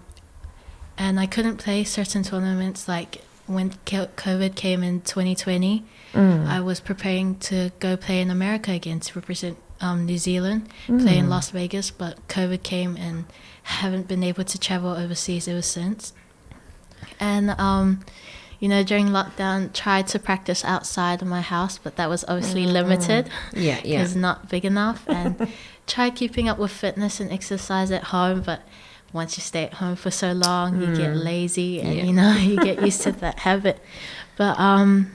Speaker 11: and I couldn't play certain tournaments like when COVID came in 2020, mm. I was preparing to go play in America again to represent um, New Zealand, mm. play in mm. Las Vegas, but COVID came and haven't been able to travel overseas ever since. And, um, you know, during lockdown, tried to practice outside of my house, but that was obviously mm. limited.
Speaker 2: Yeah, yeah.
Speaker 11: It's not big enough. And tried keeping up with fitness and exercise at home, but once you stay at home for so long, mm. you get mm. lazy and, yeah. you know, you get used to that habit. But um,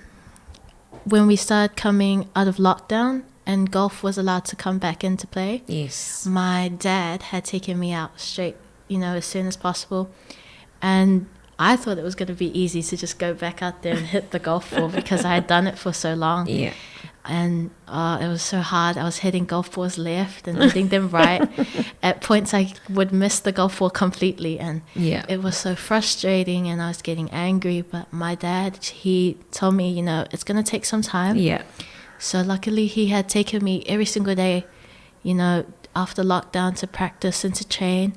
Speaker 11: when we started coming out of lockdown and golf was allowed to come back into play,
Speaker 2: yes,
Speaker 11: my dad had taken me out straight, you know, as soon as possible. And I thought it was going to be easy to just go back out there and hit the golf ball because I had done it for so long.
Speaker 2: Yeah.
Speaker 11: And uh, it was so hard. I was hitting golf balls left and hitting them right. At points, I would miss the golf ball completely. And
Speaker 2: yeah.
Speaker 11: it was so frustrating and I was getting angry. But my dad, he told me, you know, it's going to take some time.
Speaker 2: Yeah.
Speaker 11: So luckily, he had taken me every single day, you know, after lockdown to practice and to train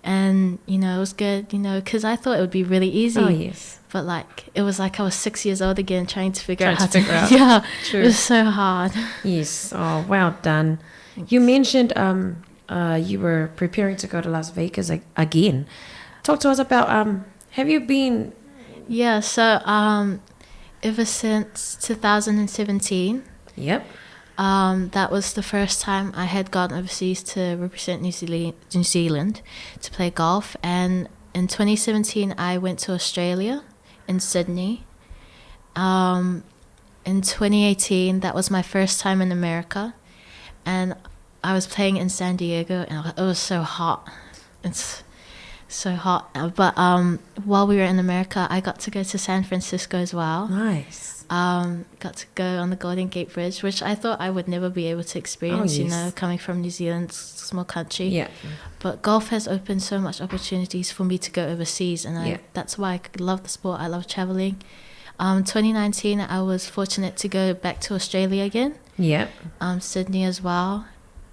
Speaker 11: and you know it was good you know because i thought it would be really easy
Speaker 2: oh yes
Speaker 11: but like it was like i was six years old again trying to figure
Speaker 2: trying
Speaker 11: out how
Speaker 2: to, figure out.
Speaker 11: yeah
Speaker 2: True.
Speaker 11: it was so hard
Speaker 2: yes oh well done Thanks. you mentioned um uh, you were preparing to go to las vegas again talk to us about um have you been
Speaker 11: yeah so um ever since 2017
Speaker 2: yep
Speaker 11: um, that was the first time I had gone overseas to represent New Zealand, New Zealand to play golf. And in 2017, I went to Australia in Sydney. Um, in 2018, that was my first time in America. And I was playing in San Diego, and it was so hot. It's so hot. But um, while we were in America, I got to go to San Francisco as well.
Speaker 2: Nice.
Speaker 11: Um, got to go on the Golden Gate Bridge, which I thought I would never be able to experience, oh, yes. you know, coming from New Zealand, small country.
Speaker 2: Yeah.
Speaker 11: But golf has opened so much opportunities for me to go overseas, and I, yeah. that's why I love the sport. I love traveling. Um, 2019, I was fortunate to go back to Australia again.
Speaker 2: Yeah.
Speaker 11: Um, Sydney as well.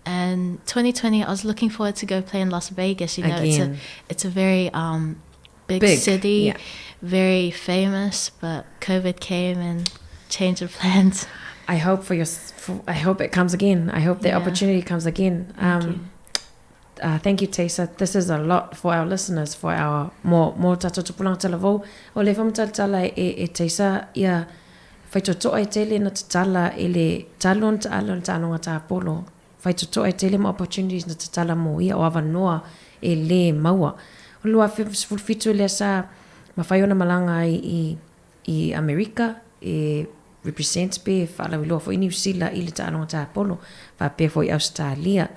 Speaker 11: And 2020, I was looking forward to go play in Las Vegas. You know,
Speaker 2: again.
Speaker 11: it's a it's a very um, big,
Speaker 2: big
Speaker 11: city,
Speaker 2: yeah.
Speaker 11: very famous. But COVID came and changed the plans.
Speaker 2: I hope for your. For, I hope it comes again. I hope the yeah. opportunity comes again.
Speaker 11: Um, thank you.
Speaker 2: Uh, thank you, Taysa. This is a lot for our listeners, for our mo mo tātou tupulanga talavou. O le whamatalatala e, e Taysa, ia whaitotoa e tele na tatala e le talon ta alo ta ta polo. Whaitotoa e tele mo opportunities na tatala mo ia o avanoa e le maua. O lua whitu lea sa mawhai ona malanga ai i, i Amerika e represent pe whaalawiloa fo i New Zealand i le taaloga tapolo faapea foi Australia.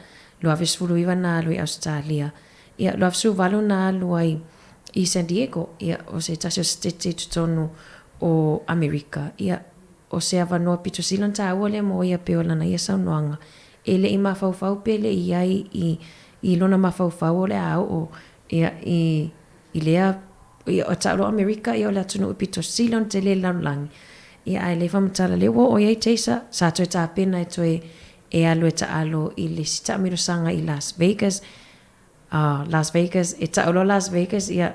Speaker 2: 2019 na alu i Australia. Ia, 2018 na alu ai i San Diego. Ia, o se tasi o setete i totonu o Amerika. Ia, o se avanoa pito sili ona taua lea mo ia pei o lana ia saunoaga. E leʻi mafaufau pe leʻi ai i, i lona mafaufau o le a oo ia, i, i lea ia, o tau loa Amerika ia o le atunuu pito sili ona tele i le lalolagi. Ia, ae le faamatala lea ua oo i ai Taysa, sa toe tapena e toe e alu e taalo i le isi taamilosaga i Las Vegas. Uh, Las Vegas, e tau loa Las Vegas, ia,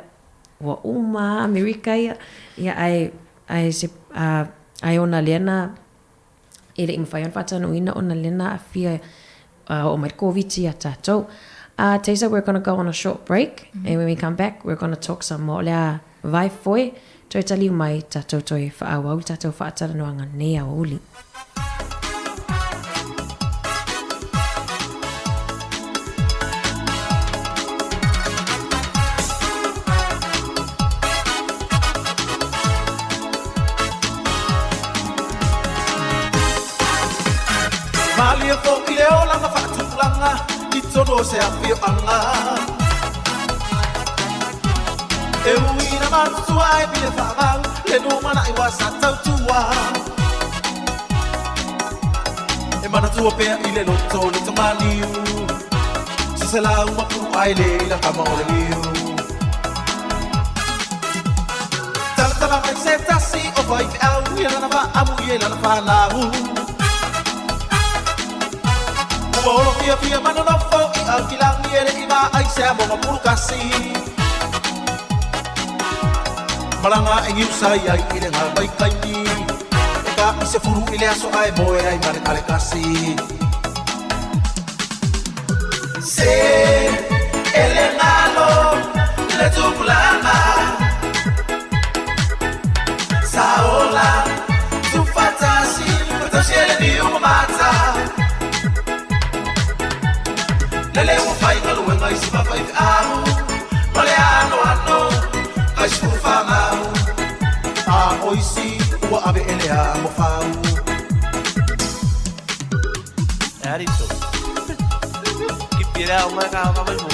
Speaker 2: ua uma a Amerika ia, ia ae, ae se, uh, ae ona lea na, e leʻi mafai ona faataunuuina ona lea na aafia uh, oo mai le Koviti iā tatou. Uh, Taysa, we're going to go on a short break, mm -hmm. and when we come back, we're going to talk some more. O le a vai foe, toe taliu mai, tatou toe faaauau le tatou faatalanoaga nei aoauli.
Speaker 1: Malie foʻi le olaga faatupulaga i tonu o se afioaga E uina matutua ai pile faamau le lumanaʻi ua sa tautua E manatua pea i le loto le togaliu Seselau mapulu ai le ila kama o le liu Talatala mai se tasi o faifeau ia lana faamu ia i lana fanau Ua olo fiafia ma nonofo i aukilagi e leʻi vaai se amoga pulukasi Malaga e giusa ai i le gavaikaimi E ka i se fulu i le aso ae moe ai ma le kalekasi Se ele galo le tupulaga Saola tufatasi matausi ele niu ma mata Lele ua fai galuega i si mafaifeau Ma le anoano kai sefulu fagau A o isi ua ave ele a mo fau
Speaker 12: Arito. Kipira o mai ka ka mai mo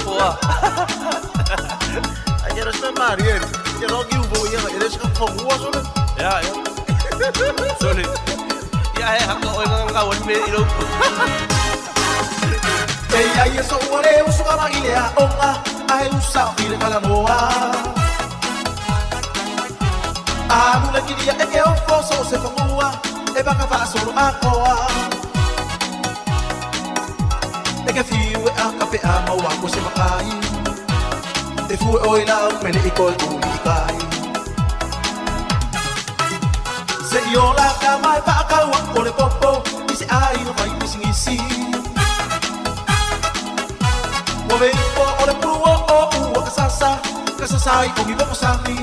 Speaker 4: Ai era sta Mariel. Ia no ki ubo ia era ska fongua sole.
Speaker 12: Ya ya. Sole. Ya he haka oi nga nga wan me i lo.
Speaker 1: E ia ia so ua le usu kama i le aoga Ae usa i le talanoa A mula kilia e ke ofo so se fangua E baka faasolo akoa E ke fiu e a kape a maua ko se makai E fue oi lau mele i koe uli i kai Se i ola ka mai whaakaua o le popo I se ai no mai misingisi Ua veipo o le pulu o o ua kasasa Kasasa i ongi popo sami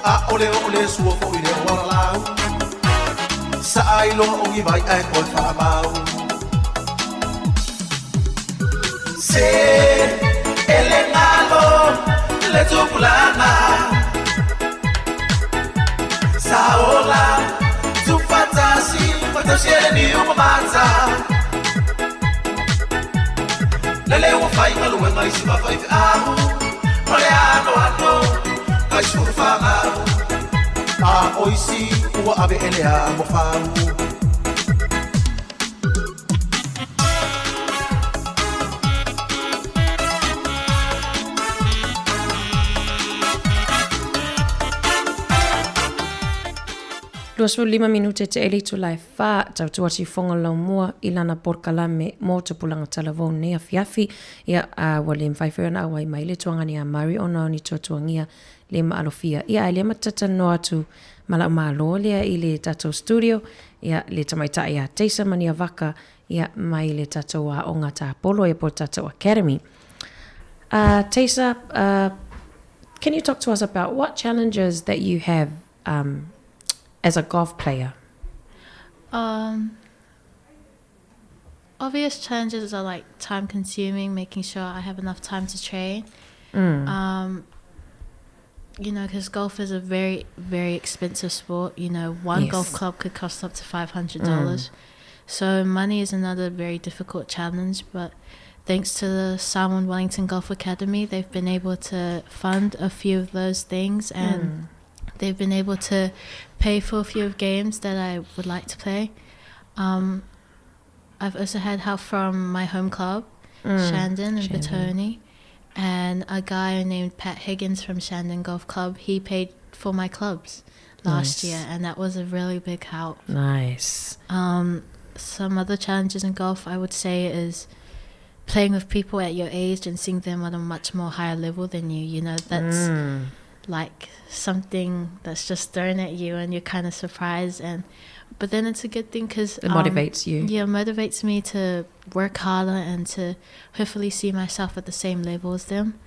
Speaker 1: A ole o le sua fo i le o lau Sa ai loa ongi vai ai koe whaamau Se ele galo le tupulaga Saola tufatasi matausi ele niu ma mata Lele ua fai galuega i si mafaifeau Ma le anoano kai sefulu fagau A o isi ua ave ele a mo fau
Speaker 2: 25 minute te ele itula e wha, tautua sifoga laumua i lana porokalame mo tupulaga talavou nei afiafi. Ia, a ua le mafai foi ona auai mai le tuagani a Murray ona o ni tuatuagia le maalofia. Ia, ae lea matatanoa atu ma lau malo lea i le tatou studio, ia, le tamaitai a Taser Maniavaka, ia, mai le tatou aoga tāpolo, ia po o le tatou academy. Taser, can you talk to us about what challenges that you have um, as a golf player?
Speaker 11: Um, obvious challenges are like time consuming, making sure I have enough time to train. You know, because golf is a very, very expensive sport. You know, one golf club could cost up to $500. So money is another very difficult challenge, but thanks to the Samoan Wellington Golf Academy, they've been able to fund a few of those things, and they've been able to pay for a few of games that I would like to play. I've also had help from my home club, Shandon and
Speaker 2: Shandon.
Speaker 11: Petone, and a guy named Pat Higgins from Shandon Golf Club. He paid for my clubs last
Speaker 2: Nice.
Speaker 11: year, and that was a really big help.
Speaker 2: Nice.
Speaker 11: Some other challenges in golf, I would say, is playing with people at your age and seeing them at a much more higher level than you. You know, that's like something that's just thrown at you, and you're kind of surprised. And but then it's a good thing because
Speaker 2: It motivates you.
Speaker 11: Yeah, it motivates me to work harder and to hopefully see myself at the same level as them.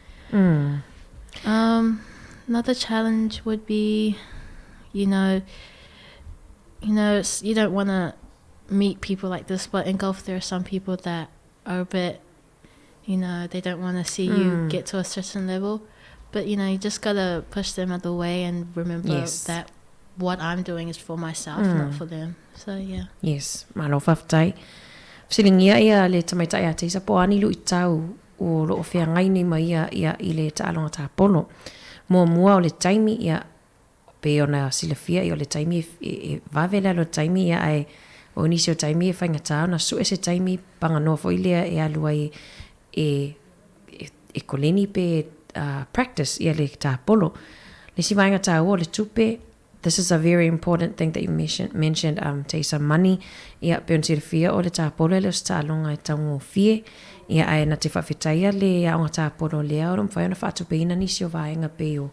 Speaker 11: Another challenge would be, you don't want to meet people like this, but in golf there are some people that are a bit, you know, they don't want to see you get to a certain level. But, you know, you just got to push them out of the way and remember that what I'm doing is for myself, mm. not for them. So yeah.
Speaker 2: Yes, malo faafetai. Fesiligia ia le tamaitai a Teisa po o a ni luitau o lo o feagai nei ma ia ia i le taaloga tapolo. Muamua o le taimi ia pei ona silafia ia o le taimi e, e vave le alu o le taimi ia ae o nisi o taimi e faigata ona sue se taimi paganoa foi lea e alu ai e e, e koleni pe uh, practice ia le tapolo. Le isi vaega taua o le tupe, this is a very important thing that you mentioned, mentioned um, Teisa, money. Ia, pei ona silafia o le tapolo e le o se taaloga e taugofie. Ia, ae na te faafetaia le aoga tapolo lea o lo o mafai ona faatupeina nisi o vaega pei o,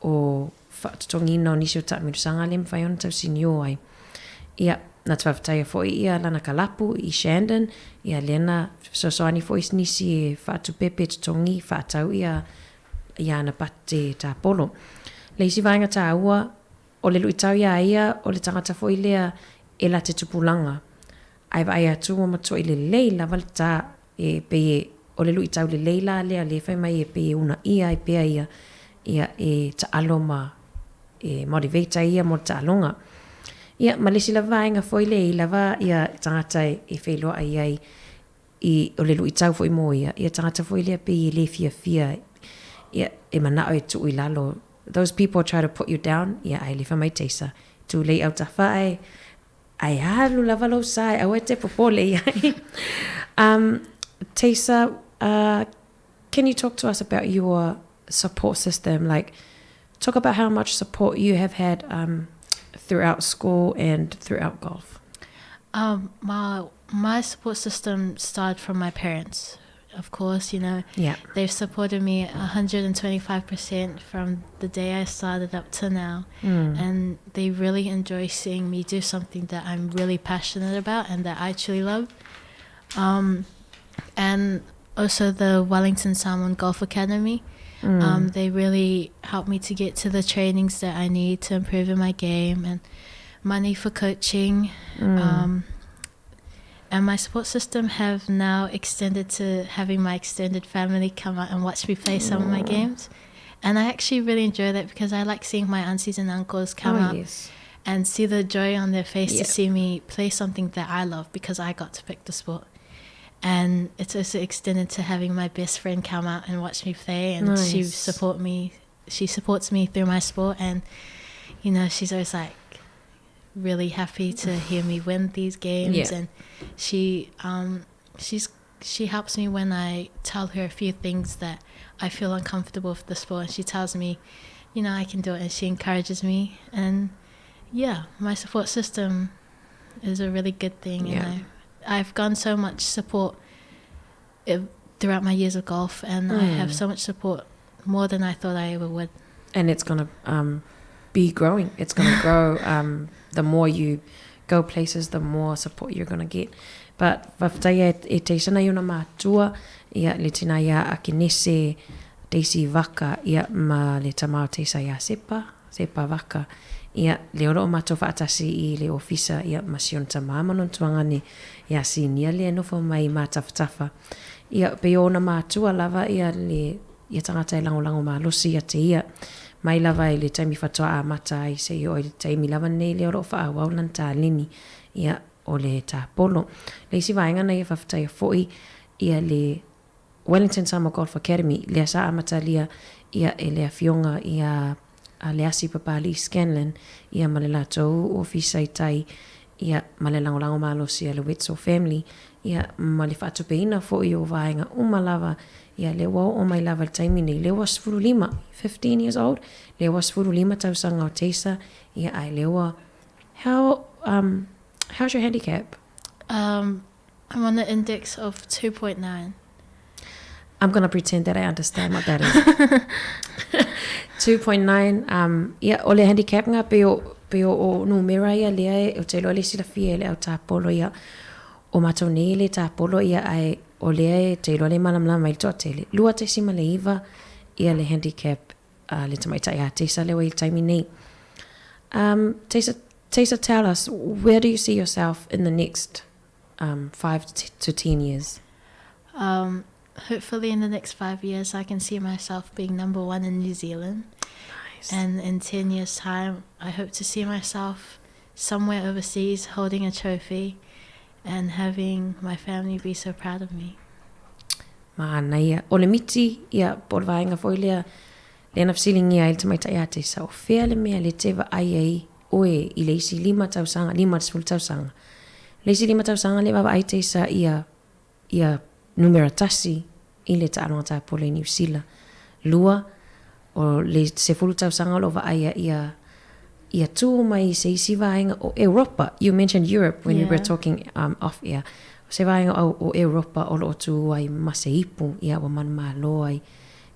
Speaker 2: o faatotogiina o nisi o taamilosaga le mafai ona tausinio ai. Ia, na te faafetaia foi ia lana kalapu i Shandon, ia lea na fesoasoani foi nisi e faatupe pe totogi faatau ia ia ana pate tapolo. Le isi vaega taua, o le luitau ia ia, o le tagata foi lea e la te tupulaga. Ae vaai atu ua matuai lelei lava le ta e pei e o le luitau lelei la lea lea e fai mai e pei e uunaia ai pea ia ia e taalo ma e motivate ai ia mo le taaloga. Ia ma le isi lava vaega foi lea e i lava ia tagata e feiloai ai i o le luitau foi mo ia, ia tagata foi lea pei e le fiafia ia e manao e tuu i lalo those people try to put you down ia ae le fai mai Teisa tulei autafa ae Ae alu lava lou sa e aua e te popole i ai. Um, Teisa, uh, can you talk to us about your support system? Like, talk about how much support you have had um, throughout school and throughout golf.
Speaker 11: Um, my, my support system started from my parents of course, you know.
Speaker 2: Yeah.
Speaker 11: They've supported me 125% from the day I started up to now.
Speaker 2: Mm.
Speaker 11: And they really enjoy seeing me do something that I'm really passionate about and that I truly love. Um, and also the Wellington Salmon Golf Academy.
Speaker 2: Mm.
Speaker 11: Um, they really help me to get to the trainings that I need to improve in my game and money for coaching.
Speaker 2: Mm.
Speaker 11: Um, and my support system have now extended to having my extended family come out and watch me play some of my
Speaker 2: Mm.
Speaker 11: games. And I actually really enjoy that because I like seeing my aunties and uncles come
Speaker 2: Oh,
Speaker 11: out
Speaker 2: yes.
Speaker 11: and see the joy on their face
Speaker 2: Yeah.
Speaker 11: to see me play something that I love because I got to pick the sport. And it's also extended to having my best friend come out and watch me play, and she
Speaker 2: Nice.
Speaker 11: support me. She supports me through my sport, and you know she's always like really happy to hear me win these games.
Speaker 2: Yeah.
Speaker 11: And she um, she's she helps me when I tell her a few things that I feel uncomfortable with the sport, and she tells me, you know, I can do it, and she encourages me. And yeah, my support system is a really good thing,
Speaker 2: Yeah.
Speaker 11: and I I've gotten so much support eh, throughout my years of golf, and I have
Speaker 2: Mm.
Speaker 11: so much support more than I thought I ever would.
Speaker 2: And it's going to um, be growing. It's going to grow. Um, the more you go places, the more support you're going to get. But faafetai e, e Teisana i ona mātua, ia, le tina ia Akenese, Daisy Vaka, ia, ma le tama o Teisa ia Sepa, Sepa Vaka, ia, le o loo matou faatasi i le ofisa, ia, ma si ona tama ma lona tuagane ia Sinia lea e nofo mai i Matafatafa. Ia, pei o ona matua lava ia le ia tagata e lagolago malosi ia te ia. Mai lava i le taimi faatoa amata ai seia oo i le taimi lava lenei lea o lo o faaauau lana taleni, ia, o le tapolo. Le isi vaega na ia faafetaia foi ia le Wellington Samoa Golf Academy, lea sa amatalia ia e le afioga ia a Leasi Papali'i Scanlan ia ma le latou ofisa i tai ia ma le lagolago malosi a le Wetzel family ia ma le faatupeina foi o vaega uma lava ia lea ua oo mai lava i le taimi nei lea ua 15, 15 years old, lea ua 15 tausaga o Teisa ia ae lea ua how um how's your handicap?
Speaker 11: Um I'm on the index of 2.9.
Speaker 2: I'm gonna pretend that I understand what that is. 2.9, um, ia, o le handicap nga pei o, pei o, o numera ia lea e, ou te iloa le silafia e le au tapolo ia, o matou nei e le tapolo ia ae o lea e te iloa le malamalama i le toatele. 2.9 ia le handicap a le tamaitai a Teisa lea ua i le taimi nei. Um, Teisa, Teisa, tell us, where do you see yourself in the next um, 5 to 10 years?
Speaker 11: Um, hopefully in the next 5 years I can see myself being number one in New Zealand.
Speaker 2: Nice.
Speaker 11: And in 10 years' time, I hope to see myself somewhere overseas holding a trophy and having my family be so proud of me.
Speaker 2: Manaia. O le miti, ia, po o le vaega foi lea, lea na fesiligia ai le tamaitai ia Tessa, o fea le mea le te vaai ai oe i le isi lima tausaga, 50 tausaga. Le isi lima tausaga lea e vaavaai Tessa ia, ia numera tasi i le taaloga tapolo i Niu Sila. Lua, o le 10 tausaga o lo o vaaia ia ia tū mai i se isi vaega o Europa. You mentioned Europe when yeah. we were talking um, off air. Se vaega o, o Europa o lo o tū ai ma se ipu ia ua manumalo ai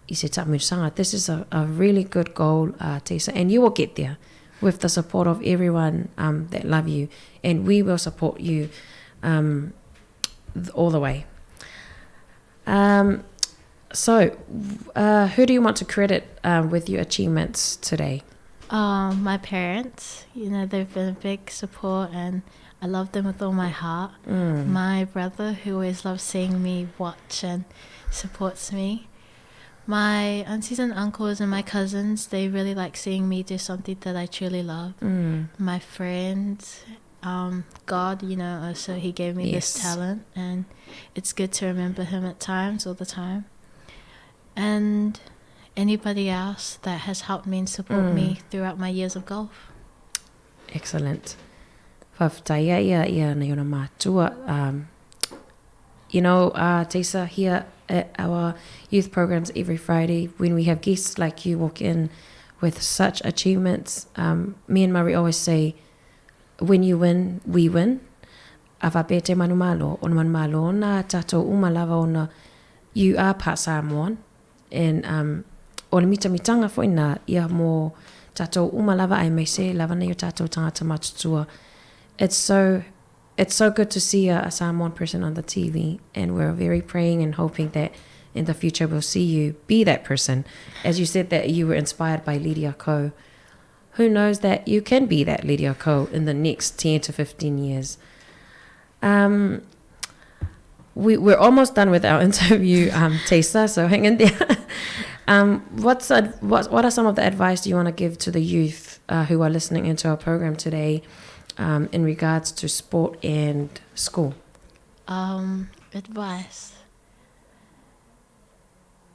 Speaker 2: i se taamilosaga. This is a, a really good goal, uh, Tessa, and you will get there with the support of everyone um, that love you, and we will support you um, all the way. Um, so, uh, who do you want to credit um, with your achievements today?
Speaker 11: Um, my parents, you know, they've been a big support and I love them with all my heart. Mm. My brother, who always loves seeing me watch and supports me. My aunties and uncles and my cousins, they really like seeing me do something that I truly love. Mm. My friends, um, God, you know, also He gave me yes. this talent, and it's good to remember Him at times, all the time. And anybody else that has helped me and support mm. me throughout my years of golf.
Speaker 2: Excellent. Faafetai ia ia nei ona mātua. Um, you know, uh, Tisa, here at our youth programs every Friday, when we have guests like you walk in with such achievements, um, me and Murray always say, when you win, we win. A faapea te manumalo, o le manumalo ona tātou uma lava ona you are part Samoan and um, o le mitamitanga foi nā ia mō tātou uma lava aemaise lava nei o tātou tangata matutua. It's so it's so good to see a, a Samoan person on the TV and we're very praying and hoping that in the future we'll see you be that person. As you said that you were inspired by Lydia Ko who knows that you can be that Lydia Ko in the next 10 to 15 years. Um, we, we're almost done with our interview, um, Tessa, so hang in there. um, what's a, what, what are some of the advice you want to give to the youth uh, who are listening into our program today um, in regards to sport and school?
Speaker 11: Um, advice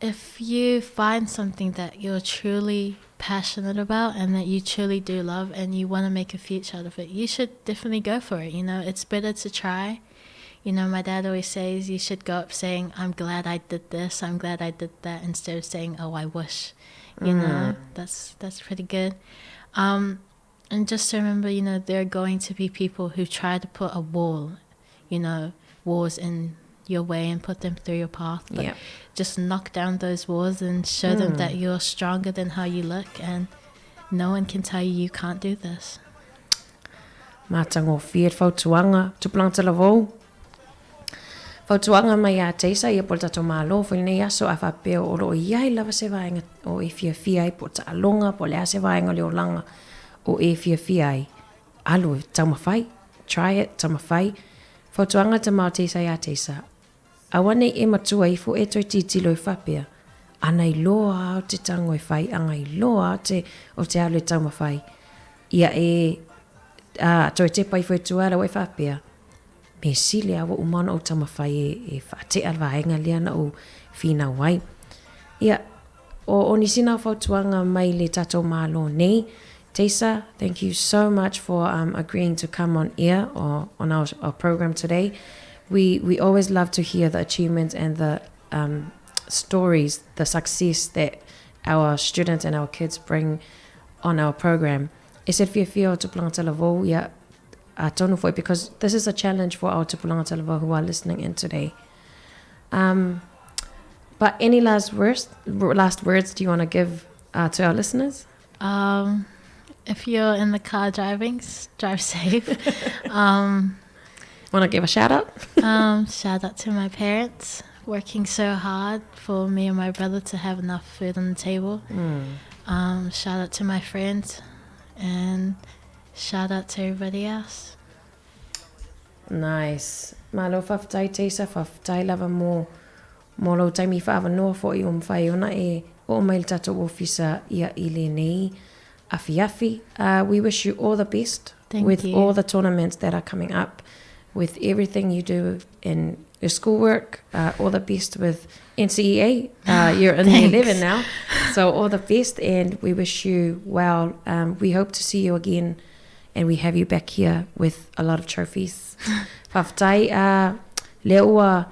Speaker 11: if you find something that you're truly passionate about and that you truly do love and you want to make a future out of it, you should definitely go for it. You know, it's better to try. You know, my dad always says you should go up saying, I'm glad I did this, I'm glad I did that, instead of saying, oh, I wish. You mm. know, that's that's pretty good. Um, and just remember, you know, there are going to be people who try to put a wall, you know, walls in your way and put them through your path. But yeah. just knock down those walls and show mm. them that hmm. you're stronger than how you look and no one can tell you you can't do this.
Speaker 2: Matagofie le fautuaga, tupulaga talavou. Fautuaga mai iā Tessa ia po o le tatou Malo foi lenei aso a faapea o lo o i ai lava se vaega o e fiafia ai po o taaloga po o le a se vaega o le olaga o e fiafia ai. Alu e taumafai, try it, taumafai. Fautuaga tama o Tessa iā Tessa, aua nei e matua ifo e toe tilotilo i faapea, ana iloa a o te tango e whai, anga iloa a te, o te alu e taumafai. Ia e, a, toe tepa ifo e tua ala ua e faapea, me sili a ua uma ona ou taumafai e, e faatea le vaega lea na ou finau ai. Ia, o, o nisi na o fautuaga mai le tatou Malo nei. Tessa, thank you so much for um, agreeing to come on air or on our, our program today. We, we always love to hear the achievements and the um, stories, the success that our students and our kids bring on our program. E se fiafia o Tupulaga Talavou, ia, atonu foi, because this is a challenge for our Tupulaga Talavou who are listening in today. Um, but any last words, last words do you want to give uh, to our listeners?
Speaker 11: Um, if you're in the car driving, drive safe. um,
Speaker 2: want to give a shout out?
Speaker 11: um, shout out to my parents working so hard for me and my brother to have enough food on the table. Mm. Um, shout out to my friends and shout out to everybody else.
Speaker 2: Nice. Malo faafetai Tessa, faafetai lava mo mo lou taimi i faaavanoa fo'i ua mafai ai ona e oo mai i le tatou ofisa ia i lenei afiafi. We wish you all the best
Speaker 11: Thank
Speaker 2: with
Speaker 11: you.
Speaker 2: all the tournaments that are coming up, with everything you do in your schoolwork, all the best with NCEA. You're in year 11 now. So all the best, and we wish you well. We hope to see you again, and we have you back here with a lot of trophies. Faafetai, lea ua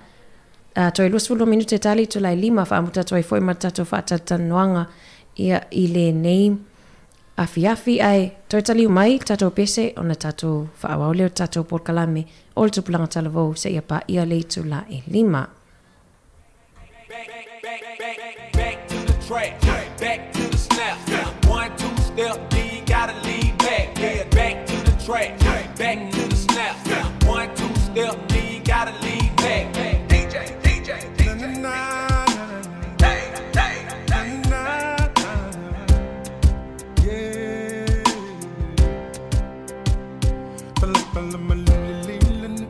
Speaker 2: toe 22 minute tali itula e lima faamuta atu ai foi ma le tatou faatalatalanoaga ia i lenei afiafi ae toe taliu mai le tatou pese ona tatou faaauau lea o le tatou polokalame o le Tupulaga Talavou seia paia le itula e lima.
Speaker 13: Back to the track, back to the snap. One, two step, then you gotta lean back. Yeah, back to the track, back to the snap. One, two step, then you gotta lean back. DJ, DJ, DJ. Na, na, na, na. Hey, hey, hey. Na, na, na. Yeah. Pala pala malulili na na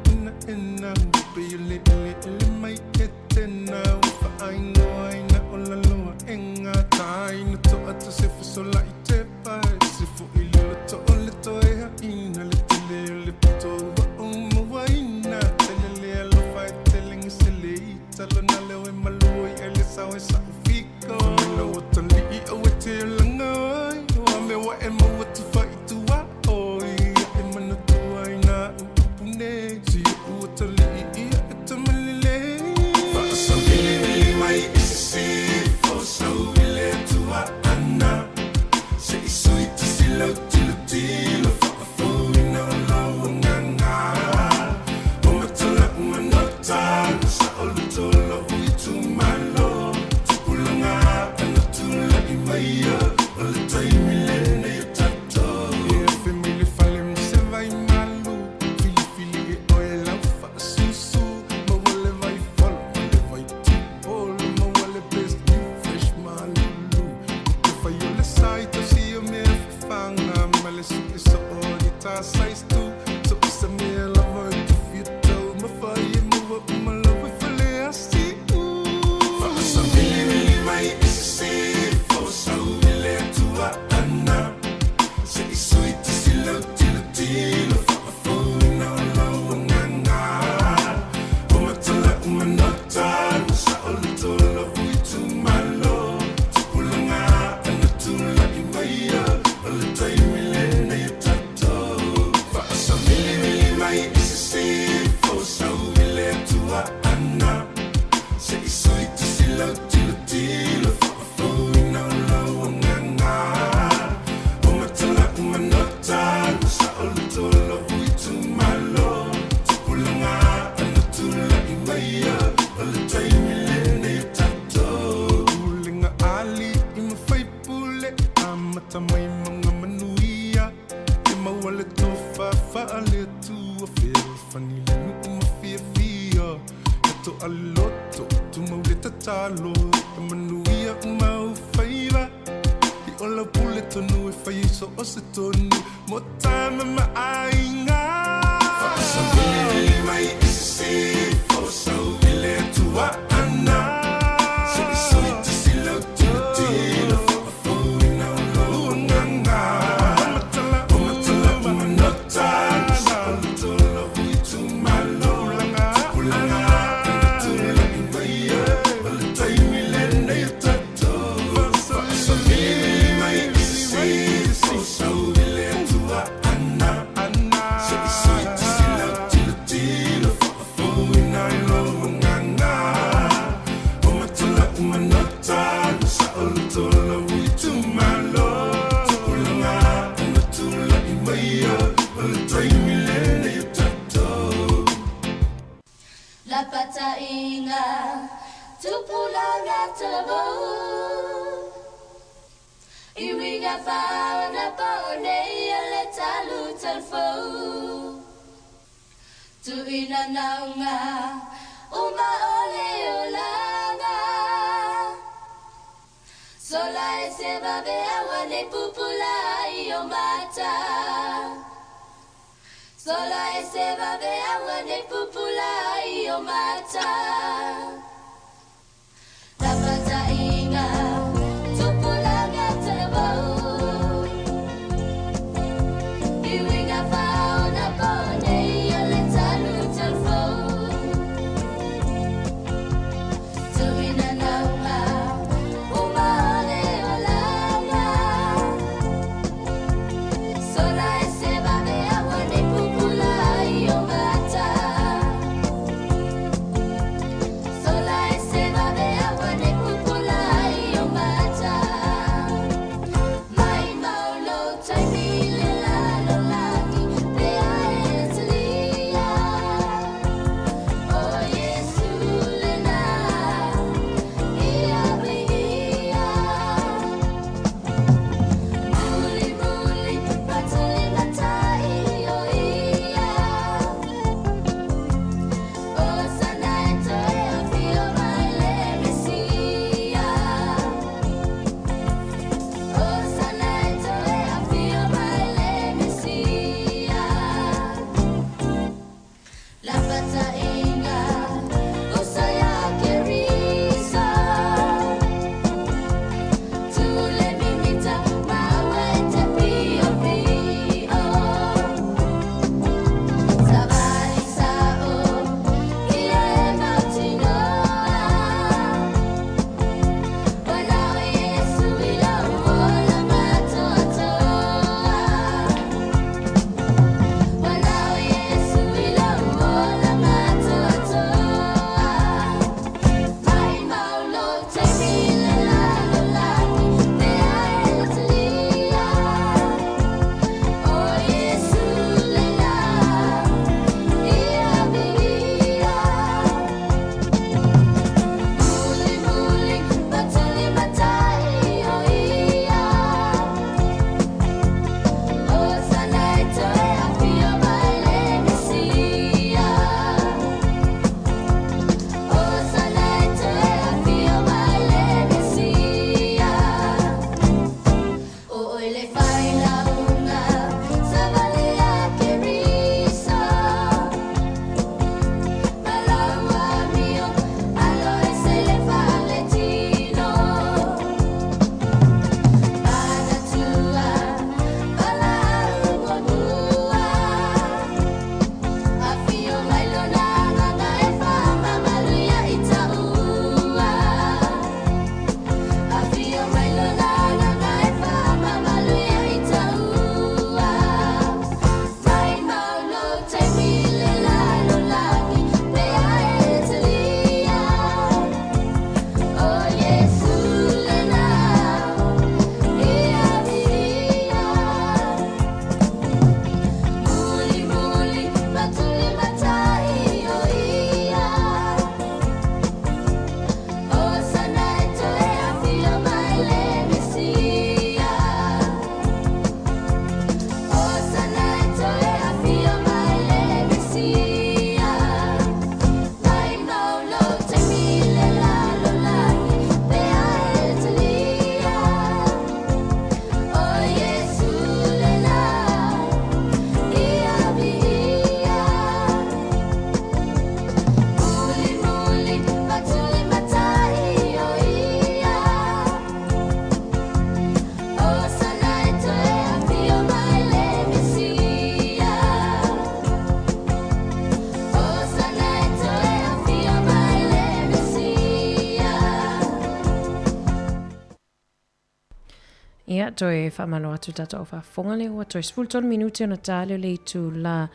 Speaker 2: Ia, toe faamalo atu tatou au faafofoga lea ua toe 13 minute ona ta lea o le itula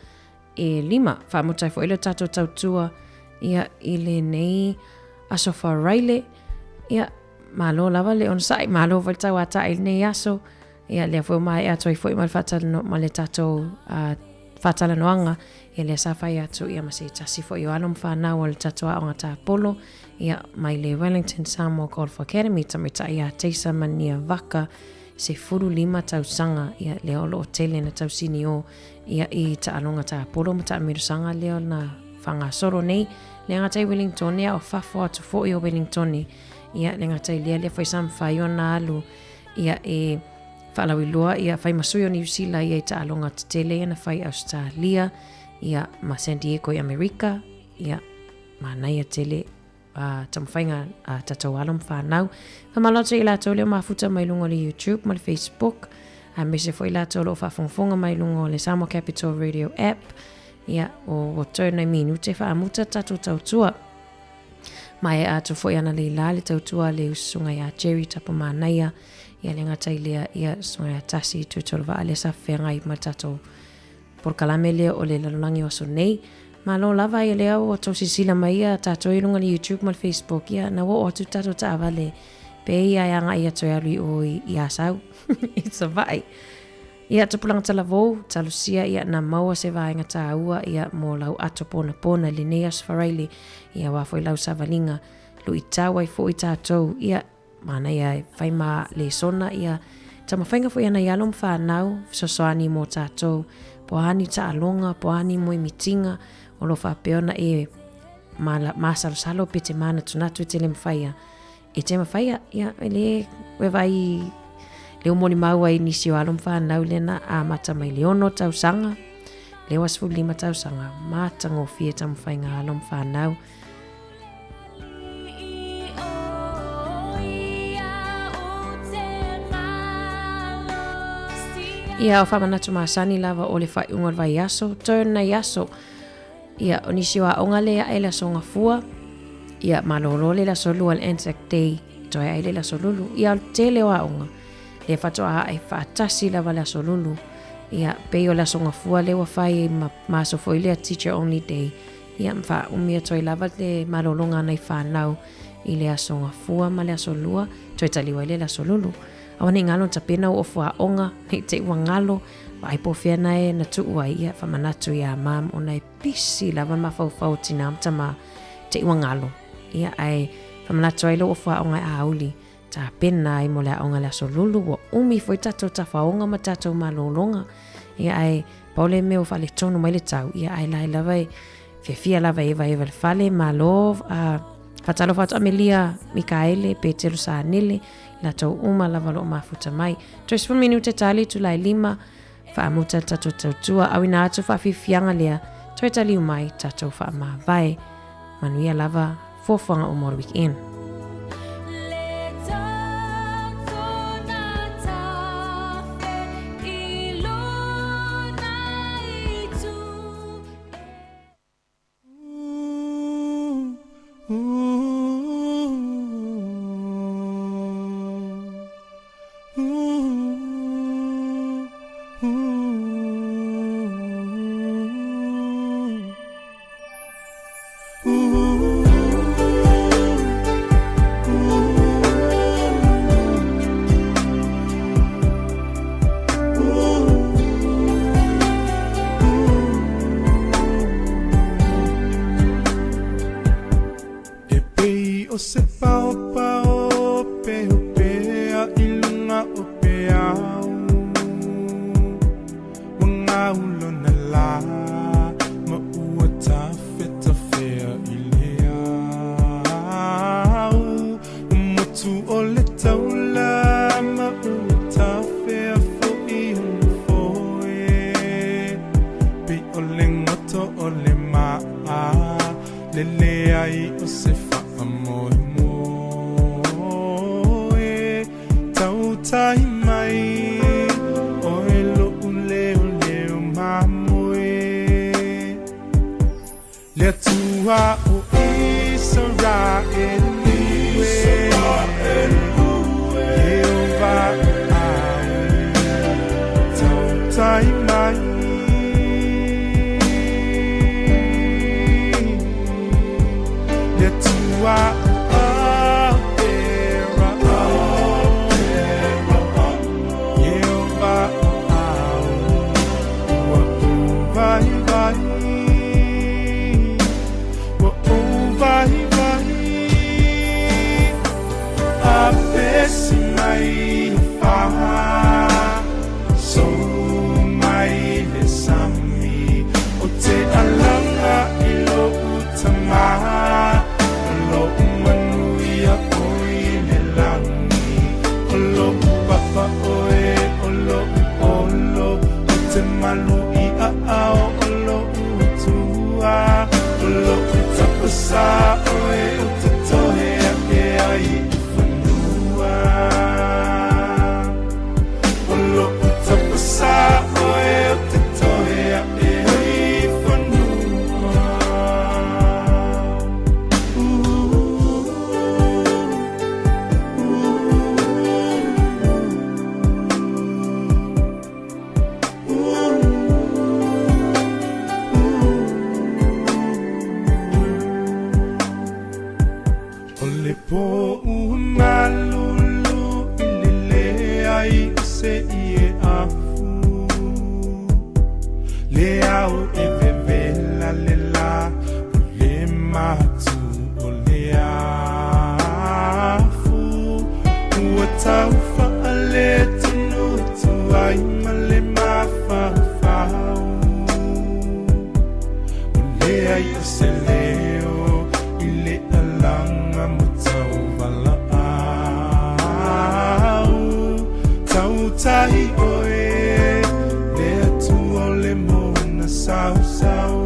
Speaker 2: e lima. Faamuta ai foi le tatou tautua ia i lenei aso Faraile. Ia, malo lava le onosai, malo foi le tauata'i i lenei aso. Ia, lea foi ua maea atu ai foi ma le faatalanoa ma le tatou faatalanoaga, ia lea sa fai atu ia ma se tasi foi o alo ma fanau o le tatou aoga tapolo, ia, mai le Wellington Samoa Golf Academy, tamaitai ia Teisa Mania Vaka, 15 tausaga, ia, lea o lo o tele na tausini o, ia, i taaloga tapolo ma taamilosaga lea na faagasolo nei, le gata i Wellingtone a o fafo atu foi o Wellingtone, ia, le gata i lea, lea foi sa mafai ona alu, ia, e faalauiloa, ia, fai ma sui o Niu Sila ia i taaloga tetele ia na fai i Ausetalia, ia, ma San Diego i Amerika, ia, manaia tele a taumafaiga a tatou alo ma fanau. Faamalo atu i latou lea o mafuta mai luga o le YouTube ma le Facebook, aemaise foi latou o lo o faafogafoga mai luga o le Samoa Capital Radio app. Ia, o ua toe nai minute faamuta tatou tautua. Maea atu foi ana leila le tautua a le usuga ia Jerry Tapomanaia, ia le gata i lea, ia susuga ia Tasi Tuitolovaa lea sa feagai ma le tatou polokalame lea o le lalolagi o aso nei. Malo lava ia lea ua tou silasila mai ia tatou i luga o le YouTube ma le Facebook, ia na ua oo atu tatou taavale pe ia e agai atu e alu i o i Asau i Savaii. Ia tupulaga talavou, talosia ia na maua se vaega tāua ia mo lau ato ponapona i lenei aso Faraile, ia aua foi lau savaliga luitau ai foi tatou, ia manaia e fai ma lesona ia taumafaiga foi ana i alo ma fanau, fesoasoani mo tatou, po o a ni taaloga, po o a ni moemitiga o lo o faapea ona e masalosalo pe te manatunatu e te le mafai E te mawhaia, ia, e le, e vai, le o moni maua i nisi o alo ma whanau le na a mata mai le ono tausaga, le o asifulu lima tausaga, matagofie taumafaiga alo ma whanau. Ia, o whamanatu masani lava o le whaiunga o le vaiaso, turn nei aso. Ia, o nisi o aoga le aʻe le aso Gafua, ia, malōlō le aso lua le Anzac Day, toe aʻe le aso Lulu. Ia, o le tele o aoga, lea faatoa aʻe faatasi lava le aso Lulu. Ia, pei o le aso Gafua lea ua fai ai ma, ma aso foi lea Teacher Only Day. Ia, ma faaumi atu ai lava le malōlōga a nai fanau i le aso Gafua ma le aso Lua, toe taliu ai lea i le aso Lulu. Aua ne i galo na tapena ua ofu aoga, ne i te i ua galo, Vaai po o fea na e na tuu ai ia whamanatu i a mam ona e pisi lava le mafaufau o tinā ma tamā te i ua galo. Ia ae whamanatu ai lou ofu aoga e auli tapena ai mo le aoga le aso lulu ua umi foi tatou tafaoga ma tatou malōlōga. Ia ae pau le mea ua faaletonu mai le tau ia ae lae lava e fiafia lava e evaeva le fale malo a faatalofa atu Amelia Mikaele Petelo Sanele Latou uma lava o lo o mafuta mai. Toe 10 minute tali itula e lima, faamuta le tatou tautua, auina atu faafiafiaga lea, toe taliu mai tatou faamavae. Manuia lava fuafuaga uma o le weekend.
Speaker 14: E pei o se paopao peopea i luga o peau Ua gaulona lā ma ua tafetafea i le au Ua motu o le taula ma ua tafea foi ona foe Pei o le goto o le ma'a lele ai o se faamoemoe Tautai mai oe lo'u leoleo mamoe Le Atua o Isaraelu e Ieova o malu i aao o loʻu Atua. O loʻu tapasā ʻoe ou te tohe aʻe ai i fanua. O loʻu tapasā ʻoe ou te tohe aʻe ai i fanua. O le pō ua malulu i lele ai o se ʻie afu. Le ao e vevela le lā, o le matu o le afu. Ua tau faaletonu atu ai ma le mafaufau. Ua leai o se leo i le alaga ma tauvalaau. Tautai ʻoe, le Atua o le moana sausau.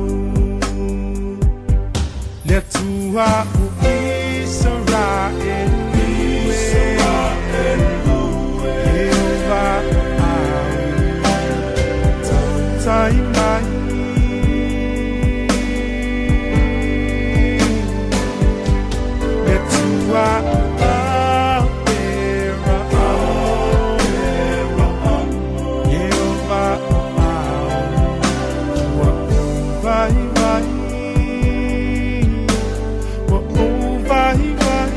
Speaker 14: Le Atua o Isaraelu e, Ieova o au, tautai mai. Le Atua o Aperahama, Ieova o au, ua ou waiwai, ua ou waiwai.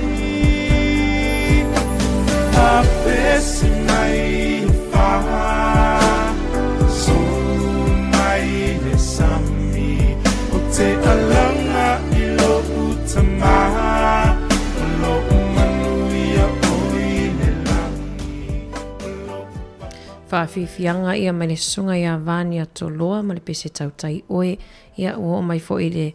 Speaker 14: A pese mai e fā, sū mai le sami, o te alaga i loʻu tamā, o loʻu manuia ʻoe i le lagi.
Speaker 2: Faafiafiaga ia mai le susuga iā Vania Toloa ma le pese tautai oe. Ia, ua oo mai foi le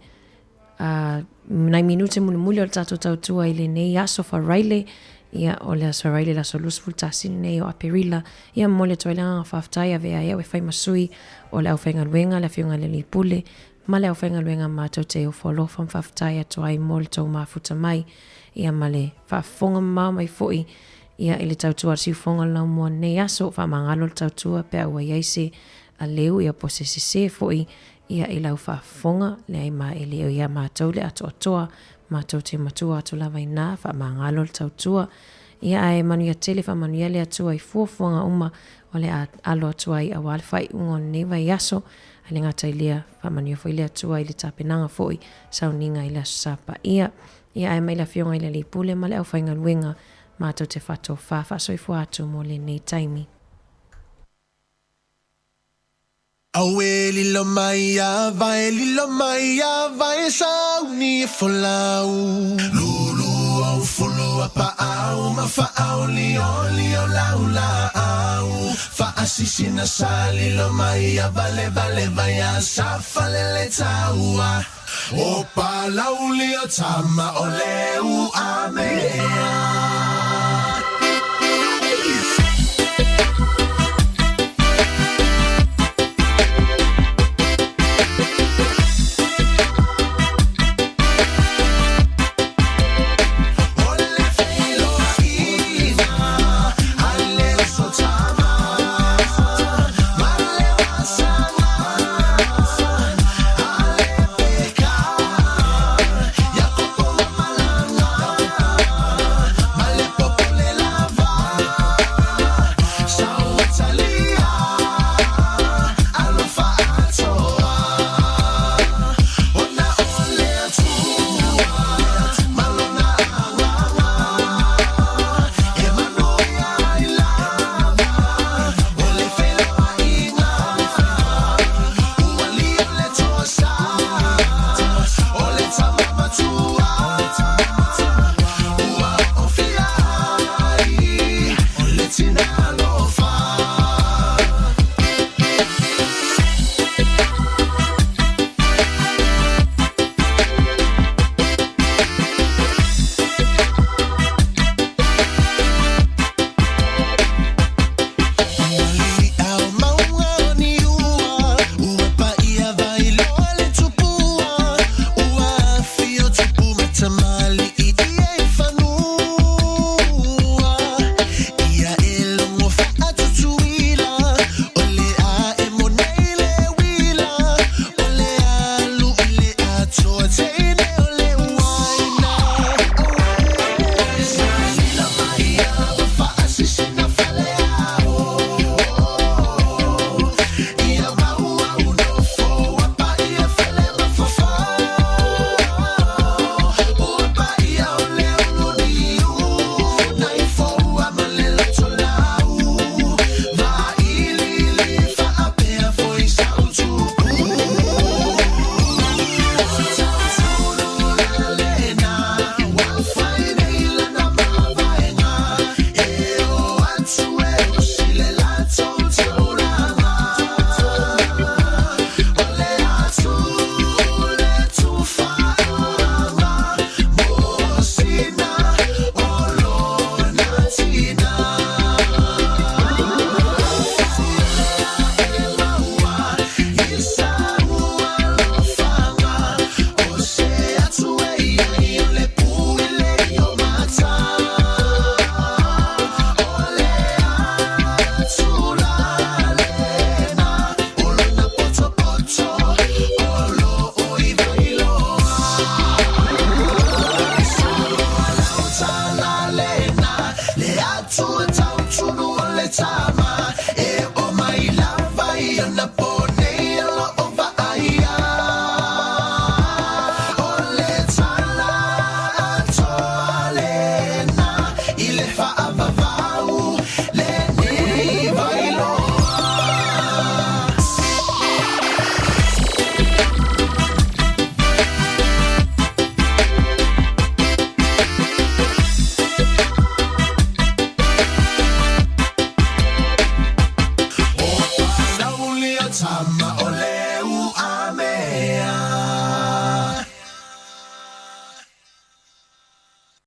Speaker 2: a nai minute mulimuli o le tatou tautua i lenei aso Faraile, ia, o le aso Faraile le aso 21 lenei o Aperila. Ia, momoli atu ai le agaga faafetai avea ai au e fai ma sui o le aufaigaluega, le Afioga i le Alii Pule, ma le aufaigaluega matou te ofo alofa ma faafetai atu ai mo le tou mafuta mai, ia, ma le faafofoga mamao mai foi, ia, i le tautua a le siufofoga o le laumua lenei aso. Faamagalo le tautua pe a ua i ai se aleu, ia, po o se sese foi, ia, i lau faafofoga, leai ma e le o iā matou le atoatoa, matou te matua atu lava inā, faamagalo le tautua. Ia, ae manuia tele, faamanuia le Atua i fuafuaga uma o le a alo atu ai aua le faaiuga o lenei vaiaso, ae le gata i lea, faamanuia foi le Atua i le tapenaga foi sauniga i le Aso Sa Paia. Ia, ae mai le Afioga i le Alii Pule ma le aufaigaluega, matou te faatofa faasoifua atu mo lenei taimi.
Speaker 16: Auē lilo mai a vae, lilo mai a vae sauni e folau. Lulu ou fulu a paau ma faaolioli o lau laau. Faasisina sa lilo mai a valevale vai a sa falele taua. O Palauli o tama o Leuamea.